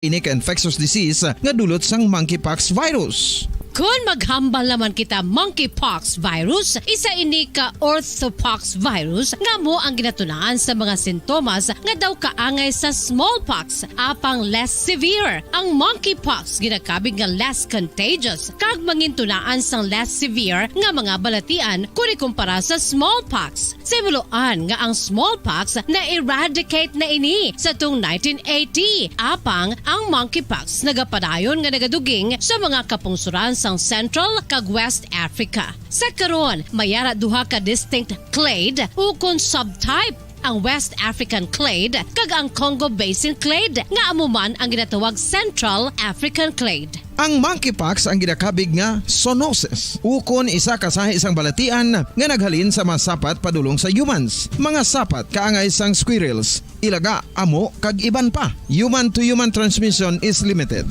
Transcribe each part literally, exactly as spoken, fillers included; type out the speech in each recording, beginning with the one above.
Ini ka infectious disease nga dulot sang monkeypox virus. Kon maghambal naman kita monkeypox virus, isa ini ka orthopox virus nga amo ang ginatunaan sa mga sintomas nga daw kaangay sa smallpox, apang less severe. Ang monkeypox ginakabig nga less contagious kag mangintunaan sang less severe nga mga balatian kon ikumpara sa smallpox. Sa Iloilo nga ang smallpox na-eradicate na ini sa tuong nineteen eighty, apang ang monkeypox nagapadayon nga nagaduging sa mga kapungsoran sang Central kag West Africa. Sa karon, may ara duha ka distinct clade ukon subtype, ang West African clade kag ang Congo Basin clade, nga amo man ang ginatawag Central African clade. Ang monkeypox ang ginakabig nga zoonosis, ukon isa ka sahi sang balatian nga naghalin sa mga sapat padulong sa humans, mga sapat kaangay sang squirrels, ilaga, amo, kag iban pa. Human-to-human transmission is limited.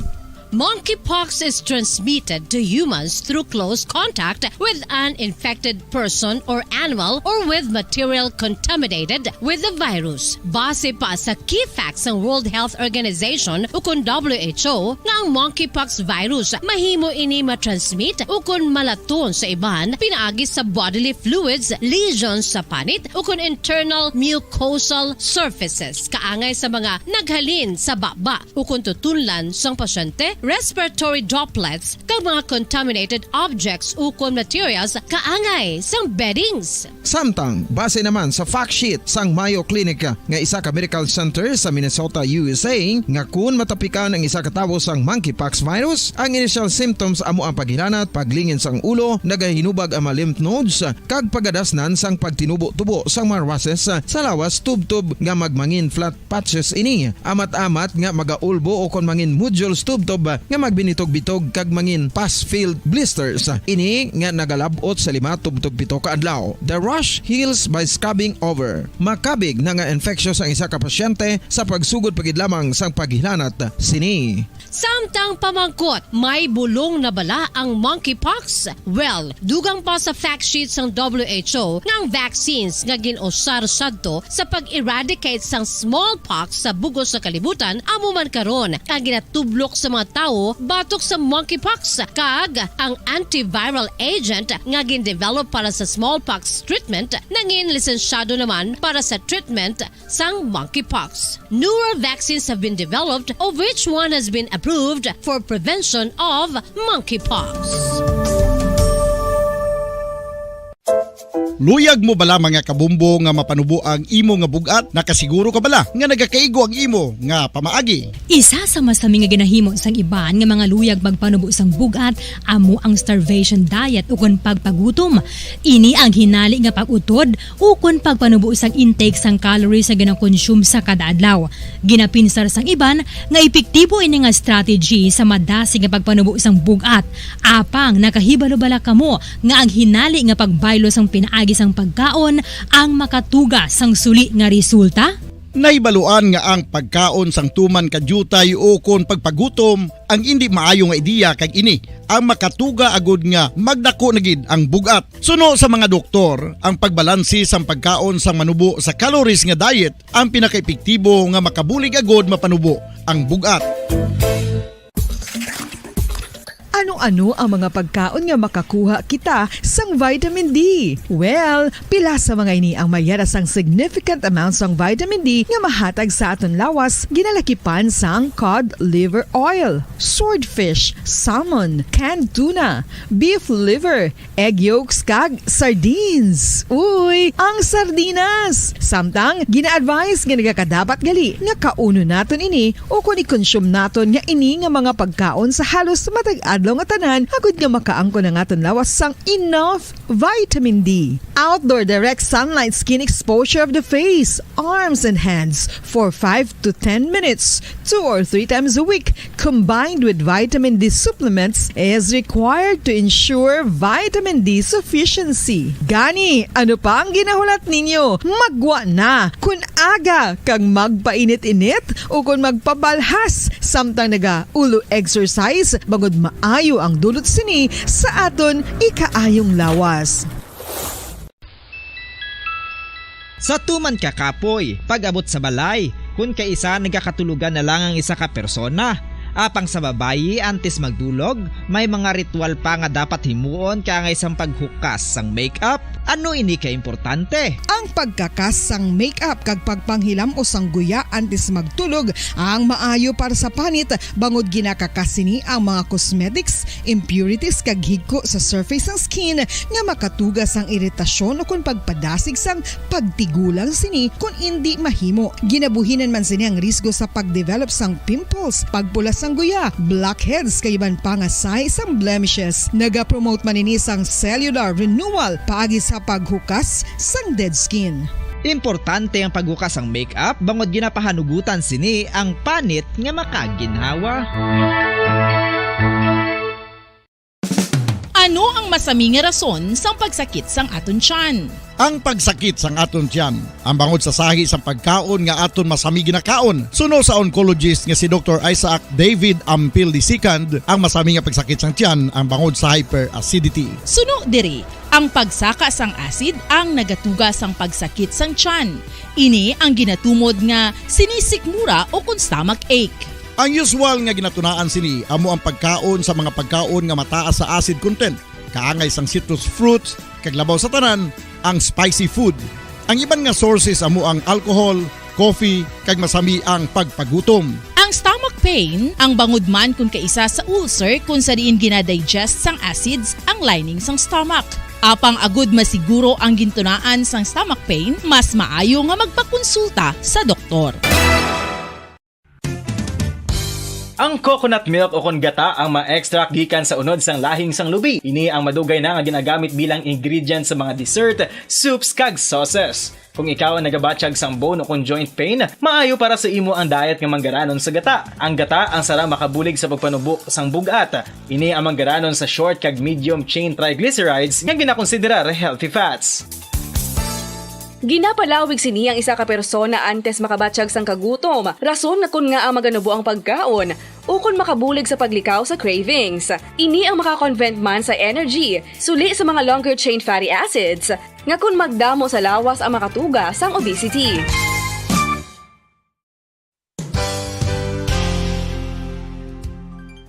Monkeypox is transmitted to humans through close contact with an infected person or animal or with material contaminated with the virus. Base pa sa key facts sang World Health Organization ukon W H O, nga ang monkeypox virus mahimo ini matransmit ukon malaton sa iban pinaagi sa bodily fluids, lesions sa panit, ukon internal mucosal surfaces, kaangay sa mga naghalin sa baba ukon tutunlan sang pasyente, respiratory droplets, kag mga contaminated objects ukon materials kaangay sang beddings. Samtang, base naman sa fact sheet sang Mayo Clinic nga isa ka medical center sa Minnesota, U S A, nga kun matapikan ang isa ka tawo sang monkeypox virus, ang initial symptoms amo ang paghilanat, paglingin sang ulo, nagahinubag ang mga lymph nodes, kag pagadasnan sang pagtinubo-tubo sang mga rushes sa lawas, tubtob nga magmangin flat patches ini, amat-amat nga magaulbo ukon mangin nodules tubtob nga magbinitog-bitog kag mangin pus-filled blisters. Ini nga nagalab-ot sa lima tubtob pito ka adlaw. The rash heals by scabbing over. Makabig na nga infectious ang isa ka pasyente sa pagsugod pa gid lamang sang paghilanat sini. Samtang pamangkot, may bulong na bala ang monkeypox? Well, dugang pa sa fact sheet sang W H O nga ang vaccines nga gin-usar sadto sa pag-eradicate sang smallpox sa bug-os nga kalibutan amo man karon ang ginatublok sa mga tawo batok sa monkeypox, kag ang antiviral agent nga gin-develop para sa smallpox treatment nangin lisensyado naman para sa treatment sang monkeypox. Newer vaccines have been developed, of which one has been approved for prevention of monkeypox. Luyag mo bala, mga kabombo, nga mapanubo ang imo nga bug-at? Nakasiguro ka bala nga nagakaigo ang imo nga pamaagi? Isa sa mas lami nga ginahimo sang iban nga mga luyag magpanubo sang bug-at amo ang starvation diet ukon pagpagutom. Ini ang hinali nga pag-utod ukon pagpanubo sang intake sang calories nga ginakonsume sa kada adlaw. Ginapinsar sang iban nga epektibo ini nga strategy sa madasig nga pagpanubo sang bug-at. Apang nakahibalo bala kamo nga ang hinali nga pagbaylo sang pinaagi sang pagkaon ang makatuga sang suli nga resulta? Nahibaluan nga ang pagkaon sang tuman ka diutay ukon pagpagutom ang indi maayo nga ideya, kag ini ang makatuga agud nga magdako na gid ang bug-at. Suno sa mga doktor, ang pagbalansi sang pagkaon sang manubo sa calories nga diet ang pinakaepektibo nga makabulig agud mapanubo ang bug-at. Ano-ano ang mga pagkaon nga makakuha kita sang vitamin D? Well, pila sa mga ini ang may ara sang significant amount sang vitamin D nga mahatag sa aton lawas, ginalakipan sang cod liver oil, swordfish, salmon, canned tuna, beef liver, egg yolks, kag sardines. Uy, ang sardinas! Samtang, gina-advise nga nagakadapat gali nga kaunon naton ini ukon i-consume naton nga ini nga mga pagkaon sa halos matag adlaw nga tanan, agud nga makaangkon ang aton lawas sang enough vitamin D. Outdoor direct sunlight skin exposure of the face, arms, and hands for five to ten minutes, two or three times a week, combined with vitamin D supplements, is required to ensure vitamin D sufficiency. Gani, ano pa ang ginahulat ninyo? Maggwa na! Kon aga kag magpainit-init ukon magpabalhas samtang naga-ulo exercise, bangod maayo ang dulot sini sa aton ikaayong lawas. Sa tuman ka kapoy, pag-abot sa balay, Kun kaisa nagakatulogan na lang ang isa ka persona, apang sa babayi, antes magdulog, may mga ritual pa nga dapat himuon kaangay sang paghukas sang makeup. Ano ini ka importante? Ang pagkakas sang makeup kag pagpanghilam-os sang guya antes magtulog ang maayo para sa panit, bangod ginakakas sini ang mga cosmetics, impurities kag higko sa surface sang skin nga makatuga sang iritasyon ukon pagpadasig sang pagtigulang sini kon indi mahimo. Ginabuhinan man sini ang risgo sa pag-develop sang pimples, pagpula sang guya, blackheads, kag iban pa nga sign sang blemishes. Nagapromote man ini sang cellular renewal paagi sa paghukas sang dead skin. Importante ang paghukas sang makeup bangod ginapahanugutan sini ang panit nga makaginhawa. Ano ang masami nga rason sang pagsakit sang aton tiyan? Ang pagsakit sang aton tiyan, ang bangod sa sahi sang pagkaon nga aton masami ginakaon. Suno sa oncologist nga si Doktor Isaac David Ampil the second, ang masami nga pagsakit sang tiyan ang bangod sa hyperacidity. Suno diri, ang pagsaka sang acid ang nagatuga sang pagsakit sang tiyan. Ini ang ginatumod nga sinisikmura ukon stomach ache. Ang usual nga ginatunaan sini amo ang pagkaon sa mga pagkaon nga mataas sa acid content, kaangay sang citrus fruits, kag labaw sa tanan, ang spicy food. Ang iban nga sources amo ang alcohol, coffee, kag masami ang pagpagutom. Ang stomach pain, ang bangod man kon kaisa sa ulcer kon sa diin ginadigest sang acids ang lining sang stomach. Apang agud masiguro ang gintunaan sang stomach pain, mas maayo nga magpakonsulta sa doktor. Ang coconut milk ukon gata ang ma-extract gikan sa unod sang lahing sang lubi. Ini ang madugay na nga ginagamit bilang ingredient sa mga dessert, soups, kag sauces. Kung ikaw ang nagabatyag sang bone ukon joint pain, maayo para sa imo ang diet nga manggaranon sa gata. Ang gata ang sara makabulig sa pagpanubo sang bug-at. Ini ang manggaranon sa short kag medium chain triglycerides nga ginakonsiderar healthy fats. Ginapalawig sini ang isa ka persona antes makabatyag sang kagutom, rason nga kon ngaa maganubo ang pagkaon, ukon makabulig sa paglikaw sa cravings. Ini ang maka-convert man sa energy, suli sa mga longer chain fatty acids, nga kon magdamo sa lawas ang makatuga sang obesity.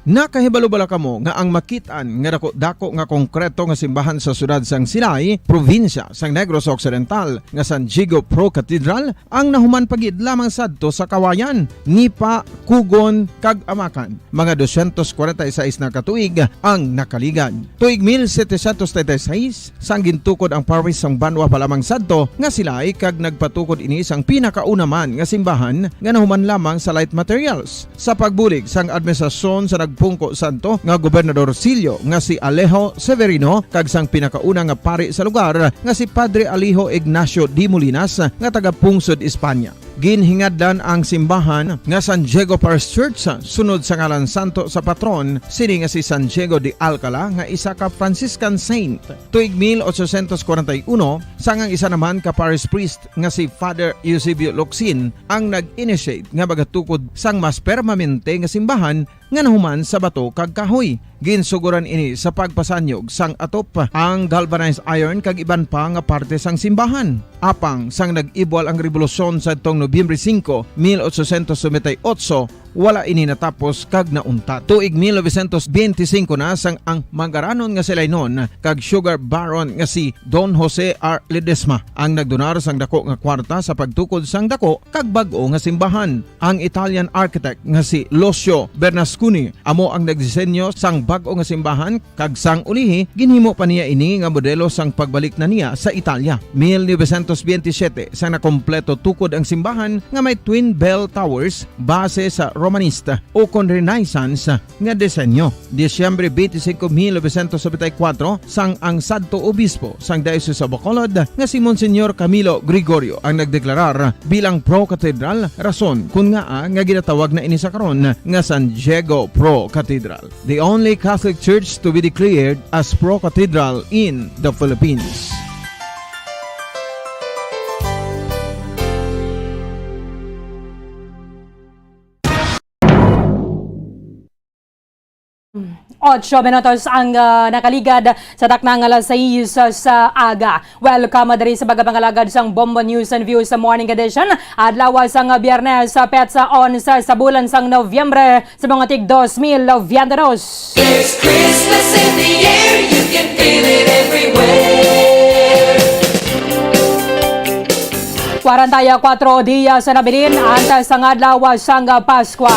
Nakahibalo bala kamo nga ang makit-an nga dako-dako nga konkreto nga simbahan sa siyudad sang Silay, probinsya sang Negros Occidental, nga San Diego Pro Cathedral ang nahuman pa gid lamang sadto sa Kawayan, Nipa, Cogon, kag Amacan? Mga dosyentos kwarenta y seis na ka tuig ang nakaligad. Tuig mil setecientos treinta y seis, sang gintukod ang parish sang Banwa pa lamang sadto nga Silay, kag nagpatukod ini sang pinakauna man nga simbahan nga nahuman lamang sa light materials. Sa pagbulig sang administrasyon sa nagpungko sadto nga Gobernador Sillo nga si Alejo Severino kag sang pinakauna nga pari sa lugar nga si Padre Alejo Ignacio de Molinas nga taga-pungsod Espanya. Ginhingadlan ang simbahan nga San Diego Parish Church sunod sa ngalan santo sa patron sini nga si San Diego de Alcala nga isa ka Franciscan saint. Tuig mil ochocientos kwarenta y uno, sang ang isa naman ka parish priest nga si Father Eusebio Locsin ang nag-initiate nga magatukod sang mas permanente nga simbahan nga nahuman sa bato kag kahoy. Ginsugoran ini sa pagpasanyog sang atop, ang galvanized iron kag iban pa nga parte sang simbahan. Apang sang nag-ibwal ang rebolusyon sadtong Nobyembre singko, mil ochocientos noventa y ocho, wala ini natapos kag nauntat. Tuig mil novecientos benti singko na sang ang manggaranon nga Silaynon kag sugar baron nga si Don Jose R. Ledesma ang nagdonar sang dako nga kwarta sa pagtukod sang dako kag bag-o nga simbahan. Ang Italian architect nga si Lucio Bernasconi amo ang nagdisenyo sang bag-o nga simbahan, kag sang ulihi, ginhimo pa niya ini nga modelo sang pagbalik na niya sa Italia. Mil novecientos benti siyete, sang nakompleto tukod ang simbahan nga may twin bell towers base sa Romanista ukon Renaissance nga disenyo. Disyembre benti singko, mil novecientos nobenta y kuwatro, sang ang sadto obispo sang Diocese of Bacolod nga si Monsignor Camilo Gregorio ang nagdeklarar bilang pro-cathedral, rason kon ngaa nga ginatawag na ini sa karon nga San Diego Pro Cathedral, the only Catholic church to be declared as pro-cathedral in the Philippines. Ocho minutos ang, ah, nakaligad sa takna nga alas sais sa aga. Welcome diri sa pagpangalagad sang Bombo News and Views sa Morning Edition. Adlaw sang Biyernes, sa petsa onse sa bulan sang Nobyembre sa mga tig dos mil veintidos. There's Christmas in the air, you can feel it everywhere. Kwarenta y kuatro dias na nabilin antes sang adlaw sang Paskwa.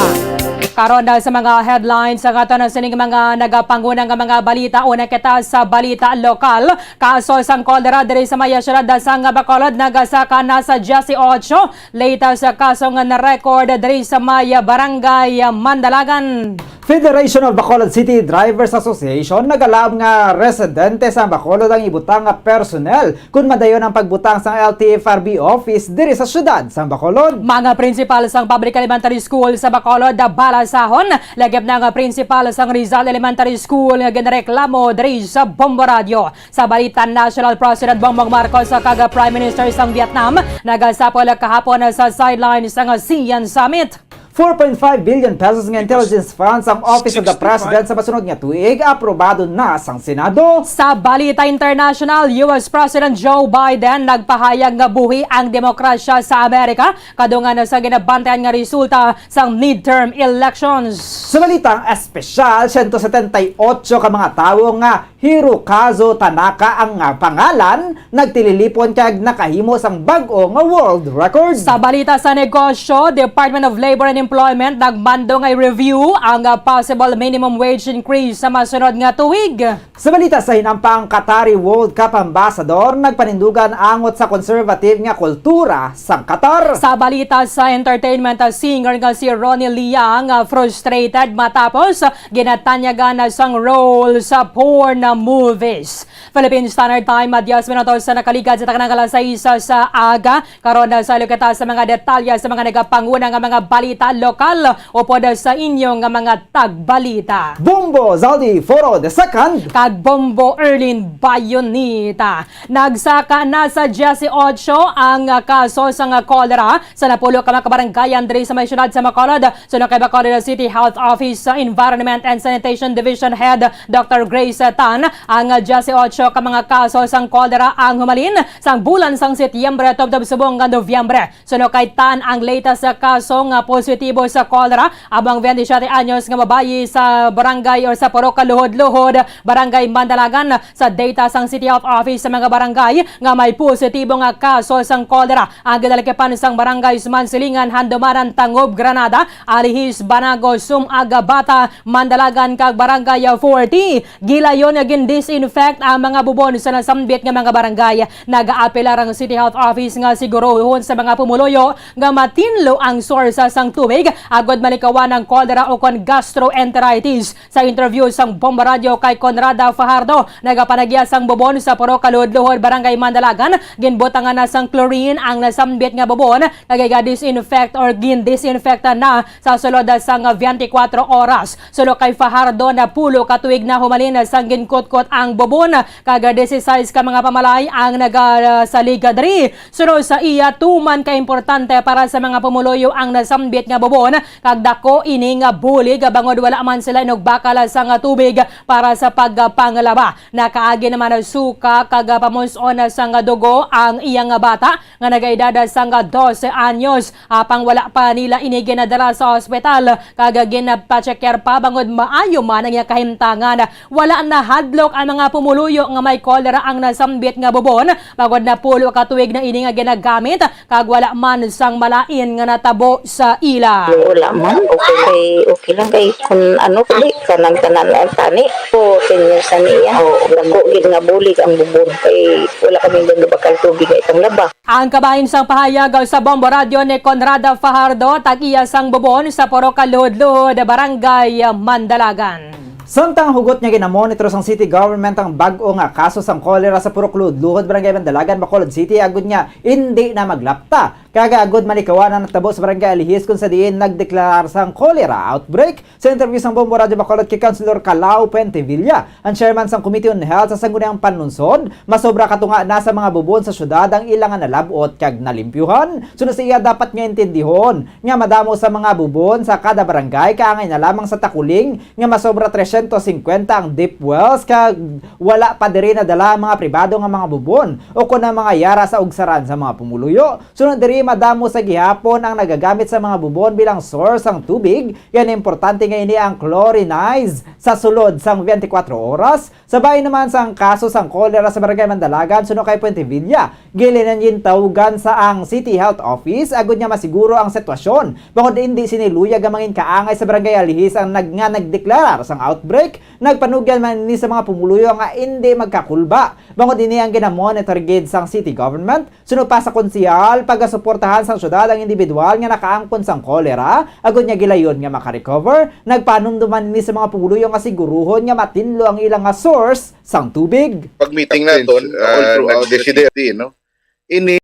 Karon na sa mga headlines, ang ato na sining mga nagapanguna nga mga balita. Una kita sa balita lokal. Kaso sang kolera diri sa may siyudad sang Bacolod nagasaka na sa diyesyocho. Latest sa kaso nga na-record diri sa may barangay Mandalagan. Federation of Bacolod City Drivers Association nagalab nga residente sa Bacolod ang ibutang nga personnel kun madayon ang pagbutang sang L T F R B office diri sa siyudad sang Bacolod. Mga prinsipal sang Public Elementary School sa Bacolod, balasahon, lakip na nga prinsipal sang Rizal Elementary School nga ginareklamo diri sa Bombo Radio. Sa balita national, President Bongbong Marcos kag Prime Minister sang Vietnam nagasapol kahapon sa sideline sang ASEAN Summit. Four point five billion pesos nga intelligence funds ang Office of the President sa masunod nga tuig, aprobado na sang Senado. Sa balita international, U S President Joe Biden nagpahayag nga buhi ang demokrasya sa Amerika kadungan sa ginabantayan nga resulta sang midterm elections. Sa balitang espesyal, siyento setenta y ocho ka mga tawo nga Hirokazu Tanaka ang, ah, pangalan, nagtililipon kag nakahimo sang bag-o nga world record. Sa balita sa negosyo, Department of Labor and Employment nagmando nga i-review ang, ah, possible minimum wage increase sa masunod nga tuig. Sa balita sa hinampang, Qatari World Cup ambassador nagpanindugan angot sa conservative nga kultura sang Qatar. Sa balita sa entertainment, ah, singer nga si Ronnie Liang, ah, frustrated matapos ginatanyagan na sang role sa porn movies. Philippine Standard Time, diyes minutos sa nakaligad sa taknang alas sais sa aga. Karon, sa lukita sa mga detalye sa mga nagapanguna nga mga balita lokal upod sa inyo nga mga tagbalita. Bombo Zaldi Foro the second. Kag Bombo Erlin Bayonita. Nagsaka na sa diyesyocho ang kaso sang kolera sa napulo ka mga kabarangayan diri sa may siyudad sa Bacolod. Suno kay Bacolod City Health Office, uh, Environment and Sanitation Division Head Doctor Grace Tan, ang, uh, diyesyocho ka mga kaso sang kolera ang humalin sang bulan sang Setyembre tubtob subong nga Nobyembre. Suno kay Tan, ang latest sa kaso nga positibo sa kolera amo ang twenty-seven anyos nga babayi sa barangay or sa Purok Kaluhod-Luhod, Barangay Mandalagan. Sa data sang City Health Office, sa mga barangay nga may positibo nga kaso sang kolera ang ginalakipan sang Barangays Mansilingan, Handumanan, Tangub, Granada, Alihis, Banago, Sum-ag, Bata, Mandalagan, kag Barangay forty. Gilayon nga gin-disinfect ang mga bubon sa nasambit nga mga barangay. Nagaapelar ang City Health Office nga siguruhon sa mga pumuluyo nga matinlo ang source sang tubig agod malikawan ang kolera o kon gastroenteritis. Sa interview sang Bombo Radyo kay Conrada Fajardo, nagapanagya sang bubon sa Purok Kaluhod-Luhod, Barangay Mandalagan, ginbutangan na sang chlorine ang nasambit nga bubon, kag iga-disinfect or gin-disinfectan na sa sulod sang twenty-four oras. Suno kay Fajardo, napulo ka tuig na humalin sang ginkutkot ang bubon, kag dieciséis ka mga pamalay ang nagasalig diri. Suno sa iya, tuman ka importante para sa mga pumuluyo ang nasambit nga bubon, kag dako ini nga bulig bangod wala man sila inugbakal sang tubig para sa pagpanglaba. Nakaagi naman ang suka kag pamus-on sang dugo ang iyang bata nga nagaedad sang dose anyos, apang wala pa nila ini ginadala sa ospital kag ginpachecker pa bangod maayo man ang iyang kahimtangan. Wala nahadlok ang mga pumuluyo nga may kolera ang nasambit nga bubon, bangod napulo ka tuig na ini nga ginagamit, kag wala man sang malain nga natabo sa ila. Wala man, okay kay, okay lang kay kun ano, kay kanang tanan ang tani ko, ten years na niya. Oo, dako gid nga bulig ang bubon kay wala kami gabakal tubig nga ipanglaba. Ang kabahin sang pahayag sa Bombo Radyo ni Conrada Fajardo, tag-iya sang bubon sa Purok Kaluhod-Luhod, Barangay Mandalagan. Samtang hugot nga ginamonitor sang city government ang bag-o nga kaso sang kolera sa Purok Luhod-Luhod, Barangay Mandalagan, Bacolod City, agud nga indi na maglapta Kag agod malikawan ang natabo sa Barangay Alihis, kung sa diin nagdeklarar sang cholera outbreak. Sa interview sang Bombo Radyo Bacolod kay Councilor Calao Puentevilla, ang chairman sang Committee on Health sa Sangguniang Panlunsod, masobra katunga na sa mga bubon sa syudad ang ila nga nalab-ot kag nalimpyuhan. Suno sa iya, dapat nga intindihon nga madamo sa mga bubon sa kada barangay kaangay na lamang sa takuling nga masobra tresyentos singkwenta ang deep wells, kag wala pa diri nadala ang mga pribado nga mga bubon o kon ang mga yara sa ugsaran sa mga pumuluyo. Sunod diri, madamo sa gihapon ang nagagamit sa mga bubon bilang source sang tubig, kaya importante nga ini ang chlorinize sa sulod sang twenty-four oras. Sa bahin naman sang kaso sang cholera sa Barangay Mandalagan, suno kay Puentevilla, ginliyintawgan sa ang City Health Office agud nga masiguro ang sitwasyon, bangod indi sini luyag nga mangin kaangay sa Barangay Alihis ang nag-, nga nagdeklarar sang outbreak. Nagpanugyan man ini sa mga pumuluyo nga indi magkakulba, bangod ini ang ginamonitor gid sang city government. Suno pa sa konsehal, pagasuportahan sang syudad ang individual nga nakaangkon sang cholera, agud nga gilayon nga makarecover. Nagpanumdum man ini sa mga pumuluyo nga siguruhon nga matinlo ang ila nga source sang tubig. Pag-meeting naton, all ah, throughout the nagdeside, no? Ini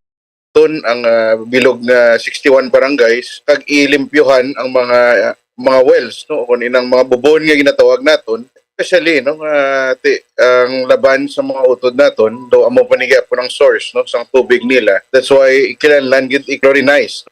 ton ang, ah, bilog nga sixty-one barangays, kag ilimpyuhan ang mga, ah, mga wells, no, o kung inang mga bubon nga ginatawag naton, especially, no, nga ti-, ang laban sa mga utod naton, do amo pa ni gyapon ang source, no, sang tubig nila. That's why kinahanglan gid i-chlorinize.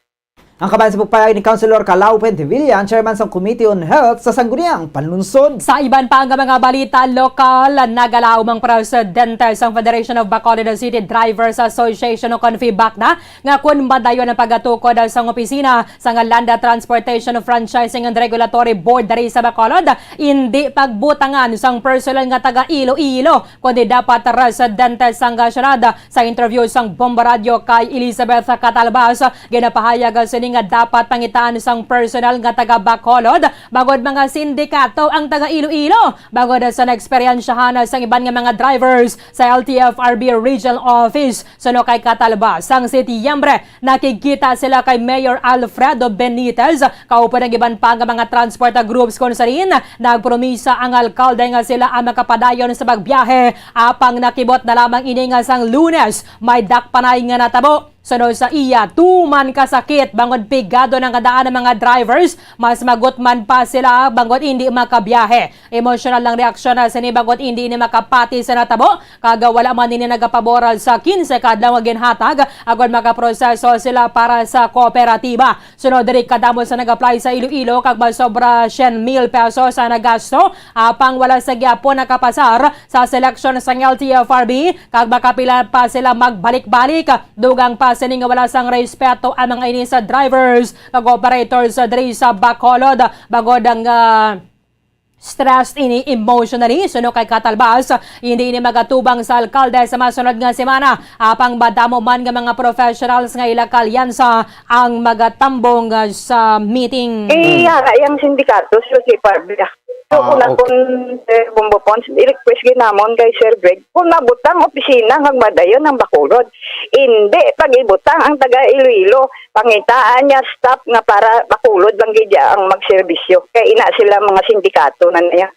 Ang kabahin sa pagpayag ni Councilor Calao Puentevilla, ang chairman sang Committee on Health sa Sangguniang Panlunsod. Sa iban pa nga mga balita lokal, nagalaom ang presidente sang Federation of Bacolod City Drivers Association o kon FEBACDA nga kun madayon ang pagatukod sang opisina sang Land Transportation Franchising and Regulatory Board diri sa Bacolod, indi pagbutangan sang personnel nga taga Iloilo, kundi dapat residente sang syudad. Sa interview sang Bombo Radyo kay Elizabeth Catalbas, ginapahayag sini nga dapat pangitaan sang personnel nga taga Bacolod, bangod mga sindikato ang taga Iloilo, bangod sa naeksperyensyahan sang iban nga mga drivers sa L T F R B Regional Office. Suno kay Catalbas, sang Setyembre, nakigkita sila kay Mayor Alfredo Benitez, kaupod ang iban pa nga mga transport groups, kon sa diin nagpromisa ang alkalde nga sila ang makapadayon sa pagbiyahe, apang nakibot na lamang ini nga sang Lunes may dakpanay nga natabo. Suno sa iya, tuman kasakit bangod pigado na nga daan ang mga drivers, mas magutman pa sila bangod indi makabiyahe. Emosyonal ang reaksyon na sini bangod indi ini makapati sa natabo, kag wala man ini nagapabor sa kinse ka adlaw nga ginhatag, agod makaproseso sila para sa kooperatiba. Sunod diri, kadamo sa nag-apply sa Iloilo, kag masobra siyam mil pesos ang nagasto, apang wala sa gyapon nakapasar sa seleksyon sang L T F R B, kag makapila pa sila magbalik-balik. Dugang pa sini nga wala sang respeto ang mga ini sa drivers kag operators diri sa Bacolod, bangod ang, ah, stressed ini emotionally. Suno kay Catalbas, hindi ini magatubang sa alkalde sa masunod nga semana, apang madamo man nga mga professionals nga ila kalyansa ang magatambong, ah, sa meeting. Eh, yara yang sindikato, sir, si Pablo. So, Ah, una okay. Kun, Sir Bombo Pons, i-request gid namon kay Sir Greg, kung mabutang opisina nga madayon ang Bacolod, hindi pag-ibutang ang taga Iloilo. Pangitaan niya staff nga para Bacolod lang gid ang magserbisyo. Kay ina sila mga sindikato na niya.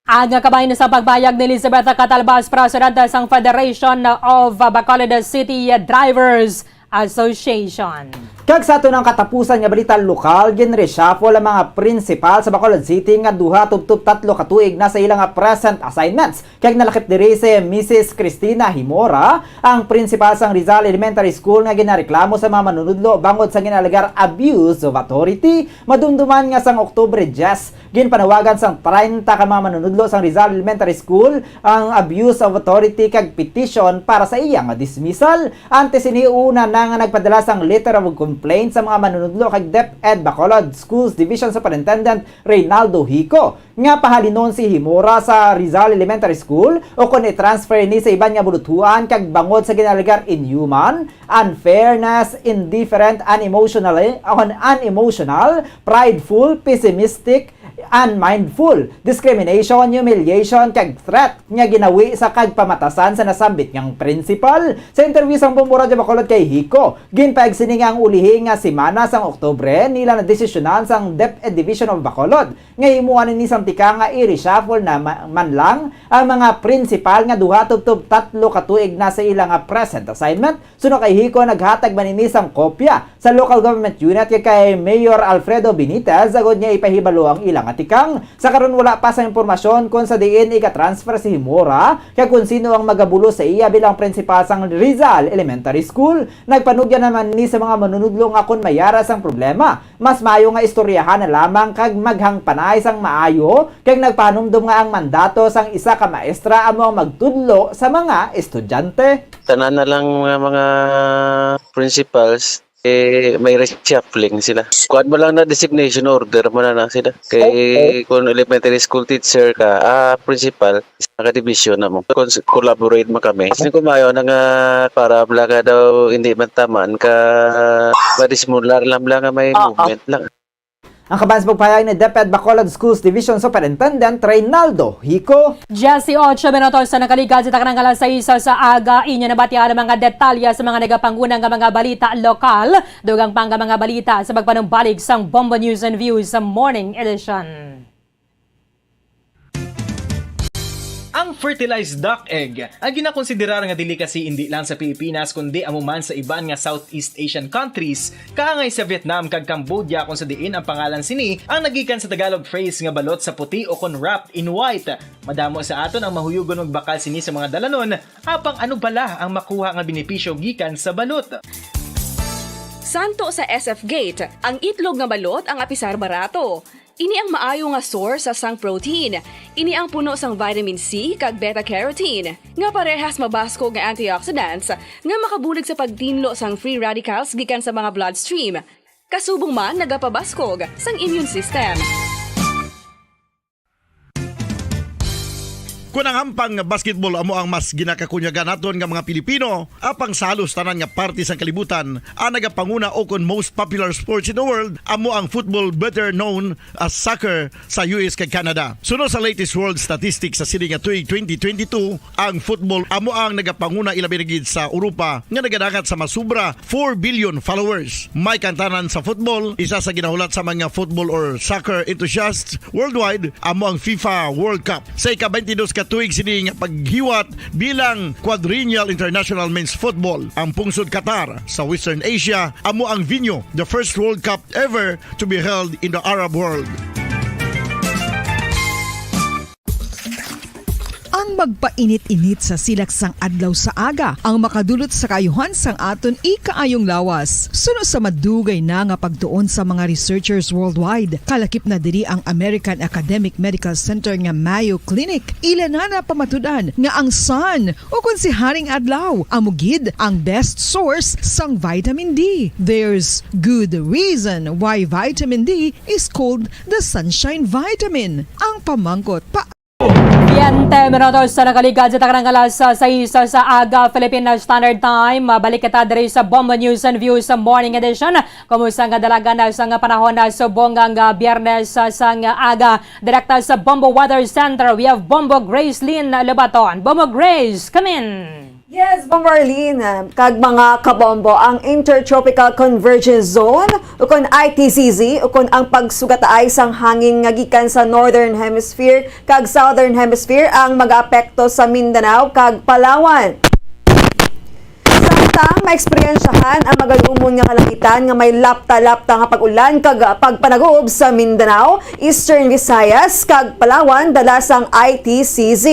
Ang kabahin sa pagbayag ni Elizabeth Catalbas, presidente sang Federation of Bacolod City Drivers Association. Kag sa aton ang katapusan nga balita lokal, ginreshuffle ang mga prinsipal sa Bacolod City nga duha tubtob tatlo ka tuig na sa ila nga present assignments. Kag nalakip diri si Missus Cristina Himora, ang prinsipal sang Rizal Elementary School, nga ginareklamo sa mga manunudlo bangod sa ginalegar abuse of authority. Madumduman nga sang Oktubre diyes, ginpanawagan sang treinta ka mga manunudlo sang Rizal Elementary School ang abuse of authority kag petition para sa iya nga dismissal. Antes sini, una na nga nagpadala sang letter of complaint sa mga manunudlo kag DepEd Bacolod Schools Division Superintendent Reynaldo Hico nga pahalinon si Himora sa Rizal Elementary School o kon i-transfer ini sa iban nga buluthuan, kag bangod sa ginalegar inhuman, unfairness, indifferent, unemotional, un-, unemotional, prideful, pessimistic, unmindful, discrimination, humiliation, kag threat nga ginawi sa kagpamatasan sa nasambit ngang principal. Sa interview sang Bombo Radyo Bacolod kay Hico, ginpahayag sini nga ang ulihi nga semana sang Oktubre nila nadesisyonan sang DepEd Division of Bacolod nga himuan ini sang tikang nga i-reshuffle na ma-, man lang ang mga principal nga duha tubtob tatlo ka tuig na sa ila nga present assignment. Suno kay Hico, naghatag man ini sang kopya sa local government unit kag kay Mayor Alfredo Benitez agod niya ipahibalo ang ila nga tikang. Sa karon, wala pa sang impormasyon kon sa diin ika-transfer si Himora kag kon sino ang magabulos sa iya bilang principal sang Rizal Elementary School. Nagpanugyan naman ini sa mga manunudlo nga kon may ara sang problema, mas maayo nga istoryahan na lamang kag maghangpanay sang maayo, kag nagpahanumdom nga ang mandato sang isa ka maestra amo ang magtudlo sa mga estudyante. Tanan na lang nga mga principals, eh, may reshuffling sila. Kuwan mo lang na designation order mo na lang sila. Kay Okay. Kung elementary school teacher ka, ah, principal, isa ka division na mo. Kung s-, collaborate mo kami. Sino kumayo na nga para bala ka daw hindi man taman ka madismular lang, bala nga may Oo. movement lang. Ang kaban sa pagpahayag ni DepEd Bacolod Schools Division Superintendent Reynaldo Hico. Diyes y ocho minutos sa nakaligad sa tanang alas sais sa aga. Inyo nabatian ang mga detalye sa mga nagapanguna nga mga balita lokal. Dugang pa nga mga balita sa pagpanumbalik sang Bombo News and Views sa Morning Edition. Ang fertilized duck egg, ang ginakonsiderar nga delicacy indi lang sa Pilipinas, kundi amo man sa iban nga Southeast Asian countries, kaangay sa Vietnam kag Cambodia, kung sa diin ang pangalan sini ang nagikan sa Tagalog phrase nga balot sa puti o kon wrapped in white. Madamo sa aton ang mahuyugon magbakal sini sa mga dalanon, apang ano bala ang makuha nga benepisyo gikan sa balot? Santo sa S F Gate, ang itlog nga balot ang apisar barato. Ini ang maayo nga source sang protein. Ini ang puno sang vitamin C kag beta-carotene, nga parehas mabaskog nga antioxidants nga makabulig sa pagtinlo sang free radicals gikan sa mga bloodstream. Kasubong man nagapabaskog sang immune system. Kon ang hampang nga basketball amo ang mas ginakakunyagan naton nga mga Pilipino, apang sa halos tanan nga parte sang kalibutan, ang nagapanguna o kon most popular sports in the world amo ang football, better known as soccer, sa U S kag Canada. Suno sa latest world statistics sa sini nga tuig twenty twenty-two, ang football amo ang nagapanguna, ilabi na gid sa Europa, nga nagadangat sa masubra four billion followers. May kaangtanan sa football, isa sa ginahulat sa mga football or soccer enthusiasts worldwide amo ang FIFA World Cup. Sa ika-twenty-dos ka tuig sini nga paghiwat bilang Quadrennial International Men's Football, ang pungsod Qatar sa Western Asia amo ang venue, the first World Cup ever to be held in the Arab world. Ang magpainit-init sa silak sang adlaw sa aga ang makadulot sa kaayuhan sang aton ikaayong lawas. Suno sa madugay na nga pagtuon sa mga researchers worldwide, kalakip na diri ang American Academic Medical Center nga Mayo Clinic. Ila na napamatud-an nga ang sun, o kon si Haring Adlaw, amo gid ang best source sang vitamin D. There's good reason why vitamin D is called the sunshine vitamin. Ang pamangkot pa Veinte minutos sa nakaligad sa tanang alas sais sa aga, Philippine Standard Time. Mabalik kita diri sa Bombo News and Views sa Morning Edition. Kumusta nga dalagan na sa nga panahon na subong nga Biyernes sa, sa nga aga? Direkta sa Bombo Weather Center, we have Bombo Grace Lynn Lobaton. Bombo Grace, come in! Yes, Bombo Arlene, ah, kag mga kabombo, ang Intertropical Convergence Zone, ukon I T C Z, ukon ang pagsugataay sang hangin nga gikan sa Northern Hemisphere kag Southern Hemisphere ang mag-aapekto sa Mindanao kag Palawan. Samtang maeksperiensyahan ang magalumon nga kalangitan nga may lapta-lapta nga pag-ulan kag pagpanagob sa Mindanao, Eastern Visayas, kag Palawan, dala sang I T C Z.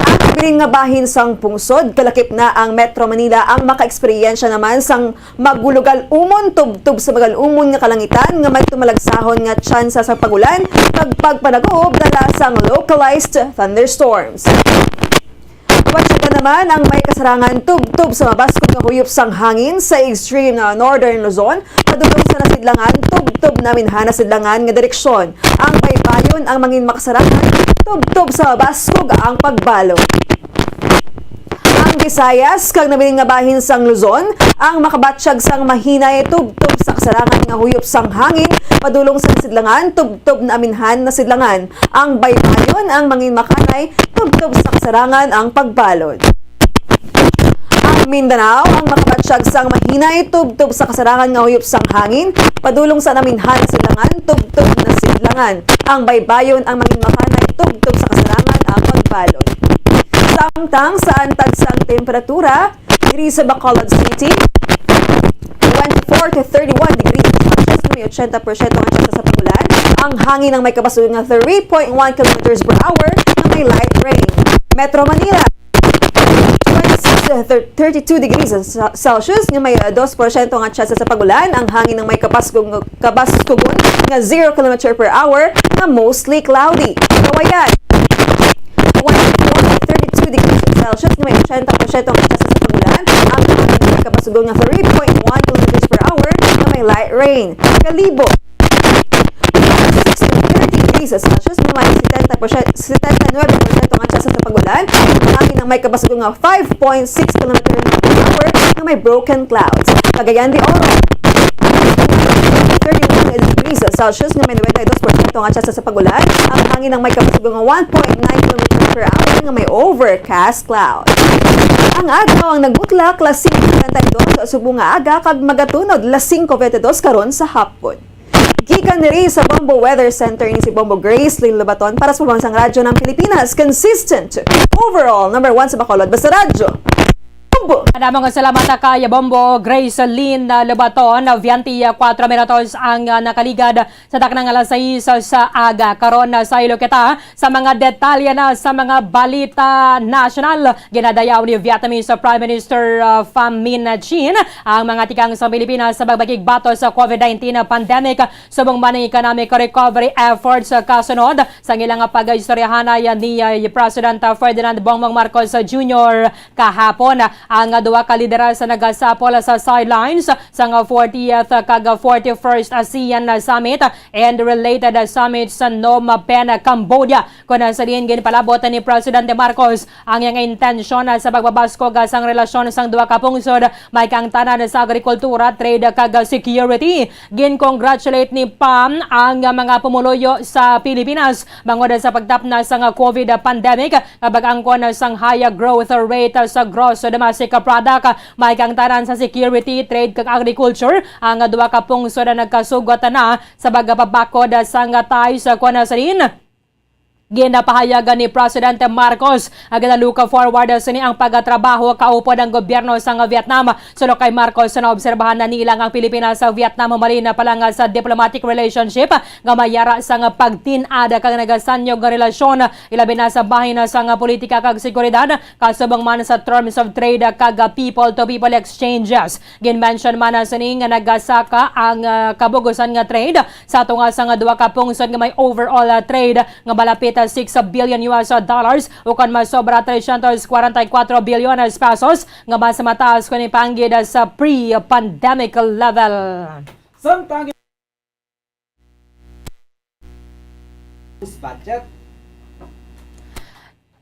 Ang nabilin nga bahin sang pungsod, kalakip na ang Metro Manila, ang makaeksperyensya naman sang magulugal-umon tubtob sa magal-umon nga kalangitan nga may tumalagsahon nga tsansa sa pag-ulan kag pagpanagob dala sang localized thunderstorms. Watyaga naman ang may kasarangan tubtob sa mabaskog nga huyop sang hangin sa extreme na Northern Luzon, padulong sa nasidlangan tubtob naminhan nasidlangan nga direksyon. Ang baybayon ang mangin makasarangan tubtob sa mabaskog ang pagbalod. Ang Visayas kag nabilin nga bahin sang Luzon ang makabatyag sang mahinay tubtob sa kasarangan nga huyop sang hangin padulong sa Sidlangan, tubtob na Aminhan, Nasidlangan. Ang Baybayon ang mangin makanay tubtob sa kasarangan ang pagbalod. Ang Mindanao ang makabatyag sang mahinay tubtob sa kasarangan nga huyop sang hangin padulong sa Naminhan, Nasidlangan, tubtob na Sidlangan. Ang Baybayon ang mangin makanay tubtob sa kasarangan ang pagbalod. Samtang sa antad sang temperatura, diri sa Bacolod City, twenty-four to thirty-one degrees Celsius, may eighty percent ang tsansa sa pag-ulan. Ang hangin ang may kabasog nga three point one kilometers per hour nga may light rain. Metro Manila, twenty-six to thirty-two degrees Celsius nga may, uh, two percent nga tsansa sa pag-ulan. Ang hangin ang may kabasog, kabaskugon nga zero kilometer per hour nga mostly cloudy. Cauayan, twenty-four to thirty-two degrees Celsius nga may eighty percent ang tsansa sa pag-ulan. Ang hangin ang may kabaskugon nga three point one kilometers per hour nga may light rain. Kalibo, six to thirty degrees Celsius nga may seventy percent, seventy-nine percent ang tsansa sa pag-ulan. Ang hangin ang may kabaskugon nga five point six kilometers per hour nga may broken clouds. Cagayan de Oro, thirty-one degrees Celsius nga may ninety-two percent ang tsansa sa pag-ulan. Ang hangin ang may kabaskugon nga one point nine kilometers per hour nga may overcast cloud. Ang adlaw ang nagbutlak, las singko forty-dos subong nga aga, kag magatunod, las singko twenty-dos karon sa hapon. Gikan diri sa Bombo Weather Center, ini si Bombo Grace Lynn Lobaton para sa Pambansang Radyo ng Pilipinas. Consistent, overall, number one sa Bacolod. Basta Radyo, Bombo! Kadamo nga salamat kay Bombo Grace Lynn, uh, Lobaton. Twenty-four minutos ang, uh, nakaligad sa takna nga alas sais sa aga. Karon, uh, saylo kita sa mga detalye na sa mga balita nasyonal. Ginadayaw ni Vietnamese Prime Minister, uh, Pham Minh Chinh ang mga tikang sa Pilipinas sa pagbakigbato sa COVID nineteen pandemic, subong man ang economic recovery efforts. Sa kasunod, sa ilang pag-istoryahanay ni, uh, President Ferdinand Bongbong Marcos Junior kahapon, ang duha ka lideres nagasapol sa sidelines sang fortieth kag forty-first ASEAN Summit and related summits sa Phnom Penh, Cambodia. Kon sa diin ginpalabot ni Presidente Marcos ang iyang intensyon, ah, sa pagbabaskog, ah, sang relasyon sang duha ka pungsod, may kaangtanan sa agrikultura, trade, kag security. Gin-congratulate ni Pham ang mga pumuluyo sa Pilipinas bangod sa pagtapna sang COVID pandemic, nga pag-angkon sang high growth rate sa gross domestic product. May kaangtanan sa security, trade, kag agriculture ang duha ka pungsod nga nagkasugot na sa pagpabakod sang ties. Kon sa diin, ginapahayag ni Presidente Marcos nga gina-look forward sini ang pagtrabaho kaupod ang gobyerno sang Vietnam. Suno kay Marcos, naobserbahan na nila nga ang Pilipinas sa Vietnam humalin pa lang sa diplomatic relationship nga may yara sang pagtin-ad kag nagasanyog nga relasyon, ilabi na sa bahin sang politika kag seguridad, kasubong man sa terms of trade kag people-to-people exchanges. Gin-mention man sini nga nagasaka ang, ah, kabug-usan nga trade sa tunga sang duha ka pungsod nga may overall, ah, trade nga malapit, ah, six billion U S dollars, ukon masobra trescientos cuarenta y cuatro bilyones pesos, nga mas mataas kung ipanggid sa pre-pandemic level. Samtang budget.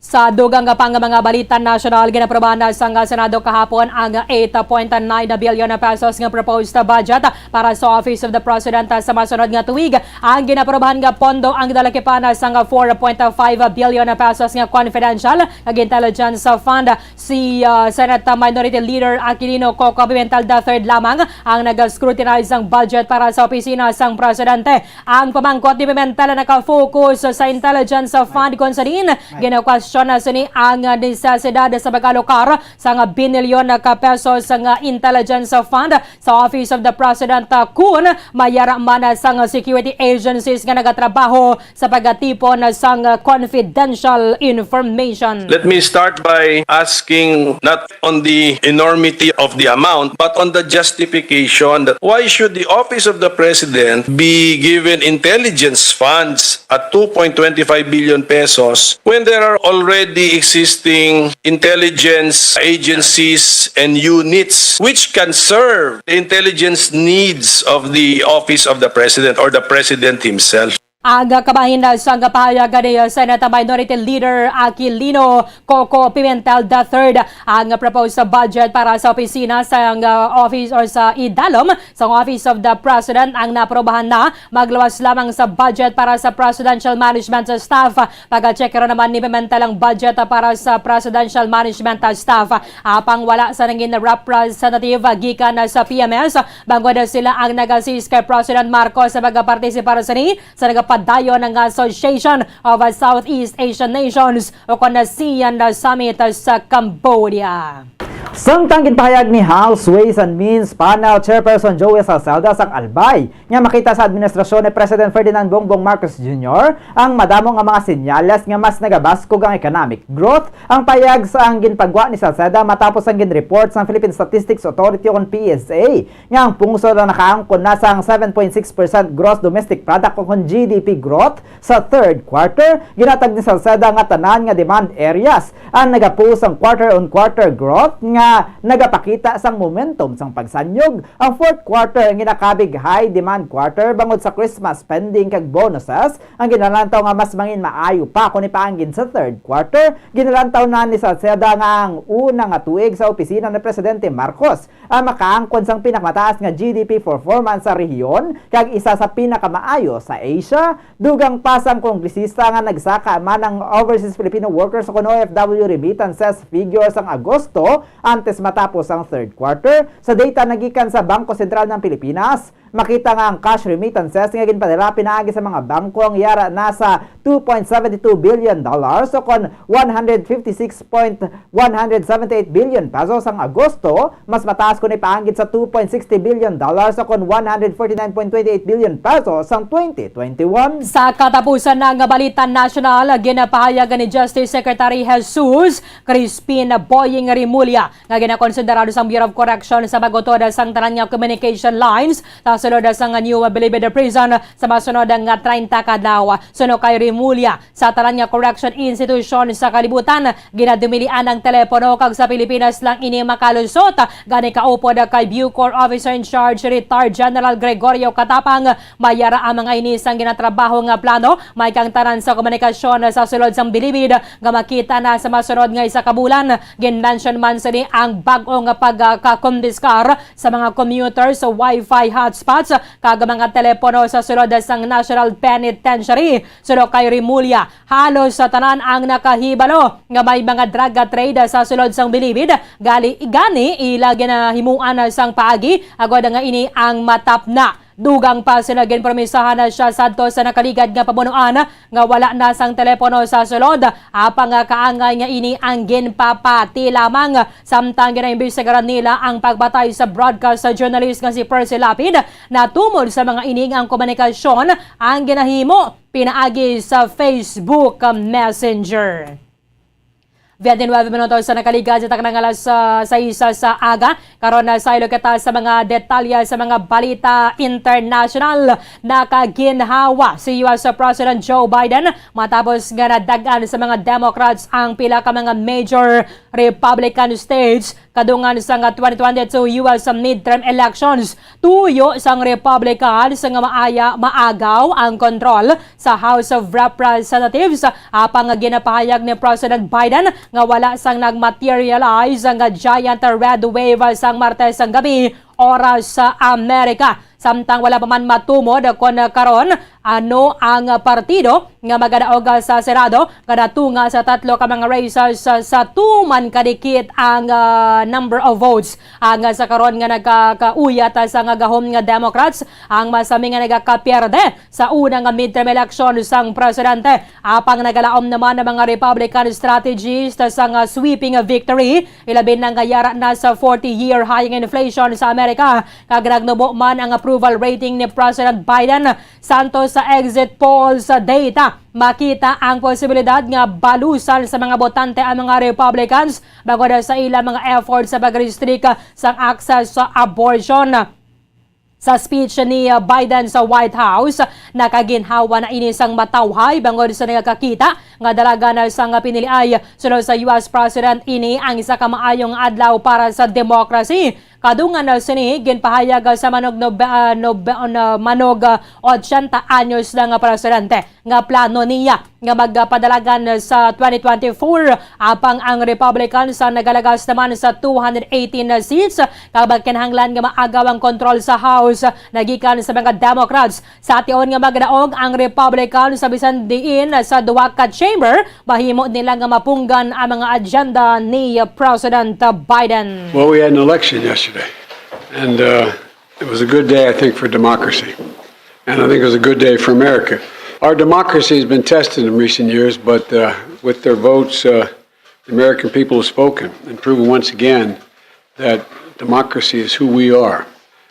Sa dugang nga pang mga balita nasyonal, ginaprobahan na sang Senado kahapon ang eight point nine billion pesos nga proposed budget para sa Office of the President sa masunod nga tuig. Ang ginaprobahan nga pondo ang gidalakipan sang four point five billion pesos nga confidential kag intelligence fund. Si, ah, Senate Minority Leader Aquilino Coco Pimentel the third lamang ang nag-scrutinize sang budget para sa opisina sang presidente. Ang pamangkot ni Pimentel naka-focus sa intelligence fund, kon sa diin ginakwestiyon na sini ang nesesidad sa pag-alokar sang binilyon ka pesos nga intelligence fund sa Office of the President, ah, kun may yara man sang security agencies nga nagatrabaho sa pagatipon sang confidential information. Let me start by asking not on the enormity of the amount, but on the justification that why should the Office of the President be given intelligence funds at two point twenty-five billion pesos when there are already existing intelligence agencies and units which can serve the intelligence needs of the Office of the President or the President himself? Ang kabahin sang pahayag ni Senate Minority Leader Aquilino Coco Pimentel the third, ang proposed budget para sa opisina sang, uh, office or sa idalom sang Office of the President ang naprobahan na. Magluwas lamang sa budget para sa presidential management staff. Pag-check naman ni Pimentel ang budget para sa presidential management staff. Apang wala sa nangin representative gikan sa P M S, bangod sila ang nag-assist kay President Marcos sa pagpartisipar sini sa nagapadayon nga Association of Southeast Asian Nations o kon ASEAN Summit sa Cambodia. Samtang ginpahayag ni House Ways and Means Panel Chairperson Joey Salcelda sang Albay nga makita sa administrasyon ni President Ferdinand Bongbong Marcos Junior ang madamo nga mga senyales nga mas nagabaskog ang economic growth. Ang pahayag sa ang ginpagwa ni Salceda matapos ang ginreport sang Philippine Statistics Authority o kon P S A nga ang pungsod ang nakaangkon na sang seven point six percent gross domestic product o kon G D P growth sa third quarter. Ginhatag ni Salceda nga tanan nga demand areas ang nagapost sang quarter-on-quarter growth nga nagapakita sang momentum sang pagsanyog. Ang fourth quarter ang ginakabig high demand quarter bangod sa Christmas spending kag bonuses. Ang ginalantaw nga mas mangin maayo pa kon ipaangin sa third quarter. Ginalantaw na ni Salceda nga ang una nga tuig sa opisina ni Presidente Marcos ang makaangkon sang pinakamataas nga G D P performance sa rehiyon kag isa sa pinakamaayo sa Asia. Dugang pa sang kongresista nga nagsaka man ang overseas Filipino workers o kon O F W remittances figure sang Agosto antes matapos ang third quarter. Sa data nagikan sa Bangko Sentral ng Pilipinas, makita nga ang cash remittances nga ginpadala pinaagi sa mga bangko ang yara na sa two point seven two billion dollars o kon one hundred fifty six point one hundred seventy eight billion pesos sang Agosto, mas mataas kon ipaanggid sa two point sixty billion dollars o kon one hundred forty nine point twenty eight billion pesos sang twenty twenty-one. Sa katapusan na nga balita nasyonal, ginapahayag ni Justice Secretary Jesus Crispin Boying Remulla nga ginakonsiderado sang Bureau of Correction sa pag-utod sang tanan nga communication lines sa sulod sang New Bilibid Prison sa masunod nga treinta ka adlaw. Suno kay Remulla, sa tanan nga correction institution sa kalibutan, ginadumilian ang telepono kag sa Pilipinas lang ini makalusot. Gani kaupod kay Bucor Officer in Charge Retired General Gregorio Catapang, mayara ang mga ini sang ginatrabaho nga plano, may kang tanan sa komunikasyon sa sulod sang bilibid nga makita na sa masunod nga isa ka bulan. Gin-mention man sini ang bag-o nga pagkakumpiskar sa mga commuters, wifi hotspots, kag mga telepono sa sulod sang National Penitentiary. Suno kay Remulla, halos sa tanan ang nakahibalo nga may mga drug trade sa sulod sang bilibid, gali, gani ila ginahimuan sang paagi agod nga ini ang matapna. Dugang pa sila ginpromisahan na siya sadto sa nakaligad nga pamunuan nga wala na sang telepono sa sulod, apang nga kaangay nga ini ang ginpapati lamang. Samtang ginaimbestigaran nila ang pagpatay sa broadcast journalist nga si Percy Lapid, natumod sa mga ini nga ang komunikasyon ang ginahimo pinaagi sa Facebook Messenger. Biyente nuebe minutos sa nakaligad sa taknang alas, ah, sais sa aga. Karon, ah, saylo kita sa mga detalye sa mga balita international. Nakaginhawa si U S President Joe Biden matapos nga nadag-an sa mga Democrats ang pila ka mga major Republican states kadungan sang twenty twenty-two U S midterm elections. Tuyo sang Republicans nga maaya, maagaw ang kontrol sa House of Representatives, apang ginapahayag ni President Biden nga wala sang nag-materialize nga giant red wave sang Martes sang gabi, oras sa Amerika. Samtang wala pa man matumod kon karon ano ang partido nga magadaog sa Senado nga natunga sa tatlo ka mga races sa, sa tuman kadikit ang, ah, number of votes. Ang, ah, sa karon nga nagkakauyat, ah, sa nga gahom nga Democrats ang masami nga nagakapierde sa una nga midterm election sang presidente. Apang nagalaom naman ang mga Republican strategist sa nga sweeping victory, ilabi na nga yara na sa forty-year high nga inflation sa Amerika, kag nagnubo man ang approval rating ni President Biden. Santos sa exit polls data, makita ang posibilidad nga balusan sa mga botante ang mga Republicans bangod sa ila mga efforts sa pag-restrict sang access sa abortion. Sa speech ni Biden sa White House, nakaginhawa na ini sang matawhay bangod sa nagakakita nga dalagan sang piniliay. Suno sa U S President, ini ang isa ka maayong adlaw para sa democracy. Kadungan na sini, ginpahayag sa manog nobe-, ah, nobe-, ah, manog, ah, ochenta anyos na nga presidente nga plano niya nga magpadalagan sa twenty twenty-four, apang ang Republicans ang nagalagas naman sa two hundred eighteen na seats, kag magkinahanglan nga maagaw ang kontrol sa House na gikan sa mga Democrats. Sa tion nga magdaog ang Republican sa bisan diin sa duha ka chamber, mahimo nila nga mapunggan ang mga agenda ni President Biden. Well, we had an election yesterday, and, uh, it was a good day, I think, for democracy, and I think it was a good day for America. Our democracy has been tested in recent years, but, uh, with their votes, uh, the American people have spoken and proven once again that democracy is who we are.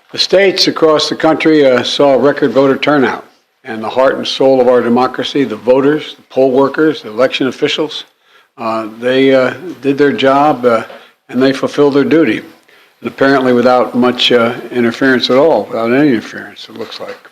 The states across the country, uh, saw record voter turnout, and the heart and soul of our democracy, the voters, the poll workers, the election officials, uh, they, uh, did their job, uh, and they fulfilled their duty, and apparently without much, uh, interference at all, without any interference, it looks like.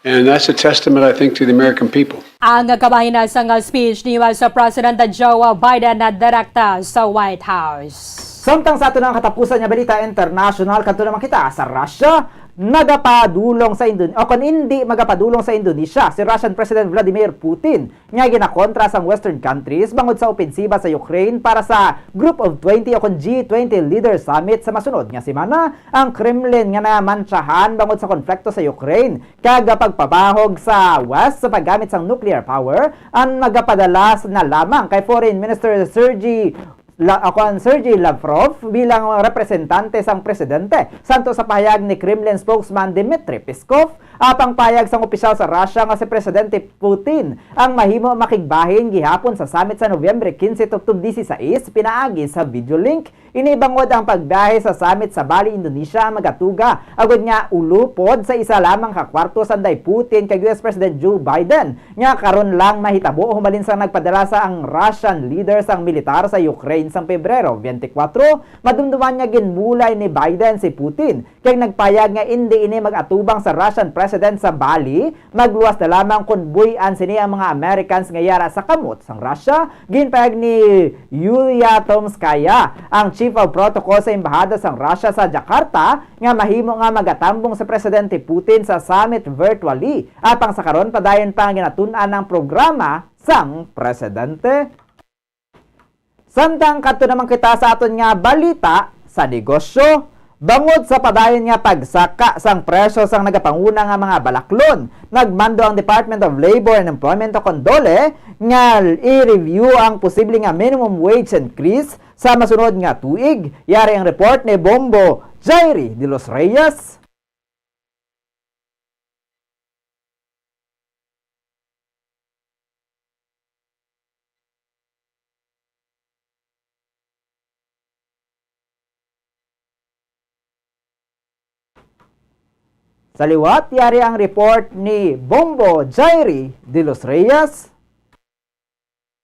And that's a testament, I think, to the American people. Ang kabahin sang speech ni U S President Joe Biden na direkta sa White House. Samtang sa aton nga katapusan nga balita international, kadto naman kita sa Russia. Nagapadulong sa Indon-, o kon indi magapadulong sa Indonesia si Russian President Vladimir Putin nga ginakontra sang Western countries bangod sa opensiba sa Ukraine para sa Group of twenty o kon G twenty Leader Summit sa masunod nga semana. Ang Kremlin nga namantsahan bangod sa konflikto sa Ukraine kag pagpabahog sa West sa paggamit sang nuclear power ang nagapadalas na lamang kay Foreign Minister Sergey La-, o kon Sergey Lavrov bilang representante sang presidente, santo sa pahayag ni Kremlin spokesman Dmitry Peskov. Apang pahayag sang opisyal sa Russia nga si Presidente Putin ang mahimo makigbahin gihapon sa summit sa Nobyembre quince tubtob dieciséis pinaagi sa video link. Ini bangod ang pagbiyahe sa summit sa Bali, Indonesia, magatuga agud nga ulupod sa isa lamang ka kwarto sanday Putin kag U S President Joe Biden nga karon lang mahitabo humalin sang nagpadala sa ang Russian leader sang militar sa Ukraine sang Pebrero twenty-four. Madumduman nga ginbulay ni Biden si Putin kag nagpayag nga indi ini mag-atubang sa Russian president sa Bali, magluwas na lamang kon buy-an sini ang mga Americans nga yara sa kamot sang Russia. Ginpayag ni Yulia Tomskaya, ang Chief of Protocol sa Embahada sang Russia sa Jakarta, nga mahimo nga magatambong si Presidente Putin sa summit virtually. Apang sa karon, padayon pa nga ginatun-an ang programa sang presidente. Samtang kadto naman kita sa aton nga balita sa negosyo. Bangod sa padayon nga pagsaka sang presyo sang nagapanguna nga mga balaklon, nagmando ang Department of Labor and Employment o kon DOLE nga i-review ang posible nga minimum wage increase sa masunod nga tuig. Yari ang report ni Bombo Jairi de los Reyes. Sa liwat, yari ang report ni Bombo Jairi de los Reyes.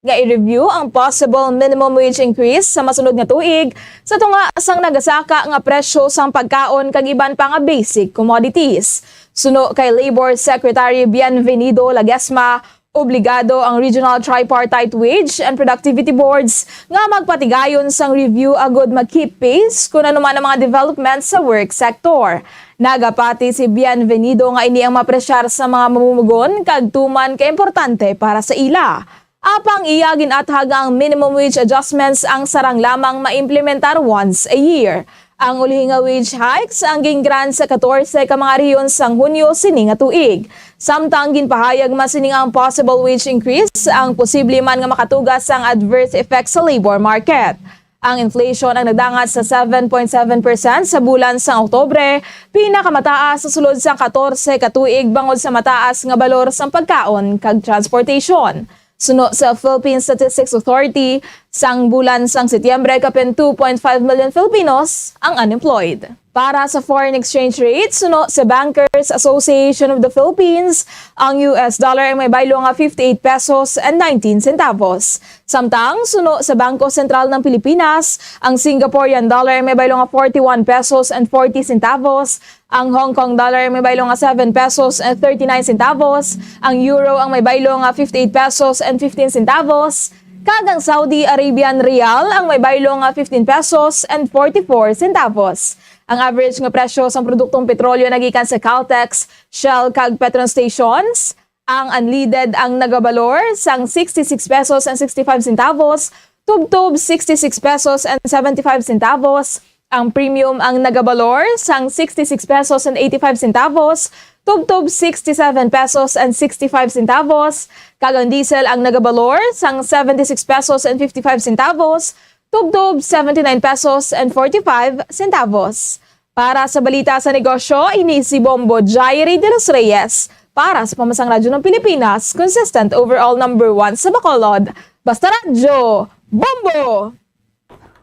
Nga i-review ang possible minimum wage increase sa masunod nga tuig sa tunga sang nagasaka nga presyo sang pagkaon kag iban pa nga basic commodities. Suno kay Labor Secretary Bienvenido Laguesma, obligado ang Regional Tripartite Wage and Productivity Boards nga magpatigayon sang review agud mag-keep pace kun ano man ang mga development sa work sector. Nagapati si Bienvenido nga ini ang mapresyar sa mga mamumugon kag tuman ka importante para sa ila. Apang iya gin-athag nga ang minimum wage adjustments ang sarang lamang maimplementar once a year. Ang ulihi nga wage hikes ang gin-grant sa katorse ka mga rehiyon sang Hunyo sini nga tuig. Samtang ginpahayag man sini nga ang possible wage increase ang posible man nga makatuga sang adverse effect sa labor market. Ang inflation ang nagdangat sa seven point seven percent sa bulan sang Oktubre, pinakamataas sa sulod sang katorse ka tuig bangod sa mataas nga balor sang pagkaon kag transportation. Suno sa Philippine Statistics Authority, sang bulan sang Setyembre, kapin two point five million Filipinos ang unemployed. Para sa foreign exchange rate, suno sa Bankers Association of the Philippines, ang U S dollar ang may baylo nga fifty-eight pesos and nineteen centavos. Samtang, suno sa Bangko Sentral ng Pilipinas, ang Singaporean dollar ang may baylo nga forty-one pesos and forty centavos, ang Hong Kong dollar may baylo nga seven pesos and thirty-nine centavos, ang euro ang may baylo nga fifty-eight pesos and fifteen centavos, kag ang Saudi Arabian rial ang may baylo nga fifteen pesos and forty-four centavos. Ang average nga presyo sang produktong petrolyo nagikan sa Caltex, Shell, kag Petron stations, ang unleaded ang nagabalor sang sixty-six pesos and sixty-five centavos, tubtob sixty-six pesos and seventy-five centavos. Ang premium ang nagabalor sang sixty-six pesos and eighty-five centavos, tubtob sixty-seven pesos and sixty-five centavos, kag ang diesel ang nagabalor sang seventy-six pesos and fifty-five centavos, tubtob seventy-nine pesos and forty-five centavos. Para sa balita sa negosyo, ini si Bombo Jairi de los Reyes. Para sa Pamansang Radyo ng Pilipinas, consistent overall number one sa Bacolod. Basta Radyo, Bombo!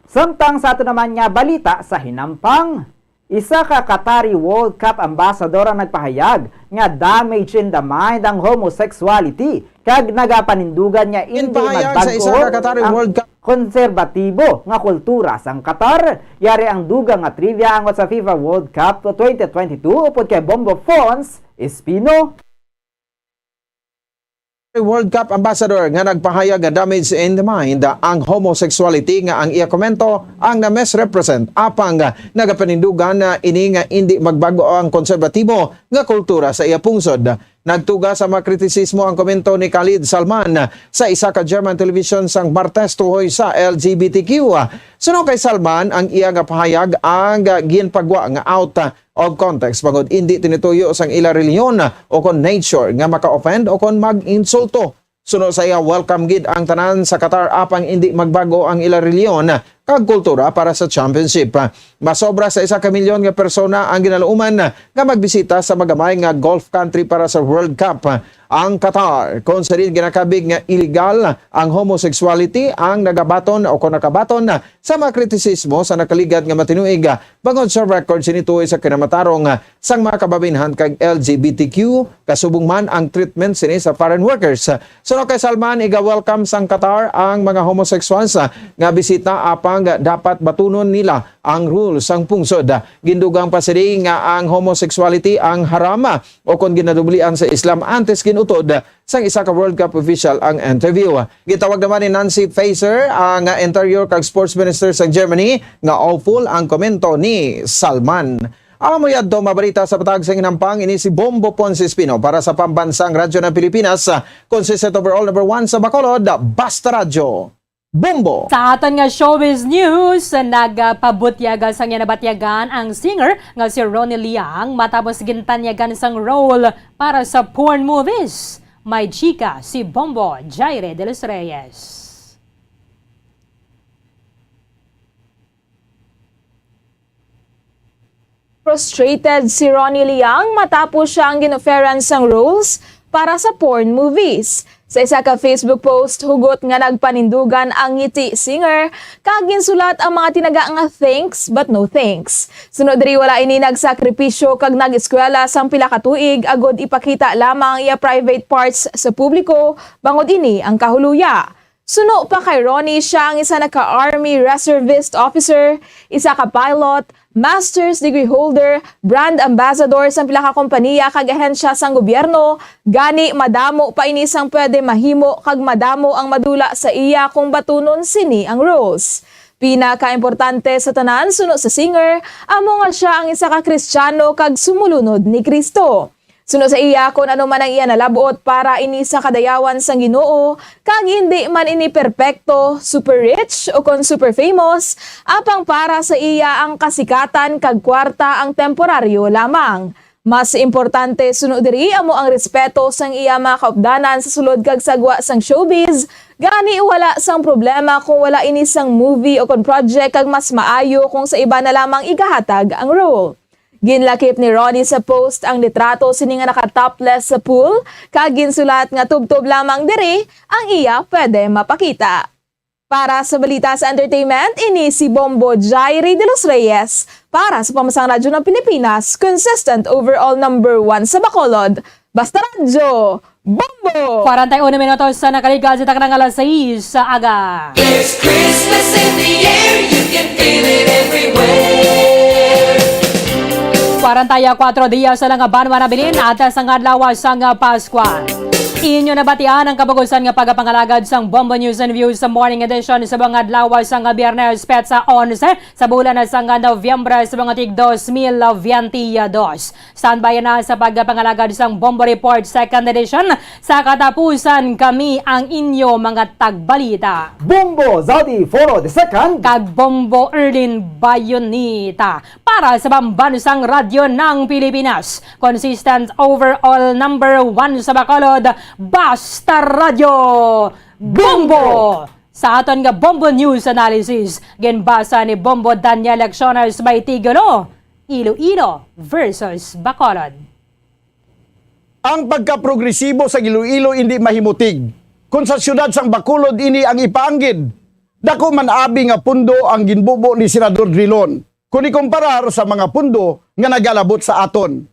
Samtang sa ato naman nga balita sa hinampang, isa ka Qatari World Cup ambassador ang nagpahayag nga damage in the mind ang homosexuality, kag nagapanindugan nga indi Ginpahayag sa isa ka magbago Qatari ang World Cup. konserbatibo nga kultura sang Qatar. Yari ang dugang nga trivia angot sa FIFA World Cup twenty twenty-two upod kay Bombo Fons Espino. World Cup ambassador nga nagpahayag nga damage in the mind ang homosexuality, nga ang iya komento ang na-misrepresent, apang nagapanindugan na ini nga indi magbago ang konserbatibo nga kultura sa iya pungsod. Nagtuga sa mga kritisismo ang komento ni Khalid Salman sa isa ka German television sang Martes tuhoy sa L G B T Q. Suno kay Salman, ang iya nga pahayag ang ginpagwa nga out of context, bangod indi tinutuyo sang ila relihiyon o kon nature nga maka-offend o kon mag-insulto. Suno sa iya, welcome gid ang tanan sa Qatar, apang indi magbago ang ila relihiyon kag kultura para sa championship. Masobra sa isa ka milyon nga persona ang ginaluoman nga magbisita sa magamay nga Gulf country para sa World Cup. Ang Qatar, kung sa diin ginakabig nga illegal ang homosexuality, ang nagabaton o kung nakabaton sa mga kritisismo sa nakaligad nga matinuig bangod sa record sini tuhoy sa kinamatarong sang mga kababainhan kag L G B T Q, kasubong man ang treatment sini sa foreign workers. Suno kay Salman, iga-welcome sang Qatar ang mga homosexuals nga bisita, apang dapat batunon nila ang rules sang pungsod. Gindugang pa sini nga ang homosexuality ang haram o kon ginadublian sa Islam antes gin-utod sang isa ka World Cup official ang interview. Gitawag naman ni Nancy Faeser, ang Interior kag Sports Minister sa Germany, nga awful ang komento ni Salman. Amo yadto mabalita sa patag sa hinampang, ini si Bombo Ponce Espino para sa Pambansang Radyo ng Pilipinas, consistent overall number one sa Bacolod, Basta Radyo. Bombo! Sa aton nga showbiz news, nagpabutyag sang iya nabatyagan ang singer nga si Ronnie Liang matapos gintanyagan sang role para sa porn movies. May chika si Bombo Jaire de los Reyes. Frustrated si Ronnie Liang matapos siya ang gin-offeran sang roles para sa porn movies. Sa isa ka Facebook post, hugot nga nagpanindugan ang ngiti singer, kag ginsulat ang mga tinaga nga "Thanks, but no thanks." Suno diri, wala ini nagsakripisyo kag nag-eskwela sang pila ka tuig agod ipakita lamang ang iya private parts sa publiko, bangod ini ang kahuluya. Suno pa kay Ronnie, siya ang isa na ka Army reservist officer, isa ka pilot, master's degree holder, brand ambassador sang pila ka kompanya kag ahensya sang gobyerno. Gani, madamo pa ini sang pwede mahimo kag madamo ang madula sa iya kung batunon sini ang roles. Pinakaimportante sa tanan, suno sa singer, amo nga siya ang isa ka Kristiyano kag sumulunod ni Cristo. Suno sa iya, kon ano man ang iya nalab-ot, para ini sa kadayawan sang Ginoo, kag indi man ini perpekto, super rich, o kon super famous, apang para sa iya ang kasikatan kag kwarta ang temporaryo lamang. Mas importante suno diri amo ang respeto sang iya mga kaupdanan sa sulod kag sa gwa sang showbiz, gani wala sang problema kung wala ini sang movie o kon project, kag mas maayo kung sa iba na lamang igahatag ang role. Ginlakip ni Ronnie sa post ang litrato sini nga naka-topless sa pool, kag ginsulat nga tubtob lamang diri ang iya pwede mapakita. Para sa balita sa entertainment, ini si Bombo Jairi de los Reyes para sa Pamansang Radyo ng Pilipinas, consistent overall number one sa Bacolod. Basta Radyo, Bombo! Kwarenta y uno minutos sa nakaligad sa takna nga alas sais sa aga. There's Christmas in the air, you can feel it everywhere. Kwarenta y kuatro dias na lang nga banwa nabilin, atas ang adlaw sang Paskwa. Inyo nabatian ang kabagusan nga pagapangalagad sang Bombo News and Views sa morning edition sa mga adlaw sang Biyernes, petsa onse sa bulan na sang Nobyembre sa mga tig dos mil veinte dos. Standby na sa pagapangalagad sang Bombo Report second edition. Sa katapusan, kami ang inyo mga tagbalita. Bombo Zadi Foro the second. Kag Bombo Erlin Bayonita. Para sa Pambansang Radyo ng Pilipinas, consistent overall number one sa Bacolod, Basta Radyo, Bombo! Sa aton nga Bombo News Analysis, ginbasa ni Bombo Daniel Lecciones may titulo, Iloilo versus Bacolod. Ang pagkaprogresibo sa Iloilo indi mahimutig kon sa siyudad sang Bacolod ini ang ipaanggid. Dako man abi nga pundo ang ginbubo ni Senador Drilon kon ikumparar sa mga pundo nga nagalabot sa aton.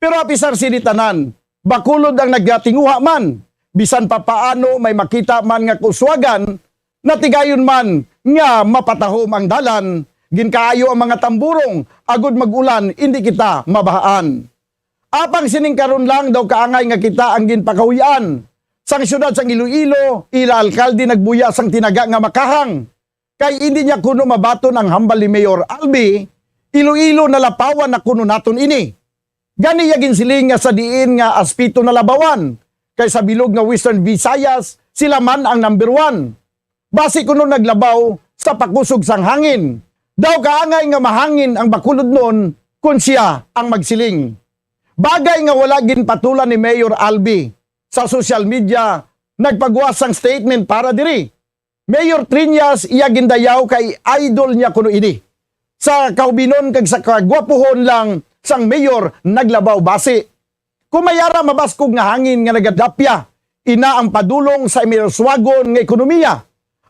Pero apisar sini tanan, Bacolod ang nagatinguha man. Bisan pa paano may makita man nga kauswagan, natigayon man nga mapatahom ang dalan, ginkaayo ang mga tamburong, agod mag-ulan, indi kita mabahaan. Apang sining karon lang daw kaangay nga kita ang ginpakahuy-an sang siyudad sang Iloilo, ila alkalde nagbuya sang tinaga nga makahang. Kay indi niya kuno mabaton ang hambal ni Mayor Albi, Iloilo nalapawan na kuno naton ini. Gani iya ginsiling nga sa diin nga aspeto nalabawan, kay sa bilog nga Western Visayas, sila man ang number one. Basi kuno naglabaw sa pakusog sang hangin. Daw kaangay nga mahangin ang Bacolodnon kon sia ang magsiling. Bagay nga wala ginpatulan ni Mayor Albi sa social media, nagpagawas sang statement para diri. Mayor Triñas, iya gindayaw kay idol niya kuno ini. Sa kahubinon kag sa kagwapuhon lang sang mayor naglabaw basi. Kung may ara mabaskog nga hangin nga nagadapya, ina ang padulong sa amiuswagon nga ekonomiya.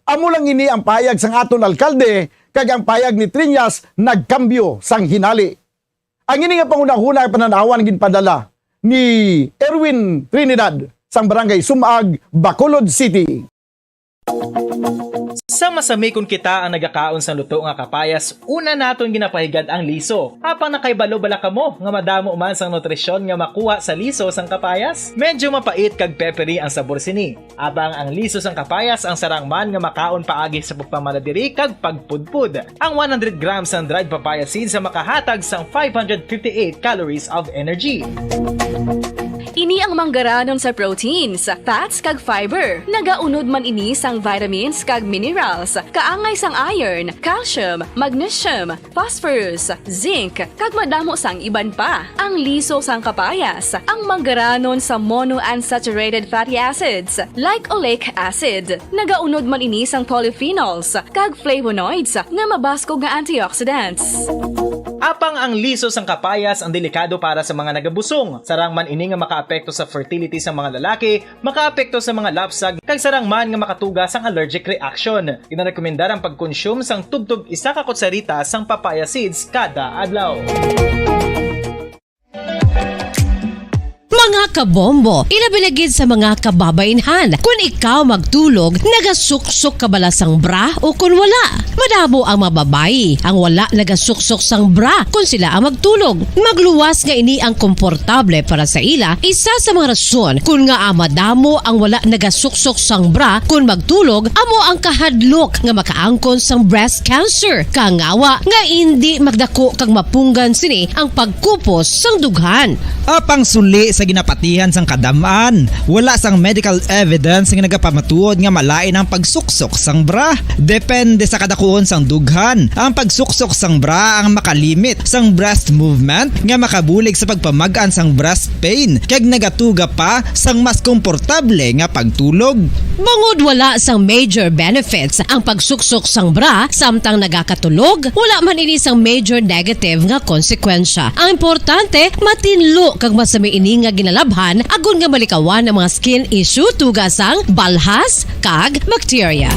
Amo lang ini ang payag sang aton alkalde, kag ang payag ni Triñas nagkambyo sang hinali. Ang ini nga panghunahuna nga panan-awan ginpadala ni Erwin Trinidad sang Barangay Sumag, Bacolod City. Sa masami kon kita ang nagakaon sang luto nga kapayas, una naton ginapahigad ang liso. Apang nakahibalo bala kamo nga madamo man sang nutrisyon nga makuha sa liso sang kapayas? Medyo mapait kag peppery ang sabor sini. Apang ang liso sang kapayas ang sarang man nga makaon paagi sa pagpamaladiri kag pagpudpod. Ang one hundred grams sang dried papaya seeds ang makahatag sang five hundred fifty-eight calories of energy. Ini ang manggaranon sa proteins, fats kag fiber. Nagaunod man ini sang vitamins kag minerals, kaangay sang iron, calcium, magnesium, phosphorus, zinc, kag madamo sang iban pa. Ang liso sang kapayas, ang manggaranon sa monounsaturated fatty acids, like oleic acid. Nagaunod man ini sang polyphenols kag flavonoids nga mabaskog nga antioxidants. Apang ang liso sang kapayas ang delikado para sa mga nagabusong. Sarang man ini nga makaapekto sa fertility sa mga lalaki, makaapekto sa mga lapsag, kag sarang man nga makatuga sang allergic reaction. Ginarekomendar ang pagkonsume sang tubtob isa ka kutsarita sang papaya seeds kada adlaw. Mga kabombo, ilabi na gid sa mga kababainhan. Kun ikaw magtulog, nagasuksok ka bala sang bra o kun wala? Madamo ang mga babayi ang wala nagasuksok sang bra kun sila ang magtulog. Magluwas nga ini ang komportable para sa ila, isa sa mga rason kun ngaa madamo ang wala nagasuksok sang bra kun magtulog amo ang kahadlok nga makaangkon sang breast cancer, kangawa nga indi magdako kag mapunggan sini ang pagkupos sang dughan. Apang suli sa ginapatihan sang kadam-an, wala sang medical evidence nga nagapamatuod nga malain ang pagsuksok sang bra. Depende sa kadakuon sang dughan, ang pagsuksok sang bra ang makalimit sang breast movement nga makabulig sa pagpamag-an sang breast pain kag nagatuga pa sang mas komportable nga pagtulog. Bangod wala sang major benefits ang pagsuksok sang bra samtang nagakatulog, wala man ini sang major negative nga konsekwensya. Ang importante, matinlo kag masami ini nga ginalabhan agod nga malikawan ang mga skin issue tuga sang balhas kag bakterya.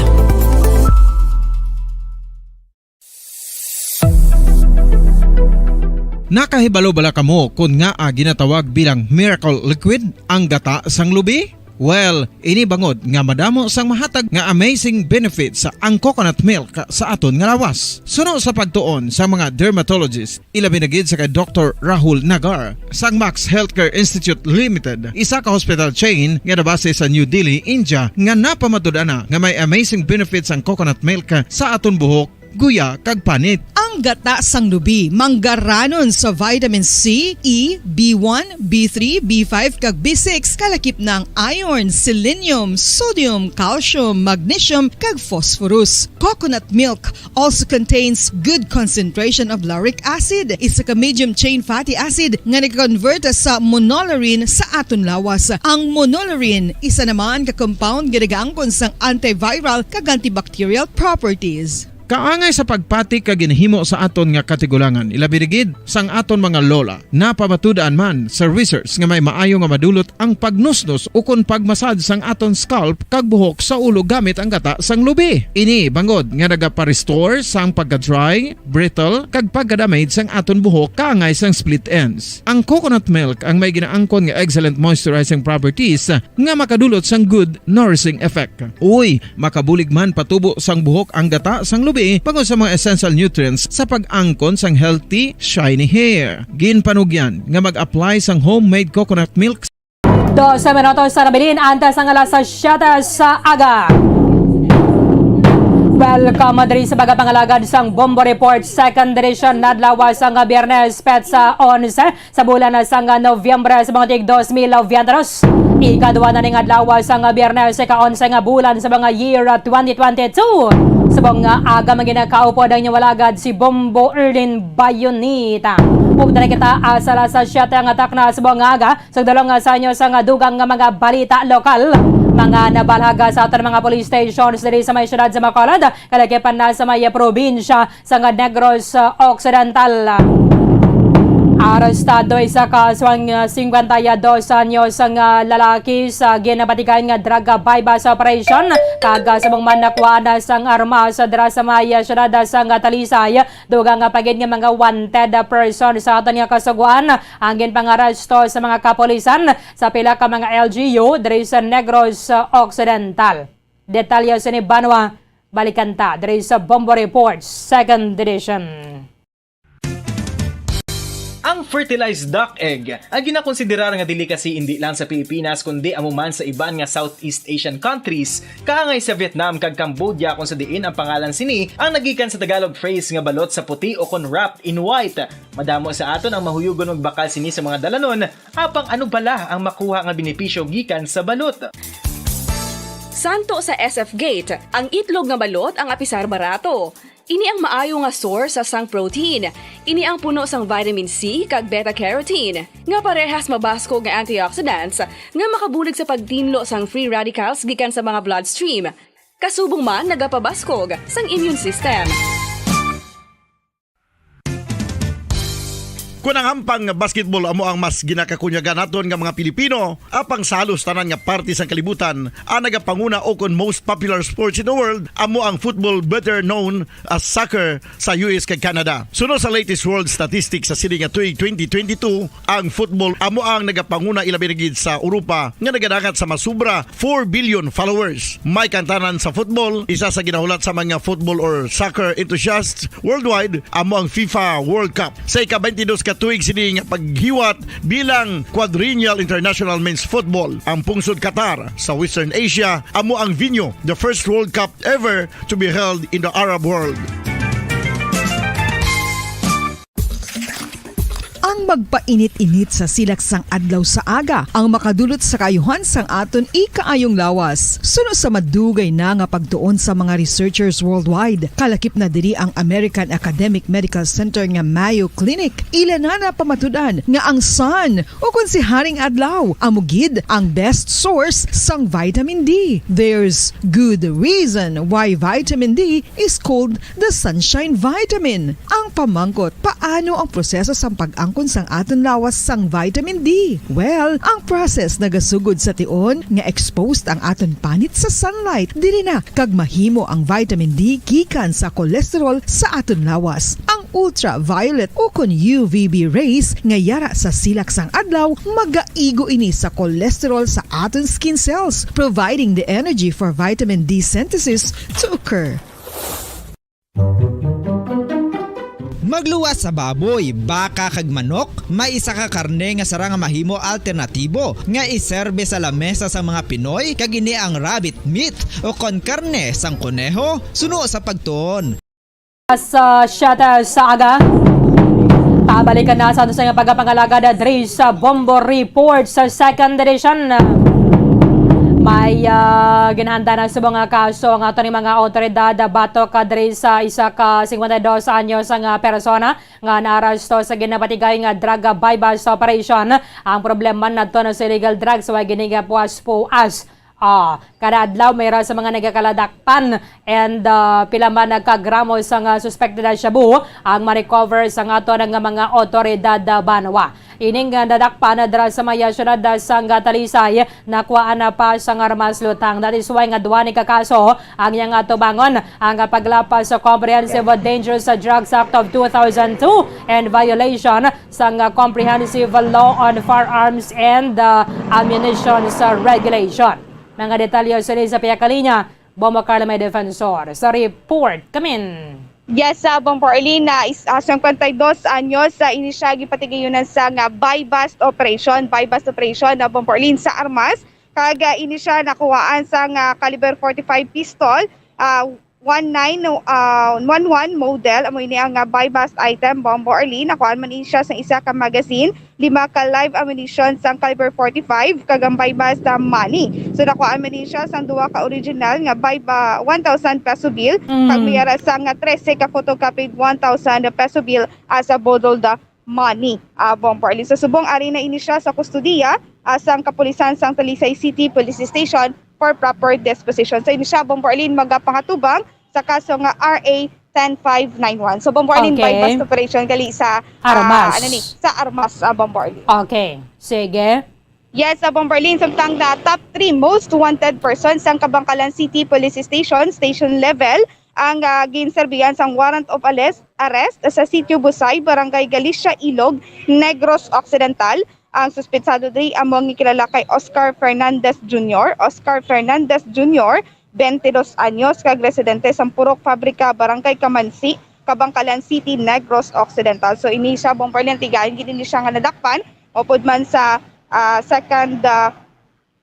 Nakahibalo bala kamo kon ngaa ginatawag bilang miracle liquid ang gata sang lubi? Well, ini bangod nga madamo sang mahatag nga amazing benefits ang coconut milk sa aton nga lawas. Suno sa pagtuon sa mga dermatologist, ilabi na gid sa kay Doktor Rahul Nagar sang Max Healthcare Institute Limited, isa ka hospital chain nga nabase sa New Delhi, India, nga napamatud-an na nga may amazing benefits ang coconut milk sa aton buhok, guya, kag panit. Ang gata sang lubi manggaranon sa vitamin C, E, B one, B three, B five, kag B six, kalakip na ang iron, selenium, sodium, calcium, magnesium, kag phosphorus. Coconut milk also contains good concentration of lauric acid, isa ka medium chain fatty acid nga nag-convert sa monolaurin sa aton lawas. Ang monolaurin, isa naman ka compound nga nagaangkon sang antiviral kag antibacterial properties. Kaangay sa pagpati kag ginahimo sa aton nga katigulangan, ilabi na gid sang aton mga lola. Napamatud-an man sa research nga may maayo nga madulot ang pagnusnos ukon pagmasad sang aton scalp kag buhok sa ulo gamit ang gata sang lubi. Ini bangod nga nagapa-restore sang pagka-dry, brittle, kag pagka-damage sang aton buhok kaangay sang split ends. Ang coconut milk ang may ginaangkon nga excellent moisturizing properties nga makadulot sang good nourishing effect. Uy, makabulig man patubo sang buhok ang gata sang lubi bangod sa mga essential nutrients sa pag-angkon sang healthy, shiny hair. Ginpanugyan nga mag-apply sang homemade coconut milk. Dose minutos na nabilin antes ang alas siyete sa aga. Welcome diri sa mga pangalagad sang Bombo Report, second edition, nadlaw sang Biyernes, petsa onse sa bulan sang Nobyembre sa mga tig dos mil veintidos. Ikadua na ning adlaw sang Biyernes, ika-onse nga bulan sa mga year twenty twenty-two. Subong nga aga, mga ginakaupo ang inyong alagad, si Bombo Erlin Bayonita. Ug diri kita, ah, sa alas siyete nga takna subong nga aga, sa dalong, ah, sa inyo sa nga dugang nga mga balita lokal, mga nabalhag sa aton mga police stations diri sa may siyudad sa Bacolod, kalagipan na sa may probinsya sang Negros, ah, Occidental. Arestado isa ka swang, ah, singkwenta y dos anyos nga lalaki sa ginabatikan nga drug buy-bust operation, kag, ah, subong man nakuha na sang armas dira sa may, ah, siyudad, ah, sang Talisay. Dugang pa gid nga mga wanted, ah, person sa aton nga kasugoan ang ginpangaresto sa mga kapulisan sa pila ka mga L G U diri sa Negros, ah, Occidental. Detalye sini, Banwa, balikan ta diri sa Bombo Report, second edition. Ang fertilized duck egg ang ginakonsiderar nga delicacy indi lang sa Pilipinas, kundi amo man sa iban nga Southeast Asian countries, kaangay sa Vietnam kag Cambodia, kung sa diin ang pangalan sini ang nagikan sa Tagalog phrase nga balot sa puti o kon wrapped in white. Madamo sa aton ang mahuyugon magbakal sini sa mga dalanon, apang ano bala ang makuha nga benepisyo gikan sa balot? Santo sa S F Gate, ang itlog nga balot ang apisar barato. Ini ang maayo nga source sang protein. Ini ang puno sang vitamin C kag beta-carotene, nga parehas mabaskog nga antioxidants nga makabulig sa pagtinlo sang free radicals gikan sa mga bloodstream. Kasubong man nagapabaskog sang immune system. Kon ang hampang nga basketball amo ang mas ginakakunyagan naton nga mga Pilipino, apang sa halos tanan nga parte sang kalibutan, ang nagapanguna o kon most popular sports in the world amo ang football, better known as soccer, sa U S kag Canada. Suno sa latest world statistics sa sini nga tuig twenty twenty-two, ang football amo ang nagapanguna, ilabi na gid sa Europa nga nagadangat sa masubra four billion followers. May kantanan sa football, isa sa ginahulat sa mga football or soccer enthusiasts worldwide amo ang FIFA World Cup. Sa ika-twenty-dos ka tuig sini nga paghiwat bilang quadrennial international men's football, ang pungsod Qatar sa Western Asia amo ang venue, the first World Cup ever to be held in the Arab world. Ang magpainit-init sa silak sang adlaw sa aga ang makadulot sa kaayuhan sang aton ikaayong lawas. Suno sa madugay na nga pagtuon sa mga researchers worldwide, kalakip na diri ang American Academic Medical Center nga Mayo Clinic, ila na napamatud-an nga ang sun, o kon si Haring Adlaw, amo gid ang best source sang vitamin D. There's good reason why vitamin D is called the sunshine vitamin. Ang pamangkot, paano ang proseso sang pag-angkon sang aton lawas sang vitamin D? Well, ang process nagasugod sa tion nga exposed ang aton panit sa sunlight. Diri na kag mahimo ang vitamin D gikan sa cholesterol sa aton lawas. Ang ultraviolet, ukon U V B rays nga yara sa silak sang adlaw, magaigo ini sa cholesterol sa aton skin cells, providing the energy for vitamin D synthesis to occur. Magluwas sa baboy, baka, kag manok, may isa ka karne nga sarang nga mahimo alternatibo nga iserbe sa lamesa sang mga Pinoy, kag ini ang rabbit meat, ukon karne sang koneho, suno sa pagtuon. Sa siyete sa aga, pabalikan na sa ato sa pagpangalagad diri sa Bombo Report sa second edition. May, ah, ginhanda na subong nga kaso ang ato ni mga awtoridad batok, ah, diri sa isa ka singkwenta y dos anyos nga persona nga naaresto sa ginabatigay nga drug buy-bust operation. Ang problema nadto na sa illegal drugs, way gini nga puas-puas. Ah, kada adlaw may ra sa mga nagakaladakpan and, ah, pila man nagkagramo sang, ah, suspected na shabu ang ma-recover sang ato nga mga awtoridad, ah, banwa. Ining, ah, nadakpan na dira sa may, ah, syudad, ah, sang, ah, Talisay, nakuhaan na pa sang armas lutang. That is why nga duha ni ka kaso ang iyang atubangon, ang, ah, paglapas sa Comprehensive Dangerous Drugs Act of two thousand two and violation sang, ah, Comprehensive Law on Firearms and, ah, Ammunition sa Regulation. Mga detalye sini sa pihak linya, Bombo Carl may defensor sa report. Kamin. Yes, sa Bombo Arlene, na is, ah, singkwenta y dos anyos, sa ini siya gipatigayunan sa nga buy-bust operation, buy-bust operation na Bombo Arlene sa armas. Kag, ah, ini siya nakuhaan sa nga caliber forty-five pistol, ah, one nine, ah, one one model, amo ini ang, ah, buy-bust item, Bombo Arlene. Nakuhaan man ini siya sa isa ka magazine, lima ka live ammunition sang caliber forty-five, kag ang buy-bust, ah, money. So, nakuhaan man ini siya sang duha ka original nga buy ba, one thousand peso bill, kag may ara sa nga trese ka photocopied one thousand peso bill as a bottled, ah, money, ah, Bombo Arlene. Sa subong, ari na ini siya sa kustodiya, ah, sang kapulisan sang Talisay City Police Station for proper disposition. So, ini siya, Bombo Arlene, magapangatubang sa kaso nga R A ten five nine one. So, Bombo Arlene, okay, buy-bust operation gali sa, ah, armas, ano ni, sa armas, ah, Bombo Arlene. Okay. Sige. Yes, sa Bombo Arlene, samtang na top three most wanted persons sang Kabankalan City Police Station, station level, ang, ah, ginserbihan sang warrant of arrest, arrest sa Sitio Busay, Barangay Galicia, Ilog, Negros Occidental. Ang suspetsado diri amo ang gikilala kay Oscar Fernandez Junior. Oscar Fernandez Junior, twenty-dos anyos, kag residente sa Purok Fabrika, Barangay Kamansi, Kabankalan City, Negros Occidental. So, ini siya, Bombo Arlene, tigayon gid ini siya nga nadakpan, upod man sa, ah, second, ah,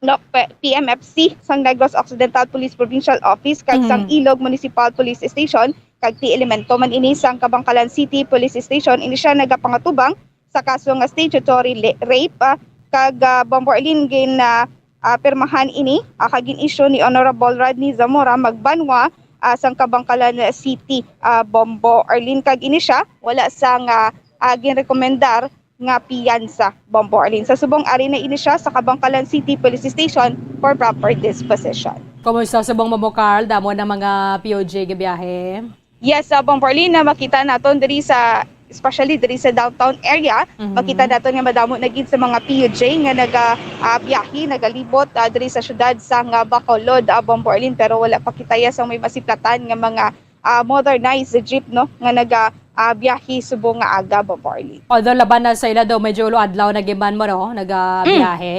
no, P-, P M F C sang Negros Occidental Police Provincial Office kag sang, mm, Ilog Municipal Police Station, kag ti elemento man ini sang Kabankalan City Police Station. Ini siya nagapangatubang sa kaso nga statutory le-, rape, ah, kag, ah, Bombo Arlene, gin, ah, ah, pirmahan ini, ah, kag gin-issue ni Honorable Rodney Zamora Magbanwa, ah, sang Kabankalan City, ah, Bombo Arlene, kag ini siya wala sang, ah, ah, ginrekomendar nga piyansa, Bombo Arlene. Sa subong, ari na ini siya sa Kabankalan City Police Station for proper disposition. Kumusta subong, Bombo Carl? Damo na mga P O J gabiyahe? Yes, sa Bombo Arlene, na makita naton diri sa, especially diri sa downtown area, mhm, makita naton nga madamo na gid sa mga P U J nga naga, ah, biyahe, nagalibot, ah, diri sa siyudad sang, ah, Bacolod, ah, Bombo Arlene, pero wala pa kita ya sang may masiplatan nga mga, ah, motorized jeep, no, nga naga, ah, biyahe subong nga aga, Bombo Arlene. Although laban na sa ila daw, medyo ulo adlaw na giman mo, no, naga, mm, biyahe.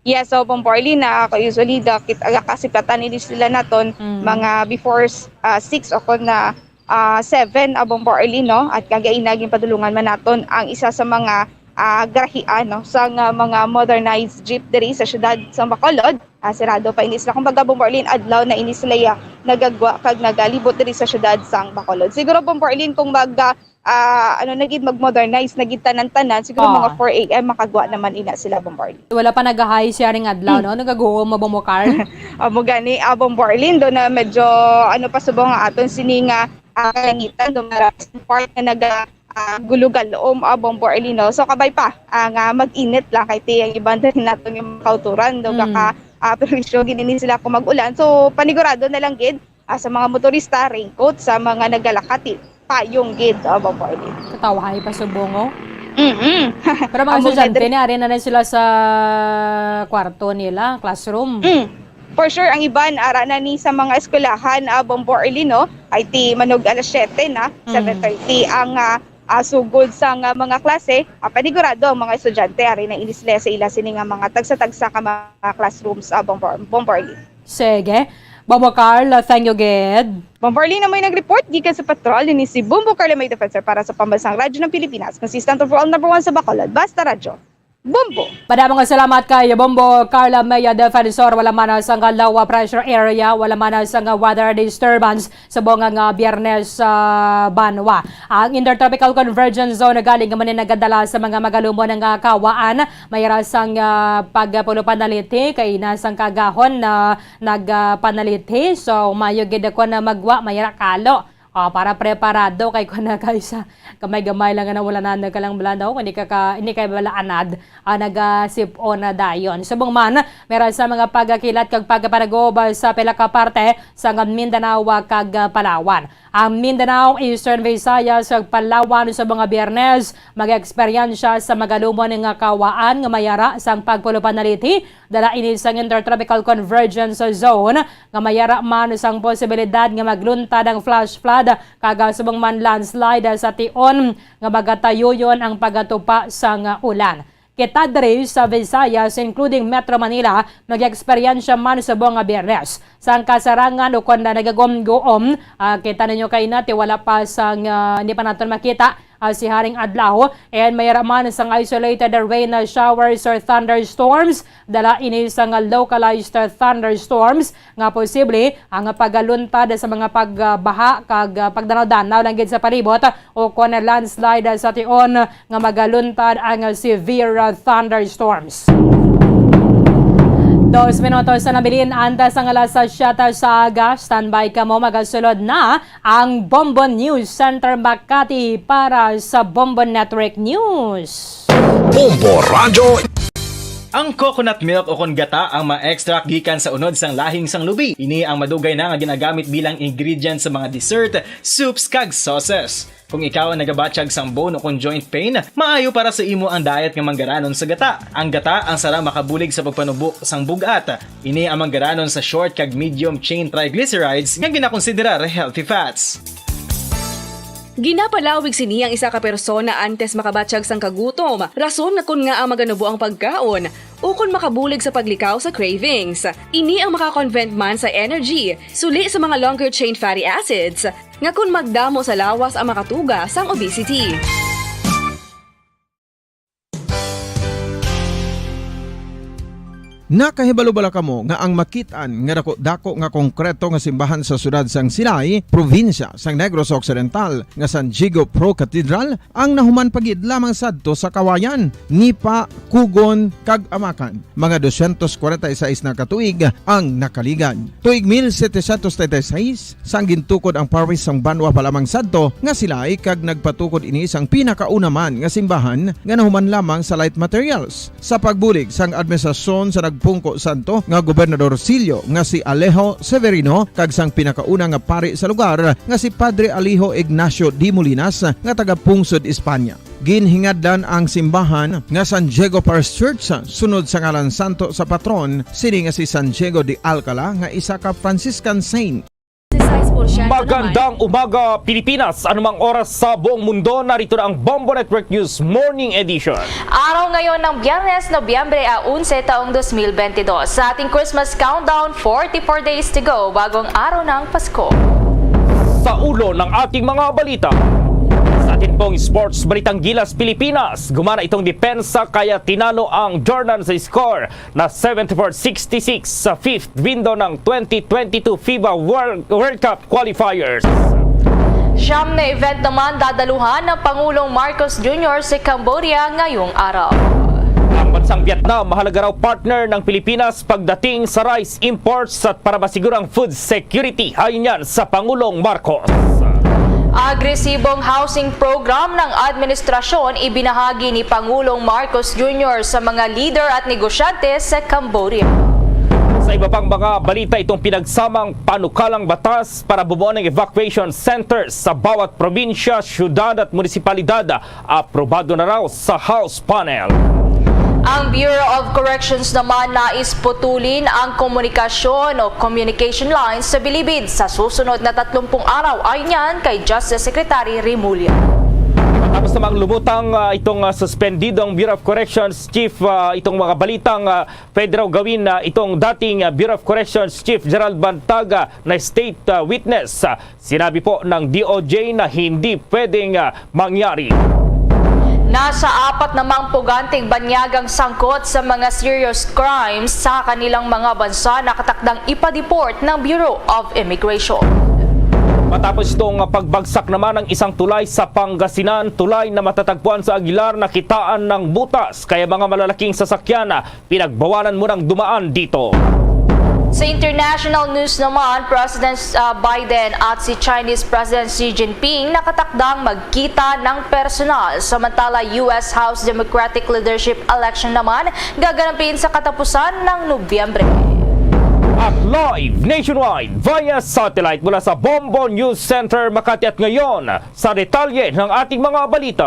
Yes, so, Bombo Arlene, na ako usually, the, kit-, aga kasi platan ini sila naton, mm, mga before, ah, six o kon na, ah, seven, ah, Bombo Arlene, no? At kagaina, ginpadulungan man naton ang isa sa mga, ah, grahian, no? Sa nga mga motorized jeep diri sa siyudad sa Bacolod, ah, sirado pa ini sila. Kumbaga, Bombo Arlene, adlaw na ini sila ya nagagwa kag nagalibot diri sa siyudad sang Bacolod. Siguro, Bombo Arlene, kung mag, ah, ah, ano na gid, mag-modernize na gid tanan-tanan, siguro, ah, mga four A M makagwa naman ina sila, Bombo Arlene. Wala pa nag-high siya ring adlaw, hmm, no? Nagaguom mo, Bombo Carl? Amo gani, ah, Bombo Arlene, do na medyo, ano pa subong nga aton sini nga, ah, kalangitan, do nga part nga naga, ah, gulugalom, ah, Bombo Arlene, no? So, kabay pa, ah, nga mag-init lang kay ti ang iban din naton yung kauturan, do, hmm, ka, ah, perwisyo gid ini sila kung mag-ulan. So, panigurado na lang gid, ah, sa mga motorista, raincoat, sa mga nagalakati, payong gid, ah, Bombo Arlene. Katawahay pa subong, oh. Mm-mm. Pero mga estudyante, ni ari na na sila sa kwarto nila, classroom. Mm. For sure, ang iban, ara na ni sa mga eskwelahan, ah, Bombo Arlene, no? Ay ti manog alas siyete na, mm, seven thirty ang, ah, ah, sugod sang, ah, mga klase, ah, panigurado ang mga estudyante ari na ini sila sa ila sini nga mga tagsa-tagsa ka mga classrooms, ah, Bombo-, Bombo Arlene. Sige. Bombo Carl, thank you gid. Bombo Arlene, amoy nag-report gikan sa patrol, ini si Bombo Carl, may defensor para sa Pambansang Radyo ng Pilipinas, consistent overall number one sa Bacolod. Basta Radyo. Bombo! Madamo nga salamat kay Bombo Carla Maya Defensor. Wala man sang low pressure area, wala man sang weather disturbance subong nga Biyernes sa banwa. Ang Intertropical Convergence Zone gali nga man nagadala sa mga magalumon nga kawaan. May ra sang, ah, pagpulupanalithi kay ina sang kagahon na nagpanalithi. So, mayo gid ako na magwa, may ra kalo. Ah, para preparado kay kun na kay sa gamay-gamay lang nga nawalanan na ka lang bala daw, hindi ka, ka hindi kay bala anad, ah, nagasip-on na dayon. Subong man, meron sa mga pagkilat kag pagpanagob sa pila ka parte sa Mindanao kag, ah, Palawan. Ang Mindanao, Eastern Visayas, kag Palawan sa mga Biyernes, mag-eksperyensya sa magalumon nga kawaan nga mayara sang pagpulupanalithi, dala ini sang Intertropical Convergence Zone nga mayara man sang posibilidad nga magluntad ang flash flood kag subong man landslide sa tion nga magatayuyon ang pagatupa sang ulan. Kita diri sa Visayas, including Metro Manila, nag-eksperyensya man subong nga Biyernes sang kasarangan ukon na nagagumguom. Ah, kita ninyo kay nati wala pa sang, ah, hindi pa naton makita ah, si Haring Adlaw, and may ra man sang isolated rain showers or thunderstorms. Dala ini sang localized thunderstorms nga posible ang pagaluntad sa mga pagbaha kag pagdanaw-danaw lang gid sa palibot o kon landslide sa tion nga magaluntad ang severe thunderstorms. Dos minutos na nabilin antes ang alas siyete sa aga. Standby kamo, magasulod na ang Bombo News Center Makati para sa Bombo Network News. Bombo Radyo. Ang coconut milk o kon gata ang ma-extract gikan sa unod sang lahing sang lubi. Ini ang madugay na nga ginagamit bilang ingredient sa mga dessert, soups, kag sauces. Kung ikaw ang nagabatyag sang bone o kon joint pain, maayo para sa imo ang diet nga manggaranon sa gata. Ang gata ang sara makabulig sa pagpanubo sang bug-at. Ini ang manggaranon sa short kag medium chain triglycerides nga ginakonsiderar healthy fats. Ginapalawig sini ang isa ka persona antes makabatyag sang kagutom, rason nga kon ngaa maganubo ang pagkaon, ukon makabulig sa paglikaw sa cravings. Ini ang makakonvent man sa energy, suli sa mga longer chain fatty acids, nga kon magdamo sa lawas ang makatuga sang obesity. Nakahibalo bala kamo nga ang makit-an nga daku-daku nga konkreto nga simbahan sa siyudad sang Silay, probinsya sang Negros Occidental, nga San Diego Pro Cathedral ang nahuman pa gid lamang sadto sa Kawayan, Nipa, Kugon, kag Amakan? Mga dosyentos kwarenta y seis na ka tuig ang nakaligad. Tuig mil setecientos treinta y seis, sang gintukod ang parish sang banwa pa lamang sadto nga Silay, kag nagpatukod ini sang pinakauna man nga simbahan nga nahuman lamang sa light materials. Sa pagbulig sang administrasyon sa nagpungko sadto nga gobernadorcillo nga si Alejo Severino kag sang pinakauna nga pari sa lugar nga si Padre Alejo Ignacio D. Molinas nga taga-pungsod España. Ginhingadlan ang simbahan nga San Diego Parish Church sunod sa ngalan santo sa patron sini nga si San Diego de Alcala nga isa ka Franciscan saint. Magandang umaga, Pilipinas! Anumang oras sa buong mundo, narito na ang Bombo Network News Morning Edition. Araw ngayon ng Biyernes, Nobyembre a onse, taong dos mil bentidós. Sa ating Christmas countdown, forty-four days to go, bagong araw ng Pasko. Sa ulo ng ating mga balita, sa ating pong sports balitang Gilas Pilipinas, gumana itong depensa kaya tinalo ang Jordan sa score na seventy-four sixty-six sa fifth window ng twenty twenty-two FIBA World, World Cup qualifiers. Siyam na event naman dadaluhan ng Pangulong Marcos Junior sa Cambodia ngayong araw. Ang bansang Vietnam, mahalaga raw partner ng Pilipinas pagdating sa rice imports at para masiguro ang food security. Ayon yan sa Pangulong Marcos. Agresibong housing program ng administrasyon ibinahagi ni Pangulong Marcos Junior sa mga leader at negosyante sa Cambodia. Sa iba pang mga balita, itong pinagsamang panukalang batas para bumuo ng evacuation centers sa bawat probinsya, syudad at munisipalidad aprobado na raw sa House panel. Ang Bureau of Corrections naman nais putulin ang komunikasyon o communication lines sa bilibid sa susunod na tatlumpung araw, ayon yan kay Justice Secretary Remulla. Matapos namang lumutang, ah, itong, ah, suspendidong Bureau of Corrections Chief, ah, itong mga balitang, ah, pwede raw gawin na itong dating, ah, Bureau of Corrections Chief Gerald Bantaga na state, ah, witness. Ah, sinabi po ng D O J na hindi pwedeng, ah, mangyari. Nasa apat namang puganting banyagang sangkot sa mga serious crimes sa kanilang mga bansa nakatakdang ipa-deport ng Bureau of Immigration. Matapos itong pagbagsak naman ng isang tulay sa Pangasinan, tulay na matatagpuan sa Aguilar, nakitaan ng butas, kaya mga malalaking sasakyan, ah, pinagbawalan munang dumaan dito. Sa international news naman, President, ah, Biden at si Chinese President Xi Jinping nakatakdang magkita ng personal. Samantala, U S House Democratic Leadership election naman gaganapin sa katapusan ng Nobyembre. At live nationwide via satellite mula sa Bombo News Center, Makati, at ngayon, sa detalye ng ating mga balita.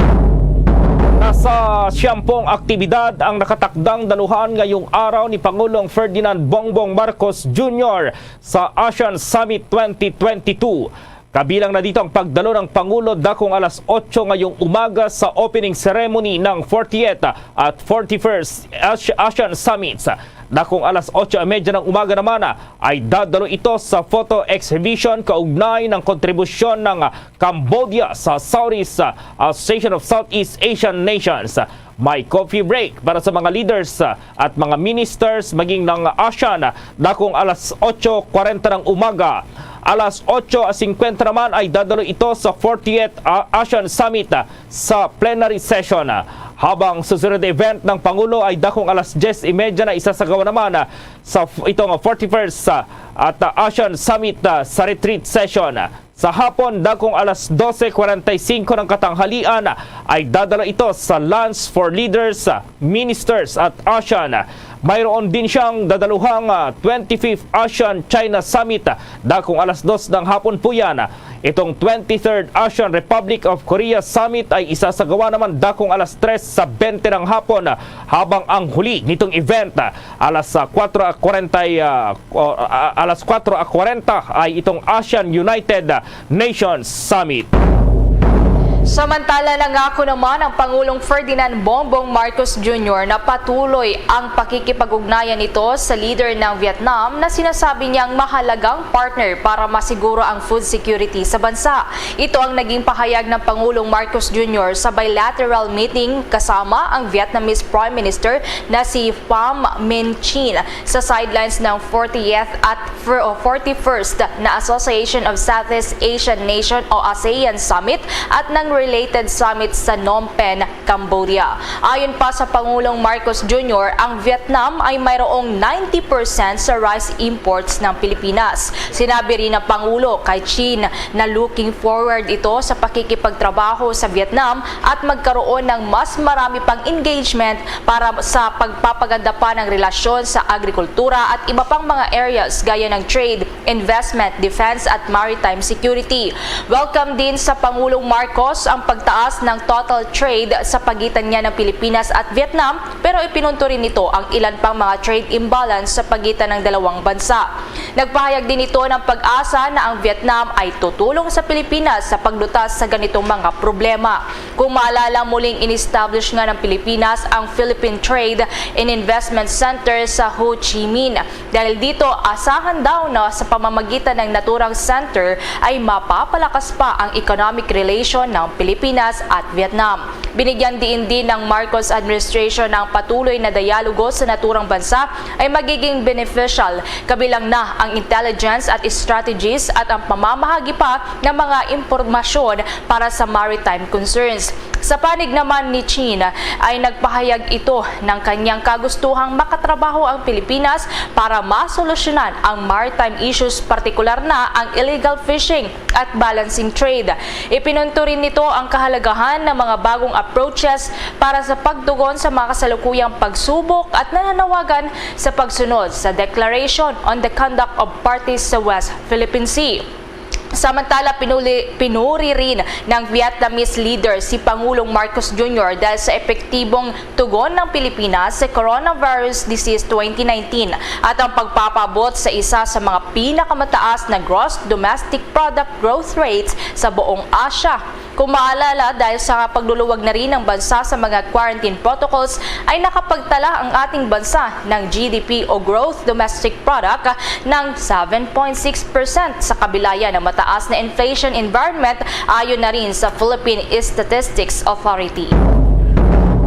Nasa siyampung aktibidad ang nakatakdang daluhan ngayong araw ni Pangulong Ferdinand Bongbong Marcos Junior sa ASEAN Summit twenty twenty-two. Kabilang na dito ang pagdalo ng Pangulo dakong alas otso ngayong umaga sa opening ceremony ng fortieth at forty-first As-, ASEAN Summits. Dakong alas otso y medya ng umaga naman, ah, ay dadalo ito sa photo exhibition kaugnay ng kontribusyon ng, ah, Cambodia sa Southeast, ah, Association of Southeast Asian Nations. May coffee break para sa mga leaders, ah, at mga ministers maging ng ASEAN, ah, dakong alas otso kwarenta ng umaga. Alas otso singkwenta naman ay dadalo ito sa fortieth, ah, ASEAN Summit, ah, sa plenary session. Habang susunod na event ng Pangulo ay dakong alas diyes y medya na isasagawa naman, ah, sa f-, itong forty-first, ah, at, ah, ASEAN Summit, ah, sa retreat session. Sa hapon, dakong alas dose kwarenta y singko ng katanghalian, ah, ay dadalo ito sa Lunch for Leaders, ah, Ministers at ASEAN. Mayroon din siyang dadaluhang, ah, twenty-fifth ASEAN China Summit, ah, dakong alas dos ng hapon po yan. Itong twenty-third ASEAN Republic of Korea Summit ay isasagawa naman dakong alas tres sa bente ng hapon, habang ang huli nitong event, alas, ah, kwatro kwarenta, ah, o, ah, alas kwatro kwarenta ay itong ASEAN United Nations Summit. Samantala, nangako naman ang Pangulong Ferdinand Bongbong Marcos Junior na patuloy ang pakikipag-ugnayan nito sa leader ng Vietnam na sinasabi niyang mahalagang partner para masiguro ang food security sa bansa. Ito ang naging pahayag ng Pangulong Marcos Junior sa bilateral meeting kasama ang Vietnamese Prime Minister na si Pham Minh Chinh sa sidelines ng fortieth at fir-, o forty-first na Association of Southeast Asian Nation o ASEAN Summit at ng related summit sa Phnom Penh, Cambodia. Ayon pa sa Pangulong Marcos Junior, ang Vietnam ay mayroong ninety percent sa rice imports ng Pilipinas. Sinabi rin ng Pangulo kay Chinh na looking forward ito sa pakikipagtrabaho sa Vietnam at magkaroon ng mas marami pang engagement para sa pagpapaganda pa ng relasyon sa agrikultura at iba pang mga areas gaya ng trade, investment, defense at maritime security. Welcome din sa Pangulong Marcos ang pagtaas ng total trade sa pagitan niya ng Pilipinas at Vietnam, pero ipinunto rin nito ang ilan pang mga trade imbalance sa pagitan ng dalawang bansa. Nagpahayag din ito ng pag-asa na ang Vietnam ay tutulong sa Pilipinas sa paglutas sa ganitong mga problema. Kung maalala, muling in-establish nga ng Pilipinas ang Philippine Trade and Investment Center sa Ho Chi Minh. Dahil dito, asahan daw na sa pamamagitan ng naturang center ay mapapalakas pa ang economic relation ng Pilipinas at Vietnam. Binigyan diin din ng Marcos administration na ang patuloy na dialogo sa naturang bansa ay magiging beneficial, kabilang na ang intelligence at strategies at ang pamamahagi pa ng mga impormasyon para sa maritime concerns. Sa panig naman ni Chinh, ay nagpahayag ito ng kanyang kagustuhang makatrabaho ang Pilipinas para masolusyonan ang maritime issues, partikular na ang illegal fishing at balancing trade. Ipinunto rin nito ang kahalagahan ng mga bagong approaches para sa pagtugon sa mga kasalukuyang pagsubok at nananawagan sa pagsunod sa Declaration on the Conduct of Parties sa West Philippine Sea. Samantala, pinuli-, pinuri rin ng Vietnamese leader si Pangulong Marcos Junior dahil sa epektibong tugon ng Pilipinas sa coronavirus disease twenty nineteen at ang pagpapaabot sa isa sa mga pinakamataas na gross domestic product growth rates sa buong Asia Kung maalala, dahil sa pagluluwag na rin ng bansa sa mga quarantine protocols, ay nakapagtala ang ating bansa ng G D P o Gross Domestic Product ng seven point six percent sa kabila ng mataas na inflation environment, ayon na rin sa Philippine Statistics Authority.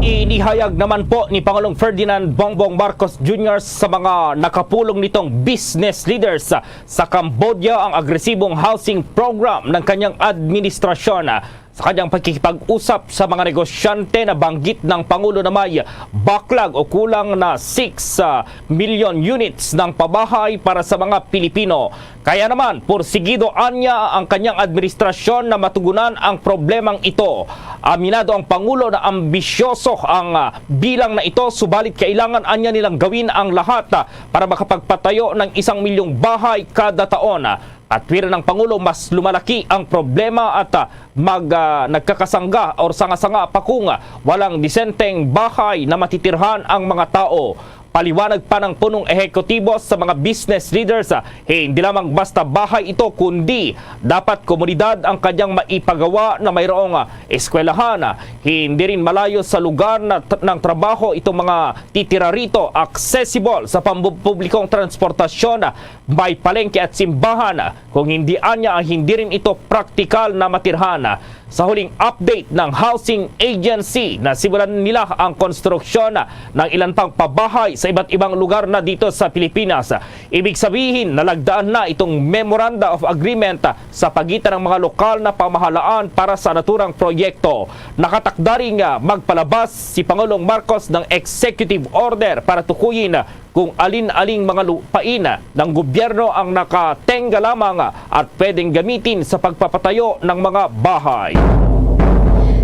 Inihayag naman po ni Pangulong Ferdinand Bongbong Marcos Junior sa mga nakapulong nitong business leaders sa Cambodia ang agresibong housing program ng kanyang administrasyon. Sa kanyang pakikipag-usap sa mga negosyante, nabanggit ng Pangulo na may backlog o kulang na six million units ng pabahay para sa mga Pilipino. Kaya naman, pursigido anya ang kanyang administrasyon na matugunan ang problemang ito. Aminado ang Pangulo na ambisyoso ang, ah, bilang na ito, subalit kailangan anya nilang gawin ang lahat, ah, para makapagpatayo ng isang milyong bahay kada taon. Katwiran ng Pangulo, mas lumalaki ang problema at, ah, mag, ah, nagkakasangga or sanga-sanga pa kung, ah, walang disenteng bahay na matitirhan ang mga tao. Paliwanag pa ng punong ehekutibo sa mga business leaders, ah, hindi lamang basta bahay ito, kundi dapat komunidad ang kanyang maipagawa na mayroong, ah, eskwelahan. Hindi rin malayo sa lugar na tr- ng trabaho itong mga titira rito, accessible sa pampublikong transportasyon, may palengke at simbahan. Kung hindi anya, hindi rin ito praktikal na matirhan. Sa huling update ng Housing Agency, nasimulan nila ang konstruksyon ng ilan pang pabahay sa iba't ibang lugar na dito sa Pilipinas. Ibig sabihin, nalagdaan na itong Memoranda of Agreement sa pagitan ng mga lokal na pamahalaan para sa naturang proyekto. Nakatakda ring, ah, magpalabas si Pangulong Marcos ng executive order para tukuyin kung alin-aling mga lupain ng gobyerno ang nakatengga lamang at pwedeng gamitin sa pagpapatayo ng mga bahay.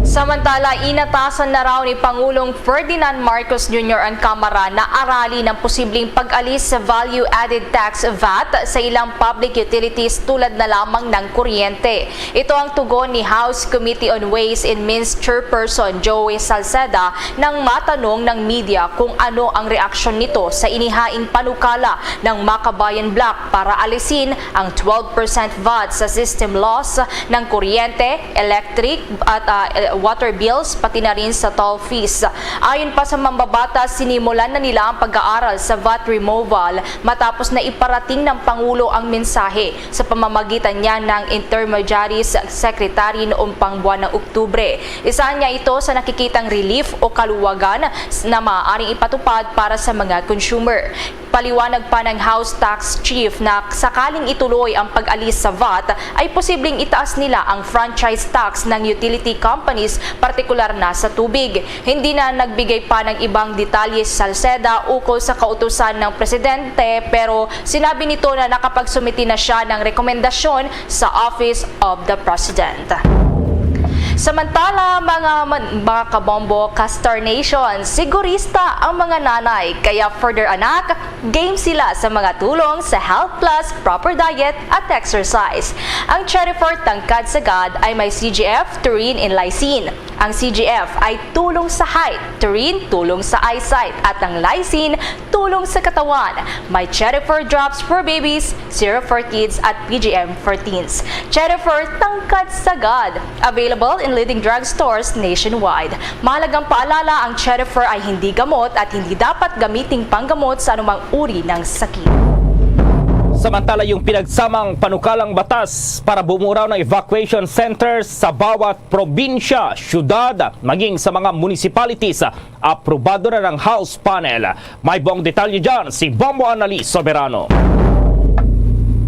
Samantala, inatasan na raw ni Pangulong Ferdinand Marcos Junior ang Kamara na aralin ang posibleng pag-alis sa value-added tax, VAT, sa ilang public utilities tulad na lamang ng kuryente. Ito ang tugon ni House Committee on Ways and Means Chairperson Joey Salceda nang matanong ng media kung ano ang reaksyon nito sa inihaing panukala ng Makabayan Bloc para alisin ang twelve percent VAT sa system loss ng kuryente, electric at, ah, water bills, pati na rin sa toll fees. Ayon pa sa mambabatas, sinimulan na nila ang pag-aaral sa VAT removal matapos na iparating ng Pangulo ang mensahe sa pamamagitan niya ng Intermediaries Secretary noong pang buwan ng Oktubre. Isa niya ito sa nakikitang relief o kaluwagan na maaaring ipatupad para sa mga consumer. Paliwanag pa ng House Tax Chief na sakaling ituloy ang pag-alis sa VAT, ay posibleng itaas nila ang franchise tax ng utility companies, partikular na sa tubig. Hindi na nagbigay pa ng ibang detalye si Salceda ukol sa kautusan ng presidente, pero sinabi nito na nakapagsumite na siya ng rekomendasyon sa Office of the President. Samantala, mga man- mga kabombo, ka-Star Nation, sigurista ang mga nanay, kaya for their anak, game sila sa mga tulong sa Health Plus, proper diet at exercise. Ang Cherry Fort Tangkad Sagad ay may C G F, taurine, and lysine. Ang C G F ay tulong sa height, taurine tulong sa eyesight, at ang lysine tulong sa katawan. May Cherry Fort drops for babies, Zero for kids, at P G M for teens. Cherry Fort Tangkad Sagad, available in leading drugstores nationwide. Mahalagang paalala, ang Cherry Fort ay hindi gamot at hindi dapat gamiting panggamot sa anumang uri ng sakit. Samantala, yung pinagsamang panukalang batas para bumuraw ng evacuation centers sa bawat probinsya, syudad, maging sa mga municipalities, aprobado na ng House panel. May buong detalye dyan si Bombo Annalise Soberano.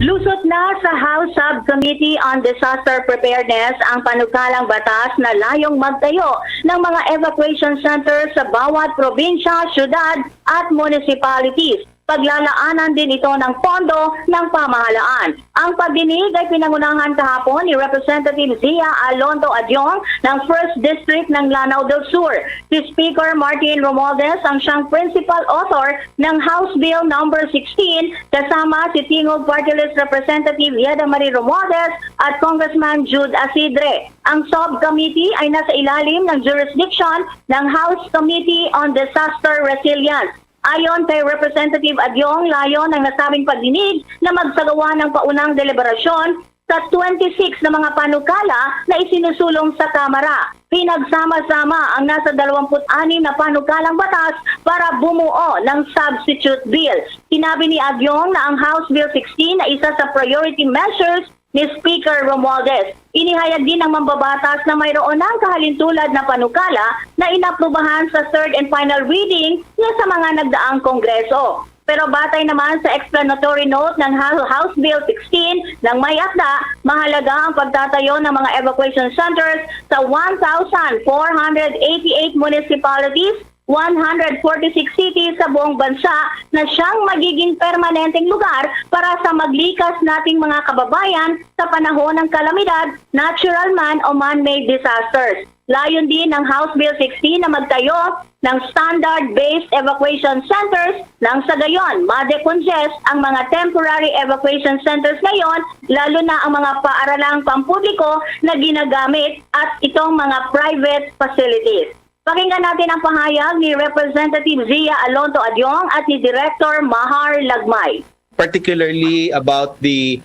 Lusot na sa House Subcommittee on Disaster Preparedness ang panukalang batas na layong magtayo ng mga evacuation center sa bawat probinsya, syudad at municipalities. Paglalaanan din ito ng pondo ng pamahalaan. Ang pagdinig ay pinangunahan kahapon ni Representative Zia Alondo Adiong ng First District ng Lanao del Sur. Si Speaker Martin Romualdez ang siyang principal author ng House Bill Number sixteen, kasama si Tingog Party List Representative Yeda Marie Romualdez at Congressman Jude Asidre. Ang subcommittee ay nasa ilalim ng jurisdiction ng House Committee on Disaster Resilience. Ayon kay Representative Adyong, layon ng nasabing pagdinig na magsagawa ng paunang deliberasyon sa twenty-six na mga panukala na isinusulong sa Kamara. Pinagsama-sama ang nasa dalawampu't anim na panukalang batas para bumuo ng substitute bill. Sinabi ni Agion na ang House Bill sixteen ay isa sa priority measures ni Speaker Romualdez. Inihayag din ng mambabatas na mayroon ng kahalintulad na panukala na inaprubahan sa third and final reading niya sa mga nagdaang Kongreso. Pero batay naman sa explanatory note ng Hou-, House Bill sixteen, nang may akda, mahalaga ang pagtatayo ng mga evacuation centers sa one thousand four hundred eighty-eight municipalities, one hundred forty-six cities sa buong bansa na siyang magiging permanenteng lugar para sa maglikas nating mga kababayan sa panahon ng kalamidad, natural man o man-made disasters. Layon din ng House Bill sixteen na magtayo ng standard-based evacuation centers nang sa gayon ma-decongest ang mga temporary evacuation centers ngayon, lalo na ang mga paaralang pampubliko na ginagamit at itong mga private facilities. Pakinggan natin ang pahayag ni Representative Zia Alonto Adyong at ni Director Mahar Lagmay. Particularly about the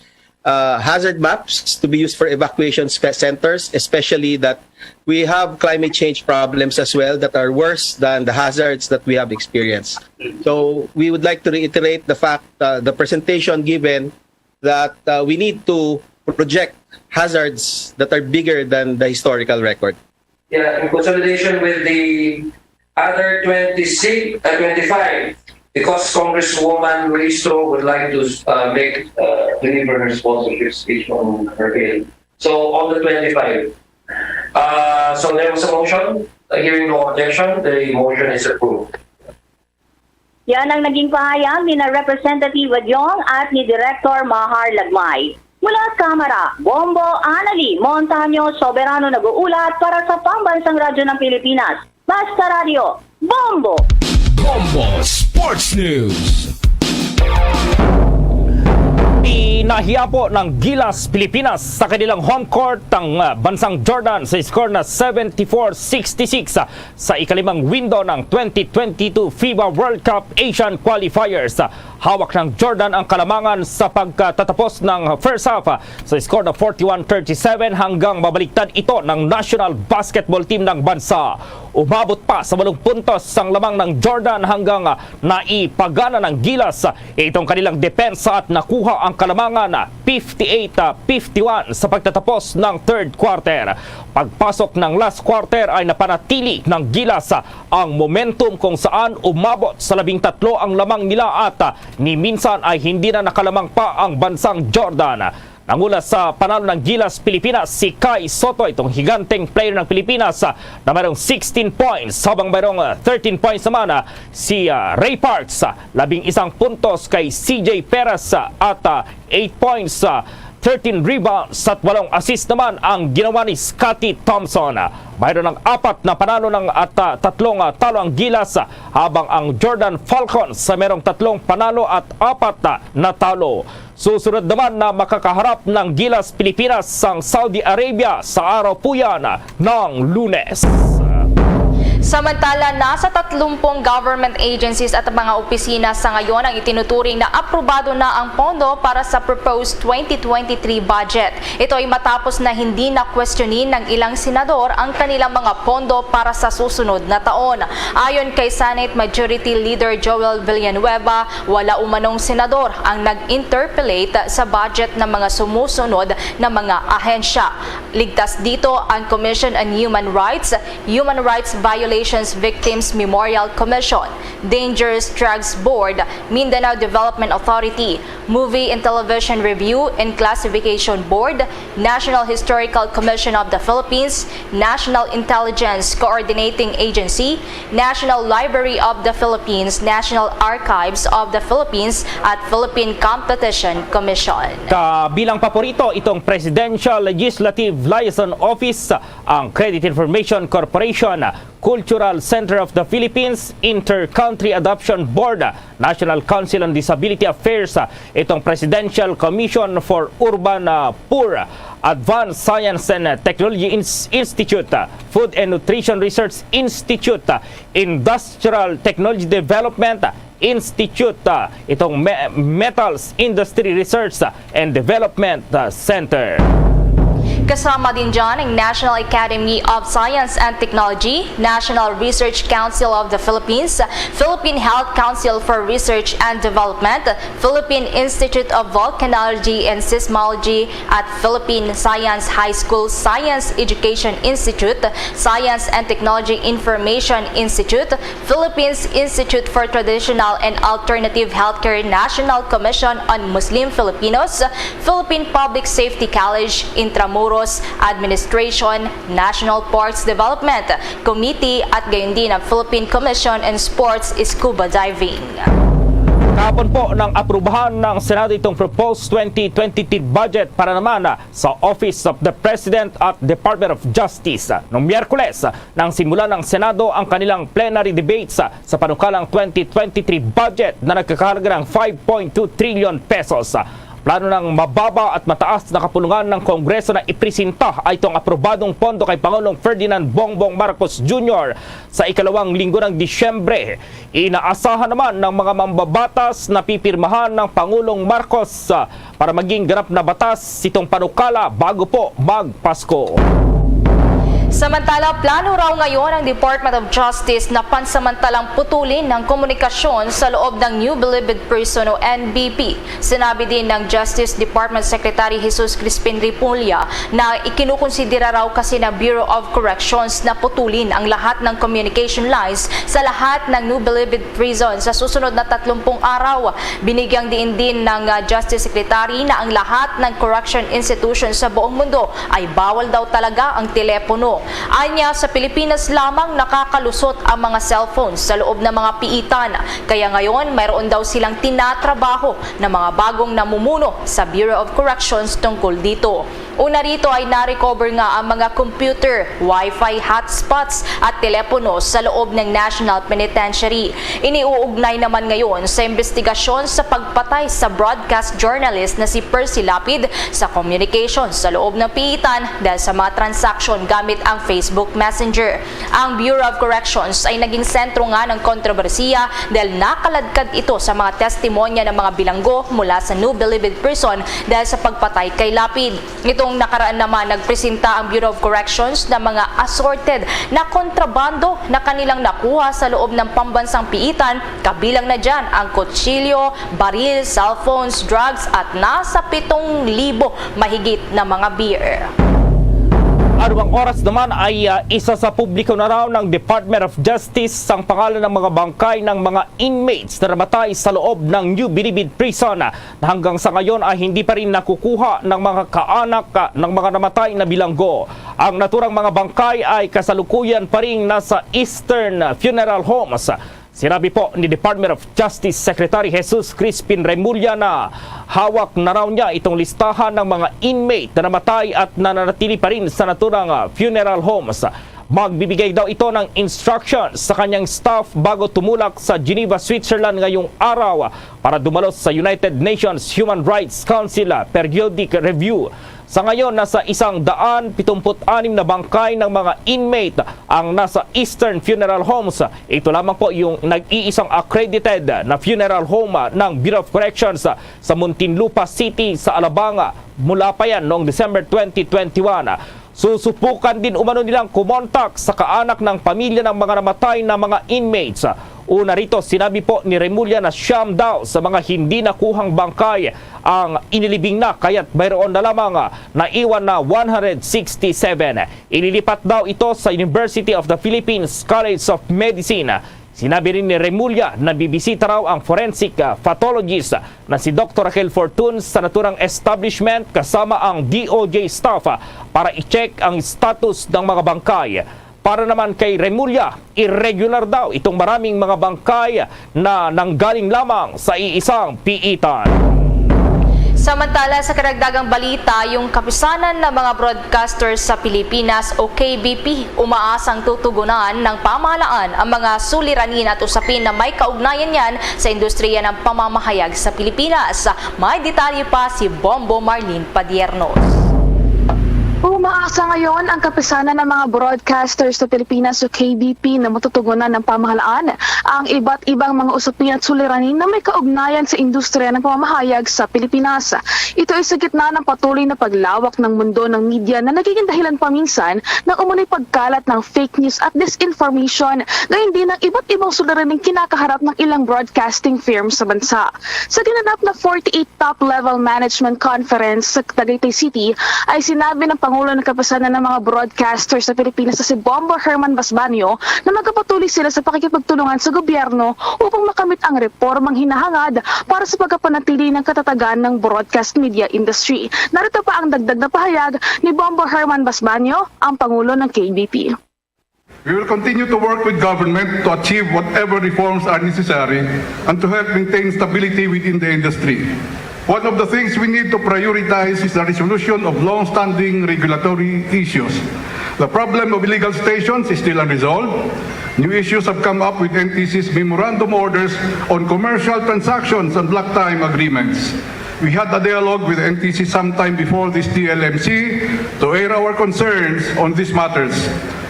uh, hazard maps to be used for evacuation spe- centers, especially that we have climate change problems as well that are worse than the hazards that we have experienced. So we would like to reiterate the fact, uh, the presentation given, that uh, we need to project hazards that are bigger than the historical record. Yeah, in consolidation with the other twenty-six, uh, twenty-five, because Congresswoman Registro would like to uh, make uh, deliver her sponsorship speech on her bill. So on the twenty-five. Uh, so there was a motion. Uh, hearing no objection, the motion is approved. Yan ang naging pahayag ni na Representative Adyong at ni Director Mahar Lagmay. Mula sa Kamara, Bombo Anali Montaño Soberano nag-uulat para sa Pambansang Radyo ng Pilipinas. Basta Radyo, Bombo! Bombo Sports News. Pinahiyapo ng Gilas Pilipinas sa kanilang home court ang, ah, bansang Jordan sa score na seventy-four sixty-six, ah, sa ikalimang window ng twenty twenty-two fifa World Cup Asian Qualifiers. Hawak ng Jordan ang kalamangan sa pagkatatapos ng first half, ah, sa score na forty-one thirty-seven hanggang mabaliktad ito ng national basketball team ng bansa. Umabot pa sa walong puntos ang lamang ng Jordan hanggang, ah, naipagana ng Gilas, ah, itong kanilang depensa at nakuha ang kalamangan, ah, fifty-eight fifty-one sa pagtatapos ng third quarter. Pagpasok ng last quarter ay napanatili ng Gilas, ah, ang momentum kung saan umabot sa labing tatlo ang lamang nila at, ah, ni minsan ay hindi na nakalamang pa ang bansang Jordan. Nanguna sa panalo ng Gilas Pilipinas si Kai Soto, itong higanteng player ng Pilipinas, ah, na mayroong sixteen points, habang mayroong, ah, thirteen points naman, ah, si, ah, Ray Parks, ah, labing isang puntos kay C J Perez, ah, at, ah, eight points, ah, thirteen rebounds at walong assist naman ang ginawa ni Scottie Thompson. Mayroon ng apat na panalo ng at, ah, tatlong, ah, talo ang Gilas, ah, habang ang Jordan Falcons sa merong tatlong panalo at apat, ah, na talo. Susunod naman na makakaharap ng Gilas Pilipinas sang Saudi Arabia sa araw po yan ng Lunes. Samantala, nasa tatlumpung government agencies at mga opisina sa ngayon ang itinuturing na aprobado na ang pondo para sa proposed twenty twenty-three budget. Ito ay matapos na hindi na kwestiyonin ng ilang senador ang kanilang mga pondo para sa susunod na taon. Ayon kay Senate Majority Leader Joel Villanueva, wala umanong senador ang nag-interpolate sa budget ng mga sumusunod na mga ahensya. Ligtas dito ang Commission on Human Rights, Human Rights Violations Victims Memorial Commission, Dangerous Drugs Board, Mindanao Development Authority, Movie and Television Review and Classification Board, National Historical Commission of the Philippines, National Intelligence Coordinating Agency, National Library of the Philippines, National Archives of the Philippines, at Philippine Competition Commission. Kabilang paborito itong Presidential Legislative Liaison Office, ang Credit Information Corporation, Cultural Center of the Philippines, Inter-Country Adoption Board, National Council on Disability Affairs, itong Presidential Commission for Urban, ah, Poor, Advanced Science and Technology Ins-, Institute, Food and Nutrition Research Institute, Industrial Technology Development, Institute, ah, itong Me-, Metals Industry Research, ah, and Development, ah, Center. Kasama din dyan ang National Academy of Science and Technology, National Research Council of the Philippines, Philippine Health Council for Research and Development, Philippine Institute of Volcanology and Seismology at Philippine Science High School Science Education Institute, Science and Technology Information Institute, Philippines Institute for Traditional and Alternative Healthcare, National Commission on Muslim Filipinos, Philippine Public Safety College, Intramuros Administration, National Parks Development Committee, at gayon din ang Philippine Commission on Sports Scuba Diving. Kahapon po nang aprubahan ng Senado itong proposed twenty twenty-three budget para naman sa Office of the President at Department of Justice. Noong Miyerkules, nang simulan ng Senado ang kanilang plenary debates sa panukalang twenty twenty-three budget na nagkakahalaga ng five point two trillion pesos. Plano ng mababa at mataas na kapulungan ng Kongreso na ipresenta ay itong aprobadong pondo kay Pangulong Ferdinand Bongbong Marcos Junior sa ikalawang linggo ng Disyembre. Inaasahan naman ng mga mambabatas na pipirmahan ng Pangulong Marcos, ah, para maging ganap na batas itong panukala bago po magpasko. Samantala, plano raw ngayon ang Department of Justice na pansamantalang putulin ang komunikasyon sa loob ng New Bilibid Prison o N B P. Sinabi din ng Justice Department Secretary Jesus Crispin Remulla na ikinukonsidera raw kasi ng Bureau of Corrections na putulin ang lahat ng communication lines sa lahat ng New Bilibid Prison sa susunod na tatlumpung araw. Binigyang diin din ng, ah, Justice Secretary na ang lahat ng correction institutions sa buong mundo ay bawal daw talaga ang telepono. Anya, sa Pilipinas lamang nakakalusot ang mga cellphones sa loob ng mga piitan. Kaya ngayon, mayroon daw silang tinatrabaho na mga bagong namumuno sa Bureau of Corrections tungkol dito. Una rito ay na-recover nga ang mga computer, wifi hotspots at telepono sa loob ng National Penitentiary. Iniuugnay naman ngayon sa investigasyon sa pagpatay sa broadcast journalist na si Percy Lapid sa communication sa loob ng piitan dahil sa mga transaksyon gamit ang Facebook Messenger. Ang Bureau of Corrections ay naging sentro nga ng kontrobersiya dahil nakaladkad ito sa mga testimonya ng mga bilanggo mula sa New Bilibid Prison dahil sa pagpatay kay Lapid. Nitong nakaraan naman, nagpresenta ang Bureau of Corrections ng mga assorted na kontrabando na kanilang nakuha sa loob ng pambansang piitan, kabilang na dyan ang kutsilyo, baril, cellphones, drugs at nasa pitong libo mahigit na mga beer. Anumang oras naman ay, ah, isasapubliko na raw ng Department of Justice ang pangalan ng mga bangkay ng mga inmates na namatay sa loob ng New Bilibid Prison na hanggang sa ngayon ay hindi pa rin nakukuha ng mga kaanak, ah, ng mga namatay na bilanggo. Ang naturang mga bangkay ay kasalukuyan pa rin nasa Eastern Funeral Homes. Sinabi po ni Department of Justice Secretary Jesus Crispin Remulla na hawak na raw niya itong listahan ng mga inmate na namatay at nananatili pa rin sa naturang, ah, funeral homes. Magbibigay daw ito ng instructions sa kanyang staff bago tumulak sa Geneva, Switzerland ngayong araw para dumalo sa United Nations Human Rights Council, ah, periodic review. Sa ngayon, nasa isang daan pitumput anim na bangkay ng mga inmate ang nasa Eastern Funeral Homes. Ito lamang po yung nag-iisang accredited na funeral home, ah, ng Bureau of Corrections, ah, sa Muntinlupa City, sa Alabang, ah, mula pa yan noong December twenty twenty-one. Susupukan din umano nilang kumontak sa kaanak ng pamilya ng mga namatay na mga inmates. Una rito, sinabi po ni Remulla na siyam daw sa mga hindi nakuhang bangkay ang inilibing na, kaya't mayroon na lamang, ah, naiwan na one hundred sixty-seven. Ililipat daw ito sa University of the Philippines College of Medicine. Sinabi rin ni Remulla na bibisita raw ang forensic, ah, pathologist na si Doktor Raquel Fortun sa naturang establishment kasama ang D O J staff, ah, para i-check ang status ng mga bangkay. Para naman kay Remulla, irregular daw itong maraming mga bangkay na nanggaling lamang sa iisang piitan. Samantala, sa karagdagang balita, yung Kapisanan ng mga Broadcasters sa Pilipinas o K B P umaasang tutugunan ng pamahalaan ang mga suliranin at usapin na may kaugnayan niyan sa industriya ng pamamahayag sa Pilipinas. May detalye pa si Bombo Marlene Padiernos. Uma- Sa ngayon, ang Kapisanan ng mga Broadcasters sa Pilipinas o K B P na matutugunan ng pamahalaan ang iba't ibang mga usapin at suliranin na may kaugnayan sa industriya ng pamamahayag sa Pilipinas. Ito ay sa gitna ng patuloy na paglawak ng mundo ng media na nagiging dahilan paminsan ng umano'y pagkalat ng fake news at disinformation, gayon din ang iba't ibang suliraning kinakaharap ng ilang broadcasting firm sa bansa. Sa ginanap na forty-eight Top-Level Management Conference sa Tagaytay City, ay sinabi ng Pangulo ng Kapisanan ng mga Broadcaster sa Pilipinas na si Bombo Herman Basbanio na magpapatuloy sila sa pakikipagtulungan sa gobyerno upang makamit ang reformang hinahangad para sa pagkapanatili ng katatagan ng broadcast media industry. Narito pa ang dagdag na pahayag ni Bombo Herman Basbanio, ang Pangulo ng K B P. We will continue to work with government to achieve whatever reforms are necessary and to help maintain stability within the industry. One of the things we need to prioritize is the resolution of long-standing regulatory issues. The problem of illegal stations is still unresolved. New issues have come up with N T C's memorandum orders on commercial transactions and block time agreements. We had a dialogue with N T C sometime before this T L M C to air our concerns on these matters.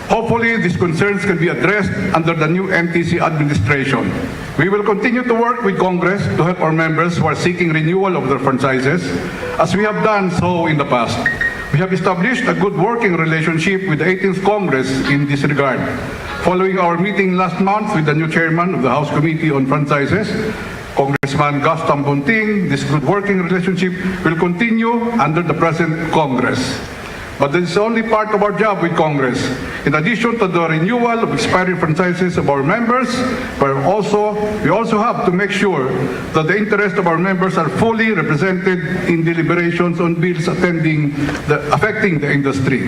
Hopefully, these concerns can be addressed under the new N T C administration. We will continue to work with Congress to help our members who are seeking renewal of their franchises, as we have done so in the past. We have established a good working relationship with the eighteenth Congress in this regard. Following our meeting last month with the new chairman of the House Committee on Franchises, Congressman Gus Tambunting, this good working relationship will continue under the present Congress. But this is only part of our job with Congress. In addition to the renewal of expiring franchises of our members, we're also, we also have to make sure that the interests of our members are fully represented in deliberations on bills attending the, affecting the industry.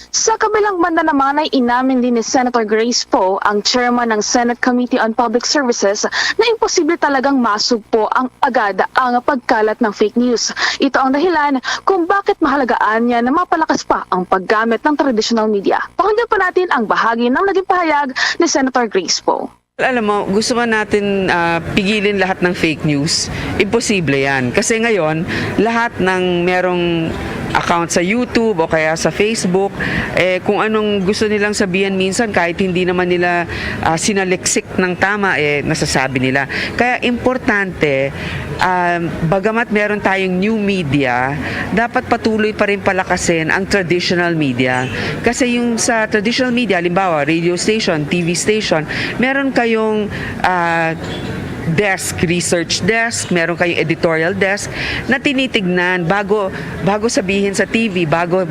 Sa kabilang banda naman ay inamin din ni Senator Grace Poe, ang chairman ng Senate Committee on Public Services, na imposible talagang masugpo ang agad ang pagkalat ng fake news. Ito ang dahilan kung bakit mahalagaan niya na mapalakas pa ang paggamit ng traditional media. Pakinggan pa natin ang bahagi ng naging pahayag ni Senator Grace Poe. Alam mo, gusto man natin ah, pigilin lahat ng fake news, imposible yan. Kasi ngayon, lahat ng merong account sa YouTube o kaya sa Facebook, eh, kung anong gusto nilang sabihin minsan, kahit hindi naman nila ah, sinaliksik ng tama, eh, nasasabi nila. Kaya importante, um, bagamat meron tayong new media, dapat patuloy pa rin palakasin ang traditional media. Kasi yung sa traditional media, halimbawa, radio station, T V station, meron kayong ah, desk, research desk, meron kayong editorial desk na tinitignan bago bago sabihin sa T V, bago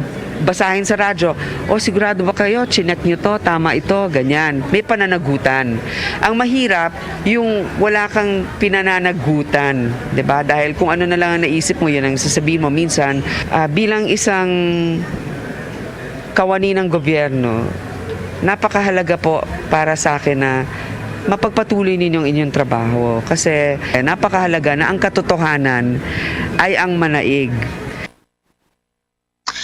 basahin sa radyo, o sigurado ba kayo, chinek nyo to, tama ito, ganyan. May pananagutan. Ang mahirap, yung wala kang pinananagutan, di ba? Dahil kung ano na lang ang naisip mo, yun ang sasabihin mo. Minsan, ah, bilang isang kawani ng gobyerno, napakahalaga po para sa akin na mapagpatuloy ninyong inyong trabaho kasi eh, napakahalaga na ang katotohanan ay ang manaig.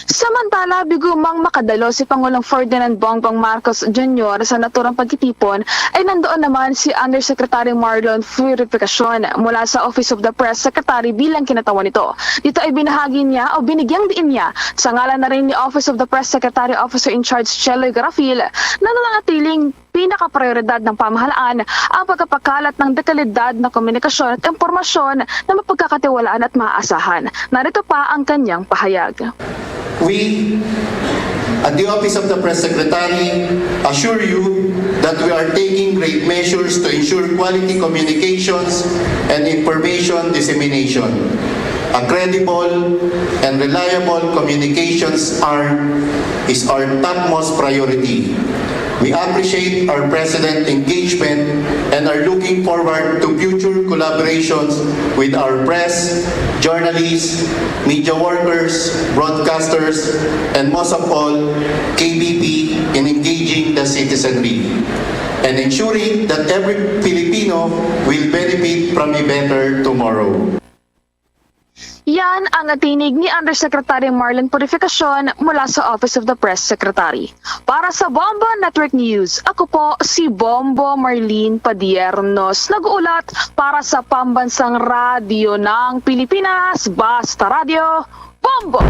Samantala, bigumang makadalo si Pangulong Ferdinand Bongbong Marcos Junior sa naturang pagtitipon ay nandoon naman si Undersecretary Marlon Purificacion mula sa Office of the Press Secretary bilang kinatawan nito. Dito ay binahagi niya o binigyang diin niya sa ngalan na rin ni Office of the Press Secretary Officer in Charge Cheloy Garafil na nananatiling pinakaprioridad ng pamahalaan ang pagkapakalat ng dekalidad na komunikasyon at impormasyon na mapagkakatiwalaan at maaasahan. Narito pa ang kanyang pahayag. We, at the Office of the Press Secretary, assure you that we are taking great measures to ensure quality communications and information dissemination. A credible and reliable communications are is our topmost priority. We appreciate our President's engagement and are looking forward to future collaborations with our press, journalists, media workers, broadcasters, and most of all, K B P in engaging the citizenry and ensuring that every Filipino will benefit from a better tomorrow. Yan ang tinig ni Undersecretary Marlon Purificacion mula sa Office of the Press Secretary. Para sa Bombo Network News, ako po si Bombo Marlene Padiernos, nag-uulat para sa Pambansang Radyo ng Pilipinas, Basta Radyo, Bombo!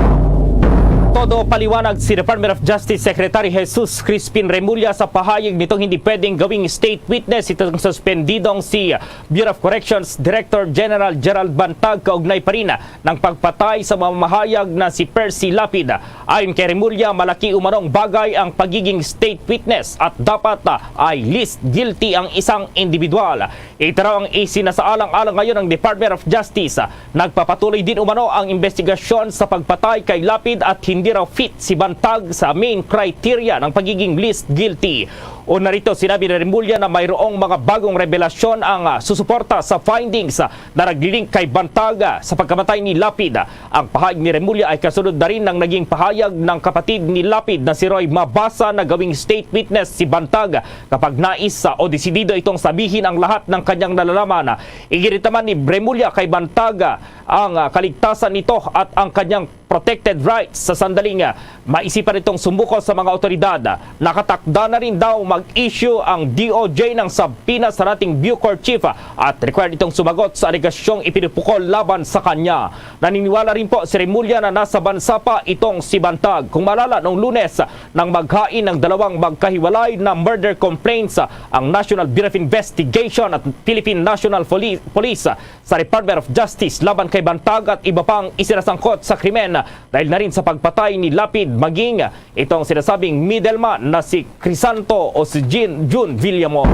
Todo paliwanag si Department of Justice Secretary Jesus Crispin Remulla sa pahayag nitong hindi pwedeng gawing state witness itong suspendidong si Bureau of Corrections Director General Gerald Bantag kaugnay pa rin ng pagpatay sa mamamahayag na si Percy Lapid. Ayon kay Remulla, malaki umanong bagay ang pagiging state witness at dapat, ah, ay least guilty ang isang individual. Ito raw ang isinasaalang-alang ngayon ng Department of Justice. Nagpapatuloy din umano ang investigasyon sa pagpatay kay Lapid at hindi raw fit si Bantag sa main criteria ng pagiging least guilty. Una rito, sinabi ni Remulla na mayroong mga bagong revelasyon ang, ah, susuporta sa findings, ah, na naglilink kay Bantag, ah, sa pagkamatay ni Lapid. Ang pahayag ni Remulla ay kasunod na rin ng naging pahayag ng kapatid ni Lapid na si Roy Mabasa na gawing state witness si Bantag kapag nais, ah, o desidido itong sabihin ang lahat ng kanyang nalalaman. Iginit naman ni Remulla kay Bantag, ah, ang, ah, kaligtasan nito at ang kanyang protected rights sa sandaling, ah, maisipan itong sumuko sa mga awtoridad. Nakatakda na rin daw mag-issue ang D O J ng subpoena sa dating Bucor chief, ah, at required itong sumagot sa alegasyong ipinupukol laban sa kanya. Naniniwala rin po si Remulla na nasa bansa pa itong si Bantag. Kung maalala, noong Lunes, nang maghain ng dalawang magkahiwalay na murder complaints, ah, ang National Bureau of Investigation at Philippine National Foli-, Police, ah, sa Department of Justice laban kay Bantag at iba pang isinasangkot sa krimen, dahil na rin sa pagpatay ni Lapid, maging itong sinasabing middleman na si Crisanto o si Jean, Jun Villamor.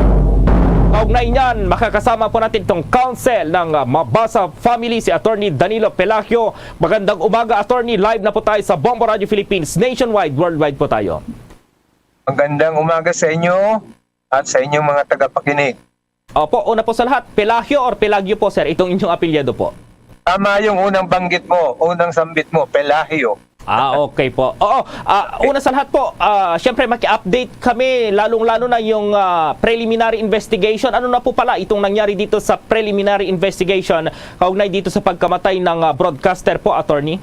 Kaugnay niyan, makakasama po natin itong counsel ng, ah, Mabasa family, si Attorney Danilo Pelagio. Magandang umaga, Attorney. Live na po tayo sa Bombo Radio Philippines, nationwide, worldwide po tayo. Magandang umaga sa inyo at sa inyong mga tagapakinig. Opo, una po sa lahat, Pelagio or Pelagio po, sir, itong inyong apelyido po? Tama yung unang banggit mo, unang sambit mo, Pelagio. Ah, okay po. Oo, ah, una sa lahat po, ah, syempre maki-update kami, lalong-lalo na yung, ah, preliminary investigation. Ano na po pala itong nangyari dito sa preliminary investigation kaugnay dito sa pagkamatay ng, ah, broadcaster po, attorney?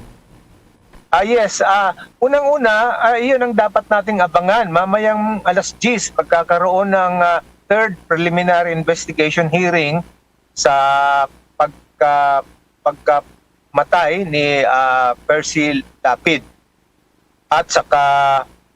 Ah, yes. Ah, unang-una, ah, iyon ang dapat nating abangan. Mamayang alas diyes, magkakaroon ng, ah, third preliminary investigation hearing sa pagka-, pagkamatay ni, ah, Percy Lapid at saka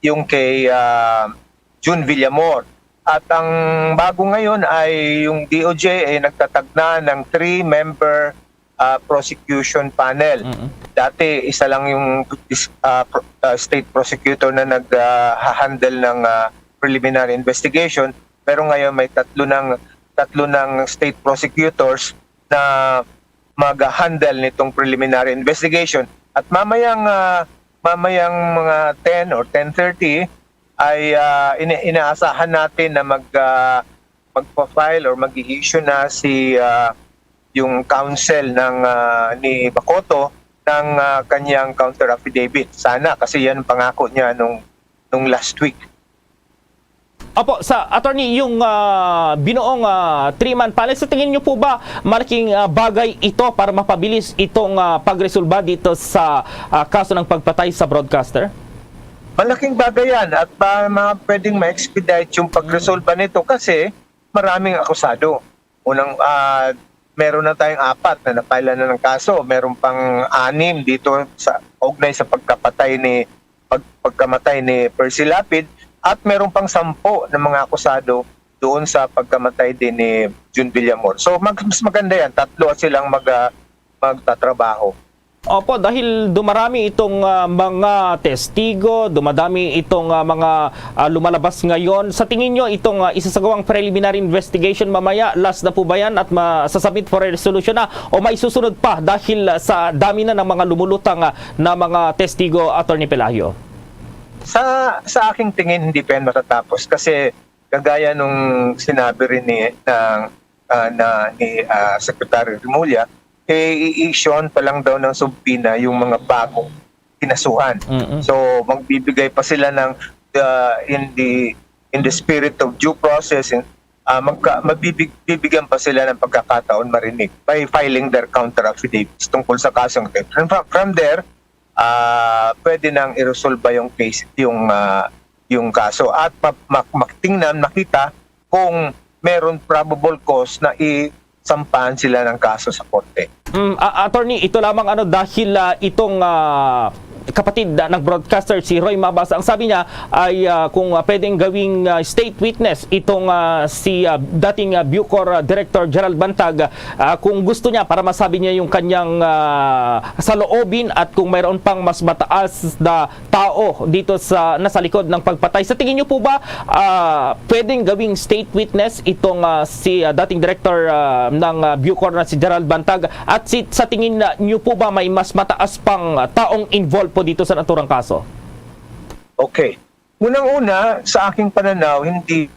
yung kay, ah, Jun Villamor. At ang bago ngayon ay yung D O J ay nagtatag na ng three-member, ah, prosecution panel. Mm-mm. Dati, isa lang yung dis-, ah, pro-, ah, state prosecutor na nag, ah, ha-handle ng, ah, preliminary investigation, pero ngayon may tatlo ng, tatlo ng state prosecutors na mag-handle nitong preliminary investigation. At mamayang, ah, mamayang mga ten or ten thirty ay, ah, ina-, inaasahan natin na mag, ah, magpa-file or mag-i-issue na si, ah, yung counsel ng, ah, ni Bacoto ng, ah, kanyang counter affidavit. Sana, kasi yan ang pangako niya nung, nung last week. Opo, sa attorney, yung, ah, binuong, ah, three-man panel, sa tingin niyo po ba malaking, ah, bagay ito para mapabilis itong, ah, pagresolba dito sa, ah, kaso ng pagpatay sa broadcaster? Malaking bagay yan at ba, ma-, pwedeng ma-expedite yung pagresolba nito kasi maraming akusado. Unang, ah, meron na tayong apat na napailan na ng kaso. Meron pang anim dito sa, kaugnay sa pagkapatay ni, pag-, pagkamatay ni Percy Lapid, at meron pang sampu na mga akusado doon sa pagkamatay din ni Jun Villamor. So, mag-, mas maganda yan. Tatlo silang mag-, ah, magtatrabaho. Opo, dahil dumarami itong, ah, mga testigo, dumadami itong, ah, mga, ah, lumalabas ngayon. Sa tingin nyo, itong, ah, isasagawang preliminary investigation mamaya, last na po ba yan at masasubmit for resolution na? O may susunod pa dahil, ah, sa dami na ng mga lumulutang, ah, na mga testigo, Attorney Pelagio? Sa, sa aking tingin, hindi pa yan matatapos kasi kagaya nung sinabi rin ni, ng, ah, na, ni, ah, Secretary Remulla, eh, i-issue pa lang daw ng subpoena yung mga bagong kinasuhan. Mm-mm. So, magbibigay pa sila ng, uh, in the, in the spirit of due process, in, uh, magka-, mabibig-, bibigyan pa sila ng pagkakataon marinig by filing their counter affidavits tungkol sa kasong ito. And from, from there, uh, pwede nang iresolba yung case, yung, uh, yung kaso at ma-, ma-, matingnan, makita kung meron probable cause na i-, sampahan sila ng kaso sa korte. Mm, a-, attorney, ito lamang ano, dahil, ah, itong, ah, kapatid, ah, ng broadcaster, si Roy Mabasa. Ang sabi niya ay, ah, kung, ah, pwedeng gawing, ah, state witness itong, ah, si, ah, dating, ah, Bucor, ah, Director Gerald Bantag, ah, kung gusto niya, para masabi niya yung kanyang, ah, saloobin at kung mayroon pang mas mataas na tao dito sa, nasa likod ng pagpatay. Sa tingin niyo po ba, ah, pwedeng gawing state witness itong, ah, si, ah, dating director, ah, ng, ah, Bucor na si Gerald Bantag? At si, sa tingin na niyo po ba may mas mataas pang, ah, taong involved po dito sa naturang kaso? Okay. Unang-una, sa aking pananaw, hindi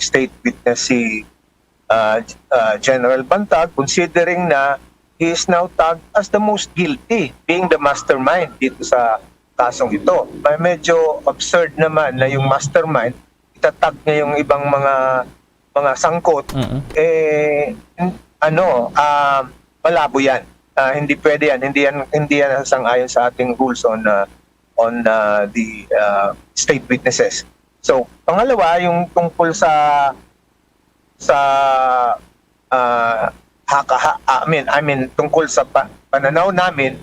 state witness si, ah, ah, General Bantag, considering na he is now tagged as the most guilty, being the mastermind dito sa kasong ito. May medyo absurd naman na yung mastermind, itatag niya yung ibang mga, mga sangkot, Mm. eh, n-, ano, ah, malabo yan. Ah, hindi pwede yan. Hindi yan, hindi yan sang-ayon sa ating rules on, ah, on, ah, the, ah, state witnesses. So, pangalawa, yung tungkol sa, sa, ah, hakaha-, I mean, I mean, tungkol sa pa-, pananaw namin,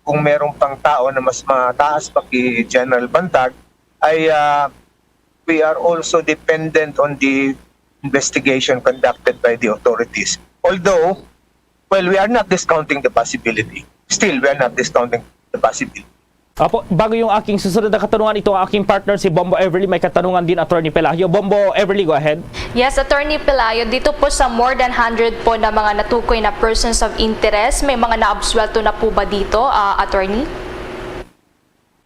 kung merong pang tao na mas mataas pa kay General Bantag, ay, ah, we are also dependent on the investigation conducted by the authorities. Although, well, we are not discounting the possibility. Still, we are not discounting the possibility. Opo, bago yung aking susunod na katanungan, itong aking partner, si Bombo Everly, may katanungan din, Attorney Pelayo. Bombo Everly, go ahead. Yes, Attorney Pelayo, dito po sa more than hundred po na mga natukoy na persons of interest, may mga naabsuwelto na po ba dito, ah, Attorney?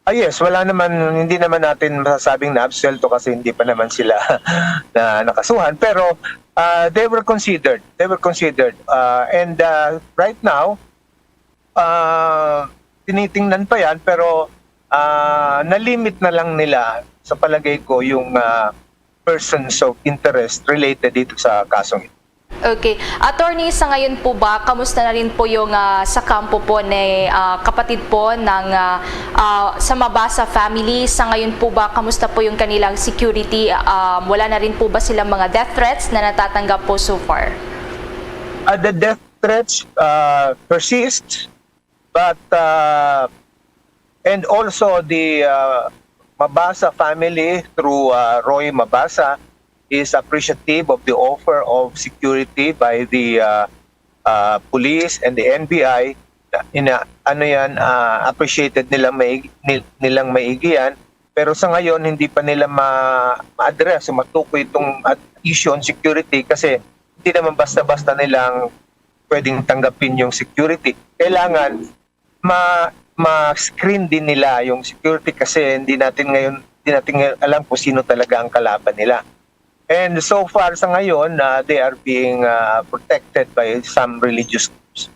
Ah, yes, wala naman, hindi naman natin masasabing na absuelto kasi hindi pa naman sila na nakasuhan. Pero ah, they were considered. They were considered. Ah, and ah, right now, ah, tinitingnan pa yan, pero ah, nalimit na lang nila sa palagay ko yung ah, persons of interest related dito sa kasong ito. Okay. Attorney, sa ngayon po ba, kamusta na rin po yung ah, sa kampo po ni ah, kapatid po ng ah, ah, sa Mabasa family? Sa ngayon po ba, kamusta po yung kanilang security? Um, wala na rin po ba silang mga death threats na natatanggap po so far? Uh, the death threats uh, persist, but uh, and also the uh, Mabasa family through uh, Roy Mabasa is appreciative of the offer of security by the uh, uh, police and the N B I. Ina, ano yan, uh, appreciated nilang may nil, nilang maigi yan. Pero sa ngayon hindi pa nila ma, ma-address o matukoy itong issue on security kasi hindi naman basta-basta nilang pwedeng tanggapin yung security. Kailangan ma ma-screen din nila yung security kasi hindi natin ngayon hindi natin ngayon alam kung sino talaga ang kalaban nila. And so far sa ngayon, uh, they are being uh, protected by some religious groups.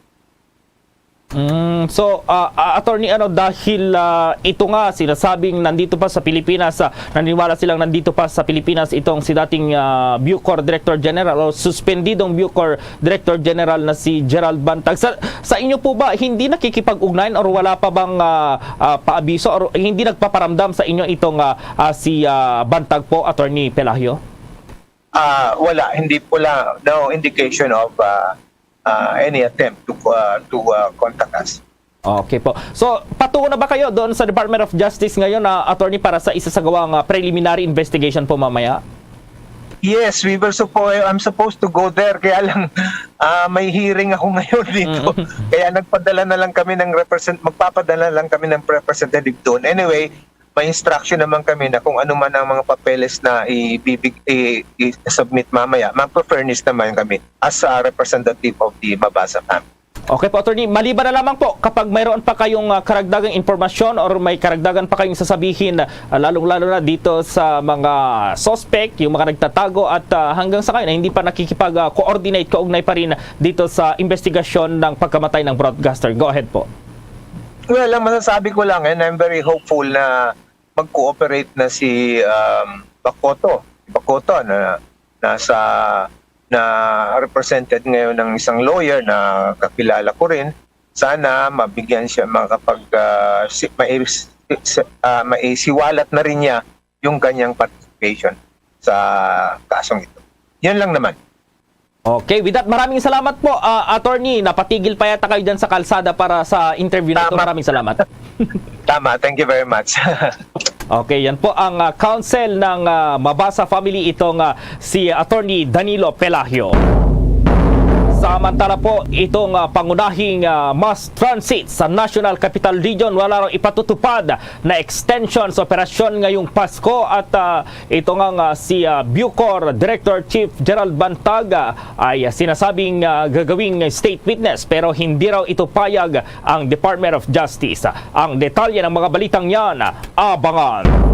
Mm, so, uh, uh, attorney, ano, dahil uh, ito nga sinasabing nandito pa sa Pilipinas, uh, naniniwala silang nandito pa sa Pilipinas itong si dating uh, Bucor Director General o suspendidong Bucor Director General na si Gerald Bantag. Sa, sa inyo po ba, hindi nakikipag-ugnayan or wala pa bang uh, uh, paabiso or hindi nagpaparamdam sa inyo itong uh, uh, si uh, Bantag po, Attorney Pelahio? Uh, wala, hindi po lang, no indication of uh, uh, any attempt to uh, to uh, contact us. Okay po. So, patungo na ba kayo doon sa Department of Justice ngayon, uh, attorney, para sa isasagawang uh, preliminary investigation po mamaya? Yes, we were suppo- I'm supposed to go there kaya lang uh, may hearing ako ngayon dito. Mm-hmm. Kaya nagpadala na lang kami ng represent magpapadala lang kami ng representative doon. Anyway, may instruction naman kami na kung ano man ang mga papeles na ibibig i-submit mamaya, magpa-furnish naman kami as a representative of the Mabasa family. Okay po, attorney. Maliban na lamang po kapag mayroon pa kayong uh, karagdagang impormasyon or may karagdagan pa kayong sasabihin, uh, lalong-lalo na dito sa mga suspect, yung mga nagtatago at uh, hanggang sa ngayon hindi pa nakikipag-coordinate, kaugnay pa rin dito sa investigasyon ng pagkamatay ng broadcaster. Go ahead po. Well, ang masasabi ko lang, and I'm very hopeful na mag-cooperate na si um, Bacoto. Si Bacoto na nasa na represented ngayon ng isang lawyer na kakilala ko rin. Sana mabigyan siya makapag uh, si, mais, uh, maisiwalat na rin niya yung kanyang participation sa kasong ito. Yan lang naman. Okay, with that, maraming salamat po, ah, Attorney. Napatigil pa yata kayo dyan sa kalsada para sa interview na ito. Tama. Maraming salamat. Tama. Thank you very much. Okay, yan po ang, ah, counsel ng, ah, Mabasa family, itong, ah, si Attorney Danilo Pelagio. Samantala po, itong, ah, pangunahing, ah, mass transit sa National Capital Region, wala raw ipatutupad na extension sa operasyon ngayong Pasko at, ah, ito nga, nga si, ah, Bucor Director Chief Gerald Bantag, ah, ay, ah, sinasabing, ah, gagawing state witness pero hindi raw ito payag ang Department of Justice. Ang detalye ng mga balitang yan, abangan.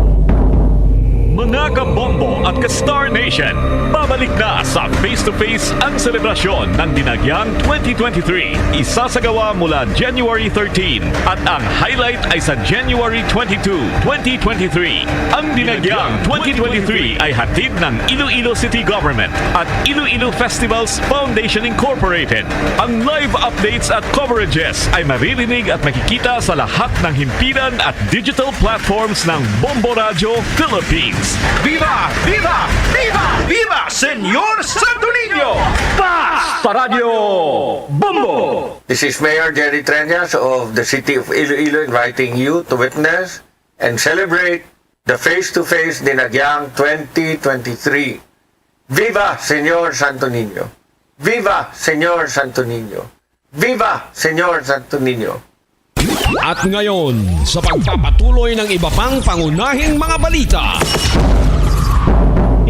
Mga kabombo at ka-Star Nation, babalik na sa Face to Face ang selebrasyon ng Dinagyang twenty twenty-three. Isasagawa mula January thirteen at ang highlight ay sa January twenty-two, twenty twenty-three. Ang Dinagyang twenty twenty-three ay hatid ng Iloilo City Government at Iloilo Festivals Foundation Incorporated. Ang live updates at coverages ay maririnig at makikita sa lahat ng himpilan at digital platforms ng Bombo Radyo Philippines. Viva! Viva! Viva! Viva Señor Santo Niño! Basta Radyo Bombo! This is Mayor Jerry Treñas of the City of Iloilo inviting you to witness and celebrate the Face to Face Dinagyang twenty twenty-three. Viva Señor Santo Niño! Viva Señor Santo Niño! Viva Señor Santo Niño! At ngayon, sa pagpapatuloy ng iba pang pangunahing mga balita.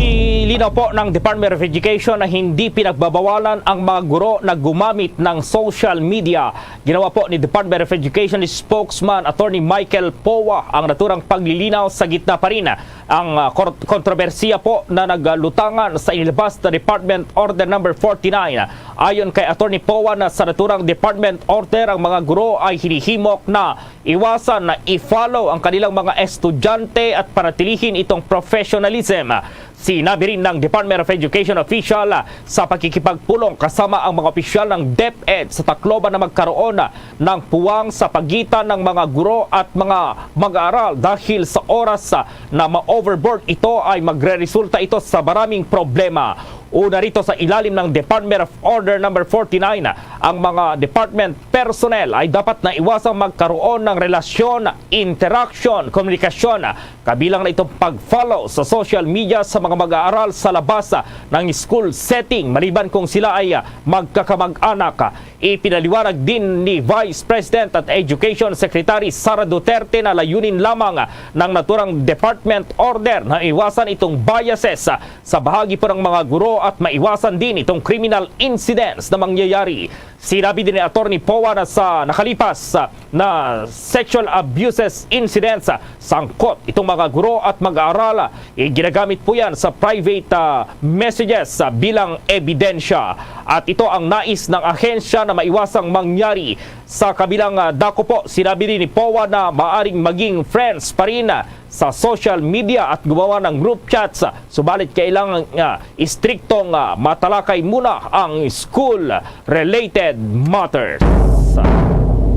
Nilinaw po ng Department of Education na hindi pinagbabawalan ang mga guro na gumamit ng social media. Ginawa po ni Department of Education spokesman Attorney Michael Poa ang naturang paglilinaw sa gitna pa rin ang, ah, kor-, kontrobersiya po na naglutangan sa inilabas na Department Order Number forty-nine. Ayon kay Attorney Poa, na sa naturang department order, ang mga guro ay hinihimok na iwasan na i-follow ang kanilang mga estudyante at panatilihin itong professionalism. Sinabi rin ng Department of Education official, ah, sa pakikipagpulong kasama ang mga opisyal ng DepEd sa Tacloban na magkaroon ng puwang sa pagitan ng mga guro at mga mag-aaral dahil sa oras, ah, na ma-overboard ito ay magreresulta ito sa maraming problema. Una rito, sa ilalim ng Department of Order Number forty-nine, ang mga department personnel ay dapat na iwasang magkaroon ng relasyon, interaction, komunikasyon, kabilang na itong pag-follow sa social media sa mga mag-aaral sa labas ng school setting, maliban kung sila ay magkakamag-anak. Ipinaliwanag din ni Vice President at Education Secretary Sara Duterte na layunin lamang ng naturang department order na iwasan itong biases sa bahagi po ng mga guro at maiwasan din itong criminal incidents na mangyayari. Sinabi din ni Attorney Poa na sa nakalipas na sexual abuses incidents, sangkot itong mga guro at mag-aaral. Ginagamit po yan sa private, ah, messages, ah, bilang ebidensya. At ito ang nais ng ahensya na maiwasang mangyari. Sa kabilang, ah, dako po, sinabi rin ni Poa na maaring maging friends pa rin, ah, sa social media at gumawa ng group chats, ah, subalit kailangan, ah, istriktong, ah, matalakay muna ang school-related matters.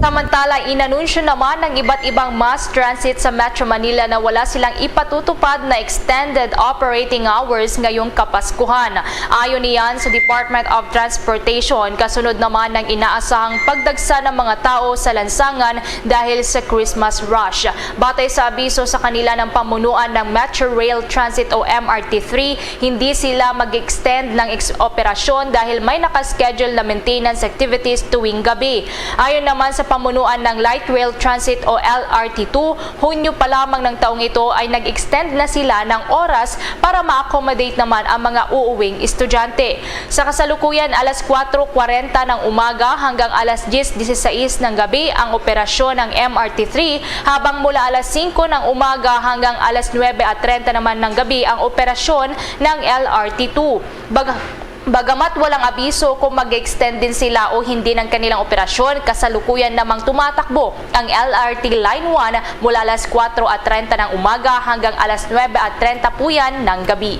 Samantala, inanunsyo naman ng iba't ibang mass transit sa Metro Manila na wala silang ipatutupad na extended operating hours ngayong Kapaskuhan. Ayon niyan sa Department of Transportation, kasunod naman ng inaasahang pagdagsa ng mga tao sa lansangan dahil sa Christmas rush. Batay sa abiso sa kanila ng pamunuan ng Metro Rail Transit o M R T three, hindi sila mag-extend ng ex-, operasyon dahil may nakaschedule na maintenance activities tuwing gabi. Ayon naman sa pamunuan ng Light Rail Transit o L R T two, Hunyo pa lamang ng taong ito ay nag-extend na sila ng oras para ma-accommodate naman ang mga uuwing estudyante. Sa kasalukuyan, alas kuwatro kwarenta ng umaga hanggang alas diyes disisais ng gabi ang operasyon ng M R T three, habang mula alas singko ng umaga hanggang alas nuwebe at trenta naman ng gabi ang operasyon ng L R T two. Bag-, bagamat walang abiso kung mag-extend din sila o hindi ng kanilang operasyon, kasalukuyan namang tumatakbo ang L R T Line one mula alas kuwatro at trenta ng umaga hanggang alas nuwebe at trenta po yan ng gabi.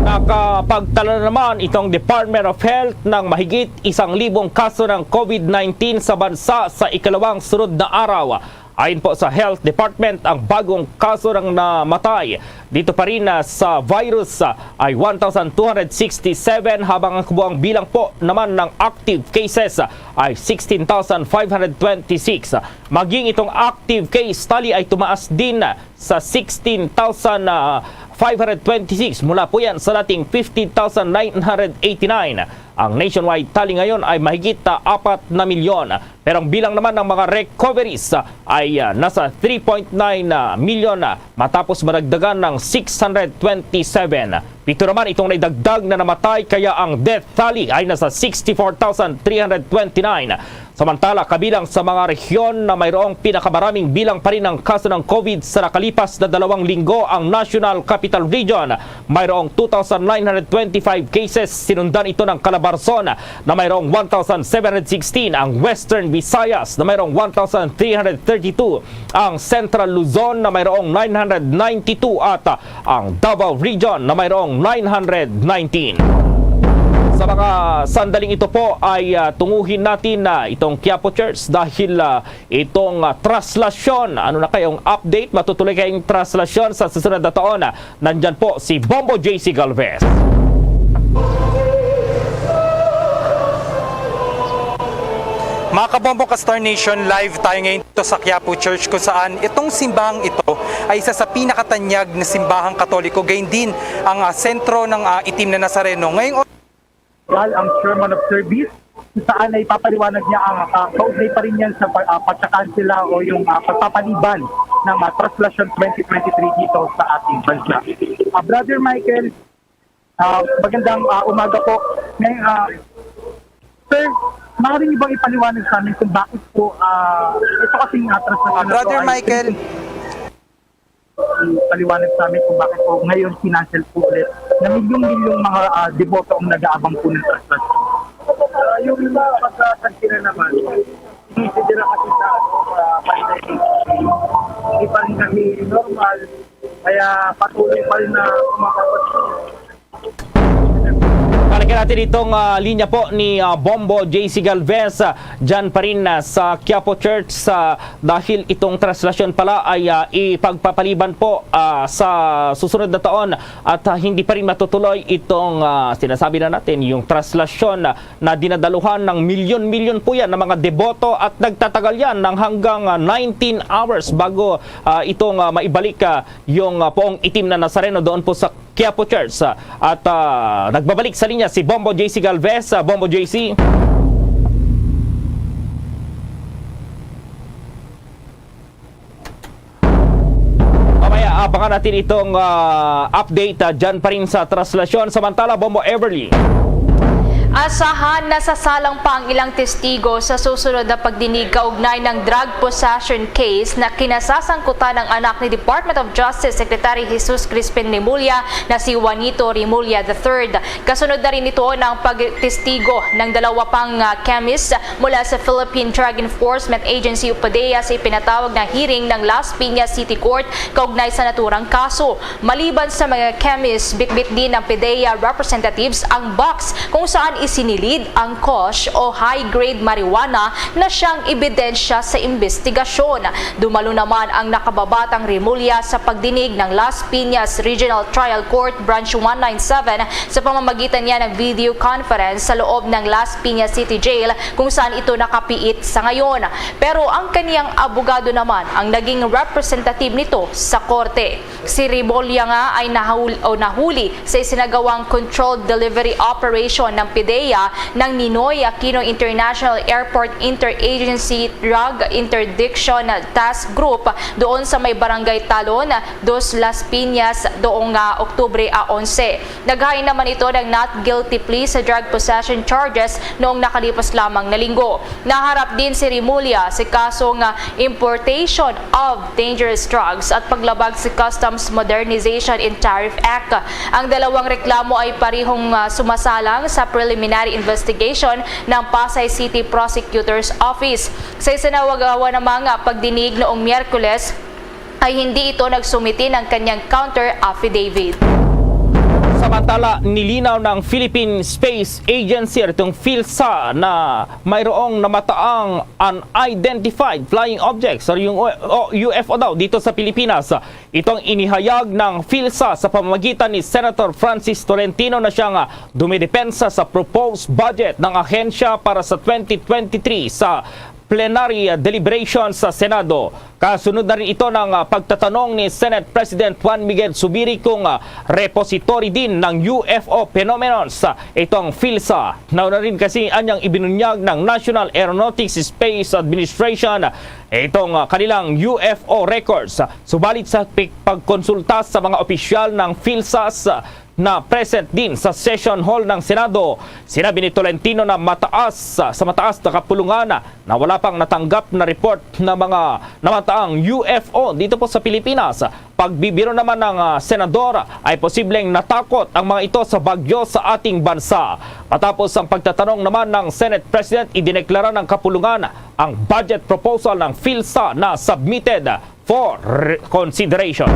Nakapagtala naman itong Department of Health ng mahigit isang libong kaso ng COVID nineteen sa bansa sa ikalawang sunod na araw. Ayon po sa Health Department, ang bagong kaso ng namatay dito pa rin, ah, sa virus, ah, ay one thousand two hundred sixty-seven, habang ang kabuang bilang po naman ng active cases, ah, ay sixteen thousand five hundred twenty-six. Maging itong active case tally ay tumaas din, ah, sa sixteen thousand five hundred twenty-six, mula po yan sa dating fifty thousand nine hundred eighty-nine. Ang nationwide tally ngayon ay mahigit, ah, apat na milyon. Pero ang bilang naman ng mga recoveries, ah, ay, ah, nasa three point nine, ah, milyon, ah, matapos madagdagan ng six hundred twenty-seven. Pito naman itong naidagdag na namatay, kaya ang death tally ay nasa sixty-four thousand three hundred twenty-nine. Samantala, kabilang sa mga rehiyon na mayroong pinakamaraming bilang pa rin ng kaso ng COVID sa nakalipas na dalawang linggo ang National Capital Region. Mayroong two thousand nine hundred twenty-five cases. Sinundan ito ng Calabarzon na mayroong one thousand seven hundred sixteen, ang Western Visayas na mayroong one thousand three hundred thirty-two, ang Central Luzon na mayroong nine hundred ninety-two at, ah, ang Davao Region na mayroong nine hundred nineteen. Sa mga sandaling ito po ay, ah, tunguhin natin na itong Quiapo Church dahil, ah, itong, ah, traslasyon. Ano na kayong update? Matutuloy kayong traslasyon sa susunod na taon. Ah, nandyan po si Bombo J C Galvez. Mga kabombo ka Star Nation, live tayo ngayon dito sa Quiapo Church, kung saan itong simbahang ito ay isa sa pinakatanyag na simbahang Katoliko, gayon din ang, ah, sentro ng, ah, Itim na Nazareno. Ngayong Dal ang chairman of service, kung saan ay papaliwanag niya ang, ah, kaugnay pa rin yan sa pa-, ah, pagkakansela o yung, ah, pagpapaliban ng, ah, Traslasyon twenty twenty-three dito sa ating bansa. Ah, Brother Michael, ah, magandang, ah, umaga po. May, ah, sir, maaari niyo bang ipaliwanag sa amin kung bakit po, ah, ito kasing, ah, Traslasyon Ah, na to Brother ay Michael. Paliwanag sa amin kung bakit po ngayon kinancel po ulit na milyong-milyong mga, ah, deboto ang nag-aabang po ng Traslasyon. Ah, yung mga pagkakansela naman, kinisidera kasi sa, sa pandemic, hindi pa rin kami normal, kaya patuloy pa rin na kumakapas. Balikan natin itong, ah, linya po ni, ah, Bombo J C Galvez, ah, dyan pa rin, ah, sa Quiapo Church, ah, dahil itong traslasyon pala ay, ah, ipagpapaliban po, ah, sa susunod na taon at, ah, hindi pa rin matutuloy itong, ah, sinasabi na natin, yung traslasyon, ah, na dinadaluhan ng milyon-milyon po yan ng mga deboto at nagtatagal yan ng hanggang, ah, nineteen hours bago, ah, itong, ah, maibalik, ah, yung, ah, poong Itim na Nazareno doon po sa Quiapo Church. Ah, at, ah, nagbabalik sa linya si Bombo J C Galvez. Ah, Bombo J C. Mamaya, abangan natin itong, ah, update, ah, dyan pa rin sa traslasyon. Samantala, Bombo Everly. Asahan na sasalang pa ang ilang testigo sa susunod na pagdinig kaugnay ng drug possession case na kinasasangkutan ng anak ni Department of Justice Secretary Jesus Crispin Remulla na si Juanito Remulla the third. Kasunod na rin nito ng pagtestigo ng dalawa pang, ah, chemist mula sa Philippine Drug Enforcement Agency o PDEA sa ipinatawag na hearing ng Las Piñas City Court kaugnay sa naturang kaso. Maliban sa mga chemist, bitbit din ng PDEA representatives ang box kung saan isinilid ang kush o high-grade marijuana na siyang ebidensya sa imbestigasyon. Dumalo naman ang nakababatang Remulla sa pagdinig ng Las Piñas Regional Trial Court Branch one nine seven sa pamamagitan niya ng video conference sa loob ng Las Piñas City Jail, kung saan ito nakapiit sa ngayon. Pero ang kaniyang abogado naman ang naging representative nito sa korte. Si Remulla nga ay nahul-, o nahuli sa isinagawang controlled delivery operation ng PDEA ng Ninoy Aquino International Airport Interagency Drug Interdiction Task Group doon sa may Barangay Talon, Dos Las Piñas, doong, ah, Oktubre, ah, onse. Naghain naman ito ng not guilty plea sa drug possession charges noong nakalipas lamang na linggo. Naharap din si Remulla sa kasong, ah, importation of dangerous drugs at paglabag sa Customs Modernization and Tariff Act. Ang dalawang reklamo ay parehong, ah, sumasalang sa preliminary investigation ng Pasay City Prosecutor's Office. Sa isinawagawa namang, ah, pagdinig noong Miyerkules, ay hindi ito nagsumite ng kanyang counter affidavit. Samantala, nilinaw ng Philippine Space Agency, itong PhilSA, na mayroong namataang unidentified flying objects or yung U F O daw dito sa Pilipinas. Itong inihayag ng PhilSA sa pamamagitan ni Senator Francis Tolentino na siyang dumidepensa sa proposed budget ng ahensya para sa twenty twenty-three sa plenary deliberation sa Senado. Kasunod na rin ito ng, ah, pagtatanong ni Senate President Juan Miguel Zubiri kung, ah, repository din ng U F O phenomenons, ah, itong PhilSA. Nauna rin kasi anyang ibinunyag ng National Aeronautics Space Administration itong, ah, kanilang U F O records. Subalit sa pig-, pagkonsulta sa mga opisyal ng PhilSAS, na present din sa session hall ng Senado. Sinabi ni Tolentino na mataas, sa mataas na kapulungan na wala pang natanggap na report na mga namataang U F O dito po sa Pilipinas. Pagbibiro naman ng, ah, senador ay posibleng natakot ang mga ito sa bagyo sa ating bansa. Matapos ang pagtatanong naman ng Senate President, idineklara ng kapulungan ang budget proposal ng PhilSA na submitted for re-, consideration.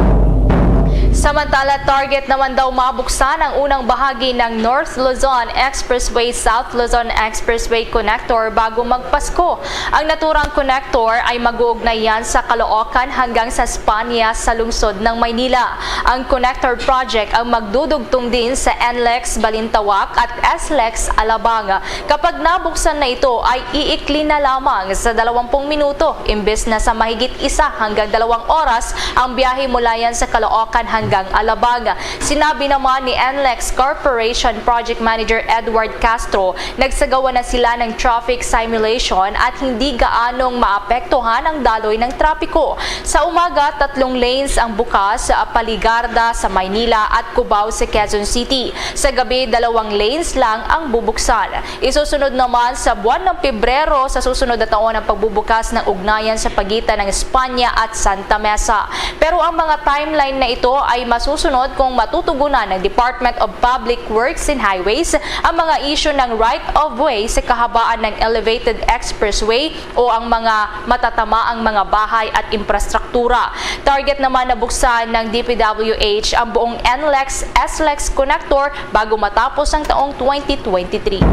Samantala, target naman daw mabuksan ang unang bahagi ng North Luzon Expressway, South Luzon Expressway Connector bago magpasko. Ang naturang connector ay mag-uugnay yan sa Caloocan hanggang sa Spania sa lungsod ng Maynila. Ang connector project ang magdudugtong din sa NLEX Balintawak at SLEX Alabang. Kapag nabuksan na ito, ay iikli na lamang sa dalawampung minuto, imbes na sa mahigit isa hanggang dalawang oras ang biyahe mula yan sa Caloocan hanggang Alabang. Sinabi naman ni NLEX Corporation Project Manager Edward Castro, nagsagawa na sila ng traffic simulation at hindi gaanong maapektuhan ang daloy ng trapiko. Sa umaga, tatlong lanes ang bukas, ah, paligarda sa Maynila at Cubao sa Quezon City. Sa gabi, dalawang lanes lang ang bubuksan. Isusunod naman sa buwan ng Pebrero sa susunod na taon ang pagbubukas ng ugnayan sa pagitan ng Espanya at Santa Mesa. Pero ang mga timeline na ito ay masusunod kung matutugunan ng Department of Public Works and Highways ang mga isyu ng right of way sa kahabaan ng elevated expressway o ang mga matatamaang mga bahay at infrastruktura. Target naman na buksan ng D P W H ang buong NLEX SLEX connector bago matapos ang taong twenty twenty-three.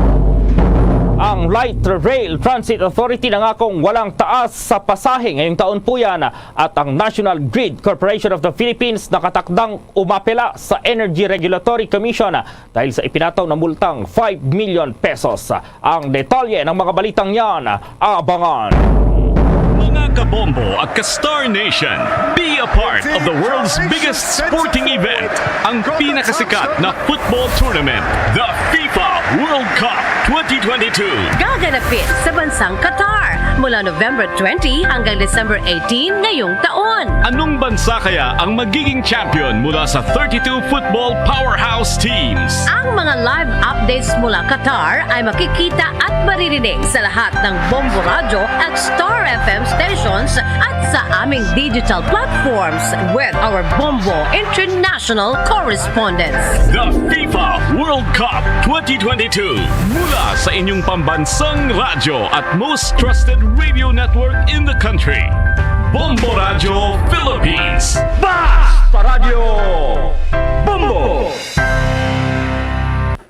Ang Light Rail Transit Authority nangakong walang taas sa pasahe ngayong taon po yan, at ang National Grid Corporation of the Philippines nakatakdang umapela sa Energy Regulatory Commission dahil sa ipinataw na multang five million pesos. Ang detalye ng mga balitang yan, abangan. Mga kabombo at ka-Star Nation, be a part of the world's biggest sporting event, ang pinakasikat na football tournament, the FIFA World Cup twenty twenty-two. Gaganapin sa bansang Qatar mula November twenty hanggang December eighteen ngayong taon. Anong bansa kaya ang magiging champion mula sa thirty-two football powerhouse teams? Ang mga live updates mula Qatar ay makikita at maririnig sa lahat ng Bombo Radyo at Star F M stations at sa aming digital platforms with our Bombo International correspondents. The FIFA World Cup twenty twenty-two. Mula sa inyong pambansang radyo at most trusted radio network in the country, Bombo Radyo Philippines. Basta Radyo Bombo!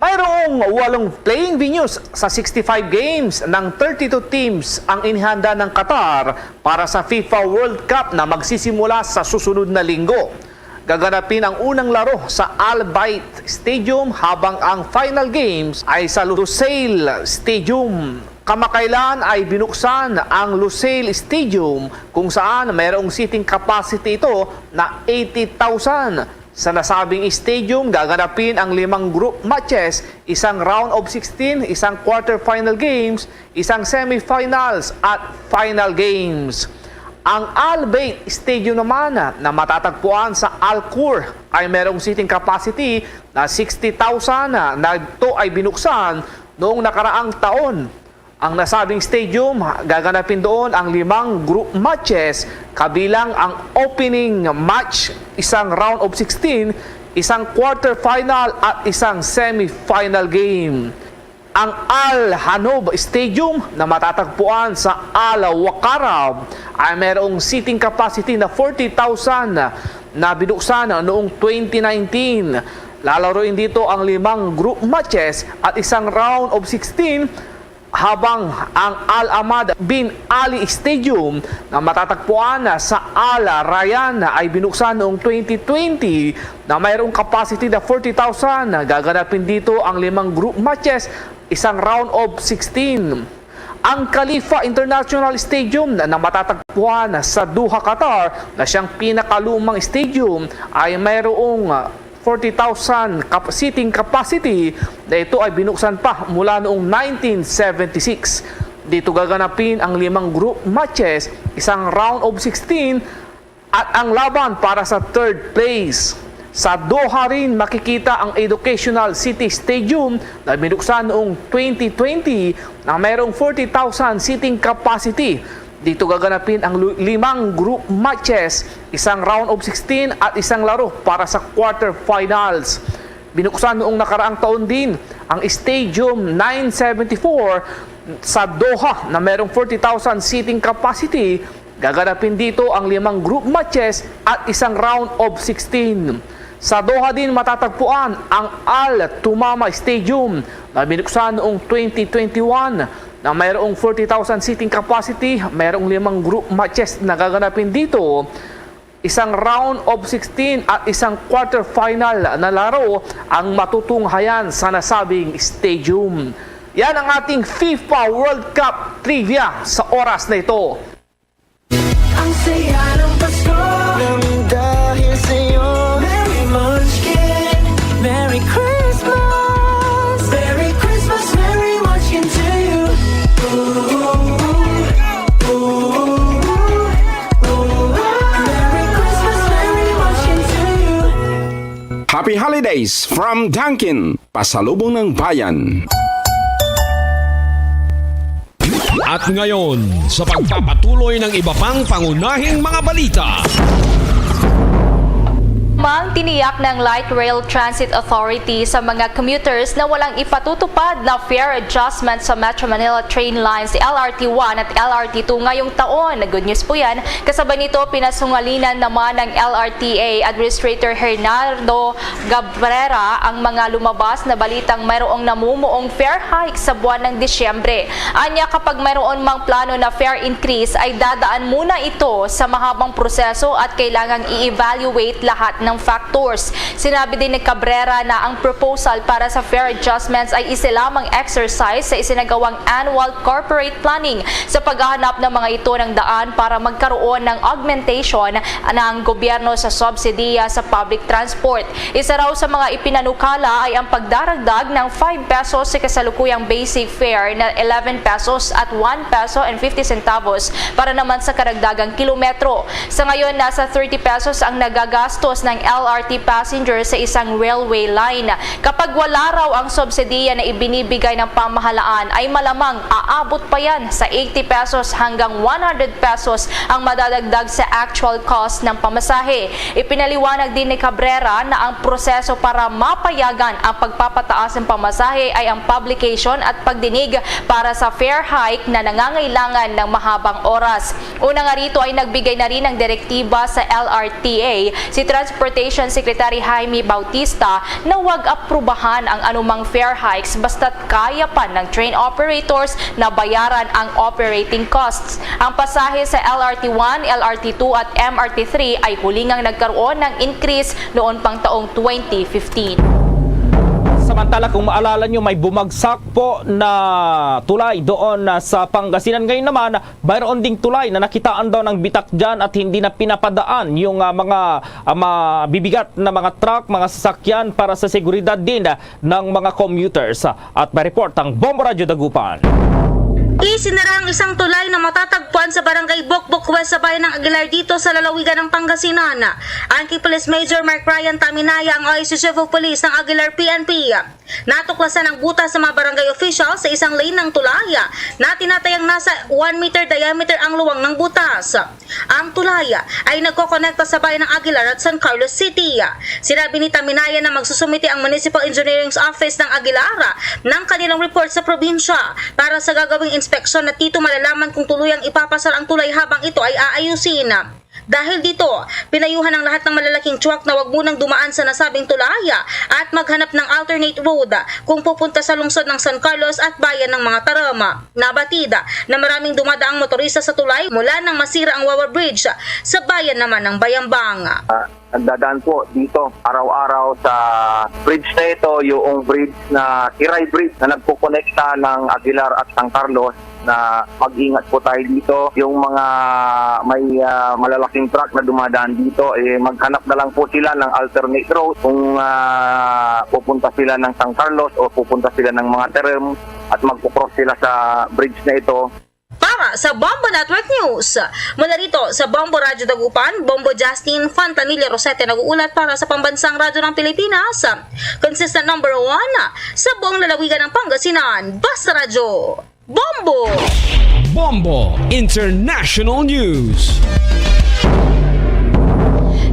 Mayroong walong playing venues sa sixty-five games ng thirty-two teams ang inihanda ng Qatar para sa FIFA World Cup na magsisimula sa susunod na linggo. Gaganapin ang unang laro sa Al Bayt Stadium, habang ang final games ay sa Lusail Stadium. Kamakailan ay binuksan ang Lusail Stadium, kung saan mayroong seating capacity ito na eighty thousand. Sa nasabing stadium, gaganapin ang limang group matches, isang round of sixteen, isang quarterfinal games, isang semifinals at final games. Ang Al Bayt Stadium naman na matatagpuan sa Al Khor ay merong seating capacity na sixty thousand na ito ay binuksan noong nakaraang taon. Ang nasabing stadium, gaganapin doon ang limang group matches, kabilang ang opening match, isang round of sixteen, isang quarterfinal at isang semifinal game. Ang Al Hanoub Stadium na matatagpuan sa Al Wakarab ay mayroong seating capacity na forty thousand na binuksan noong twenty nineteen. Lalaruin dito ang limang group matches at isang round of sixteen, habang ang Al Ahmad bin Ali Stadium na matatagpuan sa Al Rayyan ay binuksan noong twenty twenty na mayroong capacity na forty thousand. Gaganapin dito ang limang group matches, isang round of sixteen. Ang Khalifa International Stadium na matatagpuan sa Doha, Qatar, na siyang pinakalumang stadium, ay mayroong forty thousand cap-, seating capacity na ito ay binuksan pa mula noong nineteen seventy-six. Dito gaganapin ang limang group matches, isang round of sixteen, at ang laban para sa third place. Sa Doha rin makikita ang Educational City Stadium na binuksan noong twenty twenty na mayroong forty thousand seating capacity. Dito gaganapin ang lu-, limang group matches, isang round of sixteen at isang laro para sa quarterfinals. Binuksan noong nakaraang taon din ang Stadium nine seventy-four sa Doha na mayroong forty thousand seating capacity. Gaganapin dito ang limang group matches at isang round of sixteen. Sa Doha din matatagpuan ang Al Thumama Stadium na binuksan noong twenty twenty-one na mayroong forty thousand seating capacity. Mayroong limang group matches na gaganapin dito, isang round of sixteen at isang quarterfinal na laro ang matutunghayan sa nasabing stadium. Yan ang ating FIFA World Cup trivia sa oras na ito. Ang saya ng Pasko. Nang dahil sa'yo. Merry Munchkin. Merry Christmas. Merry Christmas, Merry Munchkin to you. Ooh, ooh, ooh, ooh. Merry Christmas, Merry Munchkin to you. Happy Holidays from Dunkin', pasalubong ng bayan. At ngayon, sa pagpapatuloy ng iba pang pangunahing mga balita. Mang tiniyak ng Light Rail Transit Authority sa mga commuters na walang ipatutupad na fare adjustment sa Metro Manila Train Lines L R T one at L R T two ngayong taon. Good news po yan. Kasabay nito, pinasungalinan naman ng L R T A Administrator Hernando Cabrera ang mga lumabas na balitang mayroong namumuong fare hike sa buwan ng Disyembre. Anya, kapag mayroon mang plano na fare increase, ay dadaan muna ito sa mahabang proseso at kailangang i-evaluate lahat ng factors. Sinabi din ni Cabrera na ang proposal para sa fare adjustments ay isa lamang exercise sa isinagawang annual corporate planning sa paghahanap ng mga ito ng daan para magkaroon ng augmentation ng gobyerno sa subsidiya sa public transport. Isa raw sa mga ipinanukala ay ang pagdaragdag ng five pesos sa kasalukuyang basic fare na eleven pesos at one peso and fifty centavos para naman sa karagdagang kilometro. Sa ngayon, nasa thirty pesos ang nagagastos ng L R T passenger sa isang railway line. Kapag wala raw ang subsidiya na ibinibigay ng pamahalaan, ay malamang aabot pa yan sa eighty pesos hanggang one hundred pesos ang madadagdag sa actual cost ng pamasahe. Ipinaliwanag din ni Cabrera na ang proseso para mapayagan ang pagpapataas ng pamasahe ay ang publication at pagdinig para sa fare hike na nangangailangan ng mahabang oras. Una nga rito ay nagbigay na rin ng direktiba sa L R T A si Transportation Secretary Jaime Bautista na wag aprubahan ang anumang fare hikes basta't kaya pa ng train operators na bayaran ang operating costs. Ang pasahe sa L R T one, L R T two at M R T three ay huli ngang nagkaroon ng increase noon pang taong twenty fifteen. Samantala, kung maalala nyo, may bumagsak po na tulay doon, ah, sa Pangasinan. Ngayon naman, mayroon ding tulay na nakitaan daw ng bitak dyan at hindi na pinapadaan yung, ah, mga, ah, mabibigat na mga truck, mga sasakyan para sa seguridad din, ah, ng mga commuters. At may report ang Bombo Radyo Dagupan. Isinara ang isang tulay na matatagpuan sa Barangay Bokbok West sa bayan ng Aguilar dito sa lalawigan ng Pangasinan. Ayon kay Police Major Mark Ryan Taminaya, ang O I C Chief of Police ng Aguilar P N P, natuklasan ang butas sa mga barangay official sa isang lane ng tulay na tinatayang nasa one meter diameter ang luwang ng butas. Ang tulay ay nagkokonekta sa bayan ng Aguilar at San Carlos City. Sinabi ni Taminaya na magsusumite ang Municipal Engineering Office ng Aguilar ng kanilang report sa probinsya para sa gagawing inspeksyon at dito malalaman kung tuluyang ipapasar ang tulay habang ito ay aayusin. Dahil dito, pinayuhan ang lahat ng malalaking truck na wag munang dumaan sa nasabing tulay at maghanap ng alternate road kung pupunta sa lungsod ng San Carlos at bayan ng mga Taram. Nabatid na maraming dumadaang motorista sa tulay mula nang masira ang Wawa Bridge sa bayan naman ng Bayambang. Nagdadaan po dito araw-araw sa bridge na ito, yung bridge na Kiray Bridge na nagkukonekta ng Aguilar at San Carlos, na mag-ingat po tayo dito. Yung mga may ah, malalaking truck na dumadaan dito, eh, maghanap na lang po sila ng alternate road kung ah, pupunta sila ng San Carlos o pupunta sila ng mga Terem at magpo-cross sila sa bridge na ito. Para sa Bombo Network News, mula rito sa Bombo Radyo Dagupan, Bombo Justin Fantanilla Rosete nag-uulat para sa Pambansang Radyo ng Pilipinas, consistent number one sa buong lalawigan ng Pangasinan. Basta Radyo, Bombo! Bombo International News.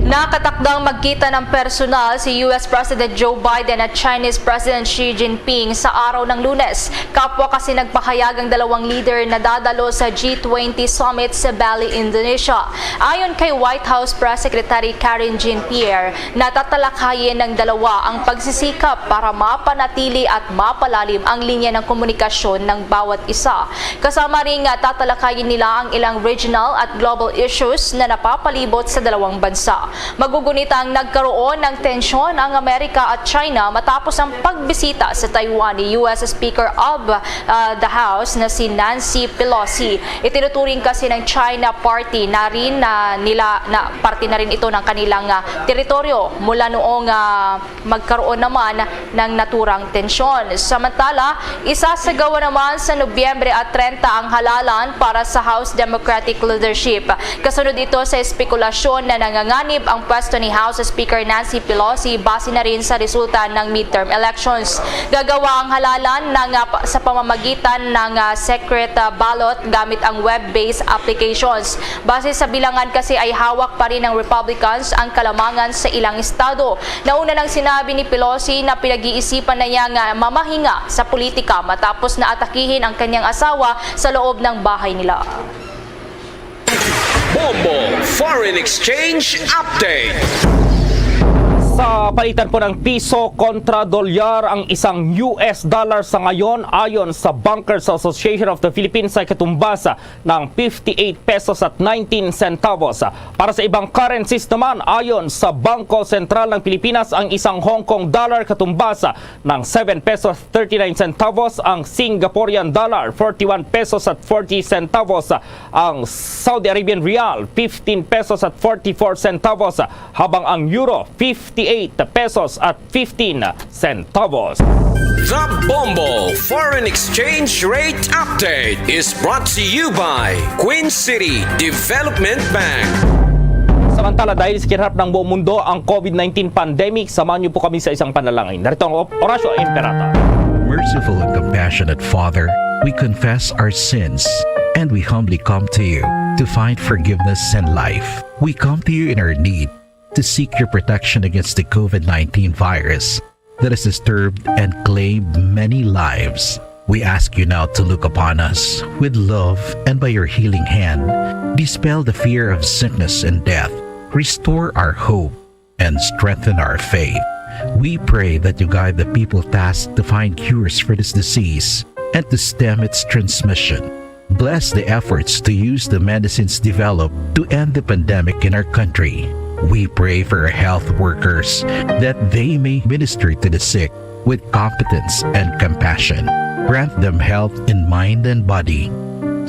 Nakatakdang magkita ng personal si U S President Joe Biden at Chinese President Xi Jinping sa araw ng Lunes. Kapwa kasi nagpahayag ang dalawang leader na dadalo sa G twenty Summit sa Bali, Indonesia. Ayon kay White House Press Secretary Karen Jean-Pierre, natatalakayin ng dalawa ang pagsisikap para mapanatili at mapalalim ang linya ng komunikasyon ng bawat isa. Kasama rin nga tatalakayin nila ang ilang regional at global issues na napapalibot sa dalawang bansa. Magugunita ang nagkaroon ng tensyon ang Amerika at China matapos ang pagbisita sa Taiwan ni U S Speaker of uh, the House na si Nancy Pelosi. Itinuturing kasi ng China party na rin na nila na parte na rin ito ng kanilang uh, teritoryo mula noong uh, magkaroon naman ng naturang tensyon. Samantala, isasagawa naman sa Nobyembre at treinta ang halalan para sa House Democratic leadership. Kasunod ito sa espekulasyon na nanganganib ang pwesto ni House Speaker Nancy Pelosi base na rin sa resulta ng midterm elections. Gagawa ang halalan ng, ah, pa- sa pamamagitan ng ah, secret ah, ballot gamit ang web-based applications. Base sa bilangan kasi ay hawak pa rin ng Republicans ang kalamangan sa ilang estado. Nauna nang sinabi ni Pelosi na pinag-iisipan na niya nga mamahinga sa politika matapos na atakihin ang kanyang asawa sa loob ng bahay nila. Bombo Foreign Exchange Update. Sa palitan po ng piso kontra dolyar ang isang U S dollar sa ngayon, ayon sa Bankers Association of the Philippines, ay katumbas ng fifty-eight pesos at nineteen centavos. Para sa ibang currencies naman, ayon sa Bangko Sentral ng Pilipinas, ang isang Hong Kong dollar katumbas ng seven pesos thirty-nine centavos, ang Singaporean dollar forty-one pesos at forty centavos, ang Saudi Arabian rial fifteen pesos at forty-four centavos, habang ang euro fifty-eight pesos at fifteen centavos. The Bombo Foreign Exchange Rate Update is brought to you by Queen City Development Bank. Samantala, dahil sa kinaharap ng buong mundo ang COVID nineteen pandemic, samahan niyo po kami sa isang panalangin. Narito ang Op- Horacio Imperata. Merciful and compassionate Father, we confess our sins and we humbly come to you to find forgiveness and life. We come to you in our need to seek your protection against the COVID nineteen virus that has disturbed and claimed many lives. We ask you now to look upon us with love and by your healing hand, dispel the fear of sickness and death, restore our hope, and strengthen our faith. We pray that you guide the people tasked to find cures for this disease and to stem its transmission. Bless the efforts to use the medicines developed to end the pandemic in our country. We pray for our health workers that they may minister to the sick with competence and compassion. Grant them health in mind and body,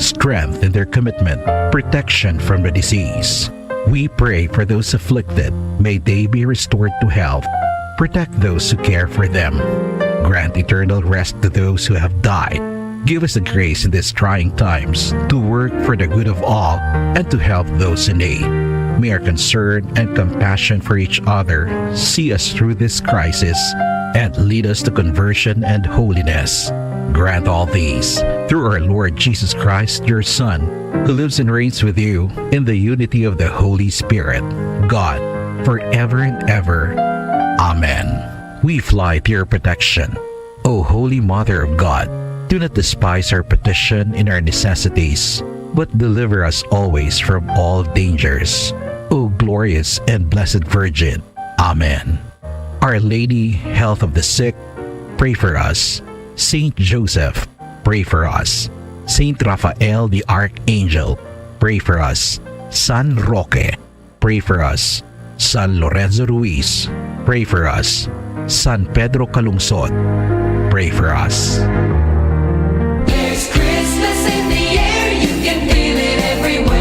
strength in their commitment, protection from the disease. We pray for those afflicted. May they be restored to health. Protect those who care for them. Grant eternal rest to those who have died. Give us the grace in these trying times to work for the good of all and to help those in need. May our concern and compassion for each other see us through this crisis and lead us to conversion and holiness. Grant all these through our Lord Jesus Christ, your Son, who lives and reigns with you in the unity of the Holy Spirit, God, forever and ever. Amen. We fly to your protection, O Holy Mother of God. Do not despise our petition in our necessities, but deliver us always from all dangers. glorious and blessed Virgin. Amen. Our Lady, Health of the Sick, pray for us. Saint Joseph, pray for us. Saint Raphael the Archangel, pray for us. San Roque, pray for us. San Lorenzo Ruiz, pray for us. San Pedro Calungsod, pray for us. There's Christmas in the air, you can feel it everywhere.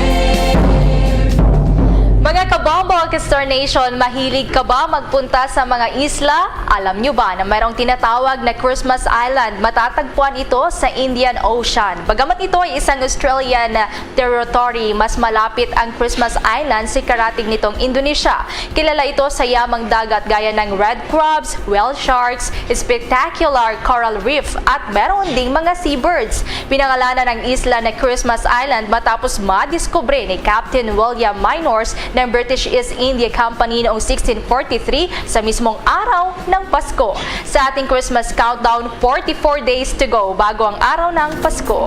Mga kabombo, Kistor Nation, mahilig ka ba magpunta sa mga isla? Alam nyo ba na mayroong tinatawag na Christmas Island? Matatagpuan ito sa Indian Ocean. Bagamat ito ay isang Australian territory, mas malapit ang Christmas Island sa karatig nitong Indonesia. Kilala ito sa yamang dagat gaya ng red crabs, whale sharks, spectacular coral reef, at meron ding mga seabirds. Pinangalanan ang isla na Christmas Island matapos madiskubre ni Captain William Minors ng British East India Company noong sixteen forty-three sa mismong araw ng Pasko. Sa ating Christmas countdown, forty-four days to go bago ang araw ng Pasko.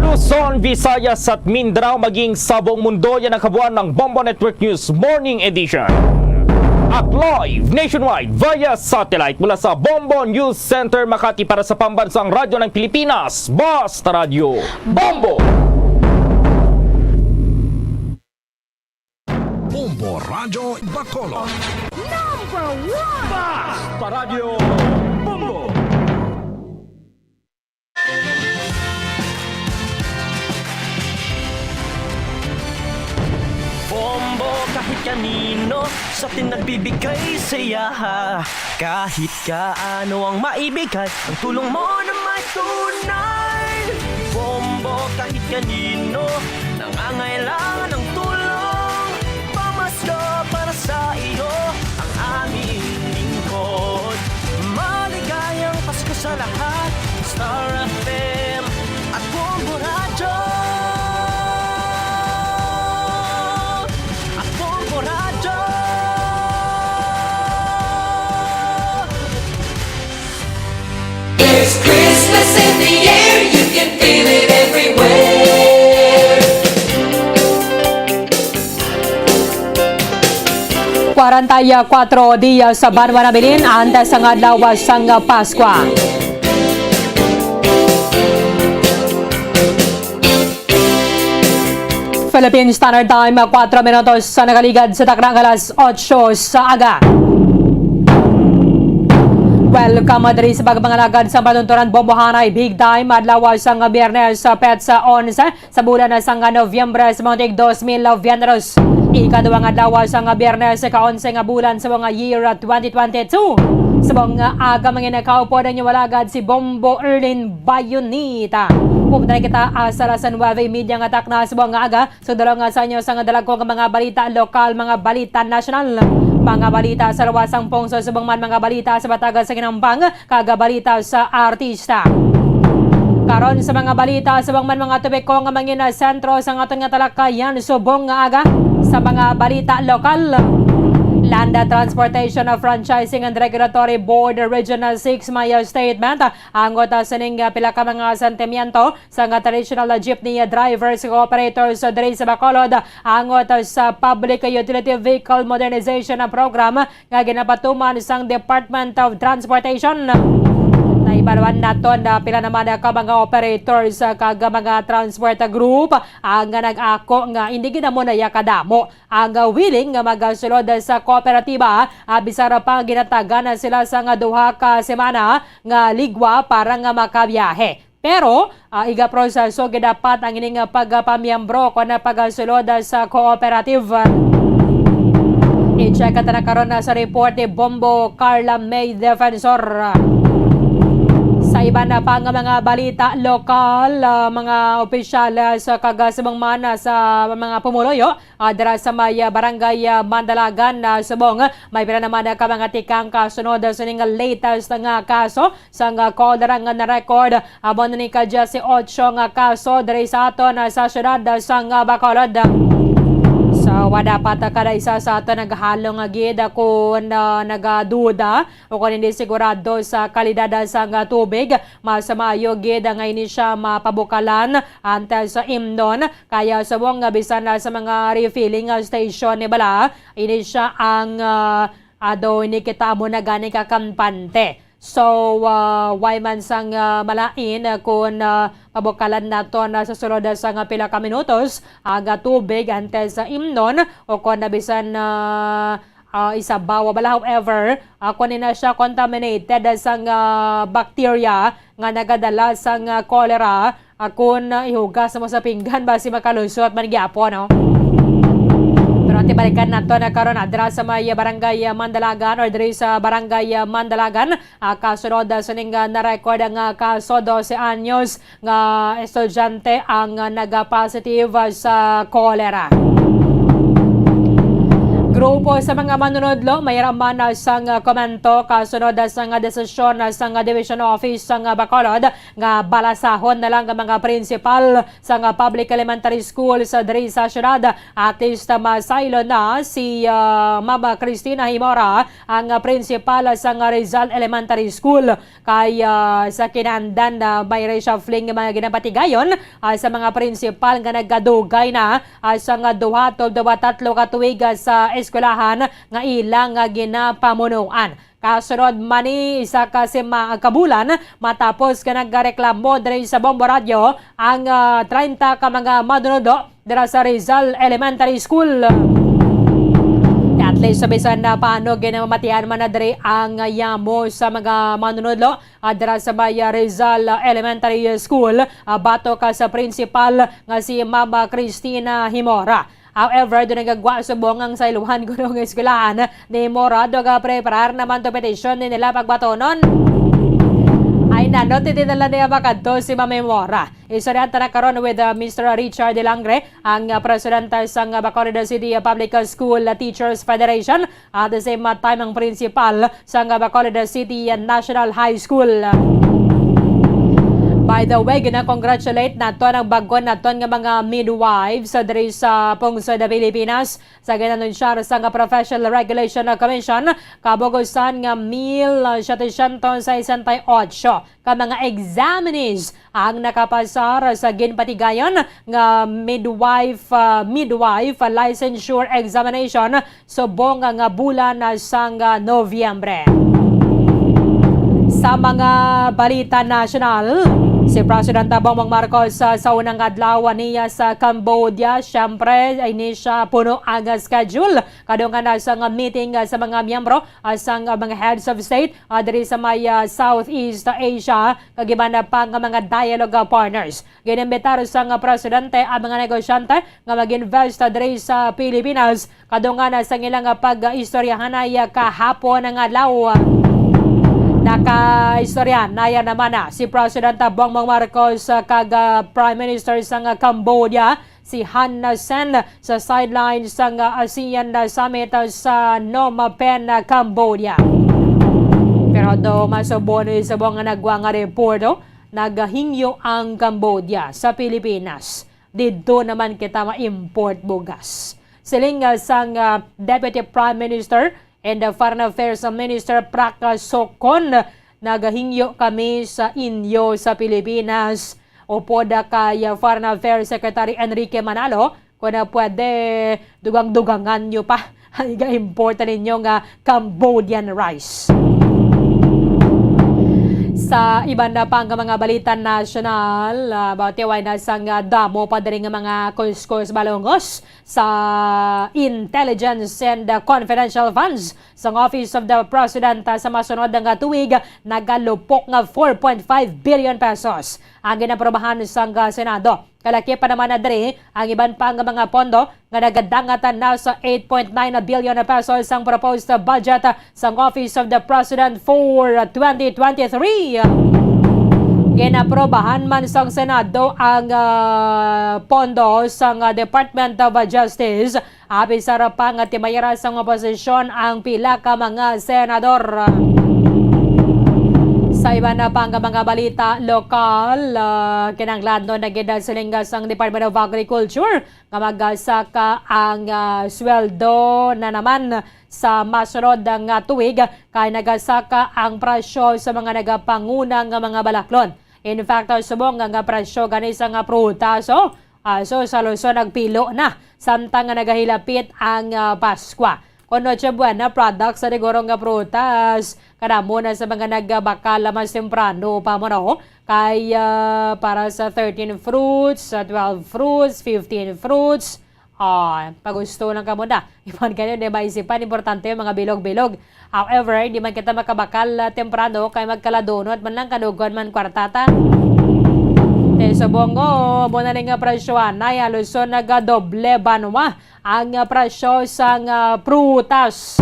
Luzon, Visayas at Mindanao, maging sa buong mundo, yan ang kabuuan ng Bombo Network News Morning Edition. At live nationwide via satellite mula sa Bombo News Center, Makati, para sa Pambansang Radyo ng Pilipinas, Basta Radyo Bombo! Bombo Radyo Bacolod. Number one! Basta Radyo Bombo! Bombo kahit kanino sa atin nagbibigay saya. Kahit kaano ang maibigay, ang tulong mo na may tunay. Bombo kahit kanino nangangailangan ng tulong. Pamasko para sa iyo ang aming lingkod. Maligayang Pasko sa lahat. Star F M at Bombo Radyo. At Bombo Radyo. There's Christmas in the air, you can feel it everywhere. Kwarenta y kuatro dias sa banwa nabilin antes ang adlaw sang Paskwa. Philippine Standard Time, kuwatro minutos sa nakaligad sa takna nga alas otso sa aga. Welcome diri sa pagpangalagad sa patuntunan bombohanay Big Time, adlaw sang Biyernes, petsa onse sa bulan sang Nobyembre sa mga tig dos mil veintitrés. Ikaduha nga adlaw sang Biyernes, ika-onse nga bulan sa mga year twenty twenty-two. Sa mga aga, mga nakaupod ang inyong alagad si Bombo Erlin Bayonita. Pumunta na kita, ah, sa alas nuebe y media nga takna sa buong nga aga. Sundalo nga sa inyo sang dalagko nga mga balita lokal, mga balita nasyonal, mga balita sa luwas sang pungsod, subong man mga balita sa matag sa kinahampang, kag balita sa artista. Karon sa mga balita, subong man mga topiko nga mangin sentro sa aton nga talakayan subong nga aga. Sa mga balita lokal, Land Transportation Franchising and Regulatory Board Regional six may statement angot sining pila ka mga sentimiento sang traditional jeepney drivers ug operators diri sa Bacolod angot sa Public Utility Vehicle Modernization Program nga ginapatuman sang Department of Transportation. Nahibaluan naton na pila naman ka mga operators kag mga transport group ang nag-ako nga hindi gid amo na kadamo ang willing nga magasulod sa kooperatiba, ah, bisan pa ginatagan na sila sang duha ka semana nga ligwa para nga makabiyahe. Pero, ah, igaproseso gid dapat ang ining pagpamiyembro kon pagsulod sa cooperative. I-check ta na karon na sa report ni Bombo Carla May Defensor. Sa iban na pa nga mga balita lokal, ah, mga opisyales kag subong man sa mga pumuluyo, ah, dira sa may, ah, barangay, ah, Mandalagan, ah, subong may pila naman ka mga tikang kasunod sining latest nga kaso sang, ah, cholera nga na-record. Amo na ni ka diyesotso nga kaso diri sa aton, ah, sa siyudad, ah, sang, ah, Bacolod. So, wala pa ta kada isa sa aton naghalong gid kun, ah, nagaduda o kung hindi sigurado sa kalidad sang tubig. Mas maayo gid nga ini siya mapabukalan antes sa imnon. Kaya subong nga bisan na sa mga refilling, ah, station ni bala, ini siya ang, ah, ado ini kita amo na gani kakampante. So, ah, why man sang, ah, malain, ah, kun, ah, pabukalan naton, ah, sa sulod, ah, sang pila ka minutos ang, ah, tubig antes sa imnon o kun na bisan, ah, ah, isabaw bala. However, ah, kun ina siya contaminated sang, ah, bacteria nga nagadala sang, ah, cholera, ah, kun, ah, ihugas mo sa pinggan, basi makalusot man gyapon, no? Pero ang tibalikan nato na karon, ah, dira sa may, ah, Barangay, ah, Mandalagan or diri sa Barangay, ah, Mandalagan, ah, kasunod, ah, sining, ah, na-record ang, ah, kaso, dose anyos nga estudyante ang, ah, naga-positive, ah, sa cholera. Grupo sa mga manunodlo may raman, ah, sang, ah, komento kasunod, ah, sang, ah, desisyon, ah, sang, ah, Division Office sang, ah, Bacolod nga balasahon na lang ang mga prinsipal sang, ah, public elementary school sa diri sa syudad. At least, ah, masaylo na si, ah, Mama Christina Himora, ang, ah, prinsipal sang, ah, Rizal Elementary School. Kay, ah, sa kinandan na may reshuffling nga mga ginapatigayon, ah, sa mga prinsipal nga nagkadugay na, ah, sa nga duha to duha tatlo ka tuig, ah, sa eskwelahan nga ilang, ah, ginapamunuan. Kasunod man ni isa ka sima-, ka bulan matapos nga nagreklamo diri sa Bombo Radyo ang, ah, treinta ka mga manunodlo dira sa Rizal Elementary School. At least, sa bisan na paano, ginamamatian man na diri ang yamo sa mga manunodlo, ah, dira sa may, ah, Rizal, ah, Elementary School, ah, batok, ah, sa principal nga si Mama Christina Himora. However, doon nagagwa subong ang saylohan kuno nga eskwelahan ni Himora, do ga preparar naman to petition ni nila pagbatonon. Ay, nano, titinala niya makadto si Mama Himora. Istoryahan ta na karon with, uh, Mister Richard Delangre, ang, uh, presidente sang, uh, Bacolod City, uh, Public School, uh, Teachers Federation, at the same, uh, time ang principal sang, uh, Bacolod City, uh, National High School. By the way, gina-congratulate naton ang bag-o naton nga mga midwives, uh, diri sa pungsod, uh, Pilipinas, sa ginanunsyar sang, uh, Professional Regulation, uh, Commission, kabugusan nga mil siyetecientos sesenta y ocho ka mga examinees ang nakapasar sa ginpatigayon nga midwife, ah, midwife licensure examination subong nga bulan sang, ah, Nobyembre. Sa mga balita nasyonal, si Presidente Bongbong Marcos, ah, sa unang adlaw niya sa Cambodia, siyempre, ini siya puno ang schedule. Kadungan na sang meeting, ah, sa mga miyembro, ah, sang, ah, mga heads of state, ah, diri sa may, ah, Southeast Asia, kag iban na pa nga mga dialogue, ah, partners. Ginimbitar sang, ah, presidente ang mga negosyante nga mag-invest, ah, diri sa Pilipinas. Kadungan na sang ilang, ah, pag-istoryahanay, ah, kahapon nga adlaw. Nakaistoryahanay naman na si Presidente Bongbong Marcos, ah, kag, ah, Prime Minister sang, ah, Cambodia, si Han Sen sa sideline sang ASEAN Summit sa Phnom Penh, Cambodia. Pero do masubo ni subong nga nagwa nga reporto, nagahingyo ang Cambodia sa Pilipinas. Didto naman kita ma-import bugas. Siling, ah, sang, ah, Deputy Prime Minister and, ah, Foreign Affairs Minister Prak Sokhon, nagahingyo kami sa inyo sa Pilipinas. Upod kay Foreign Affairs Secretary Enrique Manalo, kung na pwede, dugang-dugangan nyo pa ang iga-import ninyo nga Cambodian rice. Sa iban na pa nga mga balita nasyonal, ah, batiway na sang, ah, damo pa diri nga mga kuskus balungos sa intelligence and, ah, confidential funds sang Office of the President, ah, sa masunod nga tuig, nagalupok nga four point five billion pesos ang ginaprobahan sang, ah, Senado. Kalaki pa naman na diri ang iban pa nga mga pondo nga nagadangat na sa eight point nine billion pesos sang proposed budget sang Office of the President for twenty twenty-three. Ginaprobahan man sang Senado ang, ah, pondo sang, ah, Department of Justice. Apisar pa nga timayra sang oposisyon ang pila ka mga senador. Sa iban na pa nga mga balita lokal, ah, kinahanglan na gid siling sang Department of Agriculture nga magasaka ang, ah, sweldo na naman sa masunod nga tuig, kay nagasaka ang presyo sa mga nagapanguna nga mga balaklon. In fact, ah, subong nga, nga presyo gani sa nga prutas, oh, ah, so sa Luzon nagpilo na samtang nga nagahilapit ang, ah, Paskwa. Kon Noche Buena, products sa siguro nga prutas, kadamo na sa mga nagbakal mas temprano pa mo, no? Kay, ah, para sa thirteen fruits, sa twelve fruits, fifteen fruits, ah, pagusto lang ka muna. Iban kayo, di maisipan, importante yung mga bilog-bilog. However, di man kita makabakal, ah, temprano, kay magkaladunot man lang, kanugon man kwarta ta. Te subong, oh, mo na ning presyohan, ay, halos so nagadoble banwa ang presyo sang, ah, prutas.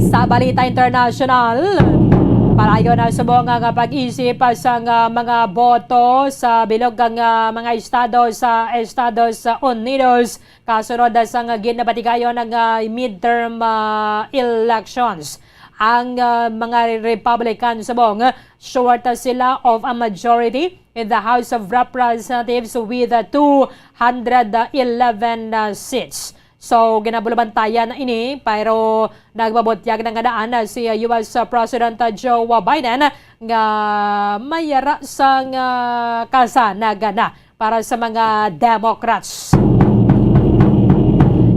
Sa balita international, palayo na subong nga pag-isip sang, ah, mga boto sa bilog nga mga estado sa Estados Unidos kasunod sang ginabatigayon nga midterm, ah, elections. Ang, ah, mga Republican subong, short sila of a majority in the House of Representatives with, uh, two hundred eleven, uh, seats. So, ginabulabantayan na ini, pero nagbabutyag na nga daan, uh, si, uh, U S President, uh, Joe Biden nga may yara sang, uh, kasanagan na para sa mga Democrats.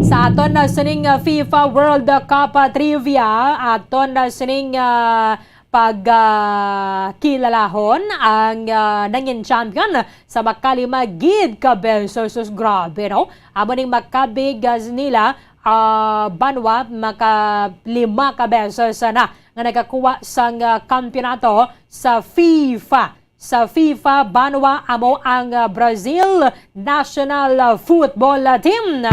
Sa aton na sining, uh, FIFA World Cup, uh, trivia, aton na sining, uh, pag, ah, kilalahon ang, ah, nangin champion sa makalima gid ka beses. Sus, grabe, no? Amo ning makabig, ah, nila, ah, banwa, makalima ka beses na nga nakakuha sang, ah, kampiyonato sa FIFA. Sa FIFA banwa amo ang, ah, Brazil national, ah, football, ah, team.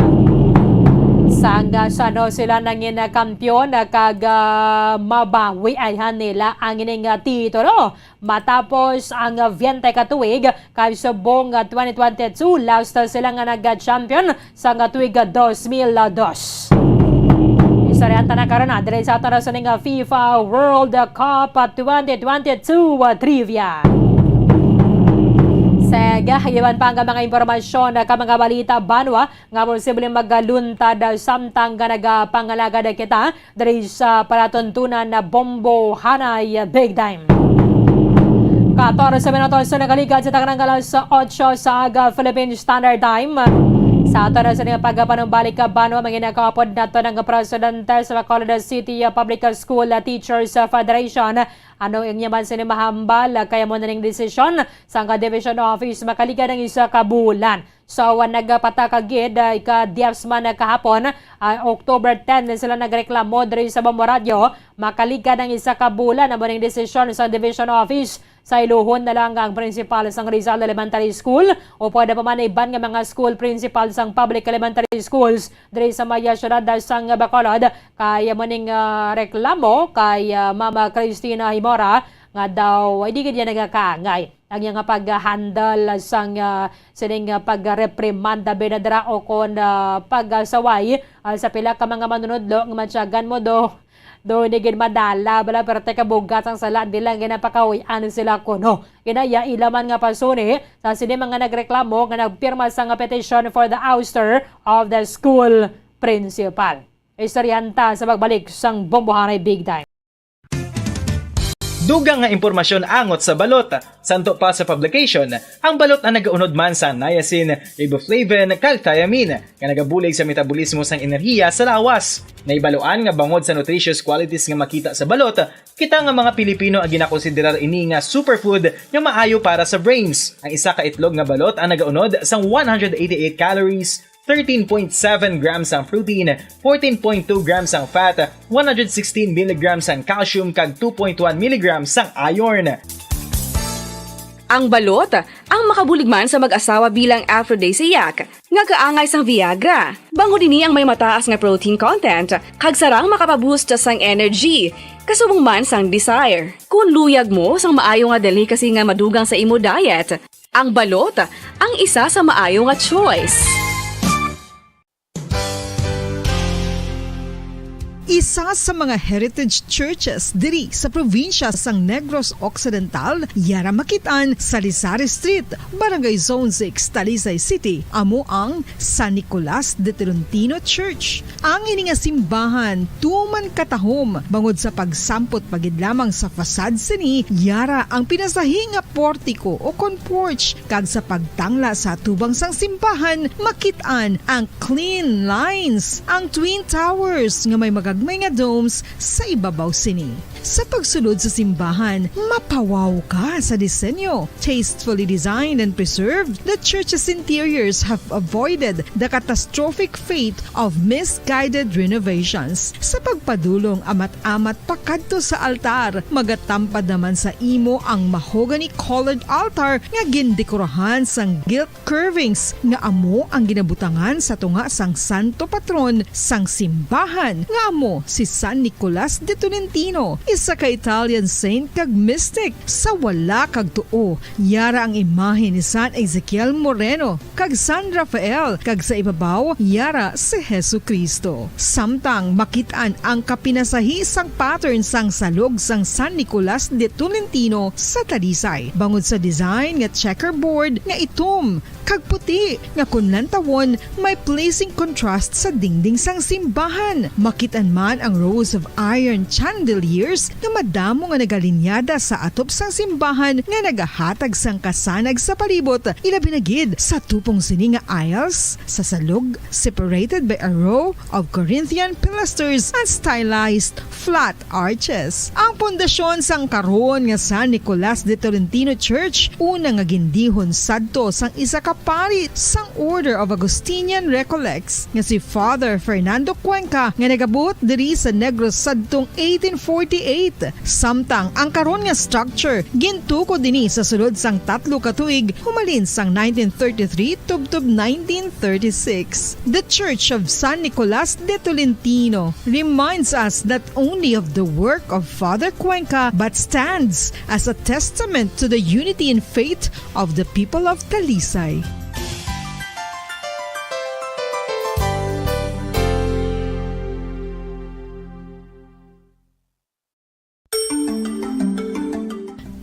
Sang, ah, sano sila nangin, ah, kampiyon, ah, kag, ah, mabawi ayhan nila ang ining, ah, titulo matapos ang, ah, biyente ka tuig kay subong, ah, twenty twenty-two last, ah, sila nga nag-champion sang, ah, tuig, ah, dos mil dos. Istoryahan ta na karon, ah, diri sa aton sining, ah, FIFA World Cup, ah, twenty twenty-two, ah, trivia. Sa iban pa nga mga impormasyon, ah, ka mga balita banwa nga posibleng magaluntad, ah, samtang nga nagapangalagad kita diri sa palatuntunan na Bombo Hanay Big Time. Katorse minutos na nakaligad sa tanang alas otso sa aga, Philippine Standard Time. Sa aton na sa pagpanumbalik ka banwa, mga nakapod nato ng presidente sa Bacolod City Public School Teachers Federation. Ano ang yaman sini mahambal? Kaya mo na ning desisyon sa Division Office makaligad ng isa ka bulan. So, ah, nagpatakag gid, ah, ika-diez man, ah, kahapon, ah, October ten, sila nagreklamo diri sa Bombo Radyo. Makaligad ang isa ka bulan amo ning desisyon sa Division Office. Sa iluhon na lang ang principal sang Rizal Elementary School o pwede pa man iban nga mga school principal sang public elementary schools diri sa maya siyudad sang Bacolod. Kay amo ning, ah, reklamo kay, ah, Mama Christina Himora nga daw hindi gid niya nagakaangay ang iya nga pag-handle sang, ah, sining, ah, pag-reprimanda, binadra o kon, ah, pagsaway, ah, sa pila ka mga manunudlo nga matyagan mo do, do hindi gid madala, bala, pero teka, bugat ang sala, di lang ginapakawian sila kuno. Ginaya, ila man nga pasuni sa sini mga nagreklamo nga nagpirma sang petition for the ouster of the school principal. Istoryahan ta sa pagbalik sang Bombo Hanay Big Time. Dugang nga impormasyon angot sa balot. Santo pa sa publication, ang balot ang nagaunod man sa niacin, riboflavin, kag thiamine, nga nagabulig sa metabolismo sang enerhiya sa lawas. Naibaluan nga bangod sa nutritious qualities nga makita sa balot, kita nga mga Pilipino ang ginakonsiderar ini nga superfood nga maayo para sa brains. Ang isa ka itlog nga balot ang nagaunod sang one hundred eighty-eight calories, thirteen point seven grams ang protein, fourteen point two grams ang fat, one hundred sixteen milligrams ang calcium, kag two point one milligrams ang iron. Ang balot, ang makabulig man sa mag-asawa bilang aphrodisiac, nga kaangay sang Viagra. Bangod ini ang may mataas nga protein content, kag sarang makapaboost sang energy, kasubong man sang desire. Kung luyag mo sang maayo nga delicacy nga madugang sa imo diet, ang balot ang isa sa maayo nga choice. Isa sa mga heritage churches diri sa probinsya sang Negros Occidental, yara makit-an sa Lisari Street, Barangay Zone six, Talisay City, amo ang San Nicolas de Tolentino Church. Ang ini nga simbahan tuman katahom bangod sa pagsampot pa gid lamang sa facade sini, yara ang pinasahi nga portiko o kon porch, kag sa pagtangla sa atubang sang simbahan, makit-an ang clean lines, ang twin towers nga may magagmay nga domes sa ibabaw sini. Sa pagsulod sa simbahan, mapawaw ka sa disenyo. Tastefully designed and preserved, the church's interiors have avoided the catastrophic fate of misguided renovations. Sa pagpadulong amat-amat pakadto sa altar, magatampad naman sa imo ang mahogany-colored altar nga gindekorahan sang gilt curvings nga amo ang ginabutangan sa tunga sang santo patron sang simbahan, nga amo si San Nicolas de Tolentino, isa ka Italian saint kag mystic. Sa wala kag tuo, yara ang imahe ni San Ezekiel Moreno kag San Rafael, kag sa ibabaw, yara si Jesu-Cristo. Samtang makit-an ang kapinasahi sang pattern sang salog sang San Nicolas de Tolentino sa Talisay, bangod sa design nga checkerboard nga itom kag puti nga kon lantawon may pleasing contrast sa dingding sang simbahan. Makit-an man ang rows of iron chandeliers nga madamo nga nagalinyada sa atop sang simbahan nga nagahatag sang kasanag sa palibot, ilabi na gid sa tupong sini nga aisles sa salog, separated by a row of Corinthian pilasters and stylized flat arches. Ang pundasyon sang karon nga San Nicolas de Tolentino Church, una nga gindihon sadto sang isa ka pari sang Order of Augustinian Recollects nga si Father Fernando Cuenca, nga nagabuot diri sa Negros sadtong eighteen forty-eight. Samtang ang karon nga structure gintukod dinhi sa sulod sang tatlo ka tuig, humalin sang nineteen thirty-three tubtob nineteen thirty-six. The Church of San Nicolas de Tolentino reminds us not only of the work of Father Cuenca, but stands as a testament to the unity in faith of the people of Talisay.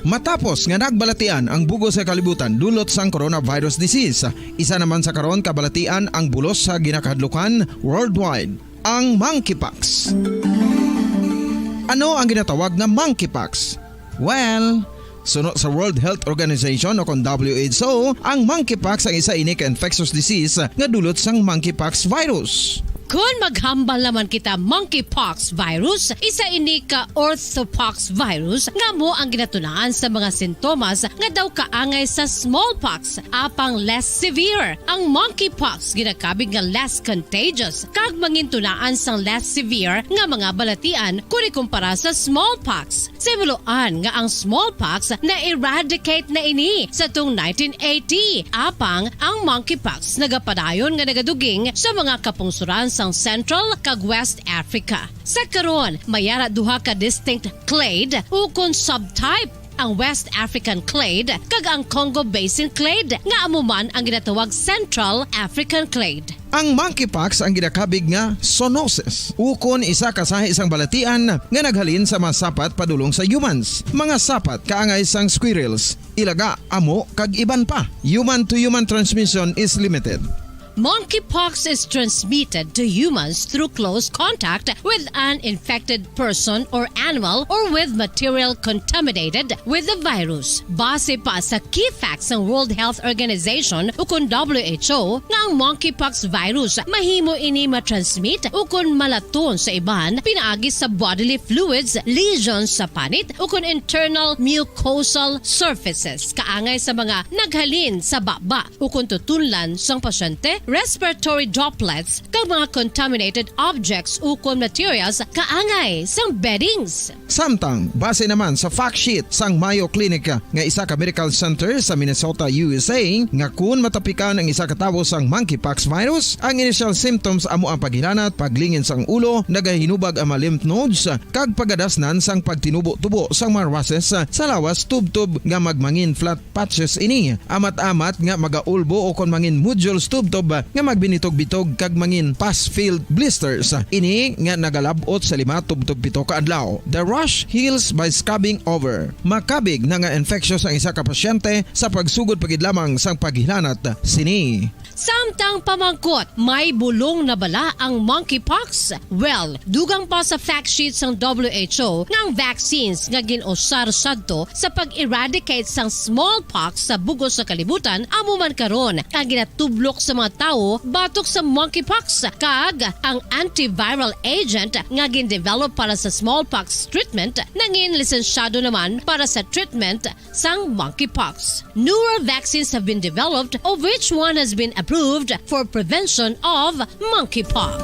Matapos nga nagbalatian ang bug-os nga kalibutan dulot sang coronavirus disease, isa naman sa karon kabalatian ang bulos sa ginakahadlukan worldwide, ang monkeypox. Ano ang ginatawag nga monkeypox? Well, suno sa World Health Organization o kon W H O, ang monkeypox ang isa ini ka infectious disease nga dulot sang monkeypox virus. Kon maghambal naman kita monkeypox virus, isa ini ka orthopox virus nga amo ang ginatunaan sa mga sintomas nga daw kaangay sa smallpox, apang less severe. Ang monkeypox ginakabig nga less contagious kag mangintunaan sang less severe nga mga balatian kon ikumpara sa smallpox. Sibuloan nga ang smallpox na-eradicate na ini sa tung nineteen eighty, apang ang monkeypox nagapadayon nga nagaduging sa mga kapungsoran sang Central kag West Africa. Sa karon, may ara duha ka distinct clade ukon subtype, ang West African clade kag ang Congo Basin clade, nga amo man ang ginatawag Central African clade. Ang monkeypox ang ginakabig nga zoonosis, ukon isa ka sahi sang balatian nga naghalin sa mga sapat padulong sa humans. Mga sapat kaangay sang squirrels, ilaga, amo, kag iban pa. Human-to-human transmission is limited. Monkeypox is transmitted to humans through close contact with an infected person or animal or with material contaminated with the virus. Base pa sa key facts sang World Health Organization ukon W H O nga ang monkeypox virus mahimo ini matransmit ukon malaton sa iban pinaagi sa bodily fluids, lesions sa panit ukon internal mucosal surfaces kaangay sa mga naghalin sa baba ukon tutunlan sang pasyente, respiratory droplets, kag mga contaminated objects ukon materials kaangay sang beddings. Samtang, base naman sa fact sheet sang Mayo Clinic nga isa ka medical center sa Minnesota, U S A, nga kun matapikan ang isa ka tawo sang monkeypox virus, ang initial symptoms amo ang paghilanat, paglingin sang ulo, nagahinubag ang mga lymph nodes, kag pagadasnan sang pagtinubo-tubo sang mga rushes sa lawas tubtob nga magmangin flat patches ini, amat-amat nga magaulbo o kon mangin nodules tubtob nga magbinitog-bitog kag mangin pus-filled blisters. Ini nga nagalab-ot sa lima tubtob pito ka adlaw. The rash heals by scabbing over. Makabig na nga infectious ang isa ka pasyente sa pagsugod pa gid lamang sang paghilanat sini. Samtang pamangkot, may bulong na bala ang monkeypox? Well, dugang pa sa fact sheet sang W H O nga ang vaccines nga gin-usar sadto sa pag-eradicate sang smallpox sa bug-os nga kalibutan amo man karon ang ginatublok sa mga tawo batok sa monkeypox, kag ang antiviral agent nga gin-develop para sa smallpox treatment nangin lisensyado naman para sa treatment sang monkeypox. Newer vaccines have been developed, of which one has been approved for prevention of monkeypox.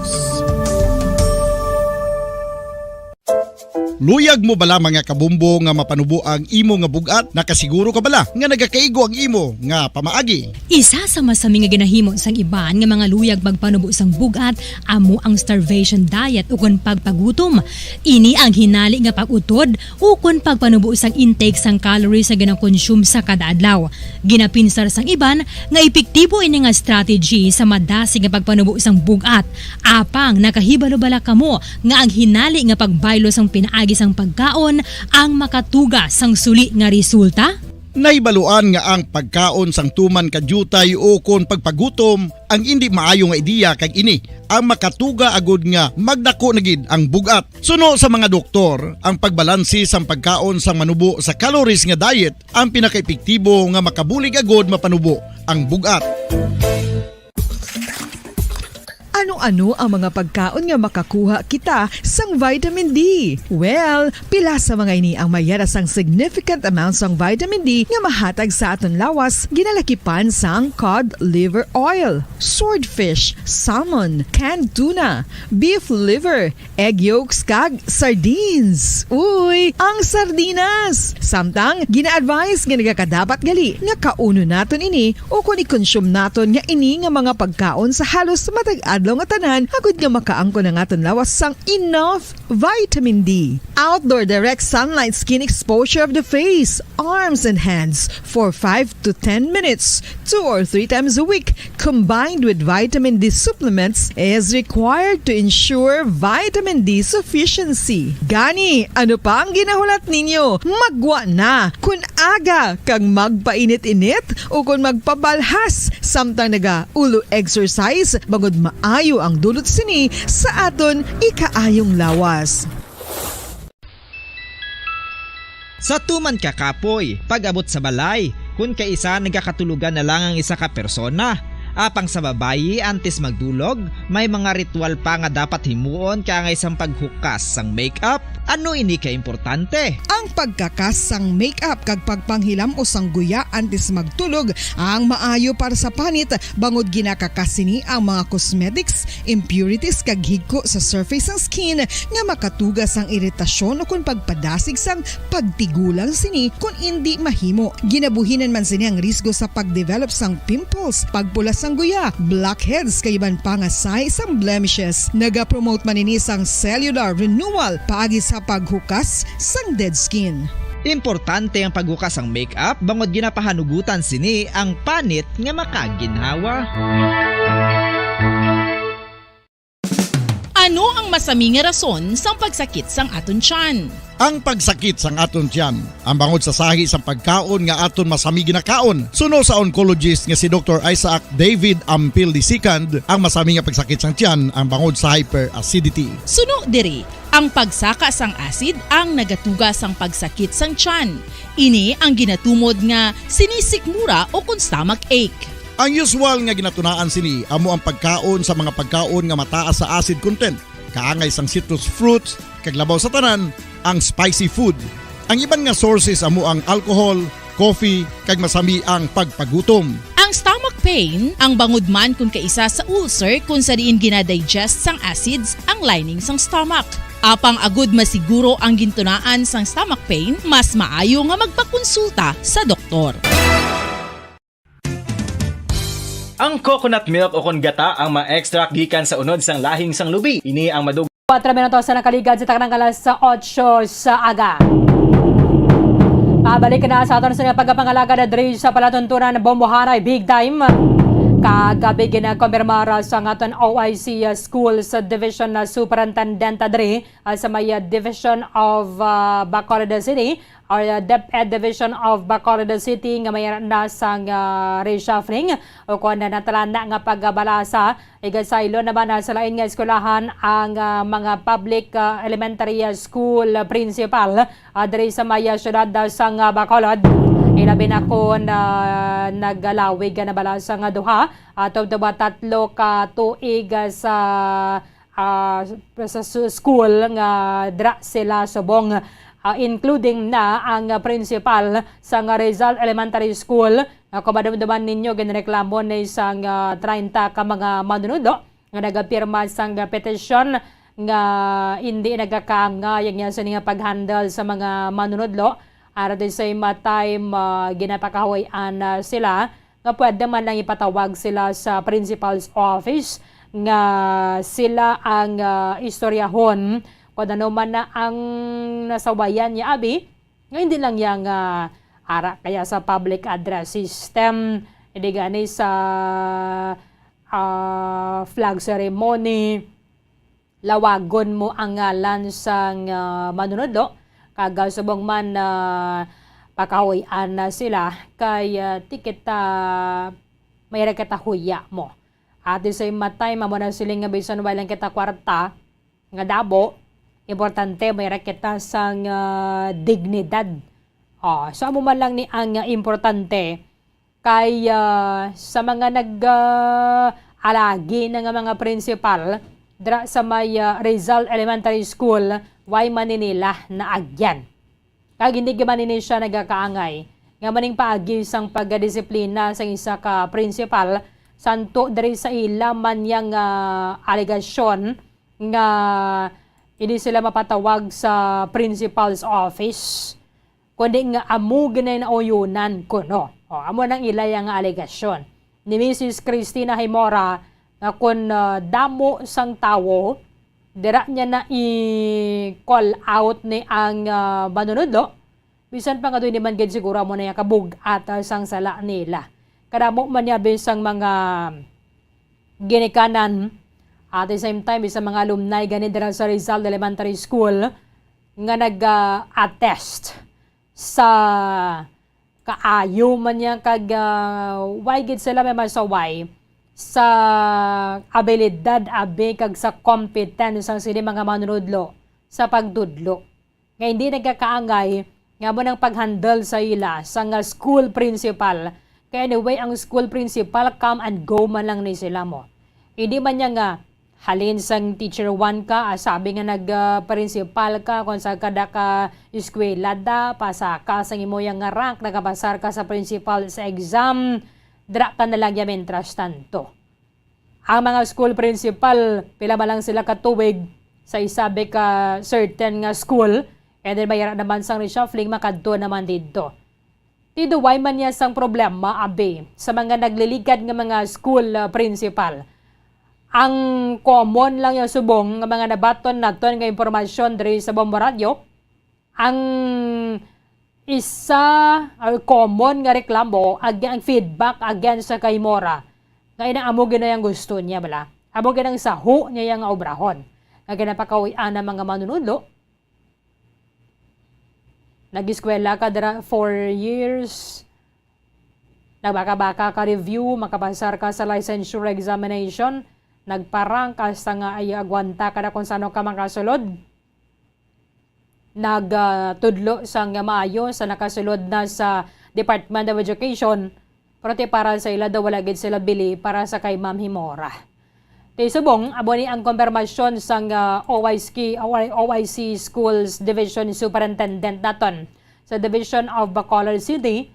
Luyag mo bala, mga kabombo, nga mapanubo ang imo nga bug-at? Nakasiguro ka bala nga nagakaigo ang imo nga pamaagi? Isa sa masami nga ginahimo sang iban nga mga luyag magpanubo sang bug-at amo ang starvation diet ukon pagpagutom. Ini ang hinali nga pag-utod ukon pagpanubo sang intake sang calories nga ginakonsume sa kada adlaw. Ginapinsar sang iban nga epektibo ini nga strategy sa madasig nga pagpanubo sang bug-at. Apang nakahibalo bala kamo nga ang hinali nga pagbaylo sang pinaagi sang pagkaon ang makatuga sang suli nga resulta? Nahibaluan nga ang pagkaon sang tuman ka diutay ukon pagpagutom ang indi maayo nga ideya, kag ini ang makatuga agud nga magdako na gid ang bug-at. Suno sa mga doktor, ang pagbalanse sang pagkaon sang manubo sa calories nga diet ang pinakaepektibo nga makabulig agud mapanubo ang bug-at. Ano-ano ang mga pagkaon nga makakuha kita sang vitamin D? Well, pila sa mga ini ang mayara sang significant amount sang vitamin D nga mahatag sa aton lawas, ginalakipan sang cod liver oil, swordfish, salmon, canned tuna, beef liver, egg yolks, kag sardines. Uy, ang sardinas! Samtang gina-advise nga nagakadapat gali nga kaunon naton ini ukon i-consume naton nga ini nga mga pagkaon sa halos matag adlaw nga tanan, agud nga makaangkon ang aton lawas sang enough vitamin D. Outdoor direct sunlight skin exposure of the face, arms, and hands for five to ten minutes, two or three times a week, combined with vitamin D supplements, is required to ensure vitamin D sufficiency. Gani, ano pa ang ginahulat ninyo? Maggwa na! Kun aga kag magpainit-init ukon magpabalhas samtang naga-ulo exercise, bangod maayo ang dulot sini sa aton ikaayong lawas. Sa tuman ka kapoy, pag-abot sa balay, kun kaisa nagakatulogan na lang ang isa ka persona. Apang sa babayi, antes magdulog, may mga ritual pa nga dapat himuon kaangay sang paghukas sang makeup. Ano ini ka importante? Ang pagkakas sang makeup kag pagpanghilam-os sang guya antes magtulog ang maayo para sa panit, bangod ginakakas sini ang mga cosmetics, impurities, kag higko sa surface sang skin nga makatuga sang iritasyon ukon pagpadasig sang pagtigulang sini kon indi mahimo. Ginabuhinan man sini ang risgo sa pagdevelop sang pimples, pagpula sang guya, blackheads, kag iban pa nga sahi sang blemishes. Nagapromote man ini sang cellular renewal paagi sa paghukas sang dead skin. Importante ang paghukas sang makeup bangod ginapahanugutan sini ang panit nga makaginhawa. Ano ang masami nga rason sang pagsakit sang aton tiyan? Ang pagsakit sang aton tiyan, ang bangod sa sahi sang pagkaon nga aton masami ginakaon, suno sa oncologist nga si Doktor Isaac David Ampil the second, ang masami nga pagsakit sang tiyan ang bangod sa hyperacidity. Suno diri, ang pagsaka sang acid ang nagatuga sang pagsakit sang tiyan. Ini ang ginatumod nga sinisikmura ukon stomach ache. Ang usual nga ginatunaan sini amo ang pagkaon sa mga pagkaon nga mataas sa acid content, kaangay sang citrus fruits, kag labaw sa tanan, ang spicy food. Ang iban nga sources amo ang alcohol, coffee, kag masami ang pagpagutom. Ang stomach pain, ang bangod man kun kaisa sa ulcer kun sa diin ginadigest sang acids ang lining sang stomach. Apang agud masiguro ang gintunaan sang stomach pain, mas maayo nga magpakonsulta sa doktor. Ang coconut milk ukon gata ang ma-extract gikan sa unod sang lahing sang lubi. Ini ang madug- Kuwatro minutos ang nakaligad sa tanang alas otso sa aga. Pabalik na sa aton sa pagkapangalagad diri sa palatuntunan Bombohanay Big Time. Kagabi, ginakompirmar sang aton O I C, ah, Schools Division na Superintendent, ah, diri, ah, sa may, ah, Division of, ah, Bacolod City, or, ah, DepEd Division of Bacolod City, nga may na sang, ah, reshuffling o kon na natalana nga pagbalasa. Igasaylo naman, ah, sa lain nga eskwelahan ang, ah, mga public, ah, elementary, ah, school, ah, principal, ah, diri sa may, ah, siyudad, ah, sang, ah, Bacolod. Ilabi na kon, ah, nagalawig, ah, na balasa nga duha, ah, tubtob, ah, tatlo ka tuig, ah, sa, ah, sa su-, school nga dira sila subong, ah, including na ang, ah, principal sang, ah, Rizal Elementary School, nga kung madumduman ninyo, ginreklamo ni sang, ah, treinta ka mga manunodlo nga nagapirma sang petisyon nga indi nagakaangay ang iya sini nga pag-handle sa mga manunodlo. At at the same time, ah, ginapakahuy-an na sila nga pwede man lang ipatawag sila sa principal's office nga sila ang, ah, istoryahon kung ano man na ang nasawayan niya abi, nga hindi lang iya nga ara kaya sa public address system, hindi gani sa, ah, flag ceremony, lawagon mo ang ngalan sang, ah, manunodlo, kag, ah, subong man, ah, pakahuy-an na sila kay, ah, ti kita, may ra kita huya mo. At the same time, amo na siling nga bisan wala lang kita kwarta nga dabo, importante may ra kita sang, ah, dignidad. Oh, so amo man lang ni ang, ah, importante kay, ah, sa mga nag, ah, alagi na nga mga principal dira sa may, ah, Rizal Elementary School, why man ni nila naagyan? Kag hindi man ini siya nagakaangay nga maning paagi sang pagdisiplina sang isa ka principal, santo diri sa ila man niya nga alegasyon nga hindi sila mapatawag sa principal's office, kundi nga amo ginay nauyonan kuno. O, amo nang ila nga alegasyon ni Missus Christina Himora nga kun, ah, damo sang tawo, dira niya na i-call out ni ang, ah, manunodlo, bisan pa nga doon naman gid siguro amo na yung kabug-at, ah, sang sala nila. Kadamo man niya bisang mga ginikanan, at the same time, isang mga alumni gani dira sa Rizal Elementary School nga nag, ah, attest sa kaayo man niya kag, ah, why gid sila may masaway sa abilidad abi kag sa competence sang sini mga manunudlo sa pagtudlo nga hindi nagkakaangay nga amo nang pag-handle sa ila sang, ah, school principal. Kay anyway, ang school principal, come and go man lang ni sila mo. Hindi man niya nga, halin sang teacher one ka, ah, sabi nga nag, ah, principal ka, kung sa kada ka eskwela da, pasa ka sang imo yang nga rank, nakapasar ka sa principal sa exam, dira ka na lang ya mientras tanto. Ang mga school principal, pila man lang sila ka tuig sa isabi ka certain nga school, and then mayara naman sang reshuffling, makadto naman didto. Tiduway man niya sang problema, abi, sa mga nagliligad nga mga school, ah, principal. Ang common lang yung subong nga mga nabaton naton nga impormasyon diri sa Bombo Radyo, ang isa or common nga reklamo, ag-, ang feedback against sa kay Mora, nga ina amo gid na yung gusto niya, bala. Amo gid ang saho niya yung obrahon. Nga ginapakawian ng mga manunudlo. Nag-eskwela ka dira four years, nagbaka-baka ka review, makapasar ka sa licensure examination, nagparang ka sa nga ay agwanta ka na kung sano ka makasulod. Nag, ah, tudlo sang maayo sa nakasulod na sa Department of Education, pero ti para sa ila daw wala gid sila bili para sa kay Ma'am Himora. Ti subong, amo ni ang konfirmasyon sang, ah, O I C, O I C Schools Division Superintendent naton sa Division of Bacolod City,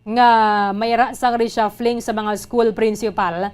nga mayra sang reshuffling sa mga school principal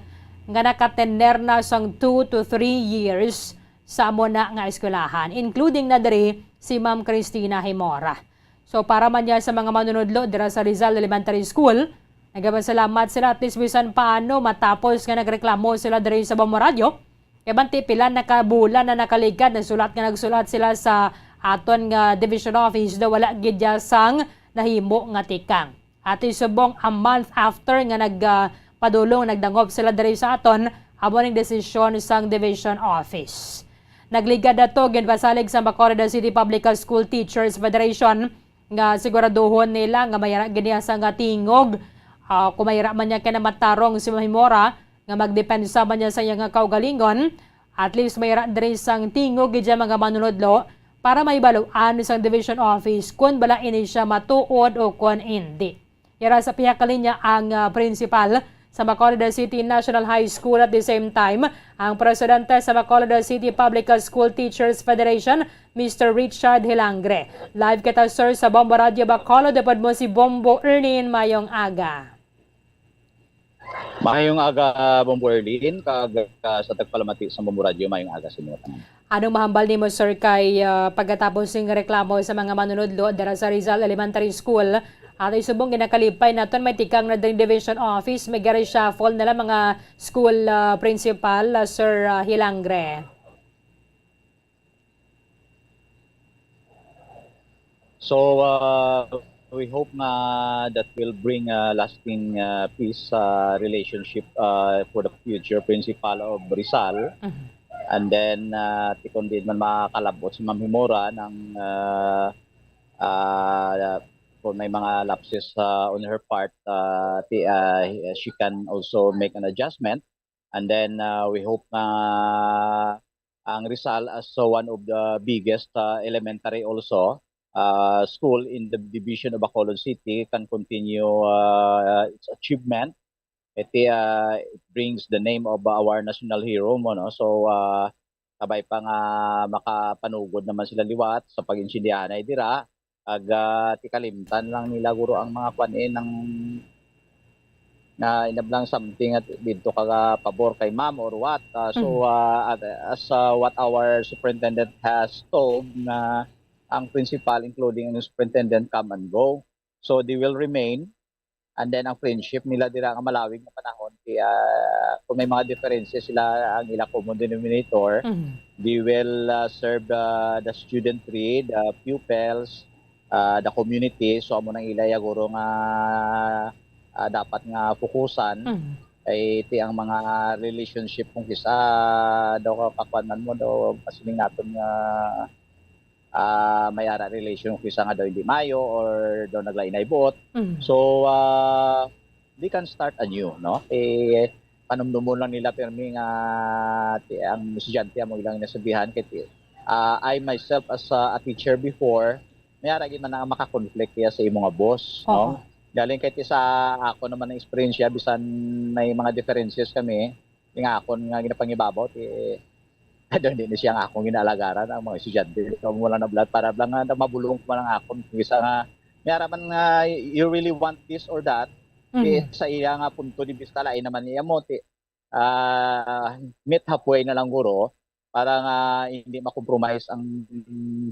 nga nakatener na sang two to three years sa amo na nga eskwelahan, including na diri si Ma'am Christina Himora. So, para man niya sa mga manunudlo dira sa Rizal Elementary School, nagapasalamat sila at least bisan paano matapos nga nagreklamo sila diri sa Bombo Radyo. Kay banti pila na ka bulan na nakaligad, nagsulat nga nagsulat sila sa aton nga division office daw wala gid ya sang nahimo nga tikang. Ati subong a month after nga nag, ah, padulong nagdangop sila diri sa aton, amo ning desisyon sang Division Office. Nagligad ato, ginpasalig sa Bacolod City Public School Teachers Federation nga siguraduhon nila nga mayara gini sa nga tingog. Ah, kung mayara man niya kay namatarong si Ma'am Himora nga magdepensa man niya sa iya nga kaugalingon, at least mayara diri sang tingog gid ang mga manunodlo para may baluan sang Division Office kung bala ini siya matuod o kung hindi. Yara sa pihak kalinya ang, ah, principal sa Bacolod City National High School, at the same time, ang presidente sa Bacolod City Public School Teachers Federation, Mister Richard Hilangre. Live kita, sir, sa Bombo Radio Bacolod. Upod mo si Bombo Erlin. Mayong aga. Mayong aga, Bombo Erlin, kag, ah, sa tagpalamati sa Bombo Radio, mayong aga sa inyo tanan. Anong mahambal nimo, sir, kay, ah, pagkatapos sing reklamo sa mga manunodlo dira sa Rizal Elementary School, at subong ginakalipay naton may tikang na diri Division Office, may gari-shuffle nila mga school, ah, principal, ah, Sir, ah, Hilangre? So, uh, we hope nga that will bring a lasting, uh, peace, uh, relationship, uh, for the future principal of Rizal. Mhm. And then, uh, ti kon diin man makalab-ot si Ma'am Himora ng, uh, uh, kung may mga lapses, uh, on her part, uh, ti, uh, she can also make an adjustment. And then, uh, we hope nga ang Rizal, as, uh, one of the biggest, uh, elementary also, uh, school in the division of Bacolod City, can continue, uh, its achievement. It, uh, it brings the name of our national hero mo, no? So, uh, kabay pa nga makapanugod naman sila liwat sa pag-intindihanay dira. Ag, ah, ti kalimtan lang nila guro ang mga kwan, eh, nang, na inablang something at didto ka pabor kay ma'am or what. Ah, so, Mm. ah, at, as, ah, what our superintendent has told, na ang principal, including ang superintendent, come and go. So, they will remain. And then, ang friendship nila dira nga malawig nga panahon, kaya kung may mga differences sila, ang ila common denominator, Mhm. they will, uh, serve, uh, the studentry, the pupils, uh, the community. So, amo nang ila ya guro nga, uh, dapat nga fokusan. Mhm. Ay, ti ang mga relationship kung kisa daw ka-, kakuan man mo, daw pasiling naton nga, ah, may ara relation kisa nga daw hindi mayo or daw naglainay buot. Mhm. So, ah, they can start anew, no? Eh, panumdumon lang nila pirmi nga ti-, ang estudyante amo ilang nasabihan kay ti-, ah, I myself as a, a teacher before, may ara gid man nga maka-conflict kaya sa imo nga boss, Oo. no? Galing kay ti sa ako naman ang eksperyensya, bisan may mga differences kami, nga akon nga ginapangibabaw, ti, daw hindi na siya ang akong ginaalagaran, ang mga estudyante. So, wala na bla-, para lang nga mabulong man ang akon. Bisa nga, may ara man nga, you really want this or that, ti, Mhm. sa iya nga punto de vista, lain naman niya mo, ti, ah, meet halfway na lang guro, para nga hindi ma-compromise ang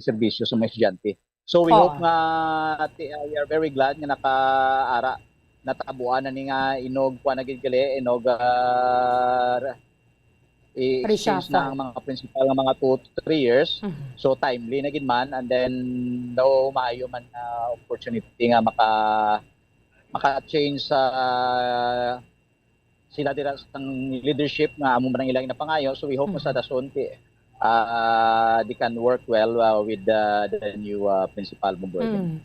serbisyo sa mga estudyante. So, we Oo. hope nga, ti-, uh, we are very glad nga nakaara, natabuan na ni nga inog, kuwan na gid gali, inog, ah, i-exchange na Reshuffle. ang mga principal nga mga two to three years. Mhm. So, timely na gid man, and then daw maayo man nga opportunity nga maka-, maka-change sa sila dira sang leadership nga amo man ang ilang napangayo. So, we hope nga sa Mhm. dason, ti-, ah, they can work well, ah, with the, the new, ah, principal, Bombo Erwin. Mm.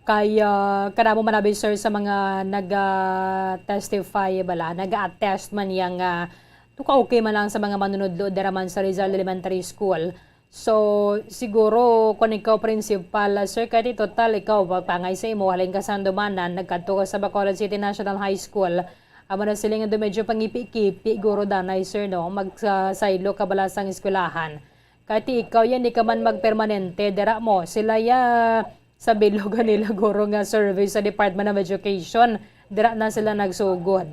Kay, ah, kadamo man abi, sir, sa mga nag, ah, testify bala, nag-attest man yang, ah, tuka okay man lang sa mga manunudlo dira man sa Rizal Elementary School. So, siguro, kung ikaw principal, ah, sir, kay di total, ikaw, pagpangay sa imo, halin ka sa Handumanan, nagkadto ka sa Bacolod City National High School. Amo na sila nga medyo pangipi-kipi, guro danay, sir, no? Magsaylo ka bala sang eskwelahan. Kay ti ikaw yan, di ka man magpermanente, dira mo. Sila ya, sa bilog nila, guro nga survey sa Department of Education, dira na sila nagsugod.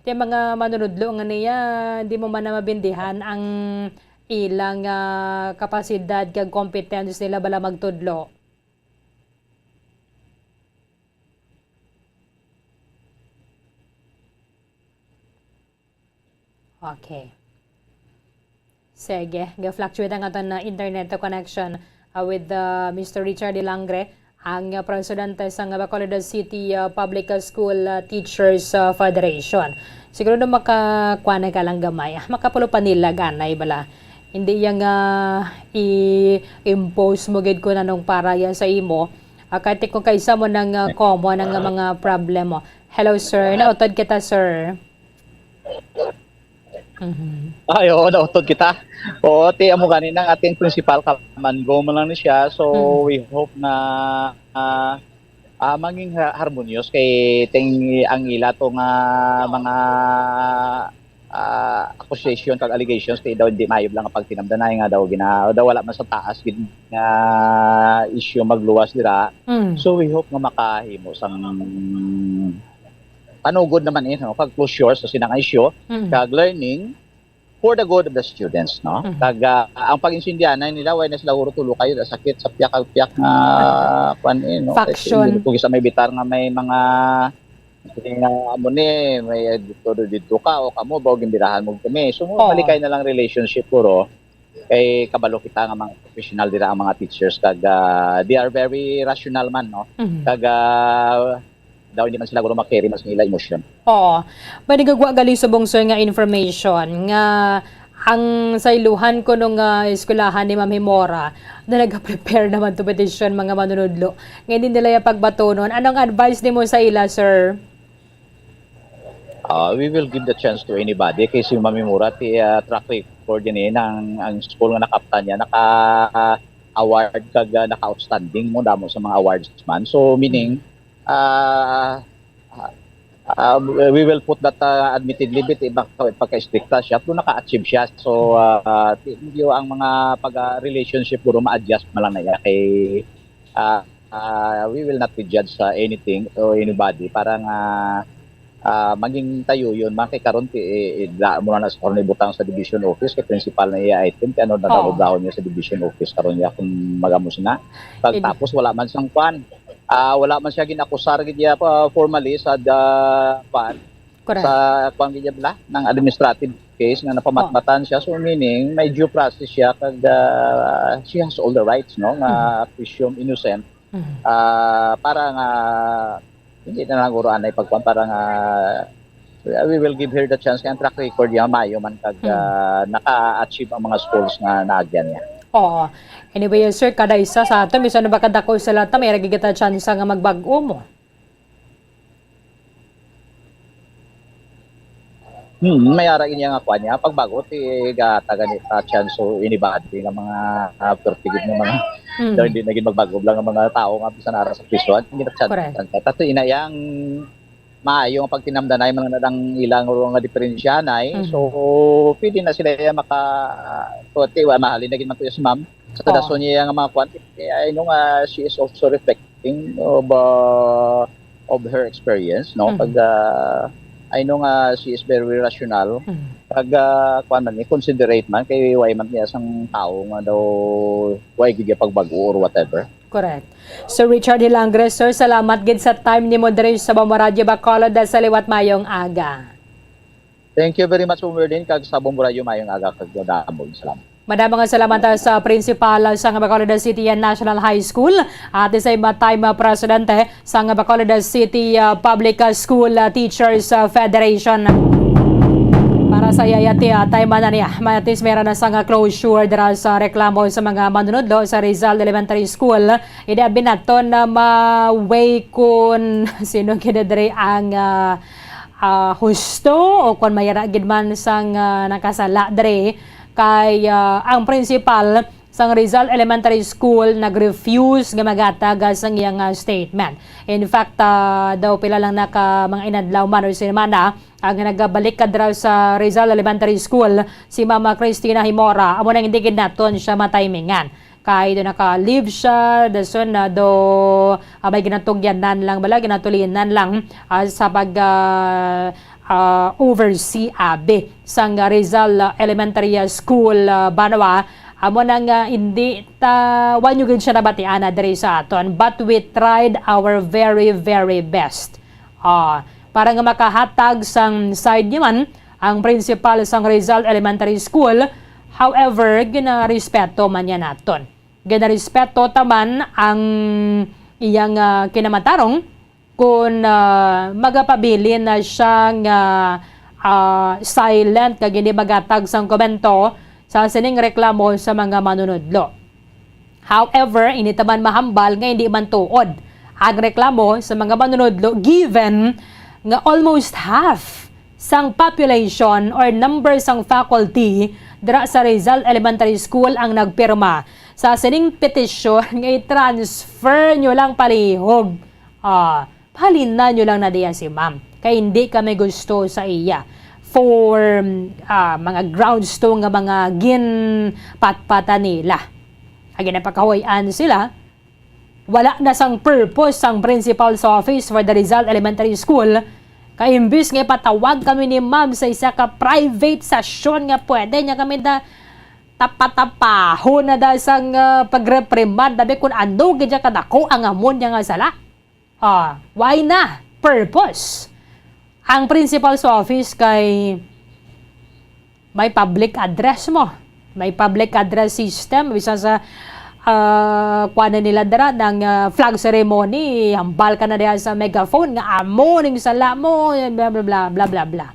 Ti mga manunudlo nga niya, di mo man na mabindihan ang ilang, ah, kapasidad kag competence nila bala magtudlo. Okay. Sige, ga-fluctuate ang aton na internet connection, ah, with, ah, Mister Richard Hilangre. Ang, ah, presidente sang Bacolod City, ah, Public School, ah, Teachers, ah, Federation. Siguro na makakuha na ka lang gamay. Ah, makapulo pa nila ganay bala. Hindi yang, ah, i-impose mo gid kung anong para yan sa imo. Ah, kahit kung kaisa mo nang, ah, common ang mga problema. Hello, sir. Nautod kita, sir. Mhm. Ay, oo, nautod kita. Oo, ti amo gani nang ating principal, come and go man lang ni siya. So, Mm. we hope na ah, ah, maging ha- harmonious kay ting ang ila to nga mga ah, accusation kag allegations kay daw hindi maayo lang nga pagtinamdanay nga daw gina daw wala man sa taas gid nga issue magluwas dira. Mm. So, we hope nga makahimo sang panugod naman, eh, no, kag closure sa sinang issue Mm. kag learning for the good of the students, no? Mhm. Kag ah, ang pag-intindihan nila, way na sila huro tulo kayo, sakit sa piyak kag piyak nga kwan, eh, no? Faction. Kung isa may bitar nga may mga nga amo ni, may dito, dito ka o kamo ba, o gimbirahan mo kami. So, Oo. malikay na lang relationship, puro. Kay kabalo kita nga mga professional dira ang mga teachers, kag ah, they are very rational man, no? Mhm. Kag ah, daw hindi man sila guro makiri mas nila emosyon. Oo. May nagagwa gali subong, sir, nga information nga ang sa iluhan kuno nga eskwelahan ni Ma'am Himora na nag-prepare naman to petition mga manunudlo nga hindi nila ya pagbatunon. Anong advice nimo sa ila, sir? Ah, we will give the chance to anybody kay si Ma'am Himora ti ah, track record din eh, nang ang school nga nakaptan niya naka award kag ah, naka outstanding mo damo sa mga awards man. So, meaning ah, ah, ah, we will put that ah, admittedly bit iba ka pagka-stricta siya pero naka-achieve siya. So, ah, ti- medyo ang mga pag ah, relationship guro ma-adjust man lang na iya kay ah, ah, we will not be judged sa anything or anybody para nga ah, maging tayo yun man kay karon ti idla mo na sa karon ibutang sa division office kay principal na iya item kay ano na Oo. Trabaho niya sa division office karon niya kung magamo sina. Pwede. Pagtapos wala man sang kwan, ah, wala man siya ginakusar gid niya pa formally sa da, kwan, Correct. sa kwan gid niya bala, ng administrative case nga napamatmatan siya. So, meaning, may due process siya kag ah, she has all the rights, no, nga presume innocent Mhm. ah, para nga hindi na lang guro anay pagkuan para nga uh, we will give her the chance kay ang track record niya mayo man kag Mm. ah, naka-achieve ang mga schools nga naagyan niya. Oo. Anyway, sir, kada isa sa ato, bisan na ba kadako sila ta, may ra gid kita chance nga magbag-o mo. Hmm, may ara niya nga kuan niya pagbago ti gatagan ni pa chance so anybody nga mga uh, pertigid nga mga Mm. daw hindi na gid magbago lang ang mga tao nga bisan ara sa prisuhan hindi na chance. Correct. Tato ina yang maayo nga pagtinamdanay man na lang ilang nga diferensya na eh. Mhm. So pwede na sila ya maka uh, kuwate wa mahalin na gid man to si ma'am. Sa Oo. dason niya nga mga kuan kaya I know nga she is also reflecting of uh, of her experience, no? Mhm. Pag uh, I know nga she is very rational. Mhm. Pag uh, kuan man, considerate man kay way man niya sang tao nga daw way gid niya pagbago or whatever. Correct. Sir Richard Hilangres, sir, salamat gid sa time nimo diri sa Bombo Radyo Bacolod sa liwat mayong aga. Thank you very much, Merlin, kag sa Bombo Radyo mayong aga kag damo. Salamat. Madamo nga salamat, ah, sa principal, ah, sa Bacolod City National High School at the same time, ah, presidente sa Bacolod City, ah, Public, ah, School, ah, Teachers, ah, Federation. Para sa iya, yati, ah, time man niya, matis meron na sa nga closure dira sa reklamo sa mga manunudlo sa Rizal Elementary School. Ida binaton na ma-weigh kung sino gid diri ang, ah, ah, husto o kung mayara gid man sang, ah, nakasala diri kay, ah, ang principal sang Rizal Elementary School nag-refuse nga maghatag, ah, sang iyang, ah, statement. In fact, ah, daw pila lang na ka mga inadlaw man or semana ang nagabalik kadra sa Rizal Elementary School si Mama Christina Himora, amo nang hindi gid naton siya matimingan. Kay do naka-leave siya, dason na do, ah, may ginatugyanan lang bala, ginatulinan lang, ah, sa pag, ah, ah, oversee abi sang Rizal, ah, Elementary, ah, School, ah, Banwa. Amo nang, ah, hindi ta, wa nyo gid siya nabatian na diri sa aton. But we tried our very, very best. Ah, para nga makahatag sang side niya man ang principal sang Rizal Elementary School. However, ginarespeto man niya naton. Ginarespeto ta man ang iyang, ah, kinamatarong kon, ah, magapabilin na siya nga, ah, silent kag hindi maghatag sang komento sa sining reklamo sa mga manunudlo. However, hindi ta man mahambal nga hindi man tuod ang reklamo sa mga manunudlo, given nga almost half sang population or number sang faculty dira sa Rizal Elementary School ang nagpirma sa sining petisyon nga i-transfer nyo lang palihog. Ah, pahalinan nyo lang na diya si ma'am. Kay hindi kami gusto sa iya for, ah, mga grounds to nga mga ginpatpatan nila. Agi na pagkahuy-an sila, wala na sang purpose sang principal's office for the Rizal Elementary School. Kay imbis nga ipatawag kami ni ma'am sa isa ka private session nga pwede niya kami da tapatapahon na da sang, ah, pagreprimand, dabi kun ano gid siya kadako ang amon niya nga sala. Ah, why na? Purpose. Ang principal's office kay may public address mo. May public address system. Bisan sa, ah, kuha na nila dira ng, ah, flag ceremony, hambal ka na diha sa megaphone nga amo ning sala mo, bla, bla, bla, bla, bla, bla.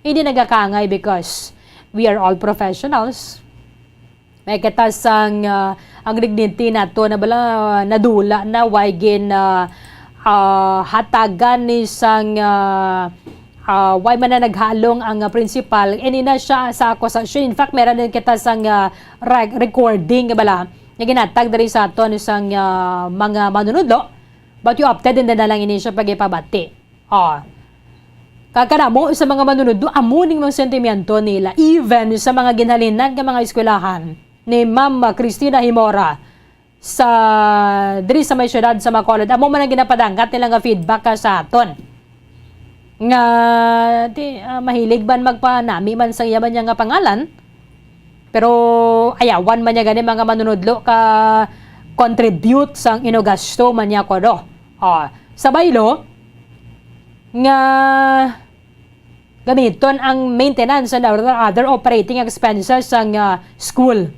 Hindi nagakangay because we are all professionals. May kita sang, ah, ang dignity nato na bala, ah, nadula na, way gin, ah, ah, hatagan ni sang, ah, ah, way man na naghalong ang, ah, principal. Ini na siya sa akusasyon. In fact, meron din kita sang, ah, rec-, recording nga bala nga ginatag diri sa aton sang, ah, mga manunudlo. But you opted, hindi na lang ini siya pagipabati. Oh. Kag kadamo sa mga manunudlo, amo ning mga sentimiento nila, even sa mga ginhalinan nga mga eskwelahan ni Ma'am Christina Himora sa, diri sa may siyudad sa Bacolod. Amo man ang ginapadangat nila nga feedback ka sa aton. Nga, di, ah, mahilig man magpanami man sa iya man niya nga pangalan, pero ayawan man niya gani mga manunudlo ka contribute sang inugasto man niya kuno. Oh, sa baylo nga gamiton ang maintenance and other, other operating expenses sang, ah, school.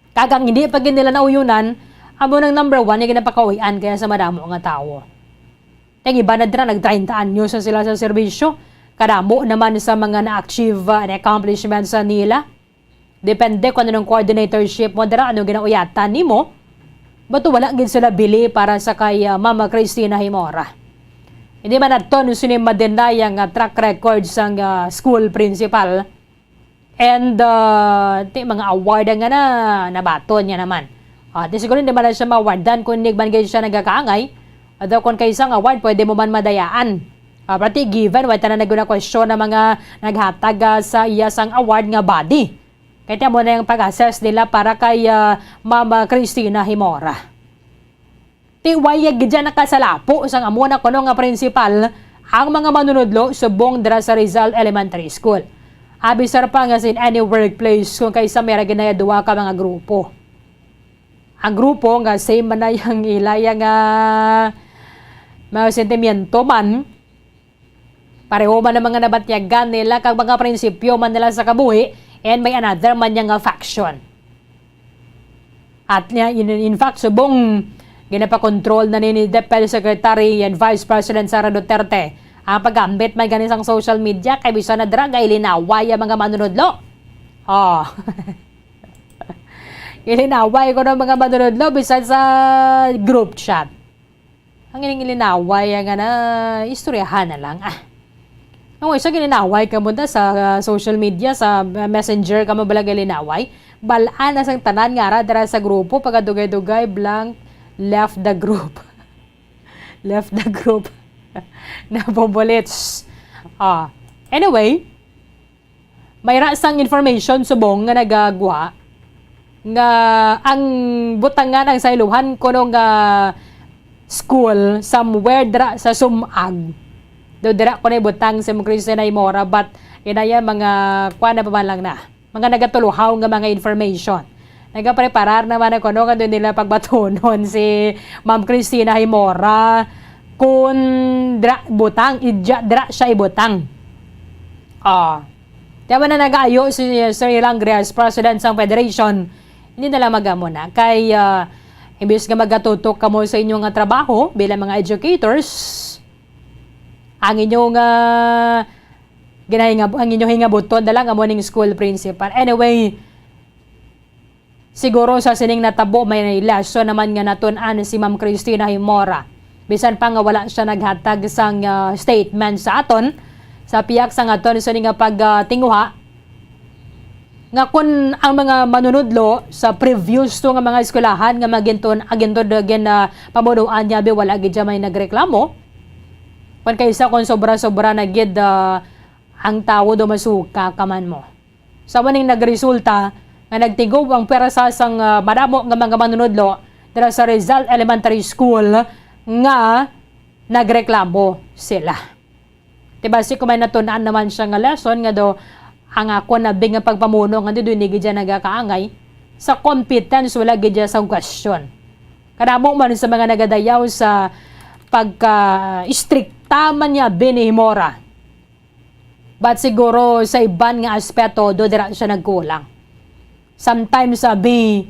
Kag ang hindi pa gid nila nauyunan, amo nang number one nga ginapakauy-an kaya sa madamo nga tawo. Ang iba na dira nag treinta anyos na sila sa serbisyo. Kadamo naman sa mga na-achieve, ah, and accomplishments sa nila. Depende kung anong coordinatorship mo dira, anong ginauyatan nimo. But wala gid sila bili para sa kay, ah, Mama Christina Himora. Hindi man naton sini ma-deny ang, ah, track record sang, ah, school principal. And, ah, ti, mga award nga na, nabaton niya naman. Ah, ti siguro hindi man na siya ma-awardan kung hindi man gid siya nagakaangay. Although kung kay isang award, pwede mo man madayaan. Ah, pero ti given, wala tanan naguna question na mga naghatag, ah, sa iya sang award nga body. Kay ti amo na yung pag-assess nila para kay, ah, Mama Christina Himora. Ti wala gid dyan nakasalapo sang amo na kuno nga principal ang mga manunudlo subong dira sa Rizal Elementary School. Abi sir pa nga sa in any workplace kung kaysa may ra gid na duha ka mga grupo. Ang grupo nga same man na yung ilaya nga mga sentimiento man, pareho man ang mga nabatyagan nila kag mga prinsipyo man nila sa kabuhi, and may another man niya nga faction. At niya, in, in fact, subong ginapakontrol na ni, ni DepEd Secretary and Vice President Sara Duterte ang paggamit man gani sang social media kay bisan na dira galinaway ang mga manunudlo. Oh. Ilinaway ko ng mga manunudlo bisan sa group chat. Ang ining ilinaway, ang ana, istoryahan na lang. Ah. Ang isa, gilinaway ka mo ta sa, ah, social media, sa, ah, messenger ka mo bala gilinaway. Balaan na sang tanan nga ara dira sa grupo, pagkadugay-dugay, blank, left the group. Left the group. Nabobulits. Ah. Anyway, may ra sang information subong nga nagagwa nga ang butangan ang sa iluhan kuno nga school somewhere dira sa Sumag. Do dira ko na ibutang sa mga Christian ay Mora, but inaya mga kuan na pa man lang na. Mga nagatuluhaw nga mga information. Nagapreparar naman ako, no, nga doon nila pagbatunon si Ma'am Christina Himora kung dra, butang, idya, dra siya ibutang. Ah. Kaya man na nag-aayo si Sir Ilang Grias, President sang Federation, hindi na lang mag-amo na. Kay, ah, Imbis nga magatutok kamo sa inyo nga trabaho bilang mga educators, ang inyo nga ginahingab-, ang inyo hingabuton na lang amo ning school principal. Anyway, siguro sa sining natabo, may lesson naman nga natun-an si Ma'am Christina Himora. Bisan pa nga wala siya naghatag sang, ah, statement sa aton, sa piyak sang aton sini nga pagtinguha, nga kun ang mga manunudlo sa previous to nga mga eskwelahan nga magintun-, agintod gin, ah, pamunuan niya, bi, wala gid siya may nagreklamo. Kun kaysa kun sobra-sobra na gid, ah, ang tawo do masuka ka man mo. Sa maning nagresulta nga nagtigob ang pwersa sang, ah, madamo nga mga manunudlo dira sa Rizal Elementary School nga nagreklamo sila. Diba, si kumay natun-an naman siya nga lesson nga do ang ako na big nga pagpamuno nga di, di gid siya nagakaangay sa competence, wala gid siya sa question. Kadamo man sa mga nagadayaw sa pagka-istrikta man niya, bi, ni Himora. But siguro sa iban nga aspeto, do dira siya nagkulang. Sometimes, sabi,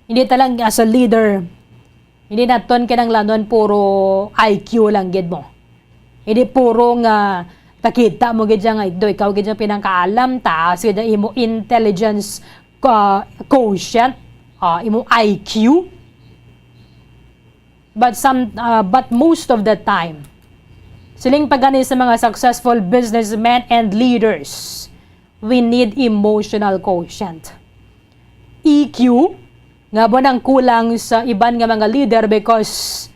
hindi talang as a leader, hindi naton kinahanglanon puro I Q lang gid mo. Hindi puro nga nakita mo gid siya nga do ikaw gid siya pinangkaalam, taas gid ang imo intelligence, ah, quotient, ah, imo I Q. But some, ah, but most of the time, siling pa gani sa mga successful businessmen and leaders, we need emotional quotient. E Q, nga ba nang kulang sa iban nga mga leader because,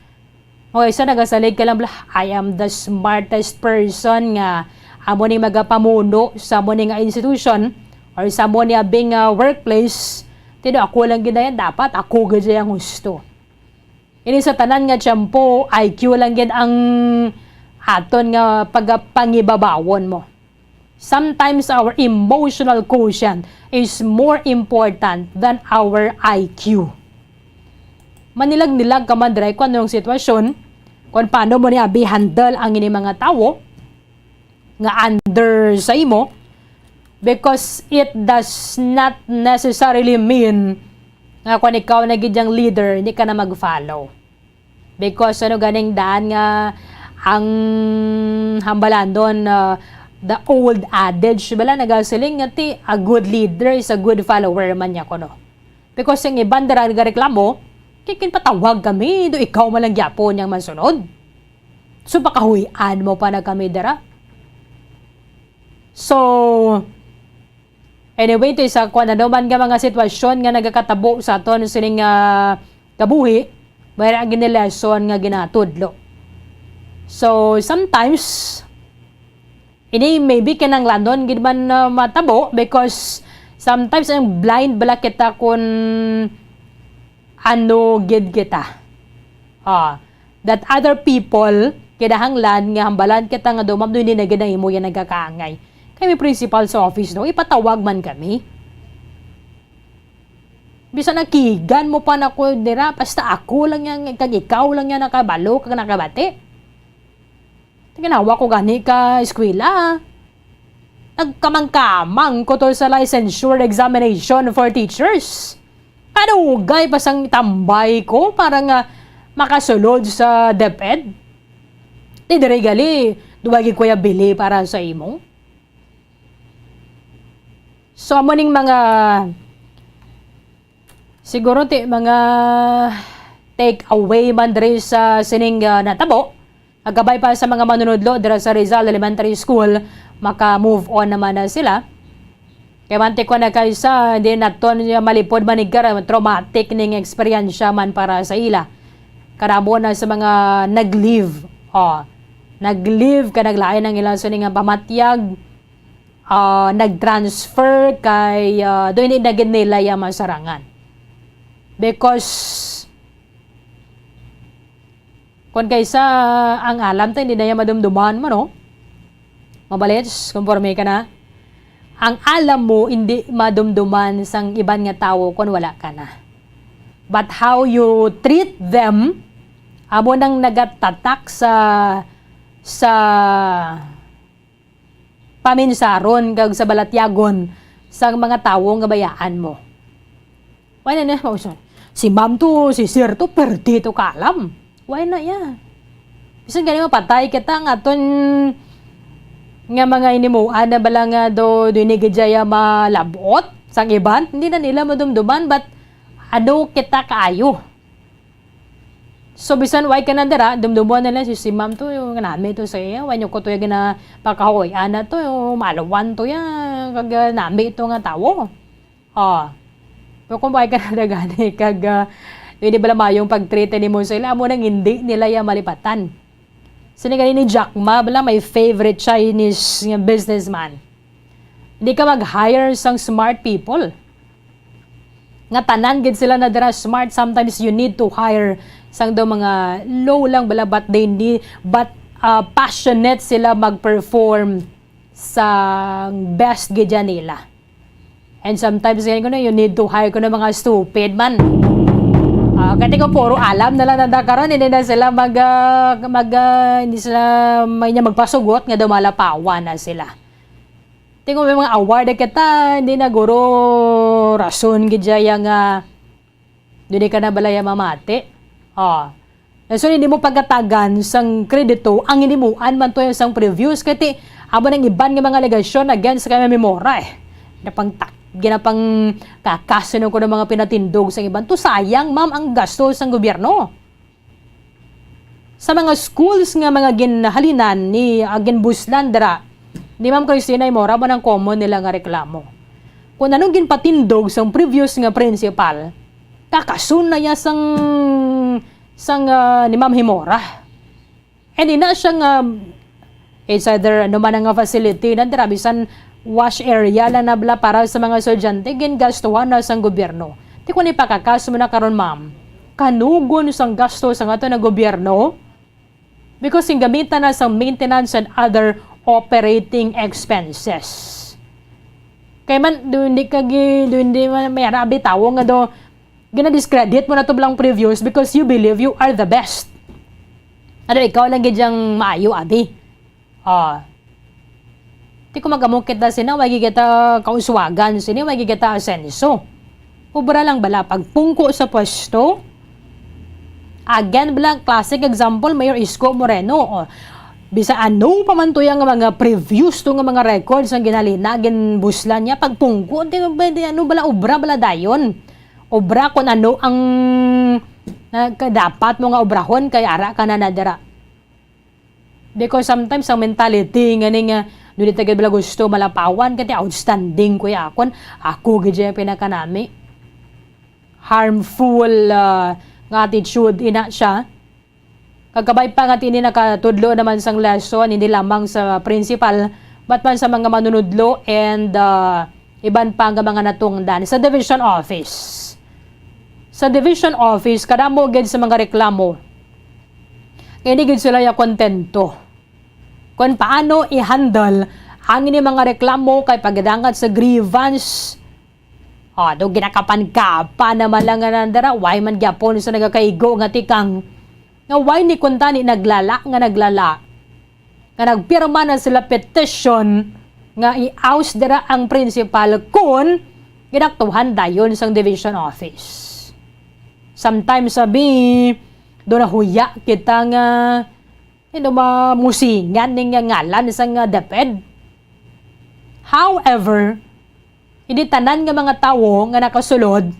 okay, sa nagasalig ka lang bala, "I am the smartest person nga amo ni magapamuno sa amo ni nga institution or sa amo ni abing, ah, workplace." Tino, ako lang gid na yan. Dapat ako gid ang husto. Ini sa tanan nga tiyempo, I Q lang gid ang aton nga pagapangibabawon mo. Sometimes our emotional quotient is more important than our I Q. Manilag-nilag ka man, diri, kung anong sitwasyon, kung paano mo ni abi handle ang ini mga tawo nga under sa imo, because it does not necessarily mean nga kung ikaw na gid yang leader, hindi ka na mag-follow. Because ano ganing daan nga ang hambalandon, ah, the old adage, bala, nagasiling nga ti, "A good leader is a good follower," man niya kuno. Because yung iban dira nagareklamo, kay kinpatawag kami, do ikaw man lang gyapon yang mansunod. So, pakahuy-an mo pa na kami dira. So, anyway, to isa kwan ano man nga mga sitwasyon nga nagakatabo sa aton sining, ah, kabuhi, may ra gini lesson nga ginatudlo. So, sometimes, ini maybe kinanglanon gid man, ah, matabo because sometimes ang blind bala kita kun ano gid kita. Ah, that other people kinahanglan nga hambalan kita nga do, "Ma'am, do hindi na gid ang imo yan nagkakaangay." Kami principal sa office, no? Ipatawag man kami. Bisan nakigan mo pa na ko dira, basta ako lang yan, kag ikaw lang yan nakabalo, kag nakabati. Ginawa ko gani ka eskwela. Nagkamangkamang ko to sa licensure examination for teachers. Kadugay pa sang tambay ko para nga makasulod sa DepEd. Di diri gali, duwa gid kuya bili para sa imo. So, amo ning mga, siguro ti, mga take away man diri sa sining, ah, natabo. Agabay pa sa mga manunudlo dira sa Rizal Elementary School, maka-move on naman na sila. Kay mantik ko na kaysa, hindi naton malipod manigar, traumatic ning eksperyensya man para sa ila. Karamo na sa mga nag-leave. Oh, nag-leave ka, naglain ang ilang sini nga pamatyag, ah, nag-transfer kay, ah, doon hindi na gid nila yung masarangan. Because, kung kaysa ang alam ta, hindi na yung madumduman mo, no? Mabalits, konforme ka na. Ang alam mo, hindi madumduman sang iban nga tawo kung wala ka na. But how you treat them, amo nang nagatatak sa, sa paminsaron kag sa balatyagon sang mga tawo nga bayaan mo. Wala na, mauson. Si ma'am to, si sir to, perti to kaalam. Why na iya? Bisan gani mapatay kita nga aton nga mga hinimuan na bala nga do, do ini gid siya malabot sang iban, hindi na nila madumduman, but ano kita kaayo. So, bisan why ka na dira, dumdumon na lang si, si ma'am to, yung nami to sa iya, why nyo ko to yung ginapakahoy, ana to, yung maluwan to ya, kag, ah, nami to nga tawo. Oh. Pero kung why ka na gani, kag, ah, hindi bala mayong pagtrita nimo sa ila, amo nang hindi nila ya malipatan. Sini gani ni Jack Ma, bala my favorite Chinese nga businessman. Hindi ka mag-hire sang smart people. Nga tanan gid sila na dira smart, sometimes you need to hire sang daw mga low lang bala, but they need, but, ah, passionate sila mag-perform sa best gid yan nila. And sometimes gani kuno, you need to hire kuno mga stupid man. Ah, kati ko puro alam na lang nanda karon, hindi na sila mag, ah, mag, ah, hindi sila may niya magpasugot nga daw malapawan na sila. Tingnan mo, may mga award na kita, hindi na guro rason gid siya nga dili ka na balaya mamati. Oh. So, hindi mo pagkatagan sang kredito ang hinimuan man to sang previous. Kay ti, amo nang iban nga mga alegasyon against kay Ma'am Mimora, eh. Ginapang tak-, ginapang kakasino ko ng mga pinatindog sa iban. To sayang, ma'am, ang gasto sang gobyerno. Sa mga schools nga mga ginhalinan ni, ah, ginbuslan dira ni Ma'am Christina Imora, mo nang common nila nga reklamo. Kung anong ginpatindog sang previous nga principal, kakasun na ya sang, sang, ah, ni Ma'am Himora. And ina siya nga, it's either ano man nga facility na dira, bisan wash area lang na bala para sa mga estudyante, gingastuhan na sang gobyerno. Ti kung ipakakas mo na karon, ma'am, kanugon sang gasto sa ato nga gobyerno, because ginggamitan na sang maintenance and other operating expenses. Kay man, do hindi ka gi-, do hindi man may arabi tawo nga do, gina-discredit mo na to lang previous because you believe you are the best. Ano, ikaw lang gid yang maayo, abi. Ah. Ti ko magamukit na sina, wagi kita kauswagan sini, wagi kita asenso. Obra lang bala pagpungko sa pwesto. Again, bala, classic example, Mayor Isko Moreno. O, bisa ano pa man to yang mga previous to nga mga records ang ginhalina, ginbuslan niya, pagpungko, ti, pwede, ano bala, obra bala dayon. Obra kung ano ang, ah, ka-, dapat mo nga obrahon kay ara ka na nadira. Because sometimes ang mentality nga ni nga, dili ta gid bala gusto malapawan, kati outstanding ko ya akon, ako gid siya pinakanami. Harmful, ah, nga attitude ina siya. Kagkabay pa nga tini nakatudlo naman sang lesson, hindi lamang sa principal, but man sa mga manunudlo and, ah, iban pa nga mga natungdan sa division office. Sa division office, kadamo gid sa mga reklamo. Kay di gid sila ya kontento kon paano i-handle ang ini mga reklamo kay pagdangat sa grievance. O, do ginakapan-kapan naman lang nga nandara, why man gyapon sa nagakaigo nga tikang nga why ni kuntani naglala nga naglala, nga nagpirma na sila petition nga i-oust dira ang principal kun ginaktuhan dayon sang division office. Sometimes, sabi, do nahuya kita nga, you know, mamusingan ning ngalan sang, ah, DepEd. However, hindi tanan nga mga tawo nga nakasulod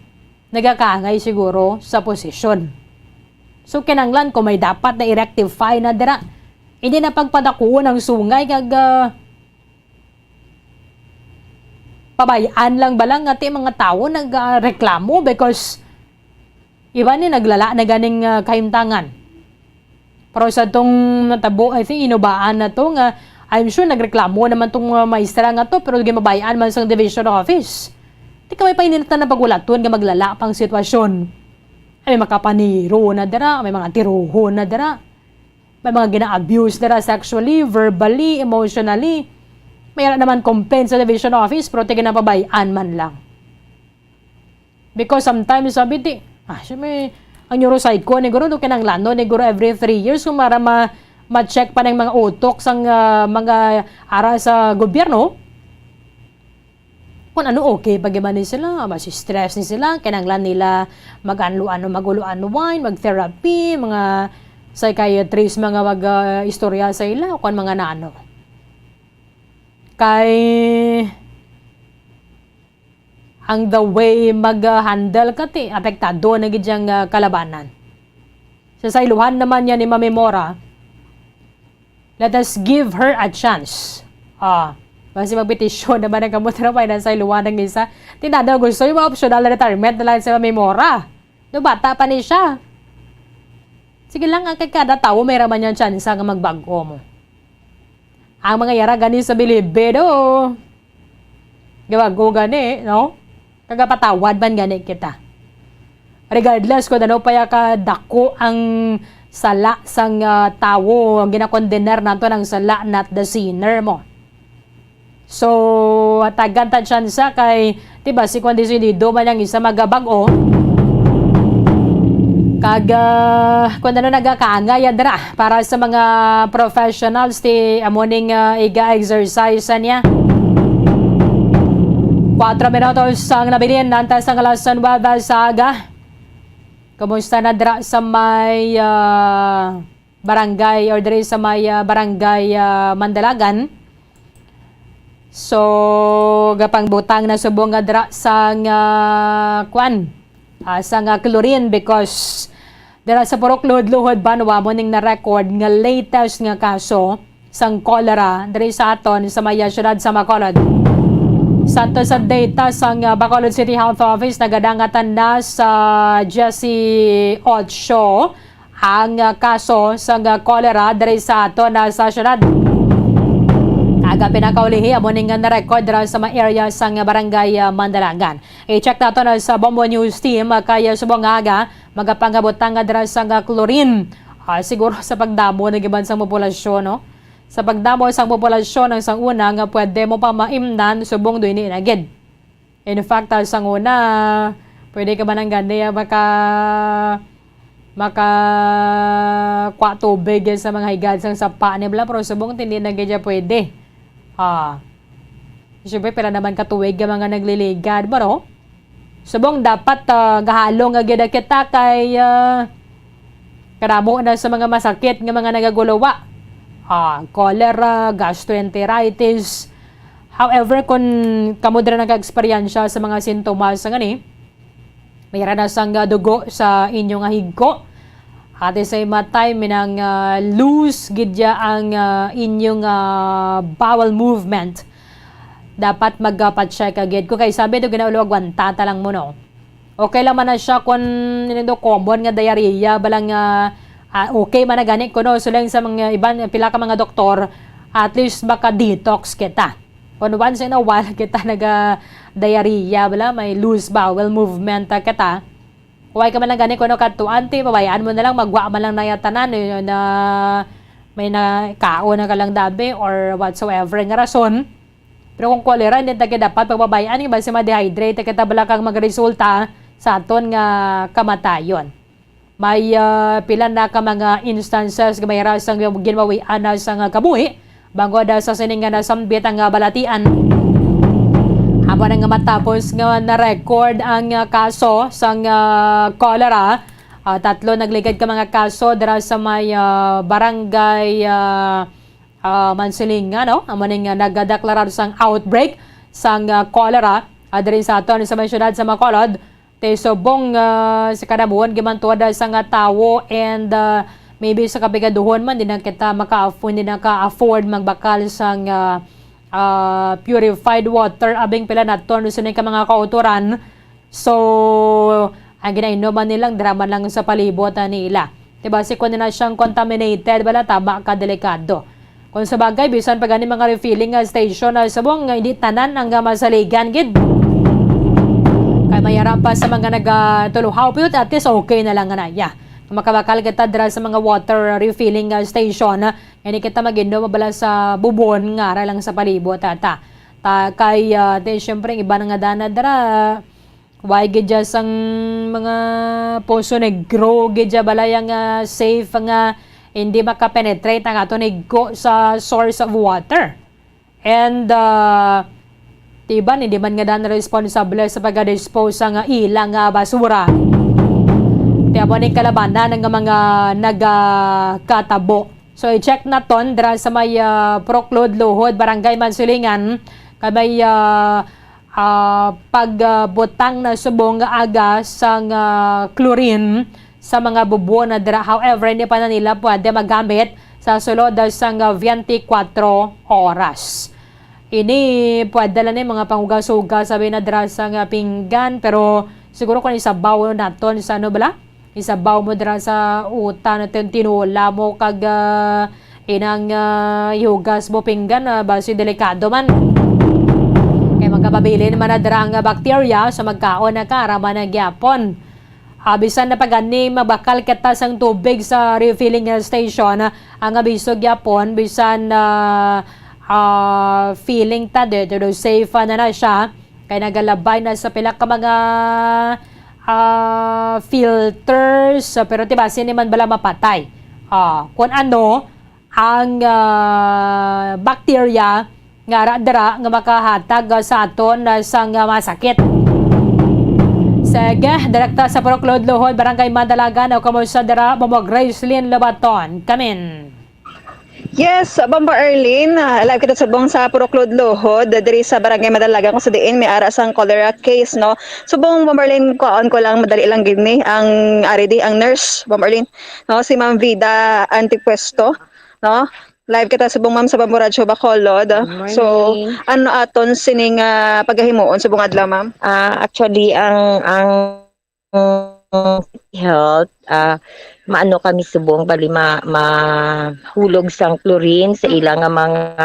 nagakaangay siguro sa posisyon. So, kinahanglan kung may dapat na i-rectify na dira, hindi na pagpadakuon ang sungay kag, ah, pabay-an lang ba lang nga ti mga tawo nagreklamo because iba ni naglala na ganing, ah, kahimtangan. Pero sa tong natabo, I think, inubaan na to nga, I'm sure nagreklamo naman tong mga maestra nga to, pero ginpabay-an man sang division office. Di ka may paininatan na pagulaton nga maglala pang sitwasyon. Ay, may makapaniro na dira, may mga tiruhon na dira. May mga gina-abuse dira sexually, verbally, emotionally. May ara naman complaint sa division office, pero ti ginapabay-an man lang. Because sometimes, sabi ti, ah, siya may, ang neuropsycho ni guro, do kinahanglanon ni guro every three years kung para ma-, ma-check pa ng mga utok sang, ah, mga ara sa gobyerno. Kung ano, okay pa gyud man ni sila, mas stress ni sila, kinahanglan nila mag-ano-ano, mag-ulo-unwind, mag-therapy, mga psychiatrist, mga mag, ah, istorya sa ila, o kung mga nano. Kay ang the way mag, ah, handle ka, ti, apektado na gid yang, ah, kalabanan. Sa sayluhan naman niya ni Mami Mora, let us give her a chance. Ah, basi magpetisyon naman ang kamot na may nasa iluwan ng isa. Tinada, gusto yung mga optional retirement na lang sa Mami Mora. No, bata pa ni siya. Sige lang, ang kay kada tawo may raman niyang tsansa nga magbag-o mo. Ang mga yara gani sa bilibid, oh. Gabag-o gani, no? Kagapatawad man gani kita. Regardless kung ano pa ya kadako ang sala sang, ah, tawo, ang ginakondenar nato ng sala, not the sinner mo. So, hatagan ta tsansa kay, di ba, si Juan Decidido man ang isa magabag-o. Kag, ah, kung ano nagakaangay, ah, dira, para sa mga professionals, ti amo ning, ah, iga-exercise niya. Kwatro minutos ang nabilin, antes ang alas nuwebe sa aga. Kumusta na dira sa may, ah, barangay or diri sa may, ah, barangay, ah, Mandalagan? So, gapangbutang na subong nga dira sang, ah, kwan, ah, sang, ah, chlorine because dira sa Purok Luhod-Luhod, Banwa, mo ning na-record nga latest nga kaso sang cholera diri sa aton sa may, ah, siyudad sa Bacolod. Santo sa data sang, ah, Bacolod City Health Office, nagadangatan na sa diyesyocho ang, ah, kaso sang, ah, cholera diri sa aton, ah, sa siyudad. Aga pinakaulihi amo ning, ah, na-record dira sa mga area sang, ah, barangay, ah, Mandalagan. I-check nato na sa Bombo News Team, ah, kay, ah, subong nga aga, magapangabot nga dira sang, ah, chlorine. Ah, siguro sa pagdamo na giban sang populasyon, no? Sa pagdamo sang populasyon ang sang una nga pwede mo pamaimnan subong do ini na gid. In fact, ah, sang una, pwede ka man ang gani, ah, maka, maka kwa tubig sa mga higad sang sapa ni bala, pero subong hindi na gid siya pwede. Ah. Siyempre, pila naman ka tuig nga mga nagliligad, bro? Subong dapat, ah, gahalo nga gid kita kay, ah, kadamo na sa mga masakit nga mga nagaguluwa. Ah, cholera, gastroenteritis. However, kung kamo dira nag-eksperyensya sa mga sintomas nga ni, may ra na sang, ah, dugo sa inyo nga higko. At the same time, minang, ah, loose gid ya ang, ah, inyong, ah, bowel movement. Dapat magpa-check agad ko kay sabi do ginaulo, agwanta ta lang mo, no? Okay lang man na siya kung nindo common nga diarrhea, balang, ah, ah, okay man na gani kuno. So lang sa mga iban, pila ka mga doktor, at least maka-detox kita. Kung once in a while kita naga-diarrhea, bala, may loose bowel movement, ah, kita. Huwag ka man lang gani kuno kadtuan, ti, pabayaan mo na lang, magwa man lang na ya tanan, eh, na may nakaon na ka lang dabi or whatsoever nga rason. Pero kung cholera, hindi ta dapat pagbabayaan, nga basi ma-dehydrate kita, bala kang magresulta sa aton nga kamatayon. May, ah, pila na ka mga instances nga may rasang ginbawian na sang kabuhi, bangod, ah, sa sining nga nasambit ang, ah, balatian. Amo na nga matapos nga na-record ang, ah, kaso sang, ah, cholera, ah, tatlo nagligad ka mga kaso dira sa may, ah, barangay, ah, ah, Mansilingan, no? Amo ning, ah, nagdeklarar sang outbreak sang, ah, cholera, ah, diri sa aton sa may siyudad sa Bacolod. Ti subong, ah, sa kadamuhan gimantuad sa nga tawo and, ah, maybe sa kapigaduhon man, di na kita maka-afford, di na ka-afford magbakal sang, ah, ah, purified water. Abing pila naton sini ka mga kautoran. So, ang ginainom man nilang dira man lang sa palibot, ah, nila. Diba, si kuno na siyang contaminated, wala tama ka delikado. Kung sa bagay, bisan pa gani mga refilling, ah, station, ah, subong, ah, hindi tanan ang, ah, masaligan gid. Kay mayara pa sa mga nagatuluhaw, pero at least okay na lang nga na, yeah. Makabakal kita dira sa mga water refilling, ah, station, ah, hindi kita mag-inom mabala sa bubon nga ara lang sa palibot, ata. Ta, kay, ah, ti, syempre, ang iba na nga dana dira, why gid dya sang mga Poso Negro gid dya balay ang, ah, safe nga hindi makapenetrate ang aton higko sa source of water. And, ah, Ti iban, hindi man nga dan responsable sa pagka-dispose sang ila nga basura. Ti amo ning kalabanan nga mga nagakatabo. So, i-check naton dira sa may, ah, Purok Luhod, Barangay Mansilingan, kay may, ah, ah, pagbutang na subong nga aga sang, ah, chlorine sa mga bubon na dira. However, hindi pa na nila pwede magamit sa sulod sang, ah, twenty-four oras. Ini pwede lang ni mga panghugas-hugas, sabi na dira sa nga pinggan, pero siguro kung isabaw naton sa ano bala? Isabaw mo dira sa uta na tin-, tinola mo kag, ah, inang, ah, ihugas mo pinggan, ah, basi delikado man. Kay magkapabilin man na dira ang bacteria sa magkaon na ka, ara man na gyapon. Ah, bisan na pagani, magbakal kita sang tubig sa refilling station. Ang abiso gyapon, bisan, ah, ah, feeling ta, de, de, de, safe na na siya. Kay nagalabay na sa pila ka mga, ah, filters, pero ti basi ni man bala mapatay. Ah, kun ano, ang, ah, bacteria nga ara dira nga makahatag, ah, sa aton, ah, sang, ah, masakit. Sige, direkta sa Purok Luhod, Luhod, Barangay Madalagan, o kamusta dira, Mamo Gracelyn Lobaton? Kamin. Yes, Bombo Arlene, ah, live kita subong sa Purok Luhod, Luhod, diri sa Barangay Madalagan, kung sa diin may ara sang cholera case, no? Subong, Bombo Arlene, kuhaon ko lang, madali lang gid ni, ang ari di, ang nurse, Bombo Arlene, no? Si Ma'am Vida Antipuesto, no? Live kita subong, ma'am, sa Bamboo Radyo Bacolod. Good morning. So, ano aton sining, ah, pagahimuon subong adlaw, ma'am? Ah, actually, ang, ang health, ah, maano kami subong, bali ma-, mahulog sang chlorine sa ila nga mga,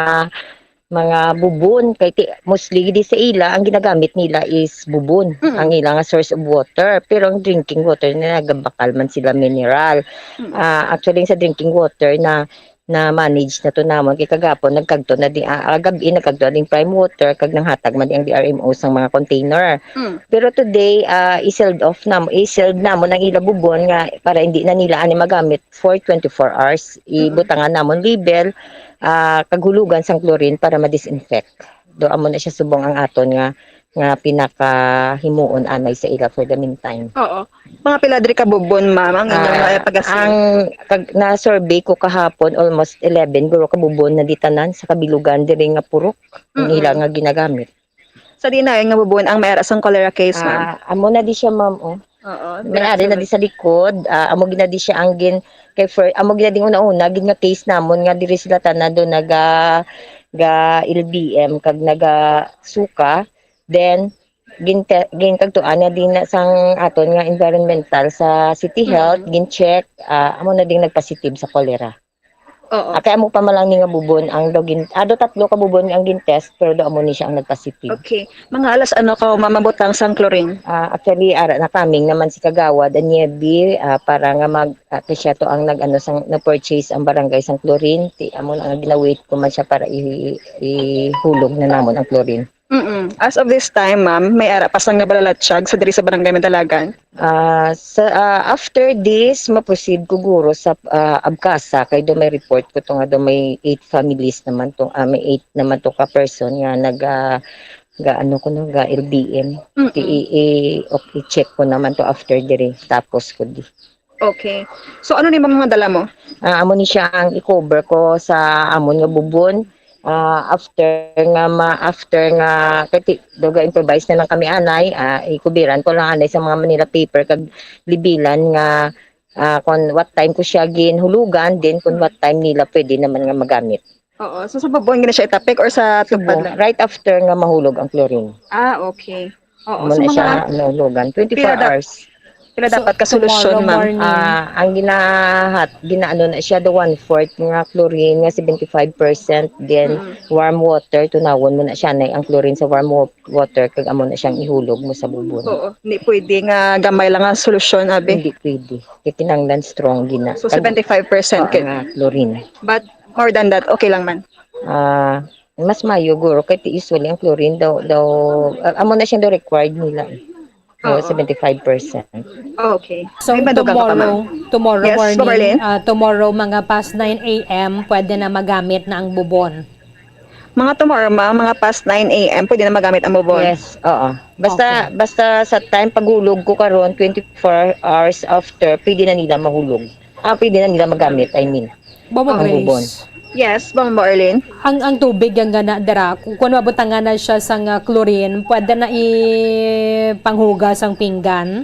mga bubon. Kay ti-, mostly di sa ila, ang ginagamit nila is bubon, Mm. ang ila nga source of water. Pero ang drinking water nila, nagabakal man sila mineral. Mm. Ah, actually, sa drinking water na na-manage na to namon. Kay kagapon, nagkagto na di, ah, ah, gab-i, nagkagto na ding prime water, kag nanghatag man di ang D R M O sang mga container. Mm. Pero today, ah, i-sealed off nam-, i-sealed namon ang ila bubon nga para hindi na nila ani magamit for twenty-four hours. Mm. Ibutangan namon label, ah, kag hulugan sang chlorine para ma-disinfect. Do amo na siya subong ang aton nga, nga pinakahimuon anay sa ila for the meantime. Oo. Mga pila diri ka bubon, ma'am, ang inyong, Ah, ah, pag-assess? Ang kag-, na-survey ko kahapon, almost eleven guro ka bubon na di tanan sa kabilugan diri nga purok ang Mm-mm. ila nga ginagamit. Sa di na nga bubon ang may ara sang cholera case, ma'am? Ah, amo na di siya, ma'am, oh. Oo, may ari na di sa likod, ah, amo gina di siya ang gin-, kay fir-, amo gina ding una-una gid nga case namon nga diri sila tanan do naga, ga L B M kag naga suka. Then, ginte-, ginkagtuan na din na sang aton nga environmental sa City Health, Mm. gin-check, ah, amo na ding nagpositive sa cholera. Oo. Ah, kay amo pa man lang ni nga bubon ang daw gin-, ah, do tatlo ka bubon ang gin-test, pero do amo ni siya ang nagpositive. Okay. Mga alas ano ka mamabutang sang chlorine? Ah, actually, ara na coming naman si Kagawad Aniebe, ah, para nga mag, ah, kay siya to ang nag-ano sang, nag-purchase ang barangay sang chlorine. Ti, amo na nga gina-wait ko man siya para i-, ihulog na namon ang chlorine. Mm-mm. As of this time, ma'am, may ara pa sang nabalalatsyag sa diri sa Barangay Madalagan? Ah, sa, ah, after this, ma-proceed ko guro sa, ah, ABCASA, kay do may report ko to nga do may eight families naman to, ah, may eight naman to ka person nga nag, ah, ga, ano ko no, ga L B M. Mm-mm. I, i, i, okay, check ko naman to after diri, tapos ko di. Okay. So, ano ni mga dala mo? Ah, amo ni siya ang i-cover ko sa amon nga bubon. Ah, after nga ma-, after nga, kay ti-, do ga-improvise na lang kami anay, ah, ikubiran ko lang anay sa mga Manila paper kag libilan nga, ah, kung what time ko siya ginhulugan, then kung what time nila pwede naman nga magamit. Oo. So, sa bubon gina siya itapik or sa tupad Subong, lang? Right after nga mahulog ang chlorine. Ah, okay. Oo. Amo So, na siya, mga ano, lugan. Twenty-four pila da-, hours. pila So, dapat ka solusyon, tomorrow ma'am? Morning. Ah, ang ginahat-, ginaano na siya, the one-fourth nga chlorine nga seventy-five percent, then Mm. warm water, tunawon mo na siya na ang chlorine sa warm wa-, water, kag amo na siyang ihulog mo sa bubon. Oo. Hindi pwede nga gamay lang ang solusyon, abi? Hindi pwede. Kay kinahanglan strong gina. So, Kag-, seventy-five percent oo, kay nga chlorine. But more than that, okay lang man? Ah, mas mayo guro kay ti usually ang chlorine daw, daw, ah, amo na siyang daw required nila. So, Oo. seventy-five percent. Okay. So, May madugang ka pa, tomorrow, ma'am? tomorrow Yes, morning, Marlene? ah, tomorrow mga past nine A M, pwede na magamit na ang bubon. Mga tomorrow, ma'am, mga past nine a m, pwede na magamit ang bubon? Yes, oo. Basta, Okay. basta sa time paghulog ko karon, twenty-four hours after, pwede na nila mahulog. Ah, pwede na nila magamit, I mean. Bombo Ang Grace. bubon. Yes, Bombo Arlene. Ang, ang tubig ang gana dira, kung, kung mabutangan na siya sa nga chlorine, pwede na ipanghugas ang pinggan?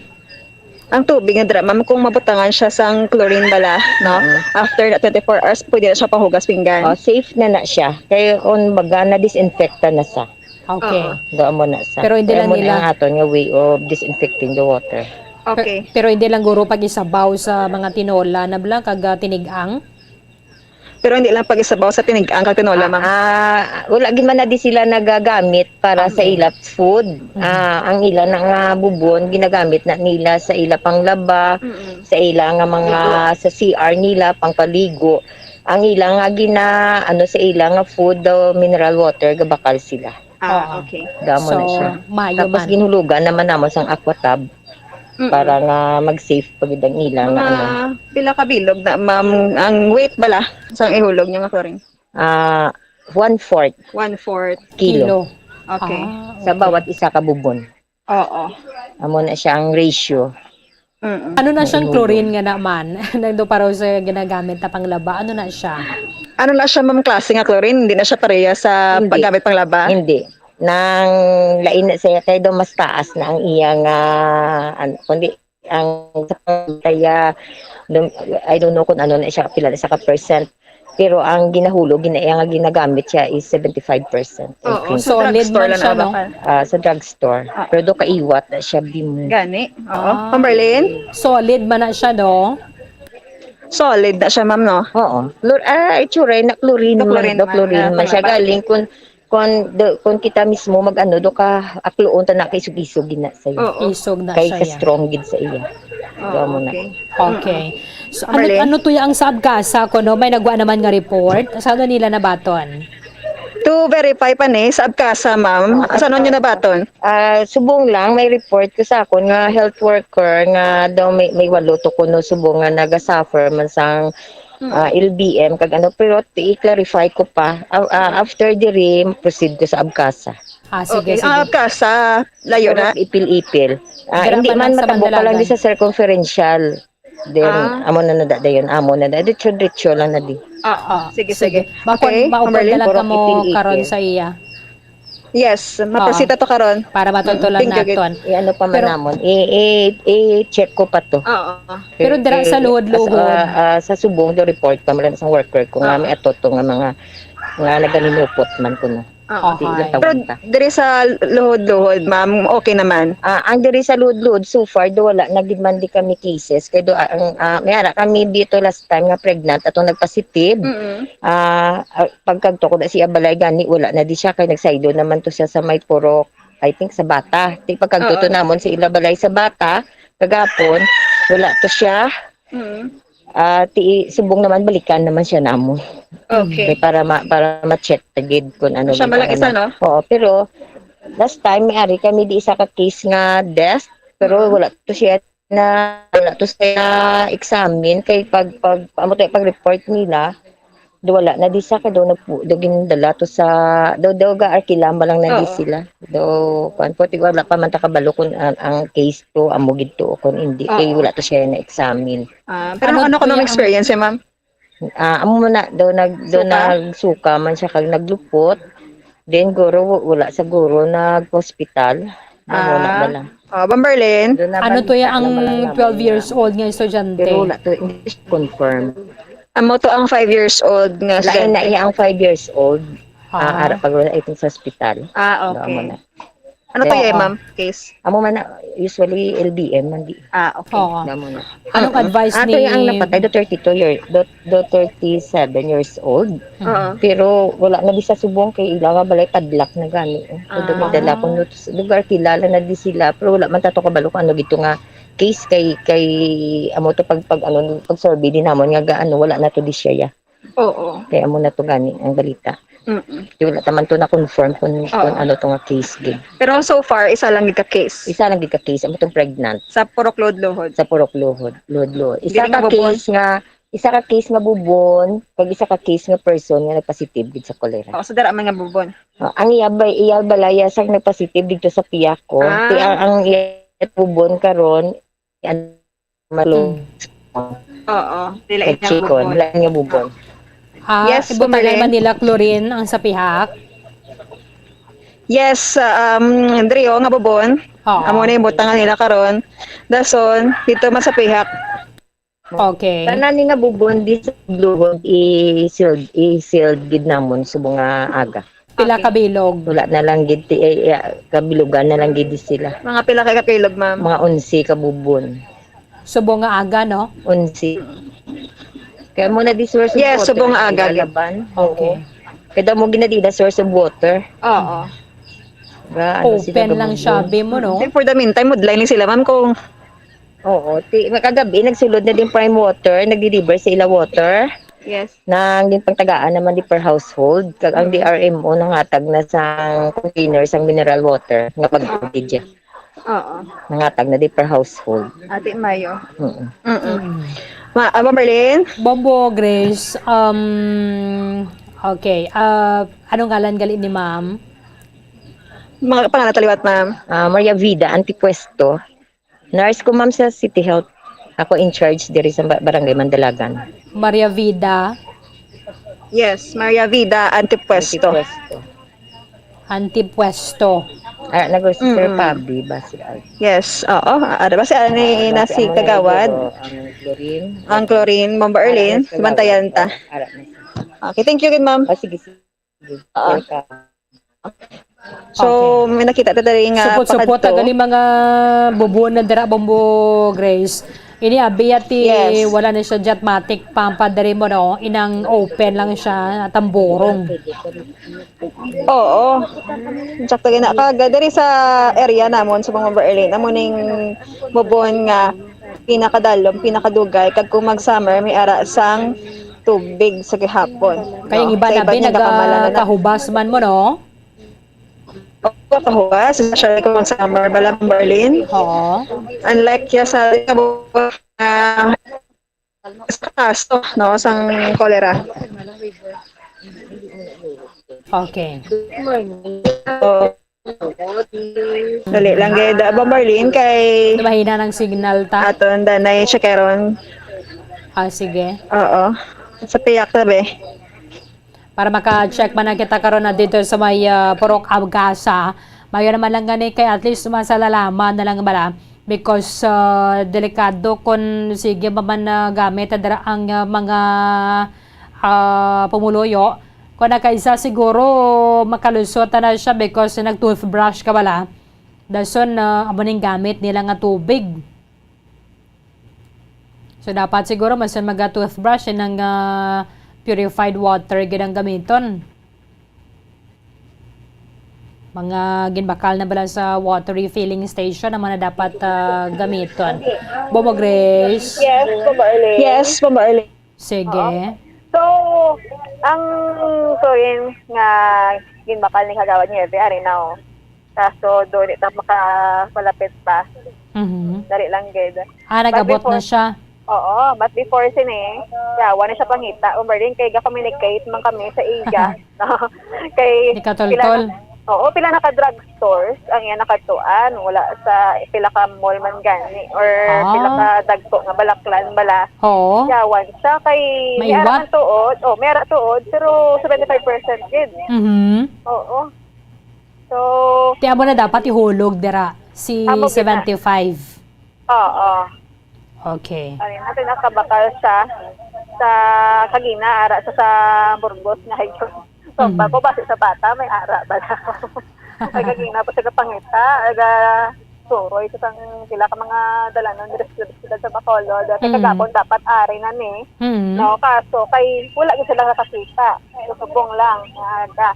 Ang tubig nga dira, ma'am, kung mabutangan siya sang chlorine bala, no? Mm. After na twenty-four hours, pwede na siya panghugas pinggan. Oh, safe na na siya. Kaya kung baga, na-disinfecta na siya. Okay. Oo. Doon mo na siya. Pero hindi Kaya lang mo na nila ang aton nga way of disinfecting the water. Okay. Pe-, pero hindi lang guro pag-isabaw sa mga tinola na bala kag, ah, tinigang? Pero hindi lang pag-isabaw sa tinigang kag tinola, ma'am. Ah, wala gid man na di sila nagagamit para sa Okay. ila food. Mhm. Ah, ang ila na nga bubon ginagamit na nila sa ila panglaba, Mm-mm. sa ila nga mga Ligo. sa C R nila pangpaligo. Ang ila nga gina ano sa ila nga food daw mineral water gabakal sila. Ah, Oo. okay. Damo So, na siya. maayo Tapos man. ginhulugan naman namo sang aqua tub Mm. para nga mag-safe pa gid ang ila nga Mga ano. pila ka bilog na, ma'am, ang weight bala sang ihulog niyo nga chlorine? Ah, one-fourth One-fourth. kilo Kilo. Okay. Ah, Sa okay. bawat isa ka bubon. Oo. Amo na siya ang ratio. Mm-mm. Ano na siyang Nahihulog. chlorine nga naman? Nagdo para sa ginagamit na panglaba. Ano na siya? Ano na siya, ma'am, klase nga chlorine? Hindi na siya pareha sa Hindi. paggamit panglaba? Hindi. Nang lain na siya, kay daw mas taas na ang iya nga, ano, kundi ang sa kaya, dum-, I don't know kung ano na siya, pila na siya ka percent. Pero ang ginahulog, gina-, ang ginagamit siya is seventy-five percent, I Oo, think. sa Solid drugstore man lang siya, no? nabakal. Ah, sa drugstore. Ah. Pero do kaiwat na siya, bim. Gani? Oo. Ah. Pamberlin? Solid man na siya, no? Solid na siya, ma'am, no? Oo. Chlor-, ah, itsura na chlorine Do man, chlorine do man, chlorine ah, man siya. tama. Galing kung, kung, do, kung kita mismo mag-ano, do ka akluon ta na kay isog-isog gina sa'yo. Oo. Isog na Kay siya, yeah. ka-strong gid sa iya. Oo, Doon mo na. okay. Okay. So, ano, Pamberlin? ano to yung sa ABCASA, kuno? May nagwa naman nga report? Sa ano nila nabaton? To verify pa ni sa ABCASA, ma'am. Sa ano nyo nabaton? Ah, subong lang, may report ko sa akon nga health worker nga daw may, may walo to kuno subong nga naga-suffer man sang, Mm. ah, L B M kag ano, pero i-clarify ko pa. Ah, ah, after diri, proceed ko sa ABCASA. Ah, sige, Okay. sige. Ang ABCASA, layo na? Pero ipil-ipil. Ah, Dira hindi pa man lang sa matabo ka lang Mandalagan. di sa circumferential. Then, Ah. amo na na da dayon, amo na da. Diretso-diretso lang na di. Ah, Ah, sige, sige. sige. Bakon, Okay, maupod Amberlyn? na lang Puro kamo ipil-ipil. karon sa iya. Yes, maprosita to karon. Para matultulan Thank you, naton. I-ano pa man Pero namon? I, i, i-check ko pa to. Oo. Pero dira sa Eh, luhod-luhod. as, ah, ah, sa subong, the report pa man sa worker ko nga Ah. may ato to nga mga, nga naganinupot man ko na. Oo. Di Okay. natawag Pero ta. diri sa luhod-luhod, ma'am, okay naman? Ah, ang diri sa luhod-luhod, so far, do wala na gid man di kami cases. Kay do, ah, ang, ah, may ara kami dito last time nga pregnant, atong nagpositive. Mm-mm. Ah, ah, pagkagto ko na siya balay gani, wala na di siya, kay nagsaylo naman to siya sa may purok, I think sa Bata. Di pagkagto Oo. to namon sa ila balay sa Bata, kagapon, wala to siya. Mm. Ah, ti, subong naman, balikan naman siya namo. Okay. Kay para ma-, para ma-check ta gid kung ano Siya gid ang malaki sa, ano. no? Oo, pero last time, may ari kami di isa ka case nga death, pero Mm. wala to siya na, wala to siya examine. Kay pag, pag, amo to, pag-report nila, do wala na di siya, kay daw nagpu-, daw gindala to sa, daw, daw ga-arkila man lang na di Oo. sila. Do, kuwan po, ti wala pa man ta kabalo kung ang, ang case to, amo gid to, o kung hindi, kay Oo. wala to siya na-examine. Ah, pero Ano ano ko po nang yung experience, eh, ma'am? Ah, amo man na, do nag-, do Suka? nagsuka man siya kag naglupot. Then, guro, wala sa guro nag-hospital. Amo na Ah. bala. Oh, Bomberlin? Do na Ano bala, to ya wala ang man lang twelve naman years niya. old nga estudyante? Pero wala to, hindi siya confirm. Amo to ang five years old nga Lain na estudyante. iya ang five years old. Ah. Ah, ara pag wala itong sa ospital. Ah, Do, amo okay. na. Ano to, Then, eh, ma'am? Case? Amo man na, usually L B M man di. Ah, okay. Oo. Damo na. Anong Mm-mm. advice Ato ni yung ang napatay, do thirty-two year, do, do thirty-seven years old. Oo. Pero wala na di sa subong kay ila nga balay padlock na gani, eh. So, Ah. nagdala ko no, lugar kilala na di sila, pero wala man tato kabalo kung ano gito nga case kay, kay amo to pag, pag, ano, pag survey din namon nga ga-, ano, wala na to di siya, ya. Oo. Kaya amo na to gani ang balita. Mm-mm. Di wala taman to na-confirm kung, Oo. kung ano to nga case gid. Pero so far, isa lang gid ka case? Isa lang gid ka case, amo tong pregnant. Sa Purok Luhod-Luhod? Sa Purok Luhod, Luhod-Luhod. Isa Dili nga ka bubon? case nga Isa ka case nga bubon, kag isa ka case nga person nga nagpositive gid sa cholera. Oh, so dara man nga bubon. Oh, ang iya ba, iya balaya sang nagpositive dito sa piyak ko. Ah. Ti ang, ang iya bubon karon, ang malo. Mm. Oo, dila Kag ina chikon, bubon. Lain nga bubon. Ah, Yes, ibutang Marilyn. Manila chlorine ang sa pihak? Yes, um, Drio nga bubon. Oo. Amo na yung butangan nila karon. Dason, dito man sa pihak. Okay. Tanan ni nga bubon di sa Blue Gold, i-sealed, i-sealed gid namon subong nga aga. Pila Okay. ka bilog? Wala na lang gid ti, eh, eh, kabilugan na lang gid sila. Mga pila ka kabilog, ma'am? Mga onse ka bubon. Subong nga aga, no? Onse. Kaya mo na di source of Yes, water, subong nga aga gid. Ilalaban. Okay. Oo. Kaya mo ginadila source of water. Oo. Ga, ano sila Open lang gabubon. siya, bi mo, no? Then for the meantime, mudlay ni sila, ma'am, kung Oo, ti, kagabi, nagsulod na din prime water, nag-deliver sa ila water. Yes. Nang din pangtagaan naman di per household, kag ang Mm. D R M O nangatag na sa container sang mineral water nga pag-, Oo. Nangatag na di per household. Ate Mayo. Mm. Mm-mm. Mm. Ma-, ah, Ma'am Marlene? Bombo Grace, um, okay, ah, anong ngalan gali ni ma'am? Mga pangalan taliwat, ma'am. Ah, Maria Vida Antipuesto. Nurse ko, ma'am, sa City Health. Ako in charge diri sa ba-, Barangay Mandalagan. Maria Vida. Yes, Maria Vida Antipuesto. Antipuesto. Antipuesto. Ah, nag-, si Sir Mm-mm. Pabi ba si Al? Yes, oo. Ano ba si, ano Ah, na si si amo na Kagawad? Ang chlorine. Ang chlorine, Ma'am Barlin, Ara na si bantayan ta. Kagawad. Ara na si Okay, thank you, good ma'am. Ah, sige, sige. Oo. Welcome. So, Okay. may nakita ta dali nga Supot-supot pakadto. Ang gali mga bubon na dira, Bombo Grace. Ini abi ati Yes. wala na siya jetmatic pampa diri mo, no? Inang open lang siya, tamburong. Oo. Sakto gina. Kag diri sa area namon sa mga Berlin, amo ning bubon nga pinakadalom, pinakadugay, kag kung mag-summer, may ara sang tubig sa gihapon. Kay ang No? iba Sa na iba bin niya, baka malalim na. Nagakahubas man mo, no? Oo, kahuwas, especially kung mag-summer, bala, Berlin. Oo. Unlike ya sa, ah, sa kaso, no, sang cholera. Okay. Oo. Dali lang, gid. Aba, Marlene, kay Mahina ng signal ta. Aton danay checkeron. Ah, sige. Oo. Sa piyak, sabi. Para maka-check man na kita karon na dito sa may, ah, Purok Abgasa. Mayo naman lang gani kay at least masalalaman na lang bala. Because, ah, delikado kung sige pa man, ah, gamit dira ang, ah, mga, ah, pumuluyo. Kung nakaisa siguro makalusot na siya because nag-toothbrush ka bala. Dason, ah, amo ning gamit nila nga tubig. So, dapat siguro mas maga toothbrush, yun ang, ah, purified water gid ang gamiton. Mga ginbakal na bala sa water refilling station ang mga dapat, ah, gamiton. Bobo Grace. Yes, Ma'am Arlene. Yes, Ma'am Arlene. Sige. Oo. So, ang tuin nga ginbakal ni Kagawad Nieve, ari na, oh. Kaso, do, di ta maka-, malapit pa. Mhm. Dali lang, gid. Ah, But nag-abot na before siya. Oo, but before sini, yawa na siya pangita. Umaring kay ga-communicate man kami sa iya, no? Kay Ni Katultol. pila na, oo, pila na ka drugstores ang iya nakadtuan. Wala sa pila ka mall man gani or Ah. pila ka dagko nga balaklan bala. Oo. Yawan siya kay may Maiwat. Ara man tuod. Oh, may ara tuod, pero seventy-five percent gid. Mhm. Oo. So, Ti amo na dapat ihulog dira si Amo gid na. seventy-five. Oo. Okay. Ay, natin nakabakal siya sa kagina, ara sa, sa Burgos nga high school. So, Mhm. bago ba sa bata, may ara ba na? Kay kagina po siya pangita, aga, suroy sa sang sila ka mga dalanon diri sa siyudad sa Bacolod. Kay Mm. kagapon dapat ari na ni. Mm. No, kaso kay wala gyud sila nakakita. So, subong lang, nga aga.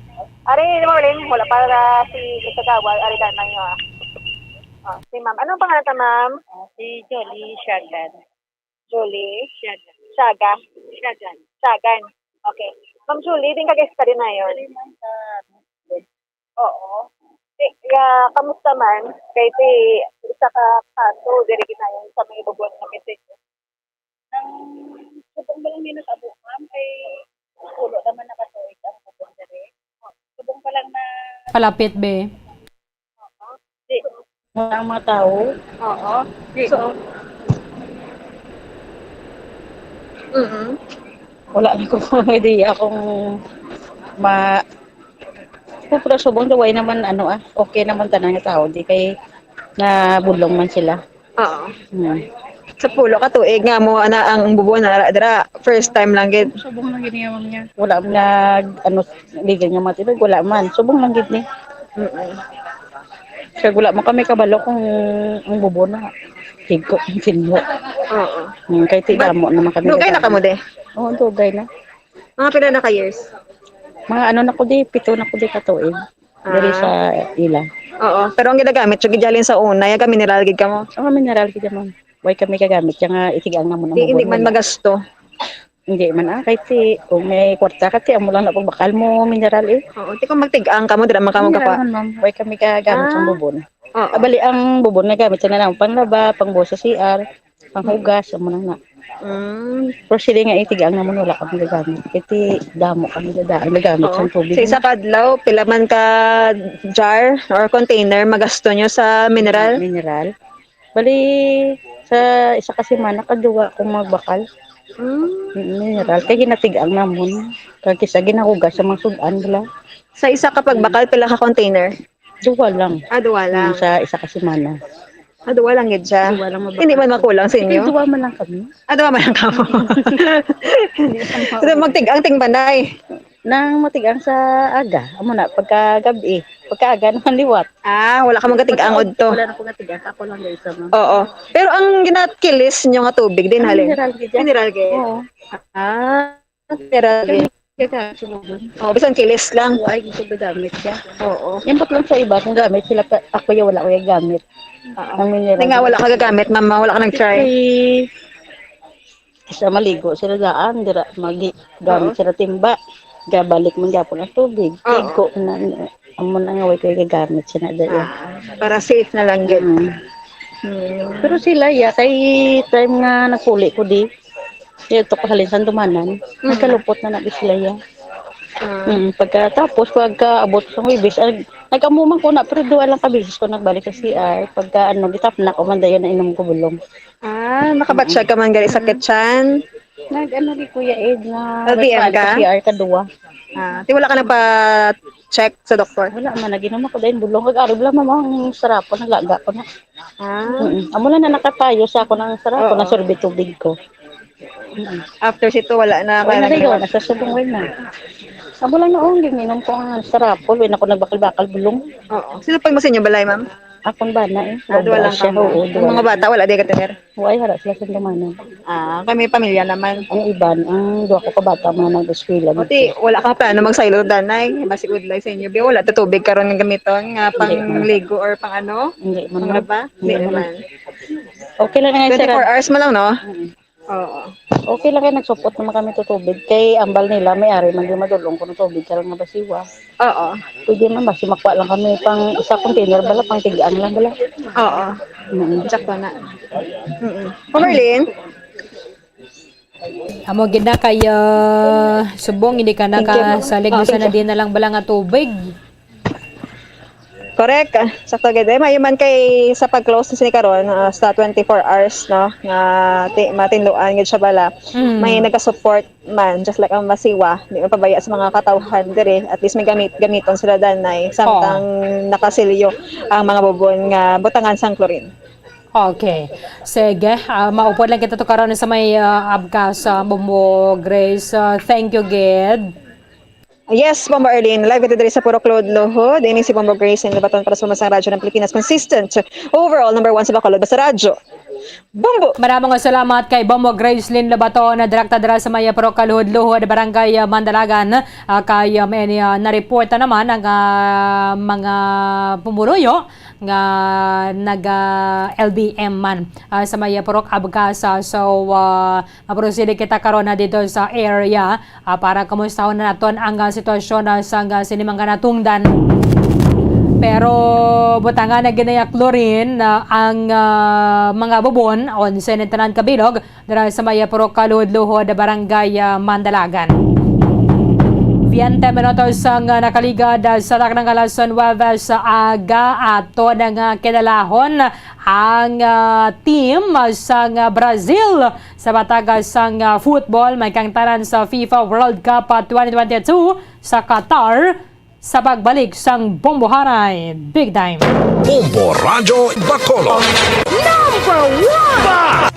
Ari, Marlene, wala para si Kagawad, ari danay, ah. Oh, si ma'am. Anong pangalan ta, ma'am? Ah, si Jolie Siagan. Jolie? Siagan. Siagan. Siagan. Siagan. Okay. Ma'am Julie, din ka guest ka din na yun? Oo. Di, ya, kamusta man? Kay ti, isa ka kaso, diri ginayon sa may bubon nga message. Ang Palapit, be. Wala ang mga tao. Oo. Di. So, mm-mm. Wala na ko mga idea kung ma-, kung pala subong daw, ay naman, ano, ah, okay naman tanan nga tao. Di kay nabulong man sila. Oo. Hmm. Sa pulo ka tuig nga mo, ana, ang bubo na dira, first time lang gid. Subong lang gid niya, ma'am, niya. Wala man nag, ano, legal nga mga tibig, wala man. Subong lang gid ni. Mm-mm. Kag wala man kami kabalo kung ang bubo na higko ang sinyo. Oo. Hmm, kay ti But, damo naman kami dugay na nagdamo. Kamo, de? Oo, dugay na. Mga pila na ka years? Mga ano na ko di, pito na ko di ka tuig. Diri Ah. Sa ila. Oo, pero ang ginagamit, yung gijalin sa una, yung mineral gid kamo? Oo, mineral gid, ma'am. Way kami kagamit, kaya nga itigang naman ang Di, hindi bubuno man na. Magasto. Hindi man, ah, kay ti, kung may kwarta ka, ti, amo lang na pagbakal mo, mineral, eh. Oo, ti kung magtigang kamo, dira man kamo Mineral gapa. Man, ma'am. Way kami kagamit sa Ah. Bubon. Oo. Abali, ang bubon na gamit sa nanang panglaba, pangbuhos sa C R, panghugas, amo lang na. Mm. Pero sila nga itigang naman, wala kami gagamit. Kay ti, damo kami dadaan, gagamit Oo. Sa tubig. Sa isa ka adlaw, pila man ka jar or container magasto nyo sa mineral? Mineral. Bali, sa isa ka semana, kaduwa akong magbakal. Mm. Mm, mineral. Kay ginatigang namon. Kag kisa ginahugas sa mga sudan nila. Sa isa ka pagbakal, pila ka container? Duwa lang. Ah, duwa lang. Mm, sa isa ka semana. Ah, duwa lang gid siya. Duwa lang mabakal. Hindi man makulang sa inyo? Hindi, duwa man lang kami. Ah, duwa man lang kamo. Hindi man makulang. So, magtigang ting banay. Nang matigang sa aga, amo na, pagkagabi, pagkaaga naman liwat. Ah, wala ka magatigang Pagka-, udto. Wala na ko gatigang, ako lang guys, ano. Oo. Pero ang ginakilis nyo nga tubig din, Ang halin? Mineral gid yan. Mineral gid? Oo. Ah, mineral gid. Kaya sumubod. Oh, bisan kilis lang. Oo, ay, dito gagamit siya. Oo. Yan pa lang sa iba, kung gamit sila, pa-, ako yung wala ko yung gamit. Oo. Ang mineral. Hindi nga, wala ka gagamit, mama, wala ka nag-try. Kasi, Sa maligo sila daan, dira magi-, gamit Oo. Sila timba. Gabalik man gyapon ang tubig. Oo. Tigo na, amo na nga, way kay gagamit sila daan. Ah, para safe na lang gid. Mm. Hmm. Pero sila, ya, kay time nga nagpuli ko di, ya, to ko halin sa Dumanan, Mm. Nagkalupot na na di sila, ya. Ah. Mm, pagkatapos, pagkaabot sa Huwebes, ag-, nag-amo man ko na, pero duha lang ka beses ko nagbalik sa C R. Pagka, ano, gitapna ko man dayon, nainom ko bulong. Ah, nakabatsyag ka man gali sa Mm. Kitchen? Nag-ano ni Kuya Ed nga L B M nagpaano ka? Sa C R ka duwa. Ah, ti wala ka nagpa-check sa doktor? Wala man, nag-inom ako dahil bulong. Nag-arog lang, mama, ang sarap ko, naglaga ko na. Ah. Mm. Amo lang na nakapayo sa ako ng sarap ko, Oo. Nasurbi tubig ko. Mm. After sito, wala na Wala na kaya kayo, nag-inom? Nasa subong, wala na. Amo lang na, oh, gininom ko ang sarap ko, wala na ako nagbakal-bakal bulong. Oo. Sino pag mo sa inyo balay, ma'am? Akong bana, eh. Ah, duha lang siya, kamo. Oo, duha lang. Ang mga bata, wala di ka tener? Way, hara sila sa Dumanan. Ah, kami pamilya naman. Ang iban, ang duha ko ka bata, mga nag-eskwela O, ti, dito. Wala ka plano magsaylo, danay? Basi udlay sa inyo. Bi, wala ta tubig karon nga gamiton, nga Hindi, ma'am. Pangligo or pang ano? Hindi, ma'am. Panglaba? Hindi, hindi, ma'am. Naman. Okay lang na, sir. Twenty-four hours mo lang, no? Mm. Oo. Okay lang kay nagsupot naman kami to tubig. Kay ambal nila, may ari man di madulong kuno tubig, kay nga basiwa. Oo. Pwede man, basi makuha lang kami pang isa container bala, pang tigaan lang bala. Oo. Mm. Sakto na. Mm. Merlin? Amo gid na kay, ah, subong, hindi ka Thank you, ma'am. Nakasalig. Oh, na thank sana you. Di na lang bala nga tubig. Correct. Ah, sakto gid. Eh, maayo man kay sa pag-close sini karon, ah, sa twenty-four hours, no, nga ti-, matinluan gid siya bala. Mm. May nagasupport man, just like ang Masiwa, di mapabaya sa mga katawhan diri. At least may gamit, gamiton sila danay, samtang Oh. Nakasilyo ang mga bubon nga butangan sang chlorine. Okay. Sige, ah, maupod lang kita to karon sa may, ah, abkas, ah, Bombo Grace. Ah, thank you, gid. Yes, Bombo Arlene. Live kita diri sa Purok Luhod-Luhod. Ini si Bombo Grace Lin Lobaton para sa Umasan Radyo ng Pilipinas. Consistent. Overall, number one sa Bacolod. Basta Radyo. Bombo! Maraming salamat kay Bombo Grace Lin Lobaton, na direkta dira sa may Purok Luhod-Luhod, Barangay, ah, Mandalagan. Ah, kay, ah, may, ah, na-report na naman ang, ah, mga pumuluyo nga naga L B M man, ah, sa may Purok Abcas. Ah, so, ah, Maproceed kita karon na dito sa area, ah, para kumustahon na naton ang, ah, sitwasyon, ah, sa, ah, sini mga natungdan. Pero butangan na ginaya chlorine, ah, ang, ah, mga bubon, onse ni tanan kabilog, dira sa may Purok Luhod-Luhod, Barangay, ah, Mandalagan. Veinte minutos ang, ah, nakaligad, ah, sa taknang alas nuebe sa aga. Ato na nga kinalahon ang, ah, team sang, ah, Brazil sa bataga sang, ah, football, may kaangtanan sa FIFA World Cup, ah, twenty twenty-two sa Qatar, sa pagbalik sang Bombo Haray Big Time. Bombo Radyo Bacolod. Number one!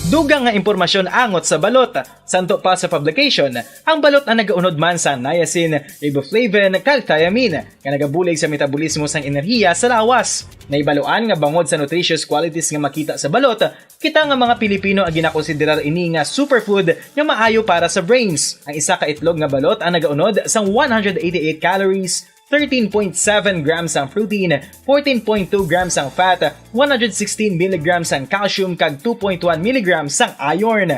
Dugang nga impormasyon angot sa balot. Santo pa sa publication, ang balot ang nagaunod man sa niacin, riboflavin, kag thiamine, nga nagabulig sa metabolismo sang enerhiya sa lawas. Nahibaluan nga bangod sa nutritious qualities nga makita sa balot, kita nga mga Pilipino ang ginakonsiderar ini nga superfood nga maayo para sa brains. Ang isa ka itlog nga balot ang nagaunod sang one hundred eighty-eight calories, thirteen point seven grams ang protein, fourteen point two grams ang fat, one hundred sixteen milligrams ang calcium, kag two point one milligrams ang iron.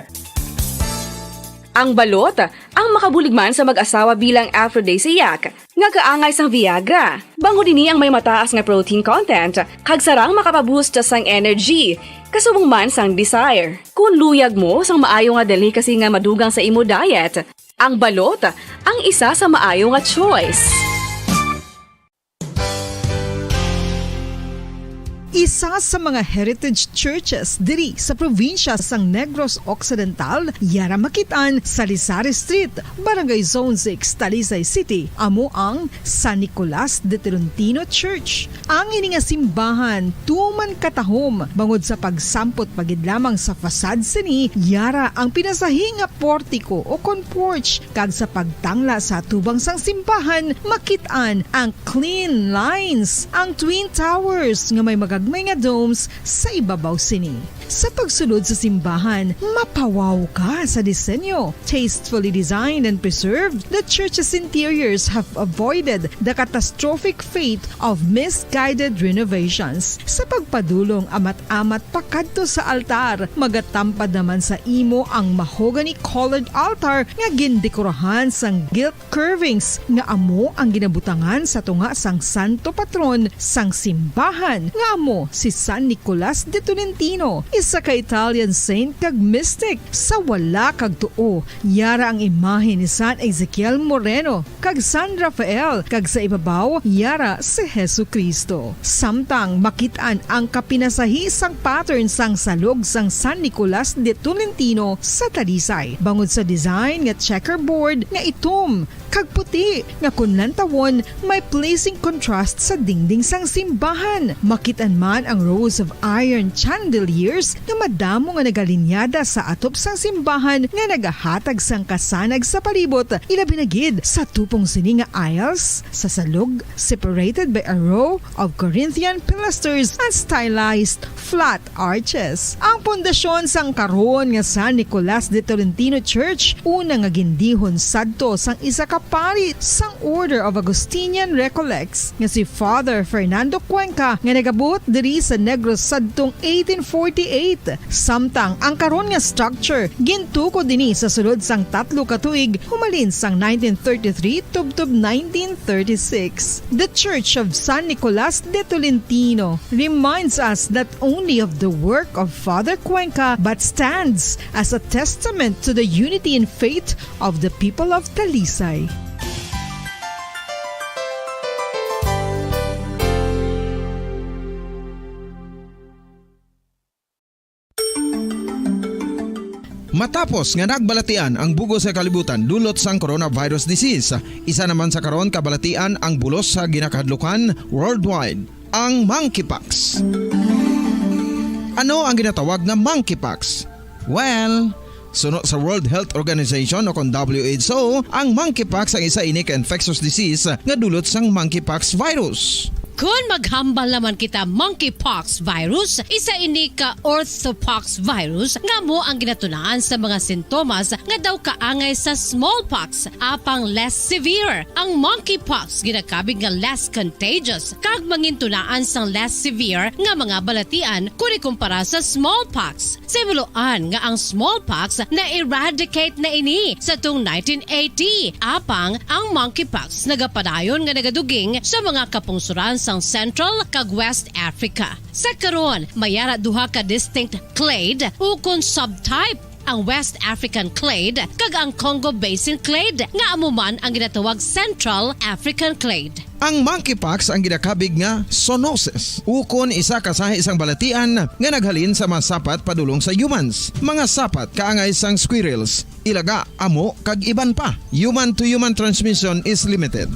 Ang balot, ang makabulig man sa mag-asawa bilang aphrodisiac, nga kaangay sang Viagra. Bangod ini ang may mataas nga protein content, kag sarang makapaboost sang energy, kasubong man sang desire. Kung luyag mo sang maayo nga delicacy nga madugang sa imo diet, ang balot ang isa sa maayo nga choice. Isa sa mga heritage churches diri sa probinsya sang Negros Occidental, yara makit-an sa Lizares Street, Barangay Zone six, Talisay City, amo ang San Nicolas de Tolentino Church. Ang ini nga simbahan tuman katahom bangod sa pagsampot pa gid lamang sa fasad sini, yara ang pinasahi nga portiko o kon porch, kag sa pagtangla sa atubang sang simbahan, makit-an ang clean lines, ang twin towers nga may magagmay nga domes sa ibabaw sini. Sa pagsulod sa simbahan, mapawaw ka sa disenyo. Tastefully designed and preserved, the church's interiors have avoided the catastrophic fate of misguided renovations. Sa pagpadulong amat-amat pakadto sa altar, magatampad naman sa imo ang mahogany-colored altar nga gindekorahan sang gilt curvings nga amo ang ginabutangan sa tunga sang santo patron sang simbahan, nga amo si San Nicolas de Tolentino, isa ka Italian saint kag mystic. Sa wala kag tuo, yara ang imahe ni San Ezekiel Moreno kag San Rafael, kag sa ibabaw, yara si Jesu-Cristo. Samtang makit-an ang kapinasahi sang pattern sang salog sang San Nicolas de Tolentino sa Talisay, bangod sa design nga checkerboard nga itom kag puti nga kon lantawon may pleasing contrast sa dingding sang simbahan. Makit-an man ang rows of iron chandeliers nga madamo nga nagalinyada sa atop sang simbahan nga nagahatag sang kasanag sa palibot, ilabi na gid sa tupong sini nga aisles sa salog, separated by a row of Corinthian pilasters and stylized flat arches. Ang pundasyon sang karon nga San Nicolas de Tolentino Church, una nga gindihon sadto sang isa ka pari sang Order of Augustinian Recollects nga si Father Fernando Cuenca, nga nagabuot diri sa Negros sadtong eighteen forty-eight. Samtang ang karon nga structure gintukod ini sa sulod sang tatlo ka tuig, humalin sang nineteen thirty-three tubtob nineteen thirty-six. The Church of San Nicolas de Tolentino reminds us not only of the work of Father Cuenca, but stands as a testament to the unity in faith of the people of Talisay. Matapos nga nagbalatian ang bug-os nga kalibutan dulot sang coronavirus disease, isa naman sa karon kabalatian ang bulos sa ginakahadlukan worldwide, ang monkeypox. Ano ang ginatawag nga monkeypox? Well, suno sa World Health Organization o kon W H O, ang monkeypox ang isa ini ka infectious disease nga dulot sang monkeypox virus. Kon maghambal naman kita monkeypox virus, isa ini ka orthopox virus nga amo ang ginatunaan sa mga sintomas nga daw kaangay sa smallpox, apang less severe. Ang monkeypox ginakabig nga less contagious kag mangintunaan sang less severe nga mga balatian kon ikumpara sa smallpox. Sa hibaluan nga ang smallpox na-eradicate na ini sa tung nineteen eighty, apang ang monkeypox nagapadayon nga nagaduging sa mga kapungsoran sang Central kag West Africa. Sa karon, may ara duha ka distinct clade ukon subtype ang West African clade, kag ang Congo Basin clade, nga amo man ang ginatawag Central African clade. Ang monkeypox ang ginakabig nga zoonosis, ukon isa ka sahi sang balatian nga naghalin sa mga sapat padulong sa humans, mga sapat kaangay sang squirrels, ilaga, amo, kag iban pa. Human to human transmission is limited.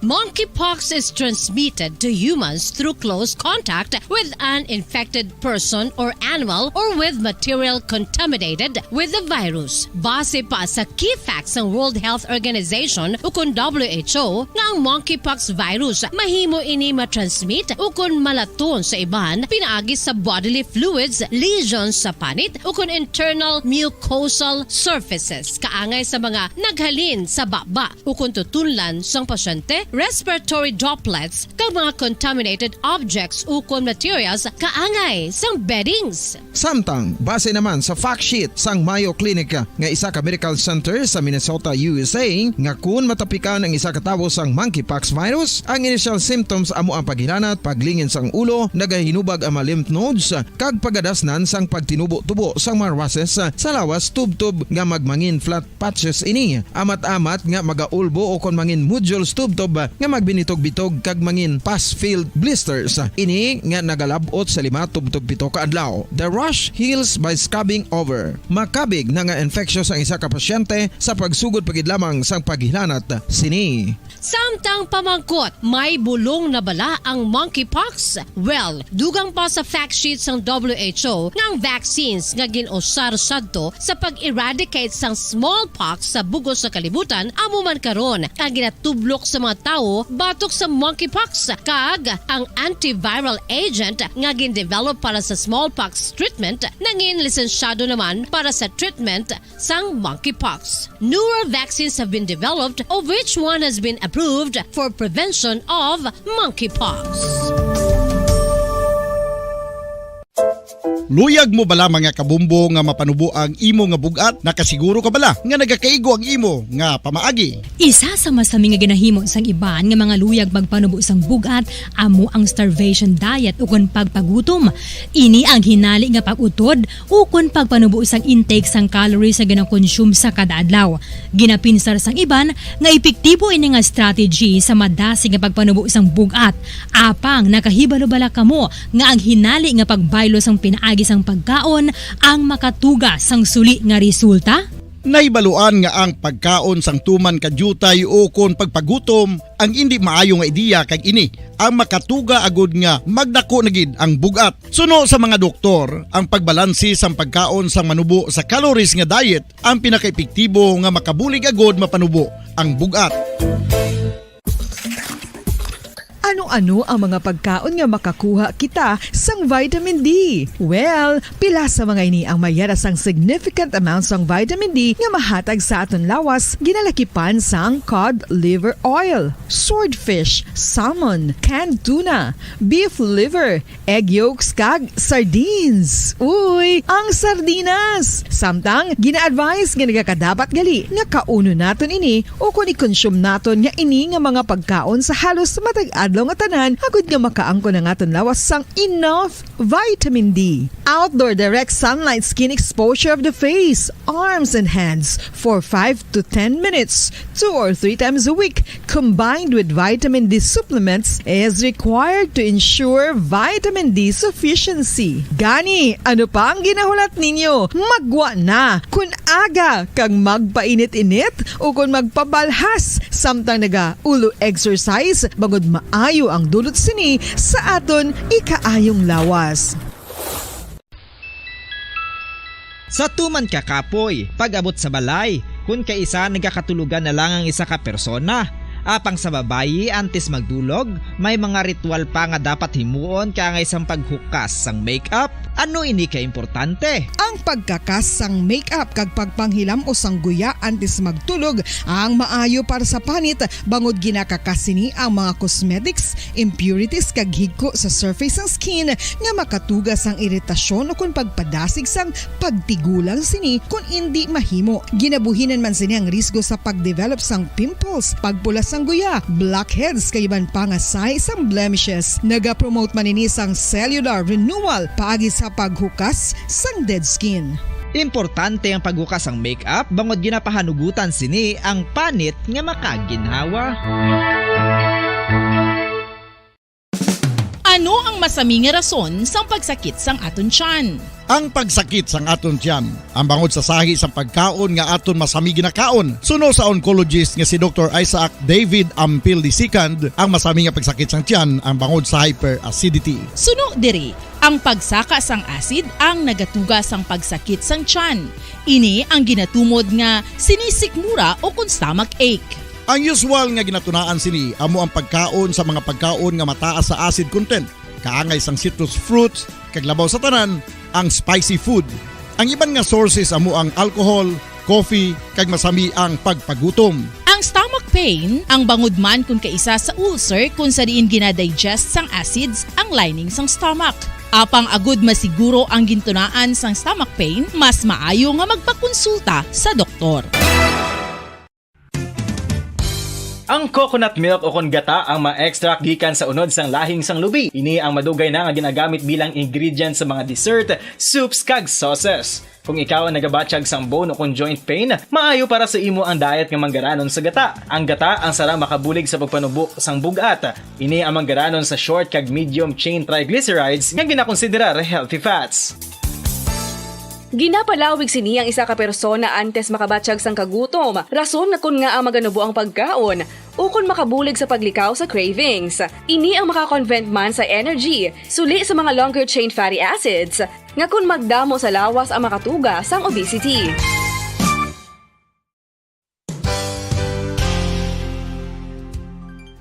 Monkeypox is transmitted to humans through close contact with an infected person or animal or with material contaminated with the virus. Base pa sa key facts sang World Health Organization ukon W H O nga ang monkeypox virus mahimo ini matransmit ukon malaton sa iban pinaagi sa bodily fluids, lesions sa panit ukon internal mucosal surfaces kaangay sa mga naghalin sa baba ukon tutunlan sang pasyente, respiratory droplets, kag mga contaminated objects ukon materials kaangay sang beddings. Samtang, base naman sa fact sheet sang Mayo Clinic nga isa ka medical center sa Minnesota, U S A, nga kun matapikan ang isa ka tawo sang monkeypox virus, ang initial symptoms amo ang paghilanat, paglingin sang ulo, nagahinubag ang mga lymph nodes, kag pagadasnan sang pagtinubo-tubo sang mga rushes sa lawas tubtob nga magmangin flat patches ini. Amat-amat nga magaulbo ukon mangin nodules tubtob nga magbinitog-bitog kag mangin pus-filled blisters. Ini nga nagalab-ot sa lima tubtob pito ka adlaw. The rash heals by scabbing over. Makabig na nga infectious ang isa ka pasyente sa pagsugod pa gid lamang sang paghilanat sini. Samtang pamangkot, may bulong na bala ang monkeypox? Well, dugang pa sa fact sheet sang W H O nga ang vaccines nga gin-usar sadto sa pag-eradicate sang smallpox sa bug-os nga kalibutan amo man karon ang ginatublok sa mga tawo batok sa monkeypox, kag ang antiviral agent nga gin-develop para sa smallpox treatment nangin lisensyado naman para sa treatment sang monkeypox. Newer vaccines have been developed, of which one has been approved for prevention of monkeypox. Luyag mo bala, mga kabumbo, nga mapanubo ang imo nga bug-at? Nakasiguro ka bala nga nagakaigo ang imo nga pamaagi? Isa sa masami nga ginahimo sang iban nga mga luyag magpanubo sang bug-at amo ang starvation diet ukon pagpagutom. Ini ang hinali nga pag-utod ukon pagpanubo sang intake sang calories nga ginakonsume sa kada adlaw. Ginapinsar sang iban nga epektibo ini nga strategy sa madasig nga pagpanubo sang bug-at. Apang nakahibalo bala kamo nga ang hinali nga pagbaylo sang pinaagi sang pagkaon ang makatuga sang suli nga resulta? Nahibaluan nga ang pagkaon sang tuman ka diutay ukon pagpagutom ang indi maayo nga ideya, kag ini ang makatuga agud nga magdako na gid ang bug-at. Suno sa mga doktor, ang pagbalanse sang pagkaon sang manubo sa calories nga diet ang pinakaepektibo nga makabulig agud mapanubo ang bug-at. Ano-ano ang mga pagkaon nga makakuha kita sang vitamin D? Well, pila sa mga ini ang mayara sang significant amount sang vitamin D nga mahatag sa aton lawas, ginalakipan sang cod liver oil, swordfish, salmon, canned tuna, beef liver, egg yolks, kag sardines. Uy, ang sardinas! Samtang, gina-advise nga nagakadapat gali nga kaunon naton ini ukon i-consume naton nga ini nga mga pagkaon sa halos matag adlaw nga tanan, agud nga makaangkon ang aton lawas sang enough vitamin D. Outdoor direct sunlight skin exposure of the face, arms, and hands for five to ten minutes, two or three times a week, combined with vitamin D supplements, is required to ensure vitamin D sufficiency. Gani, ano pa ang ginahulat ninyo? Maggwa na! Kon aga kag magpainit-init ukon magpabalhas samtang naga-ulo exercise, bangod maayo ang dulot sini sa aton ikaayong lawas. Sa tuman ka kapoy, pag-abot sa balay, kun kaisa nagakatulogan na lang ang isa ka persona. Apang sa babayi, antes magdulog, may mga ritual pa nga dapat himuon kaangay sang paghukas sang makeup. Ano ini ka importante? Ang pagkakas sang makeup kag pagpanghilam-os sang guya antes magtulog ang maayo para sa panit, bangod ginakakas sini ang mga cosmetics, impurities, kag higko sa surface sang skin nga makatuga sang iritasyon ukon pagpadasig sang pagtigulang sini kon indi mahimo. Ginabuhinan man sini ang risgo sa pagdevelop sang pimples, pagpula sang guya, blackheads, kag iban pa nga sahi sang blemishes. Nagapromote man ini sang cellular renewal paagi sa paghukas sang dead skin. Importante ang paghukas sang makeup bangod ginapahanugutan sini ang panit nga makaginhawa. Ano ang masami nga rason sang pagsakit sang aton tiyan? Ang pagsakit sang aton tiyan, ang bangod sa sahi sang pagkaon nga aton masami ginakaon. Suno sa oncologist nga si Doktor Isaac David Ampil the second, ang masami nga pagsakit sang tiyan ang bangod sa hyperacidity. Suno diri, ang pagsaka sang acid ang nagatuga sang pagsakit sang tiyan. Ini ang ginatumod nga sinisikmura o kon stomach ache. Ang usual nga ginatunaan sini amo ang pagkaon sa mga pagkaon nga mataas sa acid content, kaangay sang citrus fruits, kag labaw sa tanan, ang spicy food. Ang iban nga sources amo ang alcohol, coffee, kag masami ang pagpagutom. Ang stomach pain, ang bangod man kon kaisa sa ulcer kon sa diin ginadigest sang acids ang lining sang stomach. Apang agud masiguro ang gintunaan sang stomach pain, mas maayo nga magpakonsulta sa doktor. Ang coconut milk o kon gata ang ma-extract gikan sa unod sang lahing sang lubi. Ini ang madugay na nga ginagamit bilang ingredient sa mga dessert, soups, kag sauces. Kung ikaw ang nagabatyag sang bone o kon joint pain, maayo para sa imo ang diet nga manggaranon sa gata. Ang gata ang sarang makabulig sa pagpanubo sang bug-at. Ini ang manggaranon sa short kag medium chain triglycerides nga ginakonsiderar healthy fats. Ginapalawig sini ang isa ka persona antes makabatyag sang kagutom, rason nga kon ngaa maganubo ang pagkaon, ukon makabulig sa paglikaw sa cravings. Ini ang makakonvert man sa energy, suli sa mga longer chain fatty acids, nga kon magdamo sa lawas ang makatuga sang obesity.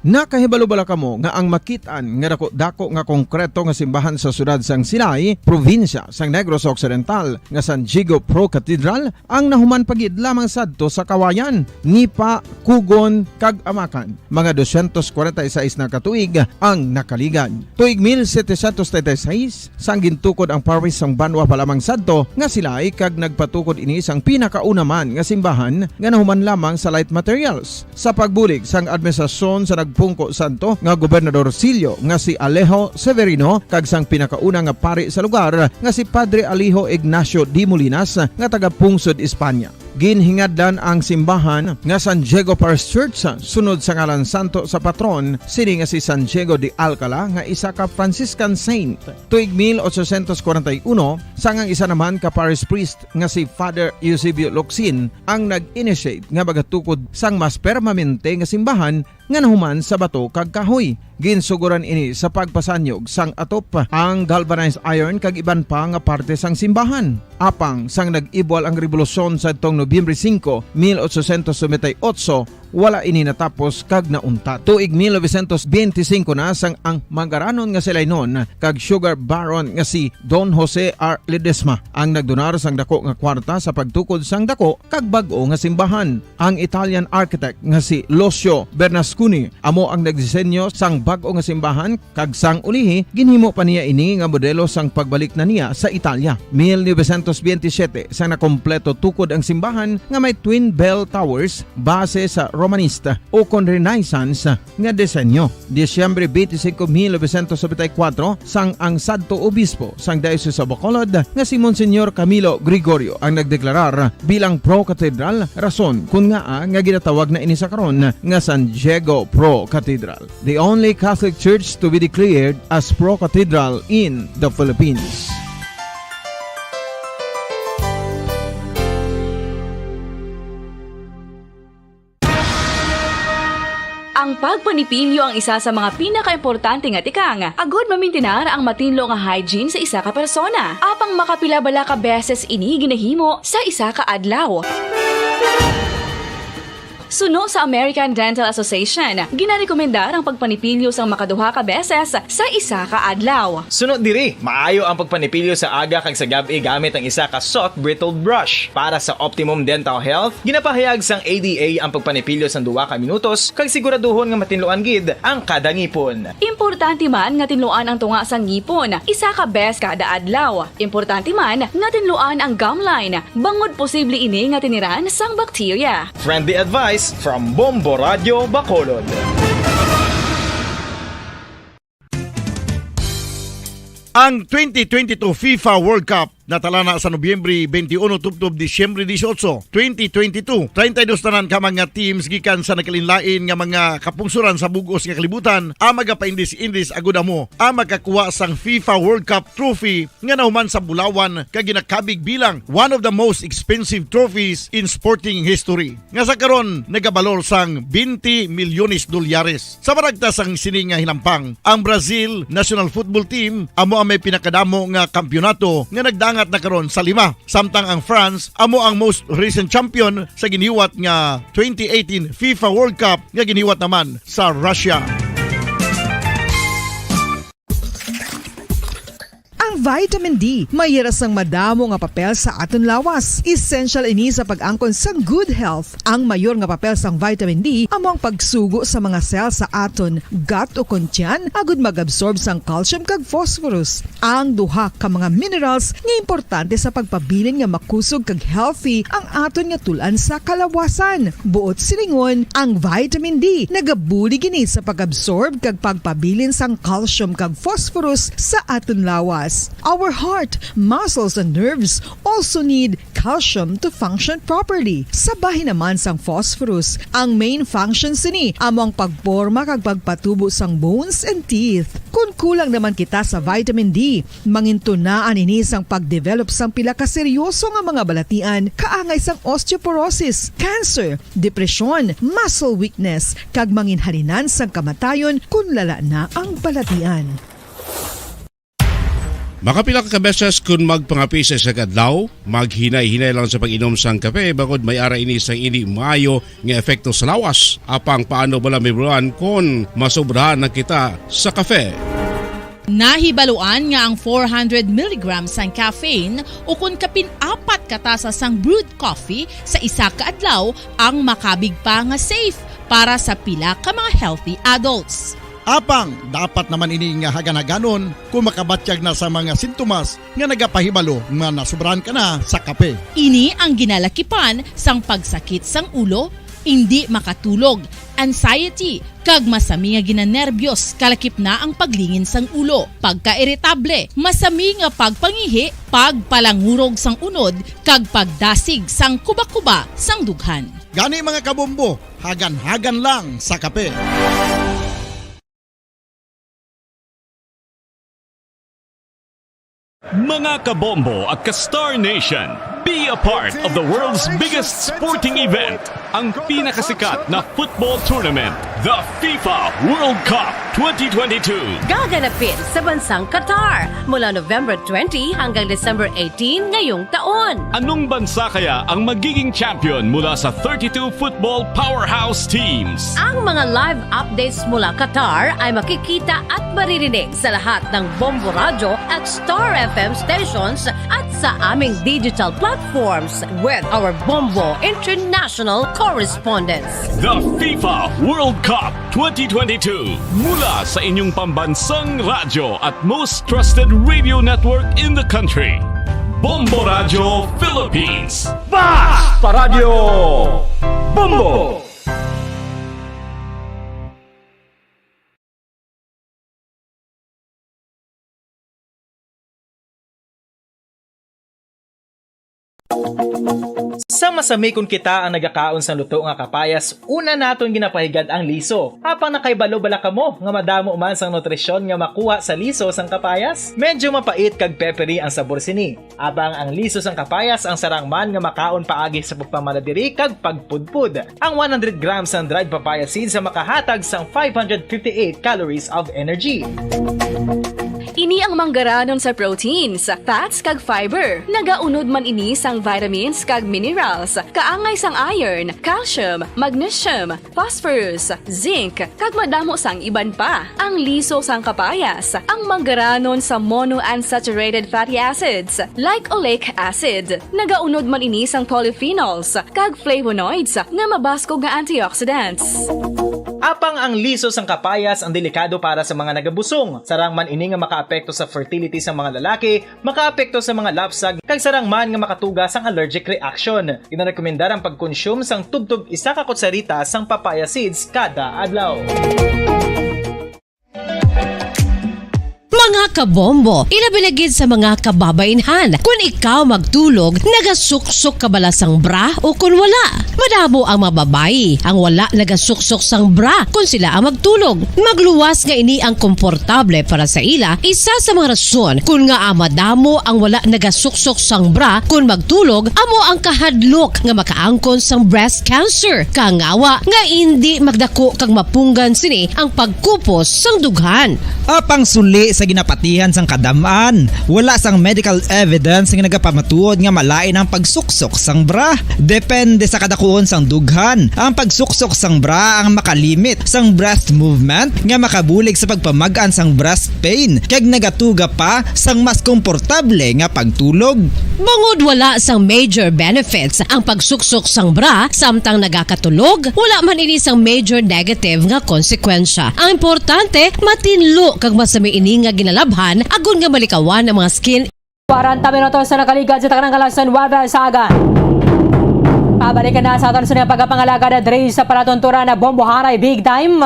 Nakahibalo bala kamo nga ang makit-an nga dako-dako nga konkreto nga simbahan sa siyudad sang Silay, probinsya sang Negros Occidental, nga San Diego Pro Cathedral ang nahuman pa gid lamang sadto sa Kawayan, Nipa, Cogon, kag Amacan? Mga dosyentos kwarenta y seis na ka tuig ang nakaligad. Tuig mil setecientos treinta y seis, sang gintukod ang parish sang Banwa pa lamang sadto nga Silay, kag nagpatukod ini sang pinakauna man nga simbahan nga nahuman lamang sa light materials. Sa pagbulig sang administrasyon sa nagpungko sadto nga Gobernador Silio nga si Alejo Severino kag sang pinakauna nga pari sa lugar nga si Padre Alejo Ignacio de Molinas nga taga-pungsod España. Ginhingadlan ang simbahan nga San Diego Parish Church sunod sa ngalan santo sa patron sini nga si San Diego de Alcala nga isa ka Franciscan saint. Tuig mil ochocientos kwarenta y uno, sang ang isa naman ka parish priest nga si Father Eusebio Locsin ang nag-initiate nga magatukod sang mas permanente nga simbahan nga nahuman sa bato kag kahoy. Ginsuguran ini sa pagpasanyog sang atop, ang galvanized iron kag iban pa nga parte sang simbahan. Apang sang nag-ibwal ang rebolusyon sadtong Nobyembre singko, mil ochocientos noventa y ocho, wala ini natapos kag nauntat. Tuig mil novecientos benti singko na sang ang manggaranon nga Silaynon kag sugar baron nga si Don Jose R. Ledesma ang nagdonar sang dako nga kwarta sa pagtukod sang dako kag bag-o nga simbahan. Ang Italian architect nga si Lucio Bernasconi amo ang nagdisenyo sang bag-o nga simbahan, kag sang ulihi, ginhimo pa niya ini nga modelo sang pagbalik na niya sa Italia. Mil novecientos benti siyete, sang nakompleto tukod ang simbahan nga may twin bell towers base sa Romanista o kon Renaissance nga disenyo. Disyembre twenty-five, mil novecientos noventa y cuatro, sang ang sadto obispo sang Diocese of Bacolod nga si Monsignor Camilo Gregorio ang nagdeklarar bilang pro-cathedral, rason kon ngaa nga ginatawag na ini sa karon nga San Diego Pro Cathedral, the only Catholic Church to be declared as pro-cathedral in the Philippines. Ang pagpanipilyo ang isa sa mga pinakaimportante nga tikang agud mamintinar ang matinlo nga hygiene sa isa ka persona. Apang makapila bala ka beses ini ginahimo sa isa ka adlaw? Suno sa American Dental Association, ginarekomendar ang pagpanipilyo sang makaduha ka beses sa isa ka adlaw. Suno diri, maayo ang pagpanipilyo sa aga kag sa gab-i gamit ang isa ka soft bristled brush. Para sa optimum dental health, ginapahayag sang A D A ang pagpanipilyo sang duha ka minutos kag siguraduhon nga matinluan gid ang kada ngipon. Importante man nga tinluan ang tunga sang ngipon isa ka bes kada adlaw. Importante man nga tinluan ang gum line, bangod posible ini nga tiniran sang bakterya. Friendly advice from Bombo Radyo Bacolod. Ang twenty twenty-two FIFA World Cup Natalana sa Nobyembre twenty-one tubtob Disyembre dieciocho, twenty twenty-two, treinta y dos tanan ka mga teams gikan sa nagkalainlain nga mga kapungsoran sa bug-os nga kalibutan ang magapaindis-indis agud amo ang makakuha sang FIFA World Cup trophy nga nahuman sa bulawan kag ginakabig bilang one of the most expensive trophies in sporting history, nga sa karon nagabalor sang twenty milyones dolyares. Sa baragta sang sini nga hinampang, ang Brazil national football team amo ang may pinakadamo nga kampiyonato nga nagdangat na karon sa lima, samtang ang France amo ang most recent champion sa ginhiwat nga twenty eighteen FIFA World Cup nga ginhiwat naman sa Russia. Ang vitamin D may hira sang madamo nga papel sa aton lawas. Essential ini sa pag-angkon sang good health. Ang mayor nga papel sang vitamin D amo ang pagsugo sa mga cell sa aton gut ukon tiyan agud mag-absorb sang calcium kag phosphorus, ang duha ka mga minerals nga importante sa pagpabilin nga makusog kag healthy ang aton nga tul-an sa kalawasan. Buot silingon, ang vitamin D nagabulig ini sa pag-absorb kag pagpabilin sang calcium kag phosphorus sa aton lawas. Our heart, muscles, and nerves also need calcium to function properly. Sa bahin naman sang phosphorus, ang main function sini amo ang pagporma kag pagpatubo sang bones and teeth. Kon kulang naman kita sa vitamin D, mangintunaan ini sang pagdevelop sang pila ka seryoso nga mga balatian kaangay sang osteoporosis, cancer, depresyon, muscle weakness, kag manginhalinan sang kamatayon kon lala na ang balatian. Makapila ka beses kon magpangape sa isa ka adlaw, maghinay-hinay lang sa pag-inom sang kape, bangod may ara ini sang indi maayo nga epekto sa lawas. Apang paano bala mahibaluan kon masobrahan na kita sa kape? Nahibaluan nga ang four hundred milligrams sang caffeine ukon kapin apat ka tasa sang brewed coffee sa isa ka adlaw ang makabig pa nga safe para sa pila ka mga healthy adults. Apang dapat naman ini nga hagan-haganon kon makabatyag na sa mga sintomas nga nagapahibalo nga nasobrahan ka na sa kape. Ini ang ginalakipan sang pagsakit sang ulo, indi makatulog, anxiety, kag masami nga ginanerbiyos, kalakip na ang paglingin sang ulo, pagkairitable, masami nga pagpangihi, pagpalangurog sang unod, kag pagdasig sang kubakuba sang dughan. Gani, mga kabombo, hagan-hagan lang sa kape. Mga kabombo at ka-Star Nation, be a part of the world's biggest sporting event, ang pinakasikat na football tournament, the FIFA World Cup twenty twenty-two. Gaganapin sa bansang Qatar mula November twenty hanggang December eighteen ngayong taon. Anong bansa kaya ang magiging champion mula sa thirty-two football powerhouse teams? Ang mga live updates mula Qatar ay makikita at maririnig sa lahat ng Bombo Radyo at Star F M stations at sa aming digital platforms with our Bombo International correspondents. The FIFA World Cup twenty twenty-two, mula sa inyong pambansang radyo at most trusted radio network in the country, Bombo Radyo Philippines. Fast Paradyo Bombo! Sa masami kon kita ang nagakaon sang luto nga kapayas, una naton ginapahigad ang liso. Apang nakahibalo bala kamo nga madamo man sang nutrisyon nga makuha sa liso sang kapayas? Medyo mapait kag peppery ang sabor sini. Apang ang liso sang kapayas ang sarang man nga makaon paagi sa pagpamanadiri kag pagpudpod. Ang one hundred grams sang dried papaya seeds ang makahatag sang five hundred fifty-eight calories of energy. Ini ang manggaranon sa proteins, fats, kag fiber. Nagaunod man ini sang vitamins kag minerals, kaangay sang iron, calcium, magnesium, phosphorus, zinc, kag madamo sang iban pa. Ang liso sang kapayas, ang manggaranon sa monounsaturated fatty acids, like oleic acid. Nagaunod man ini sang polyphenols kag flavonoids nga mabaskog nga antioxidants. Apang ang liso sang kapayas ang delikado para sa mga nagabusong. Sarang man ini nga makaapekto sa fertility sa mga lalaki, makaapekto sa mga lapsag, kag sarang man nga makatuga sang allergic reaction. Ginarekomendar ang pagkonsume sang tubtob isa ka kutsarita sang papaya seeds kada adlaw. Mga kabombo, ilabi na gid sa mga kababainhan, kun ikaw magtulog, nagasuksok ka bala sang bra o kun wala? Madamo ang mga babayi ang wala nagasuksok sang bra kun sila ang magtulog. Magluwas nga ini ang komportable para sa ila, isa sa mga rason kun ngaa madamo ang wala nagasuksok sang bra kun magtulog amo ang kahadlok nga makaangkon sang breast cancer. Kangawa nga indi magdako kag mapunggan sini ang pagkupos sang dughan. Apang suli sa ginapatihan sang kadam-an, wala sang medical evidence nga nagapamatuod nga malain ang pagsuksok sang bra. Depende sa kadakuon sang dughan, ang pagsuksok sang bra ang makalimit sang breast movement nga makabulig sa pagpamag-an sang breast pain kag nagatuga pa sang mas komportable nga pagtulog. Bangod wala sang major benefits ang pagsuksok sang bra samtang nagakatulog, wala man ini sang major negative nga konsekwensya. Ang importante, matinlo kag masami ini nga ginalabhan agod nga malikawan ang mga skin. Kwarenta minutos sa nakaligad sa takanang kalasan, Wada Saga. Pabalikan na sa aton sa pagkapangalagad diri sa palatunturan na Bomboharay Big Time.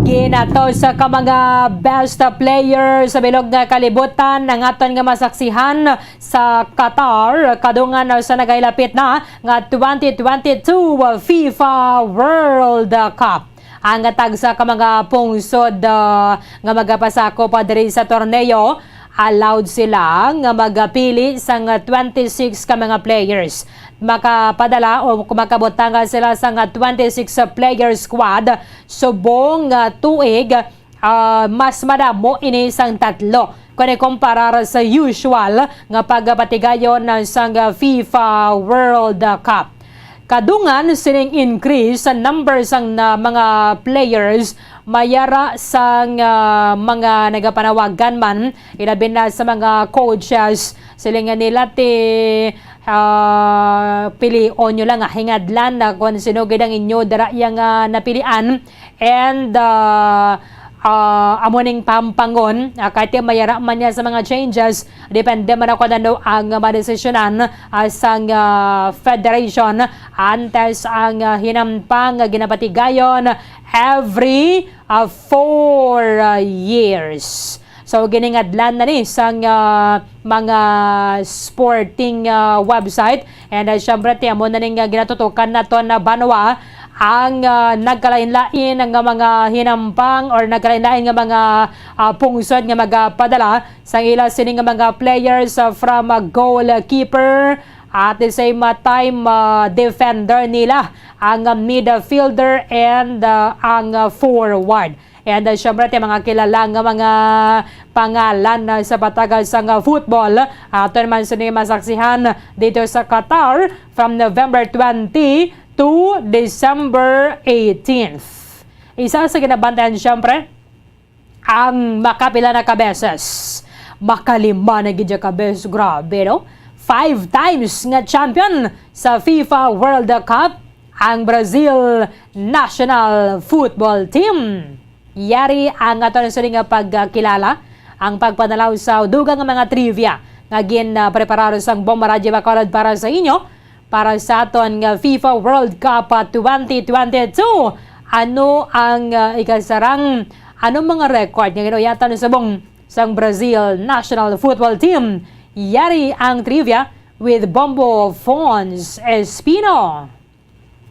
Ginatos ka mga best player sa bilog nga kalibutan ang aton nga masaksihan sa Qatar, kadungan sa nagahilapit na nga twenty twenty-two FIFA World Cup. Ang tagsa ka mga pungsod, ah, nga magapasakop pa diri sa torneo, allowed sila nga magapili sang twenty-six ka mga players. Makapadala o makabutang sila sang twenty-six player squad subong nga tuig, ah, mas madamo ini sang tatlo kon ikumparar sa usual nga pagpatigayon sang FIFA World Cup. Kadungan sining increase sa number sang na mga players, mayara sang, ah, mga nagapanawagan man, ilabi na sa mga coaches, siling nila ti, ah, pilion nyo lang, ah, hingadlan na kung sino gid ang inyo dara yang, ah, napilian. And, ah, ah, amo ning pampangon, ah, kahit yung mayara man niya sa mga changes, depende man ako na no ang madesisyonan, ah, sang, ah, federation antes ang, ah, hinampang nga ginapatigayon every, ah, four, ah, years. So, giningadlan na ni sang, ah, mga sporting, ah, website. And, ah, syempre, ti amo na ning, ah, ginatutukan naton na banwa ang, ah, nagkalain-lain nga mga hinampang or nagkalain-lain nga mga, ah, pungsod nga magapadala sang ila sini nga mga players, ah, from, ah, goalkeeper, at the same, ah, time, ah, defender nila, ang, ah, midfielder and, ah, ang, ah, forward. And, uh, syempre, ti mga kilala nga mga pangalan, uh, sa patagal sang, uh, football. Aton man sini masaksihan dito sa Qatar from November twenty to December eighteenth. Isa sa ginabantayan, syempre, ang makapila na ka beses. Makalima na gid ka beses. Grabe, no? Five times nga champion sa FIFA World Cup ang Brazil national football team. Yari ang aton sini nga pagkilala, ang pagpanalaw sa dugang nga mga trivia nga gin, ah, preparar sang Bomba Radyo Bacolod para sa inyo, para sa aton nga FIFA World Cup, ah, twenty twenty-two. Ano ang, ah, ikasarang, ano mga record nga ginuyatan subong sang Brazil national football team? Yari ang trivia with Bombo Fons Espino.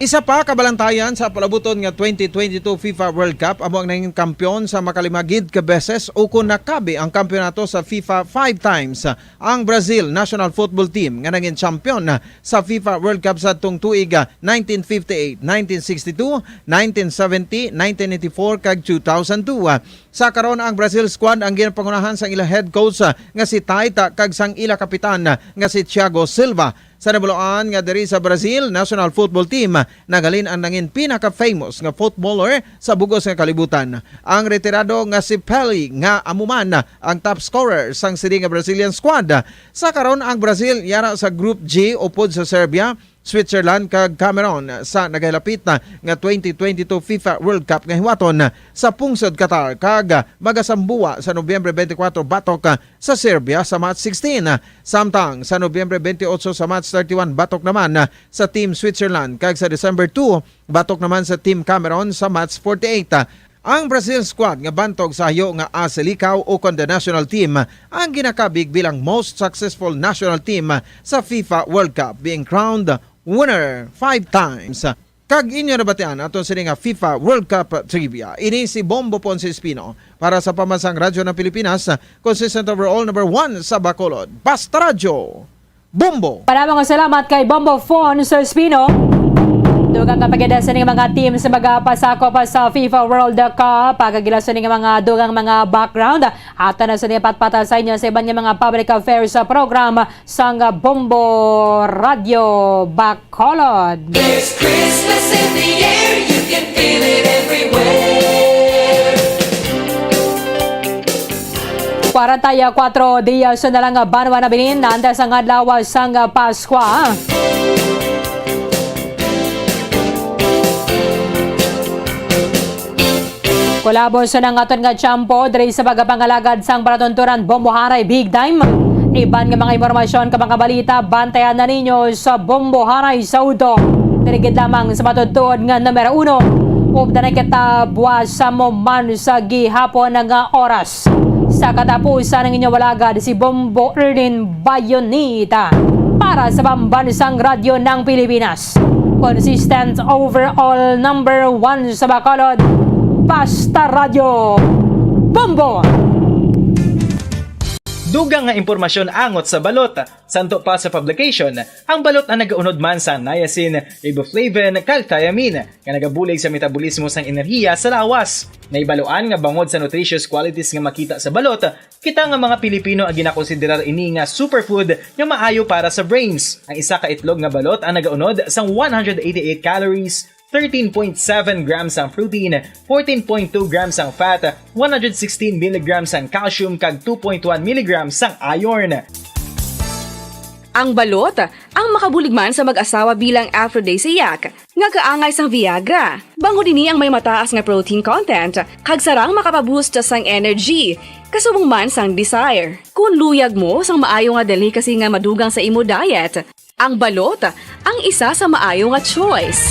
Isa pa ka balantayan sa palabuton nga twenty twenty-two FIFA World Cup amo ang nangin kampiyon sa makalima gid ka beses, ukon nakabi ang kampiyonato sa FIFA five times ang Brazil national football team nga nangin champion sa FIFA World Cup sa tong tuig, ah, nineteen fifty-eight, nineteen sixty-two, nineteen seventy, nineteen eighty-four, kag two thousand two. Sa karon, ang Brazil squad ang ginapangunahan sang ila head coach, ah, nga si Tite, kag sang ila kapitan, ah, nga si Thiago Silva. Sa nabaluan nga diri sa Brazil national football team, naghalin ang nangin pinaka-famous nga footballer sa bugos nga kalibutan, ang retirado nga si Pele, nga amo man ang top scorer sang sini nga Brazilian squad. Sa karon, ang Brazil yara sa Group G upod sa Serbia, Switzerland, kag Cameroon sa nagahilapit na nga twenty twenty-two FIFA World Cup nga hiwaton sa pungsod Qatar, kag magasambua sa Nobyembre twenty-four batok sa Serbia sa match sixteen. Samtang sa Nobyembre twenty-eight sa match thirty-one batok naman sa Team Switzerland, kag sa December two batok naman sa Team Cameroon sa match forty-eight. Ang Brazil squad nga bantog sa hayo nga Asilikaw ukon the national team ang ginakabig bilang most successful national team sa FIFA World Cup, being crowned winner five times. Kag inyo nabatian aton sini nga FIFA World Cup trivia. Ini si Bombo Ponce Espino para sa Pambansang Radyo ng Pilipinas, consistent overall number one sa Bacolod. Basta Radyo, Bombo! Para mga salamat kay Bombo Fon sa Espino. Dugang kapagida sa ning mga team sa mga pasakop sa FIFA World Cup. Pagkagila sa ning mga dugang mga background, ato na sa patpata sa inyo sa iban nga mga public affairs program sang Bombo Radyo Bacolod. There's Christmas in the air, you can feel it everywhere. Kwarenta y kuatro dias na lang, banwa nabilin, antes ang adlaw sang Paskwa. Kulabos na ang aton nga tiyempo diri sa pagpangalagad sang palatuntunan Bombo Haray Big Time. Iban nga mga impormasyon kag mga balita, bantayan na ninyo sa Bombo Haray sa udto. Diri gid lamang sa matutuod nga numero uno. Updan na kita buwas sa mo man sa gihapon nga oras. Sa katapusan, ang inyong alagad, si Bombo Erlin Bayonita para sa Pambansang Radyo ng Pilipinas. Consistent overall number one sa Bacolod, Basta Radyo, Bombo! Dugang nga impormasyon angot sa balot. Santo pa sa publication, ang balot ang nagaunod man sa niacin, riboflavin, kag thiamine, nga nagabulig sa metabolismo sang enerhiya sa lawas. Nahibaluan nga bangod sa nutritious qualities nga makita sa balot, kita nga mga Pilipino ang ginakonsiderar ini nga superfood nga maayo para sa brains. Ang isa ka itlog nga balot ang nagaunod sang one hundred eighty-eight calories, thirteen point seven grams ang protein, fourteen point two grams ang fat, one hundred sixteen milligrams ang calcium, kag two point one milligrams ang iron. Ang balot ang makabulig man sa mag-asawa bilang aphrodisiac nga kaangay sang Viagra. Bangod ini ang may mataas nga protein content, kag sarang makapaboost sang energy, kasubong man sang desire. Kung luyag mo sang maayo nga delicacy nga madugang sa imo diet, ang balot ang isa sa maayo nga choice.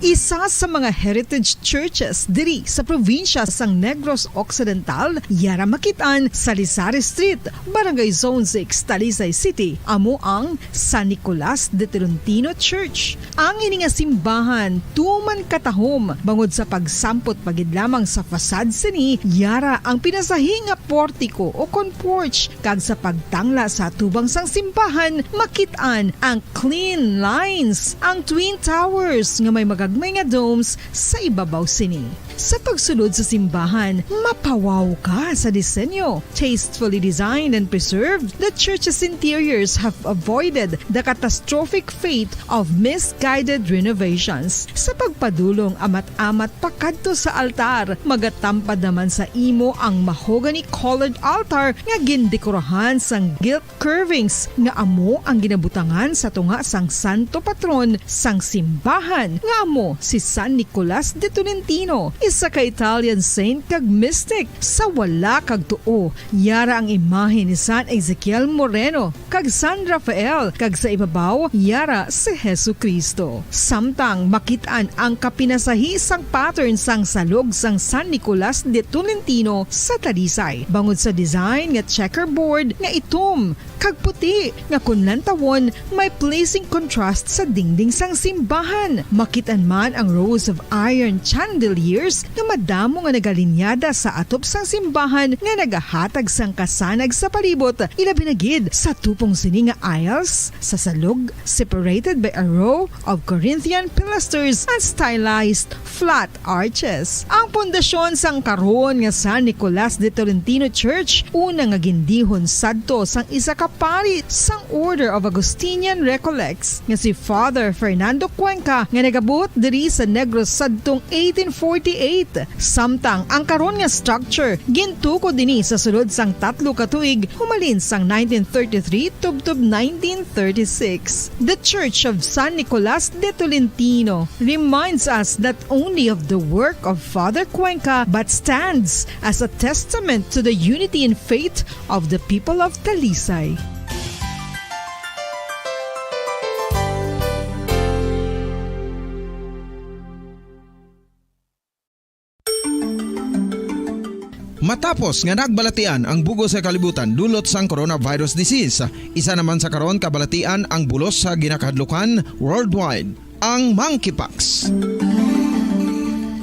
Isa sa mga heritage churches diri sa probinsya sang Negros Occidental, yara makit-an sa Lisari Street, Barangay Zone six, Talisay City, amo ang San Nicolas de Tolentino Church. Ang ini nga simbahan tuman katahom bangod sa pagsampot pa gid lamang sa facade sini, yara ang pinasahi nga portiko o kon porch, kag sa pagtangla sa atubang sang simbahan, makit-an ang clean lines, ang twin towers nga may magagmay nga domes sa ibabaw sini. Sa pagsulod sa simbahan, mapawaw ka sa disenyo. Tastefully designed and preserved, the church's interiors have avoided the catastrophic fate of misguided renovations. Sa pagpadulong amat-amat pakadto sa altar, magatampad naman sa imo ang mahogany-colored altar nga gindekorahan sang gilt curvings nga amo ang ginabutangan sa tunga sang santo patron sang simbahan, nga amo si San Nicolas de Tolentino, isa ka Italian saint kag mystic. Sa wala kag tuo, yara ang imahe ni San Ezekiel Moreno kag San Rafael, kag sa ibabaw, yara si Jesu-Cristo. Samtang makit-an ang kapinasahi sang pattern sang salog sang San Nicolas de Tolentino sa Talisay, bangod sa design nga checkerboard nga itom kag puti nga kon lantawon may pleasing contrast sa dingding sang simbahan. Makit-an man ang rows of iron chandeliers nga madamo nga nagalinyada sa atop sang simbahan nga nagahatag sang kasanag sa palibot, ilabi na gid sa tupong sini nga aisles sa salog, separated by a row of Corinthian pilasters and stylized flat arches. Ang pundasyon sang karon nga San Nicolas de Tolentino Church, una nga gindihon sadto sang isa ka pari sang Order of Augustinian Recollects nga si Father Fernando Cuenca, nga nagabot diri sa Negros sadtong eighteen forty-eight. Samtang ang karon nga structure gintukod ini sa sulod sang tatlo ka tuig, humalin sang nineteen thirty-three tubtob nineteen thirty-six. The Church of San Nicolas de Tolentino reminds us not only of the work of Father Cuenca but stands as a testament to the unity in faith of the people of Talisay. Matapos nga nagbalatian ang bug-os nga kalibutan dulot sang coronavirus disease, isa naman sa karon kabalatian ang bulos sa ginakahadlukan worldwide, ang monkeypox.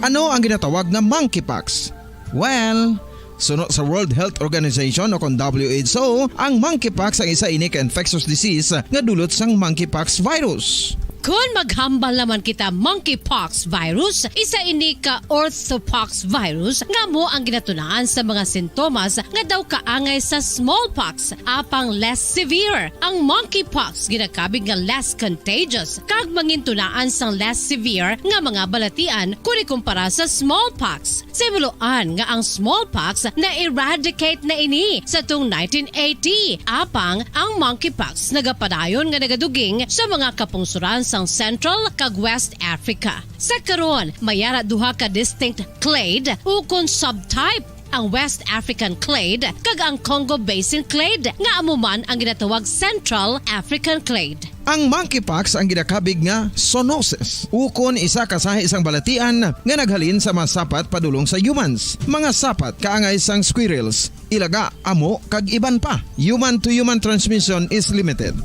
Ano ang ginatawag nga monkeypox? Well, suno sa World Health Organization o kon W H O, ang monkeypox ang isa ini ka infectious disease nga dulot sang monkeypox virus. Kon maghambal naman kita, monkeypox virus, isa ini ka orthopox virus nga amo ang ginatunaan sa mga sintomas nga daw kaangay sa smallpox, apang less severe. Ang monkeypox ginakabig nga less contagious kag mangintunaan sang less severe nga mga balatian kon ikumpara sa smallpox. Sa himuloan nga ang smallpox na-eradicate na ini sa tuong nineteen eighty, apang ang monkeypox nagapadayon nga nagaduging sa mga kapungsoran sang Central kag West Africa. Sa karon, may ara duha ka distinct clade ukon subtype, ang West African clade kag ang Congo Basin clade, nga amo man ang ginatawag Central African clade. Ang monkeypox ang ginakabig nga zoonosis, ukon isa ka sahi sang balatian nga naghalin sa mga sapat padulong sa humans, mga sapat kaangay sang squirrels, ilaga, amo, kag iban pa. Human-to-human transmission is limited.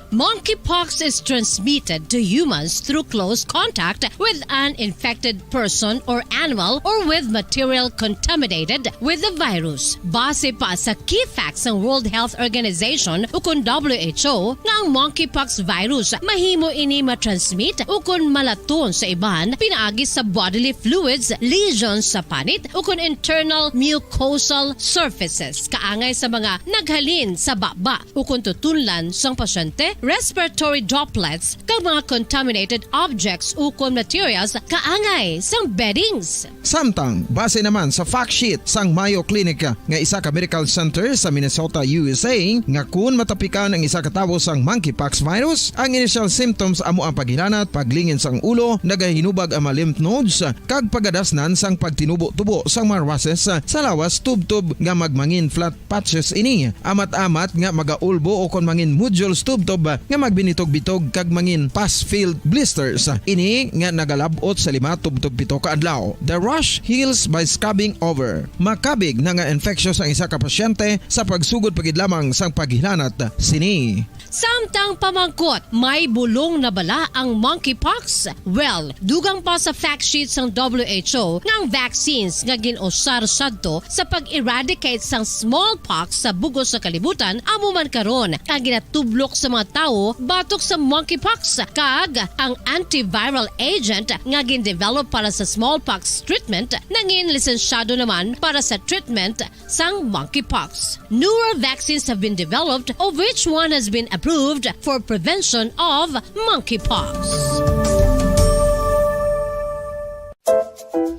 Monkeypox is transmitted to humans through close contact with an infected person or animal or with material contaminated with the virus. Base pa sa key facts sang World Health Organization ukon W H O nga ang monkeypox virus mahimo ini matransmit ukon malaton sa iban pinaagi sa bodily fluids, lesions sa panit ukon internal mucosal surfaces kaangay sa mga naghalin sa baba ukon tutunlan sang pasyente, respiratory droplets, kag mga contaminated objects ukon materials kaangay sang beddings. Samtang, base naman sa fact sheet sang Mayo Clinic nga isa ka medical center sa Minnesota, U S A, nga kun matapikan ang isa ka tawo sang monkeypox virus, ang initial symptoms amo ang paghilanat, paglingin sang ulo, nagahinubag ang mga lymph nodes, kag pagadasnan sang pagtinubo-tubo sang mga rushes sa lawas tubtob nga magmangin flat patches ini, amat-amat nga magaulbo ukon mangin nodules tubtob nga magbinitog-bitog kag mangin pus-filled blisters ini nga nagalab-ot sa lima tubtob pito ka adlaw. The rash heals by scabbing over. Makabig na nga infectious ang isa ka pasyente sa pagsugod pa gid lamang sang paghilanat sini. Samtang pamangkot, may bulong na bala ang monkeypox? Well, dugang pa sa fact sheet sang W H O nga ang vaccines nga gin-usar sadto sa pag-eradicate sang smallpox sa bug-os nga kalibutan amo man karon ang ginatublok sa mga tawo batok sa monkeypox, kag ang antiviral agent nga gin-develop para sa smallpox treatment nangin lisensyado naman para sa treatment sang monkeypox. Newer vaccines have been developed, of which one has been approved for prevention of monkeypox.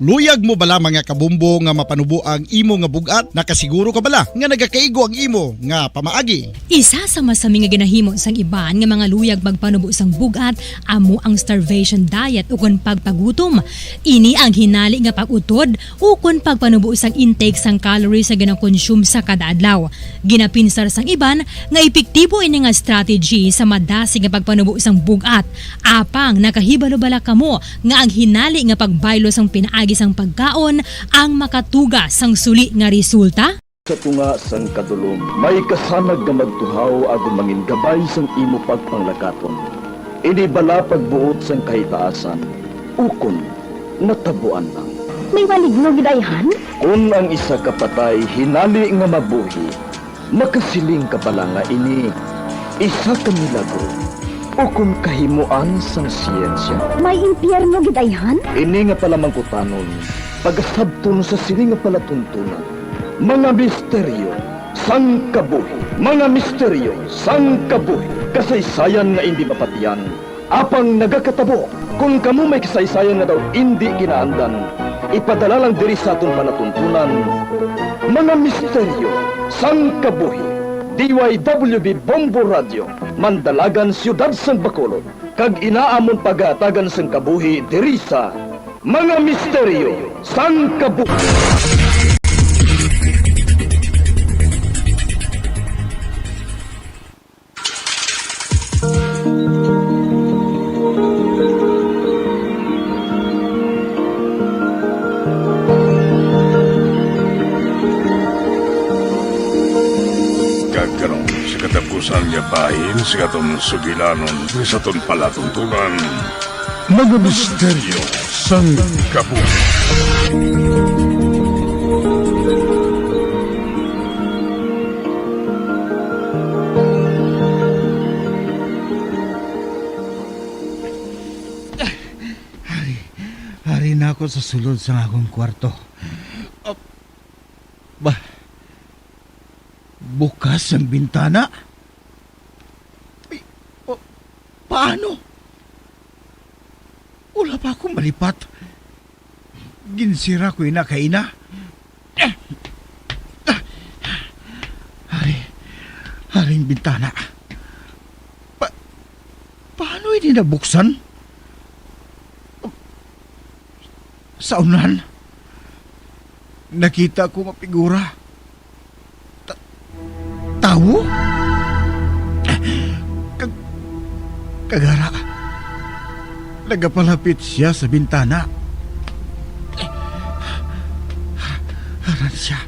Luyag mo bala, mga kabombo, nga mapanubo ang imo nga bug-at? Nakasiguro ka bala nga nagakaigo ang imo nga pamaagi? Isa sa masami nga ginahimo sang iban nga mga luyag magpanubo sang bug-at amo ang starvation diet ukon pagpagutom. Ini ang hinali nga pag-utod ukon pagpanubo sang intake sang calories nga ginakonsume sa kada adlaw. Ginapinsar sang iban nga epektibo ini nga strategy sa madasig nga pagpanubo sang bug-at. Apang nakahibalo bala kamo nga ang hinali nga pagbaylo sang pinaagi sang pagkaon ang makatuga sang suli nga resulta? Sa tunga sang kadulom, may kasanag nga magtuhaw agud mangin gabay sang imo pagpanglakaton. Ini bala pagbuot sang kahitaasan, ukon natabuan lang? May maligno gid ayhan? Kon ang isa ka patay hinali nga mabuhi, makasiling ka bala nga ini isa ka milagro ukon kahimoan sang siyensya? May impyerno gid ayhan? Ini nga palamangkutanon, pagasabton sa sini nga palatuntunan. Mga misteryo sang kabuhi. Mga misteryo sang kabuhi. Kasaysayan nga indi mapatian, apang nagakatabo. Kon kamo may kasaysayan nga daw indi kinaandan, ipadala lang diri sa aton palatuntunan. Mga misteryo sang kabuhi. D Y W B Bombo Radio, Mandalagan, Siyudad sang Bacolod, kag ina amon pagahatagan sang kabuhi diri sa Mga Misteryo sang Kabuhi. Karon, sa katapusan nga bahin sa aton sugilanon, sa aton palatuntunan, mga misteryo sang kabuhi. Ari, ari na ako sa sulod sang akong kwarto. Ah, ba, bukas ang bintana? Ay, pa-, paano? Wala pa ako malipat. Ginsira ko ina kaina. Ari, ari ang bintana. Pa-, paano ini nabuksan? Sa unan, nakita ko nga figura. Ta-, tawo? Kag-, kagara, nagapalapit sia sa bintana. Aran sia.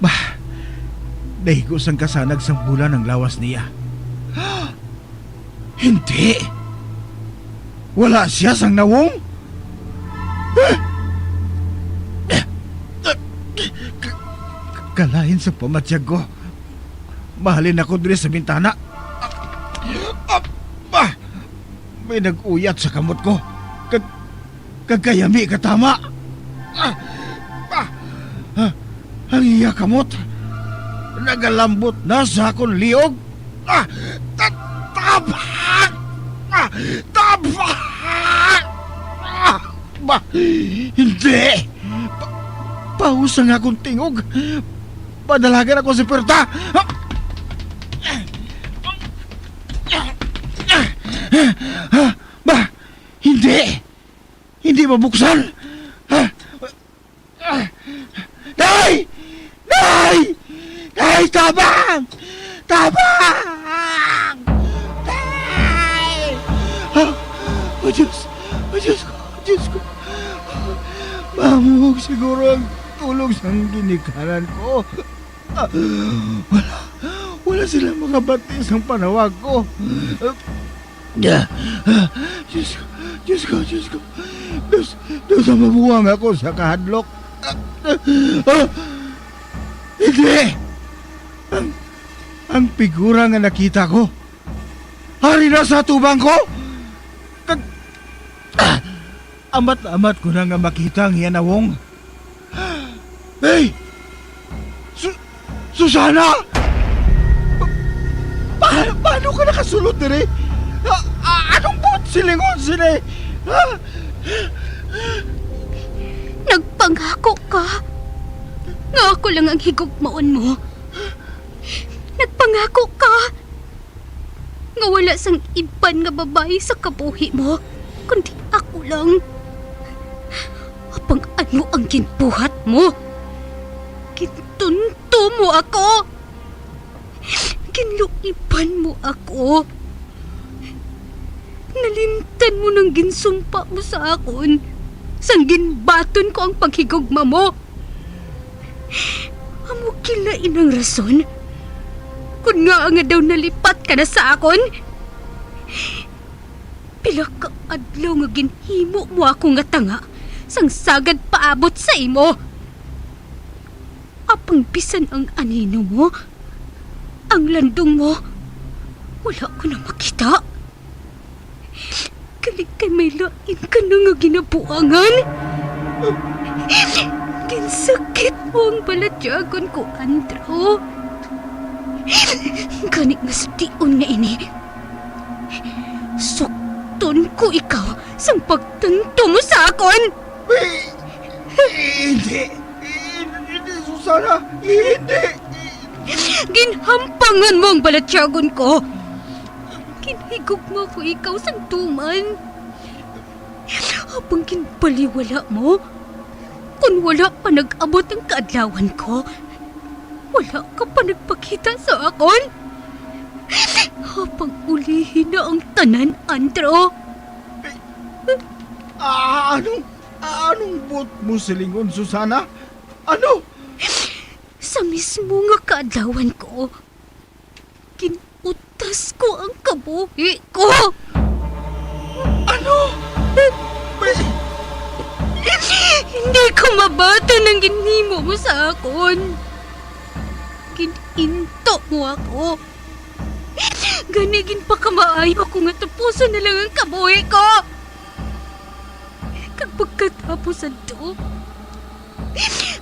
Bah, naigo sang kasanag sang bulan ang lawas niya. Hindi. Wala sia sang nawong. Ka-, ka-, kalain sa pamatyag ko. Mahalin ako diri sa bintana. Ah, ah, ah! May nag-uyat sa kamot ko. Kag kag kayami ka tama. Ah, ah, ah, ang iya kamot nagalambot na sa akon liog. Ah, ta-, tabak! Ah, tabak! Ah, ba, hindi! Pa-, paus ang akong tingog. Padalagan ako sa puwerta. Ah, ba, hindi! Hindi mabuksan! Ah! Ah! Nay! Nay! Nay! Tabang! Tabang! Nay! Ah! O Diyos! O Diyos ko! O Diyos ko! Mamuhog siguro ang tulog sang ginikanan ko. Ah, wala, wala sila makabati sang panawag ko. Ah, ah, Diyos ko, Diyos ko, Diyos ko. Dos, dos na mabuang ako sa kahadlok. Ah, ah, hindi! Ang, ang figura nga nakita ko, ari na sa atubang ko. Kag, ah, amat-amat ko na nga makita ang iya nawong. Hey! Su-, Susana! Pa-, pa-, paano ka nakasulod diri? A-, a-, anong buot silingon sini? Ha? Nagpangako ka nga ako lang ang higugmaon mo. Nagpangako ka nga wala sang iban nga babayi sa kabuhi mo, kundi ako lang. Apang ano ang ginbuhat mo? Gintunto mo ako. Ginluiban mo ako. Nalimtan mo nang ginsumpa mo sa akon sang ginbaton ko ang paghigugma mo. Amo gila inang rason kon ngaa nga daw nalipat ka na sa akon. Pila ka adlaw nga ginhimo mo ako nga tanga sang sagad paabot sa imo. Apang bisan ang anino mo, ang landong mo, wala ko na makita. Gali kay may lain ka na nga ginabuangan. Ginsakit mo ang balatyagon ko, Andrew. Gani nga sution nga ini, sukton ko ikaw sang pagtunto mo sa akon. Hindi! Hindi, Susana! Hindi! Ginhampangan mo ang balatyagon ko. Ginhigugma ko ikaw sang tuman. Apang ginbaliwala mo, kon wala pa nag-abot ang kaadlawan ko, wala ka pa nagpakita sa akon. Apang ulihi na ang tanan, Andrew. Ah, anong, anong buot mo silingon, Susana? Ano? Sa Sa mismo nga kaadlawan ko, gin-utas ko ang kabuhi ko. Ano? May Hindi ko mabaton ang ginhimo mo sa akon. Gin-into mo ako. Gani, ginpakamaayo ko nga tapuson na lang ang kabuhi ko. Kag pagkatapos adto,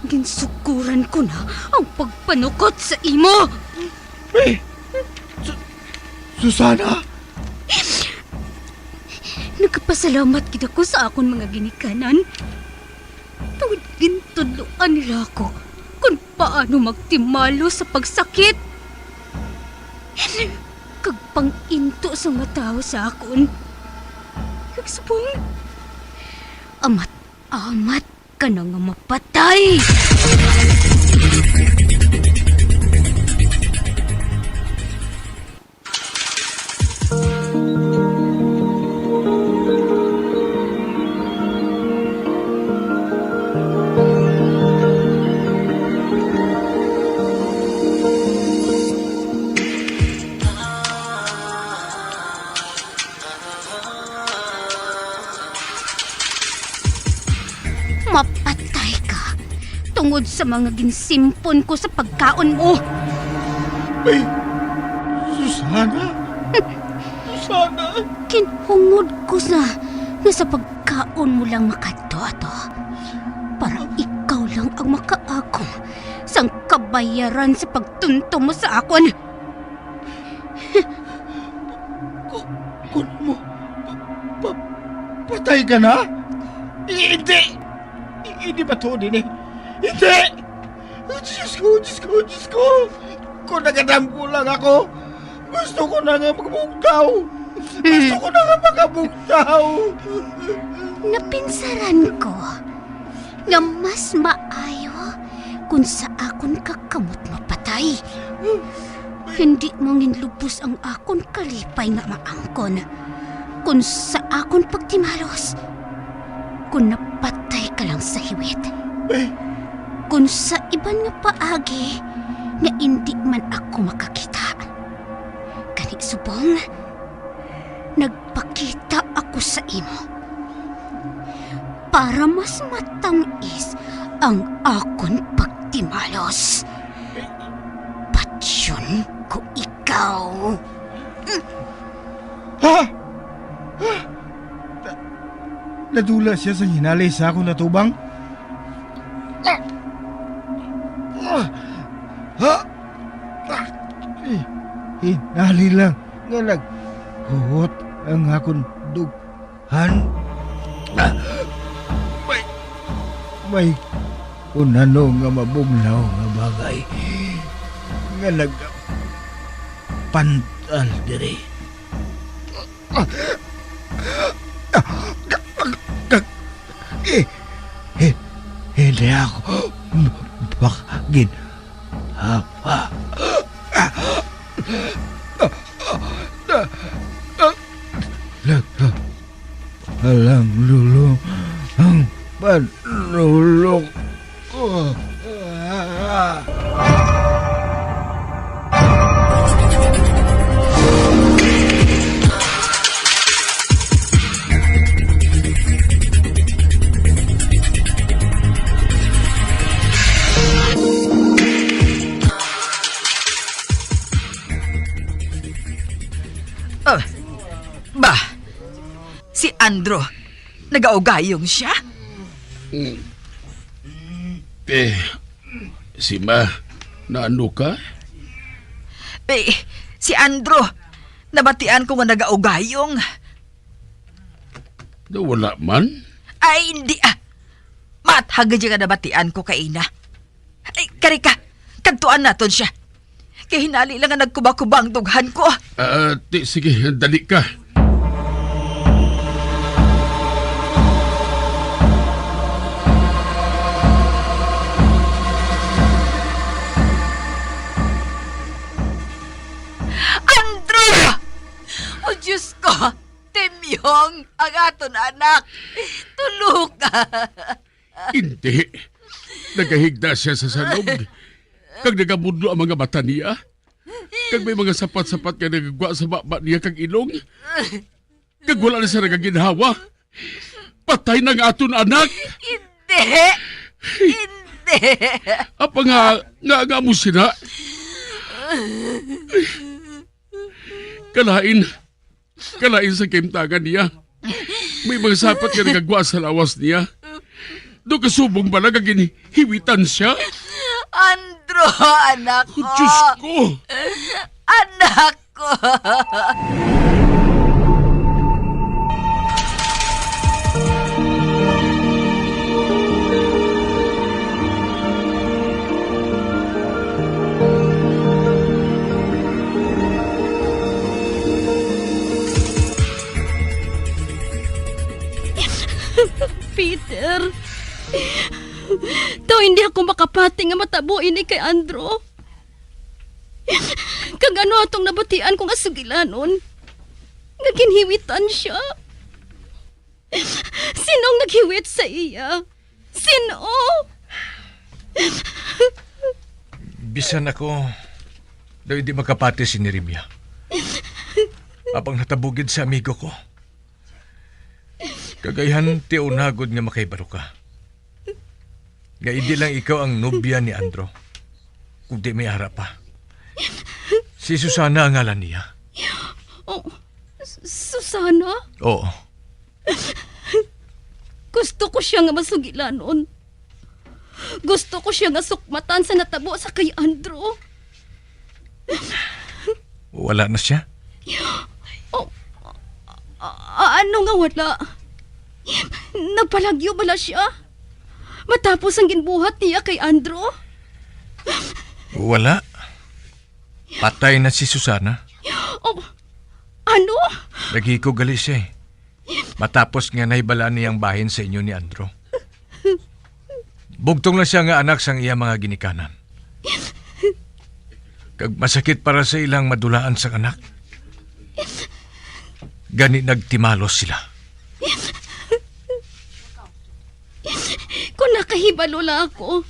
ginsuguran ko na ang pagpanukot sa imo. Eh, Su-, Susana! Nagapasalamat gid ako sa akon mga ginikanan. Tungod gintudloan nila ako kon paano magtimalo sa pagsakit kag pang-into sa mga tawo sa akon. Kag subong, amat-amat ka na nga mapatay. Mapatay ka tungod sa mga ginsimpon ko sa pagkaon mo. Ay, Susana! Susana! Ginhungod ko sa, nga sa pagkaon mo lang makadto ato, para ikaw lang ang makaagom sang kabayaran sa pagtunto mo sa akon. Ku-, kun mo, pa-, pa-, patay ka na? I-, hindi! I-, hindi ba to din eh? Hindi! Diyos ko, Diyos ko, Diyos ko! Kung nagadam ko lang ako, gusto ko na nga magbugtaw! Gusto ko na nga makabugtaw! Napinsaran ko nga mas maayo kung sa akon ka kamot mapatay. Hindi manginlubos ang akon kalipay nga maangkon kung sa akon pagtimalos, kung napatay ka lang sa hiwit. Kung sa iban nga paagi nga indi man ako makakita. Gani subong, nagpakita ako sa imo para mas matang-is ang akon pagtimalos. Patyon ko ikaw. Ha? Ha? Na-, nadula siya sa hinali sa akon atubang. Ha? Hi-, hinali lang nga naghuhot ang akon dughan. May, may kun ano nga mabugnaw nga bagay nga nagpantal diri. Eh, eh, hindi ako makagin-, Apa. Alang lulo ang panulok. Ah, ba, si Andrew, nagaugayong siya? Mm. Eh, Sima, naano ka? Eh, si Andrew, nabatian ko nga nagaugayong. Nawala man? Ay, hindi ah. Maathag gid nga nabatian ko kaina. Ay, kari ka, kadtuan naton siya. Kay hinali lang nga nagkuba-kuba ang dughan ko. Ah, ti-, sige, dali ka. Andrew! O Diyos ko! Timyong, ang aton anak! Tulo ka! Hindi. Nagahigda siya sa salog. kag nagabudlo ang mga mata niya, kag may mga sapat-sapat nga nagagwa sa baba niya kag ilong, kag wala na siya nagaginhawa. Patay na nga aton anak! Hindi! Hindi! Apa nga, nga, nga mo sina? Kalain, kalain sa kahimtangan niya. May mga sapat nga nagagwa sa lawas niya. Do kasubong bala nga ginhiwitan siya? Andro, anak ko! Diyos ko! Anak ko! Peter, daw hindi ako makapati nga matabo ini kay Andro. Kag ano atong nabatian ko nga sugilanon nga ginhiwitan siya? Sino ang naghiwit sa iya? Sino? Bisan ako, daw hindi makapati si Neremia. Apang natabo gid sa amigo ko. Kag ayhan ti una gud nga makahibalo ka nga indi lang ikaw ang nobya ni Andro, kundi may ara pa. Si Susana ang ngalan niya. Oh, S-, Susana? Oo. Gusto ko siya nga masugilanon. Gusto ko siya nga sukmatan sa natabo sa kay Andro. Wala na siya? Oh, a-, a-, ano nga wala? Nagpalagyo bala siya? Matapos ang ginbuhat niya kay Andro? Wala. Patay na si Susana. Oh, ano? Naghikog gali siya eh. Matapos nga nahibalaan niya ang bahin sa inyo ni Andro. Bugtong lang siya nga anak sang iya mga ginikanan. Kag masakit para sa ilang madulaan sang anak. Gani nagtimalos sila. Kung nakahibalo lang ako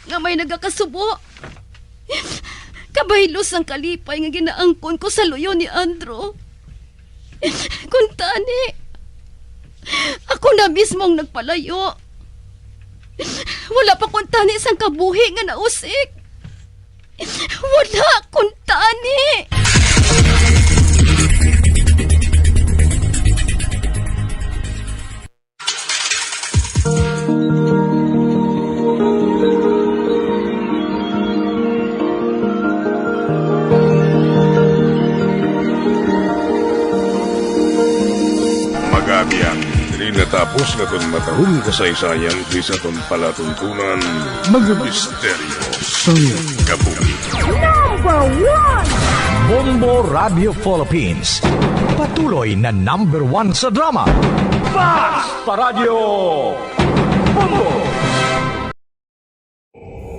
nga may nagakasubo, kabaylo sang kalipay nga ginaangkon ko sa luyo ni Andro. Kuntani, ako na mismo ang nagpalayo. Wala pa kuntani sang kabuhi nga nausik. Wala kuntani. Magabiyan, diri natapos nga aton matahong kasaysayan diri sa aton palatuntunan, Mga Misteryo sang Kabuhi. Number one! Bombo Radio Philippines, patuloy na number one sa drama. Basta Radyo Bombo!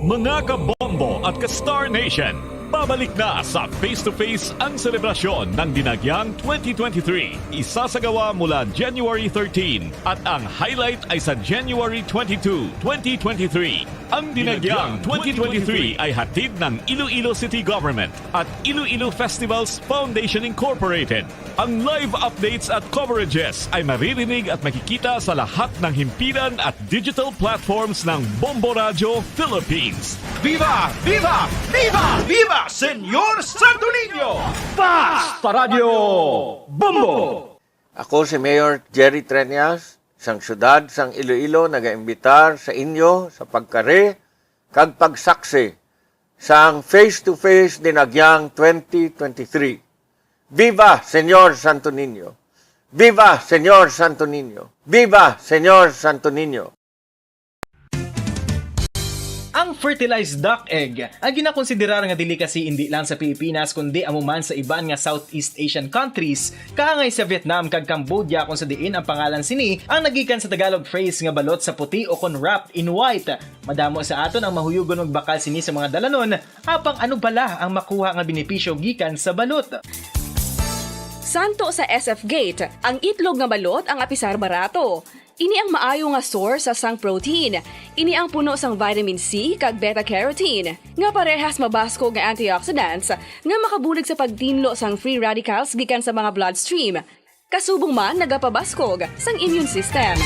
Mga kabombo at ka-Star Nation, pabalik na sa Face to Face ang selebrasyon ng Dinagyang twenty twenty-three. Isasagawa mula January thirteen at ang highlight ay sa January twenty-two, twenty twenty-three. Ang Dinagyang twenty twenty-three ay hatid ng Iloilo City Government at Iloilo Festivals Foundation Incorporated. Ang live updates at coverages ay maririnig at makikita sa lahat ng himpilan at digital platforms ng Bombo Radyo Philippines. Viva! Viva! Viva! Viva Señor Santo Niño! Basta Radyo Bombo! Ako si Mayor Jerry Treñas, sang siyudad sang Iloilo, nagaimbitar sa inyo sa pagkari kag pagsaksi sang Face to Face Dinagyang twenty twenty-three. Viva Señor Santo Niño! Viva Señor Santo Niño! Viva Señor Santo Niño! Ang fertilized duck egg ang ginakonsiderar nga delicacy indi lang sa Pilipinas kundi amo man sa iban nga Southeast Asian countries, kaangay sa Vietnam kag Cambodia, kung sa diin ang pangalan sini ang nagikan sa Tagalog phrase nga balot sa puti o kon wrapped in white. Madamo sa aton ang mahuyugon magbakal sini sa mga dalanon, apang ano bala ang makuha nga benepisyo gikan sa balot? Santo sa S F Gate, ang itlog nga balot ang apisar barato. Ini ang maayo nga source sang protein. Ini ang puno sang vitamin C kag beta-carotene, nga parehas mabaskog nga antioxidants nga makabulig sa pagtinlo sang free radicals gikan sa mga bloodstream. Kasubong man nagapabaskog sang immune system.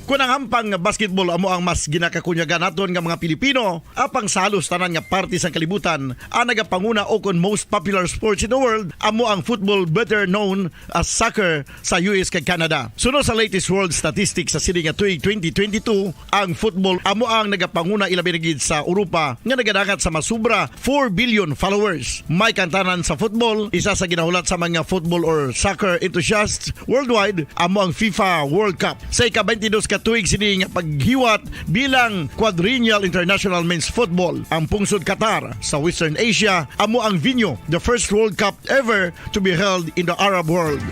Kon ang hampang nga basketball amo ang mas ginakakunyagan naton nga mga Pilipino, apang sa halos tanan nga parte sang kalibutan, ang nagapanguna o kon most popular sports in the world amo ang football, better known as soccer, sa U S kag Canada. Suno sa latest world statistics sa sini nga tuig twenty twenty-two, ang football amo ang nagapanguna, ilabi na gid sa Europa, nga nagadangat sa masubra four billion followers. May kantanan sa football, isa sa ginahulat sa mga football or soccer enthusiasts worldwide amo ang FIFA World Cup. Sa ika-twenty-dos ka tuig sini nga paghiwat bilang quadrennial international men's football, ang pungsod Qatar sa Western Asia amo ang venue, the first World Cup ever to be held in the Arab world.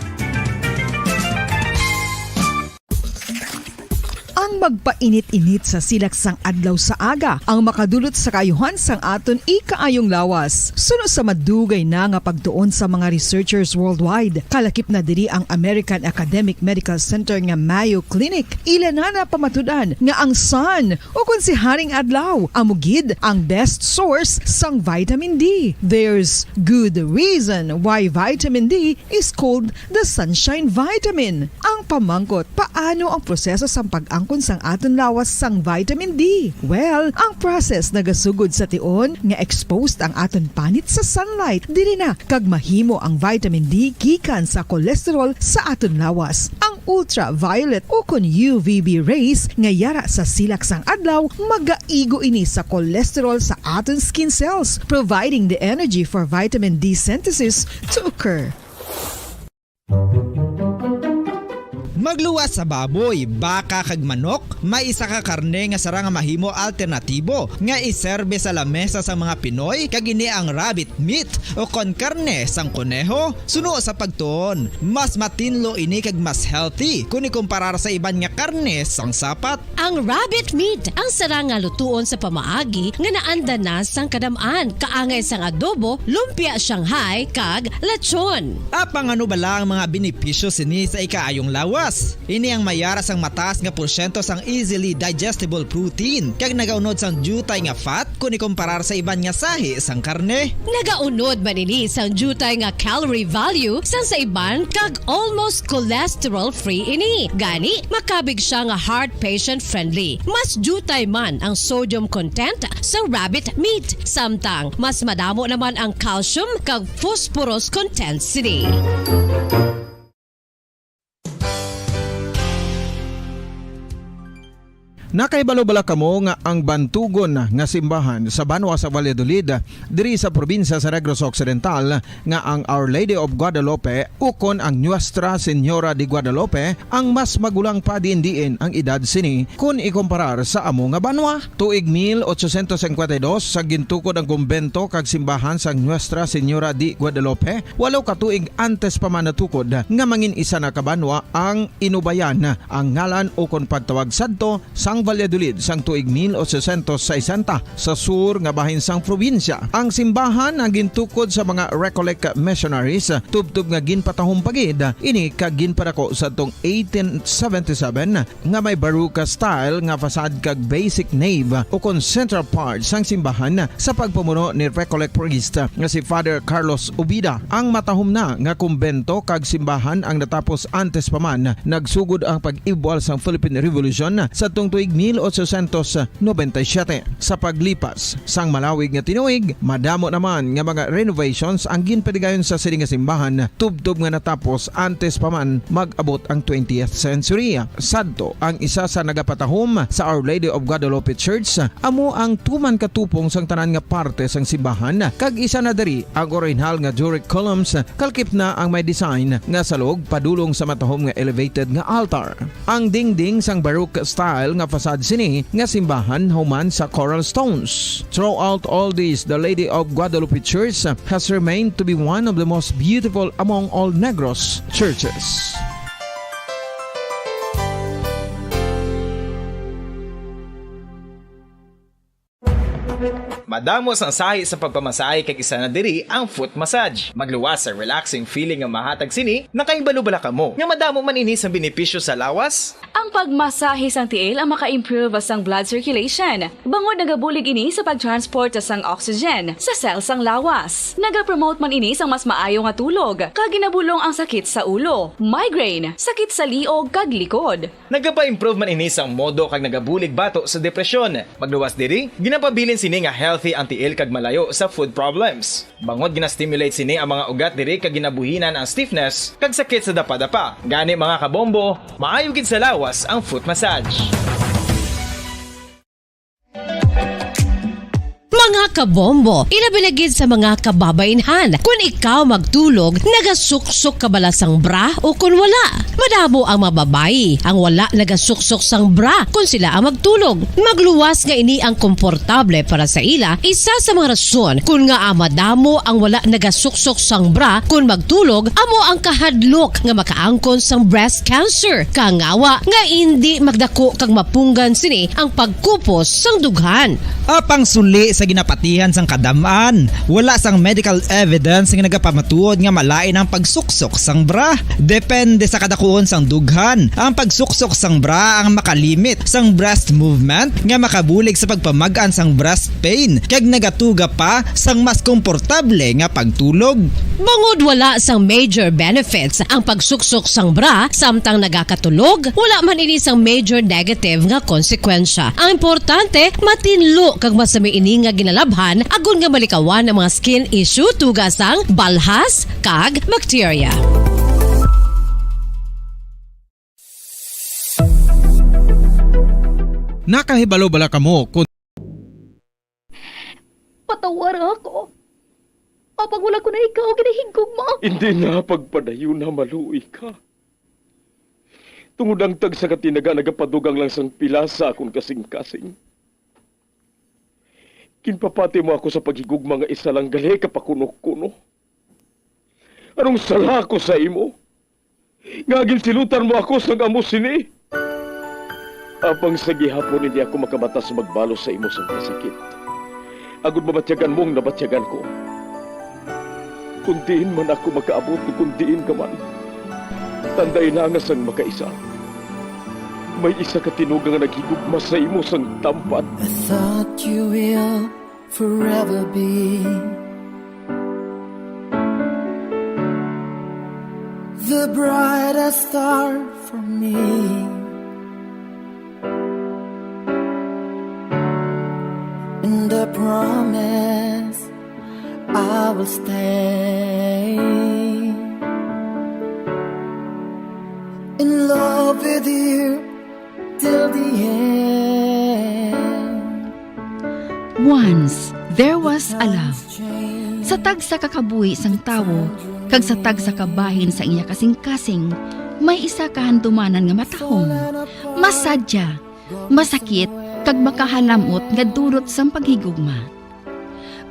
Ang magpainit-init sa silak sang adlaw sa aga ang makadulot sa kaayuhan sang aton ikaayong lawas. Suno sa madugay na nga pagtuon sa mga researchers worldwide, kalakip na diri ang American Academic Medical Center nga Mayo Clinic. Ila na napamatud-an nga ang sun, o kon si Haring Adlaw, amo gid ang best source sang vitamin D. There's good reason why vitamin D is called the sunshine vitamin. Ang pamangkot, paano ang proseso sang pag-angkon sang aton lawas sang vitamin D? Well, ang process nagasugod sa tion nga exposed ang aton panit sa sunlight. Diri na kag mahimo ang vitamin D gikan sa cholesterol sa aton lawas. Ang ultraviolet o kon U V B rays nga yara sa silak sang adlaw, magaigo ini sa cholesterol sa aton skin cells, providing the energy for vitamin D synthesis to occur. Magluwas sa baboy, baka kag manok, may isa ka karne nga sarang nga mahimo alternatibo nga iserbe sa lamesa sang mga Pinoy, kag ini ang rabbit meat o kon karne sang kuneho. Suno sa pagtuon, mas matinlo ini kag mas healthy kon ikumparar sa iban nga karne sang sapat. Ang rabbit meat ang sarang nga lutuon sa pamaagi nga naanda na sang kadam-an, kaangay sang adobo, lumpia Shanghai, kag lechon. Apang ano bala ang mga benepisyo sini sa ikaayong lawas? Ini ang mayara sang mataas nga porsyento sang easily digestible protein, kag nagaunod sang diutay nga fat kon ikumparar sa iban nga sahi sang karne. Nagaunod man ini sang diutay nga calorie value sang sa iban, kag almost cholesterol-free ini. Gani, makabig siya nga heart patient-friendly. Mas diutay man ang sodium content sa rabbit meat, samtang mas madamo naman ang calcium kag phosphorus content sini. Nakahibalo bala kamo nga ang bantugon nga simbahan sa banwa sa Valladolid, diri sa probinsya sa Negros Occidental, nga ang Our Lady of Guadalupe ukon ang Nuestra Señora de Guadalupe ang mas magulang pa diin-diin ang edad sini kon ikumparar sa amo nga banwa? Tuig mil ochocientos cincuenta y dos, sa gintukod ang kumbento kag simbahan sang Nuestra Señora de Guadalupe, walo ka tuig antes pa man natukod nga mangin isa na ka banwa ang Inubayan, ang ngalan ukon pagtawag sadto sang Valladolid sang tuig mil ochocientos sesenta, sa sur nga bahin sang probinsya. Ang simbahan ang gintukod sa mga Recollect missionaries, tubtob nga ginpatahom pa gid ini kag ginpadako sadtong eighteen seventy-seven, nga may Baroque style nga facade kag basic nave ukon central part sang simbahan sa pagpamuno ni Recollect priest nga si Father Carlos Ubida. Ang matahom na nga kumbento kag simbahan ang natapos antes pa man nagsugod ang pag-ibwal sang Philippine Revolution sadtong tuig mil ochocientos noventa y siete. Sa paglipas sang malawig nga tinuig, madamo naman nga mga renovations ang ginpadayon sa sini nga simbahan, tubtob nga natapos antes pa man mag-abot ang twentieth century. Sadto, ang isa sa nagapatahom sa Our Lady of Guadalupe Church amo ang tuman katupong sang tanan nga parte sang simbahan, kag isa na diri ang orihinal nga Doric columns, kalkip na ang may design nga salog padulong sa matahom nga elevated nga altar. Ang dingding sang Baroque style nga facade sini nga simbahan human sa coral stones. Throughout all this, the Lady of Guadalupe Church has remained to be one of the most beautiful among all Negros churches. Madamo sang sahi sa pagpamasahe, kag isa na diri ang foot massage. Magluwas sa relaxing feeling nga mahatag sini. Nakahibalo bala kamo nga madamo man ini sang benepisyo sa lawas? Ang pagmasahe sang tiil ang maka-improve sang blood circulation, bangod nagabulig ini sa pag-transport sang oxygen sa cell sang lawas. Nagapromote man ini sang mas maayo nga tulog, kag ginabulong ang sakit sa ulo, migraine, sakit sa liog, kag likod. Nagapa-improve man ini sang modo kag nagabulig bato sa depresyon. Magluwas diri, ginapabilin sini nga healthy ang tiil kag malayo sa foot problems. Bangod gina-stimulate sini ang mga ugat diri kag ginabuhinan ang stiffness kag sakit sa dapadapa. Gani, mga kabombo, maayo gid sa lawas ang foot massage. Mga kabombo, ilabi na gid sa mga kababainhan, kun ikaw magtulog, nagasuksok ka bala sang bra o kun wala? Madamo ang mga babayi ang wala nagasuksok sang bra kun sila ang magtulog. Magluwas nga ini ang komportable para sa ila. Isa sa mga rason kun ngaa madamo ang wala nagasuksok sang bra kun magtulog amo ang kahadlok nga makaangkon sang breast cancer, kangawa nga indi magdako kag mapunggan sini ang pagkupos sang dughan. Apang suli sa ginapatihan sang kadam-an, wala sang medical evidence nga nagapamatuod nga malain ang pagsuksok sang bra. Depende sa kadakuon sang dughan. Ang pagsuksok sang bra ang makalimit sang breast movement nga makabulig sa pagpamag-an sang breast pain kag nagatuga pa sang mas komportable nga pagtulog. Bangod wala sang major benefits ang pagsuksok sang bra samtang nagakatulog, wala man ini sang major negative nga konsekwensya. Ang importante, matinlo kag masami ini nga ginalabhan agod nga malikawan ang mga skin issue, tuga sang balhas kag bakterya. Nakahibalo bala kamo kon Patawara ako. Apang wala ko na ikaw ginahigugma. Hindi na pagpadayon na maluoy ka. Tungod ang tagsa ka tinaga nagapadugang lang sang pila sa akon kasing-kasing. Ginpapati mo ako sa paghigugma nga isa lang gali ka pakuno-kuno. Anong sala ko sa imo? Nga ginsilutan mo ako sang amo sini? Apang sa gihapon hindi ako makabata sa magbalos sa imo sang kasakit, agod mabatyagan mo ang nabatyagan ko. Kung diin man ako makaabot, kung diin ka man, tanday na nga sang makaisa, may isa ka tinuga nga naghigugma sa imo sang tampad. I thought you will forever be the brightest star for me. And I promise I will stay in love with you till the end. Once there was a love. Sa tagsa ka kabuhi sang tawo kag sa tagsa ka bahin sa iya kasing-kasing, may isa ka handumanan nga matahom, masadya, masakit, kag makahalam-ot nga dulot sang paghigugma.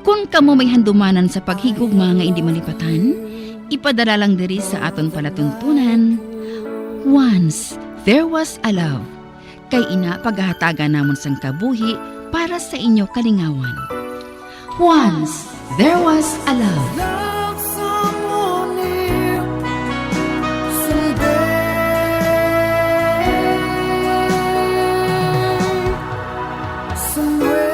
Kon kamo may handumanan sa paghigugma nga indi malipatan, ipadala lang diri sa aton palatuntunan. Once there was a love. Kay ina pagahatagan namon sang kabuhi para sa inyo kalingawan. Once there was a love. Love someone new someday, somewhere.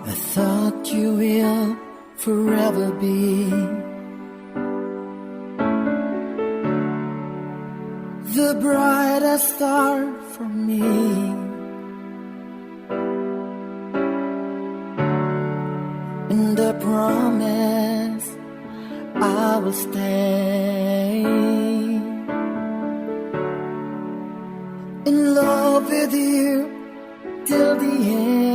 I thought you will forever be the brightest star for me. And I promise I will stay in love with you till the end.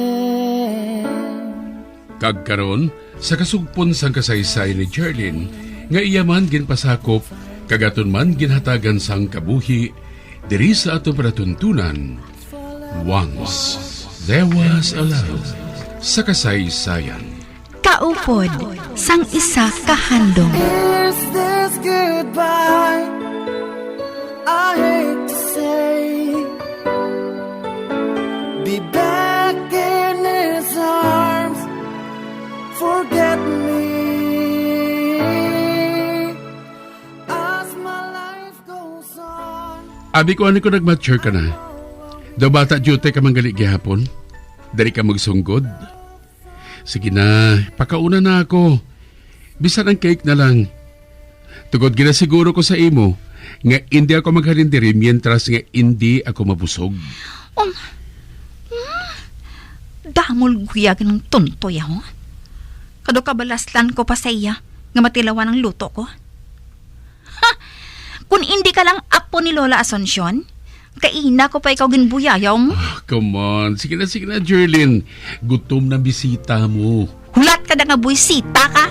Kag karon, Sa kasugpon sang kasaysayan ni Jerlyn, nga iya man ginpasakop kag aton man ginhatagan sang kabuhi diri sa aton palatuntunan, Once There Was a Love sa kasaysayan. Kaupod sang isa ka handom. Is this goodbye? I hate to say, be back in his arms. Forget me as my life goes on. Abi ko, ano ko nag-mature ka na? Daw bata, diyote ka man gali gihapon. Dali ka magsunggod. Sige na, pakauna na ako. Bisan ang cake na lang. Tungod ginasiguro ko sa imo nga indi ako maghalin diri mientras nga indi ako mabusog. Um, hmm, damol guyag ng tontoy, ho. Kado kabalaslan ko pa sa iya nga matilawan ang luto ko. Ha! Kung indi ka lang apo ni Lola Asuncion, kaina ko pa ikaw ginbuyayaw mo. Ah, come on. Sige na, sige na, Jerlyn. Gutom na bisita mo. Hulat ka na nga buwisita ka.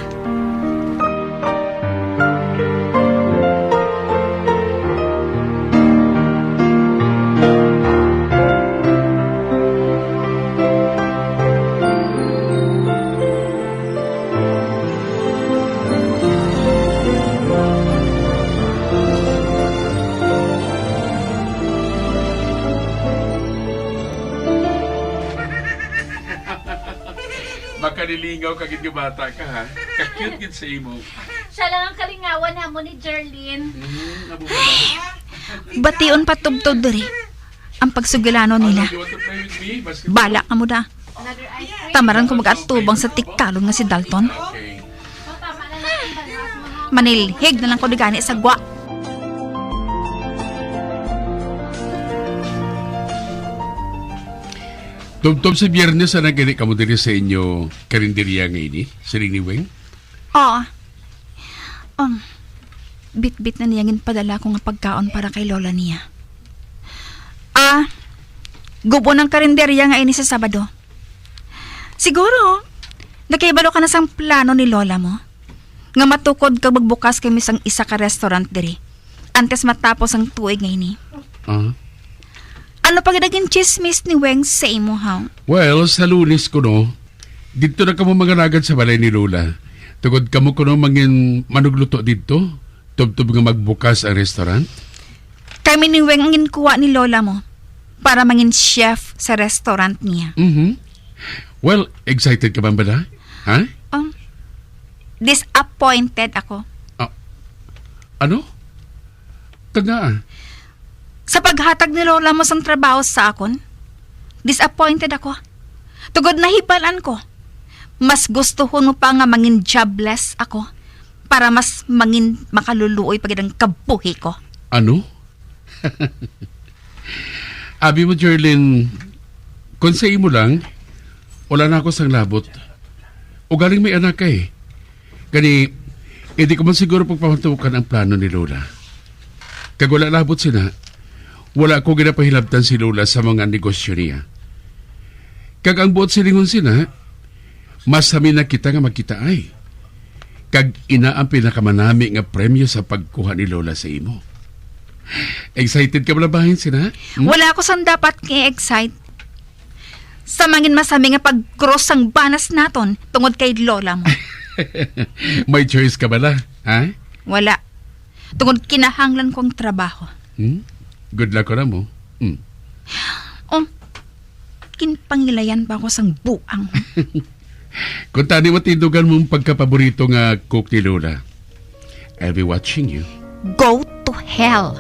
Makalilingaw ka gid nga bata ka, ha? Ka-cute gid sa imo. Siya lang ang kalingawan namo ni Jerlyn. Mm, abo ba? Bation pa tubtob diri ang pagsugilanon nila. Ano, you want to play with me? Basketball? Bala ka mo da. Tamaran ko mag-atubang sa tikalon nga si Dalton. Okay. Manilhig na lang ko di gani sa gwa. Tubtob sa Biyernes, ana gani kamo diri sa inyo karinderya nga ini, siling ni Weng? Oo. Um, bitbit na niya ginpadala ko nga pagkaon para kay lola niya. Ah, gub-on ang karinderya nga ini sa Sabado. Siguro, nakahibalo ka na sang plano ni lola mo nga matukod kag magbukas kami sang isa ka restaurant diri antes matapos ang tuig nga ini. Ah. Ano pa gid ang chismis ni Weng sa imo, ha? Well, sa Lunes kuno, didto na kamo mangalagad sa balay ni Lola. Tungod kamo kuno mangin manugluto didto, tubtob nga magbukas ang restaurant. Kami ni Weng ang ginkuha ni Lola mo para mangin chef sa restaurant niya. Mhm. Well, excited ka man bala? Ha? Um, disappointed ako. Ah, ano? Kag ngaa? Sa paghatag ni Lola mo sang trabaho sa akon, disappointed ako. Tungod nahibalan ko, mas gustuhon mo pa nga mangin jobless ako para mas mangin makaluluoy pa gid ang kabuhi ko. Ano? Abi mo, Jerlyn, kung sa imo lang, wala na ako sang labot. Ugaling may anak ka eh. Gani, hindi ko man siguro pagpamatukan ang plano ni Lola. Kag wala labot sina, wala ko ginapahilabtan si Lola sa mga negosyo niya. Kag ang buot silingon sina, mas hami na kita nga magkitaay. Kag ina ang pinakamanami nga premyo sa pagkuha ni Lola sa imo. Excited ka bala bahin sina? Hmm? Wala ko sang dapat nga i-excite. Sa mangin masami nga pag-cross sang banas naton tungod kay lola mo. May choice ka bala, ha? Wala. Tungod kinahanglan ko ang trabaho. Hmm? Good luck ko na mo. Hmm. Oh, kinpangilayan pa ako sang buang. Kung tani matindugan mong pagkapaborito nga cook ni Lola, I'll be watching you. Go to hell!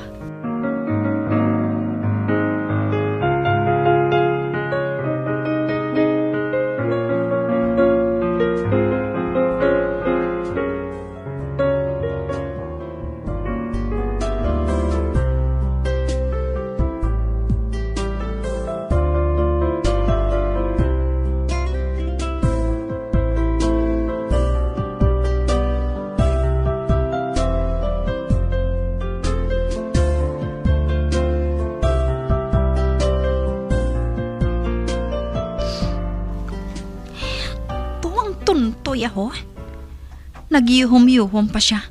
Nagyuhom-yuhom pa sia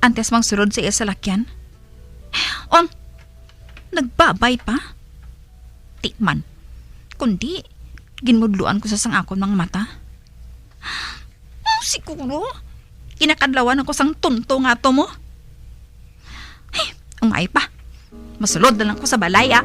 antes magsulod sa iya salakyan. Um, nagbabay pa? Di man. Kundi, ginmudluan ko sa sang akon mga mata. Hmm, siguro, kinakadlawan ako sang tonto nga to mo. Ay, ungay pa. Masulod na lang ko sa balay, ah.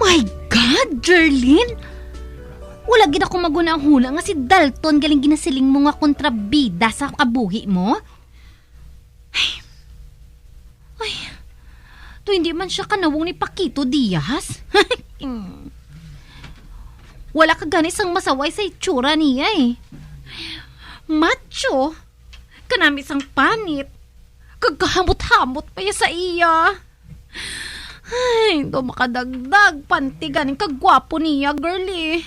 My God, Jerlyn! Wala gid ako maghunahuna nga si Dalton galing ginasiling mo nga kontrabida sa kabuhi mo. Ay. Ay. To hindi man siya kanawong ni Paquito Diaz. Wala ka gani sang masaway sa itsura niya eh. Macho. Kanami sang panit. Kag kahamot-hamot pa ya sa iya. Ay, do makadagdag panti ganing kagwapo niya, girly.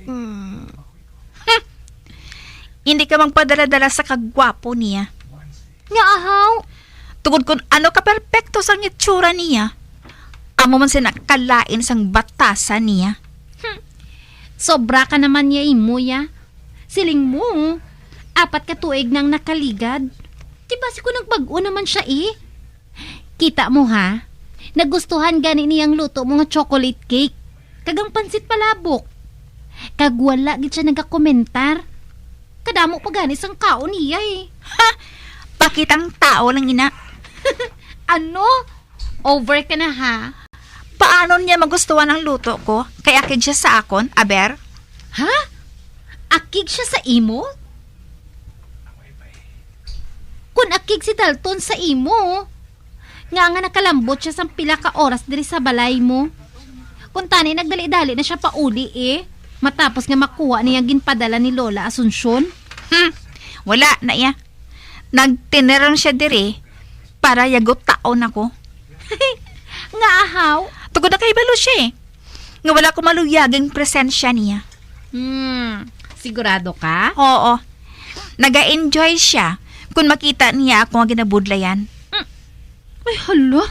Hmm. Hindi ka magpadala-dala sa kagwapo niya. Nga ahaw? Tungod kun ano ka perpekto sang itsura niya, amo man sina kalain sang batasan niya. Hmm. Sobra ka naman niya imo, ya. Siling mo, apat ka tuig nang nakaligad. Di ba si ko nagbag-o naman siya, eh? Kita mo, ha? Nagustuhan gani niyang luto mo nga chocolate cake. Kag ang pansit palabok. Kag wala gid siya nagakomentar. Kadamo pa gani sang kaon niya, eh. Ha? Pakitang tao lang ina. Ano? Over ka na, ha? Paano niya magustuhan ang luto ko? Kay akig siya sa akon, aber? Ha? Akig siya sa imo? Kun akig si Dalton sa imo, nga nga nakalambot siya sang pila ka oras diri sa balay mo. Kun tani nagdali-dali na siya pauli, eh, matapos nga makuha niya ang ginpadala ni Lola Asuncion. Hmm, wala na iya. Nagtiniran siya diri para yagutaon ako. Nga ahaw? Tungod nakahibalo siya, eh, nga wala ko maluyaging presensya niya. Hmm, sigurado ka? Oo. Naga-enjoy siya kung makita niya ako nga ginabudlayan. Hmm. Ay, hala.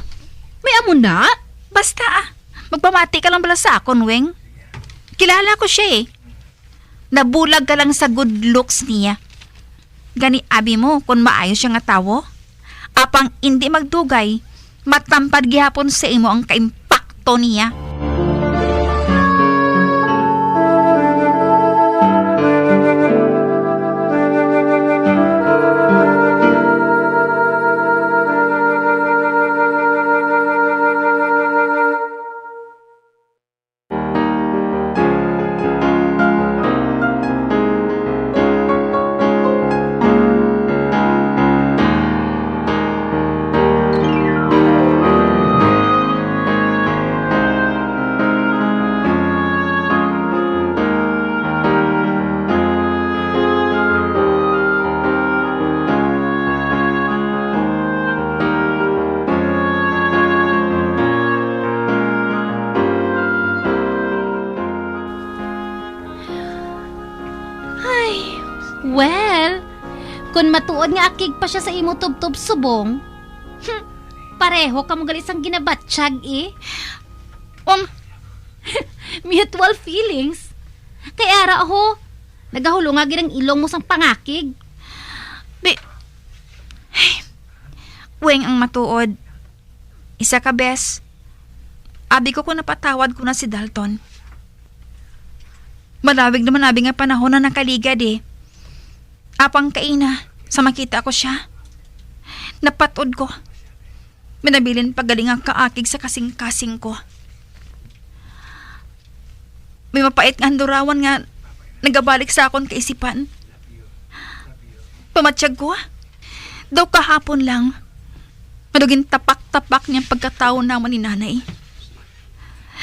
May amo na? Basta, ah, magpamati ka lang bala sa akon, Weng. Kilala ko siya, eh. Nabulag ka lang sa good looks niya. Gani abi mo kon maayo siya nga tawo. Apang indi magdugay, matampad gihapon sa imo ang kaimpakto niya. Ay, well, kun matuod nga akig pa siya sa imo tubtob subong, hmm, pareho kamo gali sang ginabatyag, eh. Um, mutual feelings. Kay ara, ho, nagahulunga gid ang ilong mo sang pangakig. Bi-, ay, Weng, ang matuod. Isa ka bes, abi ko kung napatawad ko na si Dalton. Malawig naman abi nga panahon na nakaligad, eh. Apang kaina, sa makita ko siya, napatod ko. Minabilin pa gali nga kaakig sa kasing-kasing ko. May mapait nga handurawan nga nagabalik sa akon kaisipan. Pamatyag ko, daw kahapon lang, ano gintapak-tapak niyang pagkatawo namon ni Nanay.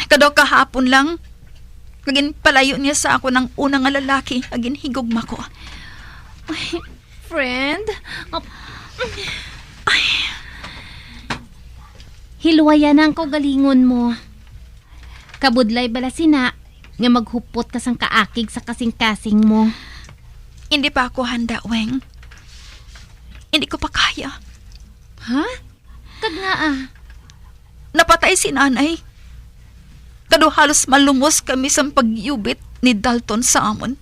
Kadaw kahapon lang, Kag ginpalayo niya sa akon ang una nga lalaki nga ginhigugma ko. Ay, friend? Ap-, Hilwaya na ang kaugalingon mo. Kabudlay bala sina nga maghupot ka sang kaakig sa kasing-kasing mo. Hindi pa ako handa, Weng. Hindi ko pa kaya. Ha? Kag ngaa? Napatay si nanay. Kado halos malumos kami sang pagyubit ni Dalton sa amon.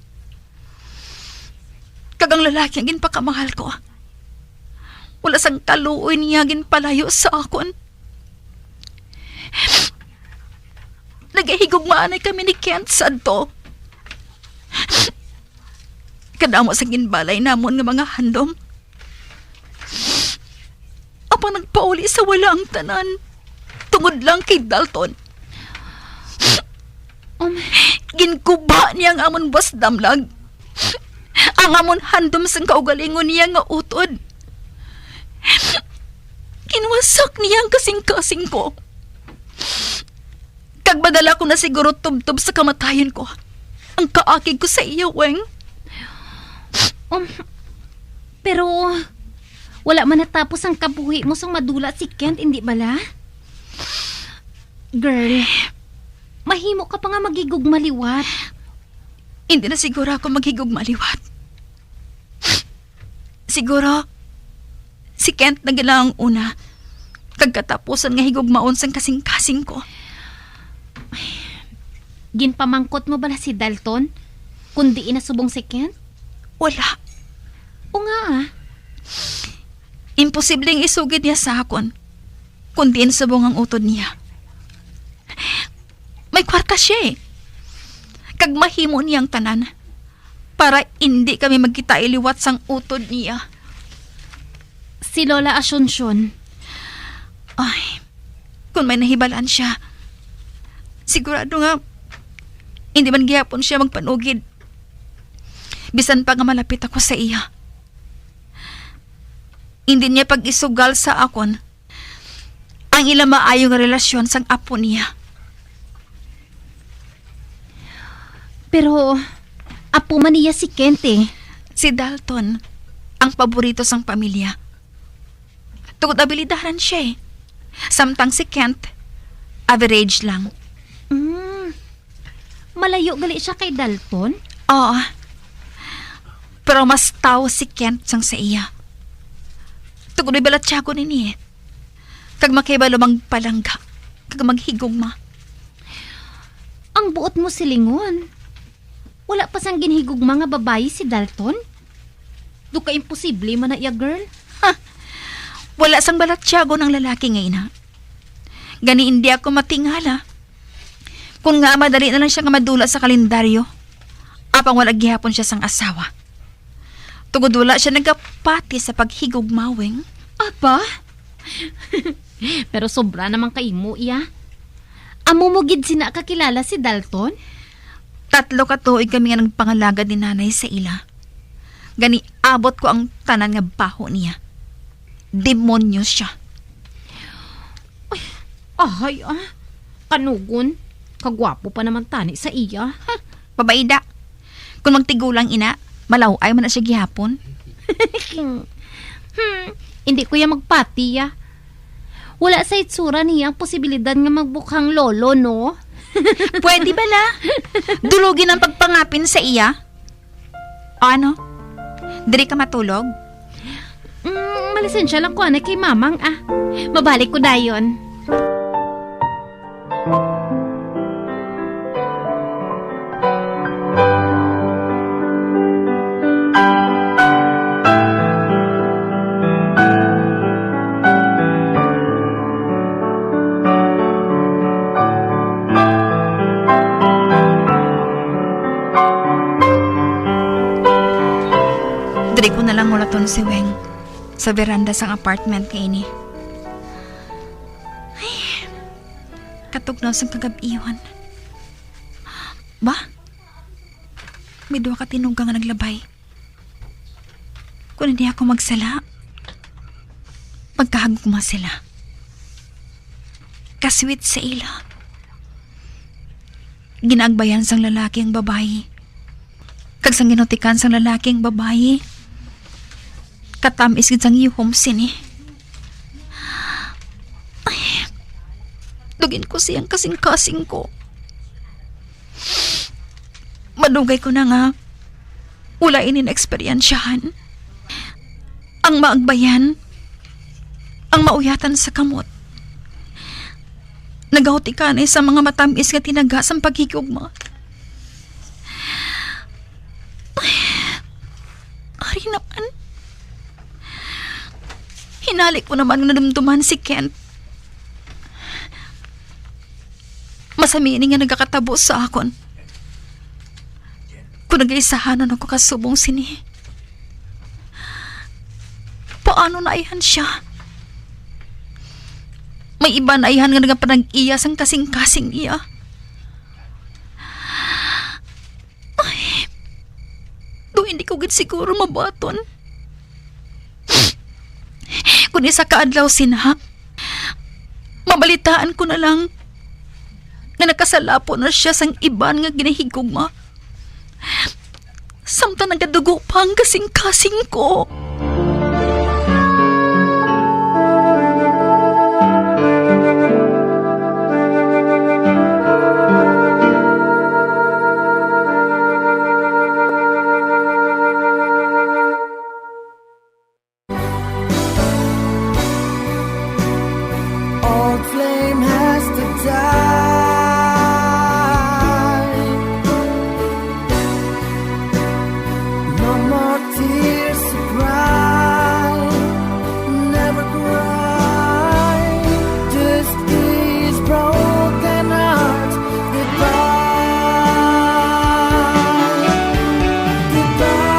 Kag ang lalaki nga ginpakamahal ko, wala sang kaluoy niya ginpalayo sa akon. Nagahigugmaanay kami ni Kent sadto. Kadamo sa ginbalay namon nga mga handom. Apang nagpauli sa wala ang tanan tungod lang kay Dalton. Um, Ginkuba niya ang amon buwas damlag, ang amon handom sang kaugalingon niya nga utod. Ginwasak niya ang kasing-kasing ko. Kag madala ko na siguro tubtob sa kamatayon ko ang kaakig ko sa iya, Weng. Um, pero wala man natapos ang kabuhi mo sang madula si Kent, indi bala? Girl, mahimo ka pa nga maghigugma liwat. Hindi na siguro ako maghigugma liwat. Siguro, si Kent na gid lang ang una kag katapusan nga higugmaon sang kasing-kasing ko. Ginpamangkot mo bala si Dalton kung diin na subong si Kent? Wala. O nga, ah. Imposible ang isugid niya sa akon kung diin subong ang utod niya. May kwarta siya, eh. Kag mahimo niya ang tanan para indi kami magkita liwat sang utod niya. Si Lola Asuncion. Ay, kung may nahibalaan siya, sigurado nga hindi man gihapon siya magpanugid. Bisan pa nga malapit ako sa iya, hindi niya pag-isugal sa akon ang ila maayo nga relasyon sang apo niya. Pero apo man niya si Kent, eh. Si Dalton ang paborito sang pamilya. Tungod abilidaran siya, eh. Samtang si Kent, average lang. Mm. Malayo gali siya kay Dalton? Oo. Pero mas tawo si Kent sang sa iya. Tungod may balatyagon ini, eh. Kag makahibalo magpalangga kag maghigugma. Ang buot mo silingon, wala pa sang ginhigugma nga babayi si Dalton? Do ka imposible man na iya, girl. Ha! Wala sang balatyagon ang lalaki nga ina. Gani hindi ako matingala kung nga madali na lang siya nga madula sa kalendaryo, apang wala gihapon siya sang asawa. Tungod wala siya nagapati sa paghigugma, Weng. Apa? Pero sobra naman ka imo, iya. Amo mo gid sina kakilala si Dalton? Tatlo ka tuig kami nga nagpangalagad ni nanay sa ila. Gani abot ko ang tanan nga baho niya. Demonyo siya. Ay, ahay, ah. Kanugon. Kagwapo pa naman tani sa iya. Ha? Babaida. Kung magtigulang ina, malaw-ay man na siya gihapon. Hmm, hindi ko ya magpati, ah. Wala sa itsura niya ang posibilidad nga magbukhang lolo, no? Pwede bala? Dulugin ang pagpangapin sa iya. O ano? Diri ka matulog? Mm, malisensya lang ko anay kay Mamang, ah. Mabalik ko dayon. Diri ko na lang ulaton si Weng sa veranda sang apartment nga ini. Ay, katugnaw sang kagab-ihon. Ba? May duha ka tinuga nga naglabay. Kung hindi ako magsala, magkahagugma sila. Kasweet sa ila. Ginaagbayan sang lalaki ang babayi, kag sang ginutikan sang lalaki ang babayi, katamis gid sang ihom sini. Ay, dugin ko siyang kasing-kasing ko. Madugay ko na nga wala ini naeksperyensyahan. Ang maagbayan, ang mauyatan sa kamot, nagahutikanay sa mga matamis nga tinaga sang paghigugma. Ari naman. Hinali ko naman nga nadumduman si Kent. Masami ini nga nagakatabo sa akon. Kung nagaisahanon ako kasubong sini, paano na ayhan siya? May iba na ayhan nga nagapanag-iya sang kasing-kasing niya. Ay, do hindi ko gid siguro mabaton. Kung isa ka adlaw sina, mabalitaan ko na lang nga nakasalapo na siya sang iban nga ginahigugma. Samtang nagadugo pa ang kasing-kasing ko. Old flame has to die. No more tears to cry. Never cry. Just these broken hearts. Goodbye. Goodbye.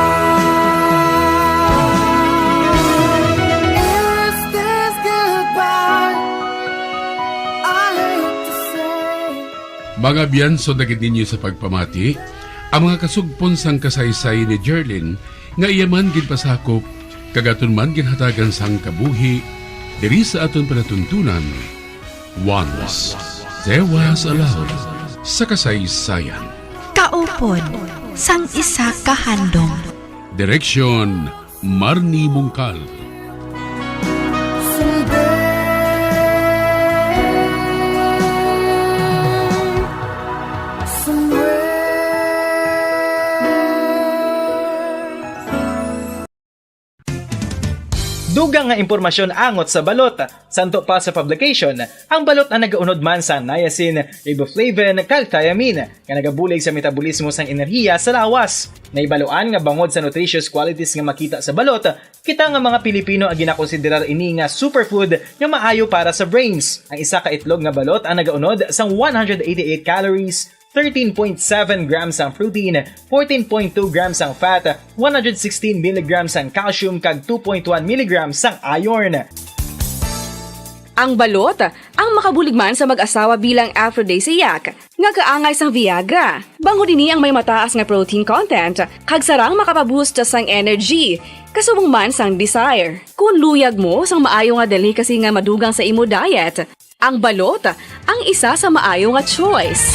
Is this goodbye? I hate to say. Mga biyanso na gid ninyo sa pagpamati, ang mga kasugpon sang kasaysayan ni Jerlyn nga iya man ginpasakop kag aton man ginhatagan sang kabuhi diri sa aton palatuntunan. Once there was a love sa kasaysayan. Kaupod sang isa ka handom. Direksyon, Marnie Mungkal. Dugang nga impormasyon angot sa balot. Santo pa sa publication, ang balot ang nagaunod man sa niacin, riboflavin, kag thiamine, nga nagabulig sa metabolismo sang enerhiya sa lawas. Nahibaluan nga bangod sa nutritious qualities nga makita sa balot, kita nga mga Pilipino ang ginakonsiderar ini nga superfood nga maayo para sa brains. Ang isa ka itlog nga balot ang nagaunod sang one hundred eighty-eight calories, thirteen point seven grams ang protein, fourteen point two grams ang fat, one hundred sixteen milligrams ang calcium, kag two point one milligrams ang iron. Ang balot, ang makabulig man sa mag-asawa bilang aphrodisiac, nga kaangay sang Viagra. Bangod ini ang may mataas nga protein content, kag sarang makapaboost sang energy, kasubong man sang desire. Kung luyag mo sang maayo nga delicacy nga madugang sa imo diet, ang balot ang isa sa maayo nga choice.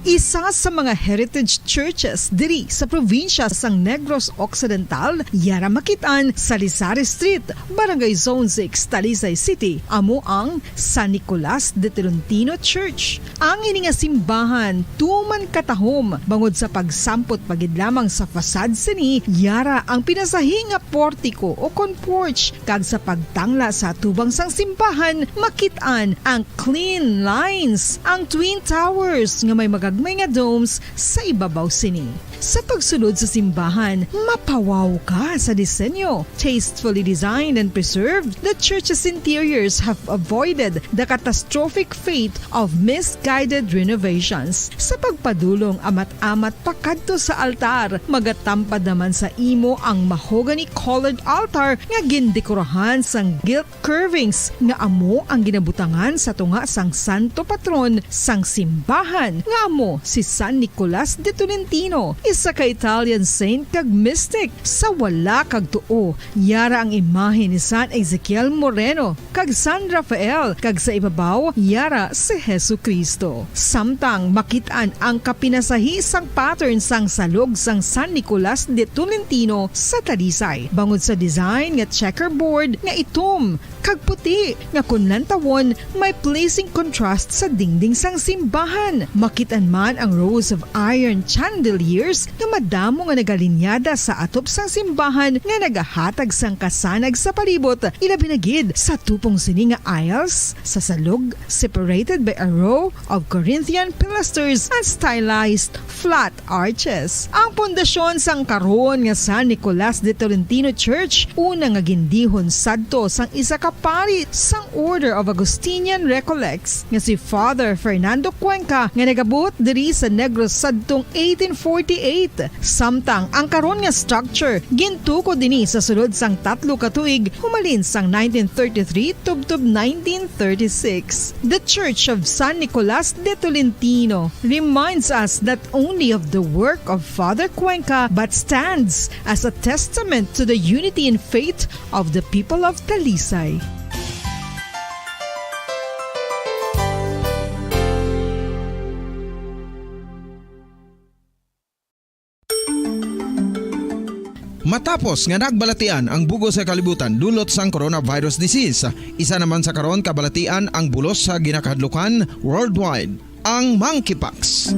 Isa sa mga heritage churches diri sa probinsya sang Negros Occidental, yara makit-an sa Lizares Street, Barangay Zone six, Talisay City, amo ang San Nicolas de Tolentino Church. Ang ini nga simbahan tuman katahom bangod sa pagsampot pa gid lamang sa facade sini, yara ang pinasahi nga portiko o kon porch, kag sa pagtangla sa atubang sang simbahan, makit-an ang clean lines, ang twin towers nga may magagmay nga domes sa ibabaw sini. Sa pagsulod sa simbahan, mapawaw ka sa disenyo. Tastefully designed and preserved, the church's interiors have avoided the catastrophic fate of misguided renovations. Sa pagpadulong amat-amat pakadto sa altar, magatampad naman sa imo ang mahogany-colored altar nga gindekorahan sang gilt curvings nga amo ang ginabutangan sa tunga sang santo patron sang simbahan, nga mo si San Nicolas de Tolentino, isa ka Italian saint kag mystic. Sa wala kag tuo, yara ang imahe ni San Ezekiel Moreno kag San Rafael, kag sa ibabaw, yara si Jesu-Cristo. Samtang makit-an ang kapinasahi sang pattern sang salog sang San Nicolas de Tolentino sa Talisay, bangod sa design nga checkerboard nga itom kag puti nga kon lantawon may pleasing contrast sa dingding sang simbahan. Makit-an man ang rows of iron chandeliers nga madamo nga nagalinyada sa atop sang simbahan nga nagahatag sang kasanag sa palibot, ilabi na gid sa tupong sini nga aisles sa salog, separated by a row of Corinthian pilasters and stylized flat arches. Ang pundasyon sang karon nga San Nicolas de Tolentino Church, una nga gindihon sadto sang isa ka pari sang Order of Augustinian Recollects nga si Father Fernando Cuenca, nga nagabuot diri sa Negros sadtong eighteen forty-eight. Samtang ang karon nga structure gintukod ini sa sulod sang tatlo ka tuig, humalin sang nineteen thirty-three tubtob nineteen thirty-six. The Church of San Nicolas de Tolentino reminds us not only of the work of Father Cuenca but stands as a testament to the unity in faith of the people of Talisay. Matapos nga nagbalatian ang bug-os nga kalibutan dulot sang coronavirus disease, isa naman sa karon kabalatian ang bulos sa ginakahadlukan worldwide, ang monkeypox.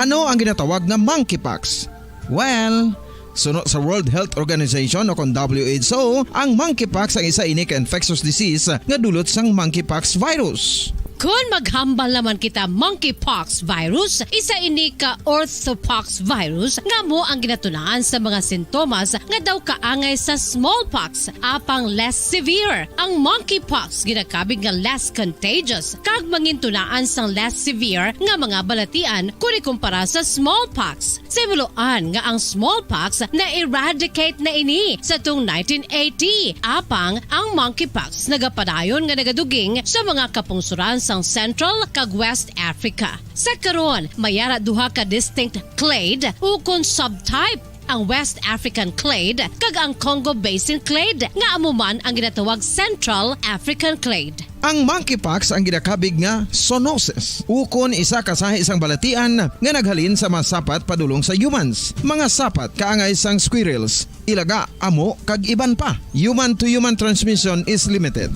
Ano ang ginatawag nga monkeypox? Well, suno sa World Health Organization o kon W H O, ang monkeypox ang isa ini ka infectious disease nga dulot sang monkeypox virus. Kon maghambal naman kita monkeypox virus, isa ini ka orthopox virus nga amo ang ginatunaan sa mga sintomas nga daw kaangay sa smallpox, apang less severe. Ang monkeypox ginakabig nga less contagious kag mangintunaan sang less severe nga mga balatian kon ikumpara sa smallpox. Sa himuloan nga ang smallpox na-eradicate na ini sa tong nineteen eighty, apang ang monkeypox nagapadayon nga nagaduging sa mga kapungsoran sang Central kag West Africa. Sa karon, may ara duha ka distinct clade ukon subtype, ang West African clade kag ang Congo Basin clade, nga amo man ang ginatawag Central African clade. Ang monkeypox ang ginakabig nga zoonosis, ukon isa ka sahi sang balatian nga naghalin sa mga sapat padulong sa humans. Mga sapat kaangay sang squirrels, ilaga, amo, kag iban pa. Human to human transmission is limited.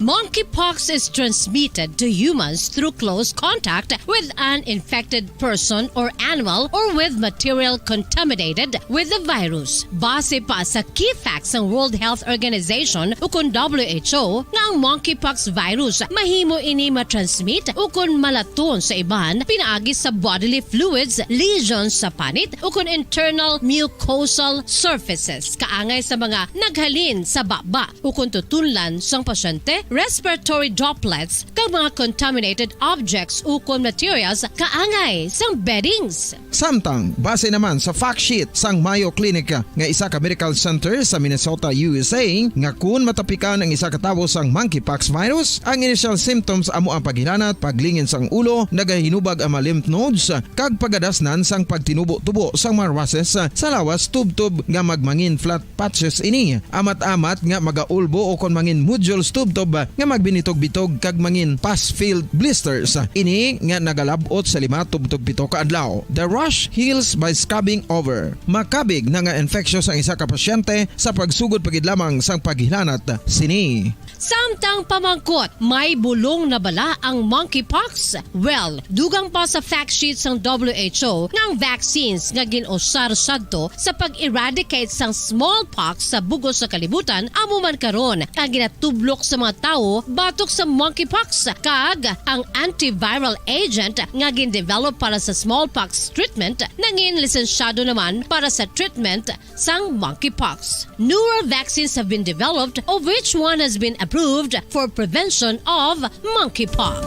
Monkeypox is transmitted to humans through close contact with an infected person or animal or with material contaminated with the virus. Base pa sa key facts sang World Health Organization ukon W H O nga ang monkeypox virus mahimo ini matransmit ukon malaton sa iban pinaagi sa bodily fluids, lesions sa panit ukon internal mucosal surfaces kaangay sa mga naghalin sa baba ukon tutunlan sang pasyente, respiratory droplets, kag mga contaminated objects ukon materials kaangay sang beddings. Samtang, base naman sa fact sheet sang Mayo Clinic nga isa ka medical center sa Minnesota, U S A, nga kun matapikan ang isa ka tawo sang monkeypox virus, ang initial symptoms amo ang paghilanat, paglingin sang ulo, nagahinubag ang mga lymph nodes, kag pagadasnan sang pagtinubo-tubo sang mga rushes sa lawas tubtob nga magmangin flat patches ini. Amat-amat nga magaulbo ukon mangin nodules tubtob nga magbinitog-bitog kag mangin pus-filled blisters. Ini nga nagalab-ot sa lima tubtob pito ka adlaw. The rash heals by scabbing over. Makabig na nga infectious ang isa ka pasyente sa pagsugod pa gid lamang sang paghilanat sini. Samtang pamangkot, may bulong na bala ang monkeypox? Well, dugang pa sa fact sheet sang W H O nga ang vaccines nga gin-usar sadto sa pag-eradicate sang smallpox sa bug-os nga kalibutan amo man karon ang ginatublok sa mga tawo batok sa monkeypox, kag ang antiviral agent nga gin-develop para sa smallpox treatment nangin lisensyado naman para sa treatment sang monkeypox. Newer vaccines have been developed, of which one has been approved for prevention of monkeypox.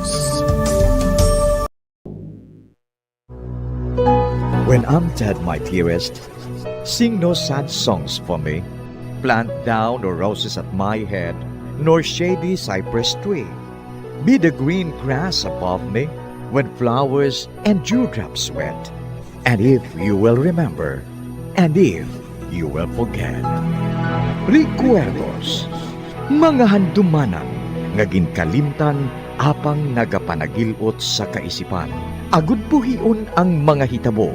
When I'm dead, my dearest, sing no sad songs for me. Plant thou no roses at my head, nor shady cypress tree. Be the green grass above me, with flowers and dewdrops wet, and if you will remember, and if you will forget. Recuerdos, mga handumanan nga ginkalimtan apang nagapanagil-ot sa kaisipan. Agud buhion ang mga hitabo,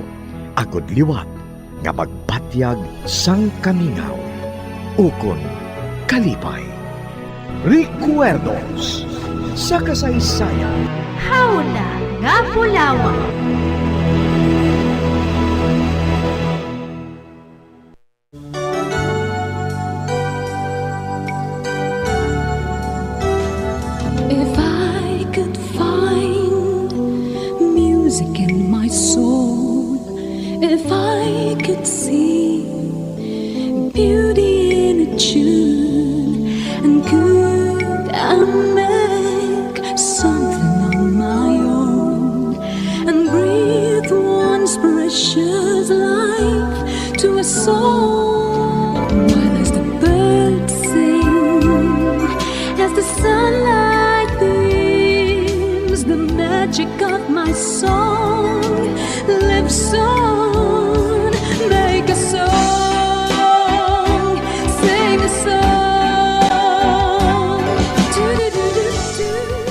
agud liwat nga magbatyag sang kamingaw ukon kalipay. Recuerdos sa kasaysayan. Hawla nga bulawan. If I could find music in my soul, if I could see beauty in a tune, and could I make something on my own and breathe once precious life to a soul? While as the birds sing, as the sunlight beams, the magic of my song lives on. Make a song, sing a song.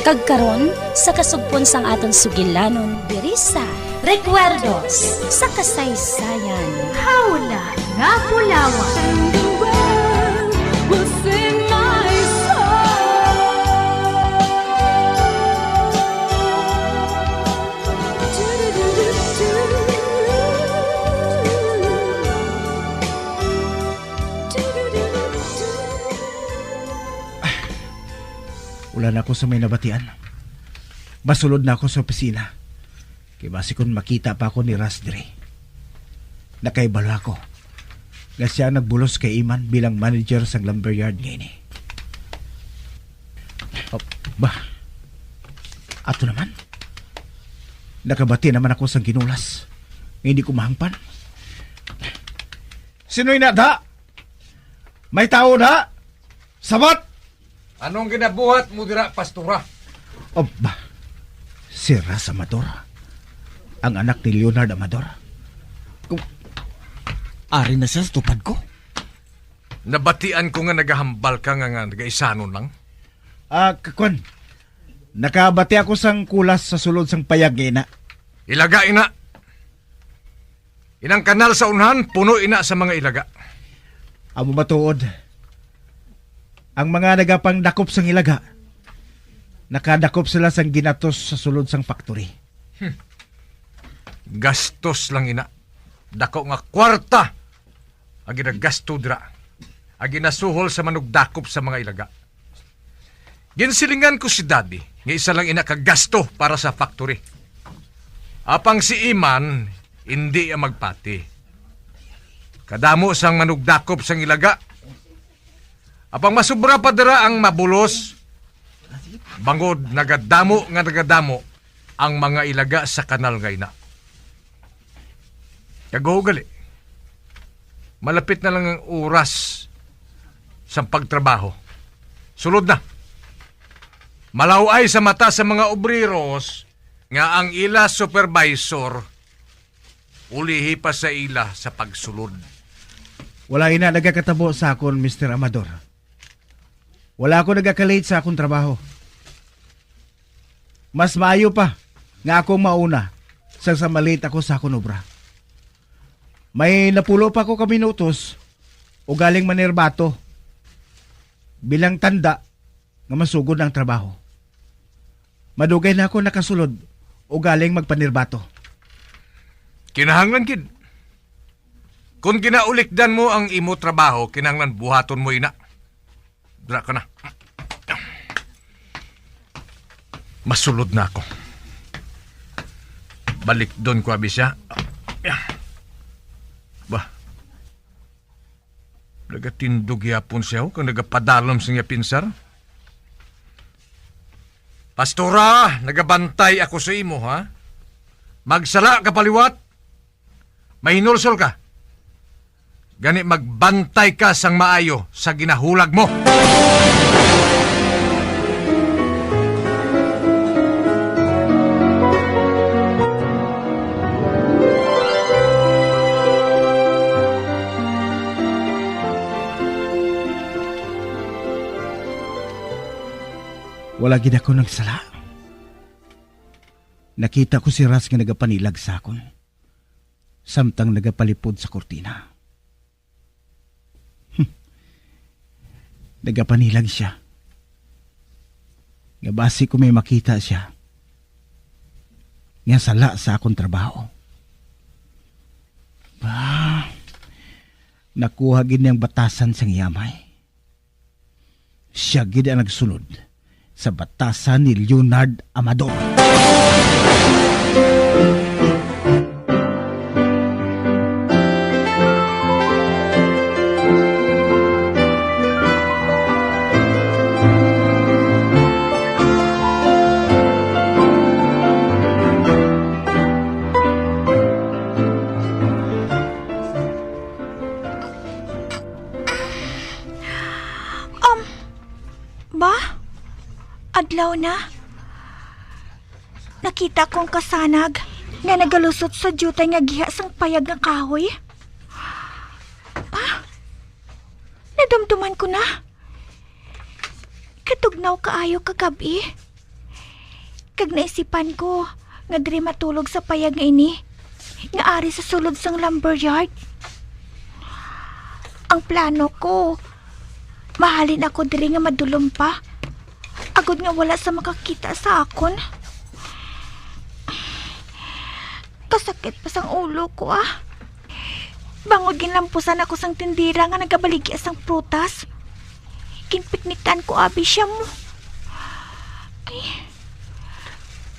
Kag karon, sa kasugpon sang aton sugilanon diri sa Recuerdos sa Kasaysayan. Hawla nga bulawan. And the world will sing my song. Wala na ako sa may nabatian. Masulod na ako sa opisina. Kay basi kon makita pa ako ni Ras diri. Nakahibalo ako nga sia ang nagbulos kay Iman bilang manager sang lumberyard nga ini. Oh, ba? Ato naman. Nakabati naman ako sang ginulas nga hindi ko mahangpan. Sino ina da? May tao da? Sabat! Anong ginabuhat mo dira, Pastora? Oh, ba? Si Ras Amador, ang anak ni Leonard Amador. Oh, ari na siya sa tupad ko. Nabatian ko nga nagahambal ka nga, nga nagaisanon lang. Ah, k-, kwan. Nakabati ako sang kulas sa sulod sang payag nga ina. Ilaga ina. Inang kanal sa unhan, puno ina sa mga ilaga. Amo matuod. Ang mga nagapangdakop sang ilaga, nakadakop sila sang ginatos sa sulod sang factory. Hmm. Gastos lang ina. Dako nga kwarta ang ginagasto dira, ang ginasuhol sa manugdakop sa mga ilaga. Ginsilingan ko si Daddy nga isa lang ina ka gasto para sa factory. Apang si Iman, indi ang magpati. Kadamo sang manugdakop sang ilaga. Apang masubra pa dira ang mabulos, bangod nagadamo nga nagadamo ang mga ilaga sa kanal nga ina. Kag gali, malapit na lang ang oras sang pagtrabaho. Sulod na. Malaw-ay sa mata sa mga obreros nga ang ila supervisor ulihi pa sa ila sa pagsulod. Wala ina nagakatabo sa akon, Mister Amador. Wala ako nagaka-late sa akon trabaho. Mas maayo pa nga ako mauna sang sa ma-late ako sa akon obra. May napulo pa ko ka minutos ugaling manirbato bilang tanda nga masugod na ang trabaho. Madugay na ako nakasulod ugaling magpanirbato. Kinahanglan gid. Kon ginaulikdan mo ang imo trabaho, kinahanglan buhaton mo ina. Dira ka na. Masulod na ako. Balikdon ko abi siya. Bah. Nagatindog yapon siya, oh, kag nagapadalom sa iya pinsar. Pastora, nagabantay ako sa imo, ha? Magsala ka pa liwat. Mahinulsol ka. Gani magbantay ka sang maayo sa ginahulag mo. Wala gid ako nagsala. Nakita ko si Ras nga nagapanilag sa akon, samtang nagapalipod sa kurtina. Nagapanilag siya nga basi ko may makita siya nga sala sa akon trabaho. Ba, nakuha gid niyang batasan sang yamay. Siya gid ang nagsulod sa batasan ni Leonard Amador. Um, ba? Adlaw na. Nakita ko ang kasanag nga nagalusot sa diutay nga giha sang payag nga kahoy. Ah, nadumduman ko na. Katugnaw kaayo kagab-i. Kag naisipan ko nga diri matulog sa payag nga ini, nga ari sa sulod sang lumber yard. Ang plano ko, mahalin ako diri nga madulom pa, agod nga wala sa makakita sa akon. Kasakit pa sang ulo ko, ah. Bangod ginlampusan ako sang tindera nga nagabaligya sang prutas. Ginpiknikan ko abi siya mo. Ay,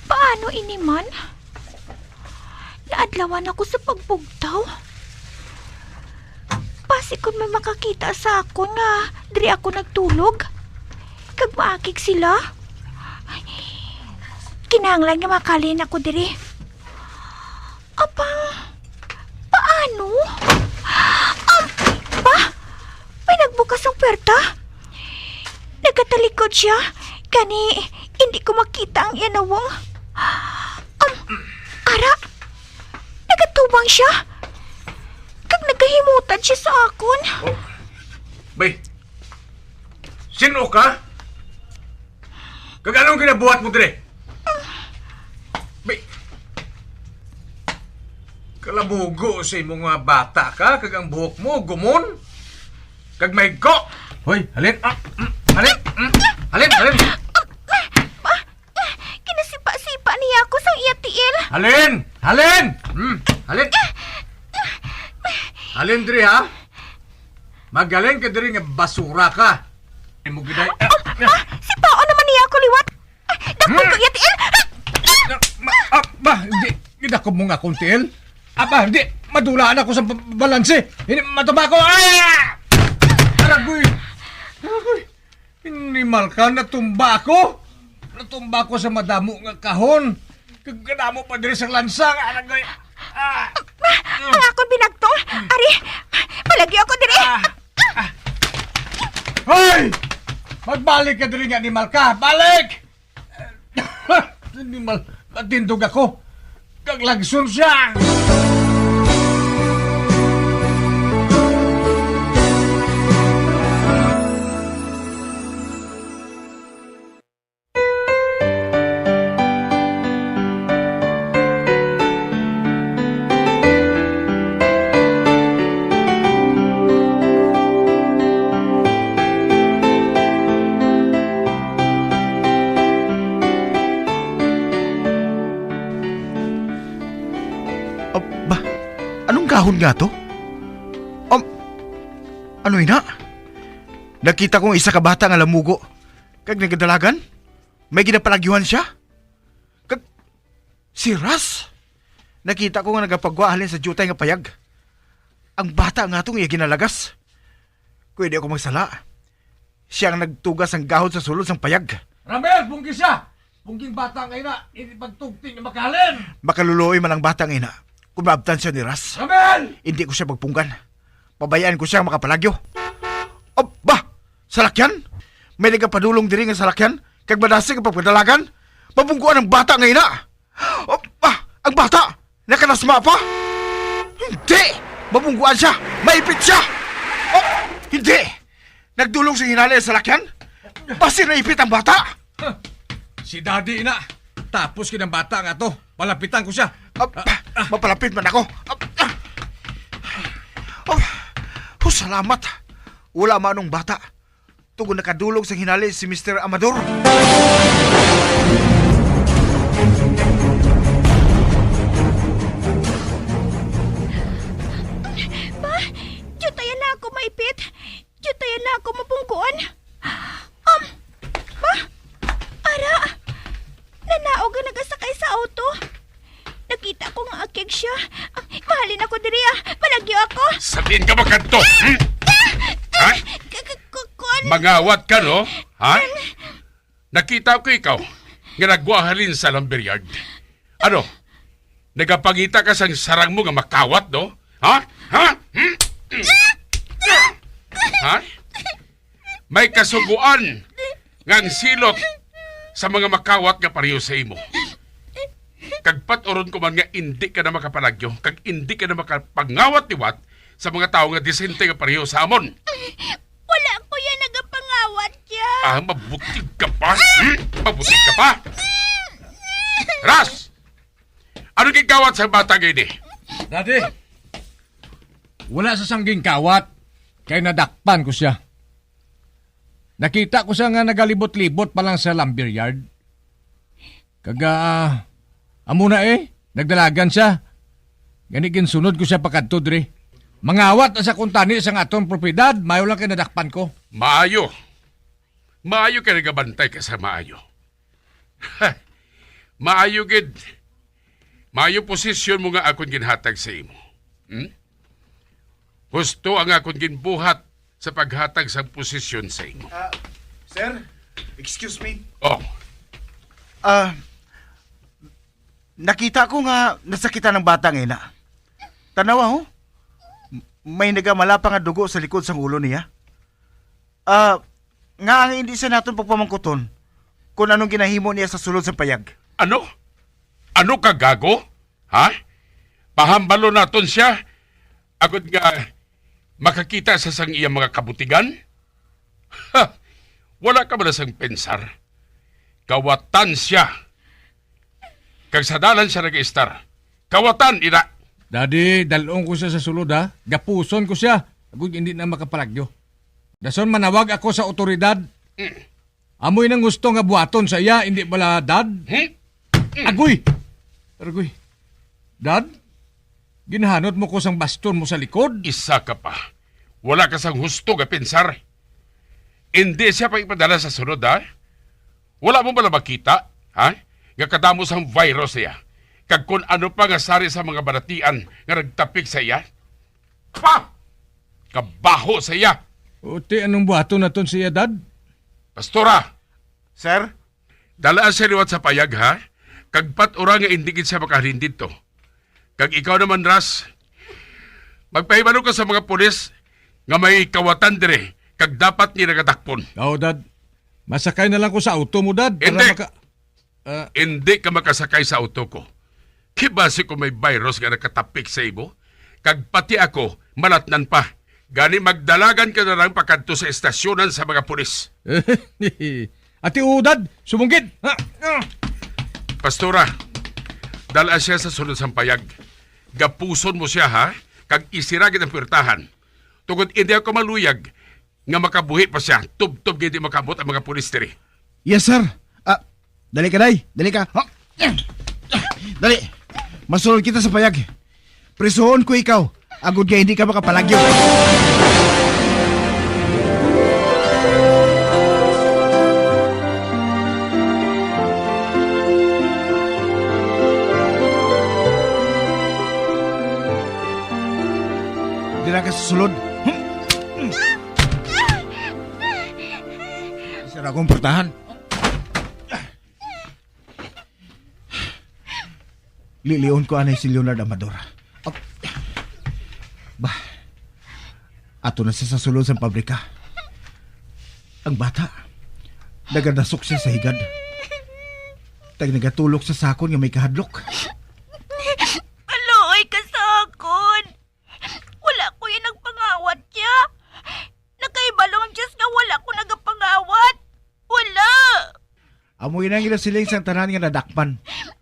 paano ini man? Naadlawan ako sa pagbugtaw. Basi kon may makakita sa akon nga diri ako nagtulog, kag maakig sila. Kinahanglan nga makalin ako diri. Apang, paano? Um, ba? May nagbukas ang pwerta. Nagatalikod siya. Gani, hindi ko makita ang iya nawong. Um, ara, nagatubang siya. Kag nagahimutad siya sa akon. Oh. Bay, sino ka? Kag anong ginabuhat mo dire? Bi-, kalabugo sa imo nga bata ka, kag ang buhok mo, gumon, kag mahigko. Hoy, halin, ah, mm, halin, mm, halin, halin. Ba? Ginasipa-sipa niya ako sang iya tiil. Halin! Halin! Hmm, halin. Halin diri, ha? Maghalin ka diri nga basura ka. Imo gid ay, ah, ah, sipaon naman niya ako liwat. Dakpon ko iya tiil. Ah! Ma-, ah, ba, hindi, hindi ako mo nga akong tiil. Ah, ba, hindi, madulaan ako sa ba-, balanse. Hindi, matumba ko. Ah! Aragoy. Aragoy. Animal ka, natumba ako. Natumba ako sa madamo nga kahon. Kag kadamo pa diri sa lansa nga, aragoy. Ah! Ma, ang akon binagtong. Ari, palagyo ako diri. Ah! Ah! Hoy! Magbalik ka diri nga animal ka. Balik! Animal, matindog ako. Kag lagson siya. Ah, ba, anong kahon nga to? Um, ano ina? Nakita ko ang isa ka bata nga lamugo, kag nagadalagan. May ginapalagyuhan siya. Kag si Ras, nakita ko nga nagapagwa halin sa diutay nga payag. Ang bata nga atong iya ginalagas. Kung hindi ako magsala, siya ang nagtugas ang gahod sa sulod sang payag. Ramel, pungki siya! Pungking bata nga ina, hindi pagtugti nga makalin! Makaluluoy man ang bata nga ina kung maabtan siya ni Ras. Ramel! Hindi ko siya pagpunggan. Pabayaan ko siya makapalagyo. Aba! Salakyan? May nagapadulong diri nga salakyan? Kag madasig ang pagpadalagan? Mabungguan ang bata nga ina! Oh, ah, ang bata! Nakanasma pa! Hindi! Mabungguan siya! Maipit siya! Oh, hindi! Nagdulong sa hinali ang salakyan? Basi naipit ang bata! Si Daddy na. Tapos kinang bata nga to. Palapitan ko siya. Ah, ah, ah. Mapalapit man ako. Ah, ah. Oh, oh, salamat. Wala man ang bata. Tugon nakadulog sa hinali si Mister Amador. Ba? Diyo tayo na ako maipit. Diyo tayo na ako mapungkuan. Um, ba? Ara! Nanaog ang nagasakay sa auto. Nakita ko nga akyag siya. Ah, mahalin ako diri, ah. Malagyo ako. Sa diin ka makadto? Hmm? Ha? K-, k-, k-, kuan. Mangawat ka, no? Ha? Nakita ko ikaw nga nagwahalin sa lumberyard. Ano? Nagapangita ka sang sarang mo nga makawat, no? Ha? Ha? Hmm? Ha? May kasugoan nga ang silot sa mga makawat nga pareho sa imo. Kag pat-uron ko man nga indi ka na makapalagyo, kag indi ka na makapangawat liwat sa mga tawo nga disente nga pareho sa amon. Wala ko yan nagapangawat ya. Ah, mabutig ka pa? Hmm? Mabutig ka pa? Ras! Ano gigawat sa bata nga ini? Daddy, wala sa sangging kawat, kay nadakpan ko siya. Nakita ko siya nga nagalibot-libot pa lang sa lumber yard. Kag, ah, amo na eh, nagdalagan siya. Gani ginsunod ko siya pakadto diri. Mangawat na sa kuntani sang aton propiedad, maayo lang kay nadakpan ko. Maayo. Maayo kay nagabantay ka sa maayo. Maayo gid. Maayo posisyon mo nga akon ginhatag sa imo. Hmm? Husto ang akon ginbuhat sa paghatag sang posisyon sa imo. Ah, sir, excuse me. Oh, Ah, nakita ko nga nasakitan ang bata nga ina. Tanawa, ho. M-, may nagamala pa nga dugo sa likod sang ulo niya. Ah, nga ang hindi siya naton pagpamangkuton kung anong ginahimo niya sa sulod sa payag. Ano? Ano ka, gago? Ha? Pahambalon naton siya, agod nga makakita sa sang iyang mga kabutigan? Ha! Wala ka man sang pensar. Kawatan siya. Kag sa dalan siya nag-istar. Kawatan, ina! Daddy, dal-on ko siya sa sulod, ha? Gapuson ko siya. Agod hindi na makapalagyo. Dason manawag ako sa otoridad. Mm. Amoy nang gusto nga buhaton sa iya, hindi bala, Dad? Hmm? Agoy! Agoy. Dad? Ginahanot mo ko sang baston mo sa likod? Isa ka pa. Wala ka sang husto nga pensar. Hindi siya pa ipadala sa sulod, ha? Wala mo bala makita, ha? Nga kadamo sang virus siya. Kag kun ano pa nga sari sa mga balatian nga nagtapik sa iya? Pa! Kabaho sa iya! O, ti, anong buhaton naton sa iya, Dad? Pastora! Sir? Dala siya liwat sa payag, ha? Kag pat-ura nga indi gid siya makahalin didto. Kag ikaw naman, Ras, magpahibalo ka sa mga pulis nga may kawatan dire, kag dapat nila kadakpon. Oo, Dad. Masakay na lang ko sa auto mo, Dad, para Hindi. maka-, ah. Hindi ka makasakay sa auto ko. Kay basi ko may virus nga nakatapik sa imo, kag pati ako, malatnan pa. Gani magdalagan ka na lang pakadto sa estasyonan sa mga pulis. Ati Udad, sumunggid! Ha? Pastora, dala siya sa sulod sang payag. Gapuson mo siya, ha? Kag isira gid ang puwertahan. Tungod hindi ako maluyag nga makabuhi pa siya, tubtob nga hindi makaabot ang mga pulis diri. Yes, sir. Ah, dali ka, day. Dali ka. Ha? Dali. Masulod kita sa payag. Prisuhon ko ikaw, agod nga hindi ka makapalagyo. Dira ka sa sulod. Sa akong portahan. Lilion ko anay si Leonard Amador. Ap-, bah, ato na siya sa sulod sa pabrika. Ang bata, nagadasok siya sa higad. Tag nagatulok sa sakon nga may kahadlok. Kaluoy ka sa akon. Wala ko yan nagpangawat niya. Nakahibalo ang Diyos nga wala ko nagapangawat. Wala. Amo ina ang ginasiling sang tanan nga nadakpan.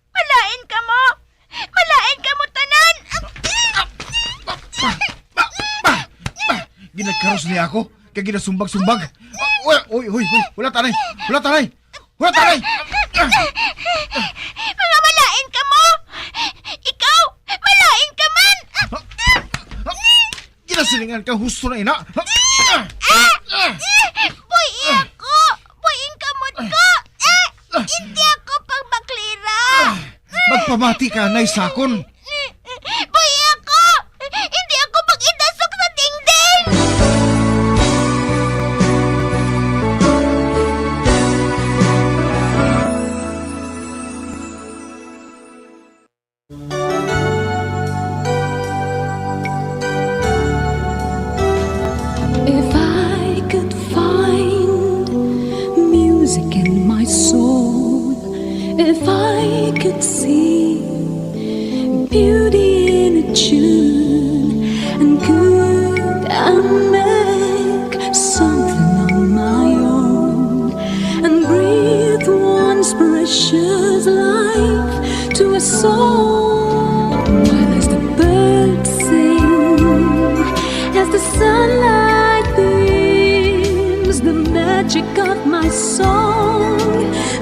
Malain kamo! Malain kamo tanan! Ba! Ba! Ba! Ginagkaros niya ako kag ginasumbag-sumbag. Ah, wa-, uy, uy, uy, wala tanay. Wala tanay. Wala tanay. Mga malain kamo! Ikaw, malain ka man! Ginasilingan ka husto na ina. Ah! Ah! Buhi ako! Buhi ang kamot ko! Ah! Hindi ako pagbaklira! Magpamati ka, Nay Sakon. Buhi ako! Hindi ako pag-idasok sa dingding! If I could find music in my soul, if I could see beauty in a tune, and could I make something on my own and breathe once precious life to a soul? While as the birds sing, as the sunlight beams, the magic of my song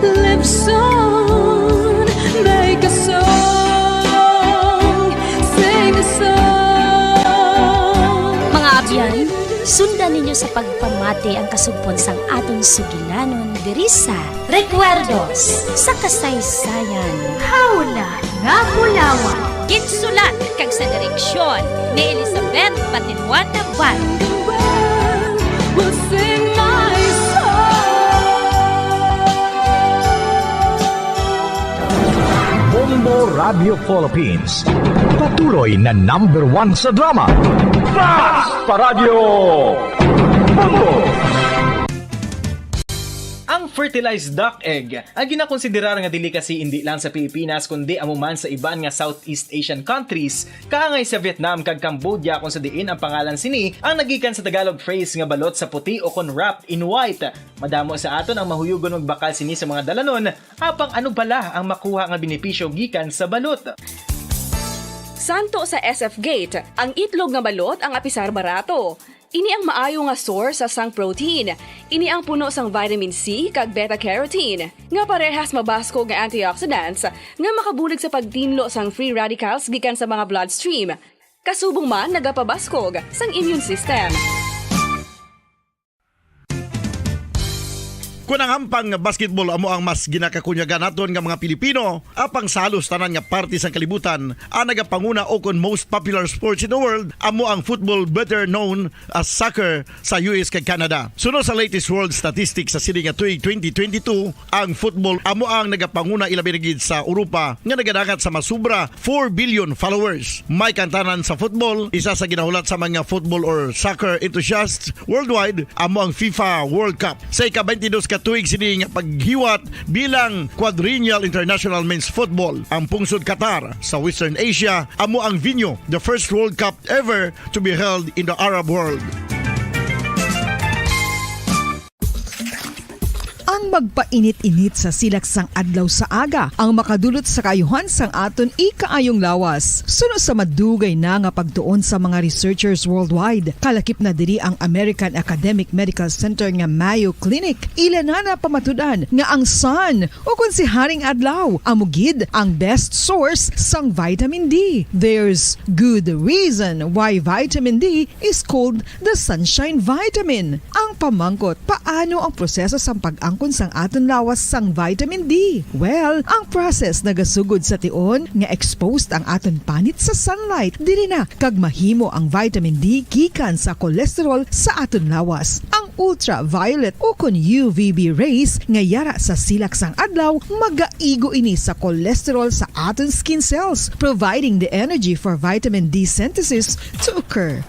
lives on. Make a song, sing a song. Mga abyan, sundan ninyo sa pagpamati ang kasugpon sang aton sugilanon diri sa Recuerdos sa Kasaysayan. Hawla nga Bulawan. Ginsulat kag sa direksyon ni Elizabeth Batiluan Navarro. Will sing my song. Bombo Radio Philippines, patuloy na number one sa drama. Fast pa Radyo Bombo! Ang fertilized duck egg ang ginakonsiderar nga delicacy indi lang sa Pilipinas, kundi amo man sa iban nga Southeast Asian countries, kaangay sa Vietnam kag Cambodia, kung sa diin ang pangalan sini ang nagikan sa Tagalog phrase nga balot sa puti o kon wrapped in white. Madamo sa aton ang mahuyugon magbakal sini sa mga dalanon, apang ano bala ang makuha nga benepisyo gikan sa balot? Santo sa S F Gate, ang itlog nga balot ang apisar barato. Ini ang maayo nga source sang protein. Ini ang puno sang vitamin C kag beta carotene, nga parehas mabaskog nga antioxidants nga makabulig sa pagtinlo sang free radicals gikan sa mga bloodstream. Kasubong man nagapabaskog sang immune system. Kon ang hampang nga basketball amo ang mas ginakakunyagan naton nga mga Pilipino, apang sa halos tanan nga parte sang kalibutan, ang nagapanguna o kon most popular sports in the world amo ang football, better known as soccer, sa U S kag Canada. Suno sa latest world statistics sa sini nga tuig twenty twenty-two, ang football amo ang nagapanguna, ilabi na gid sa Europa, nga nagadangat sa masubra four billion followers. May kantanan sa football, isa sa ginahulat sa mga football or soccer enthusiasts worldwide amo ang FIFA World Cup. Sa ika-twenty-dos ka tuig sini nga paghiwat bilang Quadrennial International Men's Football, ang pungsod Qatar sa Western Asia amo ang venue, the first World Cup ever to be held in the Arab world. Ang magpainit-init sa silak sang adlaw sa aga ang makadulot sa kaayuhan sang aton ikaayong lawas. Suno sa madugay na nga pagtuon sa mga researchers worldwide, kalakip na diri ang American Academic Medical Center nga Mayo Clinic. Ila na napamatud-an nga ang sun, o kon si Haring Adlaw, amo gid ang best source sang vitamin D. There's good reason why vitamin D is called the sunshine vitamin. Ang pamangkot, paano ang proseso sang pag-angkon sang aton lawas sang vitamin D? Well, ang process nagasugod sa tion nga exposed ang aton panit sa sunlight. Diri na kag mahimo ang vitamin D gikan sa cholesterol sa aton lawas. Ang ultraviolet o kon U V B rays nga yara sa silak sang adlaw magaigo ini sa cholesterol sa aton skin cells, providing the energy for vitamin D synthesis to occur.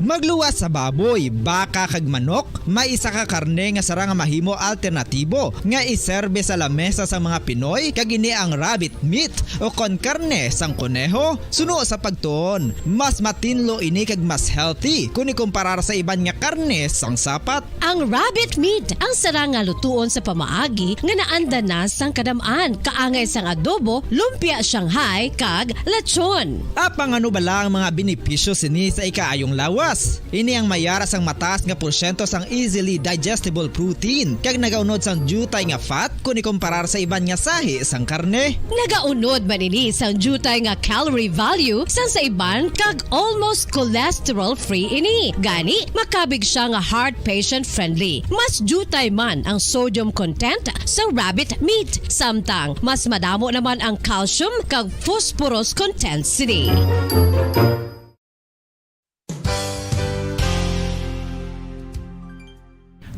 Magluwas sa baboy, baka kag manok, may isa ka karne nga sarang nga mahimo alternatibo nga iserbe sa lamesa sang mga Pinoy, kag ini ang rabbit meat o kon karne sang koneho. Suno sa pagtuon, mas matinlo ini kag mas healthy kon ikumparar sa iban nga karne sang sapat. Ang rabbit meat ang sarang nga lutuon sa pamaagi nga naanda na sang kadam-an, kaangay sang adobo, lumpia Shanghai, kag lechon. Apang ano bala ang mga benepisyo sini sa ikaayong lawas? Ini ang may ara sang mataas nga porsyento sang easily digestible protein, kag nagaunod sang diutay nga fat kon ikumparar sa iban nga sahi sang karne. Nagaunod man ini sang diutay nga calorie value sang sa iban, kag almost cholesterol-free ini. Gani, makabig sia nga heart patient-friendly. Mas diutay man ang sodium content sa rabbit meat, samtang mas madamo naman ang calcium kag phosphorus content sini.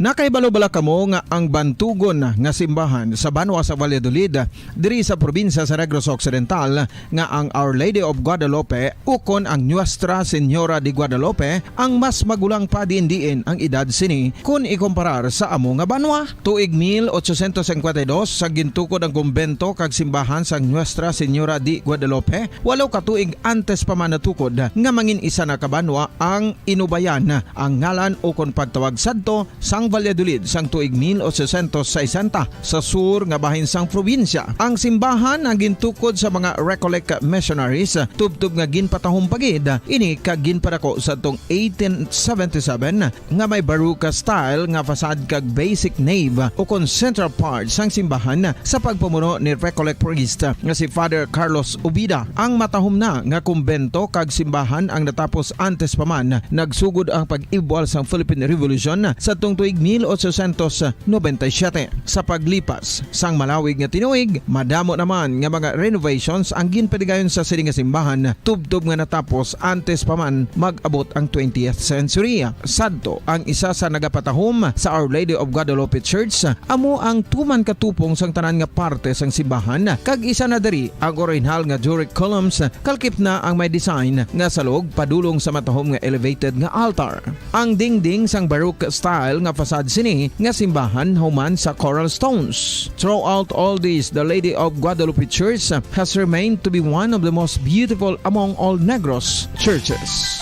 Nakahibalo bala kamo nga ang bantugon nga simbahan sa banwa sa Valladolid, diri sa probinsya sa Negros Occidental, nga ang Our Lady of Guadalupe ukon ang Nuestra Señora de Guadalupe ang mas magulang pa diin-diin ang edad sini kon ikumparar sa amo nga banwa? Tuig mil ochocientos cincuenta y dos sa gintukod ang kumbento kag simbahan sang Nuestra Señora de Guadalupe, walo ka tuig antes pa man natukod nga mangin isa na ka banwa ang Inubayan, ang ngalan ukon pagtawag sadto sang Valladolid sang tuig mil ochocientos sesenta sa sur nga bahin sang probinsya. Ang simbahan ang gintukod sa mga Recollect missionaries, tubtob nga ginpatahom pa gid ini kag ginpadako sadtong eighteen seventy-seven nga may Baroque style nga facade kag basic nave ukon central part sang simbahan sa pagpamuno ni Recollect priest nga si Father Carlos Ubida. Ang matahom na nga kumbento kag simbahan ang natapos antes pa man nagsugod ang pag-ibwal sang Philippine Revolution sadtong tuig mil ochocientos noventa y siete. Sa paglipas sang malawig nga tinuig, madamo naman nga mga renovations ang ginpadigayon sa sini nga simbahan, tubtob nga natapos antes pa man mag-abot ang twentieth century. Sadto, ang isa sa nagapatahom sa Our Lady of Guadalupe Church amo ang tuman katupong sang tanan nga parte sang simbahan, kag isa na diri ang orihinal nga Doric columns, kalkip na ang may design nga salog padulong sa matahom nga elevated nga altar. Ang dingding sang Baroque style nga facade sini nga simbahan human sa coral stones. Throughout all this, the Lady of Guadalupe Church has remained to be one of the most beautiful among all Negros churches.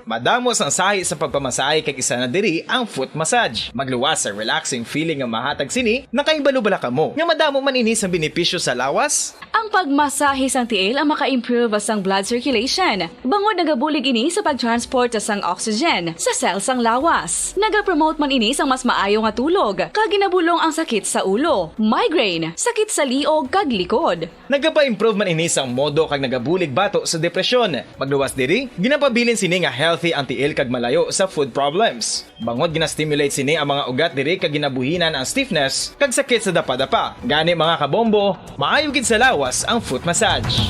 Madamo sang sahi sa pagpamasahe, kag isa na diri ang foot massage. Magluwas sa relaxing feeling nga mahatag sini. Nakahibalo bala kamo nga madamo man ini sa benepisyo sa lawas? Ang pagmasahe sang tiil ang maka-improve sang blood circulation, bangod nagabulig ini sa pag-transport sang oxygen sa cell sang lawas. Nagapromote man ini sang mas maayo nga tulog, kag ginabulong ang sakit sa ulo, migraine, sakit sa liog, kag likod. Nagapa-improve man ini sang modo kag nagabulig bato sa depresyon. Magluwas diri, ginapabilin sini nga healthy ang tiil kag malayo sa foot problems. Bangod gina-stimulate sini ang mga ugat diri kag ginabuhinan ang stiffness kag sakit sa dapadapa. Gani, mga kabombo, maayo gid sa lawas ang foot massage.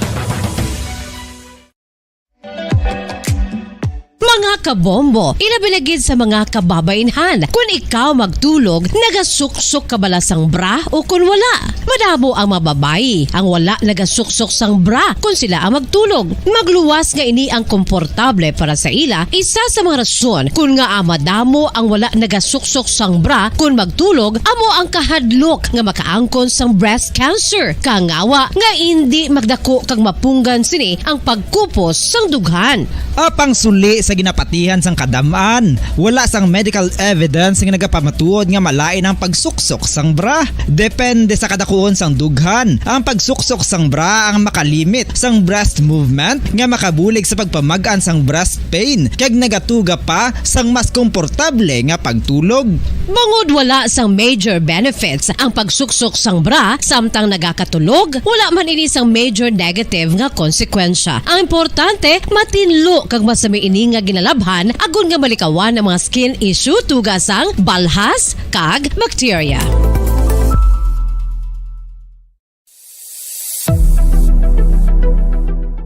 Mga kabombo, ilabi na gid sa mga kababaynhan, kun ikaw magtulog, nagasuksok ka bala sang bra o kun wala? Madamo ang mga babayi ang wala nagasuksok sang bra kun sila ang magtulog. Magluwas nga ini ang komportable para sa ila. Isa sa mga rason kun ngaa madamo ang wala nagasuksok sang bra kun magtulog amo ang kahadlok nga makaangkon sang breast cancer, kangawa nga indi magdako kag mapunggan sini ang pagkupos sang dughan. Apang suli sa ginapatihan sang kadam-an, wala sang medical evidence nga nagapamatuod nga malain ang pagsuksok sang bra. Depende sa kadakuon sang dughan. Ang pagsuksok sang bra ang makalimit sang breast movement nga makabulig sa pagpamag-an sang breast pain kag nagatuga pa sang mas komportable nga pagtulog. Bangod wala sang major benefits ang pagsuksok sang bra samtang nagakatulog, wala man ini sang major negative nga konsekwensya. Ang importante, matinlo kag masami ini nga ginalabhan agod nga malikawan ang mga skin issue, tuga sang balhas kag bakterya.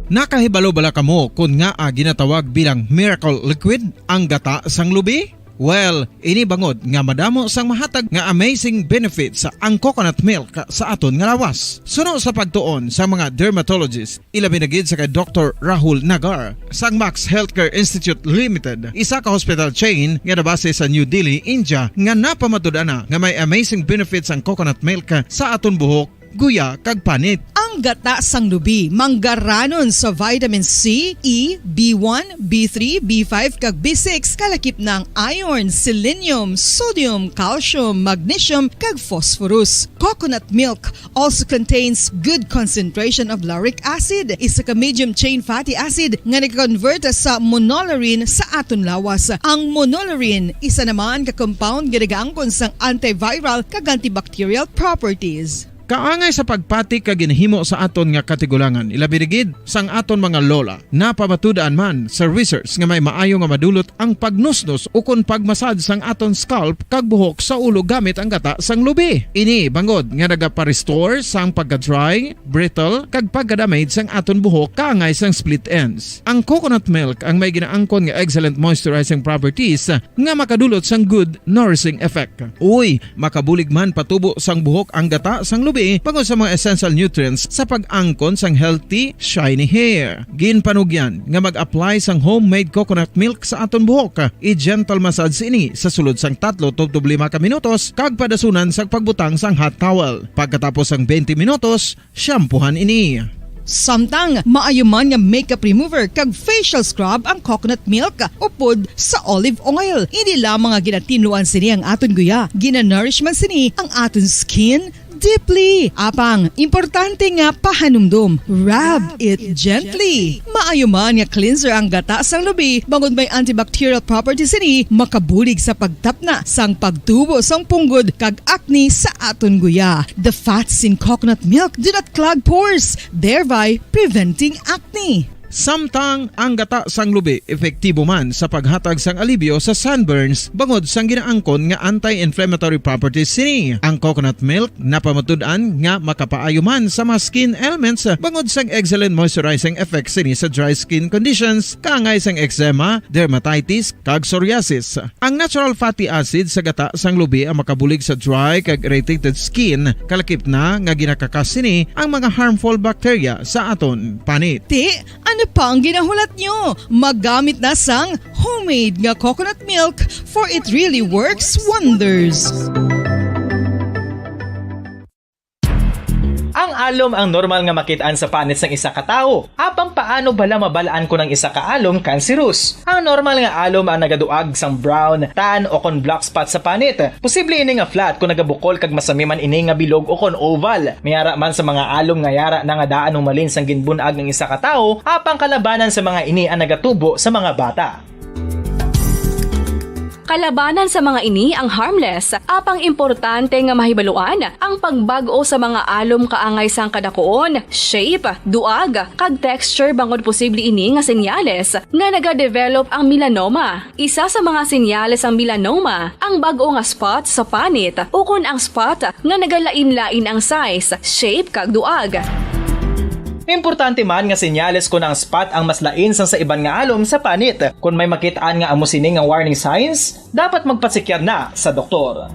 Nakahibalo bala kamo kon ngaa ginatawag bilang miracle liquid ang gata sang lubi? Well, ini bangod nga madamo sang mahatag nga amazing benefits ang coconut milk sa aton nga lawas. Suno sa pagtuon sa mga dermatologist, ilabi na gid sa kay Doktor Rahul Nagar sang Max Healthcare Institute Limited, isa ka hospital chain nga nabase sa New Delhi, India, nga napamatud-an na nga may amazing benefits ang coconut milk sa aton buhok, guya, kag panit. Ang gata sang lubi manggaranon sa vitamin C, E, B one, B three, B five, kag B six, kalakip na ang iron, selenium, sodium, calcium, magnesium, kag phosphorus. Coconut milk also contains good concentration of lauric acid, isa ka medium chain fatty acid nga nag-convert sa monolaurin sa aton lawas. Ang monolaurin, isa naman ka compound nga nagaangkon sang antiviral kag antibacterial properties. Kaangay sa pagpati kag ginhimo sa aton nga katigulangan, ilabi na gid sang aton mga lola. Napamatud-an man sa research nga may maayo nga madulot ang pagnusnos ukon pag-massage sang aton scalp kag buhok sa ulo gamit ang gata sang lubi. Ini bangod nga nagapa-restore sang pagka-dry, brittle, kag pagka-damage sang aton buhok kaangay sang split ends. Ang coconut milk ang may ginaangkon nga excellent moisturizing properties nga makadulot sang good nourishing effect. Uy, makabulig man patubo sang buhok ang gata sang lubi bangod sa mga essential nutrients sa pag-angkon sang healthy, shiny hair. Ginpanugyan nga mag-apply sang homemade coconut milk sa aton buhok. I-gentle massage ini sa sulod sang tatlo tubtob lima ka minutos kag padasunan sang pagbutang sang hot towel. Pagkatapos sang twenty minutos, shampoohan ini. Samtang maayo man nga makeup remover kag facial scrub ang coconut milk upod sa olive oil. Hindi lamang nga ginatinluan sini ang aton guya, ginanourish man sini ang aton skin deeply. Apang, importante nga pahanumdom, rub it gently. Maayo man nga cleanser ang gata sang lubi, bangod may antibacterial properties sini, makabulig sa pagtapna sang pagtubo sang punggod kag acne sa aton guya. The fats in coconut milk do not clog pores, thereby preventing acne. Samtang ang gata sang lubi epektibo man sa paghatag sang alibyo sa sunburns bangod sang ginaangkon nga anti-inflammatory properties sini. Ang coconut milk napamatud-an nga makapaayo man sa mga skin ailments bangod sang excellent moisturizing effects sini sa dry skin conditions, kaangay sang eczema, dermatitis, kag psoriasis. Ang natural fatty acid sa gata sang lubi ang makabulig sa dry kag irritated skin, kalakip na nga ginakakas sini ang mga harmful bacteria sa aton panit. Ti, ano pa ang ginahulat nyo? Maggamit na sang homemade nga coconut milk, for it really works wonders. Ang alom ang normal nga makit-an sa panit sang isa ka tawo. Apang paano bala mabal-an kon ang isa ka alom cancerous? Ang normal nga alom ang nagaduag sang brown, tan, o kon black spot sa panit. Posible ini nga flat kon nagabukol kag masami man ini nga bilog o kon oval. May ara man sa mga alom nga yara na nga daan humalin sang ginbun-ag ang isa ka tawo, apang kalabanan sa mga ini ang nagatubo sa mga bata. Kalabanan sa mga ini ang harmless, apang importante nga mahibaluan ang pagbag-o sa mga alom kaangay sang kadakuon, shape, duag, kag texture bangod posible ini nga senyales nga nagadevelop ang melanoma. Isa sa mga senyales sang melanoma ang bag-o nga spot sa panit ukon ang spot nga nagalain-lain ang size, shape, kag duag. Importante man nga senyales kon ang spot ang mas lain sang sa iban nga alom sa panit. Kon may makit-an nga amo sini nga warning signs, dapat magpatsikyar na sa doktor.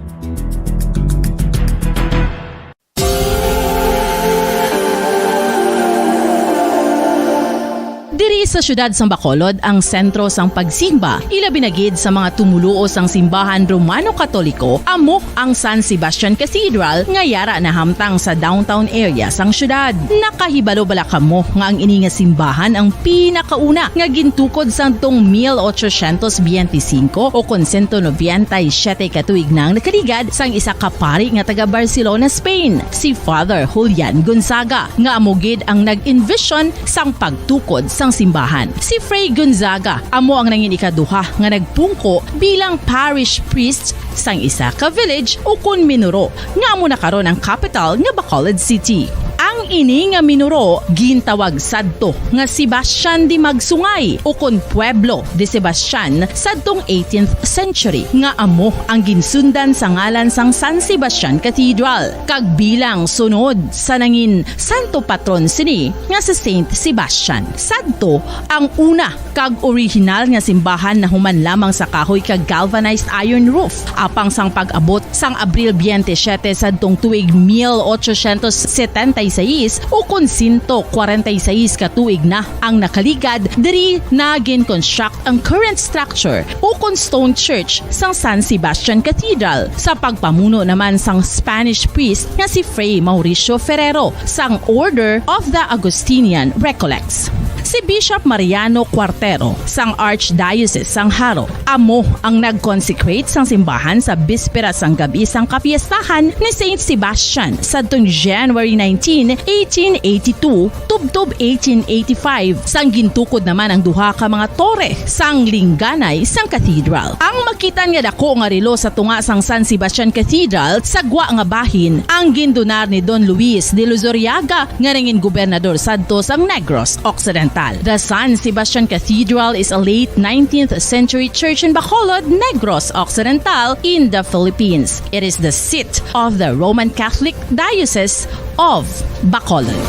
Diri sa siyudad sang Bacolod ang sentro sang pagsimba, ilabi na gid sa mga tumoluo sang simbahan Romano-Katoliko, amo ang San Sebastian Cathedral nga yara nahamtang sa downtown area sang siyudad. Nakahibalo bala kamo nga ang ini nga simbahan ang pinakauna nga gintukod sadtong mil ochocientos biyente singko o kon sento nobenta y siyete ka tuig na ang nakaligad sang isa ka pari nga taga Barcelona, Spain, si Father Julian Gonzaga, nga amo gid ang nag-envision sang pagtukod sang simbahan. Si Fray Gonzaga amo ang nangin ikaduha nga nagpungko bilang parish priest sang isa ka village ukon minuro nga amo na karon ang kapital nga Bacolod City. Ang Ini nga minuro gintawag sadto nga Sebastian de Magsungay, ukon Pueblo de Sebastian, sadtong eighteenth century, nga amo ang ginsundan sa ngalan sang San Sebastian Cathedral, kag bilang sunod sa nangin santo patron sini nga si Saint Sebastian. Sadto ang una kag orihinal nga simbahan nahuman lamang sa kahoy kag galvanized iron roof, apang sang pag-abot sang Abril twenty-seven sadtong tuig mil ochocientos setenta y seis, ukon sento kwarenta y seis ka tuig na ang nakaligad, diri na gin-construct ang current structure, ukon stone church, sang San Sebastian Cathedral, sa pagpamuno naman sang Spanish priest nga si Fray Mauricio Ferrero sang Order of the Augustinian Recollects. Si Bishop Mariano Cuartero sang Archdiocese sang Jaro amo ang nag-consecrate sang simbahan sa bispera sang gab-i sang kapiestahan ni Saint Sebastian sadtong January nineteen, eighteen eighty-two, tubtob eighteen eighty-five, sang gintukod naman ang duha ka mga tore sang lingganay sang cathedral. Ang makitan nga dako nga relo sa tunga sang San Sebastian Cathedral sa gwa nga bahin ang gindonar ni Don Luis de Luzuriaga, nga nangin gobernador sadto sang Negros Occidental. The San Sebastian Cathedral is a late nineteenth century church in Bacolod, Negros Occidental, in the Philippines. It is the seat of the Roman Catholic Diocese of Bacolod.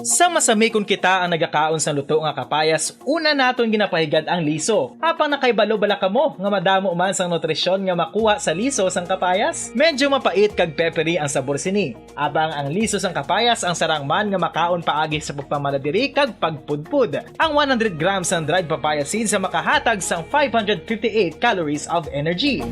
Sa masamikon kita ang nagakaon sang luto nga kapayas, una naton ginapahigad ang liso. Apang nakahibalo bala kamo nga madamo man sang nutrisyon nga makuha sa liso sang kapayas? Medyo mapait kag peppery ang sabor sini. Apang ang liso sang kapayas ang sarang man nga makaon paagi sa pagpamala diri kag pagpudpod. Ang one hundred grams sang dried papaya seeds ang makahatag sang five hundred fifty-eight calories of energy.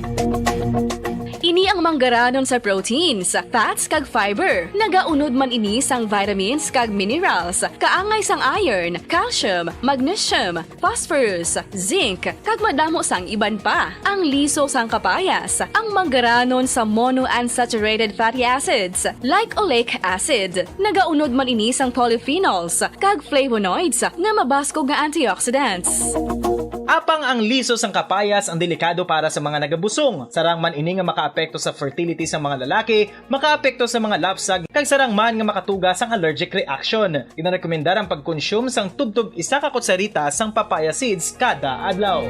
Ini ang manggaranon sa proteins, fats, kag fiber. Nagaunod man ini sang vitamins kag minerals, kaangay sang iron, calcium, magnesium, phosphorus, zinc, kag madamo sang iban pa. Ang liso sang kapayas, ang manggaranon sa monounsaturated fatty acids, like oleic acid. Nagaunod man ini sang polyphenols kag flavonoids nga mabaskog nga antioxidants. Apang ang liso sang kapayas ang delikado para sa mga nagabusong. Sarang man ini nga makaapekto sa fertility sang mga lalaki, makaapekto sa mga lapsag, kag sarang man nga makatuga sang allergic reaction. Ginarekomendar ang pagkonsume sang tubtob isa ka kutsarita sang papaya seeds kada adlaw.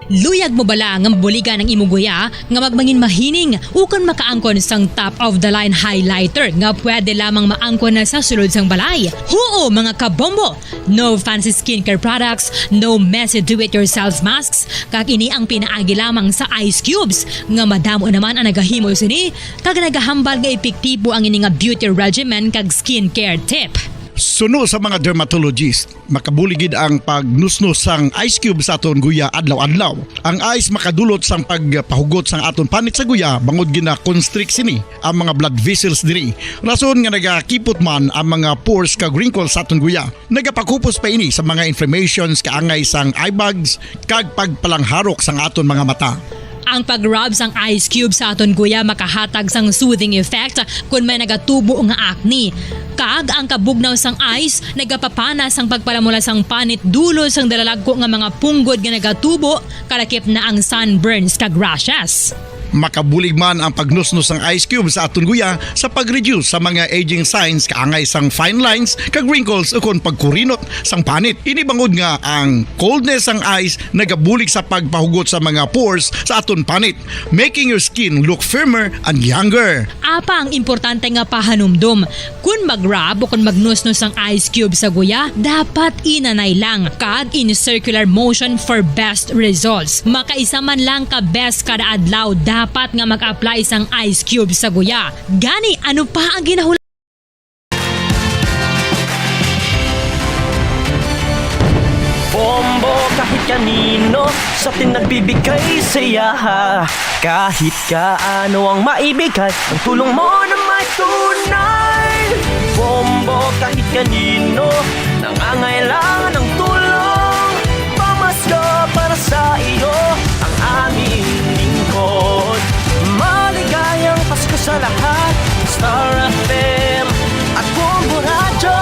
Luyag mo bala nga mabuligan ang imo guya nga magmangin mahining ukon makaangkon sang top of the line highlighter nga pwede lamang maangkon na sa sulod sang balay? Huo, mga kabombo! No fancy skincare products, no messy do-it-yourself masks, kag ini ang pinaagi lamang sa ice cubes, nga madamo naman ang nagahimo sini, kag nagahambal nga epektibo ang ini nga beauty regimen kag skincare tip. Suno sa mga dermatologist, makabulig gid ang pagnusnos sang ice cube sa aton guya adlaw-adlaw. Ang ice makadulot sang pagpahugot sang aton panit sa guya, bangod gina-constrict sini ang mga blood vessels diri, rason nga nagakipot man ang mga pores kag wrinkles sa aton guya. Nagapakupos pa ini sa mga inflammations kaangay sang eye bags kag pagpalangharok sang aton mga mata. Ang pag-rub sang ice cube sa aton guya makahatag sang soothing effect kon may nagatubo nga acne. Kag ang kabugnaw sang ice nagapapana sang pagpalamula sang panit dulot sang dalalagko nga mga punggod nga nagatubo, kalakip na ang sunburns kag rashes. Makabulig man ang pagnusnos sang ice cube sa aton guya sa pag-reduce sa mga aging signs kaangay sang fine lines kag wrinkles ukon pagkurinot sang panit. Ini bangod nga ang coldness sang ice nagabulig sa pagpahugot sa mga pores sa aton panit, making your skin look firmer and younger. Apang importante nga pahanumdom, kon mag-rub o kon magnusnos ang ice cube sa guya, dapat inanay lang kag in circular motion for best results. Makaisa man lang ka beses kada adlaw dapat nga mag-apply sang ice cube sa guya. Gani, ano pa ang ginahul- Bombo kahit kanino sa atin nagbibigay saya. Kahit kaano ang maibigay, ang tulong mo na may tunay. Bombo kahit kanino nangangailangan ng tulong. Pamasko para sa iyo ang aming lingkod. Maligayang Pasko sa lahat. Star F M at Bombo Radyo.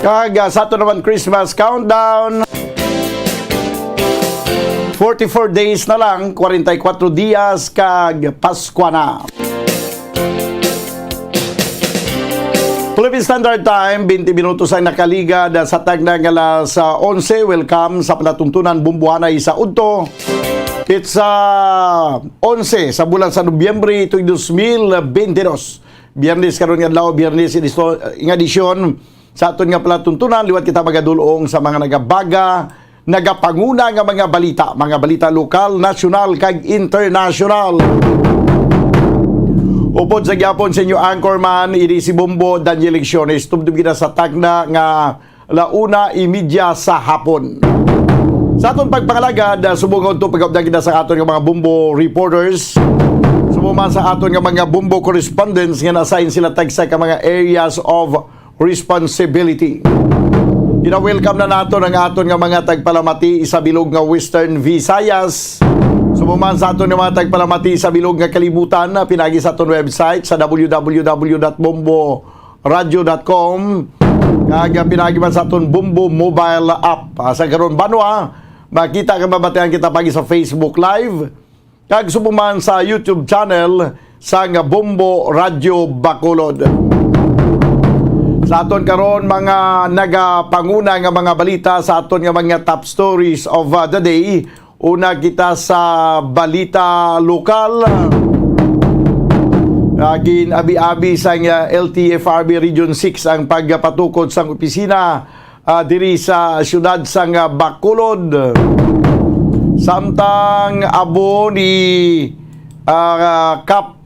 Kag, ah, sa ato naman Christmas countdown, forty-four days na lang, forty-four dias, kag Paskwa na. Philippine Standard Time, twenty minutos ang nakaligad sa tagna nga alas, ah, onse. Welcome sa palatuntunan Bumbo Hanay sa udto. It's, ah, onse sa bulan sa Nobyembre, tuig dos mil bente dos. Biyernes karon nga adlaw, Biyernes edisto-, nga edisyon sa aton nga palatuntunan. Liwat kita magadul-ong sa mga nagabaga, nagapanguna nga mga balita, mga balita lokal, nasyonal, kag internasyonal. Upod sa gyapon sa inyo anchorman, ini si Bombo Daniel Lecciones. Tubtob kita sa tagna nga alas una y media sa hapon. Sa aton pagpangalagad, ah, subong nga udto pagkaupdan kita sa aton nga mga Bombo reporters, subong man sa aton nga mga Bombo correspondents nga na-assign sila tagsa ka mga areas of responsibility. Gina-welcome na naton ang aton nga mga tagpalamati sa bilog nga Western Visayas. Subong man sa aton nga mga tagpalamati sa bilog nga kalibutan, ah, pinagi sa aton website sa w w w dot bombo radio dot com, kag, ah, pinagi man sa aton Bombo mobile app. Ah, sa karon banwa, makita kag mabatian kita pagi sa Facebook Live, kag subong man sa YouTube channel sang Bombo Radio Bacolod. Sa aton karon, mga nagapanguna nga mga balita sa aton nga mga top stories of, uh, the day. Una kita sa balita lokal. Uh, gin-abi-abi sang, uh, L T F R B Region six ang pagpatukod sang opisina, ah, diri sa siyudad sang, ah, Bacolod. Samtang abo ni, ah, Kap,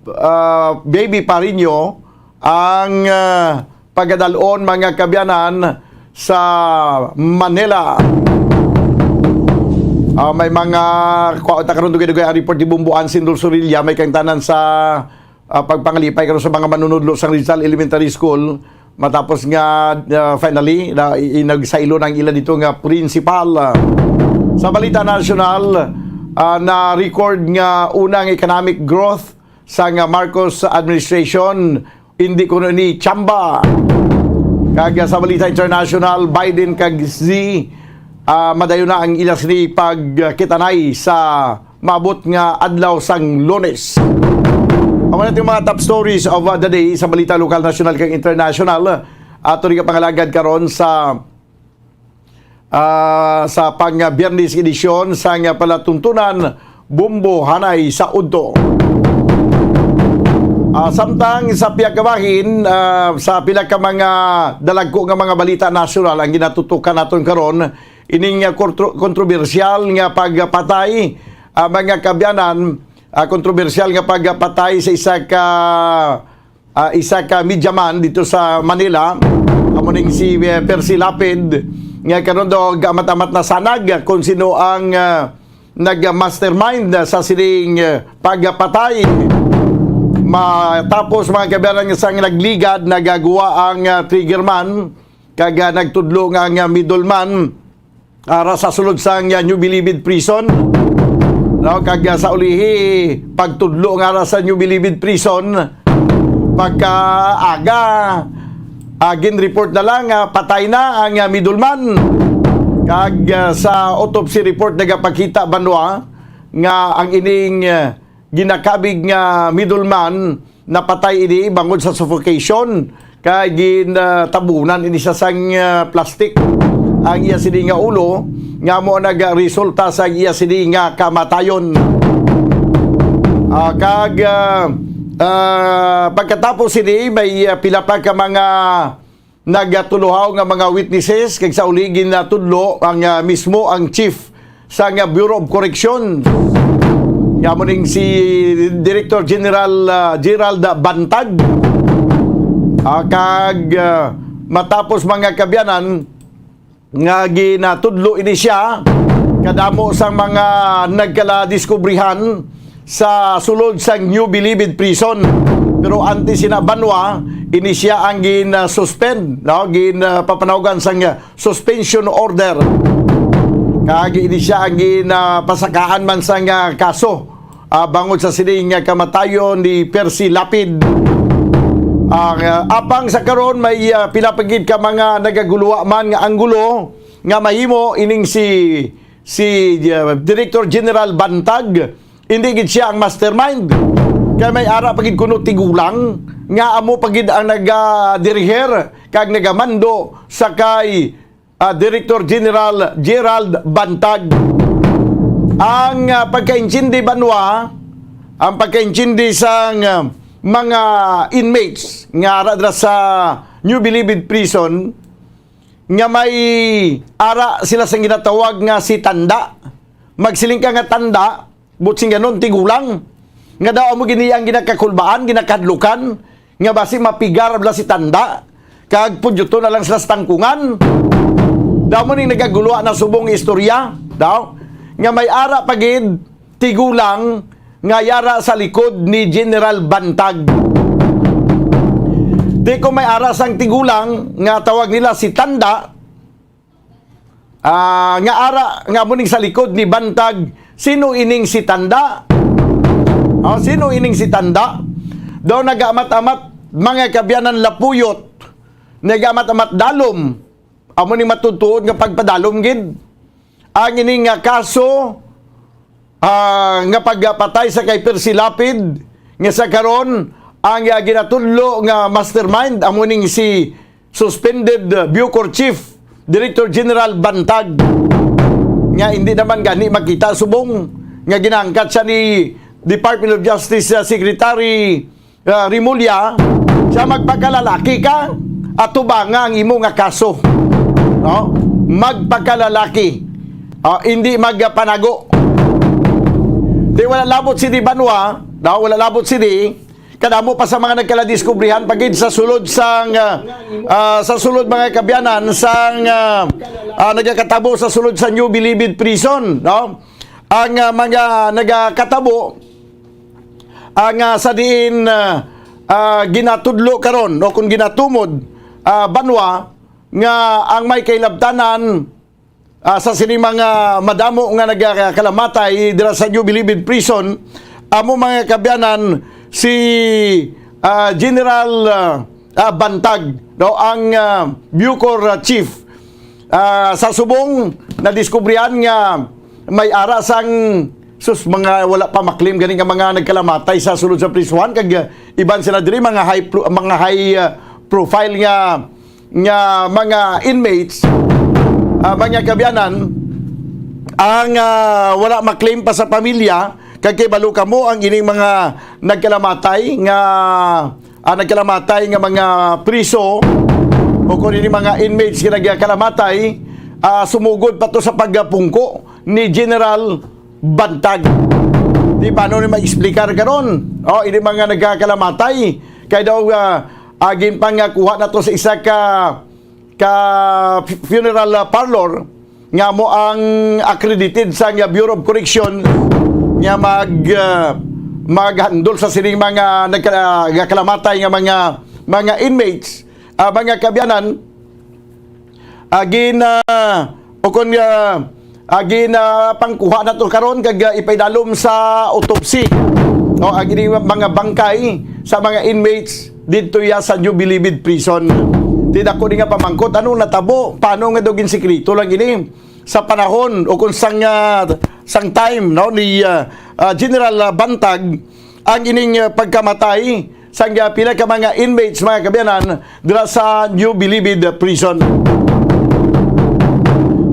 ah, Baby Pariño ang, ah, pagadal-on, mga kaabyanan, sa Manila. Ah, may mga, kuha ta karon dugay-dugay ang report ni Bumbuan Sindol Sorilla, may kangtanan sa ah, pagpangalipay karon sa mga manunudlo sa Rizal Elementary School matapos nga, ah, finally na i-, i-, nagsaylo na ang ila dito nga principal. Ah, sa balita nasyonal, ah, na-record nga unang economic growth sa nga Marcos administration, hindi kuno ni chamba. Kag, ah, sa balita international, Biden kag Xi, ah, madayon na ang ila sini pagkitanay sa maabot nga adlaw sang Lunes. Amo na itong mga top stories of, uh, the day sa balita lokal, nasyonal, kag international. Ato rin pangalagad karon sa, ah, sa pang-Biyernes edisyon sang palatuntunan Bombo Hanay sa Udto. Ah, samtang sa pihak kabahin, ah, sa pila ka mga dalagko nga mga balita nasyonal ang ginatutukan naton karon, ining, ah, kontro-, kontrobersyal nga pagpatay, ah, mga kaabyanan, ah, kontrobersyal nga pagpatay sa isa ka, ah, isa ka media man dito sa Manila. Amo ning si, eh, Percy Lapid, nga karon daw gamat-amat na sanag kung sino ang, ah, nag-mastermind sa sining, ah, pagpatay. Matapos, mga kaabyanan, nga sang nagligad, nagagwa ang, ah, trigger man, kag, ah, nagtudlo nga ang, ah, middleman, ah, ara sa sulod sang, ah, New Bilibid Prison. No, kag, ah, sa ulihi, pagtudlo nga ara sa New Bilibid Prison, pagkaaga, ah, gin-report na lang nga patay na ang, ah, middleman. Kag, ah, sa autopsy report nagapakita banwa nga ang ining, ah, ginakabig nga middleman napatay ini bangod sa suffocation, kay ginatabunan ini siya sang, ah, plastic ang iya sini nga ulo, nga mo nagresulta sa iya sini nga kamatayon. Ah, kag, ah, ah, pagkatapos sini, may, ah, pila pa ka mga nagatuluhaw nga mga witnesses, kag sa uli ginatudlo ang, ah, mismo ang chief sa nga Bureau of Correction. Nga mo ning si Director General, ah, Gerald Bantag. Ah, kag, ah, matapos, mga kaabyanan, nga ginatudlo ini siya, kadamo sang mga nagkaladiskubrihan sa sulod sang New Bilibid Prison. Pero antes sina banwa, ini siya ang gin-suspend, no? Gin, ah, papanawgan sang, ah, suspension order. Kag ini siya ang gin, ah, pasakaan man sang, ah, kaso, ah, bangod sa sining nga kamatayon ni Percy Lapid. Ang, ah, apang sa karon may, ah, pila pa gid ka mga nagaguluwa man nga anggulo nga mahimo ining si, si, ah, Director General Bantag. Hindi gid siya ang mastermind. Kay may ara pa gid kuno tigulang nga amo pa gid ang nagadiriher kag nagamando sa kay ah, Director General Gerald Bantag. Ang, ah, pagkaintindi, banwa, ang pagkaintindi sang, ah, mga inmates nga ara dira sa New Bilibid Prison nga may ara sila sang ginatawag nga si Tanda. Magsiling ka nga tanda, buot silingon tigulang, nga daw amo gini ang ginakakulbaan, ginakahadlukan, nga basi mapigar bala si Tanda, kag pudyuton na lang sila sa tangkungan. Daw mo ning nagaguluha na subong istorya, daw, nga may ara pa gid tigulang nga yara sa likod ni General Bantag. Di ko may ara sang tigulang nga tawag nila si Tanda, ah, nga ara, nga amo ning sa likod ni Bantag, sino ining si Tanda? Oh, sino ining si Tanda? Daw nagaamat-amat, mga kaabyanan, lapuyot, nagaamat-amat dalom, amo ning matutuod nga pagpadalom gid. Ang ini nga kaso, ah, nga pagpatay sa kay Percy Lapid, nga sa karon ang, ah, ginatudlo nga mastermind amo ning si suspended, ah, Bucor Chief Director General Bantag, nga hindi naman gani makita subong nga ginahangkat siya ni Department of Justice, ah, Secretary, ah, Remulla, siya magpakalalaki ka, atubanga ang imo nga kaso. No? Magpakalalaki. Ah, hindi magpanago. Di wala labot sini, banwa, no? Wala labot sini, kadamo pa sa mga nagkaladiskubrihan pa gid sa sulod sang, ah, ah, sa sulod, mga kaabyanan, sang, ah, ah, nagakatabo sa sulod sa New Bilibid Prison, no? Ang, ah, mga nagakatabo, ang, ah, sa diin, ah, ah, ginatudlo karon o kung ginatumod, ah, banwa, nga ang may kahilabtanan, ah, sa sini mga madamo nga nagakalamatay dira sa New Bilibid Prison, amo, mga kaabyanan, si, ah, General, ah, ah, Bantag, no, ang, ah, Bucor, ah, Chief. Ah, sa subong, nadiskubrihan nga may ara sang, sus, mga wala pa maklim gani nga mga nagkalamatay sa sulod sa prisuhan, kag, ah, iban sila diri, mga high pro-, mga high, ah, profile nga, nga mga inmates, ah, mga kaabyanan, ang, ah, wala maklim pa sa pamilya, kag kibalo kamo ang ining mga nagkalamatay nga, ah, nagkalamatay nga mga priso o kung ini mga inmates nga nagkalamatay, ah, sumugod pa to sa pagpungko ni General Bantag. Di paano ni ma-explicar karon? Oh, ini mga nagkakalamatay kay daw, ah, ah, ginpangakuha na to sa isa ka, ka fu-, funeral, ah, parlor nga mo ang accredited sa nga Bureau of Correction nga mag, ah, maghandle sa sining mga nagka-, nagkalamatay nga mga, mga inmates, ah, mga kaabyanan, ah, gin, ah, o kon, ah, ah, gin, ah, pangkuha na to karon kag, ah, ipaidalom sa autopsy. O, ang ini mga bangkay sa mga inmates didto ya sa New Bilibid Prison. Ti dako ni nga pamangkot, ano natabo? Paano nga daw ginsikreto lang ini sa panahon o kung sang, ah, sang time, no, ni, ah, ah, General, ah, Bantag ang ining, ah, pagkamatay sang, ah, pila ka mga inmates, mga kaabyanan, dira sa New Bilibid Prison.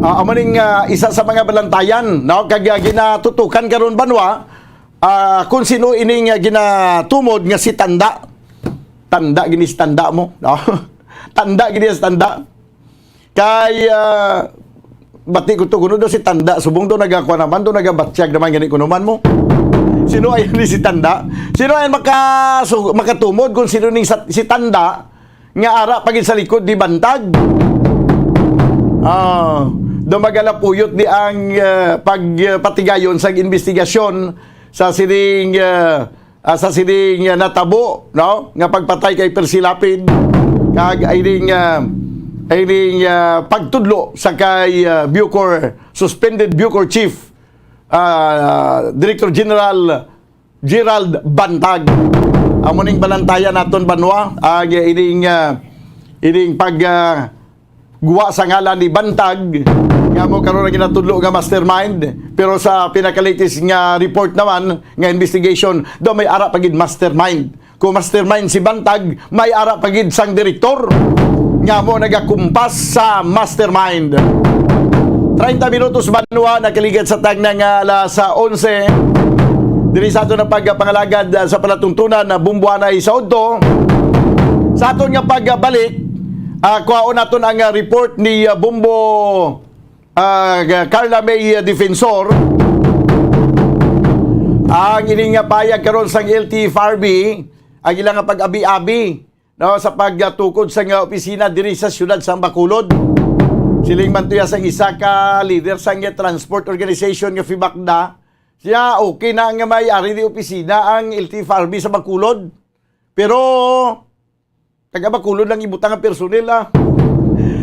Ah, amo ning, ah, isa sa mga balantayan, no? Kag, ah, ginatutukan karon, banwa, ah, kung sino ining, ah, ginatumod nga si Tanda. Tanda gini si Tanda mo, no? Tanda gini si Tanda. Kay, ah, bati ko to, kuno daw si Tanda, subong daw nagakuha naman, daw nagabatyag naman gani kuno man mo. Sino ay ni si Tanda? Sino ay maka-, su-, makatumod kung sino ning sa-, si Tanda nga ara pa gid sa likod ni Bantag? Ah, daw magalapuyot di ang, ah, pagpatigayon sa investigasyon sa sining, ah, ah, sa sining, ah, natabo, no, nga pagpatay kay Percy Lapid, kag ining, ah, ining, ah, pagtudlo sa kay, ah, Bucor, suspended Bucor Chief, ah, Director General Gerald Bantag. Amo ning balantayan naton, banwa, ang ining, ah, ining pag, ah, guwa sa ngalan ni Bantag, nga mo karon ang ginatudlo nga mastermind, pero sa pinakalatest nga report naman nga investigation, daw may ara pa gid mastermind. Kung mastermind si Bantag, may ara pa gid sang direktor nga mo nagakumpas sa mastermind. Treinta minutos, banwa, nakaligad sa tagna nga alas onse. Diri sa ato na pagpangalagad, ah, sa palatuntunan na Bumbuanay sa Udto. Sa aton nga pagbalik, ah, kuhaon naton ang, ah, report ni, ah, Bumbo, ah, Carla May, ah, Defensor. Ang ining nga payag karon sang L T F R B, ang ilang nga pag-abi-abi, no, sa pagtukod sa nga opisina diri sa siyudad sang Bacolod. Siling man tuya sang isa ka leader sang transport organization nga FEBACDA, siya, okay na nga may ari ni opisina ang L T F R B sa Bacolod. Pero taga Bacolod lang ibutang ang personnel, ah.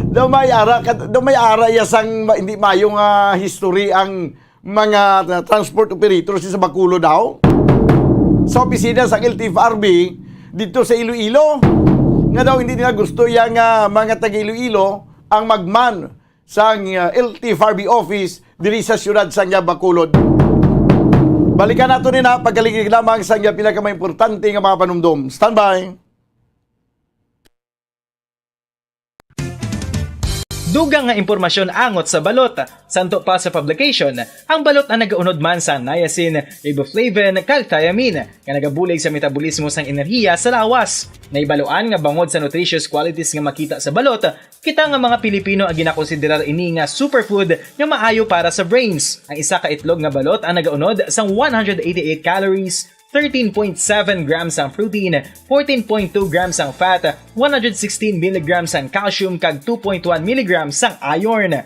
Daw may ara ka, daw may ara iya sang ma-, hindi mayo nga history ang mga tra-, transport operator sa Bacolod daw. Sa opisina sa L T F R B dito sa Iloilo, nga daw hindi nila gusto yang, ah, mga taga Iloilo ang magman sang, ah, L T F R B office diri sa siyudad sang Bacolod. Balikan nato ni na pagkaligig lamang sang pila ka mga importante nga mga panumdom. Standby. Dugang nga impormasyon angot sa balot. Santo pa sa publication, ang balot ang nagaunod man sa niacin, riboflavin, kag thiamine, nga nagabulig sa metabolismo sang enerhiya sa lawas. Naibaluan nga bangod sa nutritious qualities nga makita sa balot, kita nga mga Pilipino ang ginakonsiderar ini nga superfood nga maayo para sa brains. Ang isa ka itlog nga balot ang nagaunod sang one hundred eighty-eight calories, thirteen point seven grams ang protein, fourteen point two grams ang fat, one hundred sixteen milligrams ang calcium, kag two point one milligrams ang iron.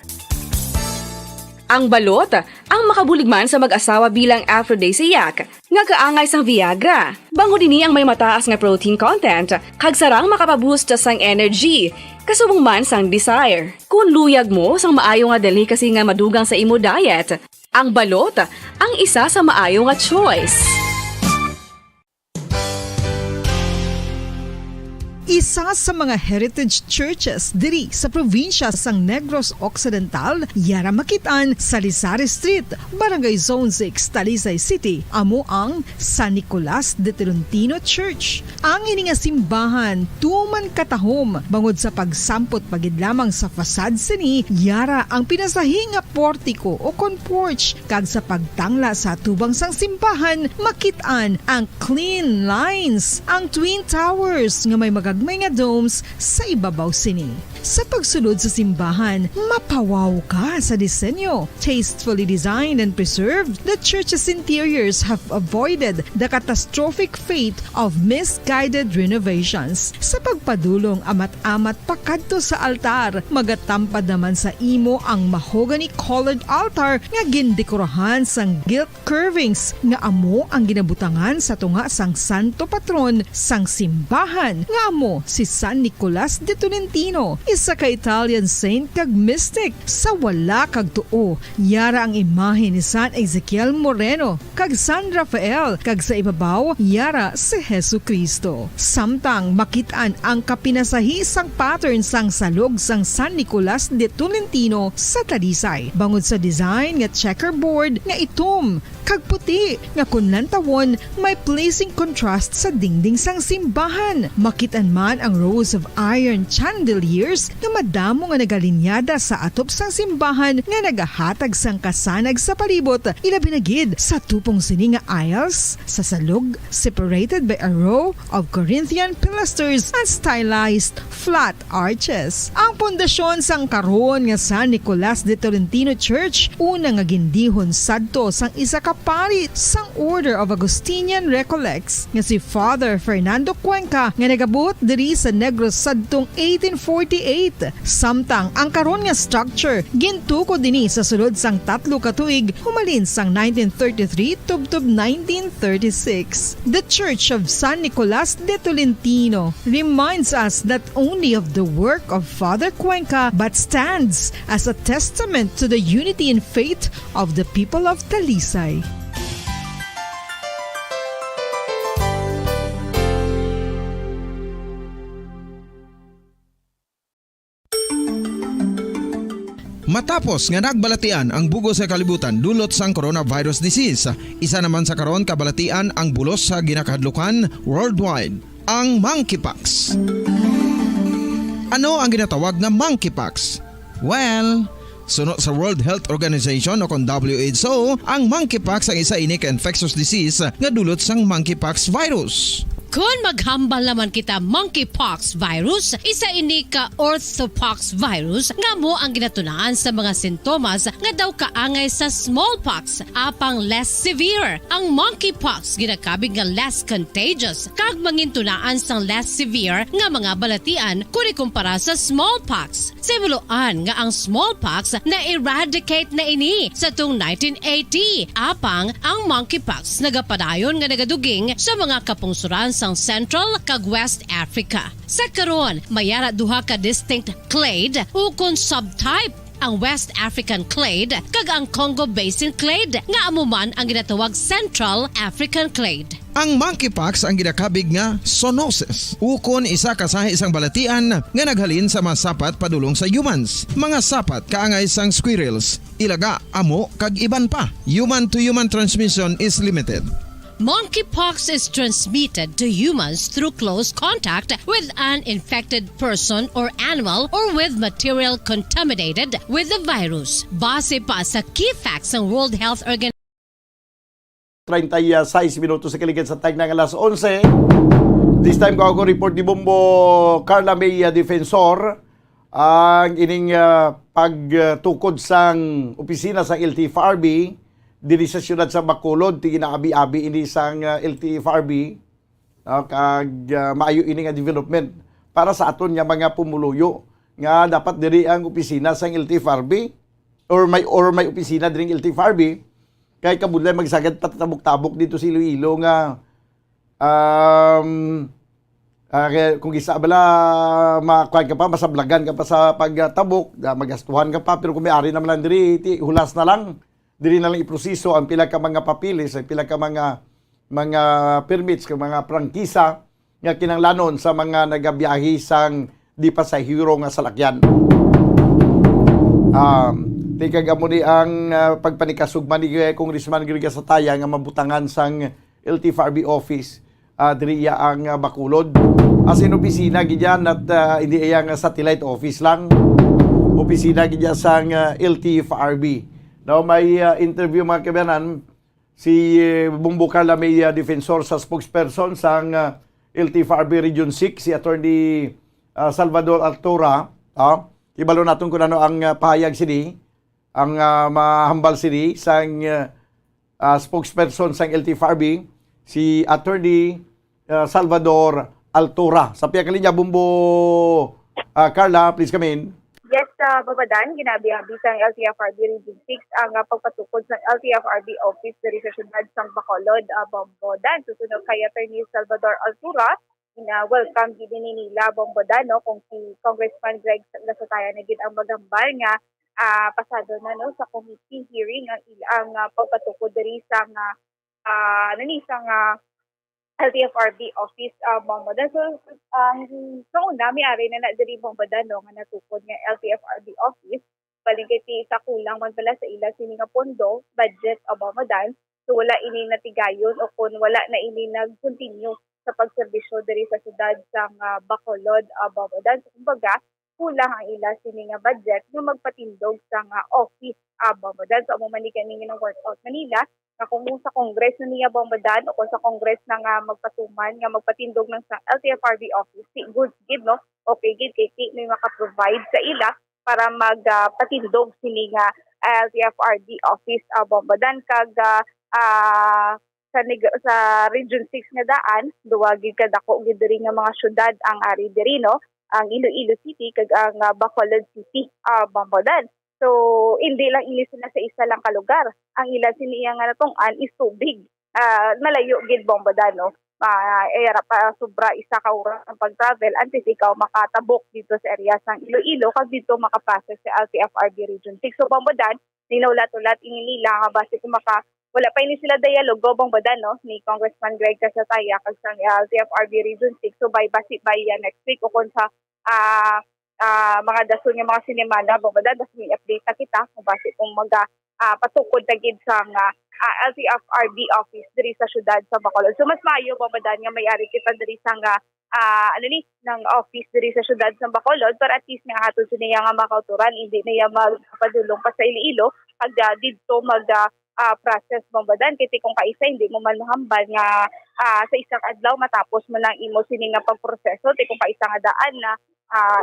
Ang balot ang makabulig man sa mag-asawa bilang aphrodisiac, nga kaangay sang Viagra. Bangod ini ang may mataas nga protein content, kag sarang makapaboost sang energy, kasubong man sang desire. Kung luyag mo sang maayo nga delicacy nga madugang sa imo diet, ang balot ang isa sa maayo nga choice. Isa sa mga heritage churches diri sa probinsya sang Negros Occidental, yara makit-an sa Lisari Street, Barangay Zone six, Talisay City, amo ang San Nicolas de Tolentino Church. Ang ini nga simbahan tuman katahom bangod sa pagsampot pa gid lamang sa facade sini, yara ang pinasahi nga portiko o kon porch, kag sa pagtangla sa atubang sang simbahan, makit-an ang clean lines, ang twin towers nga may magagmay nga domes sa ibabaw sini. Sa pagsulod sa simbahan, mapawaw ka sa disenyo. Tastefully designed and preserved, the church's interiors have avoided the catastrophic fate of misguided renovations. Sa pagpadulong amat-amat pakadto sa altar, magatampad naman sa imo ang mahogany-colored altar nga gindekorahan sang gilt curvings nga amo ang ginabutangan sa tunga sang santo patron sang simbahan, nga amo si San Nicolas de Tolentino, isa ka Italian saint kag mystic. Sa wala kag tuo, yara ang imahe ni San Ezekiel Moreno kag San Rafael, kag sa ibabaw, yara si Jesu-Cristo. Samtang makit-an ang kapinasahi sang pattern sang salog sang San Nicolas de Tolentino sa Talisay, bangod sa design nga checkerboard nga itom kag puti nga kon lantawon may pleasing contrast sa dingding sang simbahan. Makit-an man ang rows of iron chandeliers nga madamo nga nagalinyada sa atop sang simbahan nga nagahatag sang kasanag sa palibot, ilabi na gid sa tupong sini nga aisles sa salog, separated by a row of Corinthian pilasters and stylized flat arches. Ang pundasyon sang karon nga San Nicolas de Tolentino Church, una nga gindihon sadto sang isa ka pari sang Order of Augustinian Recollects nga si Father Fernando Cuenca, nga nagabuot diri sa Negros sadtong eighteen forty-eight. Samtang ang karon nga structure gintukod dinhi sa sulod sang tatlo ka tuig humalin sang nineteen thirty-three tubtob nineteen thirty-six. The Church of San Nicolas de Tolentino reminds us not only of the work of Father Cuenca but stands as a testament to the unity in faith of the people of Talisay. Matapos nga nagbalatian ang bug-os nga kalibutan dulot sang coronavirus disease, isa naman sa karon kabalatian ang bulos sa ginakahadlukan worldwide, ang monkeypox. Ano ang ginatawag nga monkeypox? Well, suno sa World Health Organization o kon W H O, ang monkeypox ang isa ini ka infectious disease nga dulot sang monkeypox virus. Kon maghambal naman kita monkeypox virus, isa ini ka orthopox virus nga amo ang ginatunaan sa mga sintomas nga daw kaangay sa smallpox, apang less severe. Ang monkeypox ginakabig nga less contagious kag mangintunaan sang less severe nga mga balatian kon ikumpara sa smallpox. Simuloan nga ang smallpox na-eradicate na ini sa tung nineteen eighty, apang ang monkeypox nagapadayon nga nagaduging sa mga kapungsoran sang Central kag West Africa. Sa karon, may ara duha ka distinct clade ukon subtype, ang West African clade kag ang Congo Basin clade, nga amo man ang ginatawag Central African clade. Ang monkeypox ang ginakabig nga zoonosis, ukon isa ka sahi sang balatian nga naghalin sa mga sapat padulong sa humans, mga sapat kaangay sang squirrels, ilaga, amo, kag iban pa. Human to human transmission is limited. Monkeypox is transmitted to humans through close contact with an infected person or animal or with material contaminated with the virus. Base pa sa key facts ng World Health Organization, treinta y seis minutos sa kaligid sa tagna nga alas onse. This time, ko ako report ni Bombo Carla May, uh, Defensor, ang ining, uh, pagtukod sang opisina sa L T F R B diri sa siyudad sa Bacolod. Ti ginaabi-abi ini sang, uh, L T F R B, no? Kag, uh, maayo ini nga development para sa aton nga mga pumuluyo nga dapat diri ang opisina sang L T F R B or may, or may opisina diri ang L T F R B. Kay kabudlay magsagad patatabok-tabok dito sa Iloilo nga, um, ah, kaya kung isa bala, makuan ka pa, masablagan ka pa sa pagtabok, ah, magastuhan ka pa, pero kung may ari naman lang diri, ti, hulas na lang. Diri na lang iproseso ang pila ka mga papeles, ang pila ka mga, mga permits, ka mga prangkisa nga kinahanglanon sa mga nagabiyahe sang di pasahero nga salakyan. Um, ti kag amo ni ang, ah, pagpanikasugma ni Congressman Greg Gasataya nga mabutangan sang L T F R B office, ah, diri iya ang, ah, Bacolod. As in, opisina gid yan at, ah, hindi iya nga satellite office lang. Opisina gid yan sang, ah, L T F R B. Now, may, ah, interview, mga kabayanan, si, eh, Bombo Carla May, ah, defensor sa spokesperson sang, ah, L T F R B Region six, si Attorney, ah, Salvador Altura. Ah, ibalo naton kung ano ang, ah, pahayag sini, ang, ah, mahambal sini sang, ah, ah, spokesperson sang L T F R B, si Attorney, ah, Salvador Altura. Sa pihak linya, Bombo, ah, Carla, please come in. Yes, uh, Bombo Dan, ginaabi-abi sang L T F R B Region six ang, ah, pagpatukod sang L T F R B office diri sa siyudad sang Bacolod, ah, Bombo Dan. Susunod kay Attorney Salvador Altura, na welcome gid ni nila, Bombo Dan, no, kung si Congressman Greg Gasataya na gid ang maghambal nga, ah, pasado na, no, sa committee hearing ang il-, ang, ah, pagpatukod diri sa nga, ah, nani, sa nga L T F R B office, ah, Bombo Dan. So, ang sa una, may ari na na diri, Bombo Dan, no, nga natukod nga L T F R B office. Balin kay ti sa kulang man pala sa ila sini nga pondo, budget, ah, Bombo Dan. So, wala ini natigayon o kung wala na ini nag-continue sa pagserbisyo diri sa siyudad sang, ah, Bacolod, ah, Bombo Dan. So, kumbaga, kulang ang ila sini nga budget nga magpatindog sa nga office, ah, Bombo Dan. So, amo man ni kani nga workout na nila, nga kung sa Congress na niya, Bombo Dan, o kung sa Congress na nga magpatuman nga magpatindog ng sa L T F R B office, si goods gid, no? Okay gid, kay ti may makaprovide sa ila para mag, ah, patindog sini nga L T F R B office, ah, Bombo Dan. Kag, ah, ah, sa neg-, sa Region six nga daan, duwa gid ka dako gid diri nga mga syudad ang ari diri, no? Ang Iloilo City kag ang, ah, Bacolod City, ah, Bombo Dan. So, hindi lang ini sila sa isa lang ka lugar. Ang ila sini nga natungtan is tubig. Ah, malayo gid, Bombo Dan, no? Ah, era pa sobra isa ka oras ang pag-travel antes ikaw makatabok dito sa area sang Iloilo kag dito makapasok sa L T F R B Region six. So, Bombo Dan, ninaulat-ulat ini nila nga basi kung maka-, wala pa ini sila dialogo, Bombo Dan, no, ni Congressman Greg Casataya kag sang L T F R B Region six. So, by, basi by, ah, next week o kung sa, ah, ah, mga dason nga mga sinimana, Bong Badan, basi may update na kita kung basi kung maga, ah, patukod na gid sang, ah, ah, L T F R B office diri sa siyudad sa Bacolod. So, mas maayo, Bong Badan, nga may ari kita diri sa nga, ah, ano ni, ng office diri sa siyudad sa Bacolod para at least nga aton sini nga makauturan, hindi na iya magpadulong pa sa Iloilo, pag, ah, didto mag, ah, ah, process, Bong Badan, kay ti kung kaisa hindi mo man mahambal nga, ah, sa isang adlaw matapos mo nang imo sini nga pagproseso, ti kung kaisa nga daan na, ah,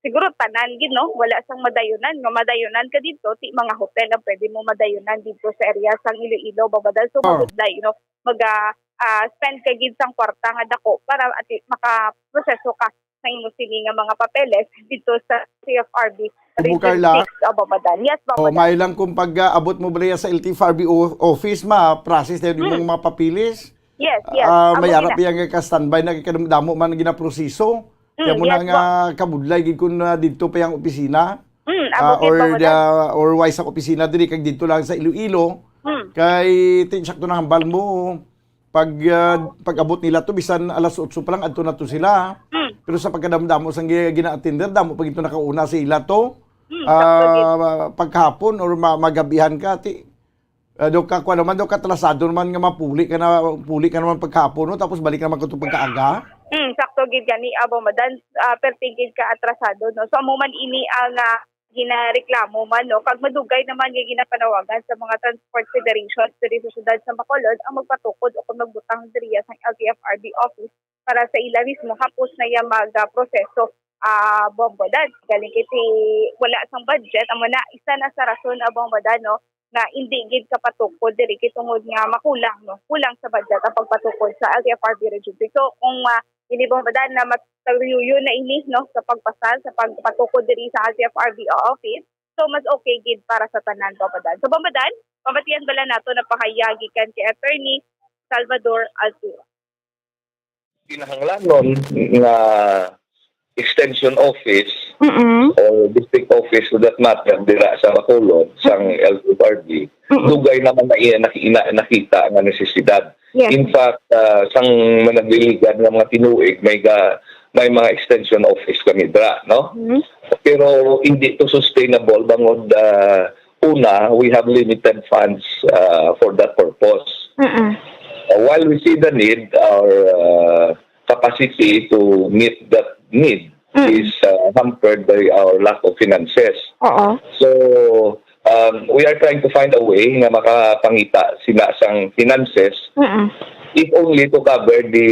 siguro tanan gid, no, wala sang madayunan, nga madayunan ka didto, ti mga hotel ang pwede mo madayunan didto sa area sang Iloilo, Bong Badan. So, Oh. Magudlay, no, mag, ah, ah, spend ka gid sang kwarta nga dako para at least makaproseso ka sa imo sini nga mga papeles didto sa C F R B Kumo, Region Carla? six, ah, Bong Badan. Yes, Bong Oh, Badan. May lang kung pag-abot mo bala sa L T F R B o-, office, ma-process na yun Hmm. yung mga papilis. Yes, yes. Ah, Amo may gina- arap yan nga ka-standby na kadamo man ginaproseso. Kaya Mm, mo na yes, nga kabudlay gid kung, ah, didto pa yung opisina. Mm, Ah, amo gid, or Bong Badan. the, or why sa opisina diri kag didto lang sa Iloilo. Mm. Kay ti-, sakto na hambal mo pag, ah, pag-abot nila to bisan alas otso pa lang adto na to sila. Mm. Pero sa pagkadamdamo sang gi-, gina-attender, damo pa gid to nakauna sa ila to. Mm, sakto gid. Ah, pagkahapon or ma-, magabihan ka ti Ah, daw ka, kuwan naman, daw ka atrasado naman nga mapuli ka na, puli ka naman pagkahapon, no? Tapos balik naman ka to pagkaaga? Hmm, sakto gid gani, ah, Bong Badan, ah, perti gid ka atrasado, no? So, amo man ini ang, ah, ginareklamo man, no? Kag madugay naman nga ginapanawagan sa mga transport federations diri sa siyudad sa Bacolod ang magpatukod o kung magbutang diriya sang L T F R B office para sa ila mismo, hapos na iya mag, ah, proseso, ah, Bong Badan. Galing kay ti wala sang budget, amo na isa na sa rason, ah, Bong Badan, no, nga indi gid kapatukod diri kay tungod nga makulang, no, kulang sa budget ang pagpatukod sa L T F R B Region six. So, kung, ah, ini, Bong Badan, na mataguyuyon na ini, no, sa pagpasal, sa pagpatukod diri sa L T F R B office, so mas okay gid para sa tanan, Bong Badan. So, Bong Badan, pamatian bala nato na pahayag gikan kay Attorney Salvador Altura. Kinahanglanon nga extension office Mm-mm. or district office, for that matter, dira sa Bacolod, sang Mm-mm. L T F R B, Mm-mm. dugay naman na iya naki-, ina-, nakita nga nesesidad. Yes. In fact, ah, sang managliligad nga mga tinuig, may ga-, may mga extension office kami dira, no? Mm-hmm. Pero hindi to sustainable bangod, ah, una, we have limited funds, ah, for that purpose. Mm-mm. Uh, while we see the need, our, uh, capacity to meet that need Mm. is, uh, hampered by our lack of finances. Oo. So, um, we are trying to find a way nga makapangita sina sang finances, Mm-mm. if only to cover the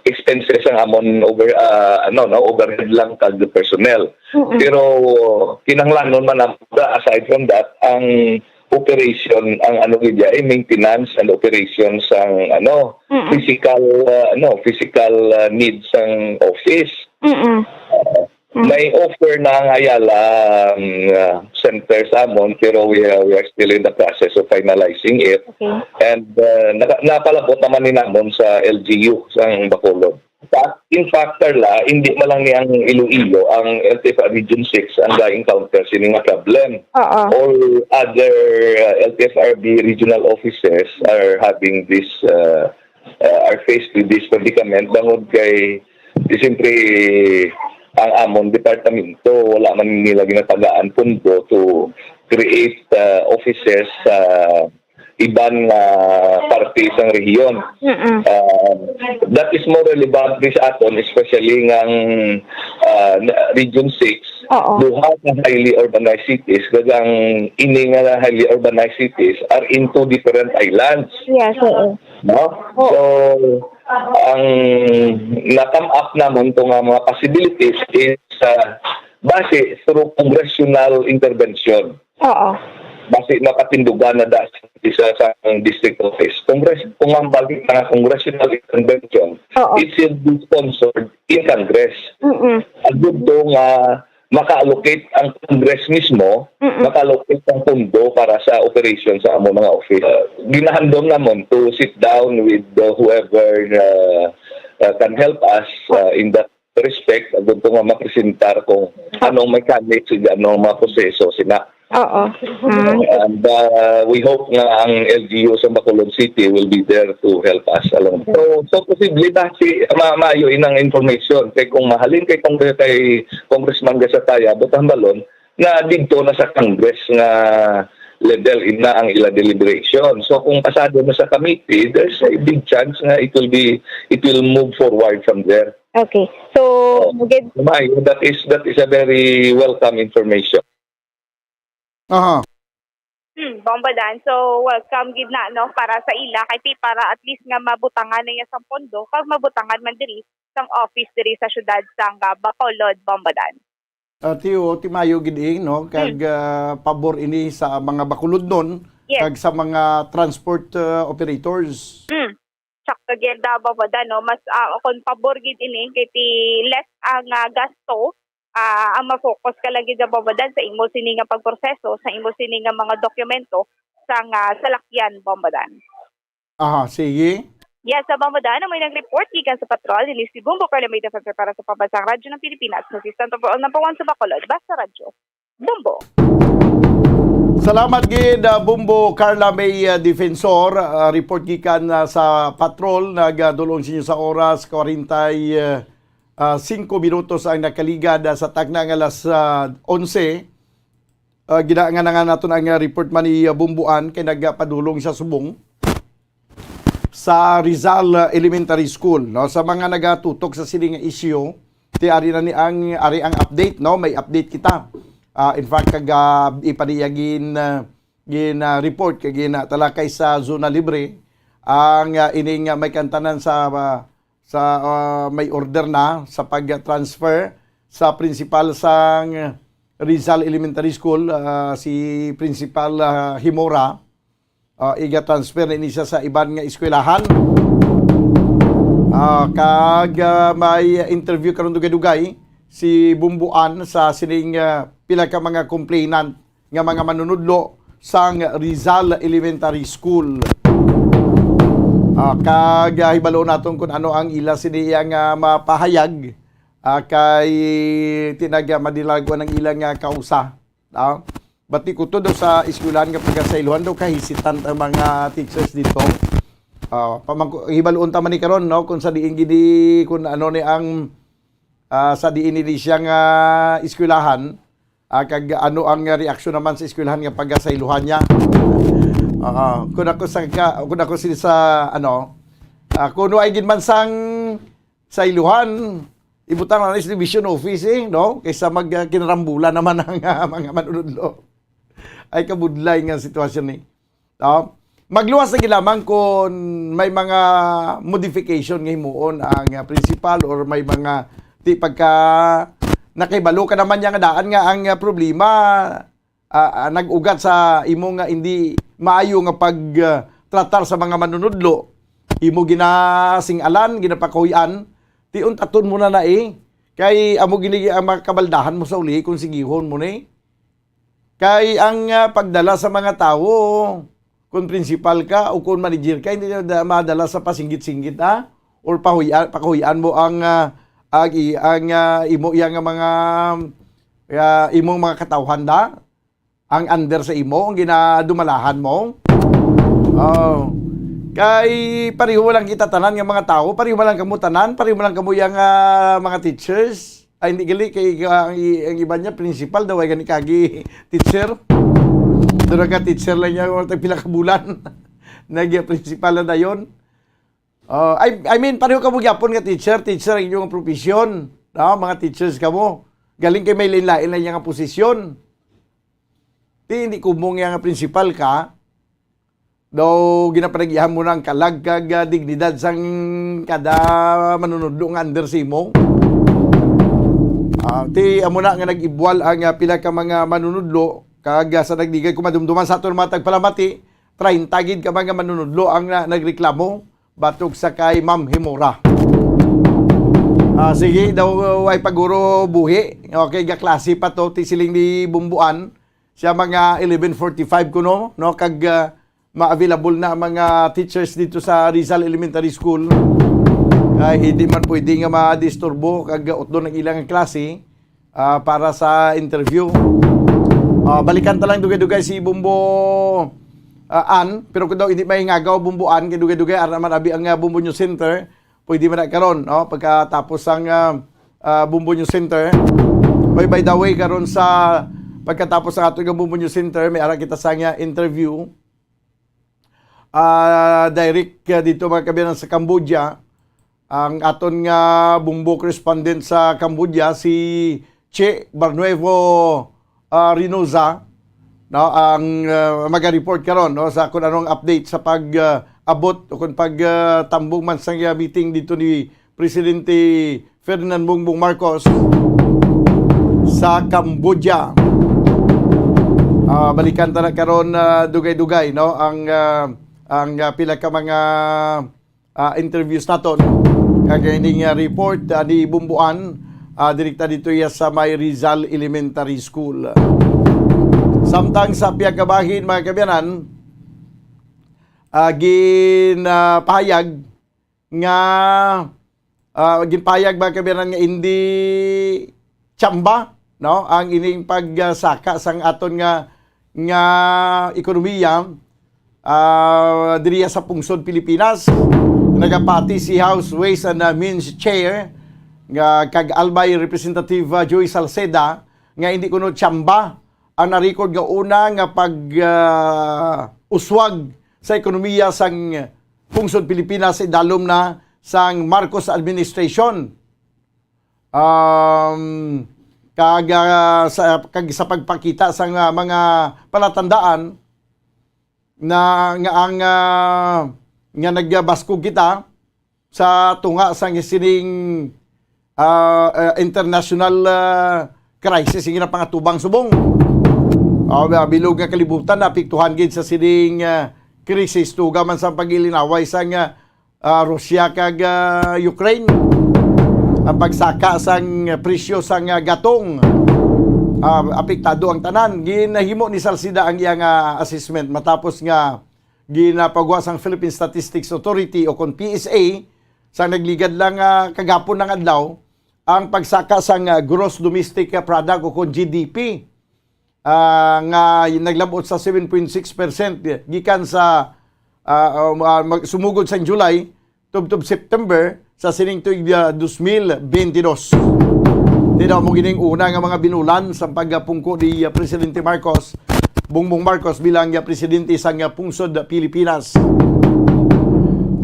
expenses ang amon over, ah, ano, no, overhead lang kag the personnel. Mm-mm. Pero kinahanglanon man ang, aside from that, ang operation, ang ano gid ya, eh, maintenance and operation sang, ano, Mm-mm. physical, ah, ano, physical, ah, needs sang office. Mm-mm. Ah, Mm. may offer na ang Ayala, um, ah, center sa amon, pero we, ah, we are still in the process of finalizing it. Okay. And, ah, naka-, napalabot naman ni namon sa L G U sang Bacolod. Sa in factor la, hindi man lang ni ang Iloilo, ang L T F R Region six ang ga-encounter sini nga problem. Oo. All other, uh, L T F R B regional offices are having this, uh, uh, are faced with this predicament bangod kay, di, siyempre, ang amon departamento, wala man nila ginatagaan pundo to create, uh, offices sa iban nga parte sang rehiyon. Mm-mm. Ah, that is more relevant this aton, especially ngang, ah, na-, Region six, Oo. duha ka highly urbanized cities, kag ang ini nga highly urbanized cities are in two different islands. Yes, oo. No? Oo. So, ang na-come up namon to nga mga possibilities is, ah, base through congressional intervention. Oo. Basi mapatindugan na da sa, sa district office. Congress, kung ang bagay nga congressional intervention, Oo. it should be sponsored in Congress. Mm-mm. Agud to nga maka-allocate ang Congress mismo, Mm-mm. maka-allocate ang pondo para sa operation sa amo mga office. Uh, ginahandom namon to sit down with, uh, whoever, uh, uh, can help us, uh, in that respect, agud to nga mapresentar kung anong mechanics ug anong mga proseso sina. Oo. Mm. And, uh, we hope nga ang L G U sa Bacolod City will be there to help us along. So, so posible na si ma maayo inang information kay kung mahalin kay Congress kay Congressman Gasataya, butang balon na didto na sa Congress nga level ina ang ila deliberation. So kung pasado na sa committee, there's a big chance nga it will be it will move forward from there. Okay. So, gid Maayo, that is that is a very welcome information. Aha. Hmm, Bombodan. So, welcome gid na, no, para sa ila, kay ti para at least nga mabutangan na niya sang pondo, pag mabutangan man diri sang office diri sa syudad sang ah, Bacolod, Bombodan. Ah, tiyo, ti maayo gid ing, no? Kag ah, pabor ini sa mga Bacolodnon Yes. kag sa mga transport ah, operators. Hmm. Sakto gid da, Bombodan, no? Mas ah, kung pabor gid ini, kay ti less ang ah, gasto, ah, ang ma-focus ka lang gid sa, Bombodan, sa imo sini nga pagproseso, sa imo sini nga mga dokumento sang ah, salakyan, Bombodan. Aha, sige. Yes, sa, Bombodan, amo nang report gikan sa patrol ni si Bumbo Carla May Defensor para sa Pambansang Radyo ng Pilipinas, Assistant Overall Number One sa Bacolod, Basta Radyo. Bumbo. Salamat gid, ah, Bumbo Carla May ah, Defensor. Ah, report gikan ah, sa patrol, nagadulong sinyo sa oras, kwarenta y cinco minutos ang nakaligad ah, sa takna nga alas ah, onse. Ah, gina nga nga naton ang ah, report man ni ah, Bumbuan kay nagapadulong sa subong sa Rizal ah, Elementary School, no? Sa mga nagatutok sa sini nga issue, ti ari na ni ang ari ang update, no? May update kita. Ah, in fact, kag ah, ipaniya gin ah, gin ah, report kag gin ah, talakay sa Zona Libre ang ah, ining ah, may kantanan sa ah, sa ah, may order na sa pag-transfer sa principal sang Rizal Elementary School, ah, si Principal ah, Himora. Ah, iga-transfer na ini siya sa iban nga eskwelahan. Ah, kag ah, may interview karon dugay-dugay si Bumbuan sa sining ah, pila ka mga complainant nga mga manunudlo sang Rizal Elementary School. Ah, kag ah, hibalo naton kung ano ang ila sini iya nga mapahayag ah, kay tinaga madilago ang ila nga kausa. Ah, bati ko to daw sa eskwelahan nga pagkasailohan daw kahisitan ang mga teachers dito. Ah, pamangko, hibaluon ta man ni karon, no, kung sa diin gini kung ano ni ang ah, sa diin ni siya nga eskwelahan, ah, kag ano ang reaksyon naman sa eskwelahan nga pagkasailohan niya. Ah, kung ako sa ka, kung ako si sa ano, ah, kung ay gid man sang sailohan, ibutang na sa division office eh, no? Kaysa mag ah, kinarambulan naman ang ah, mga manunudlo. Ay kabudlay nga sitwasyon ni. No? Magluwas na gid lamang kung may mga modification nga himuon ang ah, principal or may mga di pagka nakahibalo ka naman niya nga daan nga ang ah, problema ah, ah, nag-ugat sa imo nga hindi maayo nga pag ah, tratar sa mga manunudlo. Imo ginasing-alan, ginapakuy-an, ti untaton mo na na eh. Kay amo gini ang makabaldahan mo sa uli kung sigihon mo ni. Kay ang ah, pagdala sa mga tawo, kung principal ka o kung manager ka, hindi na da- madala sa pasinggit-singgit ha, or pahuyan, pakuhuyan mo ang ah, ang, i- ang ah, imo iya nga mga ah, imong mga katawhan da, ang under sa imo ang ginadumalahan mo. Oh. Kay pareho lang kita tanan nga mga tawo, pareho lang kamo tanan, pareho lang kamo yang ah, mga teachers. Ay, hindi gali kay ah, ang, i- ang iba niya principal daw ay gani kagi teacher. Dura ka teacher lang niya, wala tag pila ka bulan. Nag principal na dayon. Uh, I, I mean, pareho kamo gyapon nga teacher, teacher ang inyong profession, no? Mga teachers kamo. Galing kay may lain-lain lang nga posisyon. Ti hindi kumong nga principal ka, daw ginapanagihan mo na ang kalag kag ah, dignidad sang kada manunudlo nga under sa imo. Ah, ti amo na nga nag-ibwal ang ah, pila ka mga manunudlo kag ah, sa nagdigay ko madumduman sa aton mga tagpalamati, treinta gid ka mga manunudlo ang ah, nagreklamo batok sa kay Ma'am Himora. Ah, sige, daw ay paguro buhi. Okay, gaklase pa to, ti siling ni Bumbuan. Siya mga eleven forty-five kuno, no? Kag ah, ma-available na ang mga teachers dito sa Rizal Elementary School. Kay hindi man pwede nga madisturbo kag utdon ang ilang klase ah, para sa interview. Ah, balikan ta lang dugay-dugay si Bumbo, ah, An, pero kung daw hindi may ngagaw Bumbo An, kay dugay-dugay ara man abi ang, ah, Bumbo News Center, pwede man na karon, no? Pagkatapos ang, ah, ah, Bumbo News Center. By, by the way, karon sa pagkatapos ang ato nga Bumbo News Center, may ara kita sa nga interview, ah, direct, ah, dito, mga kabiyanan, sa Cambodia. Ang aton nga Bumbo correspondent sa Cambodia, si Che Barnuevo, ah, Rinoza, no, ang, ah, maga-report karon, no, sa kung anong update sa pag, ah, abot o kung pag, ah, tambong man sa, ah, meeting dito ni Presidente Ferdinand Bongbong Marcos sa Cambodia. Ah, balikan ta na karon, ah, dugay-dugay, no, ang, ah, ang, ah, pila ka mga, ah, interviews naton. Kag ining, ah, report, ah, ni Bumbo An, ah, direkta dito iya sa may Rizal Elementary School. Samtang sa pihak kabahin, mga kabiyanan, ah, gin, ah, pahayag nga, ah, ginpahayag, mga kabiyanan, nga hindi tsamba, no, ang ining pagsaka sang aton nga, nga ekonomiya, ah, diriya sa pungsod Pilipinas. Nagapati si House Ways and, ah, Means Chair nga kag Albay Representative, ah, Joey Salceda nga hindi kuno tsamba ang na-record nga una nga pag, ah, uswag sa ekonomiya sang pungsod Pilipinas sa idalom na sang Marcos administration. Um, kag, ah, sa, kag sa pagpakita sang, ah, mga palatandaan na nga ang, ah, nga nagbaskog kita sa tunga sang sining, ah, ah, international, ah, crisis nga ginapangatubang subong. Ah, bilog nga kalibutan naapektuhan gid sa sining, ah, krisis, tuga man sa pag-ilinaway sang, ah, ah, Russia kag, ah, Ukraine. Ang pagsaka sang presyo sang, ah, gatong, ah, apektado ang tanan. Ginahimo ni Salceda ang iyang, ah, assessment matapos nga ginapagwa sang Philippine Statistics Authority o kon P S A sa nagligad lang, ah, kagapon nga adlaw ang pagsaka sang, ah, gross domestic product o kon G D P, ah, nga naglab-ot sa seven point six percent gikan sa, ah, um, ah, mag-, sumugod sang July tubtob September sa sining tuig, ah, dos mil benti dos. Ti daw amo gining una nga mga binulan sa pagpungko ni, ah, Presidente Marcos, Bongbong Marcos, bilang, ah, presidente sang, ah, pungsod Pilipinas.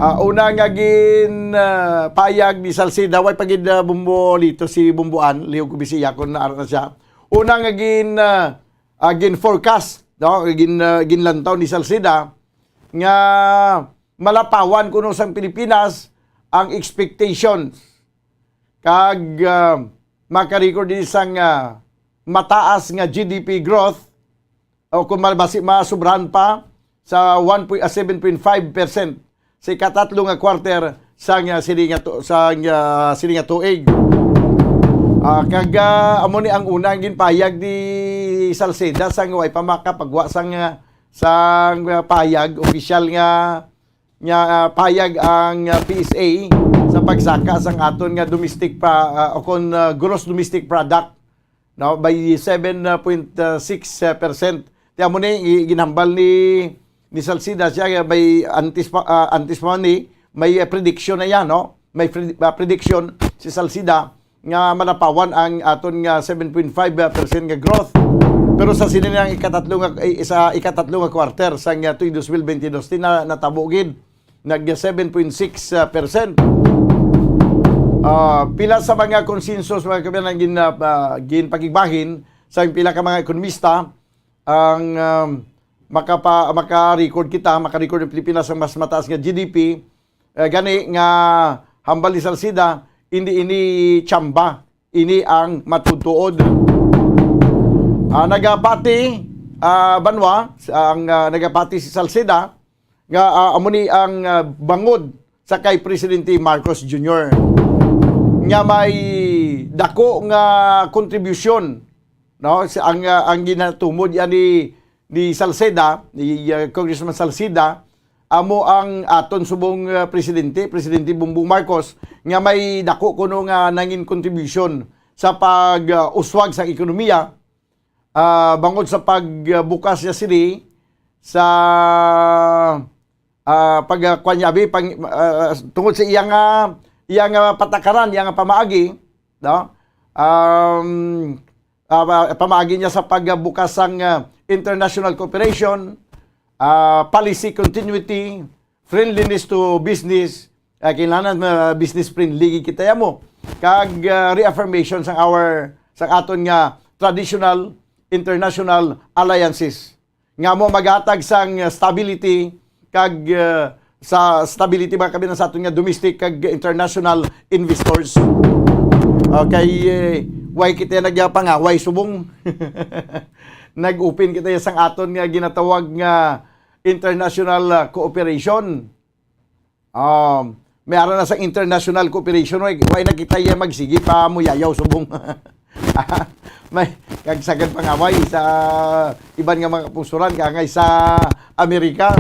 Ah, una nga gin, ah, payag ni Salceda, way pa gid, ah, Bumbo Lito si Bumbo An, lihog ko bisaya kon naa ra na siya. Una nga gin, ah, ah, gin-forecast, no? Gin, ah, ginlantaw ni Salceda nga malapawan kuno sang Pilipinas ang expectations kag, ah, maka-record ini sang, ah, mataas nga G D P growth o kung mal-, basi masubrahan pa sa one point, ah, seven point five percent sa ikatatlo nga quarter sang, ah, sini nga tu-, sang, ah, sini nga tuig. Ah, kag, ah, amo ni ang unang ginpahayag ni Salceda sang way pa makapagwa sang, ah, sang, ah, pahayag, opisyal nga, nga, ah, pahayag ang, ah, P S A sa pagsaka sang aton nga domestic pa, ah, o kon, ah, gross domestic product, no, by seven point six percent. Ti amo ni i-, ginhambal ni, ni Salceda siya, eh, may antis pa, ah, antis pa ni, may, eh, prediction na yan, no? May pre-, ah, prediction si Salceda nga malapawan ang aton nga seven point five percent nga growth. Pero sa sini nga ikatatlo nga, eh, sa ikatatlo nga quarter sang, ah, tuig dos mil benti dos, ti na, natabo gid nag seven point six percent. Ah, pila sa mga konsensus, mga kabayan, ang gin-, ah, ah, ginpakigbahin sa pila ka mga ekonomista ang, um, makapa-, maka-record kita, maka-record ang Pilipinas ang mas mataas nga G D P. Eh, gani nga hambal ni Salceda, hindi ini tsamba, ini ang matutuod. Ah, nagapati, ah, banwa, ang, ah, nagapati si Salceda, nga, ah, amo ni ang, ah, bangod sa kay Presidente Marcos Junior nga may dako nga kontribusyon, no? Sa, ang, ah, ang ginatumod yan ni, ni Salceda, ni, ah, Congressman Salceda, amo ang aton subong, ah, presidente, Presidente Bongbong Marcos, nga may dako kuno nga nangin kontribusyon sa pag, ah, uswag sa ekonomiya, ah, bangod sa pagbukas niya sini sa, ah, pag, ah, kuwan niya, abi, pang, ah, tungod sa iyang, ah, iyang, ah, patakaran, iyang pamaagi, no? Um, ah, pa-, pamaagi niya sa pagbukas sang, ah, international cooperation, ah, policy continuity, friendliness to business, ah, kinahanglan, ah, business friendly gid kita mo, kag, ah, reaffirmation sang our, sang aton nga traditional international alliances nga mo maghatag sang stability kag, ah, sa stability, mga kabinan, sa aton nga domestic kag international investors. Okay, eh, why kita nagpangaway subong? Nag-open kita sang aton nga ginatawag nga international, ah, cooperation. Um, may ara na sa international cooperation, why, why na kita iya magsigi pa muyayaw subong? May kagsagad pangaway sa iban nga mga pungsuran, kaangay sa Amerika.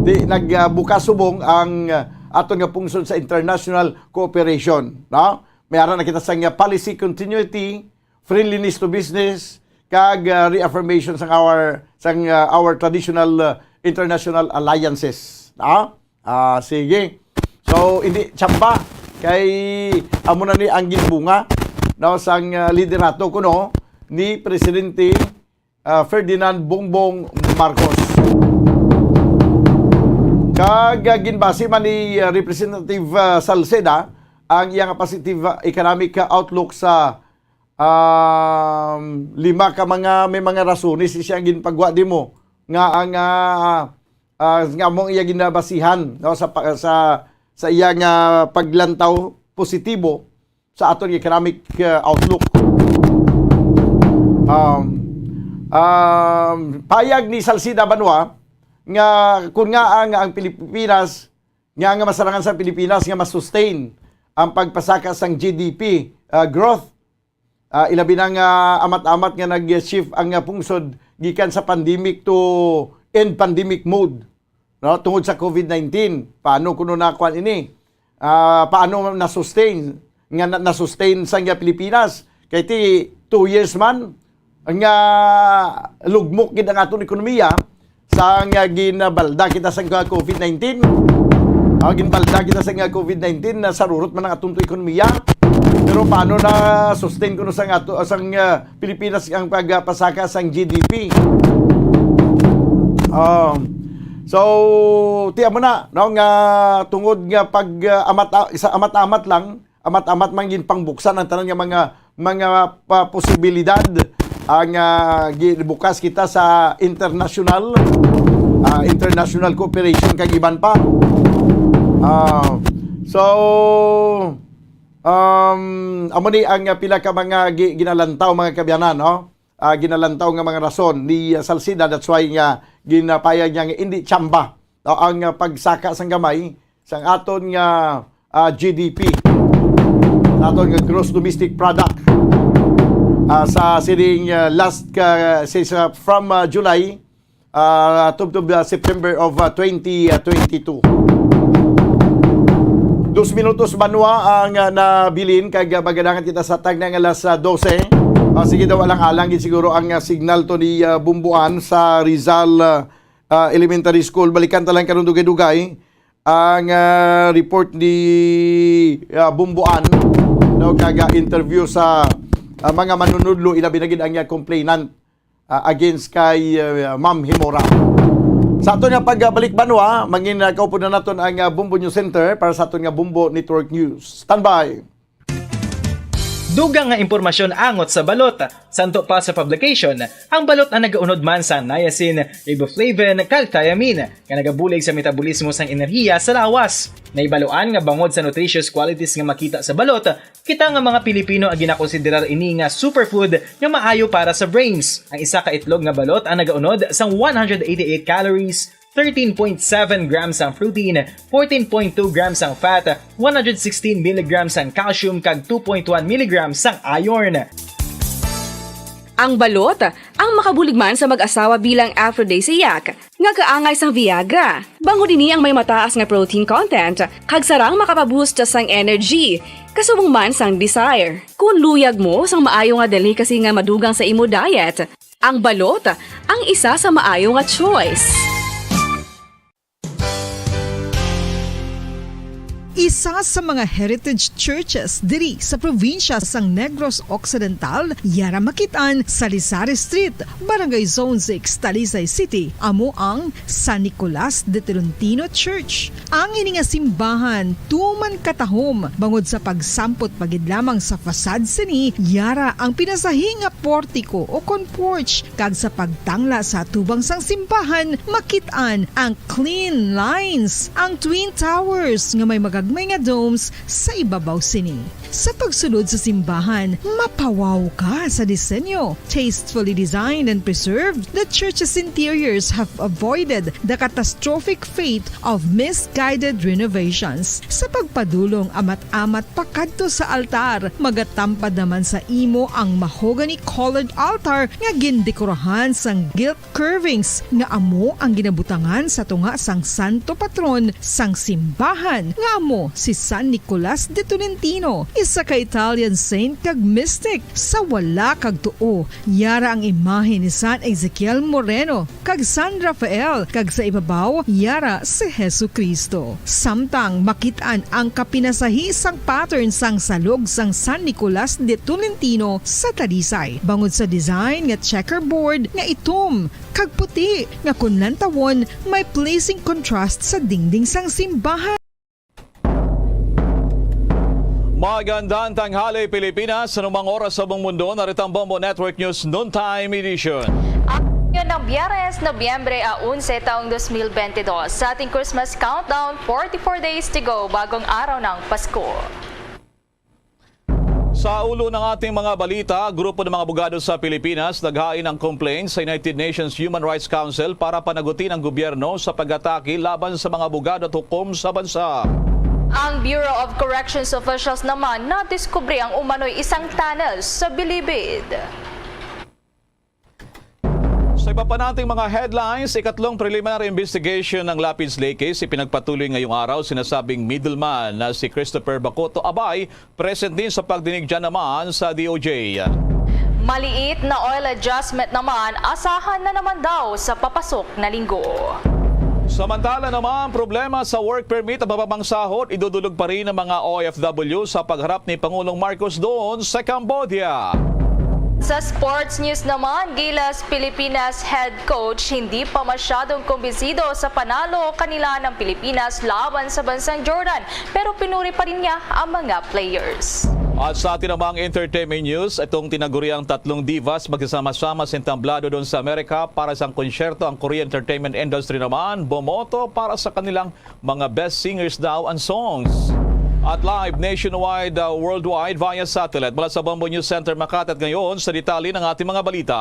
Di nagbukas subong ang, ah, aton nga pungson sa international cooperation, no? May ara na kita sa nga policy continuity, friendliness to business, kag, ah, reaffirmation sang our, sang, ah, our traditional, ah, international alliances. Ha? Ah, sige. So, hindi tsamba kay amo na ni ang ginbunga, no, sang, ah, liderato kuno ni Presidente, ah, Ferdinand Bongbong Marcos. Kag, ah, ginbase man ni, ah, Representative, ah, Salceda ang iyang positive, ah, economic, ah, outlook sa, um, lima ka mga, may mga rasones siya ang ginpagwa dimo nga ang, ah, ah, nga mo ang iya ginabasihan, no, sa pa-, sa, sa iya nga paglantaw positibo sa aton economic, ah, outlook. Um, um, payag ni Salceda Banwa nga kun nga ang, ang Pilipinas, nga, nga masarangan sa Pilipinas nga ma-sustain ang pagpasaka sang G D P, ah, growth. Ah, ilabi na nga amat-amat nga nag-shift ang, ah, pungsod gikan sa pandemic to end pandemic mode, no? Tungod sa covid nineteen. Paano kuno nakuan ini? Ah, paano na-sustain nga na-, na-sustain sang, ah, Pilipinas? Kay ti two years man nga lugmok gid ang aton ekonomiya, sa nga ginabalda kita sa nga covid nineteen. Ah, ginbalda kita sa nga covid nineteen, na sarurot man ang aton ekonomiya. Pero paano na sustain kuno sa nga ato, sa nga Pilipinas ang pagpasaka sang G D P? Um, so, tiyan mo na, no, nga tungod nga pag, ah, amat-, sa amat-amat lang, amat-amat man ginpangbuksan ang tanan nga mga, mga pa-, posibilidad ang, ah, gibukas kita sa international, ah, international cooperation kag iban pa. Ah, so, um, amo ni ang, ah, pila ka mga gi-, ginalantaw, mga kaabyanan, no? Ah, ginalantaw nga mga rason ni, ah, Salceda. That's why nga ginapayag niya nga hindi tsamba, no, ang, ah, pagsaka sang gamay sang aton nga, ah, G D P, sa aton nga gross domestic product, ah, sa sining, ah, last ka, sa, sa, from, ah, July, ah, tubtob, ah, September of, ah, twenty twenty-two. Dos minutos, Banwa, ang, ah, nabilin, kag, ah, magadangat kita sa tagna nga alas, ah, dose. Ah, sige daw, alang-alang gid siguro ang, ah, signal to ni, ah, Bumbuan sa Rizal, ah, ah, Elementary School. Balikan ta lang karon dugay-dugay ang, ah, report ni, ah, Bumbuan, no, kag, ah, interview sa, ah, mga manunudlo, ilabi na gid ang, ah, complainant, ah, against kay, ah, Ma'am Himora. Sa aton nga pagbalik, Banwa, mangin, ah, kaupod na naton ang, ah, Bumbo News Center para sa aton nga Bumbo Network News. Standby! Dugang nga impormasyon angot sa balot. Santo pa sa publication, ang balot ang nagaunod man sa niacin, riboflavin, kag thiamine nga nagabulig sa metabolismo sang enerhiya sa lawas. Naibaluan nga bangod sa nutritious qualities nga makita sa balot, kita nga mga Pilipino ang ginakonsiderar ini nga superfood nga maayo para sa brains. Ang isa ka itlog nga balot ang nagaunod sang one hundred eighty-eight calories, thirteen point seven grams ang protein, fourteen point two grams ang fat, one hundred sixteen milligrams ang calcium, kag two point one milligrams ang iron. Ang balot, ang makabulig man sa mag-asawa bilang aphrodisiac, nga kaangay sang Viagra. Bangod ini ang may mataas nga protein content, kag sarang makapaboost sang energy, kasubong man sang desire. Kung luyag mo sang maayo nga delicacy nga madugang sa imo diet, Ang balot, ang isa sa maayo nga choice. Isa sa mga heritage churches diri sa probinsya sang Negros Occidental, yara makit-an sa Lisari Street, Barangay Zone six, Talisay City, amo ang San Nicolas de Tolentino Church. Ang ini nga simbahan tuman katahom bangod sa pagsampot pa gid lamang sa facade sini, yara ang pinasahi nga portiko o kon porch, kag sa pagtangla sa atubang sang simbahan, makit-an ang clean lines, ang twin towers nga may magagmay nga domes sa ibabaw sini. Sa pagsulod sa simbahan, mapawaw ka sa disenyo. Tastefully designed and preserved, the church's interiors have avoided the catastrophic fate of misguided renovations. Sa pagpadulong amat-amat pakadto sa altar, magatampad naman sa imo ang mahogany-colored altar nga gindekorahan sang gilt curvings nga amo ang ginabutangan sa tunga sang santo patron sang simbahan, nga amo si San Nicolas de Tolentino, isa ka Italian saint kag mystic. Sa wala kag tuo, yara ang imahe ni San Ezekiel Moreno kag San Rafael, kag sa ibabaw, yara si Jesu-Cristo. Samtang makit-an ang kapinasahi sang pattern sang salog sang San Nicolas de Tolentino sa Talisay, bangod sa design nga checkerboard nga itom kag puti, nga kon lantawon, may pleasing contrast sa dingding sang simbahan. Magandang tanghali, Pilipinas. Anumang oras sa buong mundo, narito ang Bombo Network News Noontime Edition. Ang ngayon ng Biyernes, Nobyembre a onse, taong dos mil bentidós. Sa ating Christmas countdown, forty-four days to go, bagong araw ng Pasko. Sa ulo ng ating mga balita, grupo ng mga abogado sa Pilipinas naghain ng complaint sa United Nations Human Rights Council para panagutin ang gobyerno sa pag-atake laban sa mga abogado at hukom sa bansa. Ang Bureau of Corrections officials naman nadiskubre ang umano'y isang tunnel sa Bilibid. Sa iba pa nating mga headlines, ikatlong preliminary investigation ng Lapid Leyte ipinagpatuloy ngayong araw. Sinasabing middleman na si Christopher Bacoto Abay, present din sa pagdinig dyan naman sa D O J. Maliit na oil adjustment naman, asahan na naman daw sa papasok na linggo. Samantala naman, problema sa work permit ang mababangsahod, idudulog pa rin ang mga O F W sa pagharap ni Pangulong Marcos doon sa Cambodia. Sa sports news naman, Gilas Pilipinas head coach hindi pa masyadong kumbinsido sa panalo kanila ng Pilipinas laban sa bansang Jordan, pero pinuri pa rin niya ang mga players. At sa atin namang entertainment news, itong tinaguriang tatlong divas magsasama-sama sa entablado doon sa Amerika para sa konsierto. Ang Korean entertainment industry naman bumoto para sa kanilang mga best singers daw and songs. At live nationwide, uh, worldwide via satellite. Mula sa Bombo News Center, Makati, at ngayon sa detalye ng ating mga balita.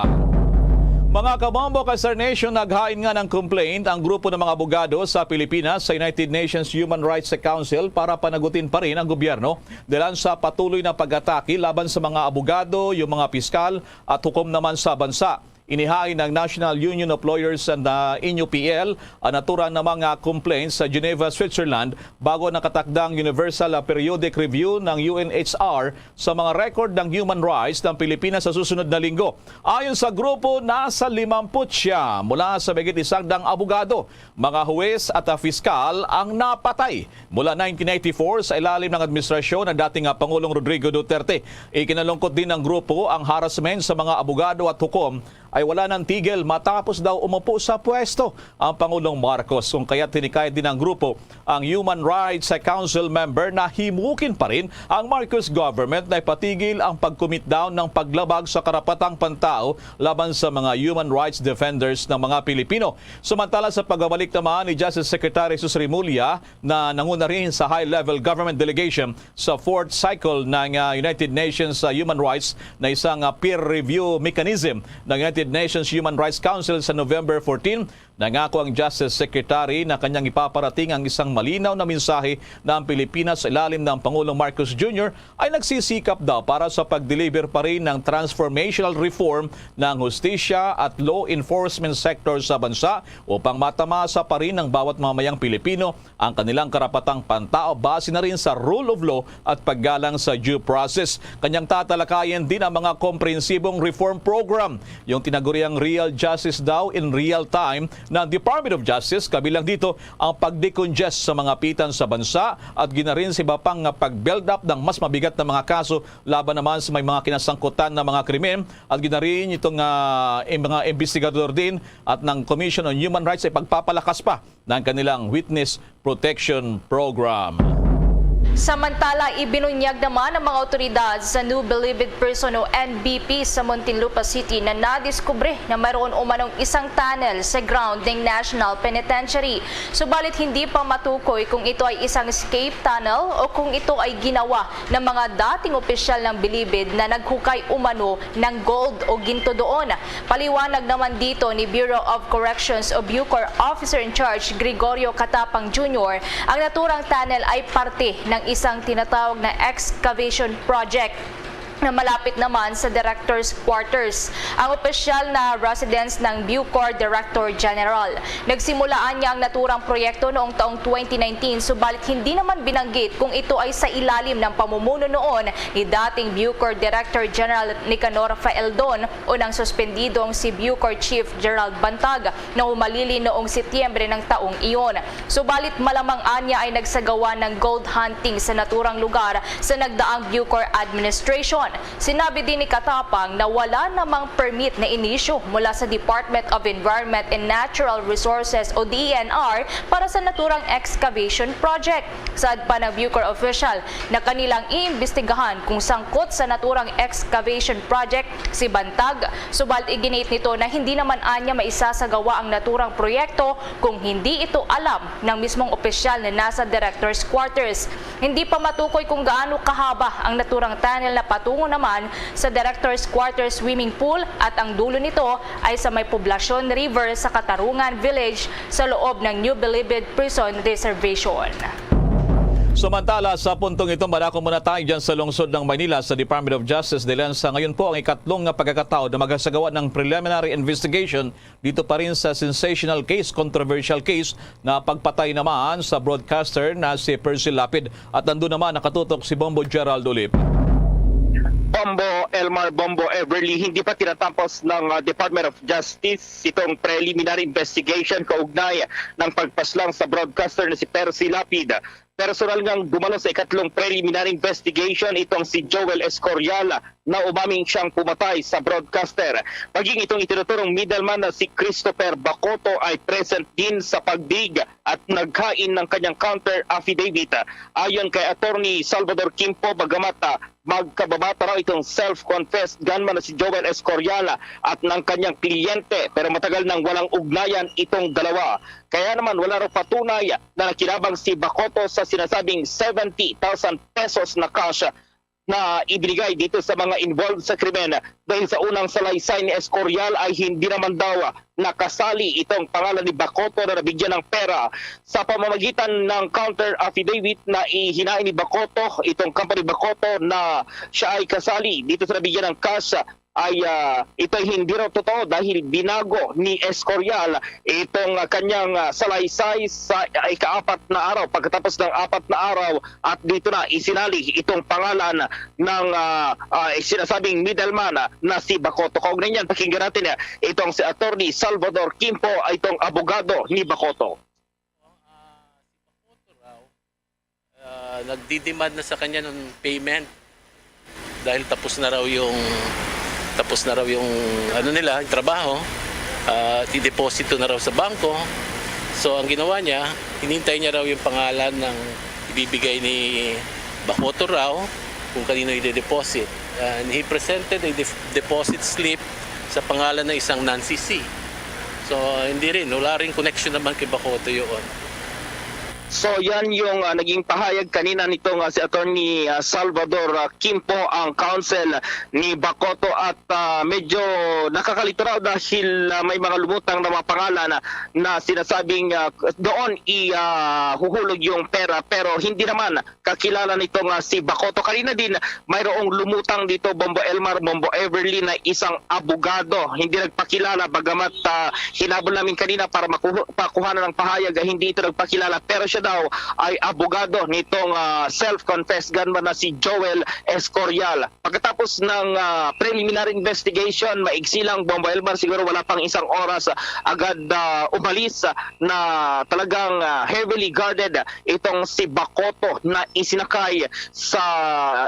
Mga kabombo, ka-Star Nation, naghain nga ng complaint ang grupo ng mga abogado sa Pilipinas sa United Nations Human Rights Council para panagutin pa rin ang gobyerno dalan sa patuloy na pag-atake laban sa mga abogado, yung mga piskal at hukom naman sa bansa. Inihain ng National Union of Lawyers and, ah, N U P L ang naturang na mga complaints sa Geneva, Switzerland, bago nakatakdang Universal, ah, Periodic Review ng U N H R sa mga record ng human rights ng Pilipinas sa susunod na linggo. Ayon sa grupo, nasa limamput siya mula sa mahigit isang daang abogado, mga huwes at, ah, fiskal ang napatay mula nineteen eighty-four sa ilalim ng administrasyon ng dating, ah, Pangulong Rodrigo Duterte. Ikinalungkot din ng grupo ang harassment sa mga abogado at hukom ay wala nang tigil matapos daw umupo sa pwesto ang Pangulong Marcos. Kung kaya't hinikayat din ng grupo ang Human Rights Council member na himukin pa rin ang Marcos government na ipatigil ang pag-commit down ng paglabag sa karapatang pantao laban sa mga human rights defenders ng mga Pilipino. Samantala, sa pagbabalik naman ni Justice Secretary Jesus Remulla, na nanguna rin sa high-level government delegation sa fourth cycle ng, ah, United Nations, ah, Human Rights na isang, ah, peer review mechanism ng United Nations Human Rights Council sa November fourteen, Nangako ang Justice Secretary na kanyang ipaparating ang isang malinaw na mensahe na ang Pilipinas sa ilalim ng Pangulong Marcos Junior ay nagsisikap daw para sa pag-deliver pa rin ng transformational reform ng hustisya at law enforcement sector sa bansa upang matamasa pa rin ng bawat mamayang Pilipino ang kanilang karapatang pantao base na rin sa rule of law at paggalang sa due process. Kanyang tatalakayin din ang mga komprehensibong reform program, yung tinaguriang Real Justice daw in Real Time ng Department of Justice, kabilang dito ang pag-decongest sa mga pitan sa bansa at ginarin sa iba pang pag-build up ng mas mabigat na mga kaso laban naman sa may mga kinasangkutan na mga krimen at ginarin itong ah, im- mga investigador din at ng Commission on Human Rights ay pagpapalakas pa ng kanilang witness protection program. Samantala, ibinunyag naman ng mga otoridad sa New Bilibid Prison o N B P sa Muntinlupa City na nadiskubre na mayroon umanong isang tunnel sa ground ng National Penitentiary. Subalit hindi pa matukoy kung ito ay isang escape tunnel o kung ito ay ginawa ng mga dating opisyal ng bilibid na naghukay umano ng gold o ginto doon. Paliwanag naman dito ni Bureau of Corrections o BUCOR Officer in Charge Gregorio Catapang Junior, ang naturang tunnel ay parte ng isang tinatawag na excavation project na malapit naman sa director's quarters, ang opisyal na residence ng BUCOR Director General. Nagsimula anya ang naturang proyekto noong taong twenty nineteen, subalit hindi naman binanggit kung ito ay sa ilalim ng pamumuno noon ni dating BUCOR Director General Nicanor Faeldon o ng suspendidong si BUCOR Chief Gerald Bantag na humalili noong Setyembre ng taong iyon. Subalit malamang anya ay nagsagawa ng gold hunting sa naturang lugar sa nagdaang BUCOR administration. Sinabi din ni Catapang na wala namang permit na inisyu mula sa Department of Environment and Natural Resources o D E N R para sa naturang excavation project. Saad pa ng BUCOR official na kanilang iimbestigahan kung sangkot sa naturang excavation project si Bantag. Subalit iginiit nito na hindi naman anya maisasagawa ang naturang proyekto kung hindi ito alam ng mismong opisyal na nasa director's quarters. Hindi pa matukoy kung gaano kahaba ang naturang tunnel na patungo naman sa director's quarters swimming pool at ang dulo nito ay sa may Poblacion River sa Catarungan Village sa loob ng New Bilibid Prison Reservation. Samantala, sa puntong ito, madako muna tayo dyan sa lungsod ng Maynila sa Department of Justice dahil sa ngayon po ang ikatlong nga pagkakataon na magsasagawa ng preliminary investigation dito pa rin sa sensational case, controversial case na pagpatay naman sa broadcaster na si Percy Lapid. At nandun naman nakatutok si Bombo Gerald Ulip. Bombo Elmar, Bombo Everly, hindi pa tinatapos ng uh, Department of Justice itong preliminary investigation kaugnay ng pagpaslang sa broadcaster na si Percy Lapid. Personal ngang dumalo sa ikatlong preliminary investigation itong si Joel Escorial na umaming siyang pumatay sa broadcaster. Maging itong itinuturong middleman na si Christopher Bacoto ay present din sa pagdig at naghain ng kanyang counter affidavit. Ayon kay Attorney Salvador Kimpo, bagamat ah, magkababata raw itong self-confessed gunman na si Joel Escorial at ng kanyang kliyente, pero matagal nang walang ugnayan itong dalawa. Kaya naman wala raw patunay na nakinabang si Bacoto sa sinasabing seventy thousand pesos na cash na ibinigay dito sa mga involved sa krimen, dahil sa unang salaysay ni Escorial ay hindi naman daw nakasali itong pangalan ni Bacoto na nabigyan ng pera. Sa pamamagitan ng counter affidavit na ihinain ni Bacoto, itong company Bacoto na siya ay kasali dito sa nabigyan ng cash, ay ah, ito ay hindi raw totoo dahil binago ni Escorial itong ah, kanyang ah, salaysay sa ah, ikaapat na araw. Pagkatapos ng apat na araw, at dito na isinali itong pangalan ng ah, ah, sinasabing middleman ah, na si Bacoto. Kaugnay niyan, pakinggan natin ah, itong si Attorney Salvador Kimpo, itong abogado ni Bacoto. Ah, nagdi-demand na sa kanya ng payment dahil tapos na raw yung tapos na raw yung ano nila, trabaho. Ah, dideposito na raw sa bangko. So ang ginawa niya, hinintay niya raw yung pangalan ng ibibigay ni Bacoto raw kung kanino i-deposit. And he presented a def- deposit slip sa pangalan ng isang Nancy C. So hindi rin, wala rin connection naman kay Bacoto yun. So yan yung ah, naging pahayag kanina nitong ah, si Attorney ah, Salvador ah, Quimpo, ang counsel ni Bacoto, at ah, medyo nakakalito raw dahil ah, may mga lumutang na mga pangalan na, na sinasabing ah, doon ihuhulog yung pera, pero hindi naman kakilala nitong ah, si Bacoto. Kanina din mayroong lumutang dito, Bombo Elmar, Bombo Everly, na isang abogado. Hindi nagpakilala, bagamat ah, hinabol namin kanina para makuha, pakuhanan ng pahayag, ah, hindi ito nagpakilala. Pero siya daw ay abogado nitong ah, self-confessed gunman na si Joel Escorial. Pagkatapos ng ah, preliminary investigation, maigsi lang, Bombo Elmar, siguro wala pang isang oras, ah, agad ah, umalis ah, na talagang ah, heavily guarded itong si Bacoto na isinakay sa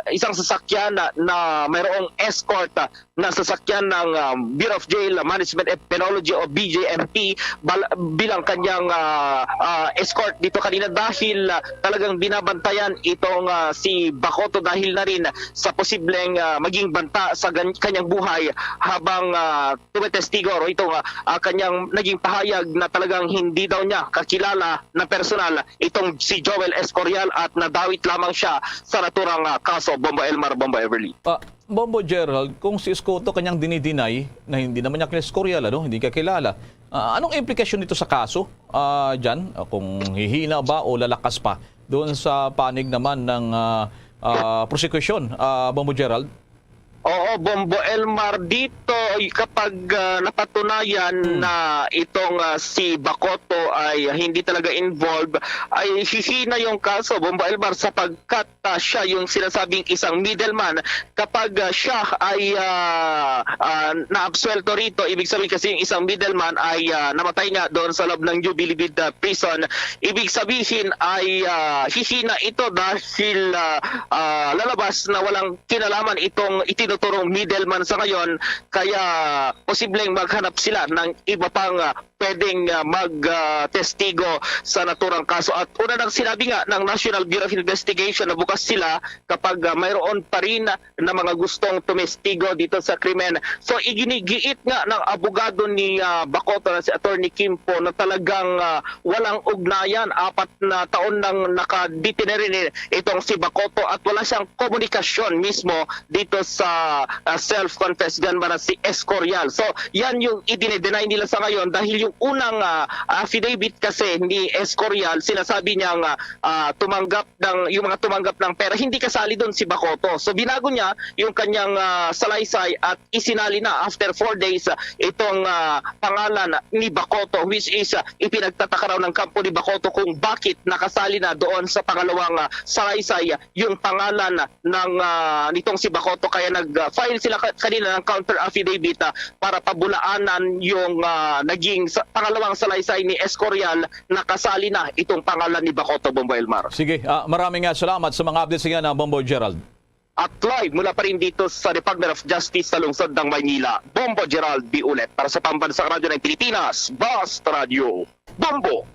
isang sasakyan na, na mayroong escort ah, na sasakyan ng ah, Bureau of Jail Management and Penology o B J M P bal- bilang kanyang ah, ah, escort dito kanina, dahil ah, talagang binabantayan itong ah, si Bacoto dahil na rin sa posibleng ah, maging banta sa gan- kanyang buhay habang ah, tumetestigo o itong ah, ah, kanyang naging pahayag na talagang hindi daw niya kakilala na personal itong si Joel Escorial at nadawit lamang siya sa naturang ah, kaso, Bombo Elmar, Bombo Everly. Ah, Bombo Gerald, kung si Escoto kanyang dinidinay na hindi naman niya kilala si Escorial, ano, hindi niya kilala, ah, anong implikasyon nito sa kaso? Ah, Jan, ah, kung hihina ba o lalakas pa doon sa panig naman ng ah, ah, prosekusyon, ah, Bombo Gerald? Oo, Bombo Elmar, dito kapag ah, napatunayan Hmm. na itong ah, si Bacoto ay hindi talaga involved, ay hihina yung kaso, Bombo Elmar, sapagkat ah, siya yung sinasabing isang middleman. Kapag ah, siya ay ah, ah, naabsuelto rito, ibig sabihin kasi yung isang middleman ay ah, namatay nga doon sa loob ng New Bilibid ah, Prison. Ibig sabihin ay ah, hihina ito dahil ah, ah, lalabas na walang kinalaman itong itinuturong middleman sa ngayon, kaya posibleng maghanap sila ng iba pang ah, pwedeng ah, mag ah, testigo sa naturang kaso. At una nang sinabi nga ng National Bureau of Investigation na bukas sila kapag ah, mayroon pa rin na mga gustong tumestigo dito sa krimen. So iginigiit nga ng abogado ni ah, Bacoto na si Attorney Kimpo na talagang ah, walang ugnayan, apat na taon nang nakadetener ni itong si Bacoto at wala siyang komunikasyon mismo dito sa ah, self-confessed gunman na si Escorial. So, yan yung idinideny nila sa ngayon dahil yung unang ah, affidavit kasi ni Escorial, sinasabi niya nga ah, tumanggap ng, yung mga tumanggap ng pera, hindi kasali doon si Bacoto. So, binago niya yung kanyang ah, salaysay at isinali na after four days ah, itong ah, pangalan ni Bacoto, which is ah, ipinagtataka raw ng kampo ni Bacoto kung bakit nakasali na doon sa pangalawang ah, salaysay yung pangalan ng ah, nitong si Bacoto, kaya nag-file sila ka- kanina ng counter affidavit ah, para pabulaanan yung ah, naging sa- pangalawang salaysay ni Escorial, nakasali na itong pangalan ni Bacoto, Bombo Elmar. Sige, ah, maraming ah, salamat sa mga updates niyan, ah, Bombo Gerald. At live mula pa rin dito sa Department of Justice sa lungsod ng Maynila, Bombo Gerald Biulet para sa Pambansang Radyo ng Pilipinas, Basta Radyo, Bombo.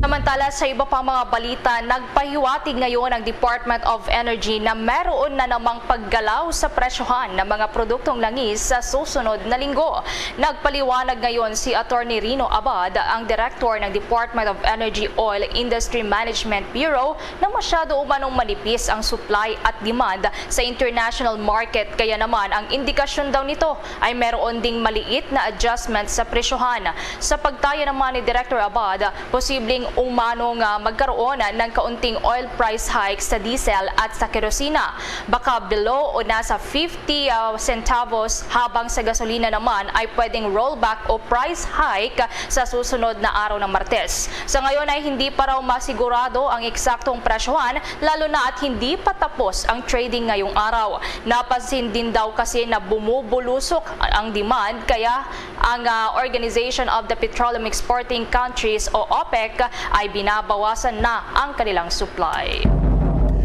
Samantala, sa iba pang mga balita, nagpahiwatig ngayon ang Department of Energy na meron na namang paggalaw sa presyohan ng mga produktong langis sa susunod na linggo. Nagpaliwanag ngayon si Attorney Rino Abad, ang direktor ng Department of Energy Oil Industry Management Bureau, na masyado umanong manipis ang supply at demand sa international market, kaya naman ang indikasyon daw nito ay meron ding maliit na adjustment sa presyohan. Sa pagtaya naman ni Director Abad, posibleng umano nga magkaroon ng kaunting oil price hike sa diesel at sa kerosina, baka below o nasa fifty ah, centavos, habang sa gasolina naman ay pwedeng rollback o price hike sa susunod na araw ng Martes. Sa ngayon ay hindi pa raw masigurado ang eksaktong presyohan, lalo na at hindi pa tapos ang trading ngayong araw. Napansin din daw kasi na bumubulusok ang demand, kaya ang ah, Organization of the Petroleum Exporting Countries o OPEC ay binabawasan na ang kanilang supply.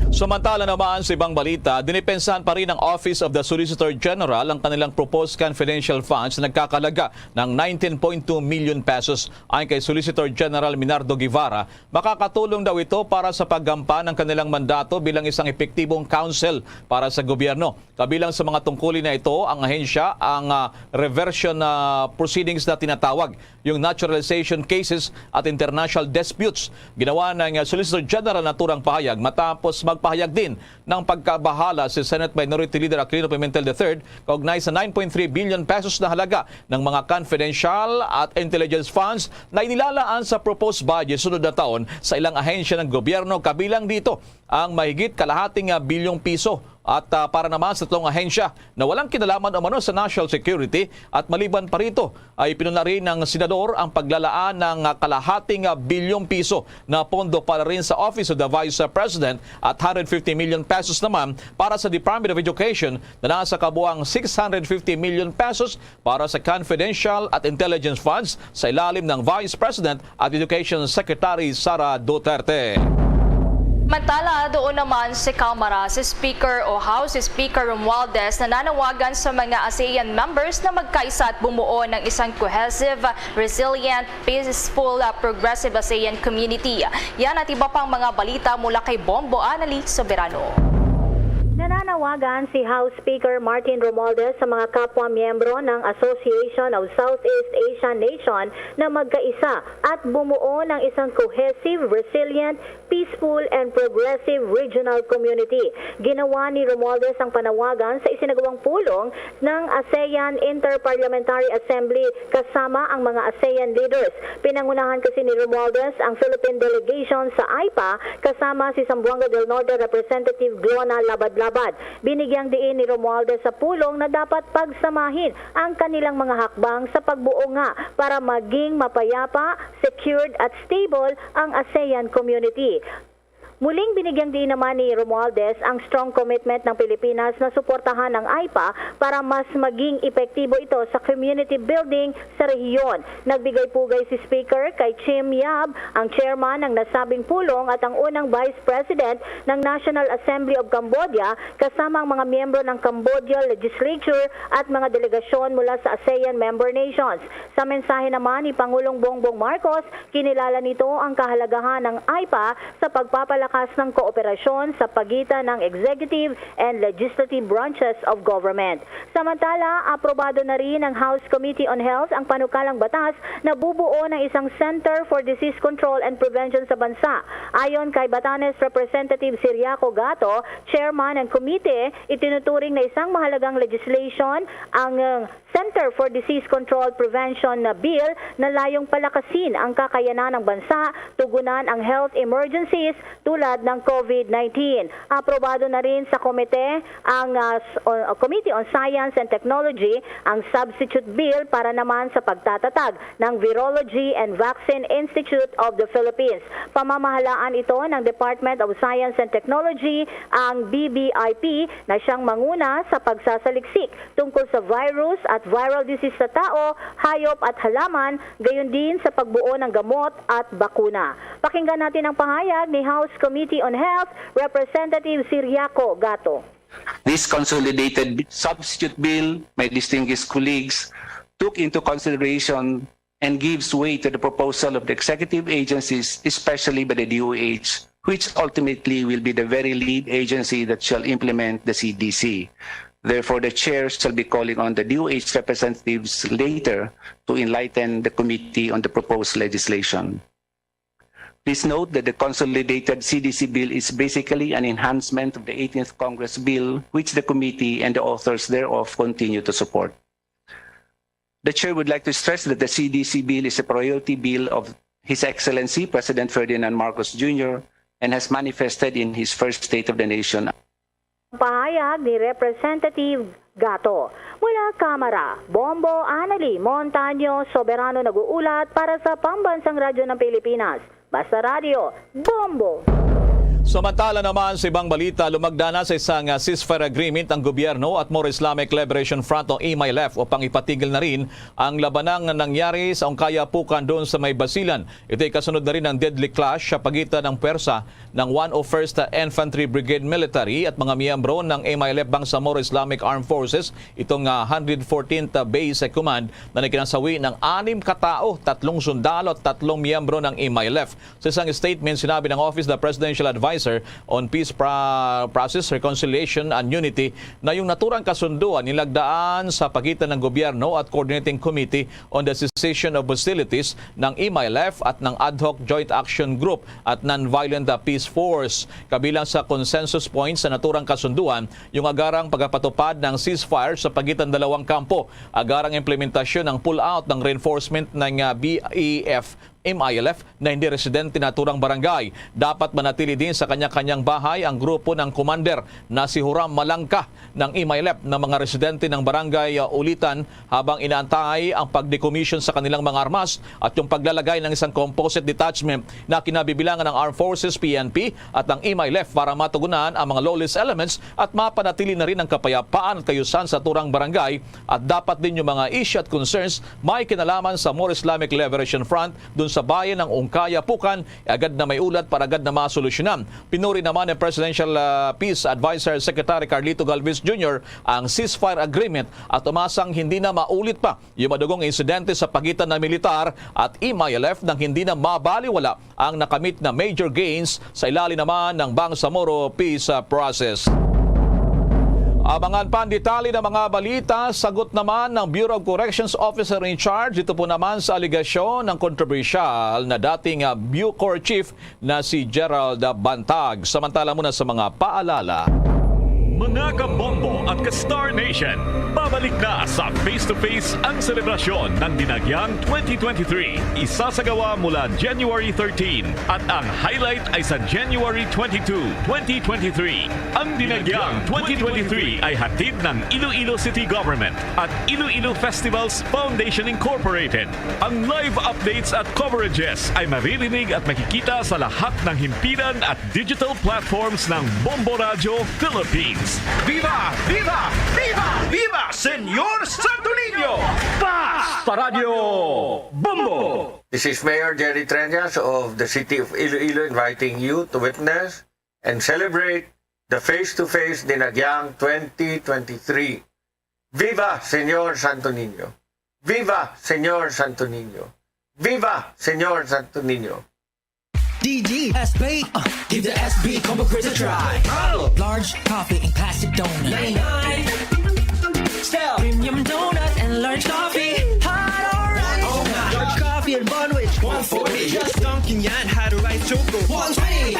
Samantala naman, sa ibang balita, dinipensahan pa rin ng Office of the Solicitor General ang kanilang proposed confidential funds na nagkakalaga ng nineteen point two million pesos. Ayon kay Solicitor General Minardo Guevara, makakatulong daw ito para sa paggampan ng kanilang mandato bilang isang epektibong counsel para sa gobyerno. Kabilang sa mga tungkulin na ito ang ahensya, ang, ah, reversion, ah, proceedings na tinatawag, yung naturalization cases at international disputes. Ginawa ng, ah, Solicitor General ang naturang pahayag matapos magpahayag din ng pagkabahala si Senate Minority Leader Aquilino Pimentel the third kaugnay sa nine point three billion pesos na halaga ng mga confidential at intelligence funds na inilalaan sa proposed budget sunod na taon sa ilang ahensya ng gobyerno, kabilang dito ang mahigit kalahating, ah, bilyong piso. At, ah, para naman sa tatlong ahensya na walang kinalaman umano sa national security, at maliban pa rito ay pinuna rin ng senador ang paglalaan ng, ah, kalahating, ah, bilyong piso na pondo para rin sa Office of the Vice President at hundred fifty million pesos naman para sa Department of Education, na nasa kabuang six hundred fifty million pesos para sa confidential at intelligence funds sa ilalim ng Vice President at Education Secretary Sara Duterte. Mantala, doon naman sa Kamara, si Speaker o House Speaker Romualdez nananawagan sa mga ASEAN members na magkaisa at bumuo ng isang cohesive, resilient, peaceful, uh, progressive ASEAN community. Yan at iba pang mga balita mula kay Bombo Anali Soberano. Nananawagan si House Speaker Martin Romualdez sa mga kapwa miyembro ng Association of Southeast Asian Nation na magkaisa at bumuo ng isang cohesive, resilient, peaceful, and progressive regional community. Ginawa ni Romualdez ang panawagan sa isinagawang pulong ng ASEAN Inter-Parliamentary Assembly kasama ang mga ASEAN leaders. Pinangunahan kasi ni Romualdez ang Philippine delegation sa AIPA kasama si Zamboanga del Norte Representative Glona Labadlabad. Binigyang diin ni Romualdez sa pulong na dapat pagsamahin ang kanilang mga hakbang sa pagbuo nga para maging mapayapa, secured at stable ang ASEAN community. Muling binigyang diin naman ni Romualdez ang strong commitment ng Pilipinas na suportahan ang AIPA para mas maging epektibo ito sa community building sa rehiyon. Nagbigay pugay si Speaker kay Chim Yap, ang chairman ng nasabing pulong at ang unang Vice President ng National Assembly of Cambodia, kasama ang mga miyembro ng Cambodia Legislature at mga delegasyon mula sa ASEAN member nations. Sa mensahe naman ni Pangulong Bongbong Marcos, kinilala nito ang kahalagahan ng AIPA sa pagpapalakas ng kooperasyon sa pagitan ng executive and legislative branches of government. Samantala, aprobado na rin ng House Committee on Health ang panukalang batas na bubuo ng isang Center for Disease Control and Prevention sa bansa. Ayon kay Batanes Representative Ciriaco Gato, chairman ng komite, itinuturing na isang mahalagang legislation ang, uh, Center for Disease Control Prevention na bill na layong palakasin ang kakayanan ng bansa tugunan ang health emergencies tulad ng COVID nineteen. Aprobado na rin sa komite ang, ah, s-, o, Committee on Science and Technology ang substitute bill para naman sa pagtatatag ng Virology and Vaccine Institute of the Philippines. Pamamahalaan ito ng Department of Science and Technology, ang B B I P, na siyang manguna sa pagsasaliksik tungkol sa virus at viral disease sa tao, hayop at halaman, gayon din sa pagbuo ng gamot at bakuna. Pakinggan natin ang pahayag ni House Committee on Health Representative Ciriaco Gato. This consolidated bi-, substitute bill, my distinguished colleagues, took into consideration and gives way to the proposal of the executive agencies, especially by the D O H, which ultimately will be the very lead agency that shall implement the C D C. Therefore, the chair shall be calling on the D O H representatives later to enlighten the committee on the proposed legislation. Please note that the consolidated C D C bill is basically an enhancement of the eighteenth Congress bill, which the committee and the authors thereof continue to support. The chair would like to stress that the C D C bill is a priority bill of His Excellency President Ferdinand Marcos Junior and has manifested in his first State of the Nation. Pahayag ni Representative Gato. Mula Kamara, Bombo Anali Montaño Soberano nag-uulat para sa Pambansang Radyo ng Pilipinas. Basta Radyo, Bombo! Samantala naman, sa ibang balita, lumagda na sa isang, ah, ceasefire agreement ang gobyerno at More Islamic Liberation Front o M I L F upang ipatigil na rin ang labanang nangyari sa Ungkaya Pukan doon sa may Basilan. Ito'y kasunod na rin ng deadly clash sa pagitan ng pwersa ng one oh first Infantry Brigade Military at mga miyembro ng M I L F Bangsamoro Islamic Armed Forces, itong, ah, hundred fourteenth Base Command, na nagkinasawi ng anim ka tao, tatlong sundalo at tatlong miyembro ng M I L F. Sa isang statement, sinabi ng Office of the Presidential Advisor on Peace Pro-, Process, Reconciliation and Unity na yung naturang kasunduan nilagdaan sa pagitan ng gobyerno at Coordinating Committee on the Cessation of Hostilities ng M I L F at ng Ad Hoc Joint Action Group at Nonviolent Peace Force. Kabilang sa consensus points sa naturang kasunduan, yung agarang pagpapatupad ng ceasefire sa pagitan ng dalawang kampo, agarang implementasyon ng pull-out ng reinforcement ng, ah, B E F M I L F na hindi residente naturang barangay. Dapat manatili din sa kanya-kanyang bahay ang grupo ng commander na si Huram Malangka ng M I L F na mga residente ng barangay, uh, Ulitan habang inaantay ang pag-decommission sa kanilang mga armas at yung paglalagay ng isang composite detachment na kinabibilangan ng Armed Forces, P N P, at ang M I L F para matugunan ang mga lawless elements at mapanatili na rin ang kapayapaan at kayusan sa naturang barangay. At dapat din yung mga issue at concerns may kinalaman sa More Islamic Liberation Front dun sa bayan ng Ungkaya Pukan, eh, agad na may ulat para agad na masolusyonan. Pinuri naman ni Presidential, ah, Peace Advisor Secretary Carlito Galvez Junior ang ceasefire agreement at umasang hindi na maulit pa yung madugong insidente sa pagitan ng militar at M I L F nang hindi na mabaliwala ang nakamit na major gains sa ilalim naman ng Bangsamoro Peace, ah, Process. Abangan pa ang detalye ng mga balita. Sagot naman ng Bureau of Corrections Officer in Charge dito po naman sa alegasyon ng kontrobersyal na dating, ah, Bucor Chief na si Gerald Bantag. Samantala muna sa mga paalala. Mga kabombo at ka-Star Nation, pabalik na sa Face to Face ang selebrasyon ng Dinagyang twenty twenty-three. Isasagawa mula January thirteen at ang highlight ay sa January twenty-two, twenty twenty-three. Ang Dinagyang twenty twenty-three ay hatid ng Iloilo City Government at Iloilo Festivals Foundation Incorporated. Ang live updates at coverages ay maririnig at makikita sa lahat ng himpilan at digital platforms ng Bombo Radyo Philippines. Viva! Viva! Viva! Viva, Señor Santo Niño! Basta Radyo Bombo! This is Mayor Jerry Treñas of the City of Iloilo inviting you to witness and celebrate the Face to Face Dinagyang twenty twenty-three. Viva Señor Santo Niño! Viva Señor Santo Niño! Viva Señor Santo Niño! D D S B, uh, give the S B Combo Quiz a try. Oh! Large coffee and classic donut. Nine nine. Style. Premium donut and large coffee. Hot or right? Oh my. Large coffee and bun with one forty. Just dunking yan, had a rice choco. One twenty.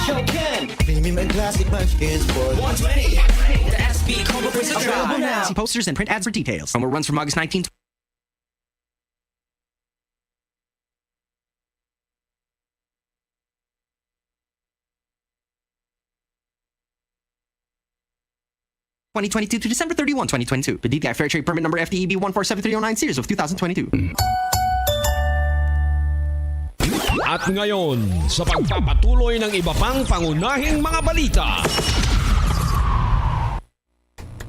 Show Ken. Premium and classic munchkins for one twenty. The S B Combo Quiz a try. Available now. See posters and print ads for details. Promo runs from August nineteenth. Twenty twenty-two to December thirty-one, twenty twenty-two. The D T I Fair Trade Permit Number F T E B one four seven three oh nine, series of two thousand twenty-two. At ngayon, sa pagpapatuloy ng iba pang pangunahing mga balita.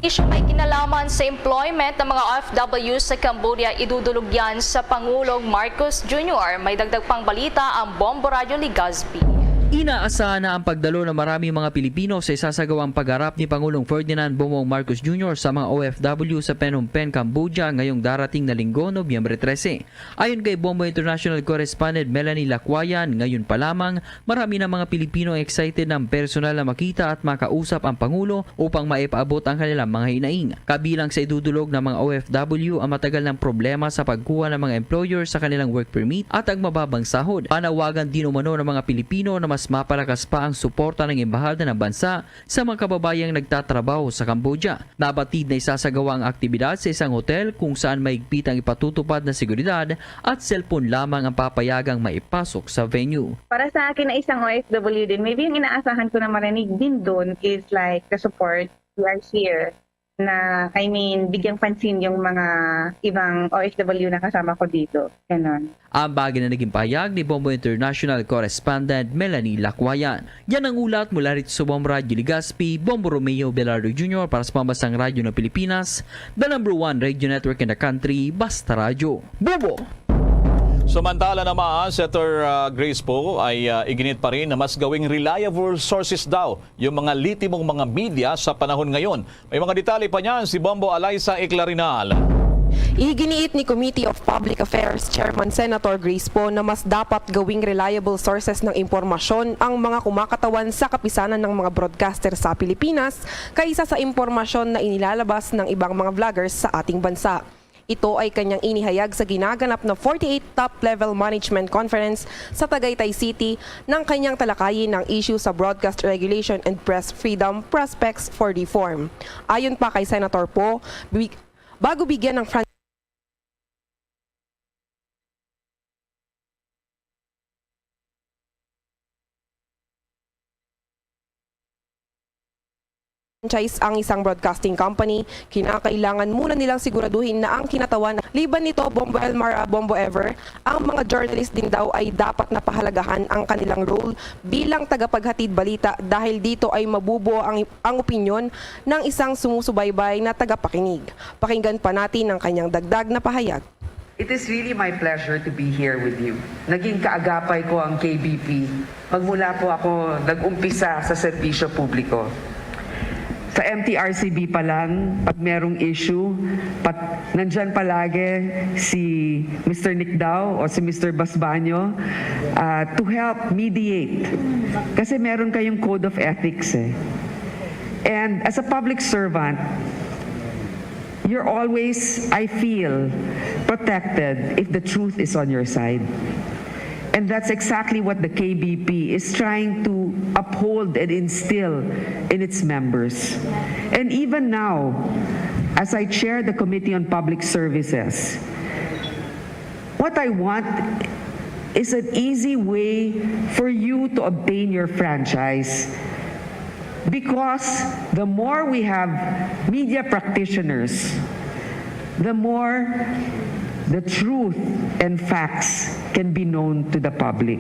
Isyu may kinalaman sa employment ng mga O F W sa Cambodia, idudulog yan sa Pangulong Marcos Junior. May dagdag pang balita ang Bombo Radyo Legazpi. Inaasahan na ang pagdalo ng maraming mga Pilipino sa isasagawang pagharap ni Pangulong Ferdinand Bongbong Marcos Junior sa mga O F W sa Phnom Penh, Cambodia, ngayong darating na Linggo, Nobyembre trese. Ayon kay Bombo International Correspondent Melanie Lacuayan, ngayon pa lamang, marami na mga Pilipino ang excited na personal na makita at makausap ang Pangulo upang maipaabot ang kanilang mga hinaing. Kabilang sa idudulog ng mga O F W ang matagal ng problema sa pagkuha ng mga employer sa kanilang work permit at ang mababang sahod. Panawagan din umano ng mga Pilipino na mas mapalakas pa ang suporta ng embahada ng bansa sa mga kababayang nagtatrabaho sa Cambodia. Nabatid na isasagawa ang aktibidad sa isang hotel kung saan mahigpit ang ipatutupad na seguridad at cellphone lamang ang papayagang maipasok sa venue. Para sa akin na isang O F W din, maybe ang inaasahan ko na marinig din doon is like the support, we are here. na, I mean, bigyang pansin yung mga ibang O F W na kasama ko dito. Ganon. Ang bahagi na naging pahayag ni Bombo International correspondent Melanie Lacwayan. Yan ang ulat mula rito sa Bombo Radyo Legazpi, Bombo Romeo Belardo Junior para sa Pambansang Radyo ng Pilipinas, the number one radio network in the country, Basta Radyo. Bombo! Samantala naman, Senator, ah, Grace Poe ay, ah, iginit pa rin na mas gawing reliable sources daw yung mga litimong mga media sa panahon ngayon. May mga detalye pa niyan si Bombo Alaysa Eclarinal. Iginiit ni Committee of Public Affairs Chairman Senator Grace Poe na mas dapat gawing reliable sources ng impormasyon ang mga kumakatawan sa kapisanan ng mga broadcaster sa Pilipinas kaysa sa impormasyon na inilalabas ng ibang mga vloggers sa ating bansa. Ito ay kanyang inihayag sa ginaganap na forty-eight Top Level Management Conference sa Tagaytay City nang kanyang talakayin ang issue sa broadcast regulation and press freedom prospects for reform. Ayon pa kay Senator Poe, bi-, bago bigyan ng fran- franchise ang isang broadcasting company, kinakailangan muna nilang siguraduhin na ang kinatawan, liban nito, Bombo Elmar, ah, Bombo Ever, ang mga journalist din daw ay dapat napahalagahan ang kanilang role bilang tagapaghatid balita dahil dito ay mabubuo ang, ang opinyon ng isang sumusubaybay na tagapakinig. Pakinggan pa natin ang kanyang dagdag na pahayag. It is really my pleasure to be here with you. Naging kaagapay ko ang K B P. Magmula po ako nag-umpisa sa serbisyo publiko. Sa M T R C B pa lang, pag merong issue, pat-, nandyan palagi si Mister Nick Dao o si Mister Basbanyo, ah, to help mediate. Kasi meron kayong code of ethics eh. And as a public servant, you're always, I feel, protected if the truth is on your side. And that's exactly what the K B P is trying to uphold and instill in its members. And even now, as I chair the Committee on Public Services, what I want is an easy way for you to obtain your franchise. Because the more we have media practitioners, the more the truth and facts can be known to the public.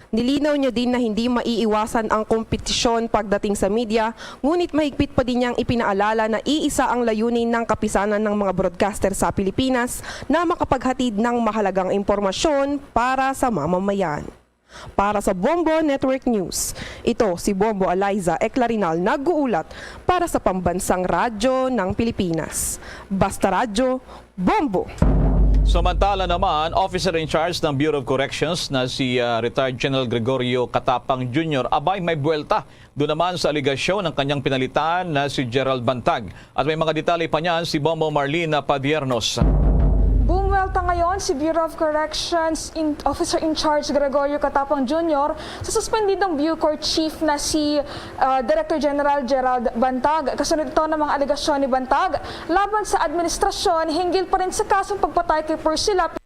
Nilinaw niya din na hindi maiiwasan ang kompetisyon pagdating sa media, ngunit mahigpit pa din niyang ipinaalala na iisa ang layunin ng kapisanan ng mga broadcaster sa Pilipinas na makapaghatid ng mahalagang impormasyon para sa mamamayan. Para sa Bombo Network News, ito si Bombo Eliza Eclarinal nag-uulat para sa Pambansang Radyo ng Pilipinas. Basta Radyo, Bombo! Samantala naman, officer in charge ng Bureau of Corrections na si, ah, retired General Gregorio Catapang Junior, abay may buwelta doon naman sa aligasyon ng kanyang pinalitan na si Gerald Bantag. At may mga detalye pa niyan si Bombo Marlene Padiernos. Bumuwelta ngayon si Bureau of Corrections in, Officer in Charge Gregorio Catapang Junior sa suspendidong Bucor Chief na si, ah, Director General Gerald Bantag. Kasunod ito ng mga alegasyon ni Bantag laban sa administrasyon hinggil pa rin sa kasong pagpatay kay Percy Lapid.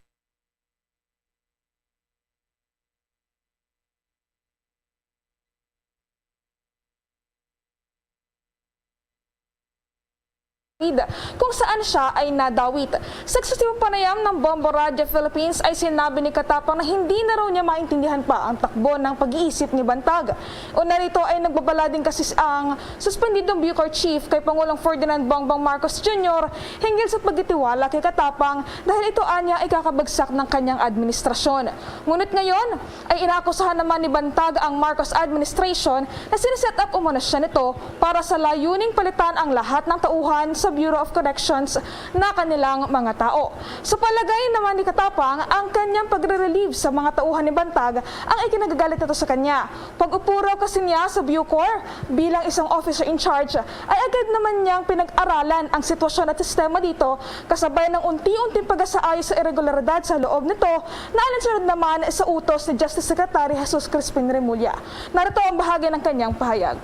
Kung saan siya ay nadawit. Sa eksesibong panayam ng Bombo Radio Philippines ay sinabi ni Catapang na hindi na raw niya maintindihan pa ang takbo ng pag-iisip ni Bantag. Una rito ay nagbabala din kasi ang suspendidong Bucor Chief kay Pangulong Ferdinand Bongbong Marcos Junior hinggil sa pagtitiwala kay Catapang dahil ito anya ay kakabagsak ng kanyang administrasyon. Ngunit ngayon ay inaakusahan naman ni Bantag ang Marcos administration na siniset up umano siya nito para sa layuning palitan ang lahat ng tauhan sa Bureau of Corrections na kanilang mga tao. Sa palagay naman ni Catapang, ang kanyang pagre-relieve sa mga tauhan ni Bantag ang ikinagagalit nito sa kanya. Pag-upo raw kasi niya sa Bucor bilang isang officer in charge, ay agad naman niyang pinag-aralan ang sitwasyon at sistema dito, kasabay ng unti-unting pag-asaayos sa irregularidad sa loob nito na alinsunod naman sa utos ni Justice Secretary Jesus Crispin Remulla. Narito ang bahagi ng kanyang pahayag.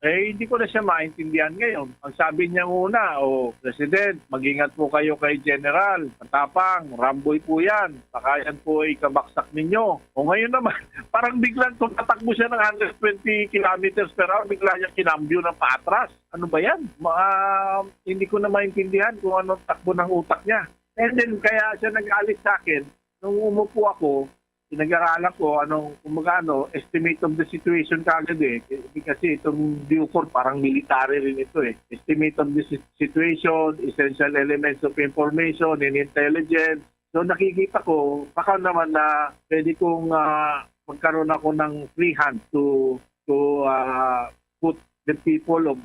Eh, hindi ko na siya maintindihan ngayon. Ang sabi niya muna, "O, President, mag-ingat po kayo kay General. Matapang, ramboy po yan. Baka yan po ay ikabaksak ninyo." O ngayon naman, parang biglang tumatakbo siya ng hundred twenty kilometers per hour, bigla niya kinambyo ng paatras. Ano ba yan? Ma-, ah, hindi ko na maintindihan kung anong takbo ng utak niya. And then, kaya siya nag-alis sa akin. Nung umupo ako, pinag-aralan ko anong, kumbaga, ano, estimate of the situation kagad eh. Kasi itong Bucor, parang military rin ito eh. Estimate of the si-, situation, essential elements of information, and intelligence. So nakikita ko, baka naman na pwede kong, ah, magkaroon ako ng free hand to, to, ah, put the people of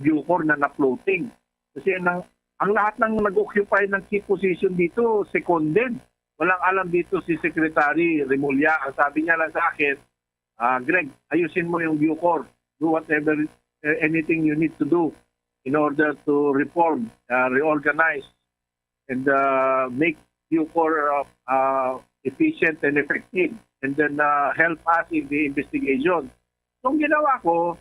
Bucor na na-floating. Kasi ang, ang lahat ng nag-occupy ng key position dito, seconded. Walang alam dito si Secretary Remulla. Ang sabi niya lang sa akin, "Ah, Greg, ayusin mo yung Bucor. Do whatever, eh, anything you need to do in order to reform, ah, reorganize, and, ah, make Bucor, ah, ah, efficient and effective. And then, ah, help us in the investigation." So, ang ginawa ko,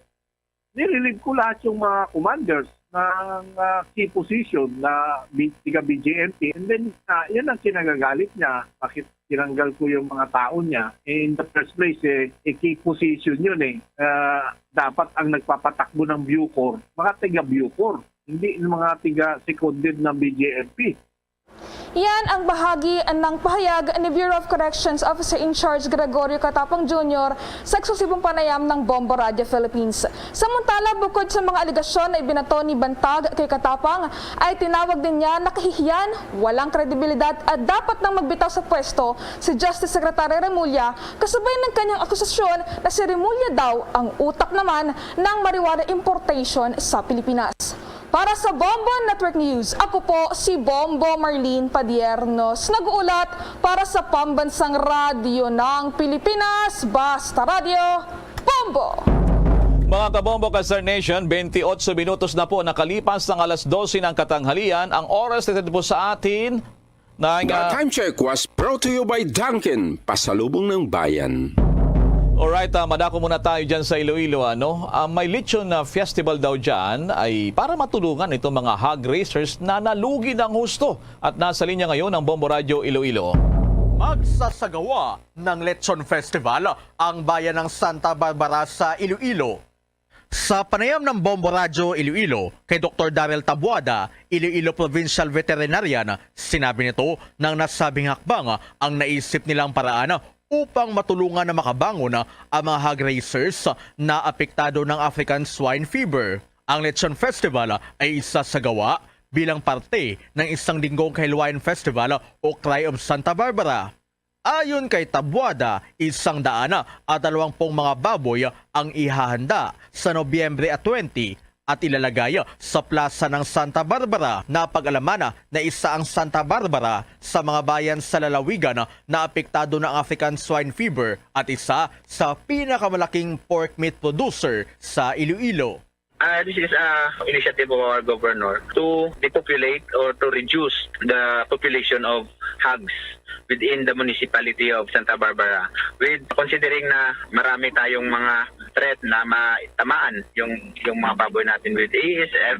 nirelieve ko lahat yung mga commanders ng, ah, key position na bi-, tiga B J M P. And then, ah, yun ang kinagagalit niya. Bakit tinanggal ko yung mga tao niya? Eh, in the first place, eh, eh, key position yun eh. Ah, dapat ang nagpapatakbo ng Bucor, mga tiga Bucor, hindi yung mga tiga seconded ng B J M P. Yan ang bahagi ng pahayag ni Bureau of Corrections Officer in Charge Gregorio Catapang Junior sa eksklusibong panayam ng Bombo Radio Philippines. Samantala, bukod sa mga alegasyon na ibinato ni Bantag kay Catapang, ay tinawag din niya na kahihiyan, walang kredibilidad at dapat nang magbitaw sa pwesto si Justice Secretary Remulla, kasabay ng kanyang akusasyon na si Remulla daw ang utak naman ng marijuana importation sa Pilipinas. Para sa Bombo Network News, ako po si Bombo Marlene Padiernos, nag-uulat para sa Pambansang Radyo ng Pilipinas, Basta Radyo, Bombo! Mga kabombo ka Star Nation, twenty-eight minutos na po nakalipas ang alas dose ng katanghalian. Ang oras na ito po sa atin, na The nga time check was brought to you by Dunkin, pasalubong ng bayan. Alright, ah, madako muna tayo dyan sa Iloilo, ano? Ah, may lechon na festival daw dyan ay para matulungan itong mga hog raisers na nalugi ng husto. At nasa linya ngayon ang Bombo Radyo Iloilo. Magsasagawa ng Lechon Festival ang bayan ng Santa Barbara sa Iloilo. Sa panayam ng Bombo Radyo Iloilo kay Doktor Daryl Tabuada, Iloilo Provincial Veterinarian, sinabi nito na ang nasabing hakbang ang naisip nilang paraan upang matulungan na makabangon ang mga hog raisers na apektado ng African Swine Fever. Ang Lechon Festival ay isasagawa bilang parte ng isang linggong kahiluwayan festival o Cry of Santa Barbara. Ayon kay Tabuada, isang daan at dalawang pung mga baboy ang ihahanda sa Nobyembre at twenty at ilalagay sa plaza ng Santa Barbara. Napag-alaman na isa ang Santa Barbara sa mga bayan sa lalawigan na apektado ng African Swine Fever at isa sa pinakamalaking pork meat producer sa Iloilo. Uh, this is a initiative of our governor to depopulate or to reduce the population of hogs within the municipality of Santa Barbara. With considering na marami tayong mga threat na matamaan yung, yung mga baboy natin with A S F,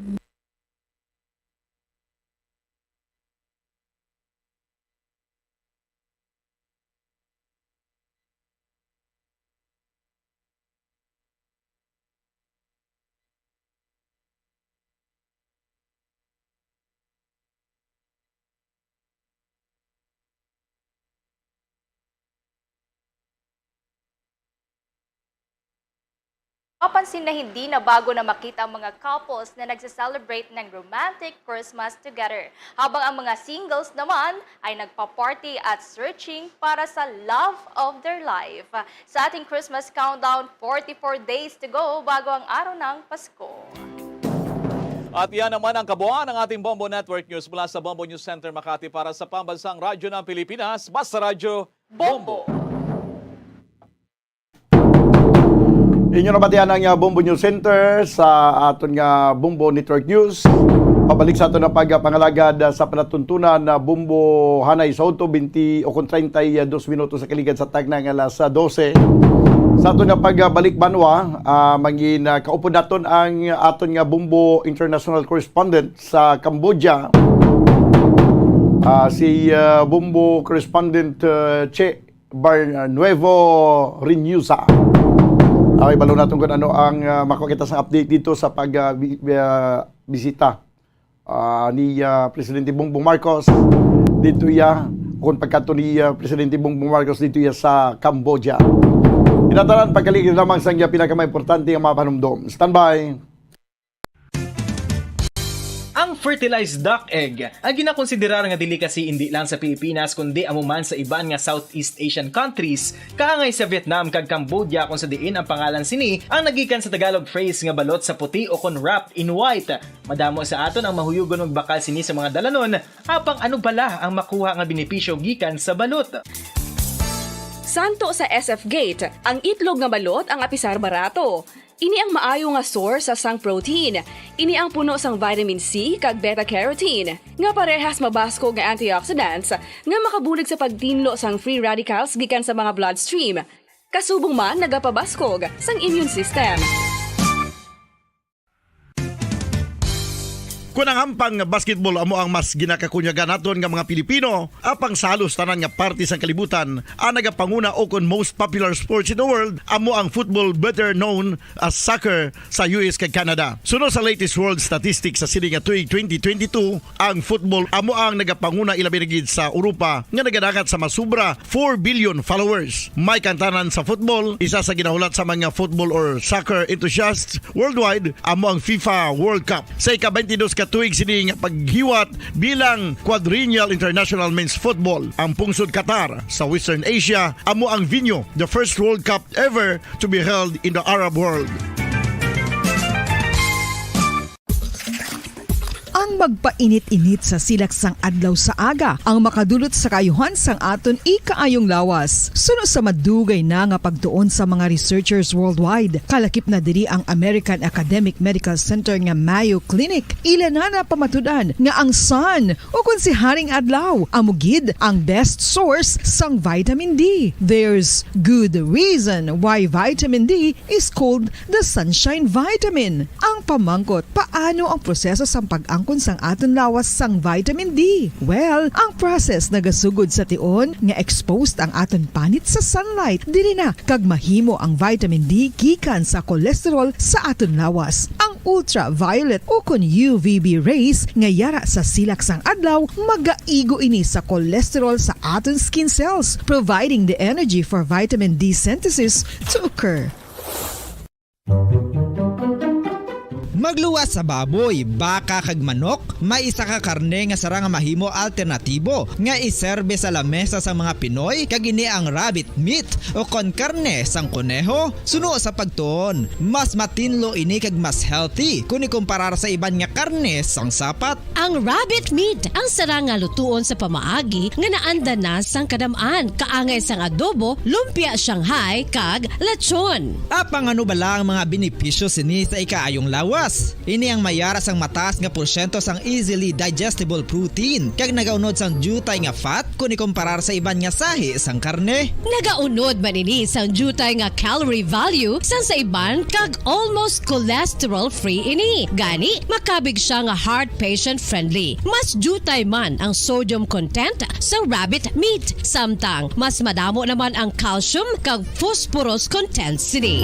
Mapansin na hindi na bago na makita ang mga couples na nagse-celebrate ng romantic Christmas together, habang ang mga singles naman ay nagpa-party at searching para sa love of their life. Sa ating Christmas countdown, forty-four days to go bago ang araw ng Pasko. At yan naman ang kabuuan ng ating Bombo Network News mula sa Bombo News Center Makati para sa Pambansang Radyo ng Pilipinas, Basta Radyo, Bombo. Inyo nabatian ang, uh, Bombo News Center sa aton nga Bombo Network News. Pabalik sa aton na pagpangalagad, ah, sa palatuntunan na Bombo Hanay sa Udto, twenty o kon treinta y dos minutos sa kaligad sa tagna nga alas, ah, dose. Sa aton na pagbalik banwa, ah, mangin, ah, kaupod naton ang aton nga Bombo International Correspondent sa Cambodia, ah, si, ah, Bombo Correspondent, ah, Che Barnuevo Renusa. Okay, balo naton kung ano ang, ah, makuha kita sa update dito sa pag, ah, bi-, ah, bisita, ah, ni, ah, Presidente Bongbong Marcos dito iya, kung pagkadto ni, ah, Presidente Bongbong Marcos dito iya sa Cambodia. Inatanan pagkaligid lamang sa iya pinakamaimportante nga mga panumdom. Standby. Ang fertilized duck egg ang ginakonsiderar nga delicacy indi lang sa Pilipinas kundi amo man sa iban nga Southeast Asian countries, kaangay sa Vietnam kag Cambodia, kung sa diin ang pangalan sini ang nagikan sa Tagalog phrase nga balot sa puti o kon wrapped in white. Madamo sa aton ang mahuyugon magbakal sini sa mga dalanon, apang ano bala ang makuha nga benepisyo gikan sa balot? Santo sa S F Gate, ang itlog nga balot ang apisar barato. Ini ang maayo nga source sang protein. Ini ang puno sang vitamin C kag beta carotene, nga parehas mabaskog nga antioxidants nga makabulig sa pagtinlo sang free radicals gikan sa mga bloodstream. Kasubong man nagapabaskog sang immune system. Kon ang hampang nga basketball amo ang mas ginakakunyagan naton nga mga Pilipino, apang sa halos tanan nga parte sang kalibutan, ang nagapanguna o kon most popular sports in the world amo ang football, better known as soccer, sa U S kag Canada. Suno sa latest world statistics sa sini nga tuig twenty twenty-two, ang football amo ang nagapanguna, ilabi na gid sa Europa, nga nagadangat sa masubra four billion followers. May kantanan sa football, isa sa ginahulat sa mga football or soccer enthusiasts worldwide amo ang FIFA World Cup. Sa ika-twenty-dos ka tuig sini nga paghiwat bilang Quadrennial International Men's Football, ang pungsod Qatar sa Western Asia amo ang venue, the first World Cup ever to be held in the Arab world. Ang magpainit-init sa silak sang adlaw sa aga ang makadulot sa kaayuhan sang aton ikaayong lawas. Suno sa madugay na nga pagtuon sa mga researchers worldwide, kalakip na diri ang American Academic Medical Center nga Mayo Clinic. Ila na napamatud-an nga ang sun, o kon si Haring Adlaw, amo gid ang best source sang vitamin D. There's good reason why vitamin D is called the sunshine vitamin. Ang pamangkot, paano ang proseso sang pag-angkon sang aton lawas sang vitamin D? Well, ang process nagasugod sa tion nga exposed ang aton panit sa sunlight. Diri na kag mahimo ang vitamin D gikan sa cholesterol sa aton lawas. Ang ultraviolet o kon U V B rays nga yara sa silak sang adlaw, magaigo ini sa cholesterol sa aton skin cells, providing the energy for vitamin D synthesis to occur. Magluwas sa baboy, baka kag manok, may isa ka karne nga sarang nga mahimo alternatibo nga iserbe sa lamesa sang mga Pinoy, kag ini ang rabbit meat o kon karne sang koneho. Suno sa pagtuon, mas matinlo ini kag mas healthy kon ikumparar sa iban nga karne sang sapat. Ang rabbit meat ang sarang nga lutuon sa pamaagi nga naanda na sang kadam-an, kaangay sang adobo, lumpia Shanghai, kag lechon. Apang ano bala ang mga benepisyo sini sa ikaayong lawas? Ini ang mayara sang mataas nga porsyento sang easily digestible protein, kag nagaunod sang diutay nga fat kon ikumparar sa iban nga sahi sang karne. Nagaunod man ini sang diutay nga calorie value sang sa iban, kag almost cholesterol-free ini. Gani, makabig sia nga heart patient-friendly. Mas diutay man ang sodium content sang rabbit meat, samtang mas madamo naman ang calcium kag phosphorus content sini.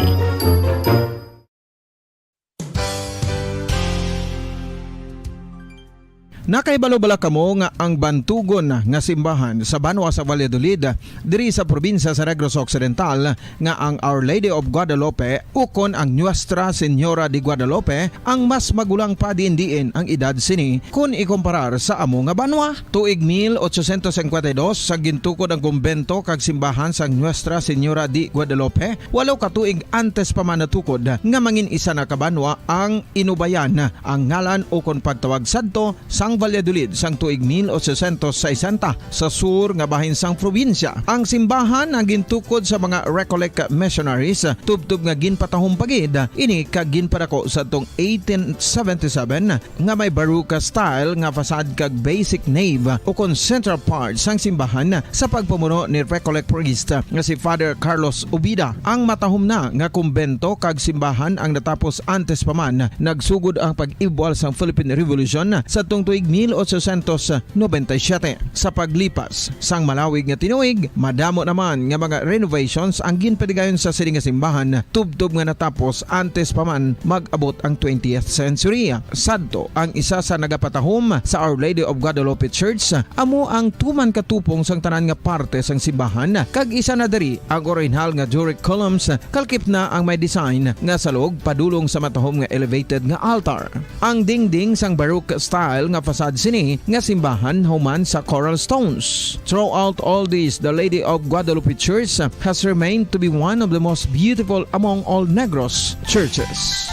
Nakahibalo bala kamo nga ang bantugon nga simbahan sa banwa sa Valladolid, diri sa probinsya sa Negros Occidental, nga ang Our Lady of Guadalupe ukon ang Nuestra Señora de Guadalupe ang mas magulang pa diin-diin ang edad sini kon ikumparar sa amo nga banwa? Tuig mil ochocientos cincuenta y dos sa gintukod ang kumbento kag simbahan sang Nuestra Señora de Guadalupe, walo ka tuig antes pa man natukod nga mangin isa na ka banwa ang Inubayan ang ngalan ukon pagtawag sadto sang Valladolid sang tuig mil ochocientos sesenta sa sur nga bahin sang probinsya. Ang simbahan ang gintukod sa mga Recollect missionaries, tubtob nga ginpatahom pa gid ini kag ginpadako sa tong eighteen seventy-seven nga may Baroque style nga facade kag basic nave ukon central part sang simbahan sa pagpamuno ni Recollect priest nga si Father Carlos Ubida. Ang matahom na nga kumbento kag simbahan ang natapos antes pa man nagsugod ang pag-ibwal sang Philippine Revolution sadtong tuig mil ochocientos noventa y siete. Sa paglipas sang malawig nga tinuig, madamo naman nga mga renovations ang ginpadigayon sa sini nga simbahan, tubtob nga natapos antes pa man mag-abot ang twentieth century. Sadto, ang isa sa nagapatahom sa Our Lady of Guadalupe Church amo ang tuman ka tupong sang tanan nga parte sang simbahan, kag isa na diri ang orihinal nga Doric columns, kalkip na ang may design nga salog padulong sa matahom nga elevated nga altar. Ang dingding sang Baroque style nga facade sini nga simbahan human sa coral stones. Throughout all this, the Lady of Guadalupe Church has remained to be one of the most beautiful among all Negros churches.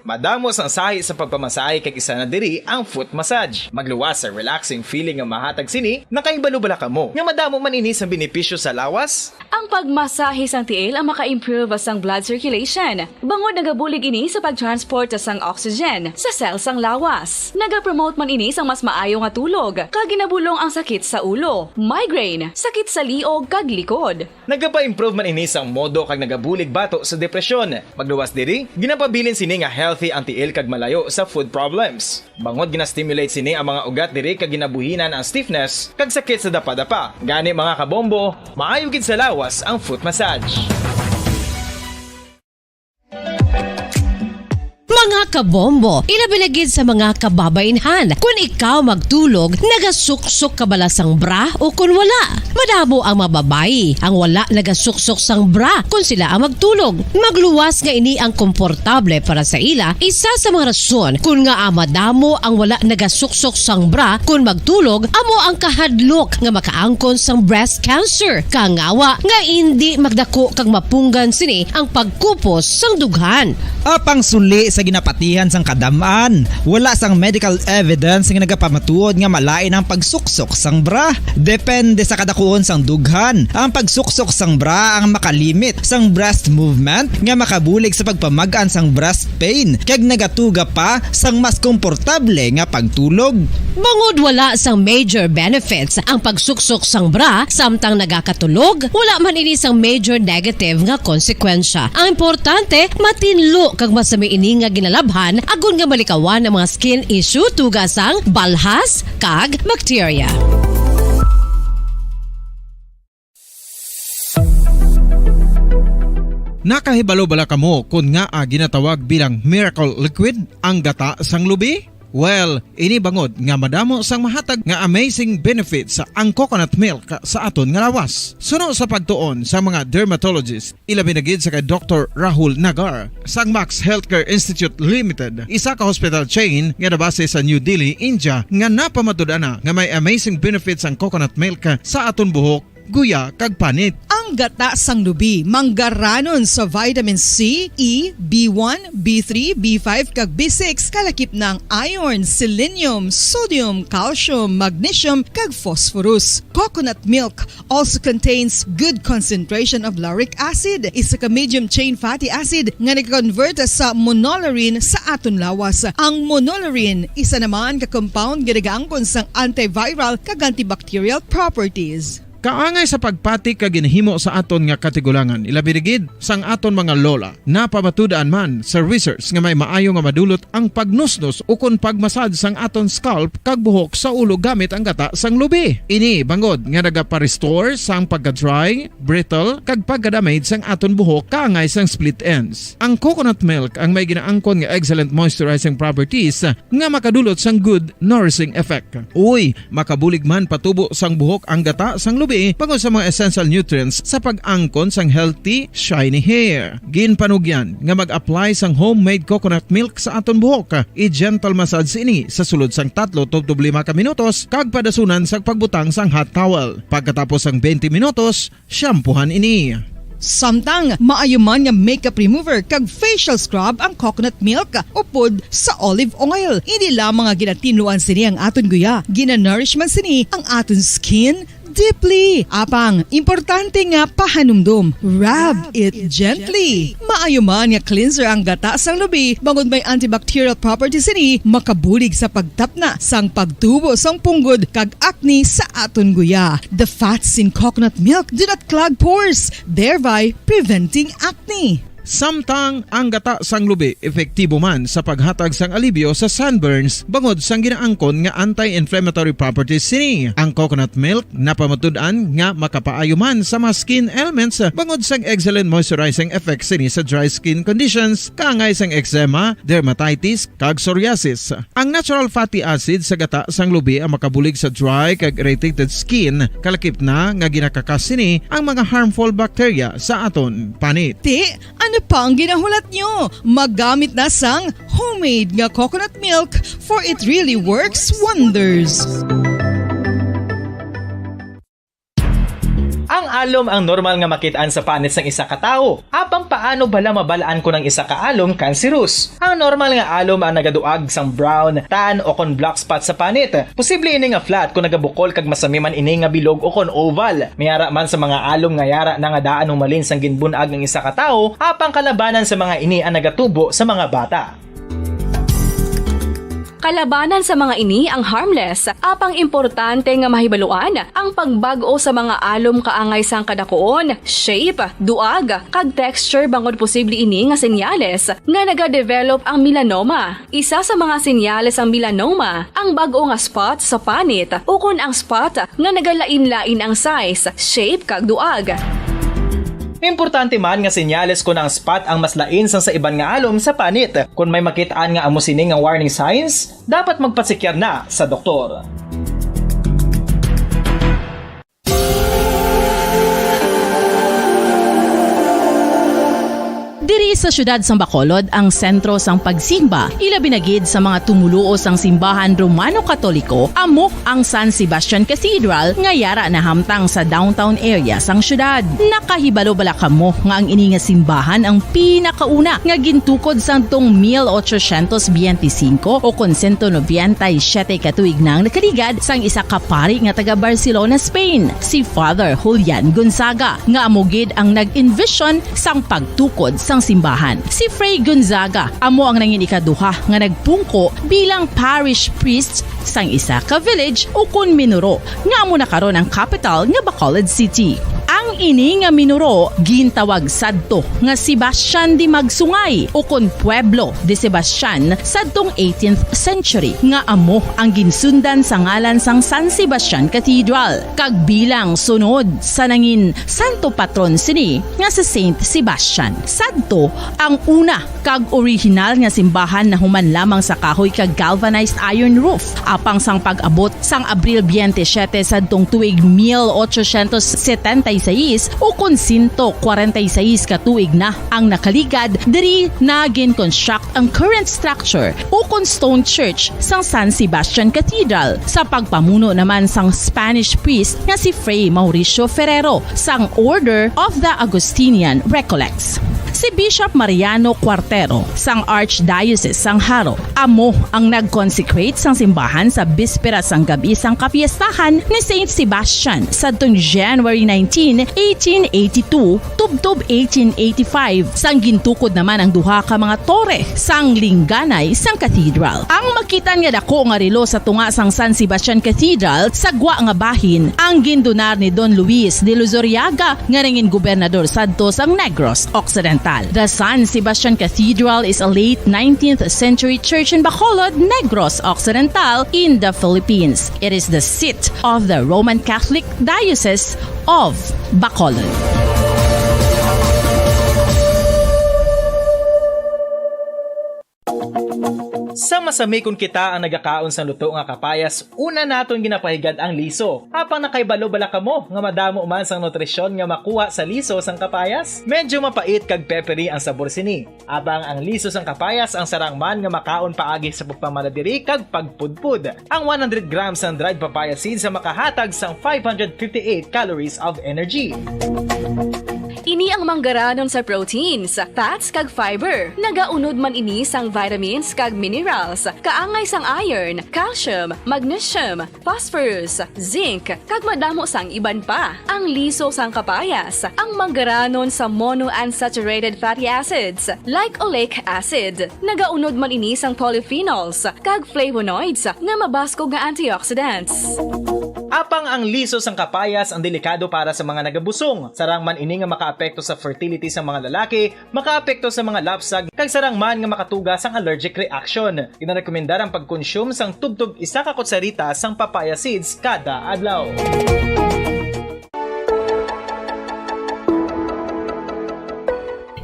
Madamo sang sahi sa pagpamasahe kag isa na diri ang foot massage. Magluwas sa relaxing feeling nga mahatag sini, nakahibalo bala kamo nga madamo man ini sang benepisyo sa lawas? Ang pagmasahe sang tiil ang maka-improve sang blood circulation, bangod nagabulig ini sa pag-transport sang oxygen sa cell sang lawas. Nagapromote man ini sang mas maayo nga tulog, kag ginabulong ang sakit sa ulo, migraine, sakit sa liog kag likod. Nagapa-improve man ini sang modo kag nagabulig bato sa depresyon. Magluwas diri, ginapabilin sini nga healthy ang tiil kag malayo sa foot problems. Bangod gina-stimulate sini ang mga ugat diri kag ginabuhinan ang stiffness kag sakit sa dapadapa. Gani, mga kabombo, maayo gid sa lawas ang foot massage. Mga kabombo, ilabi na gid sa mga kababaynhan, kun ikaw magtulog, nagasuksok ka bala sang bra o kun wala? Madamo ang mga babayi ang wala nagasuksok sang bra kun sila ang magtulog. Magluwas nga ini ang komportable para sa ila, isa sa mga rason kun ngaa madamo ang wala nagasuksok sang bra kun magtulog amo ang kahadlok nga makaangkon sang breast cancer. Kangawa nga indi magdako kag mapunggan sini ang pagkupos sang dughan. Apang suli sa ginapatihan sang kadam-an, wala sang medical evidence nga nagapamatuod nga malain ang pagsuksok sang bra. Depende sa kadakuon sang dughan, ang pagsuksok sang bra ang makalimit sang breast movement nga makabulig sa pagpamag-an sang breast pain kag nagatuga pa sang mas komportable nga pagtulog. Bangod wala sang major benefits ang pagsuksok sang bra samtang nagakatulog, wala man ini sang major negative nga konsekwensya. Ang importante, matinlo kag masami ini nga ginalabhan agod nga malikawan ang mga skin issue tuga sang balhas kag bakterya. Nakahibalo bala kamo kon ngaa ginatawag bilang miracle liquid ang gata sang lubi? Well, ini bangod nga madamo sang mahatag nga amazing benefits ang coconut milk sa aton nga lawas. Suno sa pagtuon sa mga dermatologist, ilabi na gid sa kay Doktor Rahul Nagar sang Max Healthcare Institute Limited, isa ka hospital chain nga nabase sa New Delhi, India, nga napamatud-an na nga may amazing benefits ang coconut milk sa aton buhok, guya, kag panit. Ang gata sang lubi manggaranon sa vitamin C, E, B one, B three, B five, kag B six, kalakip na ang iron, selenium, sodium, calcium, magnesium, kag phosphorus. Coconut milk also contains good concentration of lauric acid, isa ka medium chain fatty acid nga nag-convert sa monolaurin sa aton lawas. Ang monolaurin, isa naman ka compound nga nagaangkon sang antiviral kag antibacterial properties. Kaangay sa pagpati kag ginhimo sa aton nga katigulangan, ilabi na gid sang aton mga lola. Napamatud-an man sa research nga may maayo nga madulot ang pagnusnos ukon pagmasad sang aton scalp kag buhok sa ulo gamit ang gata sang lubi. Ini bangod nga nagapa-restore sang pagka-dry, brittle, kag pagka-damage sang aton buhok kaangay sang split ends. Ang coconut milk ang may ginaangkon nga excellent moisturizing properties nga makadulot sang good nourishing effect. Uy, makabulig man patubo sang buhok ang gata sang lubi bangod sa mga essential nutrients sa pag-angkon sang healthy, shiny hair. Ginpanugyan nga mag-apply sang homemade coconut milk sa aton buhok. I-gentle massage ini sa sulod sang tatlo tubtob lima ka minutos kag padasunan sa pagbutang sang hot towel. Pagkatapos sang twenty minutos, shampoohan ini. Samtang maayo man nga makeup remover kag facial scrub ang coconut milk upod sa olive oil. Hindi lamang nga ginatinluan sini ang aton guya, ginanourish man sini ang aton skin deeply. Apang importante nga pahanumdom, rub it gently. Maayo man nga cleanser ang gata sang lubi bangod may antibacterial properties sini, makabulig sa pagtapna sang pagtubo sang punggod kag acne sa aton guya. The fats in coconut milk do not clog pores, thereby preventing acne. Samtang ang gata sang lubi epektibo man sa paghatag sang alibyo sa sunburns bangod sang ginaangkon nga anti-inflammatory properties sini. Ang coconut milk napamatud-an nga makapaayo man sa mga skin ailments bangod sang excellent moisturizing effect sini sa dry skin conditions, kaangay sang eczema, dermatitis, kag psoriasis. Ang natural fatty acid sa gata sang lubi ang makabulig sa dry kag irritated skin, kalakip na nga ginakakas sini ang mga harmful bacteria sa aton panit. Ti, ano pa ang ginahulat nyo? Magamit na sang homemade nga coconut milk, for it really works wonders. Ang alom ang normal nga makit-an sa panit sang isa ka tawo. Apang paano bala mabal-an kon ang isa ka alom kanserus? Ang normal nga alom ang nagaduag sang brown, tan, o kon black spot sa panit. Posible ini nga flat kon nagabukol kag masami man ini nga bilog o kon oval. May ara man sa mga alom nga yara na nga daan humalin sang ginbun-ag ang isa ka tawo, apang kalabanan sa mga ini ang nagatubo sa mga bata. Kalabanan sa mga ini ang harmless, apang importante nga mahibaluan ang pagbag-o sa mga alom kaangay sang kadakuon, shape, duag, kag texture bangod posible ini nga senyales nga nagadevelop ang melanoma. Isa sa mga senyales sang melanoma ang bag-o nga spot sa panit ukon ang spot nga nagalain-lain ang size, shape, kag duag. Importante man nga senyales kon ang spot ang mas lain sang sa iban nga alom sa panit. Kon may makit-an nga amo sini nga warning signs, dapat magpasikyar na sa doktor. Diri sa siyudad sang Bacolod ang sentro sang pagsimba, ilabi na gid sa mga tumoluo sang simbahan Romano-Katoliko, amo ang San Sebastian Cathedral nga yara nahamtang sa downtown area sang siyudad. Nakahibalo bala kamo nga ang ini nga simbahan ang pinakauna nga gintukod sadtong mil ochocientos biyente singko o kon sento nobenta y siyete ka tuig na ang nakaligad sang isa ka pari nga taga Barcelona, Spain, si Father Julian Gonzaga, nga amo gid ang nag-envision sang pagtukod sang simbahan. Si Fray Gonzaga amo ang nangin ikaduha nga nagpungko bilang parish priest sang isa ka village ukon minuro nga amo na karon ang kapital nga Bacolod City. Ang ini nga minuro gintawag sadto nga Sebastian de Magsungay ukon Pueblo de Sebastian sadtong eighteenth century, nga amo ang ginsundan sa ngalan sang San Sebastian Cathedral, kag bilang sunod sa nangin santo patron sini nga si Saint Sebastian. Sadto ang una kag orihinal nga simbahan nahuman lamang sa kahoy kag galvanized iron roof. Apang sang pag-abot sang Abril biyente siyete sadtong tuig mil ochocientos setenta y seis, ukon sento kwarenta y seis ka tuig na ang nakaligad, diri na gin-construct ang current structure ukon stone church sang San Sebastian Cathedral, sa pagpamuno naman sang Spanish priest nga si Fray Mauricio Ferrero sang Order of the Augustinian Recollects. Si Bishop Mariano Cuartero sang Archdiocese sang Jaro amo ang nag-consecrate sang simbahan sa bispera sang gab-i sang kapiestahan ni Saint Sebastian sadtong January nineteen, eighteen eighty-two, tubtob eighteen eighty-five, sang gintukod naman ang duha ka mga tore sang lingganay sang cathedral. Ang makit-an nga dako nga relo sa tunga sang San Sebastian Cathedral sa gwa nga bahin ang gindonar ni Don Luis de Luzuriaga, nga nangin gobernador sadto sang Negros Occidental. The San Sebastian Cathedral is a late nineteenth century church in Bacolod, Negros Occidental, in the Philippines. It is the seat of the Roman Catholic Diocese of Bacolod. Sa masami kon kita ang nagakaon sang luto nga kapayas, una naton ginapahigad ang liso. Apang nakahibalo bala kamo nga madamo man sang nutrisyon nga makuha sa liso sang kapayas? Medyo mapait kag peppery ang sabor sini. Apang ang liso sang kapayas ang sarang man nga makaon paagi sa pagpamala diri kag pagpudpod. Ang one hundred grams sang dried papaya seeds ang makahatag sang five hundred fifty-eight calories of energy. Ni ang manggaranon sa proteins, fats, kag fiber. Nagaunod man ini sang vitamins kag minerals, kaangay sang iron, calcium, magnesium, phosphorus, zinc, kag madamo sang iban pa. Ang liso sang kapayas, ang manggaranon sa monounsaturated fatty acids, like oleic acid. Nagaunod man ini sang polyphenols kag flavonoids nga mabaskog nga antioxidants. Apang ang liso sang kapayas ang delikado para sa mga nagabusong. Sarang man ini nga makaapekto sa fertility sa mga lalaki, makaapekto sa mga lapsag, kag sarang man nga makatuga sang allergic reaction. Ginarekomendar ang pagkonsume sang tubtob isa ka kutsarita sang papaya seeds kada adlaw.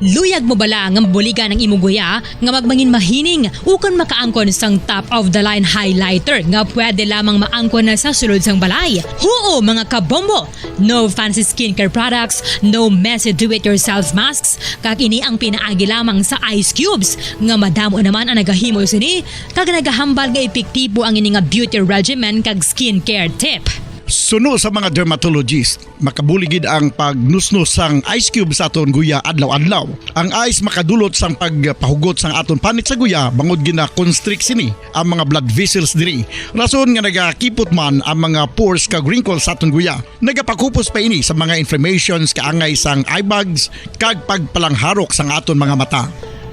Luyag mo bala nga mabuligan ang imo guya nga magmangin mahining ukon makaangkon sang top of the line highlighter nga pwede lamang maangkon na sa sulod sang balay? Huo, mga kabombo! No fancy skincare products, no messy do-it-yourself masks, kag ini ang pinaagi lamang sa ice cubes, nga madamo naman ang nagahimo sini, kag nagahambal nga epektibo ang ini nga beauty regimen kag skincare tip. Suno sa mga dermatologist, makabulig gid ang pagnusnos sang ice cube sa aton guya adlaw-adlaw. Ang ice makadulot sang pagpahugot sang aton panit sa guya, bangod gina-constrict sini ang mga blood vessels diri. Rason nga nagakipot man ang mga pores kag wrinkles sa aton guya. Nagapakupos pa ini sa mga inflammations kaangay sang eye bags kag pagpalangharok sang aton mga mata.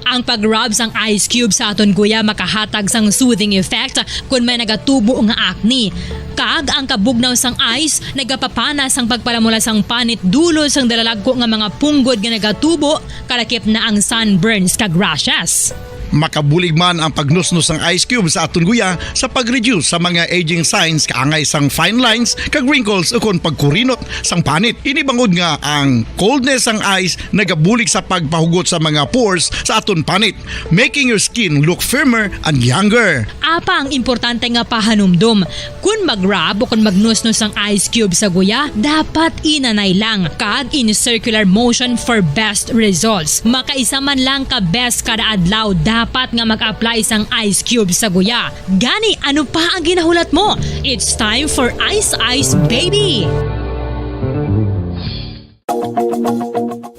Ang pag-rub sang ice cube sa aton guya makahatag sang soothing effect kon may nagatubo nga acne. Kag ang kabugnaw sang ice nagapapana sang pagpalamula sang panit dulot sang dalalagko nga mga punggod nga nagatubo, kalakip na ang sunburns kag rashes. Makabulig man ang pagnusnos sang ice cube sa aton guya sa pag-reduce sa mga aging signs kaangay sang fine lines kag wrinkles ukon pagkurinot sang panit. Ini bangod nga ang coldness sang ice nagabulig sa pagpahugot sa mga pores sa aton panit, making your skin look firmer and younger. Apang importante nga pahanumdom, kon mag-rub o kon magnusnos ang ice cube sa guya, dapat inanay lang kag in circular motion for best results. Makaisa man lang ka beses kada adlaw dapat nga mag-apply sang ice cube sa guya. Gani, ano pa ang ginahulat mo? It's time for Ice Ice Baby!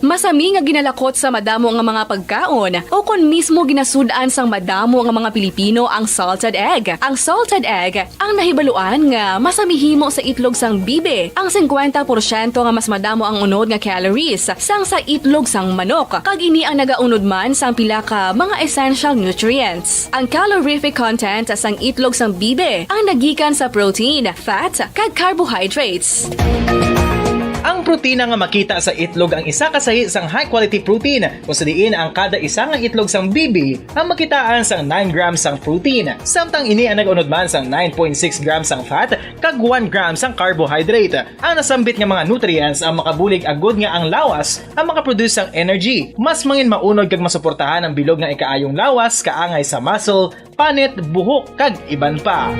Masami nga ginalakot sa madamo nga mga pagkaon, o kon mismo ginasud-an sang madamo nga mga Pilipino ang salted egg. Ang salted egg ang nahibaluan nga masami himo sa itlog sang bibi, ang singkwenta porsyento nga mas madamo ang unod nga calories sang sa itlog sang manok, kag ini ang nagaunod man sang pila ka mga essential nutrients. Ang calorific content sang itlog sang bibi ang nagikan sa protein, fat, kag carbohydrates. Ang protina nga makita sa itlog ang isa ka sahi sang high-quality protein, kung sa diin ang kada isa nga itlog sang bibi ang makitaan sang nine grams sang protein, samtang ini ang nag-unod man sang nine point six grams sang fat kag one gram sang carbohydrate. Ang nasambit nga mga nutrients ang makabulig agud nga ang lawas ang makaproduce sang energy. Mas mangin maunod kag masuportahan ang bilog nga ikaayong lawas kaangay sa muscle, panit, buhok, kag iban pa.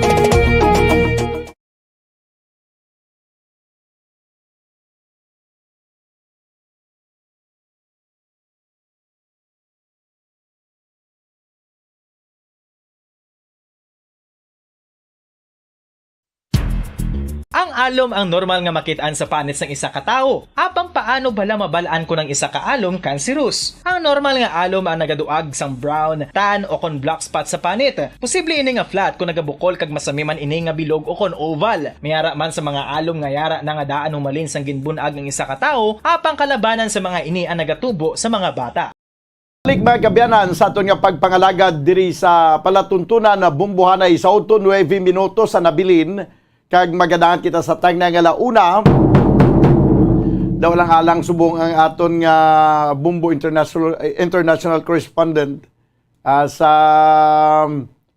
Ang alom ang normal nga makit-an sa panit sang isa ka tawo. Apang paano bala mabal-an kon ang isa ka alom cancerous? Ang normal nga alom ang nagaduag sang brown, tan, o kon black spot sa panit. Posible ini nga flat kon nagabukol kag masami man ini nga bilog o kon oval. May ara man sa mga alom nga yara na nga daan humalin sang ginbun-ag ang isa ka tawo, apang kalabanan sa mga ini ang nagatubo sa mga bata. Balik, mga kaabyanan, sa aton nga pagpangalagad diri sa palatuntunan na Bumbohanay sa utro, nuebe minutos ang nabilin, kag magadahan kita sa tagna nga la una. Daw lang alang subong ang aton nga Bumbo International, eh, international correspondent, ah, sa,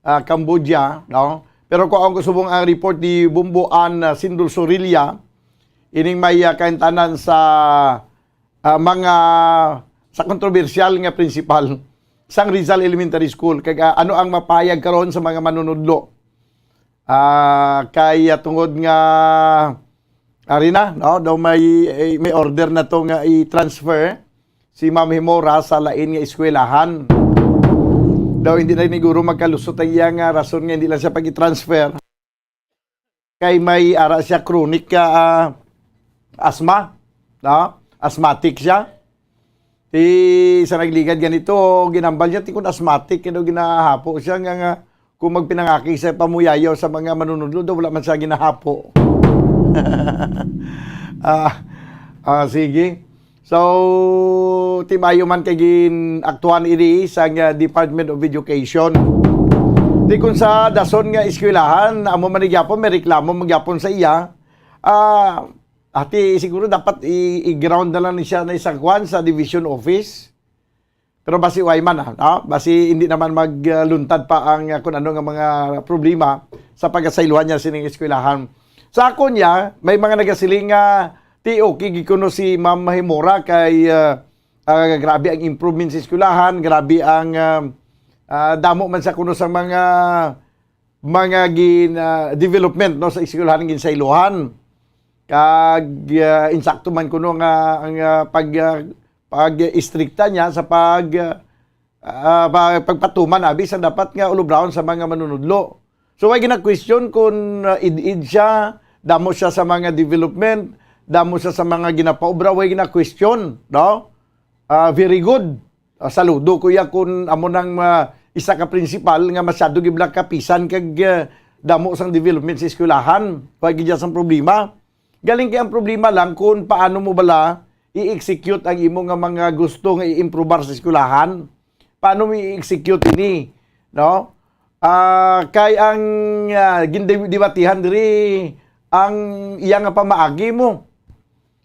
ah, Cambodia, no? Pero kung ako subong ang report ni Bumbo Ann, ah, Sindol Sorilla, ining may, ah, kaintanan sa, ah, mga, sa kontrobersyal nga principal sang Rizal Elementary School. Kag, ah, ano ang mapahayag karon sa mga manunudlo? Ah, kay, ah, tungod nga, ari na, no? Daw may, eh, may order na to nga i-transfer si Ma'am Himora sa lain nga eskwelahan. Daw hindi na siguro magkalusot ang iya nga rason nga hindi lang siya pag-i-transfer. Kay may ara siya chronic ka, ah, asthma, no? Asthmatic siya. Ti sa nagligad ganito, ginambal niya, ti kun asthmatic, you know, ginahapo siya nga, nga kung magpinangaki siya pamuyayaw sa mga manunudlo, daw wala man siya ginahapo. Ah, ah, sige. So, ti maayo man kay gin-aktuhan ini sa, ah, Department of Education. Ti kun sa dason nga eskwelahan, amo man ni gyapon, may reklamo man gyapon sa iya. Ah, ati, siguro dapat i-, i-ground na lang ni siya na isang kwan sa division office. Pero basi way man, ah, no? Basi hindi naman magluntad pa ang, ah, kun ano nga mga problema sa pagasaylohan niya sining eskwelahan. Sa akon niya, may mga nagasiling nga, "Ti, okay gid kuno si Ma'am Himura kay, ah, ah, grabe ang improvement sa eskwelahan, grabe ang, ah, ah, damo man sa kuno sa mga, mga gin-, ah, development, no, sa eskwelahan ginsaylohan." Kag, ah, insakto man kuno nga ang, ah, pag, ah, pag-istrikta niya sa pag, ah, ah, pa-, pagpatuman abi sa dapat nga ulubraon sa mga manunudlo. So, way gina-question kung, ah, id-id siya, damo siya sa mga development, damo siya sa mga ginapaobra, way gina-question, no? Ah, very good. Ah, saludo ko iya kun amo nang, ah, isa ka principal nga masyado gid lang kapisan kag, ah, damo sang development sa eskwelahan. Way gid sang problema. Galing kay ang problema lang kung paano mo bala i-execute ang imo nga mga gusto nga i-improbar sa eskwelahan. Paano mo i-execute ini, no? Ah, kay ang, ah, gindiwatihan diri ang iya nga pamaagi mo.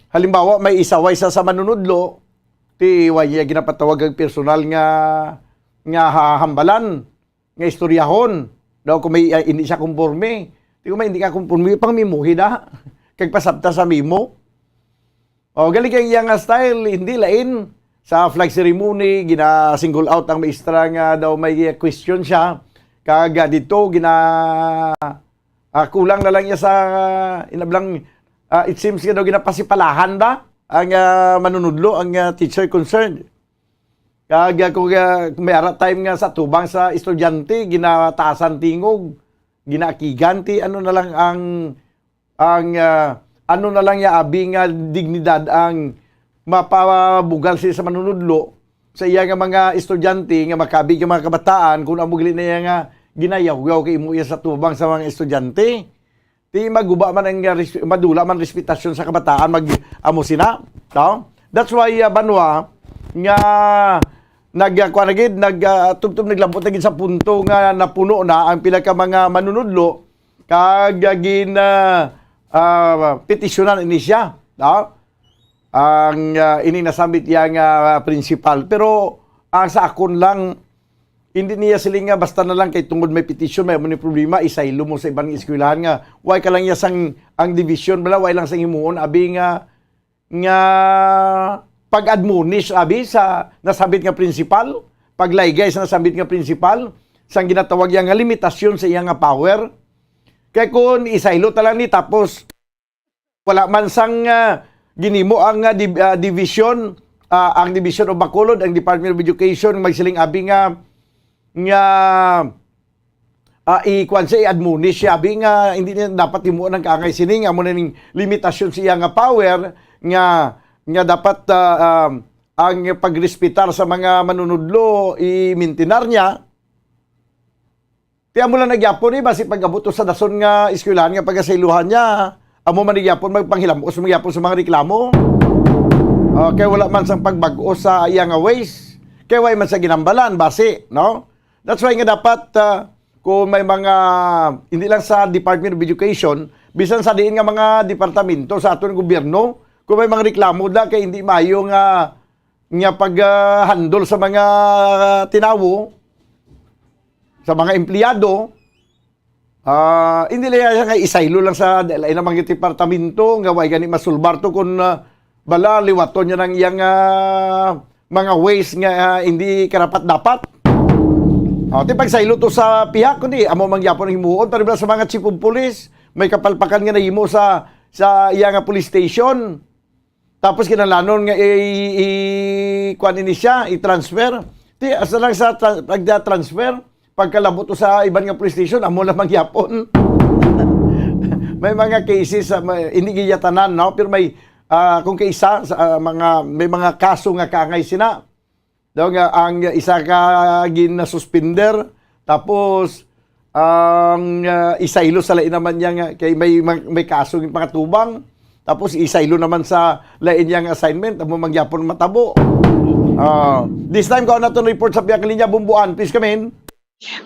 Halimbawa, may isa, way sa, sa manunudlo, ti way niya ginapatawag ang personal nga, nga ha-, hambalan, nga istoryahon. Daw kung may, ah, hindi siya konporme. Ti kung may hindi ka konporme, pang mimuhi na. Kag pasabta sa memo. O, gali kay iya nga style, hindi lain. Sa flag ceremony, gina-single out ang maestra nga daw may question siya. Kag, ah, dito, gina-, ah, kulang na lang iya sa, ah, inablang, ah, it seems nga daw ginapasipalahan ba ang, ah, manunudlo, ang, ah, teacher concerned. Kag, ah, kung, ah, may ara time nga sa tubang sa estudyante, ginataasan tingog, ginaakigan, ti ano na lang ang, ang, ah, ano na lang ya abi nga dignidad ang mapabugal siya sa manunudlo sa iya nga mga estudyante nga makabi nga mga kabataan kung amo gali na iya nga ginayawyaw kay imo iya sa tubang sa mga estudyante. Ti maguba man ang, ah, res-, madula man respetasyon sa kabataan mag amo sina, no? That's why, ah, banwa nga nag, ah, kuwan na gid, nag, ah, tubtob naglabot na gid sa punto nga napuno na ang pila ka mga manunudlo kag, ah, gin, ah, ah, petisyonan ini siya, no? Ang, ah, ini nasambit iya nga principal. Pero, ah, sa akon lang, hindi niya siling nga basta na lang kay tungod may petition, may amo ni problema, isaylo mo sa iban nga eskwelahan nga, why ka lang iya sang, ang division bala, why lang sang himuon, abi nga, nga pag-admonish, abi sa nasambit nga principal, paglaygay sa nasambit nga principal, sang ginatawag iya nga limitasyon sa iya nga power. Kay kung isaylo ta lang ni, tapos wala man sang, ah, ginimo ang, ah, div-, ah, division, ah, ang Division of Bacolod, ang Department of Education, magsiling abi nga, nga, ah, i-, kuwan siya, i-admonish siya, abi nga hindi niya dapat himuon ang kaangay sini, nga amo na ning limitasyon sa iya nga power, nga, nga dapat, ah, um, ang pagrespetar sa mga manunudlo, i-mintinar niya. Ti amo lang na gyapon, eh, basi pag-abot to sa dason nga eskwelahan nga pagasaylohan niya, amo man ni gyapon magpanghilamos man gyapon sa mga reklamo. Ah, kay wala man sang pagbag-o sa iya nga ways. Kay way man sa ginambalan, basi, no? That's why nga dapat, ah, kung may mga, hindi lang sa Department of Education, bisan sa diin nga mga departamento sa aton gobyerno, kung may mga reklamo da kay hindi maayo nga, nga pag, ah, handle sa mga tinawo, sa mga empleyado, ah, hindi lang siya nga isaylo lang sa lain ang mga departamento nga way gani masulbar to kung, ah, bala liwaton niya ng iyang, ah, mga ways nga, ah, hindi karapat-dapat. Oh, ti pagsaylo to sa pihak kundi amo man gyapon ang himuon, pero sa mga chief of police may kapalpakan nga nahimo sa, sa iya nga police station. Tapos kinahanglanon nga i, i, kuan ini siya, i-transfer. Ti, asa lang sa tra-, pagda-transfer, pagkalabot to sa iban nga police station, amo lang mangyapon. May mga cases sa, may, hindi giyatanan, no? Pero may, ah, kung kaisa sa, ah, mga, may mga kaso nga kaangay sina. Daw nga ang isa ka ginasuspender, tapos ang, ah, isaylo sa lain naman niya nga kay may, may, may kaso yung pangatubang, tapos isaylo naman sa lain niya nga assignment, amo man gyapon matabo. Ah, this time, kuha naton report sa Pihak Linya, Bomboan. Please come in.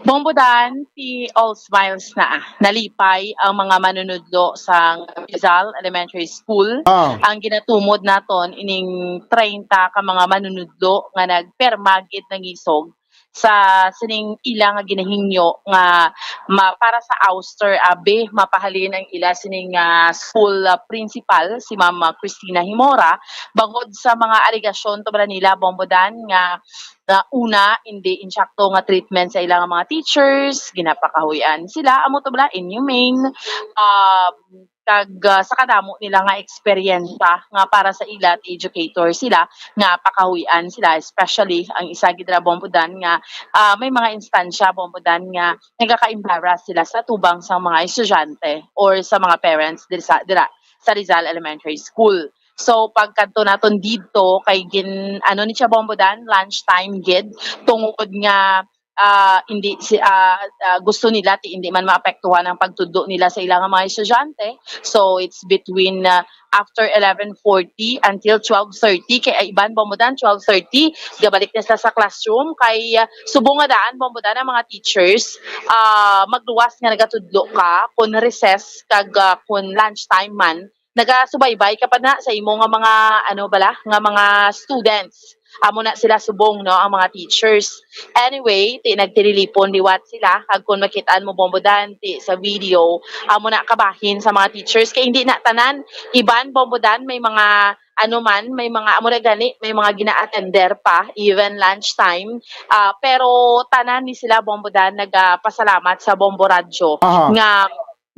Bombodan, si all smiles na, ah. Nalipay ang mga manunudlo sa Rizal Elementary School. Ah. Ang ginatumod naton ining treinta ka mga manunudlo nga nagperma gid nangisog sa sining ila nga ginahingyo nga ma-, para sa ouster, abi, mapahalin ang ila sining, ah, school, ah, principal, si Ma'am, ah, Christina Himora, bangod sa mga alegasyon to bala nila, Bombodan, nga nga una, hindi insakto nga treatment sa ilang mga teachers, ginapakahuy-an sila, amo to bala, inhumane, ah, kag, ah, sa kadamo nila nga eksperyensya nga para sa ila, ti educator sila, nga pakahuy-an sila, especially ang isa gid ra, Bombodan, nga, ah, may mga instansya, Bombodan, nga nagaka-embarrass sila sa tubang sang mga estudyante or sa mga parents diri sa, dira sa Rizal Elementary School. So, pagkadto naton didto, kay gin-, ano ni siya, Bombodan, lunch time gid, tungod nga, ah, hindi si, ah, ah, gusto nila ti hindi man maapektuhan ang pagtudlo nila sa ilang mga estudyante. So, it's between, ah, after eleven forty until twelve thirty. Kay, ah, iban, Bombodan, twelve thirty, gabalik na sila sa classroom. Kay, ah, subong nga daan, Bombodan, ang mga teachers, ah, magluwas nga nagatudlo ka, kung recess, kag, ah, kung lunch time man, nagasubaybay ka pa na sa imo nga mga, ano bala, nga mga students. Amo na sila subong, no, ang mga teachers. Anyway, ti nagtililipon liwat sila, kag kung makitaan mo, Bombodan, ti sa video, amo na kabahin sa mga teachers. Kay hindi na tanan, iban, Bombodan, may mga, ano man, may mga, amo na gani, may mga gina-attender pa, even lunch time. Ah, pero tanan ni sila, Bombodan, nagapasalamat sa Bombo Radyo Aha. nga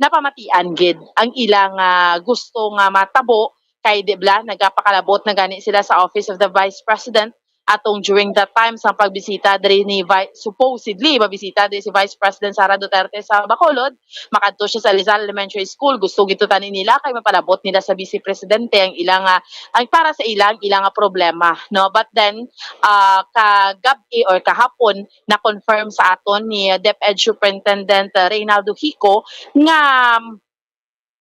napamatian gid ang ilang, ah, gusto nga matabo, kay di bala nagapakalabot na gani sila sa Office of the Vice President atong during that time sa pagbisita diri ni Vi-, supposedly mabisita diri si Vice President Sara Duterte sa Bacolod, makadto siya sa Rizal Elementary School. Gusto gid to tani nila kay mapalabot nila sa Vice Presidente ang ilang, ah, ang para sa ilang ilang problema, no? But then, ah, kagab-i or kahapon, na-confirm sa aton ni DepEd Superintendent, uh, Reynaldo Hico nga,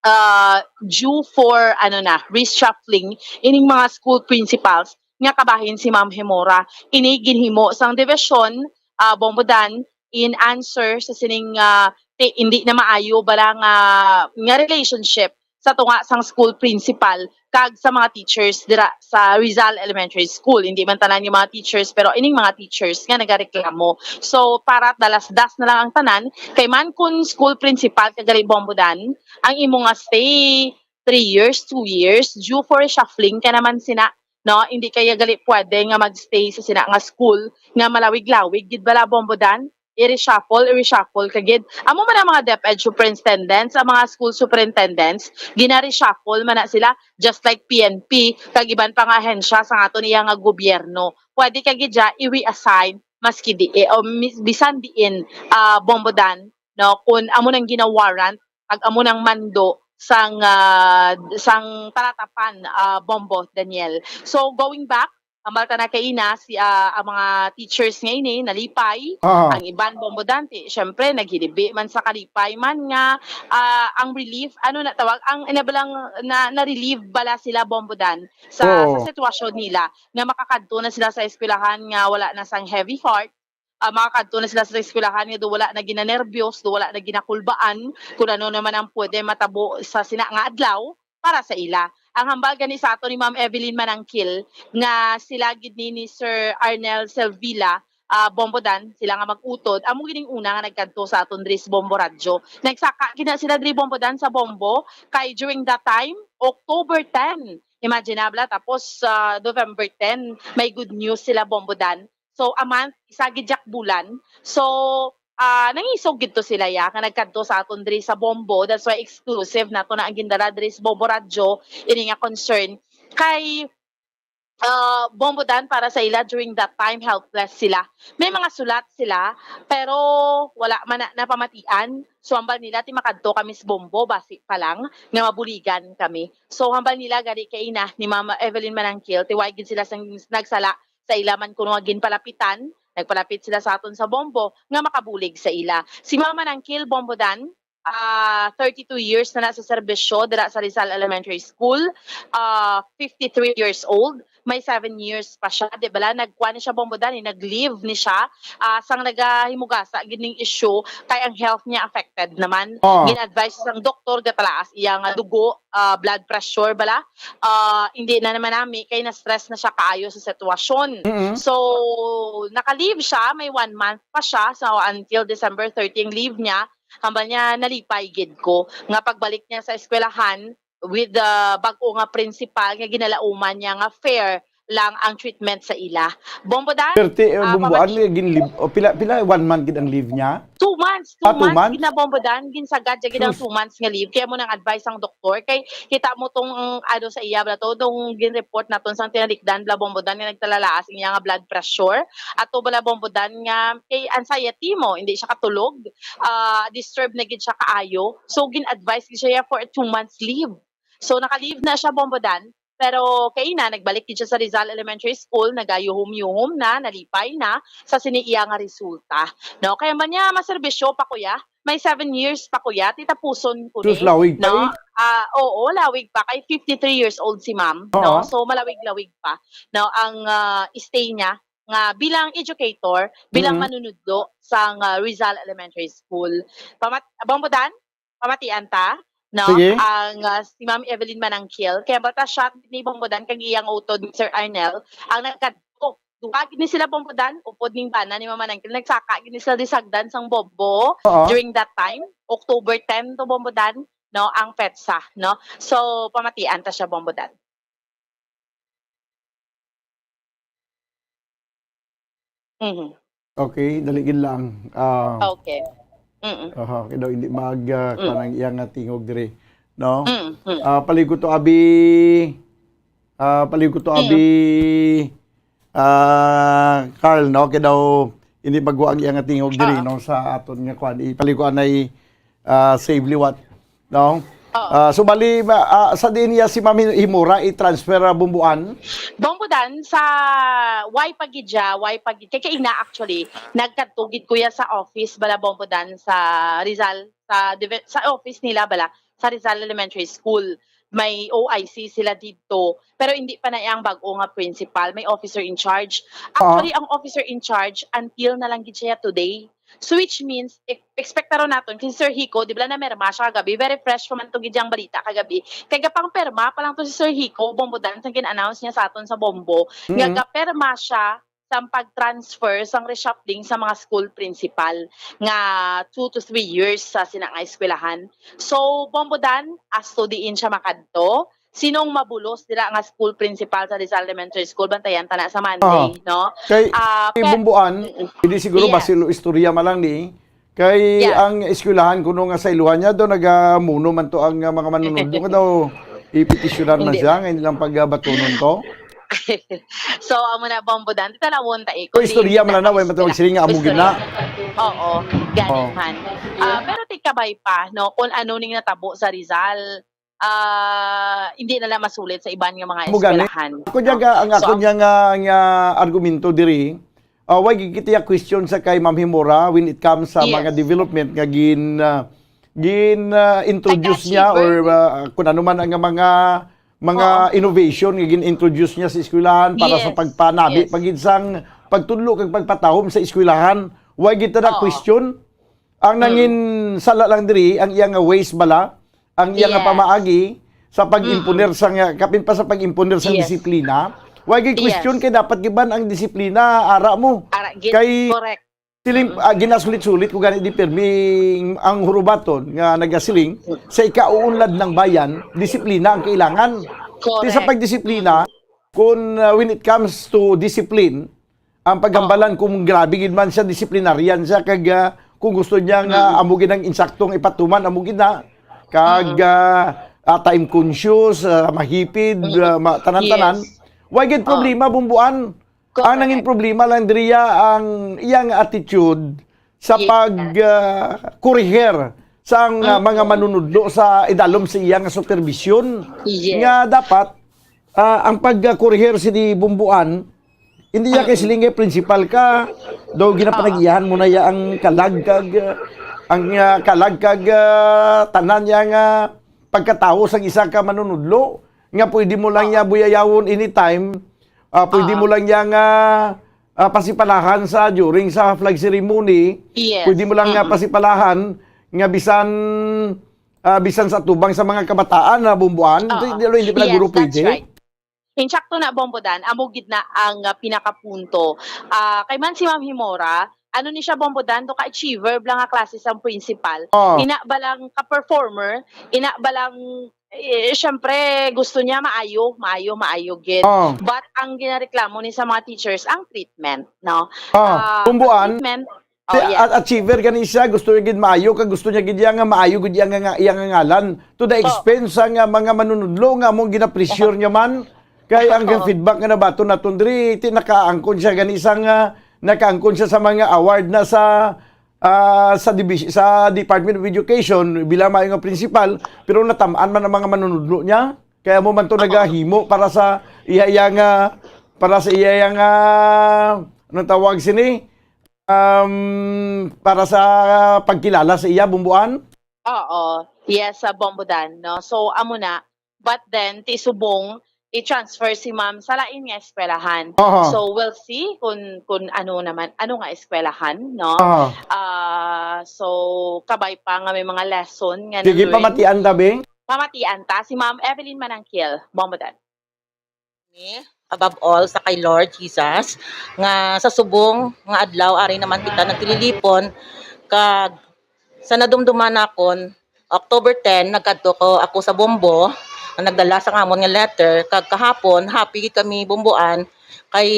uh, due for, ano na, reshuffling ining mga school principals nga kabahin si Ma'am Hemora. Ini ginhimo sang division, uh, Bombodan, in answer sa sining, uh, ti-, hindi na maayo bala nga, nga relationship sa tunga sang school principal kag sa mga teachers dira sa Rizal Elementary School. Hindi man tanan yung mga teachers, pero ining mga teachers nga nagareklamo. So, para dalas-das na lang ang tanan, kay man kun school principal ka gali, Bombodan, ang imo nga stay three years, two years, due for reshuffling ka naman sina, no? Hindi kaya gali pwede nga magstay sa sina nga school nga malawig-lawig gid bala, Bombodan? I-reshuffle, i-reshuffle ka gid. Amo man ang mga DepEd superintendents, ang mga school superintendents, gina-reshuffle man na sila, just like P N P, kag iban pa nga ahensya sa aton iya nga gobyerno. Pwede ka gid siya i-reassign, maski di, eh, o mis-, bisan diin, ah, Bombodan, no, kung amo nang gina-warrant, kag amo nang mando sang, ah, sang talatapan, ah, Bombo Daniel. So, going back, hambal ta na kaina si, ah, ang mga teachers nga ini nalipay, Ah. ang iban Bombo Dante, syempre, naghilibi man sa kalipay man nga, ah, ang relief, ano na tawag, ang ina ba lang na, na-relieve bala sila, Bombo Dan, sa, sa Oo. sitwasyon nila, nga makakadto na sila sa eskwelahan nga wala na sang heavy heart, ah, makakadto na sila sa eskwelahan nga do wala na ginanerbiyos, do wala na ginakulbaan kung ano naman ang pwede matabo sa sina nga adlaw para sa ila. Ang hambal gani sa ato ni Ma'am Evelyn Manangkil nga sila gid ni, ni Sir Arnel Selvilla, ah, Bombo Dan, sila nga mag-utod, amo gining una nga nagkadto sa aton diri sa Bombo Radyo. Nagsaka gid na sila diri, Bombo Dan, sa Bombo, kay during that time, October ten, imagine na bala, tapos sa November ten, may good news sila, Bombo Dan. So, a month, isa gid yak bulan. So, ah, nangisog gid to sila, ya, nga nagkadto sa aton diri sa Bombo. That's why exclusive nato na ang gindala diri sa Bombo Radyo, ini nga concern. Kay, ah, Bombo Dan, para sa ila, during that time, helpless sila. May mga sulat sila, pero wala man na napamatian. So, hambal nila, ti makadto kami sa Bombo, basi pa lang, nga mabuligan kami. So, hambal nila, gani kay ina ni Mama Evelyn Manangkil, ti way gid sila sang, nagsala sa ila man kuno nga ginpalapitan, nagpalapit sila sa aton sa Bombo, nga makabulig sa ila. Si Mama Manangkil, Bombo Dan, ah, thirty-two years na na sa serbisyo dira sa Rizal Elementary School, ah, fifty-three years old, may seven years pa siya, di bala? Nagkuha ni siya, Bombo Dan, eh, nag-leave ni siya, ah, sang nagahimugasa gid ning issue, kay ang health niya affected naman. Ah. Gin-advise sang doktor, gatalaas iya nga dugo, ah, blood pressure bala. Ah, hindi na naman nami, kay na-stress na siya kaayo sa sitwasyon. Mm-mm. So, naka-leave siya, may one month pa siya, so until December thirty ang leave niya. Hambal niya, nalipay gid ko nga pagbalik niya sa eskwelahan with the bag-o nga principal nga ginalauman niya nga fair lang ang treatment sa ila. Bombo Dan, Perte, eh, ah, Bombo, pamati- ano yung ginlib-, o pila, pila, one month gid ang leave niya? Two months, two Ah, two months, months? Gid na, Bombo Dan, ginsagad siya gid ang Sus. Two months nga leave. Kaya mo nang advice ang doktor, kay kita mo tong, ano, sa iya bala to, tong gin-report naton sang tinalikdan bala, Bombo Dan, nga nagtalalaas ang iya nga blood pressure. Ato bala, Bombo Dan, nga kay anxiety mo, hindi siya katulog, ah, disturb na gid siya kaayo. So, gin-advise gid siya for a two months leave. So, naka-leave na siya, Bombo Dan, pero kay ina, nagbalik gid siya sa Rizal Elementary School, nagayuhom-yuhom na, nalipay na sa sini iya nga resulta. No, kaya man niya maserbisyo pa, kuya. May seven years pa, kuya, titapuson ko Sus, ni, lawig pa no? Eh. Ah, oo, lawig pa, kay fifty-three years old si ma'am, Oo. No? So, malawig-lawig pa, no, ang, ah, stay niya nga bilang educator, bilang Mm. manunudlo sang, ah, Rizal Elementary School. Pamat-, Bombo Dan, pamatian ta, no? Sige. Ang, ah, si Ma'am Evelyn Manangkil. Kaya bata siya ni Bombo Dan kag iyang utod ni Sir Arnel, ang nagkadto. Duha gid ni sila, Bombo Dan, upod ning bana ni Ma'am Manangkil. Nagsaka gid ni sila di sagdan sang Bombo Oo. During that time, October ten to, Bombo Dan, no, ang petsa, no? So, pamatian ta siya, Bombo Dan. Mhm. Okay, dali gid lang. Ah, Okay. Mm. Aha, kay daw hindi mag, ah, Mm. kanang iya nga tingog diri, no? Mm, mm. Ah, palihog ko to, abi, ah, palihog ko to, Mm. abi, ah, Carl, no? Kay daw hindi magwa ang iya nga tingog diri, Ah. no? Sa aton nga kwan, ipalihog ko anay, ah, save liwat. No? Oo. Ah, so, bali, ma-, ah, sa diin niya si Ma'am Himura i-transfer, ah, Bombo Dan? Bombo Dan, sa way pa gid siya, way pa gid. Kay kaina, actually, nagkadto gid ko ya sa office bala, Bombo Dan, sa Rizal, sa divi-, sa office nila bala, sa Rizal Elementary School. May O I C sila didto, pero hindi pa na iya ang bag-o nga principal, may officer in charge. Actually, Oo. Ang officer in charge, until na lang gid siya today. So, which means, e-, expect na ron naton, kay Sir Hico, di ba, namirma siya kagabi? Very fresh pa man to gid yang balita kagabi. Kay gapangpirma pa lang to si Sir Hico, Bombo Dan, sang gin-announce niya sa aton sa Bombo, nga Mm. gapirma siya sang pag-transfer, sang reshuffling sa mga school principal nga two to three years sa sina nga eskwelahan. So, Bombo Dan, as to diin siya makadto, sinong mabulos dira nga school principal sa Rizal Elementary School, bantayan ta na sa Monday, Oo. No? Kay Ah, kay pe- Bombo Dan, Mm-mm. hindi siguro Yes. basin istorya man lang ni. Kay Yeah. ang eskwelahan kuno nga sa Ilohan niya do nagamuno man to ang, ah, mga manunod nga daw ipetisyonan man Hindi. Siya nga ilang pagbatunon to. So, amo na, Bombo Dan. Di tanawon ta, eh, So, kung istorya di man na, way sila matawag siling nga amo gid na. Istorya. Oo, gani Oo. Man. Ah, pero tikabay pa, no, kung ano ning natabo sa Rizal, ah, hindi na lang masulit sa iban nga mga Amo gani. Eskwelahan, Ako no? Diya ga-, ang So, ako ang niya nga, nga argumento diri, ah, why gid kita question sa kay Ma'am Himura when it comes sa Yes. mga development nga gin, ah, gin, ah, introduce Kay niya Cathy or, Bird. Ah, kung ano man ang mga, mga Oo. Innovation nga gin-introduce niya sa eskwelahan para sa Yes. Pagpanabi Yes. Pagid sang pagtudlo kag pagpatahom sa eskwelahan. Why gid ta na Oo. Question? Ang Mm. nangin sala lang diri, ang iya nga ways bala, ang iya nga Yes. pamaagi sa pag-imponer Mm-mm. sa nga, kapin pa sa pag-imponer sa Yes. Disiplina. Why gid question Yes. Kay dapat giban ang disiplina, ara mo? Ara gid, Kay correct. Siling, Mm. Ah, ginasulit-sulit ko gani di pirmi ang hurubaton nga nagasiling, Mm. Sa ikauunlad ng bayan, disiplina ang kailangan. Correct. Di sa pagdisiplina, kung, ah, when it comes to discipline, ang paghambalan Oo. Kung grabe gid man siya, disciplinarian siya, kag, ah, kung gusto niya nga Mm. Amo gid ang insaktong ipatuman, amo gid na. Kag, Mm. Ah, ah, time conscious, ah, mahipid, Mm. Ah, ma-, tanan-tanan. Yes. Wa gid problema, Bumbuan. Ang nangin problema lang diriya ang iyang attitude sa pag, ah, kuriher sa ang, ah, mga manunudlo sa idalom sa iya nga supervision. Yes. Nga dapat, ah, ang pagkuriher sini Bumbuan, hindi niya kay siling nga principal ka, daw ginapanag-iyahan mo na iya ang kalag kag, ah, ang, ah, kalag kag, ah, tanan niya nga pagkatawo sang isa ka manunudlo nga pwede mo lang niya buyayawon anytime, ah, pwede mo lang niya nga, ah, pasipalahan sa during sa flag ceremony, Yes. pwede mo lang nga pasipalahan nga bisan, ah, bisan sa tubang sa mga kabataan na Bumbuan, Oo. hindi, hindi pala Yes, guro that's pwede. Right. Insakto na, Bombo Dan, amo gid na ang, ah, pinakapunto. Ah, kay man si Ma'am Himora, ano ni siya, Bombo Dan, do ka-achiever bala nga klase sang principal. Oh. Ina ba lang ka-performer, ina ba lang, eh, syempre, gusto niya maayo, maayo, maayo gid. Oh. But ang ginareklamo ni sa mga teachers, ang treatment, no? Oh, Ah, Bumbuan, treatment, Oh, Ti-, yes. a-, achiever gani siya, gusto niya gid maayo, kag gusto niya gid iya nga maayo gid iya nga, nga, iya nga ngalan. To the Oh. expense sa nga mga manunudlo nga among gina-pressure niya man. Kay ang Oh. feedback nga nabaton naton diri, ti nakaangkon siya gani sa nga, nakaangkon siya sa mga award na sa, ah, sa divis-, sa Department of Education, bilang maayo nga principal, pero natam-an man ang mga manunudlo niya. Kaya mo man to Oo. nagahimo para sa iya, iya nga, para sa iya, iya nga, anong tawag sini? Um, para sa pagkilala sa iya, Bumbuan? Oo. Yes, sa Bombo Dan, no? So, amo na. But then, ti subong, i-transfer si ma'am sa lain nga eskwelahan. Aha. So, we'll see kung, kung ano naman, ano nga eskwelahan, no? Aha. Ah, so, kabay pa nga may mga lesson nga Sige, na-learn. Pamatian ta, Bing. Pamatian ta. Si Ma'am Evelyn Manangkil, Bombo Dan. Ni, above all, sa kay Lord Jesus, nga sa subong nga adlaw, ari naman kita nagtililipon, kag sa nadumduman nakon, October ten, nagkadto ko, ako sa Bombo, ang nagdala sa amon nga letter, kag kahapon, happy gid kami, Bomboan, kay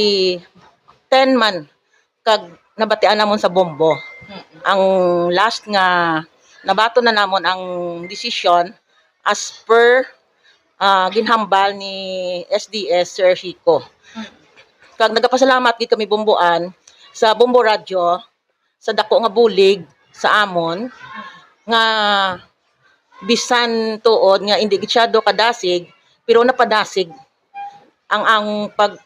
ten man, kag nabatian namon sa Bombo. Mm. Ang last nga nabaton na namon ang desisyon as per, ah, ginhambal ni S D S Sir Chico. Mm. Kag nagapasalamat gid kami, Bomboan, sa Bombo Radyo, sa dako nga bulig sa amon, nga bisan tuod nga indi gid siya do kadasig, pero napadasig ang, ang pag-,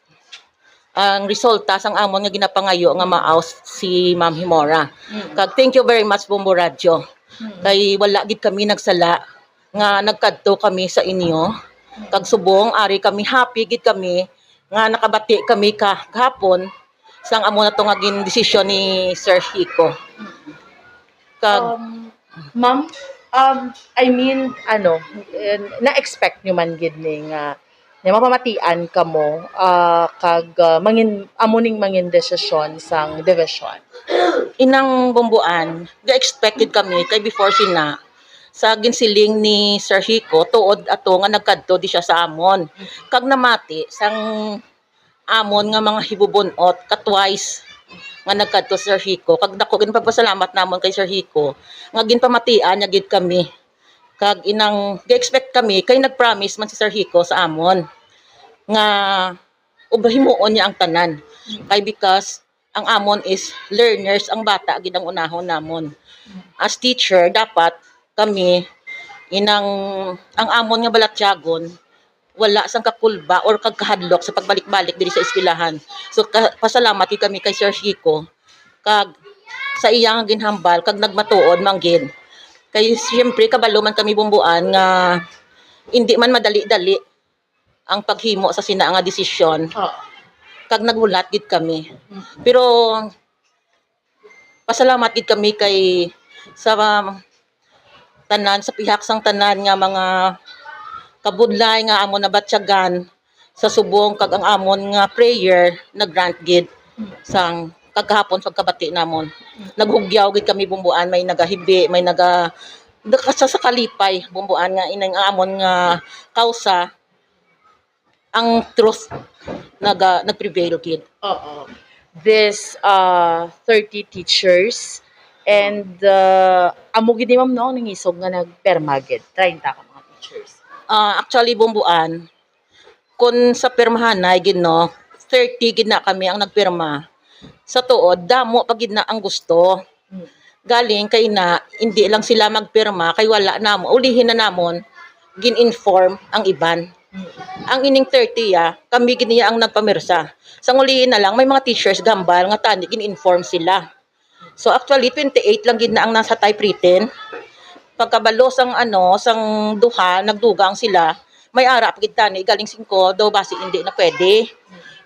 ang resulta sang amon nga ginapangayo nga maaw si Ma'am Himora. Mm. Kag thank you very much, Bombo Radyo. Mm. Kay wala gid kami nagsala nga nagkadto kami sa inyo. Mm. Kag subong, ari kami, happy gid kami nga nakabati kami ka-, kahapon sang amo na to nga gindesisyon ni Sir Chico. Kag Um, ma'am, um, I mean, ano, eh, na-expect nyo man gid ni nga, nga mapamatian kamo, ah, kag, ah, mangin-, amo ning mangin desisyon sang division? Inang Bomboan, ga-expect gid kami kay before sina sa ginsiling ni Sir Chico, tuod ato nga nagkadto di siya sa amon. Kag namati sang amon nga mga hibubun-ot ka twice nga nagkadto si Sir Chico, kag dako gid pagpasalamat namon kay Sir Chico nga ginpamatian niya gid kami. Kag inang ga-expect kami kay nag-promise man si Sir Chico sa amon nga ub-, himuon niya ang tanan. Kay because ang amon is learners, ang bata gid ang unahon namon. As teacher, dapat kami inang, ang amon nga balatyagon, wala sang kakulba or kagkahadlok sa pagbalik-balik diri sa eskwelahan. So, ka-, pasalamat gid kami kay Sir Chico kag sa iya nga ginhambal kag nagmatuod man gid. Kay siyempre, kabalo man kami, Bomboan, nga indi man madali-dali ang paghimo sa sina nga desisyon. Oo. Kag naghulat gid kami. Mm. Pero pasalamat gid kami kay sa tanan, sa pihak sang tanan nga mga kabudlay nga amon nabatyagan sa subong kag ang amon nga prayer nag-grant gid sang kagahapon sa kabati namon. Naghugyaw gid kami, Bomboan, may nagahibi, may naga-, nagasa-, sa kalipay, Bomboan, nga inang amon nga kausa ang truth naga-, nag-prevail gid. Oo. This, uh, thirty teachers and, uh, amo gid ni ma'am, no, nangisog nga nagperma gid, treinta ka mga teachers. Ah, actually, Bomboan, Kun sa pirmahanay gid, no, thirty gid na kami ang nagpirma. Sa tuod, damo pa gid na ang gusto. Mm. Galing kay na, hindi lang sila magpirma, kay wala namon, ulihin na namon, gin-inform ang iban. Mm. Ang ining thirty, ah, kami gid niya ang nagpamirsa. Sang ulihin na lang, may mga teachers gambal nga tani gin-inform sila. So, actually, twenty-eight lang gid na ang nasa typewritten. Pagkabalo sang, ano, sang duha, nagdugang sila. May ara pa gid tani, galing singko, daw basi hindi na pwede.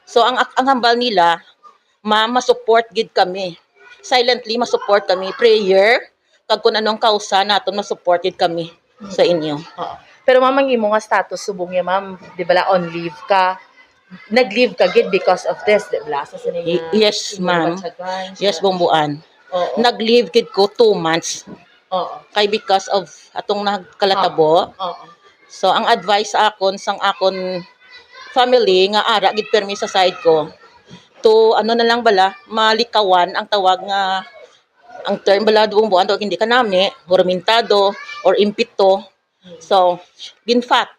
So, ang, ang hambal nila, ma'am, ma-support gid kami. Silently, ma-support kami. Prayer, kag kung anong kausa naton, ma-support gid kami sa inyo. Oo. Pero, ma'am, ang imo nga status subong niya, ma'am, di ba, la, on leave ka? Nag-leave ka gid because of this, di ba? Sa sini Y-, nga yes, imo ma'am. Batyagan, yes, siya. Bumbuan. Oo. Nag-leave gid ko two months. Oo. Kay because of atong nagkalatabo. Oo. Oo. So, ang advice sa akon, sang akon family nga ara gid permi sa side ko, to, ano na lang bala, malikawan ang tawag nga, ang term bala, Bumbuan, tawag hindi kanami, huramentado or impito. So, gin-fat-,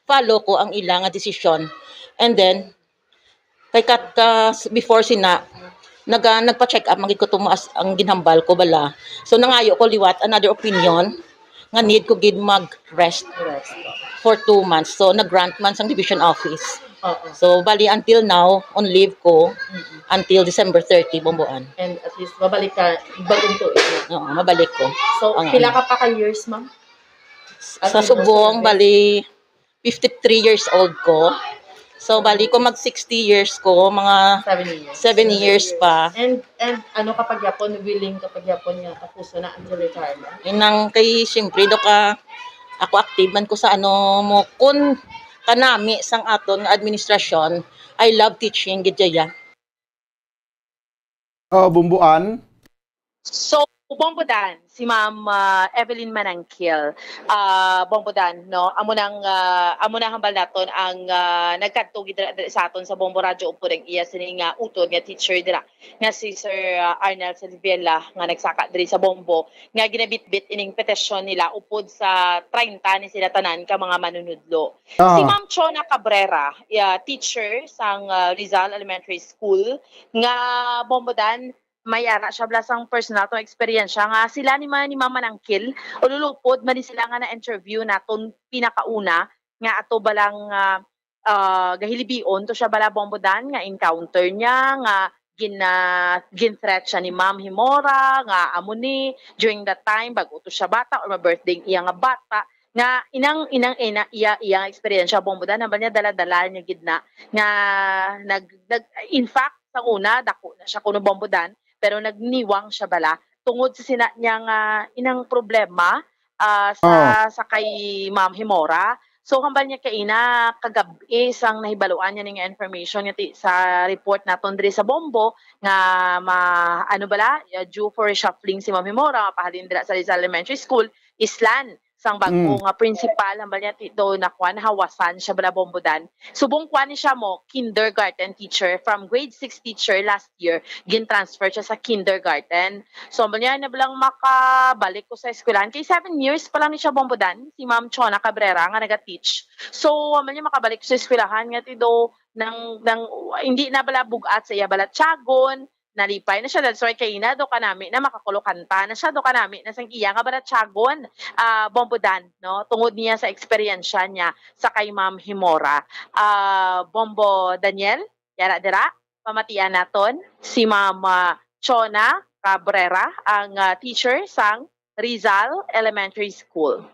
follow ko ang ila nga desisyon. And then, kay kat-, ka-, before sina, naga-, nagpa-check up man gid ko, tumaas ang ginhambal ko bala. So, nangayo ko liwat another opinion nga need ko gid mag-rest Rest. For two months. So, nag-grant man sang division office. Oo. So, bali, until now, on leave ko, Mm-mm. Until December thirty, Bumbuan. And at least, mabalik ka, bagong tuig na. Oo, mabalik ko. So, Ang pila ano. Ka pa ka years, ma'am? Sa Until subong, December. Bali, fifty-three years old ko. So, bali ko mag sixty years ko, mga Seven years. Seven years pa. And, and ano ka pa gyapon, willing ka pa gyapon nga tapuson na until retirement? Inang kay, siyempre, do ka, ako active man ko sa ano mo, kun kanami sang aton nga administrasyon, I love teaching, gid, Jaya. Oh, Bumbuan. So, Bombodan, si Ma'am, ah, Evelyn Manangkil. Ah, Bombodan, no? Amo nang, ah, amo na hambal naton ang, ah, nagkadto gid dira, dira sa aton sa Bombo Radyo upod ang iya sini nga utod nga teacher dira, nga si Sir, ah, Arnel Silvela, nga nagsaka diri sa Bombo, nga ginabitbit ining petisyon nila upod sa treinta ni sila tanan ka mga manunudlo. Ah. Si Ma'am Chona Cabrera, ah, teacher sang, ah, Rizal Elementary School, nga Bombodan, may ara siya bala sang personal tong eksperyensya nga sila ni ma-, ni Ma'am Manangkil, ululupod man ni sila nga na-interview naton pinakauna nga ato bala nga, ah, gahilibion to siya bala, Bombodan, nga encounter niya nga gin-, ah, gin-threat siya ni Ma'am Himora nga amo ni during that time bag-o to siya bata or ma-birthday ang iya nga bata nga inang, inang, ina, iya, iya nga eksperyensya, Bombodan, hambal niya dala-dala niya gid na nga nag, nag, in fact, sa una, dako na siya kuno, Bombodan, pero nagniwang siya bala tungod sa sina niya nga inang problema, ah, sa, Oh. Sa kay Ma'am Himora. So, hambal niya kaina, kagab-i sang nahibaluan niya ning information nga ti-, sa report naton diri sa Bombo nga ma-, ano bala, uh, due for reshuffling si Ma'am Himora, mapahalin dira sa Rizal Elementary School, Islan. Sang bag-o Mm. nga principal, hambal niya ti-, do nakuan, hawasan siya bala, Bombodan. Subong kuan ni siya mo, kindergarten teacher, from grade six teacher last year, gin-transfer siya sa kindergarten. So, hambal niya, na bala nga makabalik ko sa eskwelahan. Kay seven years pa lang ni siya, Bombodan, si Ma'am Chona Cabrera nga naga-teach. So, hambal niya, makabalik sa eskwelahan nga ti do nang, nang, hindi na bala bug-at sa iya balatyagon, nalipay na siya. That's why kaina do kanami na makakulokanta na siya do kanami na sang iya nga balatyagon, ah, Bombodan, no? Tungod niya sa eksperyensya niya sa kay Ma'am Himora. Ah, Bombo Daniel, yara dira, pamatian naton si Ma'am, ah, Chona Cabrera, ang, ah, teacher sang Rizal Elementary School.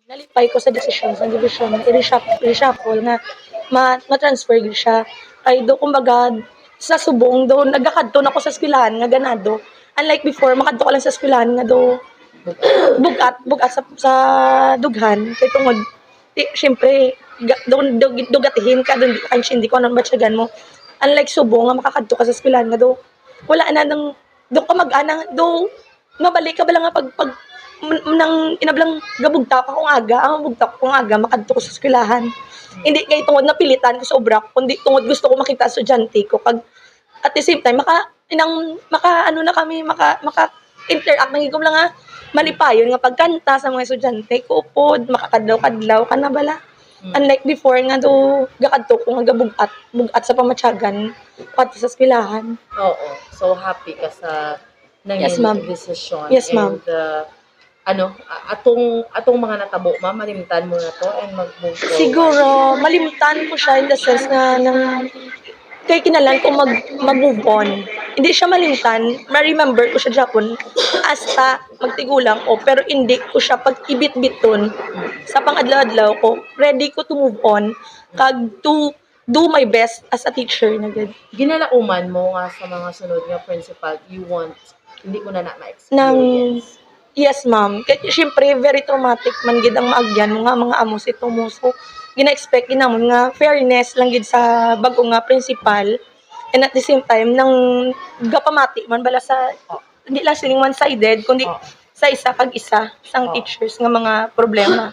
Nalipay ko sa desisyon sa division nga i-reshuff-, i-reshuffle nga ma-, ma-transfer gyud siya. Kay do, kumbaga, sa subong do, nagakadto na ko sa eskwelahan nga ganado. Unlike before, makadto ka lang sa eskwelahan nga do, bug-at, bug-at sa, sa dughan. Kay tungod, ti-, syempre, ga-, do, do, do gatihin ka, do, hindi ka kaintindi kung anong batyagan mo. Unlike subong nga makakadto ka sa eskwelahan nga do, wala na nang, do ka mag-ana, do, mabalik ka bala nga pag, pag, m-, nang inablang gabugtaw ka kung aga, ang bugtaw ko kung aga, makadto ko sa eskwelahan. Hindi kay tungod napilitan ko sa obra ko, kundi tungod gusto ko makita ang estudyante ko. Kag at the same time, maka, inang, maka, ano na kami, maka, maka-interact na gid ko lang nga, malipayon nga pagkanta sa mga estudyante ko, upod, makakadlaw-kadlaw ka na bala. Unlike before nga do gakadto ko nga gabugat, bugat sa pamatyagan, pati sa eskwelahan. Oo. So, happy ka sa Yes, nangin ma'am. Desisyon. Yes, ma'am. And, uh, ano, a- atong atong mga natabo, ma'am, malimtan mo na to and mag-move forward. Siguro, malimtan ko siya in the sense nga nang kay kinalan ko mag mag-move on. Hindi siya malimtan, ma-remember ko siya gyapon hasta magtigulang ko, pero hindi ko siya pag-ibitbiton sa pang-adlaw-adlaw ko. Ready ko to move on kag to do my best as a teacher na gid. Ginalauman mo nga sa mga sunod nga principal, you want, hindi mo na na Nang ma-experience. Yes, ma'am. Kay siyempre, very traumatic man gid ang maagyan mo nga mga amo si Tomo. So, gina-expect gid namon nga fairness lang gid sa bag-o nga principal. And at the same time, nang gapamati man bala sa, Oh. hindi lang siling one-sided, kundi Oh. sa isa kag isa sang Oh. teachers nga mga problema.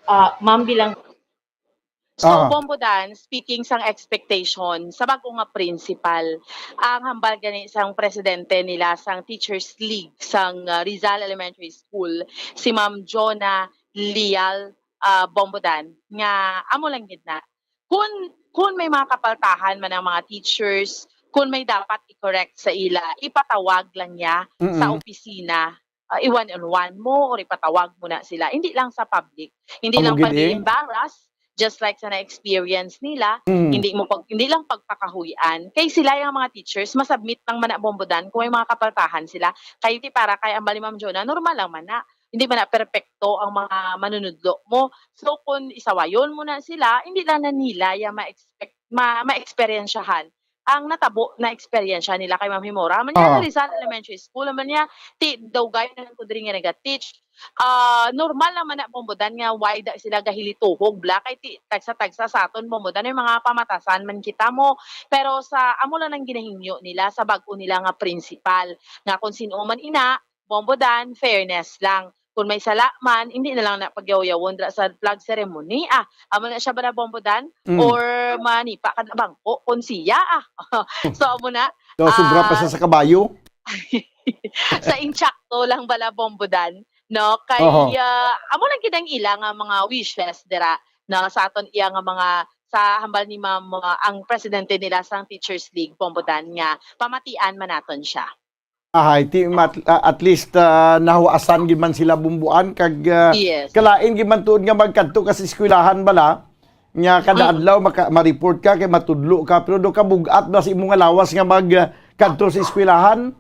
Ah, ma'am, bilang So, Aha. Bombo Dan, speaking sang expectation, sa bag-o nga principal, ang hambal gani sang presidente nila sang Teachers League sang, ah, Rizal Elementary School, si Ma'am Jonah Lial, ah, Bombo Dan, nga amo lang gid na. Kun, kun may mga kapaltahan man ang mga teachers, kun may dapat i-correct sa ila, ipatawag lang niya sa Mm-mm. opisina, ah, i-one-on-one mo or ipatawag mo na sila. Hindi lang sa public. Hindi Amo lang gid, eh. pag-embarrass, just like sa na-experience nila, Mm. hindi mo pag, hindi lang pagpakahuy-an. Kay sila yung mga teachers, masubmit lang man na Bombo Dan kung may mga kapaltahan sila. Kay ti para kay ang bali Ma'am Jonah, normal lang man na. Hindi man na perpekto ang mga manunudlo mo. So, kung isawayon mo na sila, hindi lang na nila yung ma-expect, ma-, ma-experiensyahan ang natabo na eksperyensya nila kay Ma'am Himora. Man niya, Ah. Rizal Elementary School, man niya, ti, dugay na ko diri nga naga-teach. Ah, normal naman na Bombo Dan nga why da sila gahilituhog bla, kay ti, tagsa-tagsa sa aton Bombo Dan, may mga pamatasan man kita mo. Pero sa, amo lang ang ginahingyo nila sa bag-o nila nga principal, nga kung sino man ina, Bombo Dan, fairness lang. Kung may sala man, hindi na lang na pagyawyawan dra sa flag ceremony. Ah, amo na siya ba na Bombo Dan? Mm. Or manipa ka na bangko kung siya, ah. So, amo na. So, sobra pa Ah, siya sa kabayo? Sa insakto lang bala, Bombo Dan, no? Kay, Oho. ah, amo lang gid ang ila nga mga wishes dira, no? Sa aton iya nga mga, sa hambal ni Ma'am, ah, ang presidente nila sang Teachers League, Bombo Dan, nga pamatian man naton siya. Ahay, ti, mat-, ah, at least, ah, nahuasan gid man sila Bombo Dan kag, ah, Yes. kalain gid man tuod nga magkadto ka sa eskwelahan bala, nga kada Oo. adlaw maka-, ma-report ka kay matudlo ka, pero do ka bug-at ba sa imo nga lawas nga mag, ah, kadto sa eskwelahan?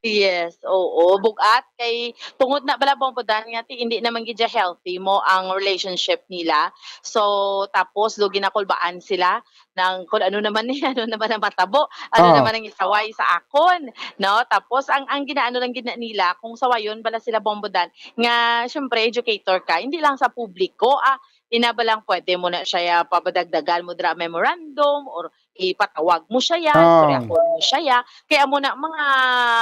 Yes, oo, bug-at kay tungod na bala, Bombo Dan, nga ti, hindi naman gid siya healthy mo ang relationship nila. So, tapos do ginakulbaan sila ng kung ano naman ni, ano naman ang matabo, ano Ah. naman ang isaway sa akon, no? Tapos ang, ang ginaano lang gid na nila, kung sawayon bala sila, Bombo Dan, nga, syempre, educator ka, hindi lang sa publiko, ah, ina ba lang pwede mo na siya, ya, papadagdagan mo dira memorandum or ipatawag mo siya, ya, Ah. istoryahon mo siya, ya. Kaya mo na mga,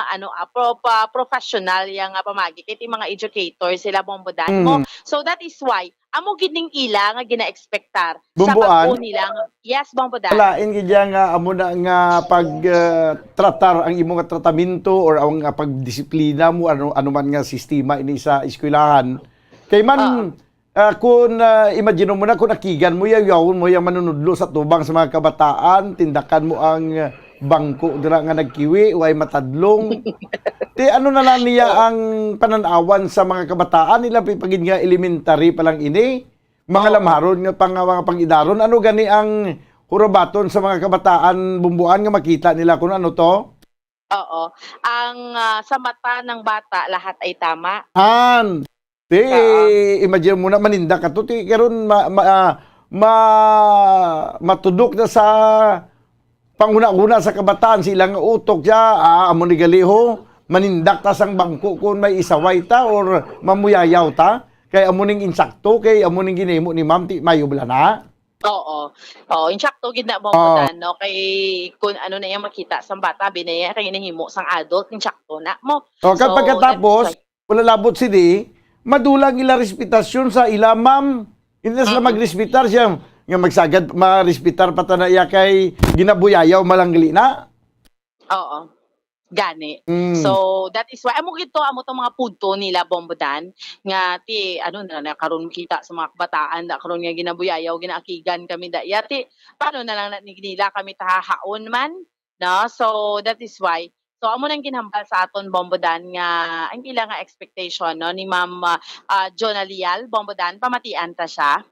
ano, ah, pro-, pa-, professional ya nga pamagi, kay ti mga educator sila, Bombo Dan mo. Mm. So, that is why, amo gid ning ila nga gina-expectar sa Bombo Dan? Bag-o nila nga, yes, Bombo Dan. Lain gid ya nga amo na nga pag, ah, tratar ang imo nga tratamento or ang, ah, pagdisiplina mo, ano, ano man nga sistema ini sa eskwelahan. Kay man, Oo. ah, kung, ah, imagine mo na kung akigan mo, yawon mo yang manunudlo sa tubang sa mga kabataan, tindakan mo ang, ah, bangko dira nga nagkiwi, way matadlong. Ti, ano na lang niya Oo. ang panan-awan sa mga kabataan nila, pi-, pagid nga elementary pa lang ini? Mga Oo. lamharon nga pang-, mga pang-idaron. Ano gani ang hurabaton sa mga kabataan, Bombo Dan, nga makita nila kung ano to? Oo. Ang, ah, sa mata ng bata, lahat ay tama. An. Ti, Oo. imagine mo na, manindak ka to. Ti, karon, ma-, ma-, ah, ma-, matudok na sa panghuna-huna sa kabataan, sa ilang utok siya, ah, amo ni gali ho, manindak ta sang bangko kung may isaway ta or mamuyayaw ta. Kay amo ning insakto, kay amo ning ginahimo ni ma'am, ti, mayo bala na? Oo. Oo, insakto gid na mo, Oo. Dan, no? Kay kung ano na yung makita sang bata, binaya kay nahimo sang adult, insakto na mo. Oh, kag So, pagkatapos, that's why wala labot sini, madulang ila respetasyon sa ila, ma'am. Hindi na sila Mm. magrespetar siya. Nga magsagad, marespetar pa ta na iya kay ginabuyayaw malangli na. Oo. Gani. Mm. So, that is why, amo gid to, amo tong mga punto nila, Bombo Dan, nga ti, ano na, na karon makita sa mga kabataan da karon nga ginabuyayaw, ginaakigan kami da, ya, ti, paano na lang na, ni-, nila kami tahahaon man, no? So, that is why. So, amo nang ginhambal sa aton, Bombo Dan, nga ang ila nga expectation, no, ni Ma'am, ah, ah, Jonah Lial, Bombo Dan, pamatian ta siya.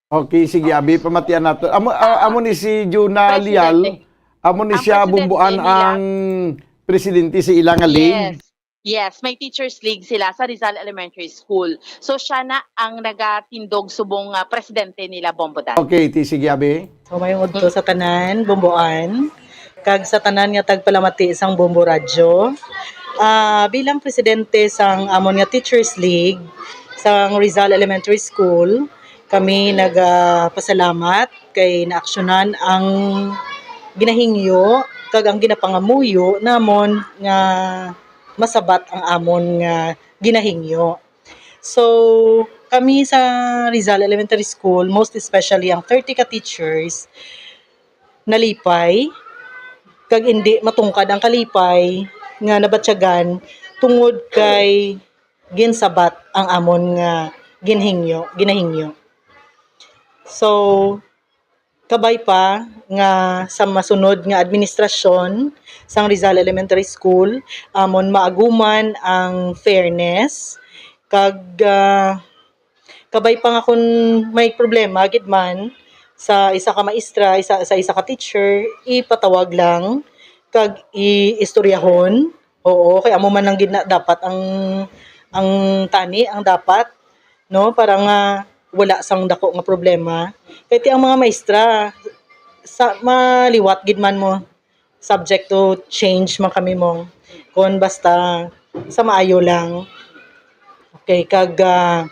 Okay, sige, abi, pamatian nato. Amo, ah, amo ni si Juna Lial, Presidente. Amo ni Ang siya, presidente Bumbuan, nila. Ang presidente sa ila nga league. Yes. Yes, may teachers league sila sa Rizal Elementary School. So, siya na ang nagatindog subong, ah, presidente nila, Bombo Dan. Okay, ti, sige, abi. So, mayong udto sa tanan, Bumbuan, kag sa tanan nga tagpalamati sang Bombo Radyo. Ah, bilang presidente sang amon nga Teachers League sang Rizal Elementary School, kami nagapasalamat kay naaksyonan ang ginahingyo kag ang ginapangamuyo namon nga masabat ang amon nga ginahingyo. So, kami sa Rizal Elementary School, most especially ang thirty ka teachers, nalipay, kag indi matungkad ang kalipay nga nabatyagan tungod kay ginsabat ang amon nga ginhingyo, ginahingyo. So, kabay pa nga sa masunod nga administrasyon sang Rizal Elementary School, amon maaguman ang fairness, kag, ah, kabay pa nga kon may problema gid man sa isa ka maestra, isa, sa isa ka teacher, ipatawag lang kag iistoryahon. Oo, kay amo man lang gid na dapat ang, ang tani, ang dapat, no, para nga wala sang dako nga problema. Kay ti ang mga maestra, sa, maliwat gid man mo, subject to change man kami mo. Kon basta sa maayo lang. Okay, kag, ah,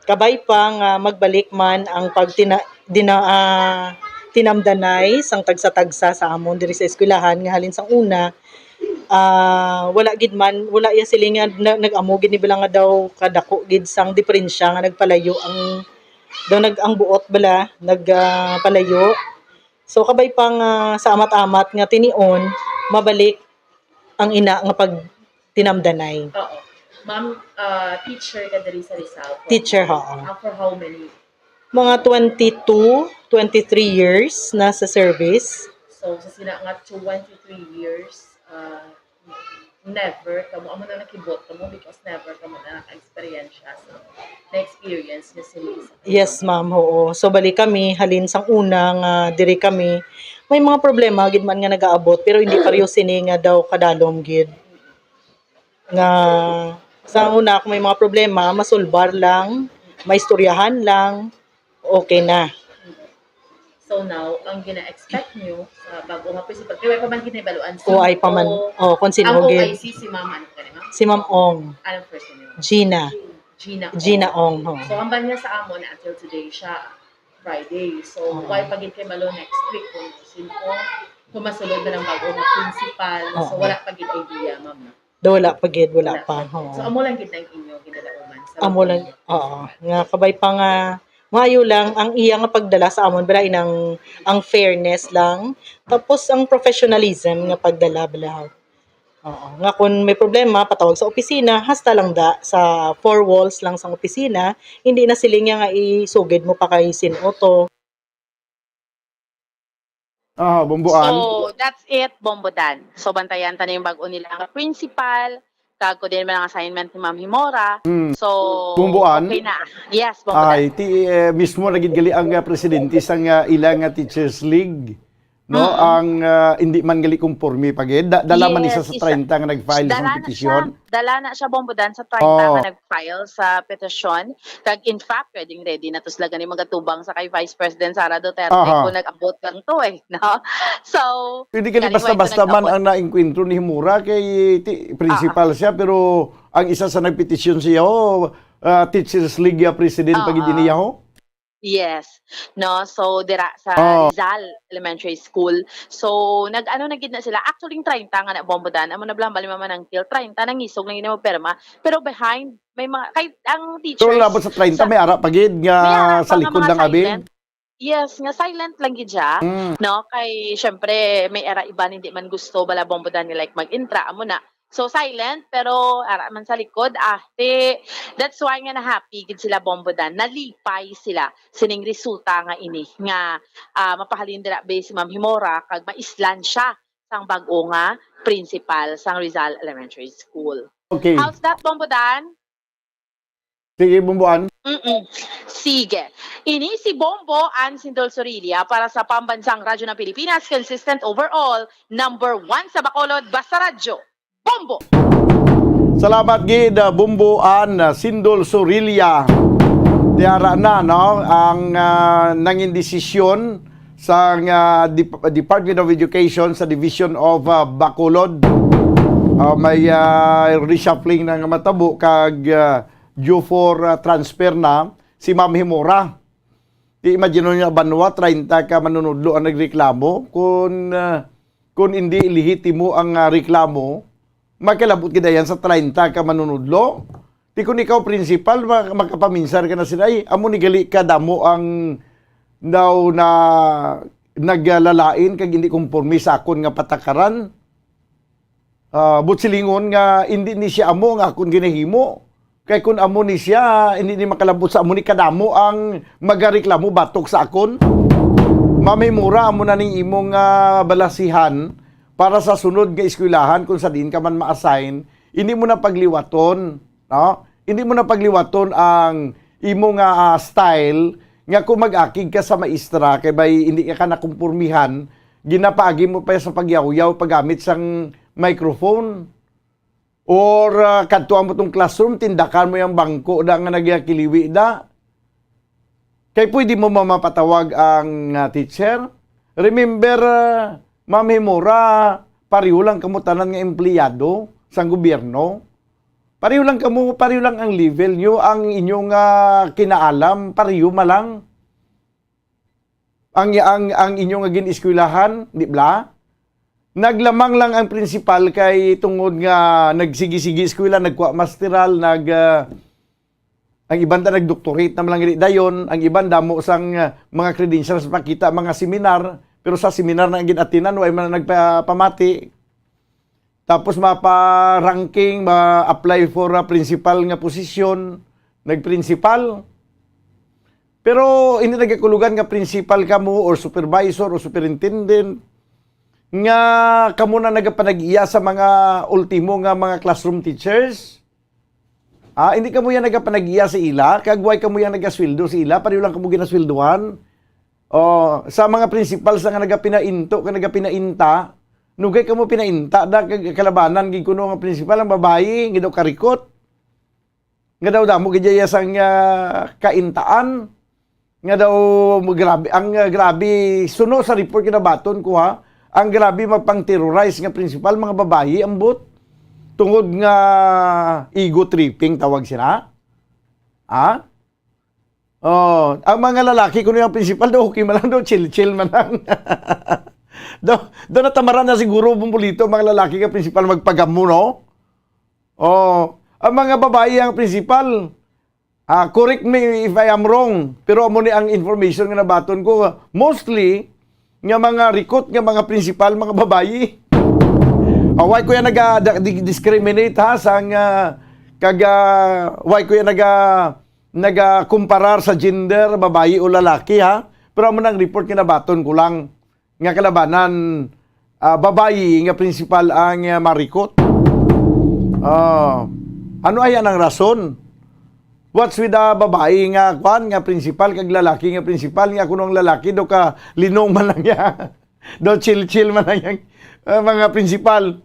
kabay pa nga magbalik man ang pagtina-, dina-, ah, tinamdanay sang tagsa-tagsa sa amon diri sa eskwelahan nga halin sang una, ah, wala gid man, wala ya sila nga na-, nag-amo gid ni bala nga daw kadako gid sang diferensya nga nagpalayo ang, daw nag-, ang buot bala nag, ah, palayo. So, kabay pa nga sa amat-amat nga tinion, mabalik ang ina nga pagtinamdanay. Oo. Ma'am, ah, teacher ka diri sa Rizal? Teacher, oo. Ah, for how many? Mga twenty-two, twenty-three years na sa service. So, sa sina nga twenty-three years, ah, never kamo, amo na nakibot kamo because never kamo na naka-experience sa, na-experience niya sini sa Yes, ma'am, oo. So, bali kami, halin sang una nga diri kami, may mga problema gid man nga nagaabot, pero hindi pareho sini nga daw kadalom gid. Nga sa una, kung may mga problema, masulbar lang, maistoryahan lang, okay na. So now, ang gina-expect nyo sa bago nga principal, kaya pa man ginabaluan, O, ay pa man. Sino, oh, kung sino ang gid. O I C, si Ma'am, ano ka ni Ma'am? Si Ma'am Ong. Anong first name niya? Gina. Gina Ong. Gina Ong, ho. So, ang banya sa amon, until today siya, Friday. So, Oo. Why pa gid kay malo next week kung sino, kung masulod na ng bago nga principal. So, Oo. Wala pa gid idea, ma'am, no? Do, wala pa gid, wala Wala pa, pa. Oo. So, amo lang gid ang inyo ginadauman sa Amo lang, oo. Nga kabay pa nga, maayo lang ang iya nga pagdala sa amon, bala, inang, ang fairness lang. Tapos, ang professionalism nga pagdala, bala. Oo. Nga kung may problema, patawag sa opisina, hasta lang da, sa four walls lang sa opisina, hindi na siling niya nga isugid mo pa kay sin-o to. Ah, Bomboan. So, that's it, Bombodan. So, bantayan ta na yung bago nila nga principal, kag ko din man ang assignment ni Ma'am Himora. Mm. So, Bomboan? Okay na. Yes, Bombodan. Ay, ti, eh, mismo na gid gali ang, ah, presidente sang, ah, ila nga Teachers League, no? Mm-mm. Ang, ah, hindi man gali konforme pa gid. Da-, dala man isa sa Yes, isa. Treinta nga nag-file sang petisyon. Dala na siya, Bombodan, sa treinta Oh. nga nag-file sa petisyon. Kag in fact, ready, ready na to sila gani magatubang sa kay Vice President Sara Duterte Aha. kung nag-abot lang to eh, no? So, Pwede gani galing basta-basta man nag-abot. Ang naengkwentro ni Himora kay ti-, principal Ah. siya, pero ang isa sa nagpetisyon siya, oh, ah, Teachers League, ah, president pa gid Ah. ini, ho? Yes. No, so dira sa Oh. Rizal Elementary School. So, nag-ano na gid na sila. Actually, yung treinta nga na, Bombodan, amo na bala, bali, mamanangkil, treinta nangisog na gid na magpirma. Pero behind, may mga, kay, ang teachers Pero labot sa treinta, sa may ara pa gid nga May ara sa pa nga likod mga lang, abi. silent. Yes, nga silent lang gid siya, Mm. no? Kay, syempre, may ara iban hindi man gusto, bala, Bombo Dan, nga, like, mag-intra, amo na. So, silent, pero ara man sa likod, ah, ti, that's why nga na-happy gid sila, Bombo Dan. Nalipay sila sining resulta nga ini, nga, ah, mapahalin dira, be, si Ma'am Himora, kag maislan siya sang bag-o nga principal sang Rizal Elementary School. Okay. How's that, Bombo Dan? Sige, Bombo Ann. Mm-mm. Sige. Ini si Bombo Ann Sindol Sorilla para sa Pambansang Radyo ng Pilipinas, consistent overall, number one sa Bacolod, basta radyo. Bombo! Salamat gid, ah, Bombo Ann, ah, Sindol Sorilla. Tiara na, no? Ang, ah, nangin desisyon sa, ah, Dep-, Department of Education sa Division of, ah, Bacolod. Ah, may, ah, reshuffling na nga matabo kag, ah, due for, ah, transfer na si Ma'am Himora. Di imagine niya, banwa, treinta ka manunudlo ang nagreklamo. Kung, ah, kung hindi lehitimo ang, ah, reklamo, makalabot gid yan sa treinta ka manunudlo. Di kung ikaw principal, ma-, makapaminsar ka na sila, "Ay, amo ni gali kadamo ang daw na naglalain kag hindi konforme sa akon nga patakaran." Ah, buot silingon nga hindi ni siya amo ang akon ginahimo. Kay kun amo ni siya, hindi ni makalabot sa amo ni kadamo ang magareklamo batok sa akon. Ma'am Himora, amo na ning imong, ah, balasihan para sa sunod nga eskwelahan kung sa diin ka man ma-assign, hindi mo na pagliwaton, no? Hindi mo na pagliwaton ang imo nga, ah, style nga kung mag-akig ka sa maestra kay bay hindi ka nakumpormihan, ginapaagi mo pa sa pagyawyaw paggamit sang microphone. Or, ah, kadtuan mo tong classroom, tindakan mo yung bangko da nga nagyakiliwi da. Kay pwede mo mamapatawag ang, ah, teacher. Remember, ah, Ma'am Himora, pareho lang kamo tanan nga empleyado sang gobyerno. Pareho lang kamo, pareho lang ang level nyo, ang inyong, ah, kinaalam, pareho ma lang. Ang, ang, ang inyong gin-eskwelahan, di bla? Naglamang lang ang principal kay tungod nga nagsigi-sigi eskwela, nagkuha masteral, nag, ah, ang iban ta nagdoctorate na man lang gid dayon, ang iban damo sang, ah, mga credentials pakita, mga seminar, pero sa seminar na gid atinan, way man nagpapamati. Tapos mapa-ranking, ma-apply for a principal nga posisyon, nag-principal. Pero hindi nagakulugan nga principal kamo or supervisor or superintendent nga kamo na nagapanag-iya sa mga ultimo nga mga classroom teachers. Ah, hindi kamo yan nagapanag-iya sa ila, kag way kamo yan nagasweldo sa ila, pareho lang kamo ginasweldohan. Oh, sa mga principal sa nga nagapinainto, ka nagapinainta, nugay kamo pinainta da, kag kalabanan gid kuno nga principal ang babayi, nga daw karikot. Nga daw damo gid iya sang, ah, kaintaan. Nga daw grabe, ang, ah, grabe, suno sa report kinabaton ko, ha, ang grabe magpang-terrorize nga principal, mga babayi, ambot. Tungod nga ego tripping tawag sila. Ha? Oh, ang mga lalaki, kuno yung principal, daw okay man lang, daw chill-chill man lang. Daw, daw natamaran na siguro, Bombolito, ang mga lalaki nga principal magpagamo, no? Oh, ang mga babayi ang principal. Ah, correct me if I am wrong, pero amo ni ang information nga nabaton ko. Mostly, nga mga rikot nga mga principal, mga babayi. Ah, why ko yan naga-, da-, di-, discriminate, ha, sa nga, kag, ah, why ko yan naga-, naga-kumparar sa gender, babayi o lalaki, ha? Pero amo nang report nga nabaton ko lang nga kalabanan, ah, babayi nga principal ang, ah, marikot. Ah, ano ay ang rason? What's with the babayi nga, kwan, nga principal kag lalaki nga principal, nga kuno ang lalaki do ka linong man lang niya. Do chill-chill man lang yang, ah, mga principal.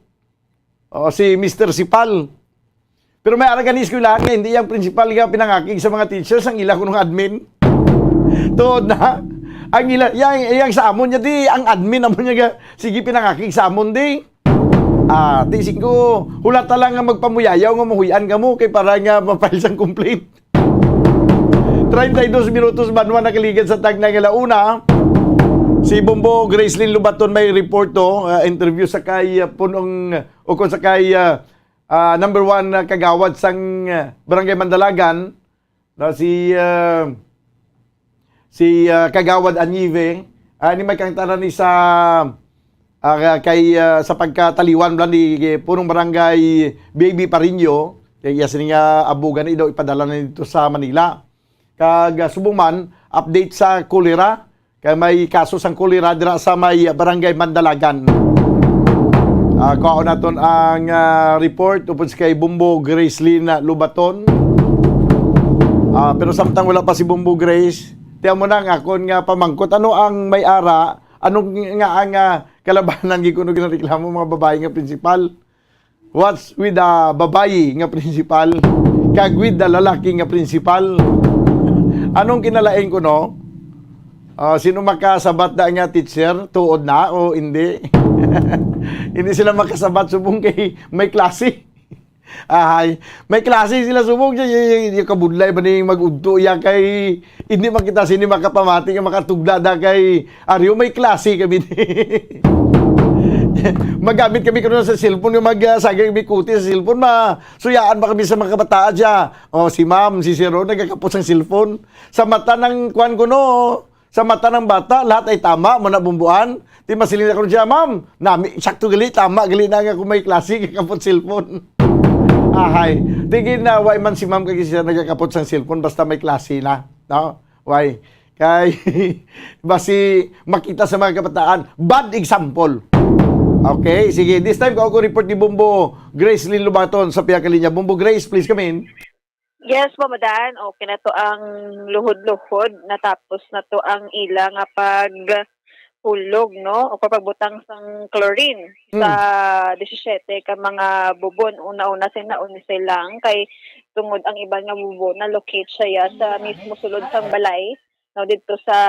O, si Mister Sipal. Pero may ara gani eskwelahan nga hindi yang principal nga pinangakig sa mga teachers, ang ila kunong admin. Tuod na. Ang ila, yang, yang sa amon niya, di, ang admin amon niya ga, sige, pinangakig sa amon, di. Ah, di, siguro, hulata lang nga magpamuyayaw nga mahuy-an kamo kay para nga ma-file sang complaint. Treinta y dos minutos, banwa nakaligad sa tagna nga launa. Si Bombo Gracelyn Lubaton may report to, ah, interview sa kay, ah, punong, o kung sa kay, ah, ah, number one na kagawad sang, ah, Barangay Mandalagan, na si, ah, si, ah, Kagawad Anive, ah, ni may kangtaran ni sa, ah, kay, ah, sa pagkataliwan bala ni, eh, punong barangay Baby Parinyo, kay iya sini nga abugan ni daw ipadala na dito sa Manila. Kag, ah, subong man, update sa kolera, kay may kaso sang kolera dira sa may barangay Mandalagan. Ah, kuhaon naton ang, ah, report upod sa kay Bombo Gracelyn Lubaton. Ah, pero samtang wala pa si Bombo Grace, tiyan mo na nga akon nga pamangkot, ano ang may ara, anong nga ang, ah, kalabanan gi kuno ginareklamo mga babae nga prinsipal? What's with the babayi nga prinsipal kag with the lalaki nga prinsipal? Anong kinalain ko, no? Ah, sino makasabat da nga teacher? Tuod na o hindi? Hindi sila makasabat subong kay may klase. Ahay, may klase sila subong. Yung, yung, yung kabudlay ba ning mag-udto iya kay hindi man kita sini makapamati nga makatugda da kay Aryo, may klase kami ni. Magamit kami kuno sa cellphone nga mag, ah, sagay kami kuti sa cellphone, ma-, suyaan pa kami sa mga kabataan siya. O, si ma'am, si sir, o, nagakapot sang cellphone. Sa mata ng kwan kuno, sa mata ng bata, lahat ay tama, mo na bumbuan. Ti masiling na kuno siya, "Ma'am, nami, sakto gali, tama gali na nga kung may klase, kakapot cellphone." Ahay. Tingin na, why man si ma'am kag siya nagakapot sang cellphone, basta may klase na. No? Why? Kay, basi makita sa mga kabataan, bad example. Okay, sige. This time, ko ako report ni Bombo Grace Lynn Lubaton sa pihak linya. Bombo Grace, please come in. Yes, Mama Dan. Okay na to ang luhod-luhod. Natapos na to ang ila nga paghulog, no? O pagbutang sang chlorine sa Hmm. disisiete ka mga bubon. Una-una, sila unsay lang kay tungod ang iban nga bubon na locate siya sa mismo sulod sang balay, no, dito sa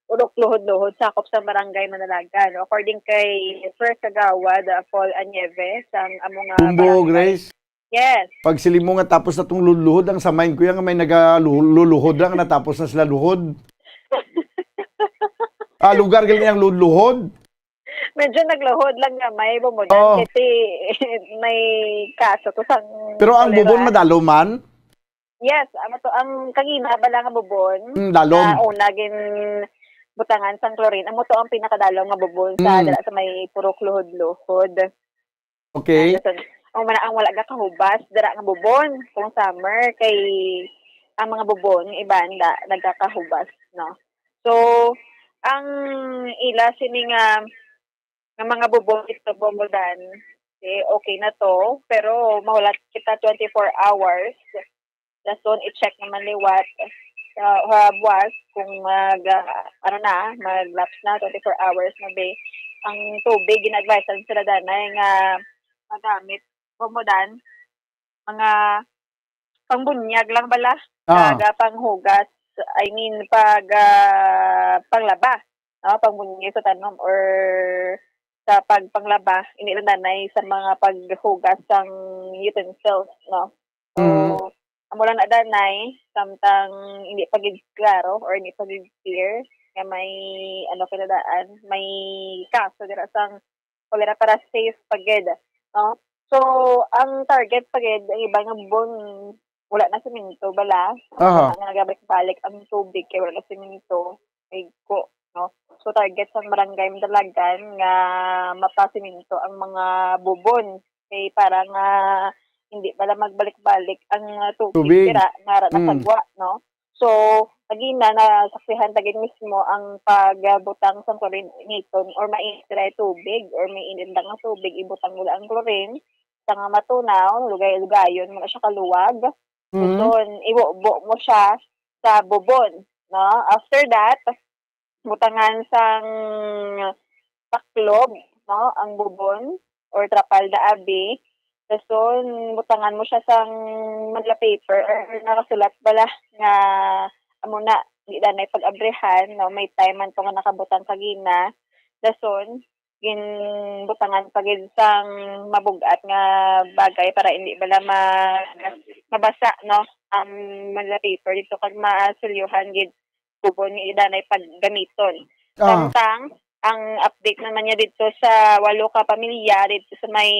Purok Luhod-Luhod, sakop sa Barangay Manalagan. According kay Sir Kagawad, uh, Paul Anieve, sang amo nga Bumbo, barangay. Grace? Yes. Pag siling mo nga tapos na tong luluhod, ang sa mind ko yan nga may nagaluluhod lang, natapos na sila luhod. Ah, lugar gali ang luluhod. Medyo nagluhod lang nga may bumudan Oo. kasi may kaso to sang Pero ang kolera. Bubon madalom man? Yes, amo to ang kagina bala nga bubon. Mm, dalom. Na una gin butangan sang chlorine. Amo to ang pinakadalom nga bubon sa Mm. dala sa may Purok Luhod-Luhod. Okay. Ang, ang wala gakahubas dira nga bubon kung summer kay ang mga bubon iban da nagakahubas, no? So, ang ila sini nga, nga mga bubon dito, Bombo Dan, eh, okay na to, pero mahulat kita twenty-four hours. Dason i-check naman liwat sa, sa buwas kung mag, ah, ano na, mag-lapse na, twenty-four hours na be. Ang tubig, gina-advisean sila danay nga magamit, Bombo Dan, mga pangbunyag lang bala, Ah. kag, ah, panghugas, I mean, pag, ah, panglaba, no? Pangbunyag sa tanom or sa pagpanglaba, hindi lang danay sa mga paghugas sang utensils, no? So, Mm. amo lang na danay, samtang hindi pa gid klaro or hindi pa gid clear nga may, ano, kinadaan, may kaso dira sang kolera para safe pa gid, no? So, ang target pa gid, ang iba nga bubon, wala na semento bala. Aha. Wala na, nagabalik-balik ang tubig kay wala na semento, may ko, no? So, target sang barangay Mandalagan nga mapasemento ang mga bubon. Kay para nga hindi bala magbalik-balik ang, ah, tubig Tubig. dira nga ra Mm. nasagwa, no? So, lagi na, nasaksihan ta gid mismo ang pagbutang sang chlorinated or mainit nga tubig or mainit lang nga tubig, ibutang mo lang ang chlorine, sa nga matunaw, lugay-lugayon mo na siya kaluwag. Mm. Dason, ibubo mo siya sa bubon, no? After that, butangan sang taklob, no, ang bubon or trapal da abi. Dason, butangan mo siya sang manila paper or nakasulat bala nga amo na, di danay pag-abrihan, no, may time man to nga nakabutang kagina. Dason, ginbutangan pa gid sang mabug-at nga bagay para hindi bala ma-, mabasa, no, ang manila paper dito kag masulyuhan gid bubon nga ila nay paggamiton. Ah. Samtang, ang update naman niya dito sa walo ka pamilya dito sa may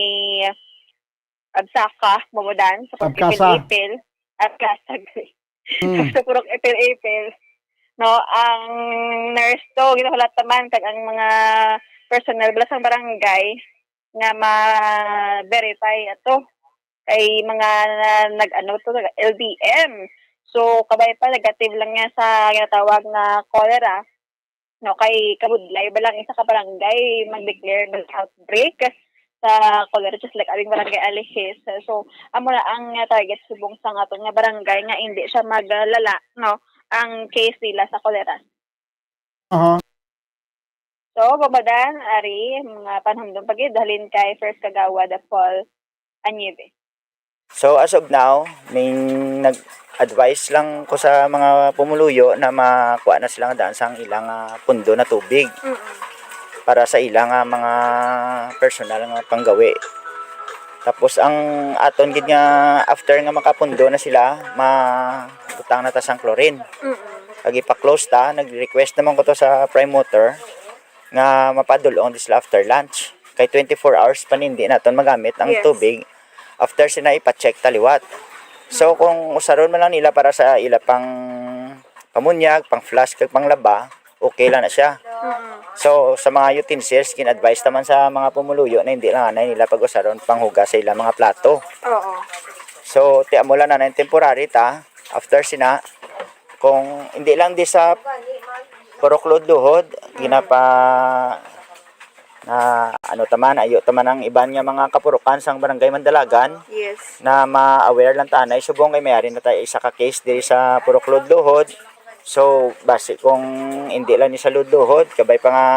Absaka, Momodan, sa Purok Abkasa. Ipil-Ipil, Abkasa, Mm. sa Purok Ipil-Ipil. no, ang nurse to, ginahulat naman kag ang mga personnel bala sang barangay nga ma-verify ato. Kay mga na, nag-ano to, nag-, L D M. So, kabay pa, negative lang niya sa ginatawag na cholera. No, kay kabudlay ba lang isa ka barangay mag-declare ng outbreak sa cholera, just like aming barangay Alihis. So, amo na ang, uh, target subong sa aton nga barangay nga hindi siya maglala, no, ang case nila sa cholera. Aha. So, Bobodan, ari, mga panumdom pa gid, halin kay First Kagawad Paul Anyeve. So, as of now, ning nag-advise lang ko sa mga pumuluyo na makuha na sila nga daan sang ilang, ah, pundo na tubig Mm-mm. para sa ilang, ah, mga personal nga panggawi. Tapos, ang aton gid nga after nga makapundo na sila, ma-, butang na ta sang chlorine. Mm-mm. Kag ipa-close ta, nag-request naman ko to sa Prime Water nga mapadulong di sila after lunch. Kay twenty-four hours pa ni, hindi naton magamit ang Yes. tubig after sina ipa-check ta liwat. So, kung usaron man lang nila para sa ila pang pamunyag, pang flush, kag pang laba, okay lang na siya. Mm. So, sa mga utensils, gin-advise naman sa mga pumuluyo na hindi lang anay nila pag-usaron panghugas sa ilang mga plato. Oo. So, ti amo lang na temporary ta. After sina, kung hindi lang di sa Purok Luhod-Luhod, ginapa-, na ano taman, ayo taman ang iban nga mga kapurukan sang Barangay Mandalagan Yes. na ma-aware lang tanay. Subong kay may ari na tayo isa ka case diri sa Purok Luhod-Luhod. So, basi kung hindi lang ni sa Luhod-Luhod, kabay pa nga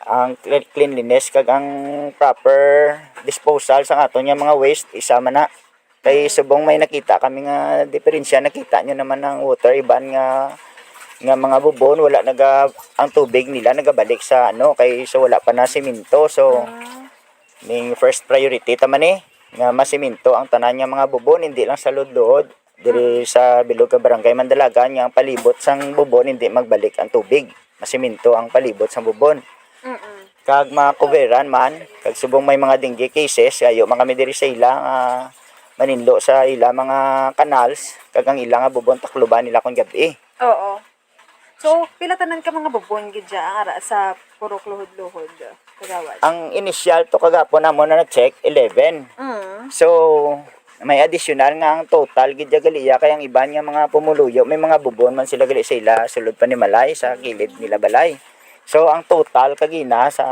ang cle-, cleanliness kag ang proper disposal sa aton nga mga waste, isa man na. Kay Mm. subong may nakita kami nga diferensya, nakita nyo naman ang water, iban nga, nga mga bubon, wala naga-, ang tubig nila nagabalik sa ano, kay so wala pa na semento. So, Mm. ning first priority ta man eh, nga masemento ang tanan nga mga bubon, hindi lang sa Luhod-Luhod, diri Mm. sa bilog ka Barangay Mandalagan, nga ang palibot sang bubon hindi magbalik ang tubig. Masemento ang palibot sang bubon. Mm-mm. Kag mga kuveran man, kag subong may mga dengue cases, ayo man kami diri sa ila nga maninlo sa ila mga canals, kag ang ila nga bubon takluban nila kon gab-i. Oo. So, pila tanan ka mga bubon gid dya ang ara sa Purok Luhod-Luhod, Kagawad? Ang initial to kagapon namo na na-check, eleven. Mm. So, may additional nga ang total gid dya gali iya, kay ang iban nga mga pumuluyo, may mga bubon man sila gali sa ila, sulod pa ni Malay, sa kilid nila balay. So, ang total kagina sa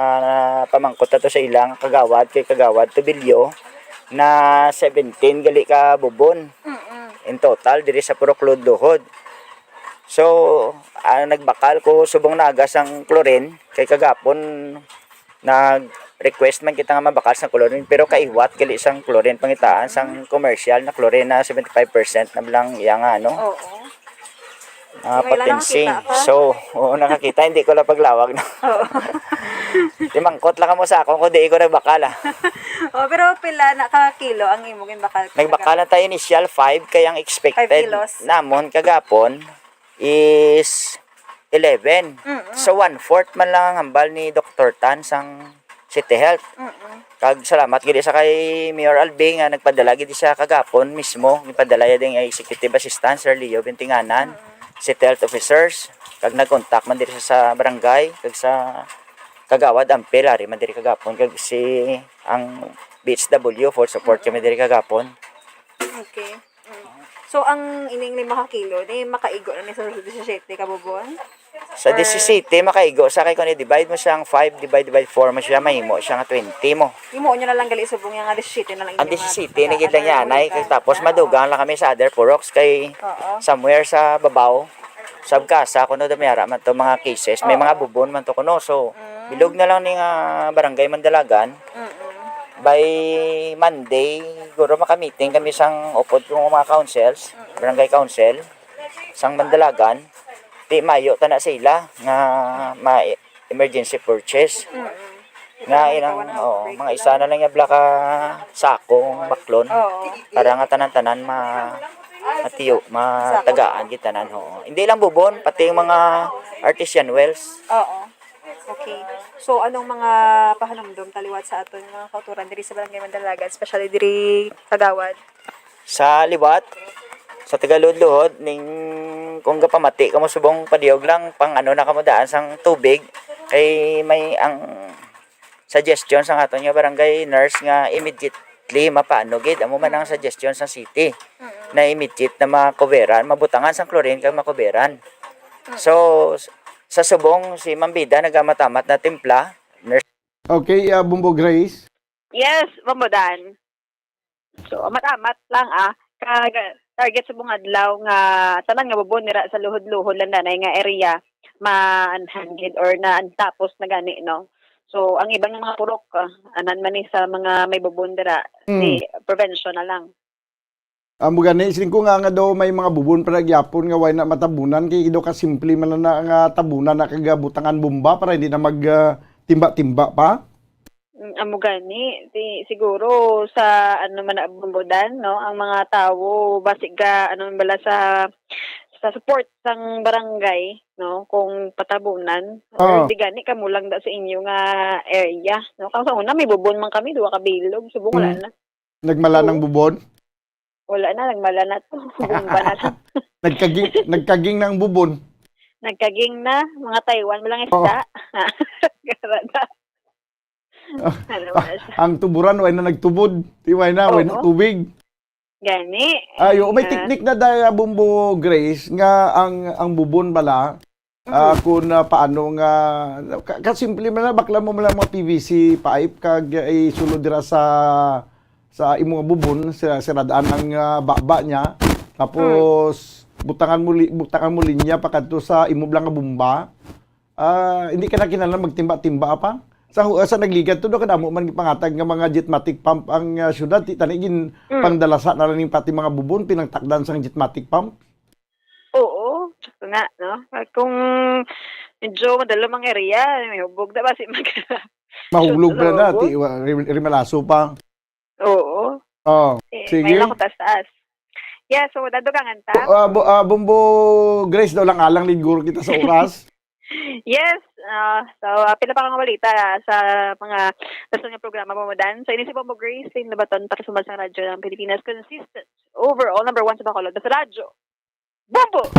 pamangkot nato sa ilang kagawad, kay Kagawad Tubilyo, na seventeen gali ka bubon Mm-mm. in total diri sa Purok Luhod-Luhod. So, ah, nagbakal ko subong naga sang chlorine, kay kagapon nag-request man kita nga mabakal sang chlorine, pero kaiwat gali sang chlorine pangitaan sang commercial na chlorine na seventy-five percent na lang iya nga, ano, Oo. ah, Ngayon lang potency. nakakita ka? So, oo, nakakita, hindi ko lang paglawag, no? Oo. Timangkot lang kamo sa akon kung di ko nagbakal, ah. Oh, pero pila na ka kilo ang imo ginbakal? Nagbakal na tayo initial five, kay ang expected Five kilos. namon kagapon is eleven. Mm-mm. So, one-fourth man lang ang hambal ni Doktor Tan sang City Health. Mm-mm. Kag salamat gid sa kay Mayor Albi nga nagpadala gid siya kagapon mismo. Gipadala niya din ang executive assistant, Sir Leo Bintinganan, Mm-mm. City Health officers. Kag nag-contact man diri sa, sa barangay, kag sa Kagawad Ampel, ari man diri kagapon. Kag si, ang B H W, full support Mm-mm. kami diri kagapon. Okay. Mm. So, ang ining lima ka kilo, ni makaigo na ni sa disisiyete ka bubon? Sa Or disisiyete, makaigo sa kay kung i-divide mo siya ang five, divide, divide four mo siya, mahimo siya nga twenty mo. Imo nyo na lang gali subong nga disisiyete na lang Ang inyong disisiyete, mga nagid lang yan, ay, kay tapos madugang lang kami sa other puroks, kay Oo. somewhere sa babaw, sa Bukasa, kuno damyara man to mga cases, may Oo. mga bubon man to kuno. So, Mm. bilog na lang ni nga Barangay Mandalagan. Mm-mm. By Monday, siguro maka-meeting kami sang upod kong mga councils, Mm-mm. barangay council, sang Mandalagan. Di mayo ta na sa ila nga ma-, emergency purchase. Mm-mm. Nga Ito na ilang, ikaw, ano, oh, break mga lang. Isa na lang yung blaka sakong baklon Oo. para nga tanan-tanan ma-, matiyo, matagaan gid tanan, oo. Hindi lang bubon, pati yung mga artesian wells. Oo. Okay. So, anong mga pahanumdom taliwat sa aton mga kauturan diri sa Barangay Mandalagan, especially diri Kagawad? Sa liwat, sa taga Luhod-Luhod, ning Kung gapamati kamo subong, padiyog lang pang ano na kamo daan sang tubig, kay may ang suggestion sang aton nga barangay nurse nga immediately mapaano gid, amo man ang suggestion sang city, na immediate na makuberan, mabutangan sang chlorine kag makuberan. So, s-, sa subong si Ma'am Bida nagamat-amat na timpla, nurse. Okay, ah, Bumbo Grace. Yes, Bumbo Dan. So, amat-amat lang, ah. Kag target sa buong adlaw nga tanan nga bubon dira sa Luhod-Luhod lang danay nga area, maanhan gid or naantapos na gani, no? So, ang iban nga mga purok, ah, anan man ni sa mga may bubon dira, Mm. si prevention na lang. Amo gani, siling ko nga, nga daw may mga bubon pa na gyapon nga way na matabunan, kay daw kasimple man na nga tabunan na kag butangan bomba para hindi na mag, ah, timba-timba pa. Mm, amo gani, ti, siguro sa ano man na Bumbo Dan, no, ang mga tawo basi ga ano man bala sa sa support sang barangay, no, kung patabunan, or Oo. di gani kamo lang da sa inyo nga area, no? Kang sa una may bubon man kami, duha ka bilog, subong wala Mm. na. Nagmala Oo. ng bubon. Wala na, nagmala na to. Bomba na lang. Nagkaging, nagkaging ng bubon. Nagkaging na, mga Taiwan, walang Oo. isda. Gara na. Ano ba siya? Ang tuburan, way na nagtubod. Di way na, way na Oo. tubig. Gani. Ayo, may Ah. Teknik na daya, Bumbo Grace, nga ang ang bubon bala, ah, kung ah, paano nga, ka, kasimple man na, bakla mo man lang mga P V C pipe kag eh, isulod dira sa sa imo nga bubon, sira, siradaan ang ah, baba niya. Tapos butangan mo li, butangan mo linya pa kadto sa imo lang nga bomba. Ah, hindi ka na kinahanglan magtimba-timba pa. Sa hu- sa nagligad to, do kadamo man gipangatag nga mga jetmatic pump ang ah, syudad, ti tani gin Mm. pangdalasa na lang ning pati mga bubon pinangtakdan sang jetmatic pump. Oo, sakto nga, no? Kung medyo madalom ang area, may hubog na ba si mag- Mahulog na na, Mahulog. ti wa- rim- rimalaso pa. Oo. Oh, Eh, sige. May lang ko taas. Yeah, so dadugangan ta. Ah, bu- ah, Bumbo Grace, daw lang alang liguro kita sa oras. Yes. Ah, so, ah, pila pa nga balita sa mga nasunod nga programa mo, Dan. So, ini si Bombo Grace, in Labaton, pakisumal sa radyo ng Pilipinas, consistent, overall, number one sa Bacolod, sa radyo. Bombo!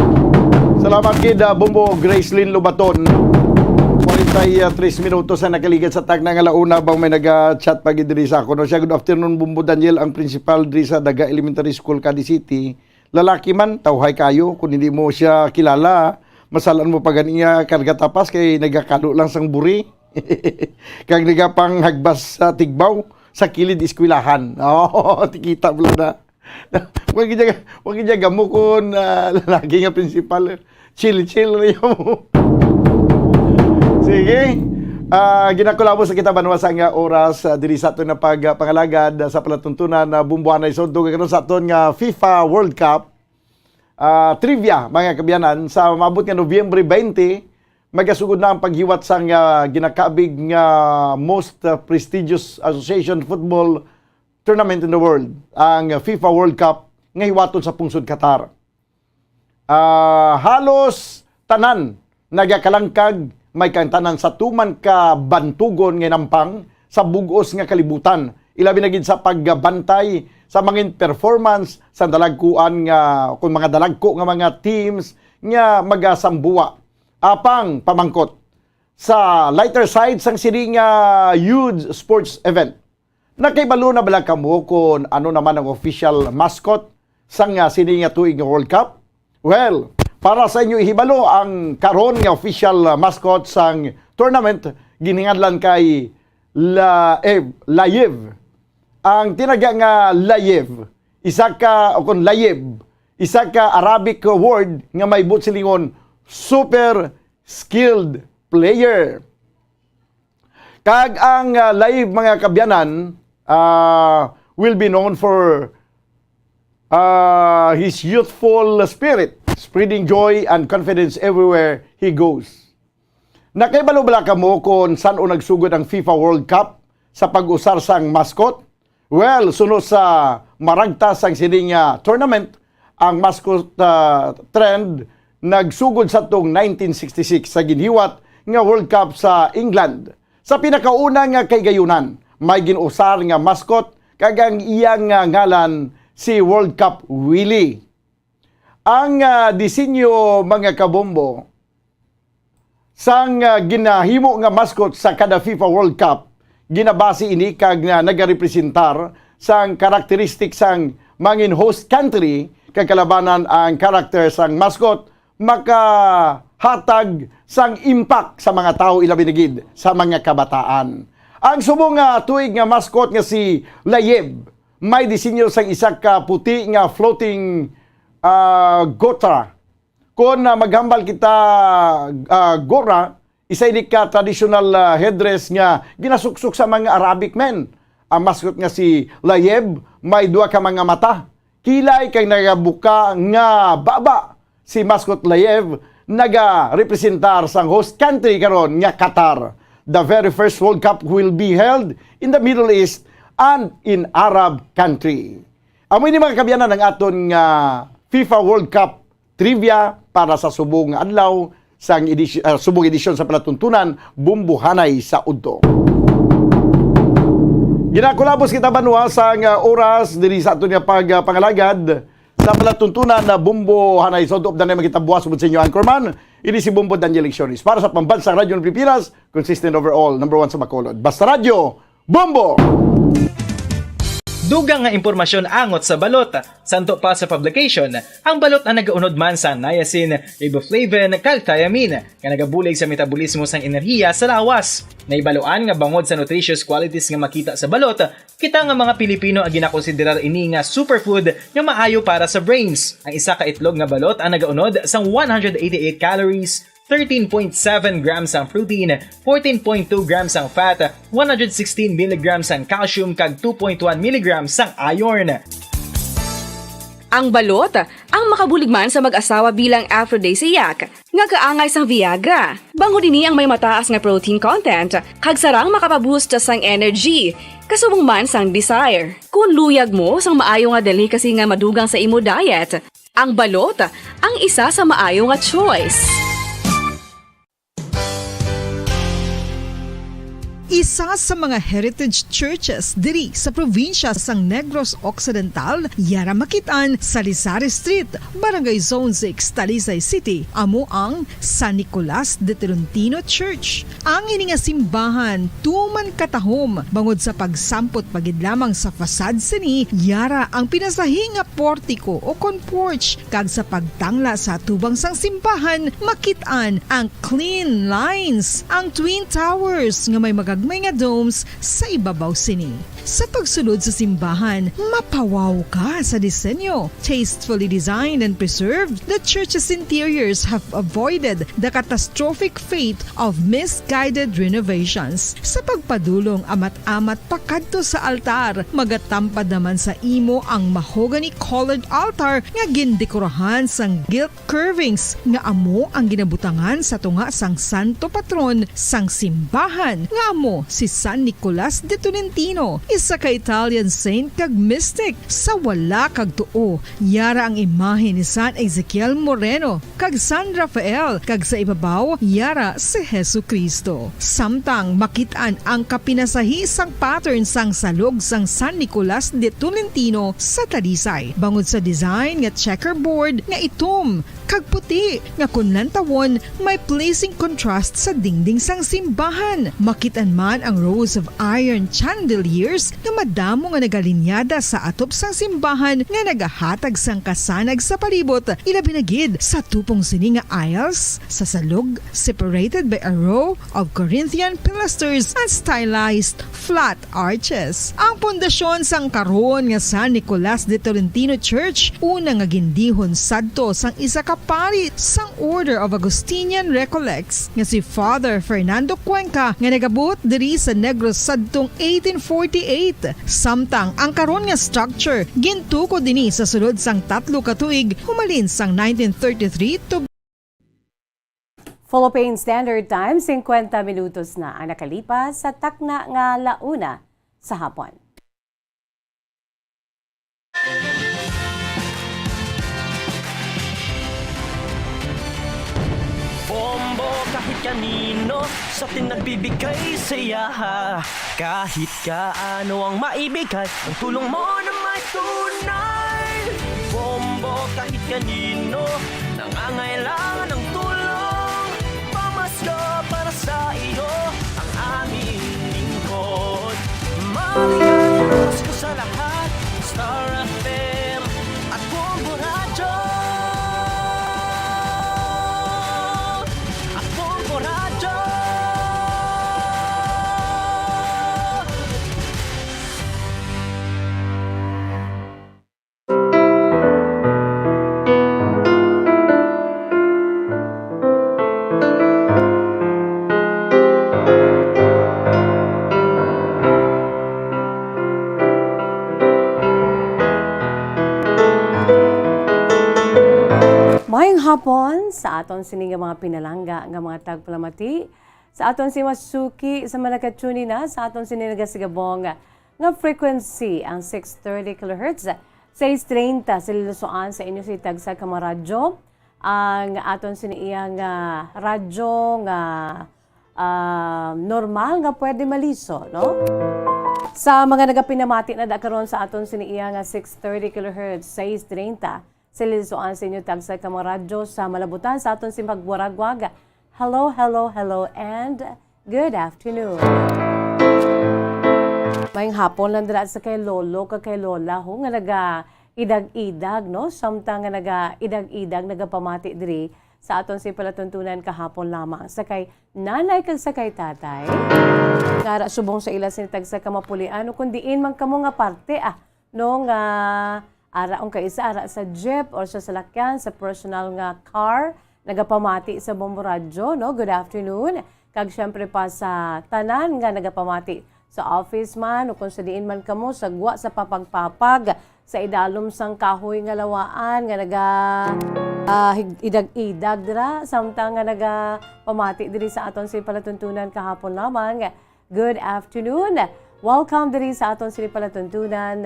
Salamat gid, ah, Bumbo Gracelyn Lubaton. Forty-three minutos ang nakaligad sa tagna nga launa bang may naga-chat pa gid diri sa ako. No, siya, "Good afternoon, Bumbo Daniel, ang principal diri sa Daga Elementary School, Cadiz City. Lalaki man, tawhay kayo. Kung hindi mo siya kilala, masalan mo pa gani nga karga tapas kay nagakalo lang sang buri." Kag nagapanghagbas sa tigbaw sa kilid eskwelahan. Oh, tikita mo lang na. Wa gid niya, wa gid niya gamo kon, ah, lalaki nga principal. Chill-chill niyo. Sige. Ah, ginakulabos sa kita banwa sa nga oras, ah, diri sa aton nga pag, ah, pangalagad, ah, sa palatuntunan na bumbuanay sa udto karon sa aton nga FIFA World Cup. Ah, trivia, mga kabiyanan, sa maabot nga Nobyembre twenty, magasugod na ang paghiwat sang ah, ginakabig nga most ah, prestigious association football tournament in the world, ang FIFA World Cup nga hiwaton sa pungsod Qatar. Ah, halos tanan nagakalangkag may kaangtanan sa tuman ka bantugon nga nampang sa bug-os nga kalibutan, ilabi na gid sa pagbantay sa mangin performance sa dalagkuan nga, kung mga dalagko nga mga teams nga magasambuwa. Apang pamangkot sa lighter side sang sini nga huge sports event, nakahibalo na bala kamo kung ano naman ang official mascot sang ah, sini nga tuig nga World Cup? Well, para sa inyo ihibalo, ang karon nga official ah, mascot sang tournament ginhinganlan kay La eh, Layev. Ang tinaga nga Layev, isa ka o kon Layev, isa ka Arabic word nga may buot silingon super skilled player. Kag ang ah, Layev, mga kabyanan, ah, will be known for ah, his youthful spirit, spreading joy and confidence everywhere he goes. Nakahibalo bala kamo kung san-o nagsugod ang FIFA World Cup sa pag-usar sang mascot? Well, suno sa maragta sang sini nga tournament, ang mascot ah, trend nagsugod sa tong nineteen sixty-six sa ginhiwat nga World Cup sa England. Sa pinakauna nga kahigayunan, may gin-usar nga mascot kag ang iya nga ngalan si World Cup Willie. Ang, ah, disenyo, mga kabombo, sang, ah, ginahimo nga mascot sa kada FIFA World Cup, ginabase ini kag nga nagarepresentar sang karakteristik sang mangin host country, kag kalabanan ang karakter sang mascot makahatag sang impact sa mga tawo, ilabi na gid sa mga kabataan. Ang subong nga tuig nga mascot nga si Layev may disenyo sang isa ka puti nga floating, ah, gotra. Kon, ah, maghambal kita, ah, gora, isa ini ka traditional, ah, headdress nga ginasuksok sa mga Arabic men. Ang mascot nga si Layev may duha ka mga mata, kilay kag nagabuka nga baba. Si mascot Layev nagarepresentar sang host country karon nga Qatar. The very first World Cup will be held in the Middle East and in Arab country. Amo ini, mga kaabyanan, ang aton nga FIFA World Cup trivia para sa subong nga adlaw sang edisy-, ah, subong edisyon sa palatuntunan, Bombo Hanay sa Udto. Ginakulabos kita, banwa, sang, ah, oras diri sa aton nga pag, ah, pangalagad sa palatuntunan na Bombo Hanay sa Udto. Updan na man kita buwas, subong sa inyo, anchorman. Ini si Bombo Daniel Lecciones para sa Pambansang Radyo ng Pilipinas, consistent overall, number one sa Bacolod. Basta Radyo, Bombo! Dugang nga impormasyon angot sa balot. Santo pa sa publication, ang balot ang nagaunod man sa niacin, riboflavin, kag thiamine, nga nagabulig sa metabolismo sang enerhiya sa lawas. Nahibaluan nga bangod sa nutritious qualities nga makita sa balot, kita nga mga Pilipino ang ginakonsiderar ini nga superfood nga maayo para sa brains. Ang isa ka itlog nga balot ang nagaunod sang one hundred eighty-eight calories, thirteen point seven grams ang protein, fourteen point two grams ang fat, one hundred sixteen milligrams ang calcium, kag two point one milligrams ang iron. Ang balot, ang makabulig man sa mag-asawa bilang aphrodisiac, nga kaangay sang Viagra. Bangod ini ang may mataas nga protein content, kag sarang makapaboost sang energy, kasubong man sang desire. Kung luyag mo sang maayo nga delicacy nga madugang sa imo diet, ang balot ang isa sa maayo nga choice. Isa sa mga heritage churches diri sa probinsya sang Negros Occidental, yara makit-an sa Rizal Street, Barangay Zone six, Talisay City, amo ang San Nicolas de Tolentino Church. Ang ini nga simbahan tuman katahom bangod sa pagsampot pa gid lamang sa facade sini, yara ang pinasahi nga portiko o kon porch, kag sa pagtangla sa atubang sang simbahan, makit-an ang clean lines, ang twin towers nga may magagmay nga domes sa ibabaw sini. Sa pagsulod sa simbahan, mapawaw ka sa disenyo. Tastefully designed and preserved, the church's interiors have avoided the catastrophic fate of misguided renovations. Sa pagpadulong amat-amat pakadto sa altar, magatampad naman sa imo ang mahogany-colored altar nga gindekorahan sang gilt curvings nga amo ang ginabutangan sa tunga sang santo patron sang simbahan, nga amo si San Nicolas de Tolentino, isa ka Italian saint kag mystic. Sa wala kag tuo, yara ang imahe ni San Ezekiel Moreno kag San Rafael, kag sa ibabaw, yara si Jesu-Cristo. Samtang makit-an ang kapinasahi sang pattern sang salog sang San Nicolas de Tolentino sa Talisay, bangod sa design nga checkerboard nga itom kag puti nga kon lantawon may pleasing contrast sa dingding sang simbahan. Makit-an man ang rows of iron chandeliers nga madamo nga nagalinyada sa atop sang simbahan nga nagahatag sang kasanag sa palibot, ilabi na gid sa tupong sini nga aisles sa salog, separated by a row of Corinthian pilasters and stylized flat arches. Ang pundasyon sang karon nga San Nicolas de Tolentino Church, una nga gindihon sadto sang isa ka pari sang Order of Augustinian Recollects nga si Father Fernando Cuenca, nga nag-abot diri sa Negros sadtong eighteen forty-eight. Samtang ang karon nga structure gintukod ini sa sulod sang tatlo ka tuig humalin sang nineteen thirty-three to Philippine Standard Time, singkwenta minutos na ang nakalipas sa takna nga la una sa hapon. Bombo kahit kanino sa atin nagbibigay saya. Kahit kaano ang maibigay, ang tulong mo na may tunay. Bombo Kahit kanino nangangailangan ng tulong, pamasko para sa iyo ang aming lingkod. Maligayang Pasko sa lahat, Star F M at Bombo Radyo. At Bombo Radyo. Maayong hapon sa aton sini nga mga pinalangga nga mga tagpalamati, sa aton sini masuki sa mga nakatune na sa aton sini nagasigabong nga frequency, ang six thirty kilohertz, sais treinta sa lilusoan sa inyo sa itagsa ka mga radyo, ang aton sini iya nga radyo nga, ah, normal nga pwede maliso, no? Sa mga nagapinamati na da karon sa aton sini iya nga six thirty kilohertz, sais treinta sa lilusoan sa inyo tagsa ka mga radyo sa malabutan sa aton sini pagwaragwag. Hello, hello, hello, and good afternoon. Maayong hapon lang dira sa kay lolo kag kay lola ho nga naga-idag-idag, no? Samtang nga naga-idag-idag, nagapamati diri sa aton sini palatuntunan kahapon lamang sa kay nanay kag sa kay tatay. Nga ara subong sa ila sini tagsa ka mapulian, o kung diin man kamo nga parte, ah, no, nga ara ang kaisa, ara sa jeep or sa salakyan, sa personal nga car, nagapamati sa Bombo Radyo, no? Good afternoon. Kag siyempre pa sa tanan nga nagapamati sa office man o kung sa diin man kamo, sa gwa sa papagpapag, sa idalom sang kahoy nga lawaan nga naga, ah, hig-, idag-idag dira, samtang nga nagapamati diri sa aton sini palatuntunan kahapon lamang. Good afternoon. Welcome diri sa aton sini palatuntunan.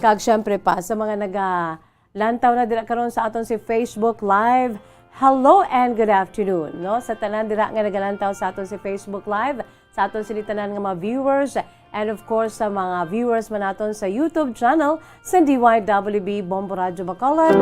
Kag siyempre pa sa mga nagalantaw na dira karon sa aton sini Facebook Live. Hello and good afternoon, no? Sa tanan dira nga nagalantaw sa aton sini Facebook Live, sa aton sini tanan nga mga viewers, and of course sa mga viewers man naton sa YouTube channel sa D Y W B Bombo Radyo Bacolod.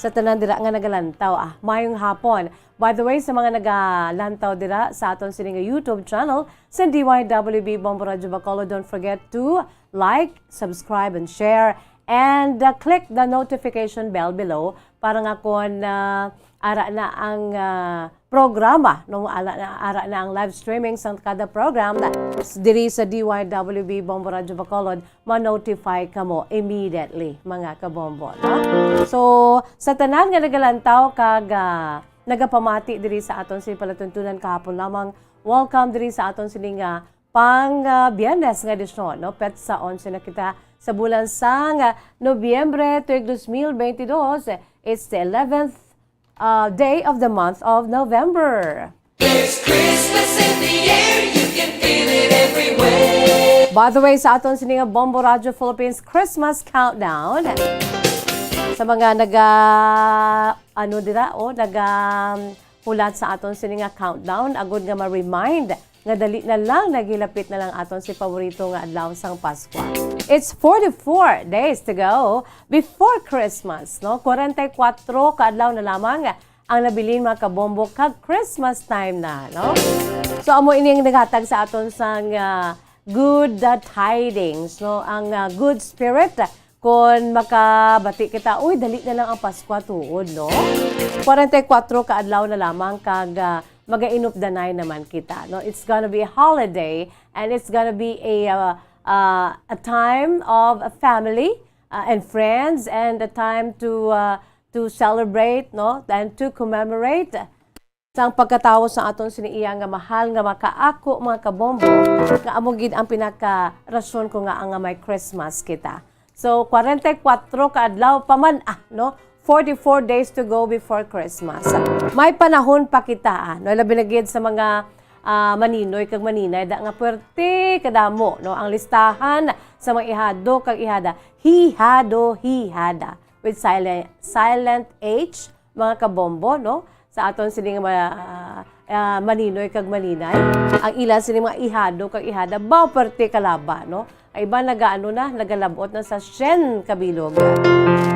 Sa tanan dira nga nagalantaw, ah, maayong hapon. By the way, sa mga nagalantaw dira sa aton sini nga YouTube channel sa D Y W B Bombo Radyo Bacolod, don't forget to like, subscribe, and share, and, uh, click the notification bell below para nga kon, uh, ara na ang, uh, programa, no, ara na, ara na ang live streaming sang kada program diri sa D Y W B Bombo Radyo Bacolod, ma-notify kamo immediately, mga kabombo, no? So, sa tanan nga nagalantaw kag, ah, nagapamati diri sa aton sini palatuntunan kahapon lamang, welcome diri sa aton sini nga pang, ah, Biyernes nga edisyon, no? Petsa onse na kita sa bulan sang, ah, Nobyembre, tuig dos mil beintidos. It's the eleventh, ah, day of the month of November. There's Christmas in the air, you can feel it everywhere. By the way, sa aton sini nga Bombo Radyo Philippines Christmas Countdown, sa mga naga, ano dira, oh, naga, um, hulat sa aton sini nga countdown, agud nga ma-remind nga dali na lang, naghilapit na lang aton si paborito nga adlaw sang Paskwa. It's forty-four days to go before Christmas, no? Kwarenta y kuwatro ka adlaw na lamang ang nabilin, mga kabombo, kag Christmas time na, no? So, amo ini ang naghatag sa aton sang, ah, good, ah, tidings, no? Ang, ah, good spirit, kon makabati kita, "Uy, dali na lang ang Paskwa tuod, no?" Kwarenta y kuwatro ka adlaw na lamang kag, ah, maga-inupdanay naman kita, no? It's gonna be a holiday and it's gonna be a, uh, uh, a time of a family, uh, and friends, and a time to, uh, to celebrate, no? And to commemorate sang pagkatawo sa aton sini iya nga mahal nga makaako, mga kabombo, nga amo gid ang pinaka rason ko nga, nga may Christmas kita. So, kwarenta y kuwatro ka adlaw pa man, ah, no? Forty-four days to go before Christmas. May panahon pa kita, ah, no? Labi na gid sa mga, ah, maninoy kag maninay da nga puwerte kadamo, no? Ang listahan sa mga ihado kag ihada, hihado, hihada, with silent, silent H, mga kabombo, no? Sa aton sini nga ma-, ah, ah, maninoy kag maninay, ang ila sini mga ihado kag ihada, ba, puwerte kalaba, no? Iba nagaano na, nagalabot na sa syen ka bilog.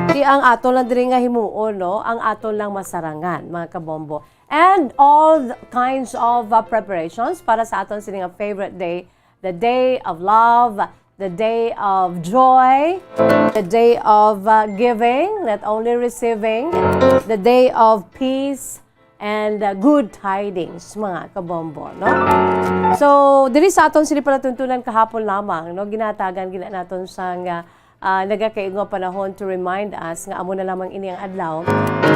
Di ang aton lang diri nga himuon, no? Ang aton lang masarangan, mga kabombo. And all the kinds of, uh, preparations para sa aton sini nga favorite day, the day of love, the day of joy, the day of, uh, giving, not only receiving, the day of peace and, uh, good tidings, mga kabombo, no? So, diri sa aton sini palatuntunan kahapon lamang, no, ginatagan gina naton sang, uh, ah, nagakaigo nga panahon to remind us nga amo na lamang ini ang adlaw,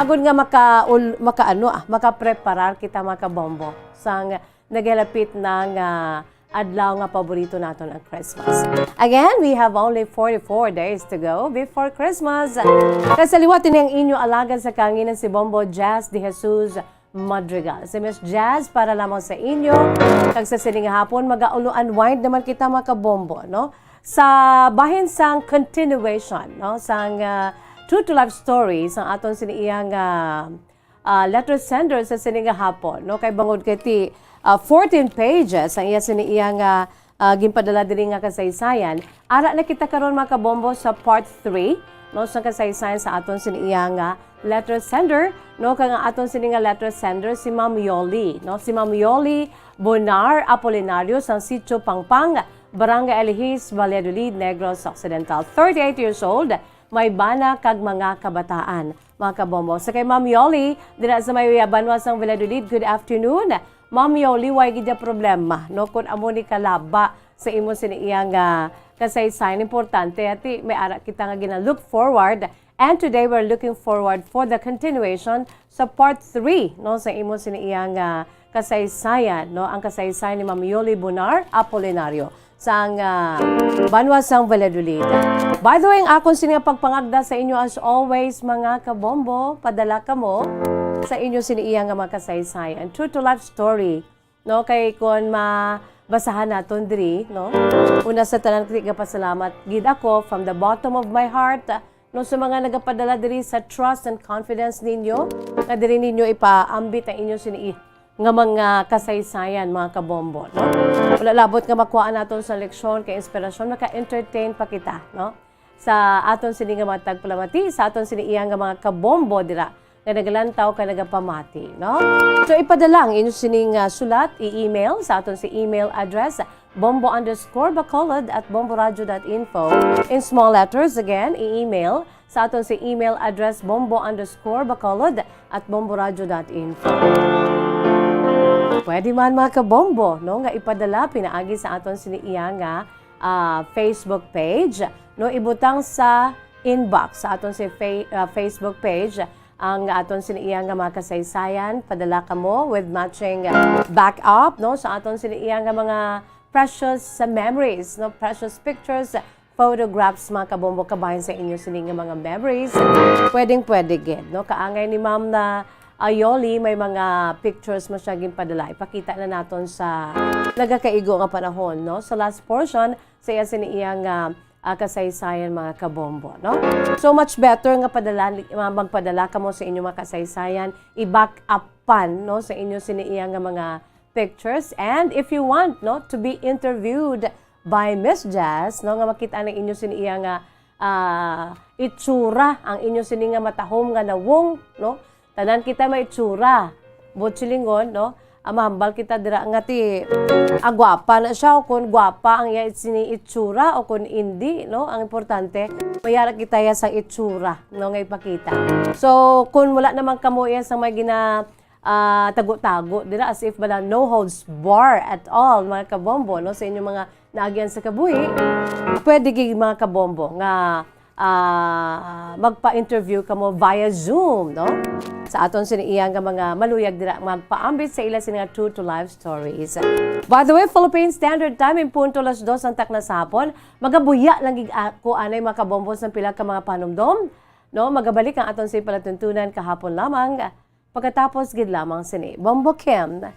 agod nga maka-, ul-, makaano, ah, makapreparar kita, mga kabombo, sang nagalapit na nga adlaw nga paborito naton, ang Christmas. Again, we have only forty-four days to go before Christmas. Kag sa liwat ini ang inyo alagad sa kahanginan, si Bombo Jazz de Jesus Madrigal. Si Miss Jazz para lamang sa inyo. Kag sa sini nga hapon, mag-unwind naman kita, mga kabombo, no? Sa bahin sang continuation, no, sang, ah, True to Life Story, sang aton sini iyang, ah, ah, letter sender sa sini nga hapon, no? Kay bangod kay ti, ah, fourteen pages ang iya sini iyang, ah, ah, ginpadala diri nga kasaysayan. Ara na kita karon, mga kabombo, sa part three, no, sa kasaysayan sa aton sini iya nga letter sender, no, kag ang aton sini nga letter sender si Ma'am Yoli, no, si Ma'am Yoli Bonar Apolinario sang Sitio Pangpang, Barangay Alihis, Valladolid, Negros Occidental. Thirty-eight years old, may bana kag mga kabataan, mga kabombo. Sa kay Ma'am Yoli, dira sa may banwa sang Valladolid, good afternoon. Ma'am Yoli, way gid ya problema, no, kun amo ni kalaba sa imo sini iya nga kasaysayan. Importante, ati, may ara kita nga gina-look forward. And today, we're looking forward for the continuation sa part three, no, sa imo sini iya nga kasaysayan, no, ang kasaysayan ni Ma'am Yoli Bonar Apolinario sang, ah, banwa sang Valladolid. By the way, ang akon sini nga pagpangagda sa inyo, as always, mga kabombo, padala kamo sa inyo sini iya nga mga kasaysayan. True to life story, no? Kay kon mabasahan naton diri, no? Una sa tanan, gapasalamat gid ako from the bottom of my heart, no, sa mga nagapadala diri sa trust and confidence ninyo, nga diri ninyo ipaambit ang inyo sini nga mga kasaysayan, mga kabombo, no? Wala labot nga makuhaan naton sa leksyon kay inspirasyon, maka-entertain pa kita, no? Sa aton sini nga mga tagpalamati, sa aton sini iya nga mga kabombo dira nga nagalantaw kag nagapamati, no? So, ipadala ang inyo sini nga sulat, i-email sa aton si email address, bombo underscore bacolod at bomboradio dot info. In small letters, again, i-email sa aton si email address, bombo underscore bacolod at bomboradio dot info. Pwede man, mga kabombo, no, nga ipadala pinaagi sa aton sini iya nga, ah, Facebook page, no, ibutang sa inbox sa aton si fa-, ah, Facebook page ang aton sini iya nga mga kasaysayan. Padala kamo with matching, ah, backup, no, sa aton sini iya nga mga precious, ah, memories, no, precious pictures, photographs, mga kabombo, kabahin sa inyo sini nga mga memories. Pwedeng-pwede gid, no? Kaangay ni Ma'am na Ayoli, may mga pictures mo siya ginpadala. Ipakita na naton sa nagakaigo nga panahon, no? Sa last portion, sa iya sini iya nga, ah, kasaysayan, mga kabombo, no? So, much better nga padala, nga magpadala kamo sa inyo mga kasaysayan, i-back upan, no, sa inyo sini iya nga mga pictures. And if you want, no, to be interviewed by Miss Jazz, no, nga makita ang inyo sini iya nga, ah, itsura, ang inyo sini nga matahom nga nawong, no? Tanan kita may itsura. Buot silingon, no? Ah, mahambal kita dira nga ti, ah, gwapa na siya, o kun gwapa ang iya sini itsura, o kun indi, no? Ang importante, may ara kita iya sa itsura, no, nga ipakita. So, kun wala naman kamo iya sa may gina-, ah, tago-tago dira, as if bala no holds bar at all, mga kabombo, no, sa inyong mga naagian sa kabuhi, pwede gid, mga kabombo, nga, ah, magpa-interview kamo via Zoom, no? Sa aton sini iya nga mga maluyag dira magpaambit sa ila sini nga true to life stories. By the way, Philippine Standard Time, in punto alas dos ang takna sa hapon. Magabuya lang gid ako anay, mga kabombo, sa pila ka mga panumdom, no? Magabalik ang aton sini palatuntunan kahapon lamang. Pagkatapos gid lamang sini, Bombo Kim.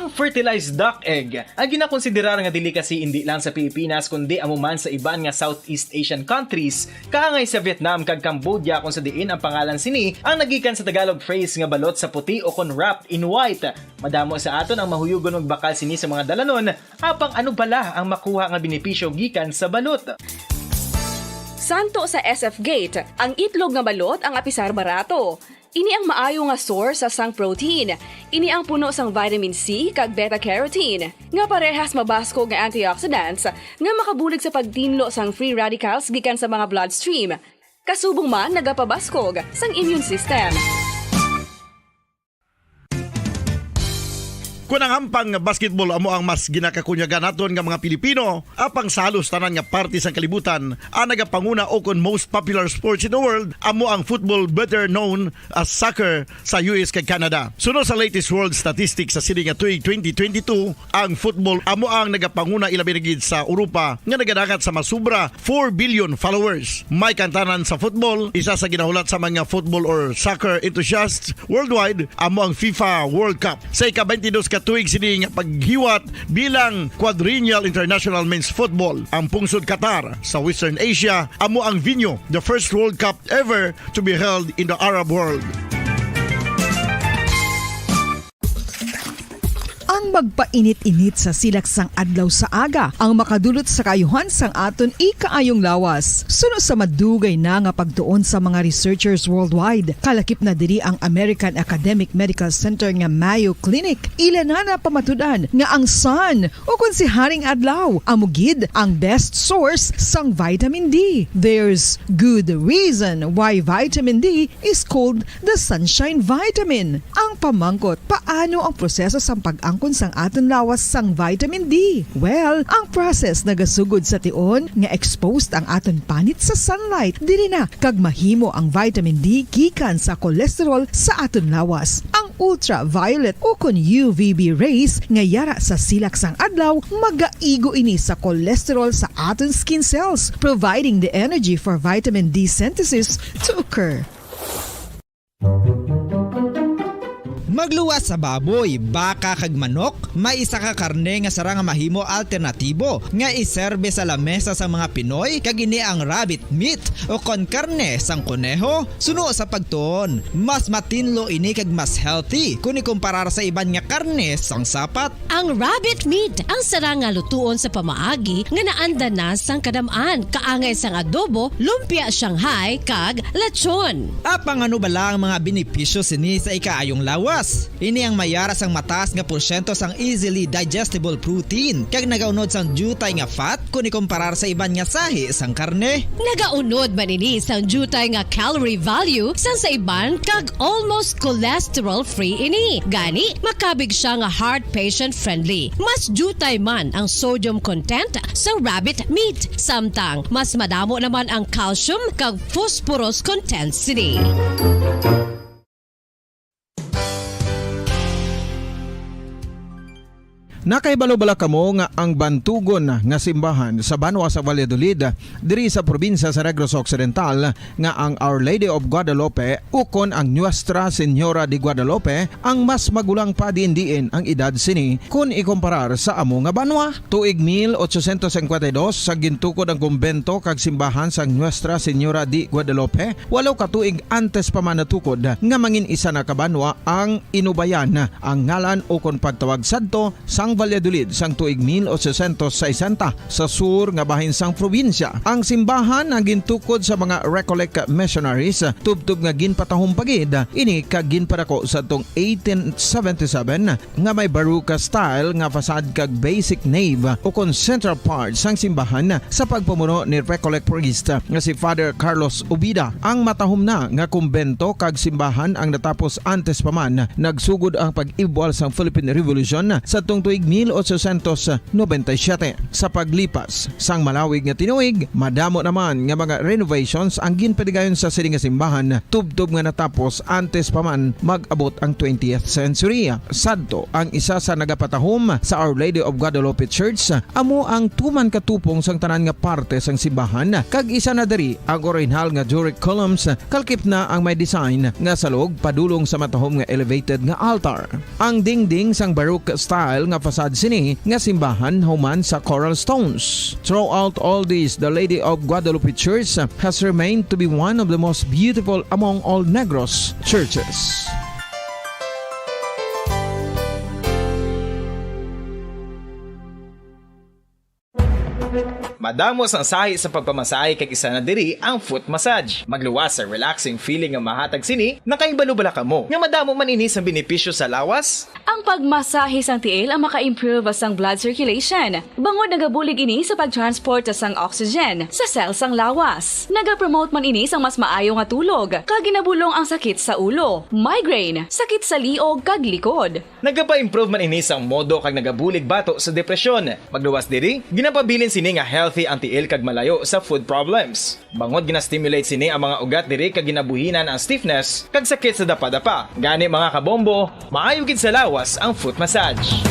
Fertilized duck egg, ang ginakonsiderar nga delicacy indi lang sa Pilipinas kundi amo man sa iban nga Southeast Asian countries, kaangay sa Vietnam kag Cambodia, kung sa diin ang pangalan sini ang nagikan sa Tagalog phrase nga balot sa puti o kon wrapped in white. Madamo sa aton ang mahuyugon magbakal sini sa mga dalanon, apang ano bala ang makuha nga benepisyo gikan sa balot? Santo sa S F Gate, ang itlog nga balot ang apisar barato. Ini ang maayo nga source sa sang protein. Ini ang puno sang vitamin C kag beta carotene, nga parehas mabaskog nga antioxidants nga makabulig sa pagtinlo sang free radicals gikan sa mga bloodstream. Kasubong man nagapabaskog sang immune system. Kon ang hampang nga basketball amo ang mas ginakakunyagan naton nga mga Pilipino, apang sa halos tanan nga parte sang kalibutan, ang nagapanguna o kon most popular sports in the world amo ang football, better known as soccer, sa U S kag Canada. Suno sa latest world statistics sa sini nga tuig twenty twenty-two, ang football amo ang nagapanguna, ilabi na gid sa Europa nga nagadangat sa masubra four billion followers. May kantanan sa football, isa sa ginahulat sa mga football or soccer enthusiasts worldwide, amo ang FIFA World Cup. Sa ika-twenty-dos ka tuig sini nga paghiwat bilang quadrennial international men's football, ang pungsod Qatar sa Western Asia amo ang venue, the first World Cup ever to be held in the Arab world. Ang magpainit-init sa silak sang adlaw sa aga ang makadulot sa kaayuhan sang aton ikaayong lawas. Suno sa madugay na nga pagtuon sa mga researchers worldwide, kalakip na diri ang American Academic Medical Center nga Mayo Clinic. Ila na napamatud-an nga ang sun, o kon si Haring Adlaw, amo gid ang best source sang vitamin D. There's good reason why vitamin D is called the sunshine vitamin. Ang pamangkot, paano ang proseso sang pag-angkon sang aton lawas sang vitamin D? Well, ang process nagasugod sa tion nga exposed ang aton panit sa sunlight, diri na kag mahimo ang vitamin D gikan sa cholesterol sa aton lawas. Ang ultraviolet o kon U V B rays nga yara sa silak sang adlaw, magaigo ini sa cholesterol sa aton skin cells, providing the energy for vitamin D synthesis to occur. Magluwas sa baboy, baka kag manok, may isa ka karne nga sarang nga mahimo alternatibo nga iserbe sa lamesa sang mga Pinoy, kag ini ang rabbit meat o kon karne sang koneho. Suno sa pagtuon, mas matinlo ini kag mas healthy kon ikumparar sa iban nga karne sang sapat. Ang rabbit meat ang sarang nga lutuon sa pamaagi nga naanda na sang kadam-an, kaangay sang adobo, lumpia Shanghai, kag lechon. Apang ano bala ang mga benepisyo sini sa ikaayong lawas? Ini ang mayara sang mataas nga porsyento sang easily digestible protein kag nagaunod sang diutay nga fat kon ikumparar sa iban nga sahi sang karne. Nagaunod man ini sang diutay nga calorie value sang sa iban kag almost cholesterol-free ini. Gani, makabig sia nga heart patient-friendly. Mas diutay man ang sodium content sa rabbit meat, samtang mas madamo naman ang calcium kag phosphorus content sini. Nakahibalo bala kamo nga ang bantugon nga simbahan sa banwa sa Valladolid, diri sa probinsya sa Negros Occidental, nga ang Our Lady of Guadalupe ukon ang Nuestra Señora de Guadalupe ang mas magulang pa diin-diin ang edad sini kon ikumparar sa amo nga banwa? Tuig mil ochocientos cincuenta y dos, sa gintukod ang kumbento kag simbahan sang Nuestra Señora de Guadalupe, walo ka tuig antes pa man natukod nga mangin isa na ka banwa ang Inubayan, ang ngalan ukon pagtawag sadto sang Valladolid sang tuig mil ochocientos sesenta, sa sur nga bahin sang probinsya. Ang simbahan ang gintukod sa mga Recollect missionaries, tubtob nga ginpatahom pa gid ini kag ginpadako sadtong eighteen seventy-seven, nga may Baroque style nga facade kag basic nave ukon central part sang simbahan sa pagpamuno ni Recollect priest nga si Father Carlos Ubida. Ang matahom na nga kumbento kag simbahan ang natapos antes pa man nagsugod ang pag-ibwal sang Philippine Revolution sadtong tuig mil ochocientos noventa y siete. Sa paglipas sang malawig nga tinuig, madamo naman nga mga renovations ang ginpadigayon sa sini nga simbahan, tubtob nga natapos antes pa man mag-abot ang twentieth century. Sadto, ang isa sa nagapatahom sa Our Lady of Guadalupe Church amo ang tuman ka tupong sang tanan nga parte sang simbahan, kag isa na diri ang orihinal nga Doric columns, kalkip na ang may design nga salog padulong sa matahom nga elevated nga altar. Ang dingding sang Baroque style nga facade sini nga simbahan human sa coral stones. Throughout all this, the Lady of Guadalupe Church has remained to be one of the most beautiful among all Negros churches. Madamo sang sahi sa pagpamasahe kag isa na diri ang foot massage. Magluwas sa relaxing feeling nga mahatag sini, nakahibalo bala kamo nga madamo man ini sang benepisyo sa lawas? Ang pagmasahe sang tiil ang maka-improve sang blood circulation, bangod nagabulig ini sa pag-transport sang oxygen sa cell sang lawas. Nagapromote man ini sang mas maayo nga tulog, kag ginabulong ang sakit sa ulo, migraine, sakit sa liog kag likod. Nagapa-improve man ini sang modo kag nagabulig bato sa depresyon. Magluwas diri, ginapabilin sini nga healthy ang tiil kag malayo sa foot problems. Bangod gina-stimulate sini ang mga ugat diri kag ginabuhinan ang stiffness kag sakit sa dapadapa. Gani, mga kabombo, maayo gid sa lawas ang foot massage.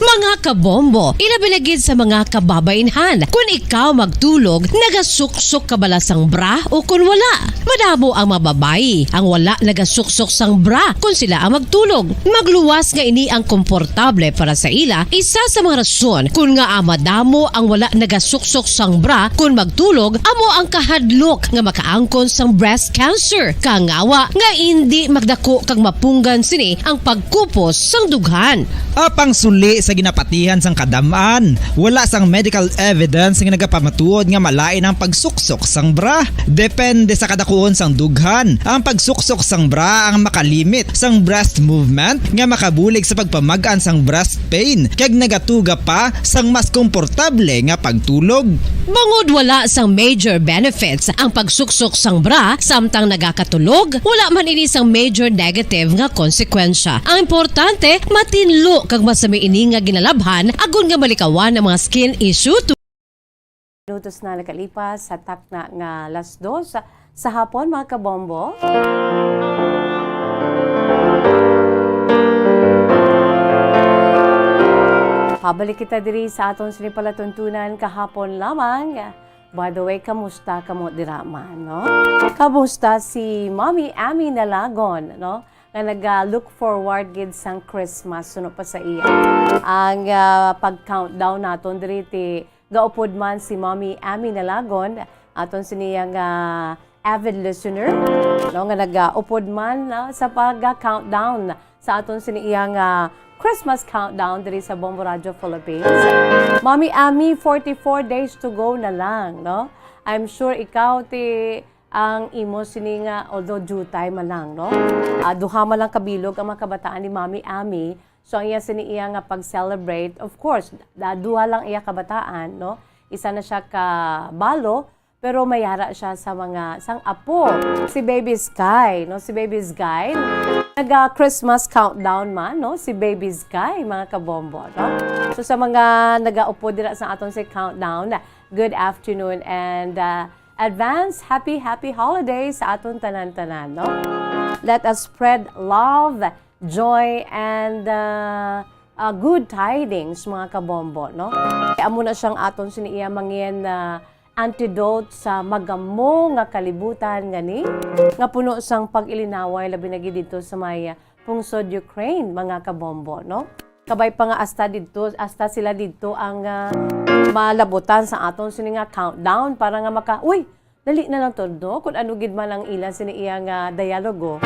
Mga kabombo, ilabi na gid sa mga kababainhan, kun ikaw magtulog, nagasuksok ka bala sang bra o kun wala? Madamo ang mga babayi ang wala nagasuksok sang bra kun sila ang magtulog. Magluwas nga ini ang komportable para sa ila, isa sa mga rason kun ngaa madamo ang wala nagasuksok sang bra kun magtulog amo ang kahadlok nga makaangkon sang breast cancer, kangawa nga indi magdako kag mapunggan sini ang pagkupos sang dughan. Apang suli sa ginapatihan sang kadam-an, wala sang medical evidence nga nagapamatuod nga malain ang pagsuksok sang bra. Depende sa kadakuon sang dughan, ang pagsuksok sang bra ang makalimit sang breast movement nga makabulig sa pagpamag-an sang breast pain kag nagatuga pa sang mas komportable nga pagtulog. Bangod wala sang major benefits ang pagsuksok sang bra samtang nagakatulog, wala man ini sang major negative nga konsekwensya. Ang importante, matinlo kag masami ini nga ginalabhan agod nga malikawan ang mga skin issue. Minutos na nakalipas sa takna nga las dos sa hapon, mga kabombo. Pabalik kita diri sa aton sini palatuntunan kahapon lamang. By the way, kamusta kamo dira man, no? Kamusta si Mommy Ami Nalagon, no? Nga naga-look forward gid sang Christmas, suno pa sa iya. Ang, ah, pag-countdown naton diri ti gaupod man si Mommy Ami Nalagon, aton sini nga avid listener, no, nga nagaupod man, no, sa pag-countdown sa aton sini iya nga Christmas countdown diri sa Bombo Radio Philippines. Mommy Ami, forty-four days to go na lang, no? I'm sure ikaw ti ang imo sini nga, although due time man lang, no? Ah, duha man lang kabilog ang mga kabataan ni Mommy Ami. So, ang iya sini iya nga pag-celebrate, of course, da-, duha lang iya kabataan, no? Isa na siya ka balo, pero may ara siya sa mga, sang apo. Si Baby Sky, no? Si Baby Sky, naga-Christmas countdown man, no? Si Baby Sky, mga kabombo, no? So, sa mga nagaupod dira sa aton si countdown, good afternoon and, uh, advance happy, happy holidays sa aton tanan-tanan, no? Let us spread love, joy, and, uh, uh, good tidings, mga kabombo, no? Amo na siyang aton sini iya mangin, uh, antidote sa magamo nga kalibutan ngani, nga puno sang pag-ilinaway, labi na gid didto sa may, uh, pungsod Ukraine, mga kabombo, no? Kabay pa nga hasta didto, hasta sila didto ang, ah, malabutan sa aton sini nga countdown para nga maka-, uy, dali na lang to, no? Kung ano gid man ang ila sini iya nga dialogo,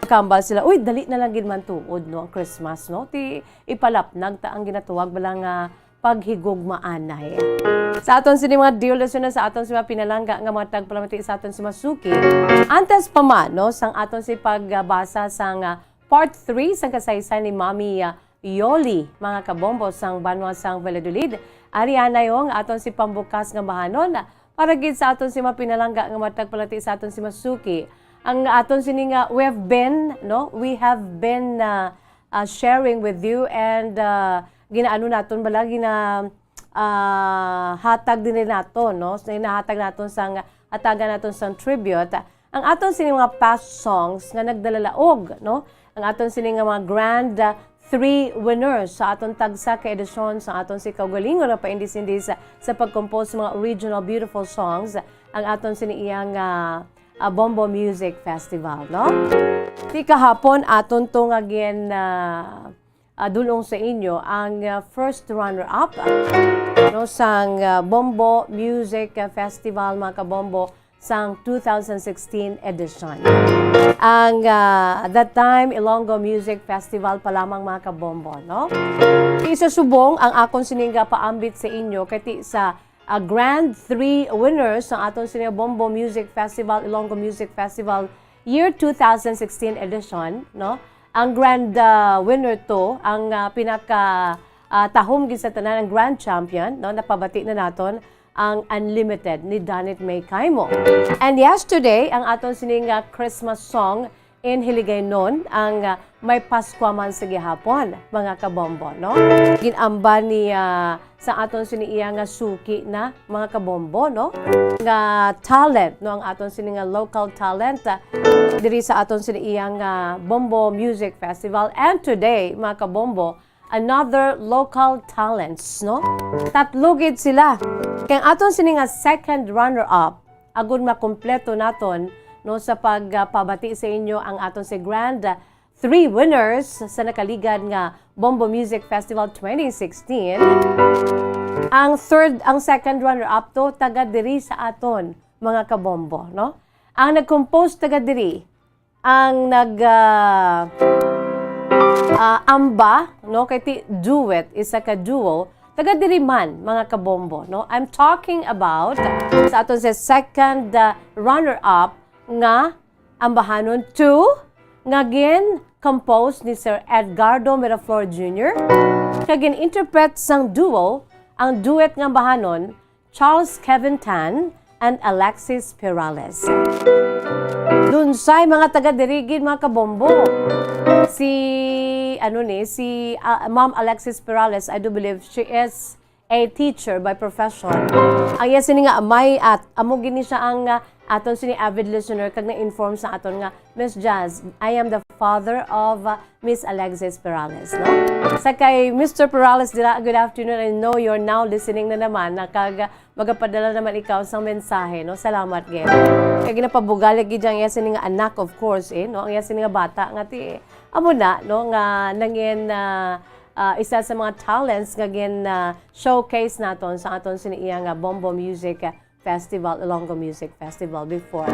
kambal sila, uy, dali na lang gid man tuod, no, ang Christmas, no? Ti ipalapnag ta ang ginatuwag bala nga paghigugmaanay. Sa aton sini mga dear listeners, sa aton sini mga pinalangga nga mga tagpalamati sa aton sini mga suki. Antes pa man, no, sang aton si pagbasa sang, ah, part three sang kasaysayan ni Mami, ah, Yoli, mga kabombo sang banwa sang Valladolid, ari anay ang aton si pambukas nga bahanon para gid sa aton si mga pinalangga nga mga tagpalamati sa aton si mga suki. ang aton sini nga, we have been, no? We have been, uh, uh, sharing with you and, uh, ginaano naton bala, gina, ah, hatag din naton, no? Sa hinahatag naton sang, hatagan naton sang tribute, ang aton sini mga past songs nga nagdalalaog, no? Ang aton sini nga mga grand, ah, three winners sa aton tagsa ka edisyon sa aton si kaugalingon nga paindis-indis sa, sa pag-compose sa mga original beautiful songs, ang aton sini iyang, ah, ah, Bombo Music Festival, no? Ti kahapon aton to nga gin, ah, ah, dulong sa inyo ang, ah, first runner-up, ah, no, sang, ah, Bombo Music, ah, Festival, mga kabombo, sang two thousand sixteen edition. Ang, ah, that time, Ilonggo Music Festival pa lamang, mga kabombo, no? Isa subong ang akon sining paambit sa inyo kay ti sa, ah, Grand Three winners sang aton sini Bombo Music Festival, Ilonggo Music Festival Year two thousand sixteen edition, no? Ang grand, ah, winner to, ang, ah, pinaka, ah, tahom gid sa tanan, ang grand champion, no? Napabati na naton ang Unlimited ni Danit May Kaimo. And yesterday, ang aton sining, ah, Christmas song in Hiligaynon, ang, ah, May Paskwa Man sa Gihapon, mga kabombo, no? Ginamba ni, ah, sa aton sini iya nga suki na, mga kabombo, no? Nga talent, no? Ang aton sini nga local talent, ah, diri sa aton sini iya nga Bombo Music Festival. And today, mga kabombo, another local talents, no? Tatlo gid sila. Kay ang aton sini nga second runner-up, agud makumpleto naton, no, sa pagpabati sa inyo ang aton si grand, ah, three winners sa nakaligad nga Bombo Music Festival twenty sixteen. Ang third, ang second runner-up to, taga diri sa aton, mga kabombo, no? Ang nag-compose taga diri, ang nag, ah, ah, amba, no? Kay ti duet, isa ka duo, taga diri man, mga kabombo, no? I'm talking about sa aton sa second, ah, runner-up nga Ambahanon two, nga gin-compose ni Sir Edgardo Miraflor Junior, kag gin-interpret sang duo ang duet nga ambahanon, Charles Kevin Tan and Alexis Perales. Lunsay, mga taga diri gid, mga kabombo. Si, ano ni, si, ah, Ma'am Alexis Perales, I do believe she is a teacher by profession. Ang iya sini nga amay at amo gini siya ang, ah, aton sini avid listener kag na-inform sa aton nga, "Miss Jazz, I am the father of, ah, Miss Alexis Perales," no? Sa kay Mister Perales dira, good afternoon. I know you're now listening na naman, na kag, ah, magapadala naman ikaw sang mensahe, no? Salamat gid. Kay ginapabugali gid ang iya sini nga anak, of course, eh, no? Ang iya sini nga bata nga ti, amo na, no, nga nangin, ah, ah, isa sa mga talents nga gin, ah, showcase naton sa aton sini iya nga Bombo Music, ah, Festival, Ilonggo Music Festival before.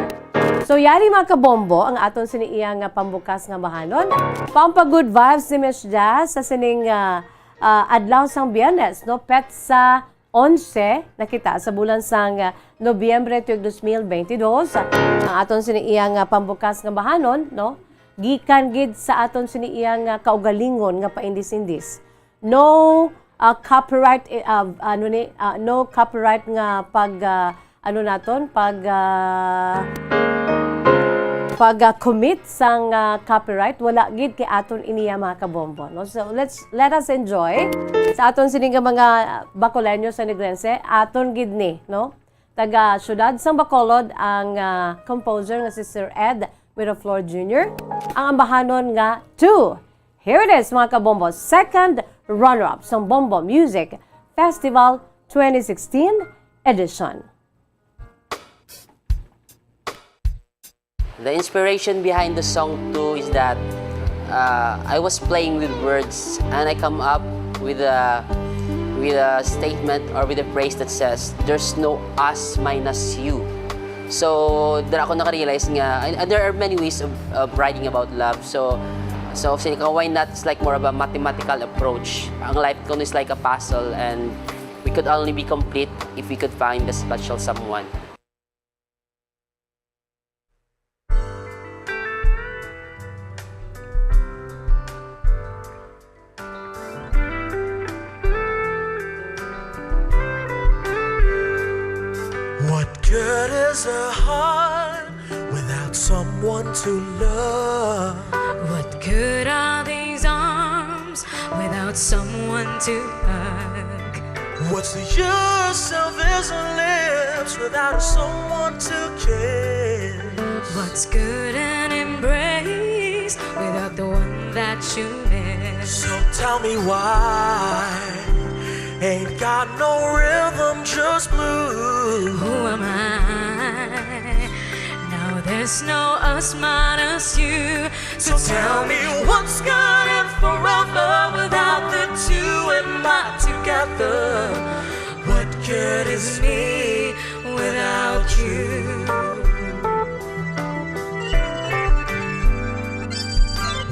So, yari, mga kabombo, ang aton sini iya nga pambukas nga bahanon. Pampa good vibes ni Miss Jazz sa sining, ah, ah, adlaw sang Biyernes, no? Petsa onse na kita sa bulan sang, ah, Nobyembre tuig dos mil bentidós. Ang aton sini iya nga pambukas nga bahanon, no? Gikan gid sa aton sini iya nga kaugalingon nga paindis-indis. No, ah, copyright, eh, ah, ano ni, ah, no copyright nga pag, ah, ano naton, pag, ah, pag, ah, commit sang, ah, copyright, wala gid kay aton iniya, mga kabombo, no? So, let's, let us enjoy sa aton sini nga mga Bacoleño sa Negrense, aton gid ni, no? Taga siyudad sang Bacolod ang, ah, composer nga si Sir Ed Miraflor Junior. Ang ambahanon nga two. Here it is, mga kabombo, second runner-up sang Bombo Music Festival twenty sixteen edition. The inspiration behind the song two is that, uh, I was playing with words and I come up with a with a statement or with a phrase that says, "There's no us minus you." So, there ako nakarealize nga, and, and there are many ways of, of writing about love. So, so, sige, why not? It's like more of a mathematical approach. Ang life ko is like a puzzle, and we could only be complete if we could find the special someone. What good is a heart without Someone to love. What good are these arms without someone to hug? What's the use of his lips without someone to kiss? What's good an embrace without the one that you miss? So tell me why ain't got no rhythm, just blues. Who am I? Now there's no us minus you. So tell me what's good and forever without the two and not together. What good is me without you?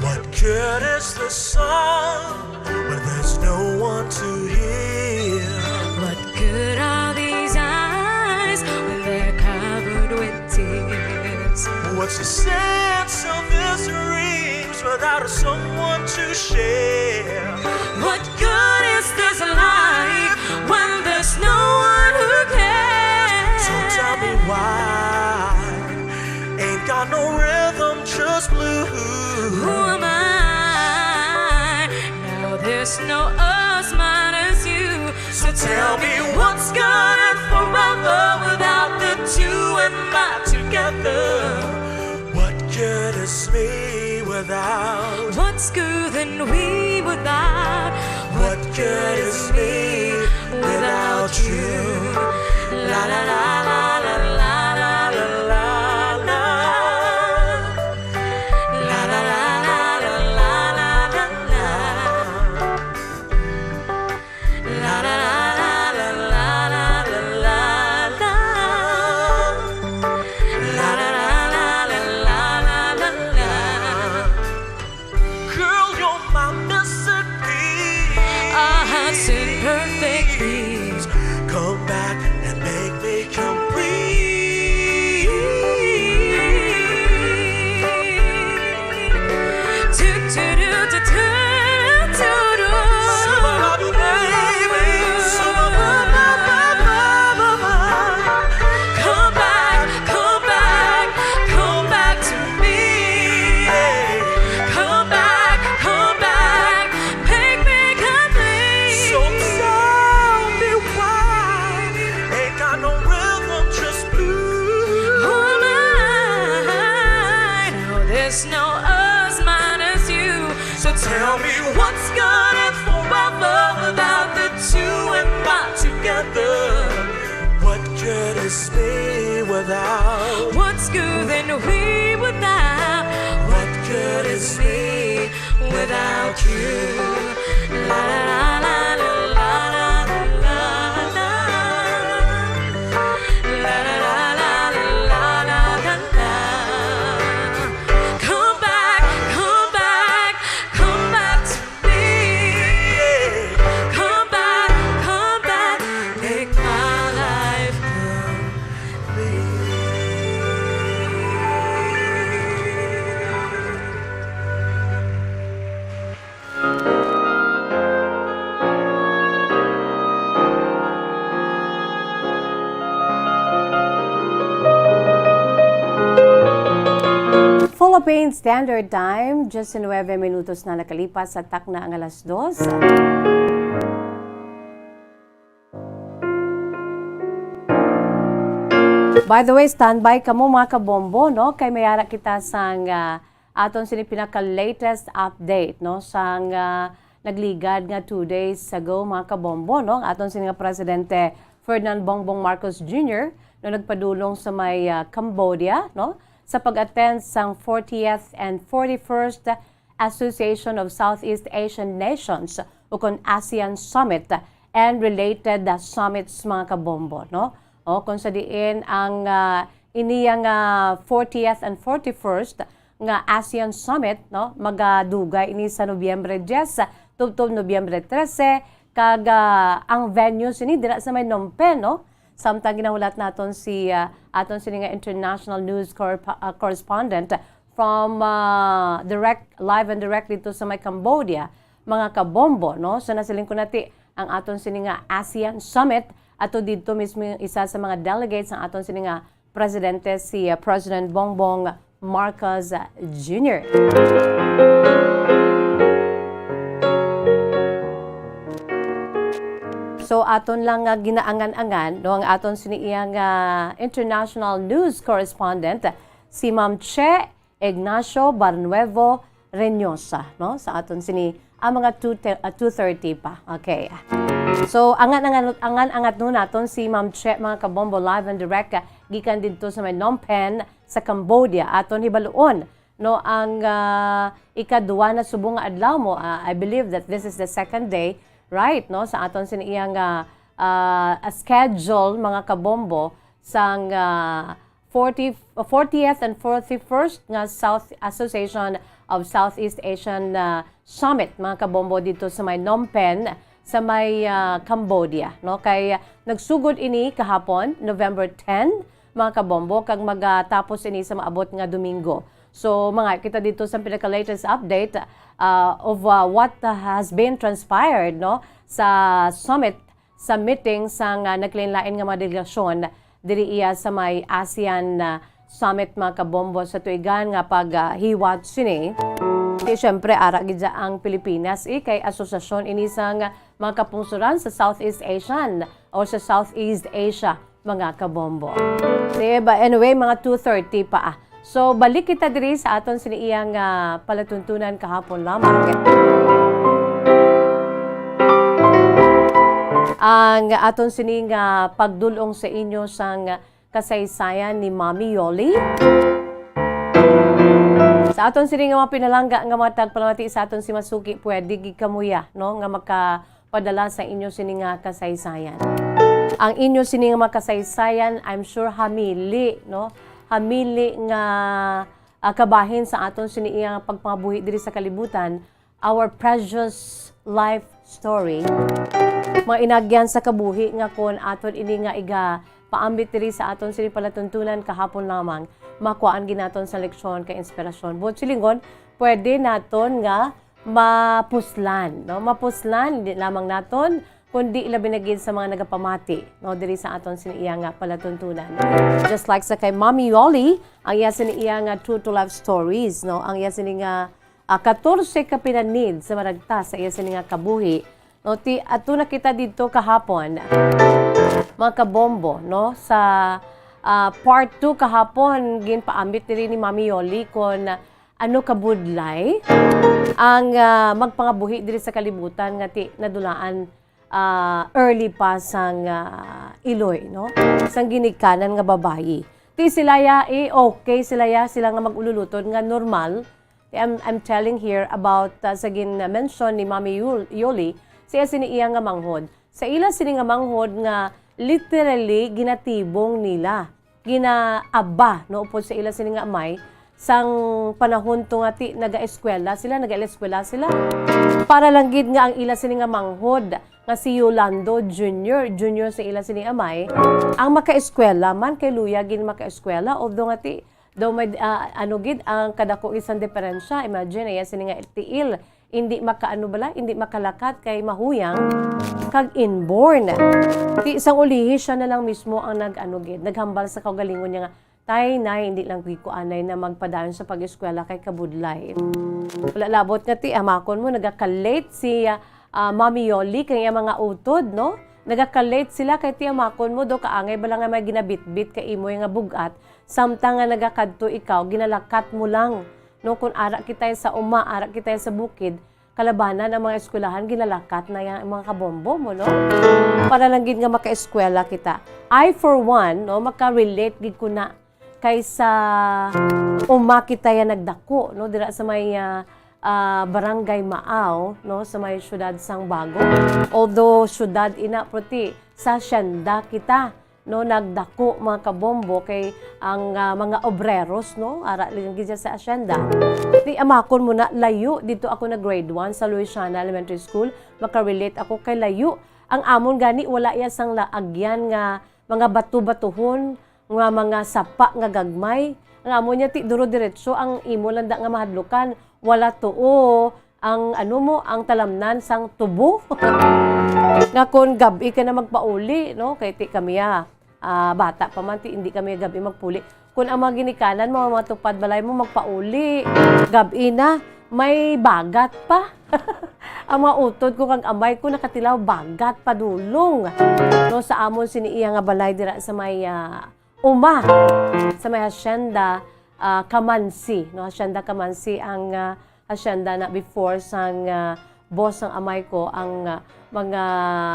What good is the sun when there's no one to hear? What good are these eyes when they're covered with tears? What's the sense of these dreams without someone to share? What good is this life when there's no one who cares? So tell me why ain't got no rhythm, just blues. Who am I? Now there's no us minus you. So tell me what's good and forever without the two and not together. What good is me without? What's good and we without? What good is me without you? La la la la la la la la la la. La la la la la la la la la. La la la la la la la la la. La la la la la la la la la. Girl, you're my missing piece. A heart's imperfect piece. Come back and make me complete. Come back, come back, come back to me. Come back, come back, make me complete. So tell me why ain't got no rhythm, just blues. Oh my, no, there's no us minus you. So tell me what's good and forever without the two and not together. What good is me without? What's good and we without? What good is me without you? La la la la la la la la la. La la la la la la la la. Come back, come back, come back to me. Come back, come back, make my life complete. Philippine Standard Time, diyes nuwebe minutos na nakalipas sa takna ang alas dos. By the way, standby kamo, mga kabombo, no? Kay may ara kita sang, ah, aton sini pinaka-latest update, no? Sang, ah, nagligad nga two days ago, mga kabombo, no? Ang aton sini nga Presidente Ferdinand Bongbong Marcos Junior, no, nagpadulong sa may, ah, Cambodia, no? Sa pag-attend sang fortieth and forty-first Association of Southeast Asian Nations, ukon ASEAN Summit and related, uh, summits, mga kabombo, no? O, kung sa diin ang, uh, iniya nga fortieth and forty-first nga ASEAN Summit, no, magadugay ini sa Nobyembre diyes tubtob Nobyembre trese, kag, uh, ang venue sini dira sa may Phnom Penh, no? Samtang ginahulat naton si, uh, aton sini nga international news corp-, uh, correspondent from, ah, direct, live and direct dito sa may Cambodia, mga kabombo, no? So, nasiling ko nati ang aton sini nga ASEAN Summit, ato dito mismo yung isa sa mga delegates ang aton sini nga presidente, si, ah, President Bongbong Marcos Junior. So, aton lang nga ginaangan-angan, no, ang aton sini iyang, ah, international news correspondent, si Ma'am Che Ignacio Barnuevo Reñosa, no, sa aton sini ang mga two te-, ah, two thirty pa. Okay. So, angan-angan, angan-angat no naton si Ma'am Che, mga kabombo, live and direct, ah, gikan didto sa may Phnom Penh sa Cambodia. Aton hibaluon, no, ang, ah, ikaduha na subong nga adlaw mo. Ah, I believe that this is the second day, right, no, sa aton sini iyang, ah, ah, schedule, mga kabombo, sang, ah, forty, fortieth and forty-first nga South Association of Southeast Asian, ah, Summit, mga kabombo, dito sa may Phnom Penh, sa may, ah, Cambodia, no? Kay, ah, nagsugod ini kahapon, November ten, mga kabombo, kag magatapos ini sa maabot nga Domingo. So, mga kita dito sa pinaka-latest update, ah, of, ah, what, ah, has been transpired, no, sa summit, sa meeting sang, ah, naglain-lain nga mga delegasyon diri iya sa may ASEAN, ah, Summit, mga kabombo, sa tuigan nga pag, ah, hiwat sini. Di, syempre, ara gid dya ang Pilipinas, eh, kay asosasyon ini sang mga kapungsoran sa Southeast Asian o sa Southeast Asia, mga kabombo. Di ba? Anyway, mga two thirty pa, ah. So, balik kita diri sa aton sini iyang, ah, palatuntunan kahapon lamang. Ang aton sini nga pagdulong sa inyo sang kasaysayan ni Mami Yoli. Sa aton sini nga mga pinalangga nga mga tagpalamati sa aton si Masuki, pwede gid kamuya, no, nga makapadala sa inyo sini nga kasaysayan. Ang inyo sini nga mga kasaysayan, I'm sure hamili, no? Hamili nga, ah, kabahin sa aton sini iyang pagpangabuhi diri sa kalibutan, our precious life story. Mga inagyan sa kabuhi nga kon aton ini nga iga paambit diri sa aton sini palatuntunan kahapon lamang, makuhaan gid naton sa leksyon kay inspirasyon. Buot silingon, pwede naton nga mapuslan, no? Mapuslan, di lamang naton, kundi labi na gid sa mga nagapamati, no, diri sa aton sini iya nga palatuntunan. Just like sa kay Mami Yoli, ang iya sini iya nga true to life stories, no? Ang iya sini nga, ah, katorse ka pinanid sa maragta sa iya sini nga kabuhi, no? Ti, ato na kita didto kahapon, mga kabombo, no? Sa, ah, part two kahapon, ginpaambit diri ni Mami Yoli kon ano kabudlay ang, ah, magpangabuhi diri sa kalibutan nga ti nadulaan, ah, early pa sang, ah, iloy, no? Sang ginikanan nga babayi. Ti sila ya, eh, okay sila ya, sila nga mag-ululuton nga normal. Ti, I'm, I'm telling here about, ah, sa gin-mention ni Mami Yul-, Yoli, sa iya sini iya nga manghod. Sa ila sini nga manghod nga literally ginatibong nila, ginaaba, no, upod sa ila sini nga amay, sang panahon to nga ti nagaeskwela sila, nagaeskwela sila. Para lang gid nga ang ila sini nga manghod nga si Yolando Junior, junior sa ila sini amay, ang makaeskwela man, kay luya gid makaeskwela, although nga ti daw may, ah, ano gid ang kadako gid sang diferensya. Imagine, iya sini nga tiil, hindi makaano bala, hindi makalakat kay mahuyang kag inborn. Ti sang ulihi siya na lang mismo ang nag-ano gid, naghambal sa kaugalingon niya nga, "Tay, nay, hindi lang gid ko anay na magpadayon sa pag-eskwela kay kabudlay." Wala labot nga ti, amakon mo, nagaka-late si, ah, Mami Yoli kay iya mga utod, no? Nagaka-late sila kay ti, amakon mo, daw kaangay bala nga may ginabitbit kay imo nga bug-at, samtang nga nagakadto ikaw, ginalakat mo lang. No, kung ara kita sa uma, ara kita sa bukid, kalabanan ang mga eskwelahan, ginalakat na yang mga kabombo mo, no? Para lang gid nga makaeskwela kita. I, for one, no, maka-relate gid ko na kay sa uma kita ya nagdako, no, dira sa may, ah, ah, Barangay Maaw, no, sa may siyudad sang Bago. Although siyudad ina, pero ti sa hacienda kita, no, nagdako, mga kabombo, kay ang, ah, mga obreros, no, ara lang gid sa hacienda. Ti amakon mo na, layo didto ako nag-grade one sa Louisiana Elementary School, makarelate ako kay layo. Ang amon gani wala iya sang laagyan nga mga bato-batuhon, nga mga sapa nga gagmay. Ang amon niya ti duro diretso ang imo landa nga mahadlukan. Wala tuo ang, ano mo, ang talamnan sang tubo. Nga kon gab-i ka na magpauli, no? Kay ti kami, ah, Ah, bata pa man, ti, hindi kami gab-i magpuli. Kung ang mga ginikanan mo, mga tupad balay mo, magpauli. Gab-i na, may bagat pa. Ang mga utod ko kag amay ko nakatilaw, bagat padulong. No, sa amon sini iya nga balay dira sa may, ah, Uma, sa may hacienda, ah, Camansi, no? Hacienda Camansi ang, ah, hacienda na before sang, ah, boss sang amay ko, ang, ah, mga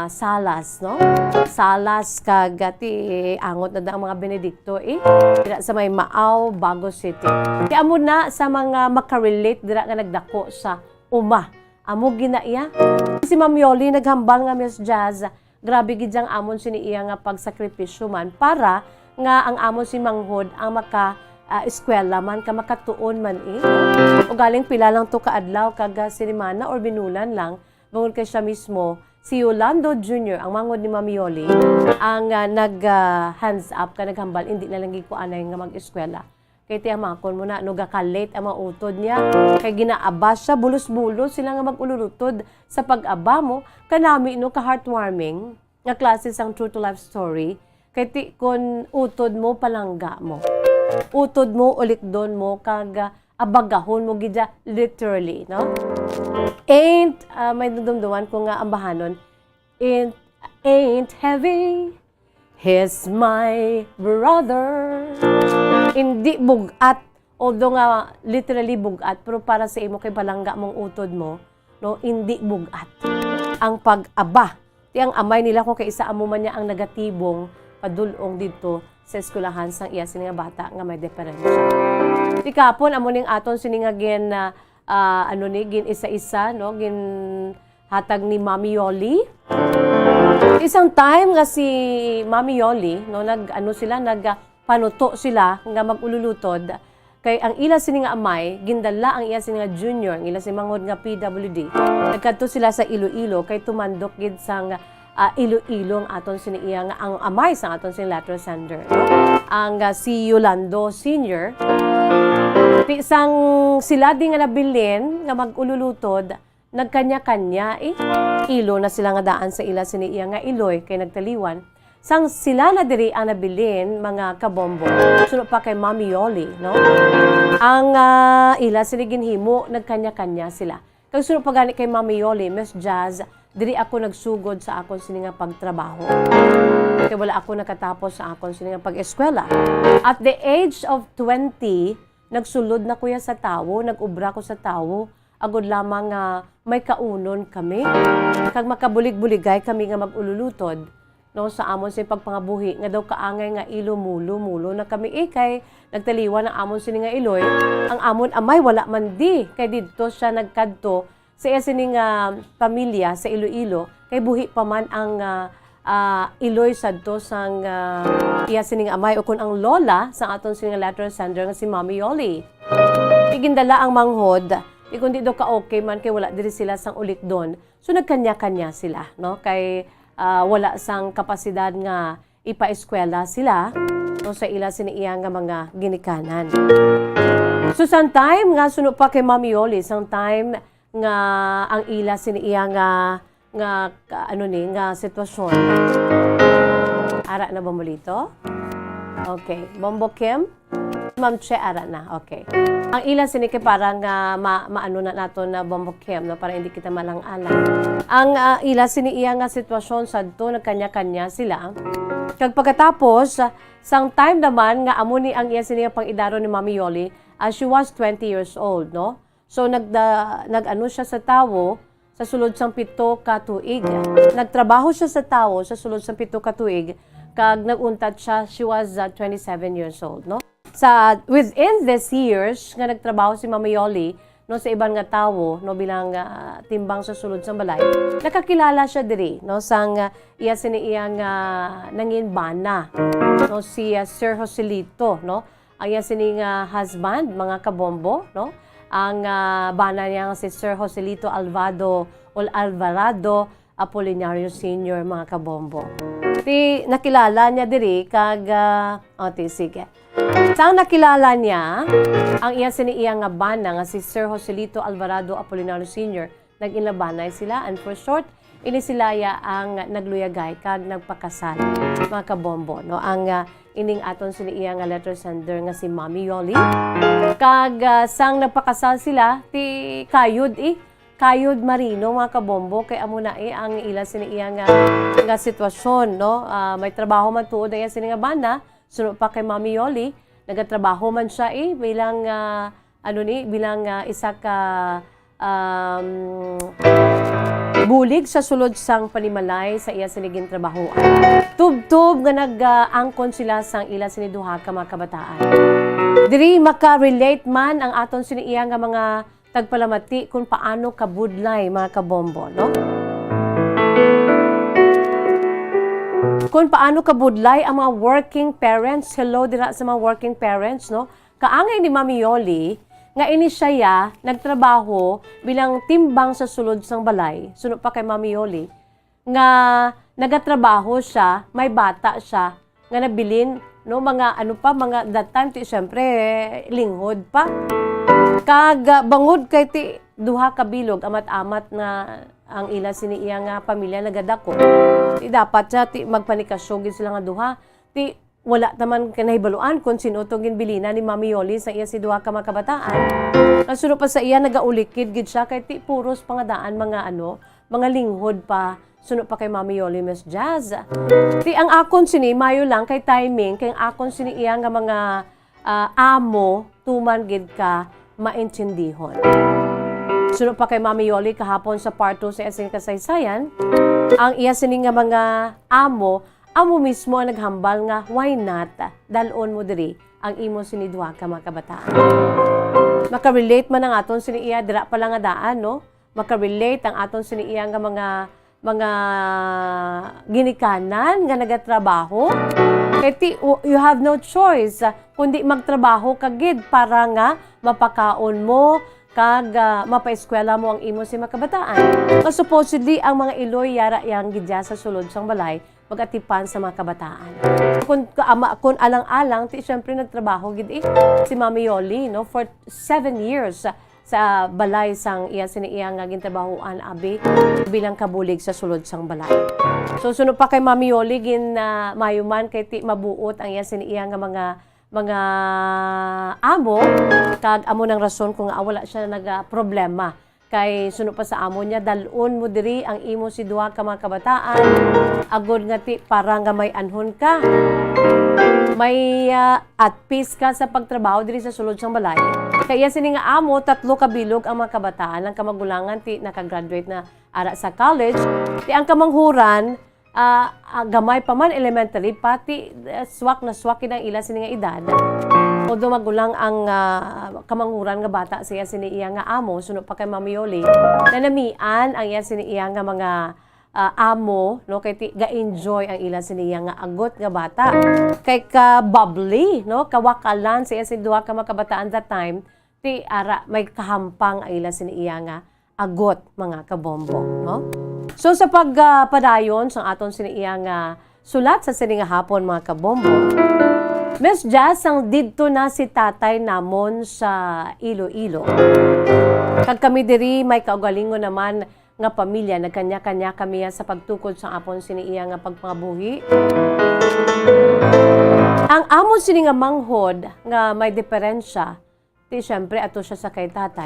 Salas, no? Salas kag, ah, ti angot na da ang mga Benedicto, eh. Dira sa may Maaw, Bago City. Ti amo na sa mga makarelate dira nga nagdako sa Uma. Amo gina iya. Si Ma'am Yoli naghambal nga, Miss Jazz, grabe gid ang amon sini iya nga pagsakripisyo man para nga ang amon si manghod ang maka, ah, eskwela man ka makatuon man, eh. Ugaling pila lang to ka adlaw kag, ah, sinimana or binulan lang, bangod kay siya mismo, si Yolando Junior, ang manghod ni Ma'am Yoli, ang, ah, nag, ah, hands up ka naghambal, hindi na lang gid ko anay nga mag-eskwela. Kay ti amakon mo na, no, gaka-late ang mga utod niya. Kay ginaaba siya, bulos-bulos sila nga mag-ululutod sa pag-aba mo. Kanami, no, ka-heartwarming nga klase sang true to life story. Kay ti, kun utod mo, palangga mo. Utod mo, ulikdon mo, kag, ah, abagahon mo gid siya, literally, no? Ain't, ah, may nadumduman ko nga ambahanon, ain't, ain't heavy, he's my brother. Hindi bugat, although nga literally bugat, pero para sa imo kay palangga mong utod mo, no, hindi bugat ang pag-aba. Ti ang amay nila kung kay isa amo man niya ang negatibong padulong didto sa eskwelahan sang iya sini nga bata nga may diferensya. Ti kapon amo ning aton sini nga gin, ah, ah, ano ni, gin isa-isa, no, gin hatag ni Mami Yoli. Isang time nga si Mami Yoli, no, nag, ano sila, nag, ah, panuto sila nga mag-ululutod. Kay ang ila sini nga amay, gindala ang iya sini nga junior, ang ila sini manghod nga P W D. Nagkadto sila sa Iloilo, kay tumandok gid sang, ah, Iloilo ang aton sini iya nga, ang amay sang aton sini letter sender, no? Ang, ah, si Yolando Senior. Ti sang sila di nga nabilin nga mag-ululutod, nagkanya-kanya, eh. Ilo na sila nga daan sa ila sini iya nga iloy kay nagtaliwan. Sang sila na diri ang nabilin, mga kabombo. Suno pa kay Mami Yoli, no? Ang, ah, ila sini ginhimo, nagkanya-kanya sila. Kag suno pa gani kay Mami Yoli, Miss Jazz, diri ako nagsugod sa akon sini nga pagtrabaho. Kay wala ako nakatapos sa akon sini nga pag-eskwela. At the age of twenty, nagsulod na ko ya sa tawo, nag-ubra ko sa tawo, agod lamang nga may kaunon kami, kag makabulig-buligay kami nga mag-ululutod, no, sa amon sing pagpangabuhi, nga daw kaangay nga ilo mulo-mulo na kami, eh, kay nagtaliwan ang amon sini nga iloy. Ang amon amay wala man di, kay didto siya nagkadto sa iya sini nga pamilya sa Iloilo, kay buhi pa man ang, ah, ah, iloy sadto sang, ah, iya sining amay, o kun ang lola sang aton sini nga letter sender nga si Mami Yoli. Igindala ang manghod, di kundi daw ka-okay man kay wala diri sila sang ulikdon. So, nagkanya-kanya sila, no? Kay, ah, wala sang kapasidad nga ipaeskwela sila, no, sa ila sini iya nga mga ginikanan. So, sang time nga suno pa kay Mami Yoli, sang time nga ang ila sini iya nga, nga, ka-, ano ni, nga sitwasyon. Ara na, Bombolito? Okay. Bombo Kim? Ma'am Che, ara na. Okay. Ang ila sini kay para nga ma-, maano na nato na Bombo Kim, no? Para hindi kita malang-alang. Ang, ah, ila sini iya nga sitwasyon sadto, nagkanya-kanya sila. Kag pagkatapos, sang time naman nga amo ni ang iya sini nga pang-idaron ni Mami Yoli, ah, she was twenty years old, no? So, nagda-, nag-ano siya sa tawo sa sulod sang pito ka tuig. Nagtrabaho siya sa tawo sa sulod sang pito ka tuig, kag nag-untat siya, she was, uh, twenty-seven years old, no? Sa, within these years nga nagtrabaho si Mama Yoli, no, sa iban nga tawo, no, bilang, ah, timbang sa sulod sang balay, nakakilala siya diri, no, sang, ah, iya sini iya nga nangin bana, no, si, ah, Sir Joselito, no? Ang iya sini nga husband, mga kabombo, no? Ang, ah, bana niya nga si Sir Joselito Alvado o Alvarado Apolinario Senior, mga kabombo. Ti nakilala niya diri kag, ah, o, ti, sige. Sang nakilala niya ang iya sini iya nga bana nga si Sir Joselito Alvarado Apolinario Senior, nag-inlabanay sila, and for short, Ini sila ya ang nagluyagay kag nagpakasal, mga kabombo, no? Ang, ah, ining aton sini iya nga letter sender nga si Mami Yoli. Kag, ah, sang nagpakasal sila, ti kayod, eh, kayod marino, mga kabombo, kay amo na, eh, ang ila sini iya nga, nga sitwasyon, no? Ah, may trabaho man tuod ang iya sini nga bana, suno pa kay Mami Yoli, nagatrabaho man siya, eh, bilang, ah, ano ni, bilang, ah, isa ka, um, bulig sa sulod sang panimalay sa iya sini gintrabahoan. Tubtob nga nag-angkon sila sang ila sini duha ka mga kabataan. Diri maka-relate man ang aton sini iya nga mga tagpalamati kung paano kabudlay, mga kabombo, no? Kung paano kabudlay ang mga working parents. Hello dira sa mga working parents, no? Kaangay ni Mami Yoli nga ini siya ya nagtrabaho bilang timbang sa sulod sang balay. Suno pa kay Mami Yoli nga nagatrabaho siya, may bata siya nga nabilin, no, mga ano pa, mga that time, ti, syempre, linghod pa. Kag, ah, bangod kay ti duha ka bilog, amat-amat na ang ila sini iya nga pamilya nagadako. Ti dapat siya, ti magpanikasyo gid sila nga duha. Ti wala ta man kay nahibaluan kung sin-o to ginbilinan ni Mami Yoli sa iya si duha ka mga kabataan. Ang suno pa sa iya, nagaulikid gid siya kay ti puros pangadaan mga ano, mga linghod pa. Suno pa kay Mami Yoli, Miss Jazz. Ti ang akon sini, mayo lang kay timing, kay ang akon sini iya nga mga, ah, amo, tuman gid ka maintindihon. Suno pa kay Mami Yoli, kahapon sa part two sa iya sini kasaysayan, ang iya sini nga mga amo, amo mismo ang naghambal nga, "Why not? Dal-on mo diri ang imo sini duha ka mga kabataan." Makarelate man ang aton sini iya dira pa lang nga daan, no? Makarelate ang aton sini iya nga mga, mga ginikanan nga nagatrabaho. Kay ti, u-, you have no choice, ah, kundi magtrabaho ka gid para nga mapakaon mo kag, ah, mapaeskwela mo ang imo si mga kabataan. Nga supposedly ang mga iloy yara yang gidya sa sulod sang balay, mag-atipan sa mga kabataan. Kung kaama, kung alang-alang, ti syempre nagtrabaho gid, eh, si Mami Yoli, no, for seven years sa, sa balay sang iya sini iya nga gintrabahoan, abi, bilang kabulig sa sulod sang balay. So, suno pa kay Mami Yoli, gin, ah, mayo man kay ti mabuot ang iya sini iya nga mga, mga amo, kag amo nang rason kung nga wala siya nagaproblema. Kay suno pa sa amo niya, "Dal-on mo diri ang imo si duha ka mga kabataan, agod nga ti para nga may anhon ka. May, ah, at peace ka sa pagtrabaho diri sa sulod sang balay." Kay iya sini nga amo, tatlo ka bilog ang mga kabataan, ang kamagulangan ti nakagraduate na ara sa college. Ti ang kamanghuran, ah, ah, gamay pa man, elementary pa, ti, ah, swak na swak gid ang ila sini nga edad. Although magulang ang, ah, kamanghuran nga bata sa iya sini iya nga amo, suno pa kay Mami Yoli, nanamian ang iya sini iya nga mga, ah, amo, no, kay ti ga-enjoy ang ila sini iya nga agot nga bata. Kay ka bubbly, no, kawakalan sa iya sini duha ka mga kabataan that time, ti ara may kahampang ang ila sini iya nga agot, mga kabombo, no? So, sa pag, ah, padayon sang aton sini iya nga sulat sa sini nga hapon, mga kabombo, Miss Jazz, sang didto na si tatay namon sa Iloilo. Kag kami diri may kaugalingon naman nga pamilya, nagkanya-kanya kami sa pagtukod sa apon sini iya nga pagpangabuhi. Ang amon sini nga manghod nga may diferensya, ti, siyempre, ato siya sa kay tatay.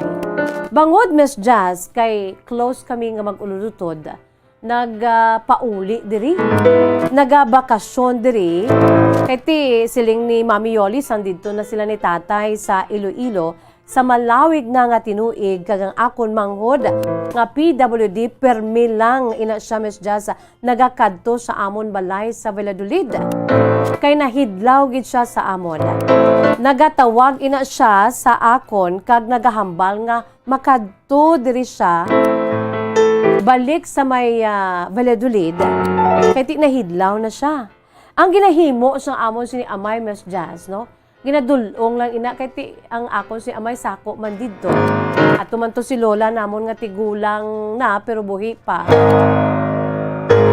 Bangod, Miss Jazz, kay close kami nga mag-ululutod, nag, ah, pauli diri, nagabakasyon diri. Kay ti, siling ni Mami Yoli, sang didto na sila ni tatay sa Iloilo, sa malawig na nga tinuig, kag ang akon manghod nga P W D, permi lang ina siya, Miss Jazz, nagakadto sa amon balay sa Valladolid, kay nahidlaw gid siya sa amon. Nagatawag ina siya sa akon kag nagahambal nga makadto diri siya balik sa may, ah, Valladolid, kay ti nahidlaw na siya. Ang ginahimo sang amon sini amay, Miss Jazz, no? Ginadul-ong lang ina kay ti ang akon si amay sako man didto. Ato man to si lola namon nga tigulang na pero buhi pa.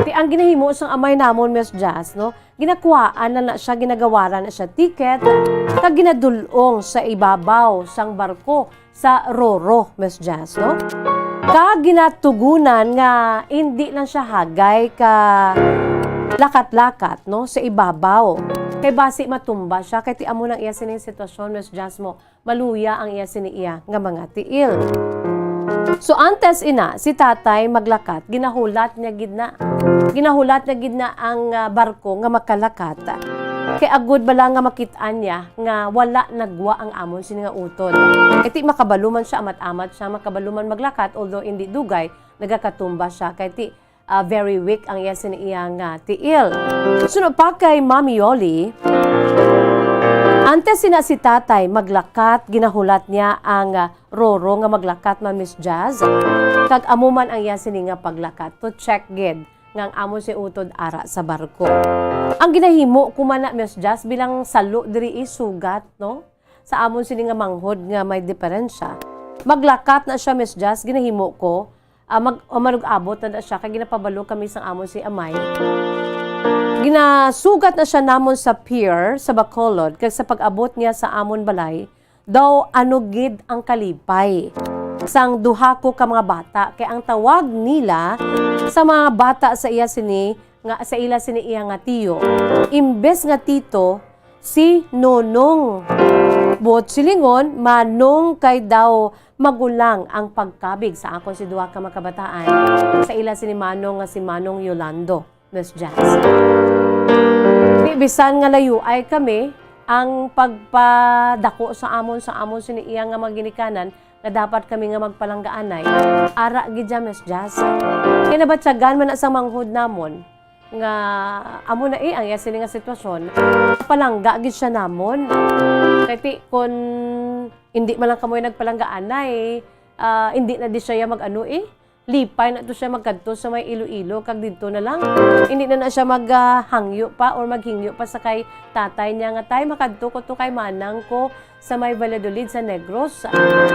Ti ang ginahimo sang amay namon, Miss Jazz, no? Ginakuhaan na na siya, ginagawaran na siya ticket, kag ginadul-ong sa ibabaw sang barko sa Roro, Miss Jazz, no? Kag ginatugunan nga indi lang siya hagay ka lakat-lakat, no, sa ibabaw. Kay basi matumba siya, kay ti amo nang iya sining sitwasyon, Miss Jasmo, maluya ang iya sini iya nga mga tiil. So, antes ina, si tatay maglakat, ginahulat niya gid na. Ginahulat niya gid na ang, ah, barko nga makalakat. Kay agud bala nga makit-an niya nga wala nagwa ang amon sini nga utod. Kay ti makabalo man siya, amat-amat siya, makabalo man maglakat, although indi dugay, nagakatumba siya. Kay ti, ah, very weak ang iya sini iya nga tiil. Suno pa kay Ma'am Yoli, antes sina si tatay maglakat, ginahulat niya ang, ah, roro nga maglakat, Ma'am Miss Jazz. Kag amo man ang iya sini nga paglakat to check gid nga ang amo si utod ara sa barko. Ang ginahimo ko man na, Miss Jazz, bilang salo diri is sugat, no? Sa amon sini nga manghod nga may diferensya. Maglakat na siya, Miss Jazz, ginahimo ko, ah, mag-, o manug-abot na, na siya, kay ginapabalo kami sang amon si amay. Ginasugat na siya namon sa pier sa Bacolod, kag sa pag-abot niya sa amon balay, daw ano gid ang kalipay sang duha ko ka mga bata, kay ang tawag nila sa mga bata sa iya sini nga, sa ila sini iya nga tiyo, imbes nga tito, si Nonong. Buot silingon, Manong, kay daw magulang ang pagkabig sa akon si duha ka mga kabataan sa ila sini Manong nga si Manong Yolando, Miss Jazz. Di bisan nga layo ay kami, ang pagpadako sa amon, sa amon sini iya nga mga ginikanan, nga dapat kami nga magpalanggaanay, ara gid siya, Miss Jazz. Kay nabatyagan man na sa manghod namon nga amo na, eh, ang iya sini nga sitwasyon, palangga gid siya namon. Kay ti, kun hindi man lang kamo nagpalanggaanay, ah, hindi na di siya mag-ano, eh, lipay na to siya magkadto sa may Iloilo, kag didto na lang. Hindi na na siya mag, ah, hangyo pa or maghingyo pa sa kay tatay niya nga, "Tay, makadto ko to kay manang ko sa may Valladolid, sa Negros.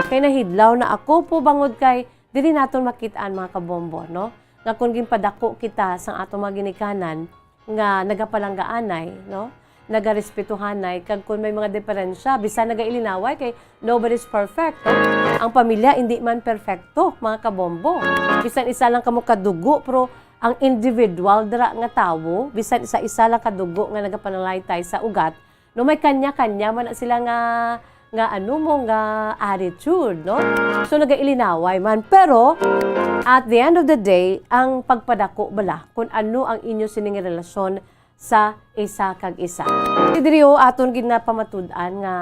Kay nahidlaw na ako po, bangod kay dili naton makit-an, mga kabombo, no? Nga kung ginpadako kita sang atong mga ginikanan nga nagapalanggaanay, no? Nagarespetuhanay, kag kung may mga diferensya, bisan nagailinaway, kay nobody's perfect, no? Ang pamilya, hindi man perfecto, mga kabombo. Bisan isa lang kamo kadugo, pero ang individual dira nga tawo, bisan isa-isa lang kadugo nga nagapanalaytay sa ugat, no, may kanya-kanya man na sila nga, nga ano mo, nga attitude, no? So, nagailinaway man. Pero, at the end of the day, ang pagpadako bala kung ano ang inyo sining relasyon sa isa kag isa. Diri, oh, aton gid napamatud-an nga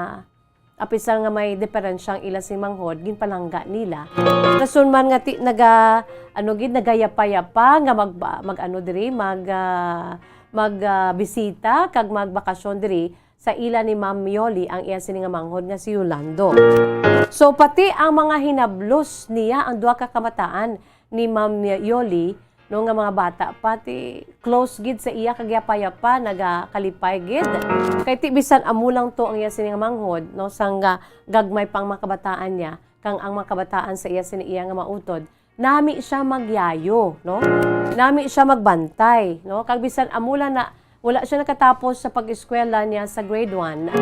apisal nga may diferensya ang ila sing manghod, ginpalangga nila. Rason man nga ti-, naga-, ano gid, nagayapa-yapa nga mag-, mag-, ano diri, mag, ah, mag, ah, bisita kag magbakasyon diri sa ila ni Ma'am Yoli, ang iya sini nga manghod nga si Yolando. So, pati ang mga hinablos niya, ang duha ka kabataan ni Ma'am Yoli, no, nga mga bata, pati close gid sa iya, kag yapa-yapa, nagakalipay gid. Kay ti bisan amo lang to ang iya sini nga manghod, no, sang, ah, gagmay pang mga kabataan niya, kang ang mga kabataan sa iya sini iya nga mautod, nami siya magyayo, no? Nami siya magbantay, no? Kag bisan amo lang na wala siya nakatapos sa pag-eskwela niya sa grade one,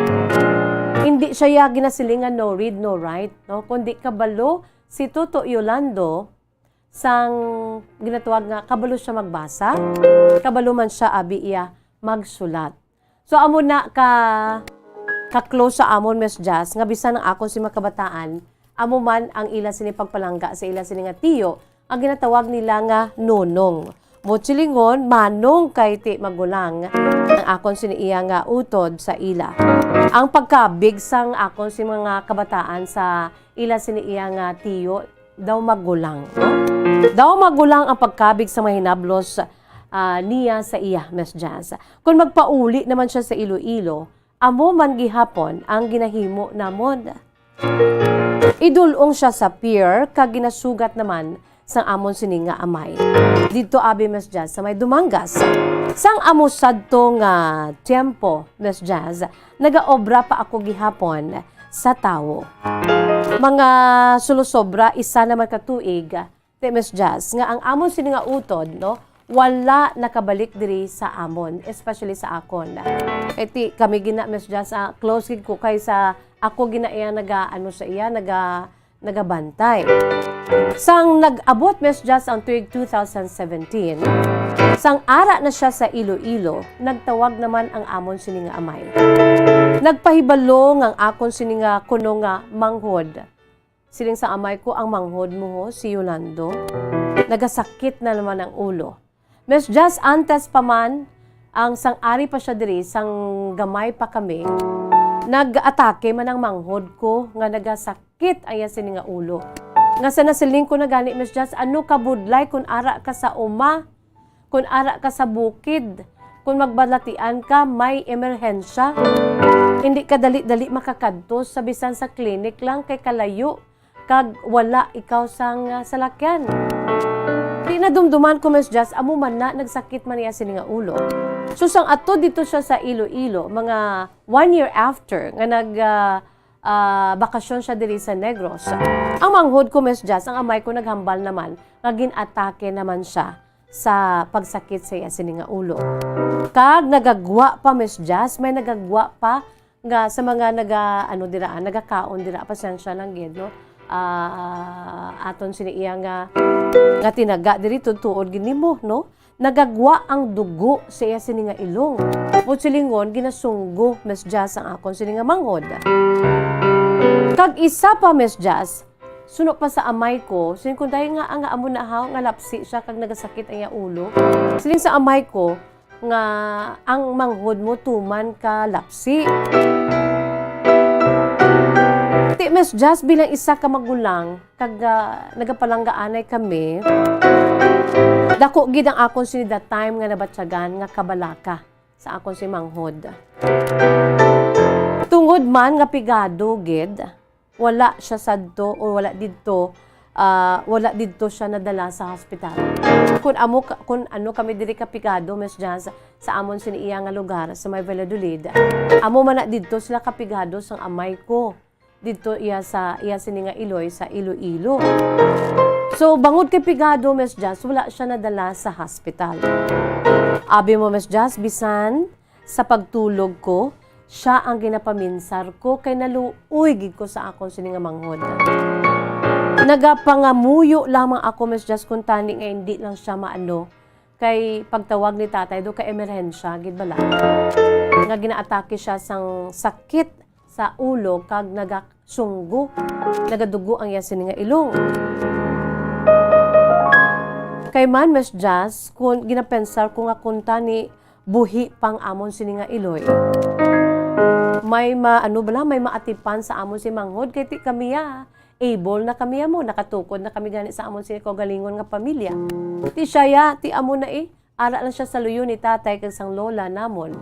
hindi siya ya ginasilingan no read, no write, no? Kundi kabalo si Toto Yolando sang ginatawag nga kabalo siya magbasa, kabalo man siya abi iya magsulat. So, amo na ka, ka-close sa amon, Miss Jazz, nga bisan ang akon si mga kabataan, amo man ang ila sini pagpalangga sa ila sini nga tiyo, ang ginatawag nila nga nonong. Mo silingon, manong kay ti magulang ang akon sini iya nga utod sa ila. Ang pagkabig sang akon si mga kabataan sa ila sini iya nga tiyo, daw magulang, no? Daw magulang ang pagkabig sa mga hinablos, ah, niya sa iya, Miss Jazz. Kung magpauli naman siya sa Iloilo, amo man gihapon ang ginahimo namon. Idul-ong siya sa pier kag ginasugat naman sang amon sini nga amay. Didto abi, Miss Jazz, sa may Dumangas. Sang amo sadto nga tiyempo, Miss Jazz, nagaobra pa ako gihapon sa tawo. Mga sulosobra isa naman ka tuig, ti, Miss Jazz, nga ang amon sini nga utod, no, wala nakabalik diri sa amon, especially sa akon. Kay ti, kami gina, Miss Jazz, ah, close gid ko kay sa ako gina iya naga, ano sa iya, naga, nagabantay. Sang nag-abot, Miss Jazz, ang tuig two thousand seventeen, sang ara na siya sa Iloilo, nagtawag naman ang amon sini nga amay. Nagpahibalo nga ang akon sini nga kuno nga manghod. Siling sa amay ko, "Ang manghod mo, ho, si Yolando, nagasakit na naman ang ulo." Miss Jazz, antes pa man, ang sang ari pa siya diri, sang gamay pa kami, nag-atake man ang manghod ko nga nagasakit ang iya sini nga ulo. Nga sa nasiling ko na gani, Miss Jazz, ano ka budlay kun ara ka sa uma, kun ara ka sa bukid, kun magbalatian ka, may emerhensya. Hindi ka dali-dali makakadto sa bisan sa klinik lang kay kalayo kag wala ikaw sang, ah, salakyan. Di nadumduman ko, Miss Jazz, amo man na, nagsakit man niya sini nga ulo. So, sang ato dito siya sa Iloilo, mga one year after nga nag, ah, ah, bakasyon siya diri sa Negros, ang manghod ko, Miss Jazz, ang amay ko naghambal naman nga gin-atake naman siya sa pagsakit sa iya sini nga ulo. Kag nagagwa pa, Miss Jazz, may nagagwa pa nga sa mga naga, ano, dira, nagakaon dira, pasensya lang gid, no? Ah, aton sini iya nga, nga tinaga diri, tuod gid nimo, no? Nagagwa ang dugo sa iya sini nga ilong. Buot silingon, ginasunggo, Miss Jazz, ang akon sini nga manghod. Kag isa pa, Miss Jazz, suno pa sa amay ko, siling ko, "Day nga, nga amo na, haw, nga lapsi siya kag nagasakit ang iya ulo." Siling sa amay ko, nga ang manghod mo tuman ka lapsi. Ti, Miss Jazz, bilang isa ka magulang, kag, ah, nagapalanggaanay kami, dako gid ang akon sini that time nga nabatyagan nga kabalaka sa akon si manghod. Tungod man nga pigado gid, wala siya sadto o wala didto, ah, wala didto siya nadala sa hospital. Kun amo ka, kun ano kami diri kapigado, Miss Jazz, sa amon sini iya nga lugar sa may Valladolid, amo man na didto sila kapigado sang amay ko. Didto iya sa, iya sini nga iloy sa Iloilo. So, bangod kay pigado, Miss Jazz, wala siya nadala sa hospital. Abi mo, Miss Jazz, bisan sa pagtulog ko, siya ang ginapaminsar ko kay naluoy gid ko sa akon sini nga manghod. Nagapangamuyo lamang ako, Miss Jazz, kuntani nga hindi lang siya maano, kay pagtawag ni tatay do kay emerhensya gid bala. Nga ginaatake siya sang sakit sa ulo kag nagasunggo, nagadugo ang iya sini nga ilong. Kay man, Miss Jazz, kun ginapensar ko nga kuntani buhi pang amon sini nga iloy, may ma-, ano bala, may maatipan sa amon si manghod, kay ti kami ya, able na kami amo, nakatukod na kami gani sa amon sini kaugalingon nga pamilya. Ti siya ya, ti amo na, eh, ara lang siya sa luyo ni tatay kag sang lola namon.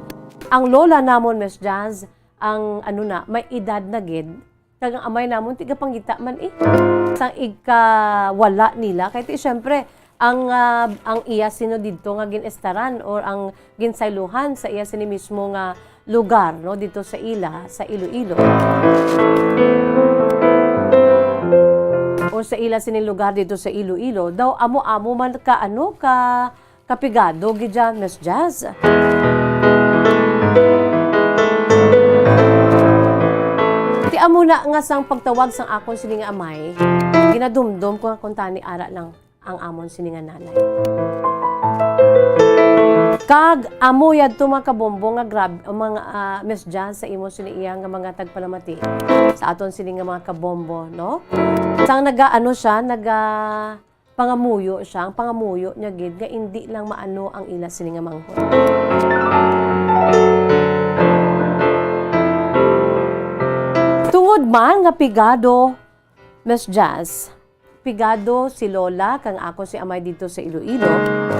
Ang lola namon, Miss Jazz, ang ano na, may edad na gid. Kag ang amay namon, tigapangita man, eh. Sang igkawala nila. Kay ti, syempre, ang, ah, ang iya sino didto nga gin-estaran or ang ginsaylohan sa iya sini mismo nga lugar, no, didto sa ila, sa Iloilo. Or sa ila sini lugar didto sa Iloilo. Daw amo-amo man ka, ano, ka kapigado gid dyan, Miss Jazz. Ti amo na nga sang pagtawag sang akon sini nga amay, ginadumdom ko nga kuntani ara lang ang amon sini nga nanay. Kag amo yadto, mga kabombo, nga grab-, mga, ah, Miss Jazz, sa imo sini iya nga mga tagpalamati sa aton sini nga mga kabombo, no? Sang naga-, ano siya, naga-, pangamuyo siya, ang pangamuyo niya gid nga indi lang maano ang ila sini nga manghod. Tungod man nga pigado, Miss Jazz, pigado si Lola kang ako si Amay didto sa Iloilo,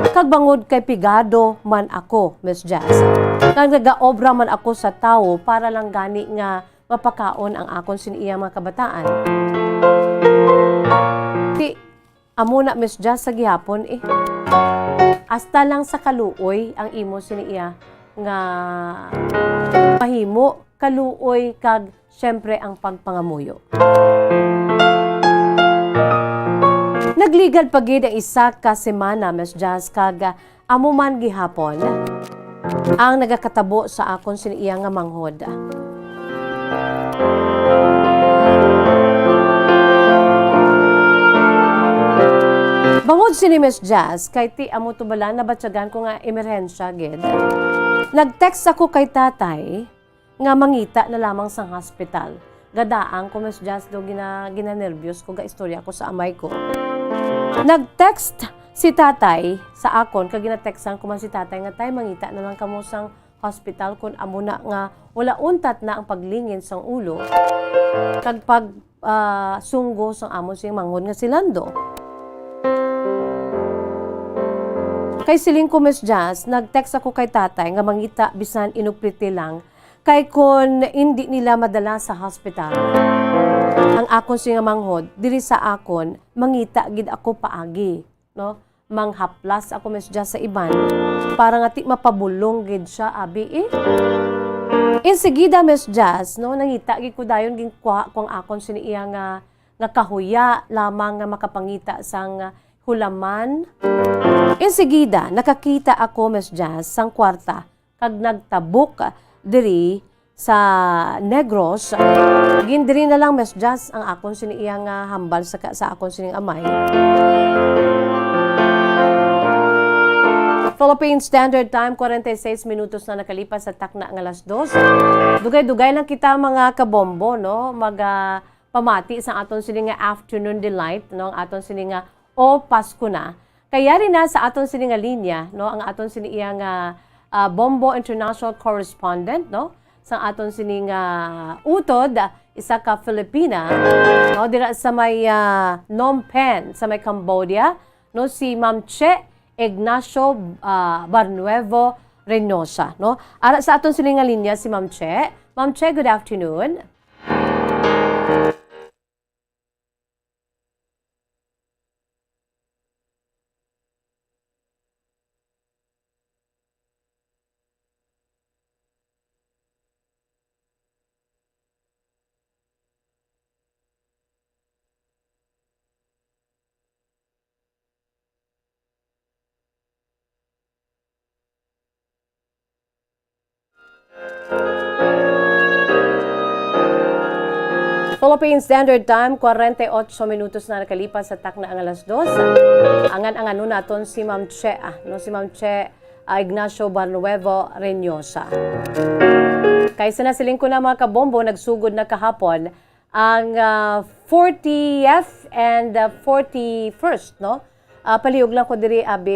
kag bangod kay pigado man ako, Miss Jazz, kag nagaobra man ako sa tawo para lang gani nga mapakaon ang akon sin iya mga kabataan. Ti, amo na, Miss Jazz, sa gihapon, eh. Hasta lang sa kaluoy ang imo sin iya nga mahimo, kaluoy kag, siyempre, ang pagpangamuyo. Nagligad pa gid ang isa ka semana, Miss Jazz, kag, ah, amo man gihapon ang nagakatabo sa akon sin iya nga manghod. Sini Miss Jazz, kay ti amo to bala, nabatyagan ko nga emerhensya gid. Nag-text ako kay tatay nga mangita na lamang sang hospital. Gadaang ko, Miss Jazz, do gina-, ginanerbyos ko, gaistorya ko sa amay ko. Nag-text si tatay sa akon, kag ginatextan ko man si tatay nga, "Tay, mangita na lang kamo sang hospital kon amo na nga wala untat na ang paglingin sang ulo kag pag, ah, sunggo sang amon sing manghod nga si Lando." Kay siling ko, Miss Jazz, nag-text ako kay tatay nga mangita bisan inupliti lang, kay kon indi nila madala sa hospital ang akon sing manghod, diri sa akon, mangita gid ako paagi, no? Manghaplas ako, Miss Jazz, sa iban para nga ti mapabulong gid siya, abi, eh. Insigida, Miss Jazz, no, nangita gid ko dayon, ginkuha ko ang akon sini iya nga, nga kahuya lamang nga makapangita sang hulaman. Insigida, nakakita ako, Miss Jazz, sang kwarta kag nagtabok diri sa Negros. Gindiri na lang, Miss Jazz, ang akon sini iya nga hambal sa ka-, sa akon sining amay. Philippine Standard Time, kwarenta y seis minutos na nakalipas sa takna nga alas dos. Dugay-dugay lang kita, mga kabombo, no? Mag, ah, pamati sa aton sini nga afternoon delight, no? Ang aton sini nga O Pasko Na. Kay yari na sa aton sini nga linya, no, ang aton sini iya nga, ah, Bombo International Correspondent, no, sa aton sini nga utod, isa ka Filipina, no, dira sa may, ah, Phnom Penh, sa may Cambodia, no, si Ma'am Che Ignacio, ah, Barnuevo Reynosa, no. Ara sa aton sini nga linya si Ma'am Che. Ma'am Che, good afternoon. Philippine Standard Time, kwarenta y ocho minutos na nakalipas sa takna ang alas dos. Angan-anganon naton si Ma'am Che, ah, no, si Ma'am Che, ah, Ignacio Barnuevo Reynosa. Kay sa nasiling ko na, mga kabombo, nagsugod na kahapon ang, ah, fortieth and, ah, forty-first, no? Ah, palihog lang ko diri, abi,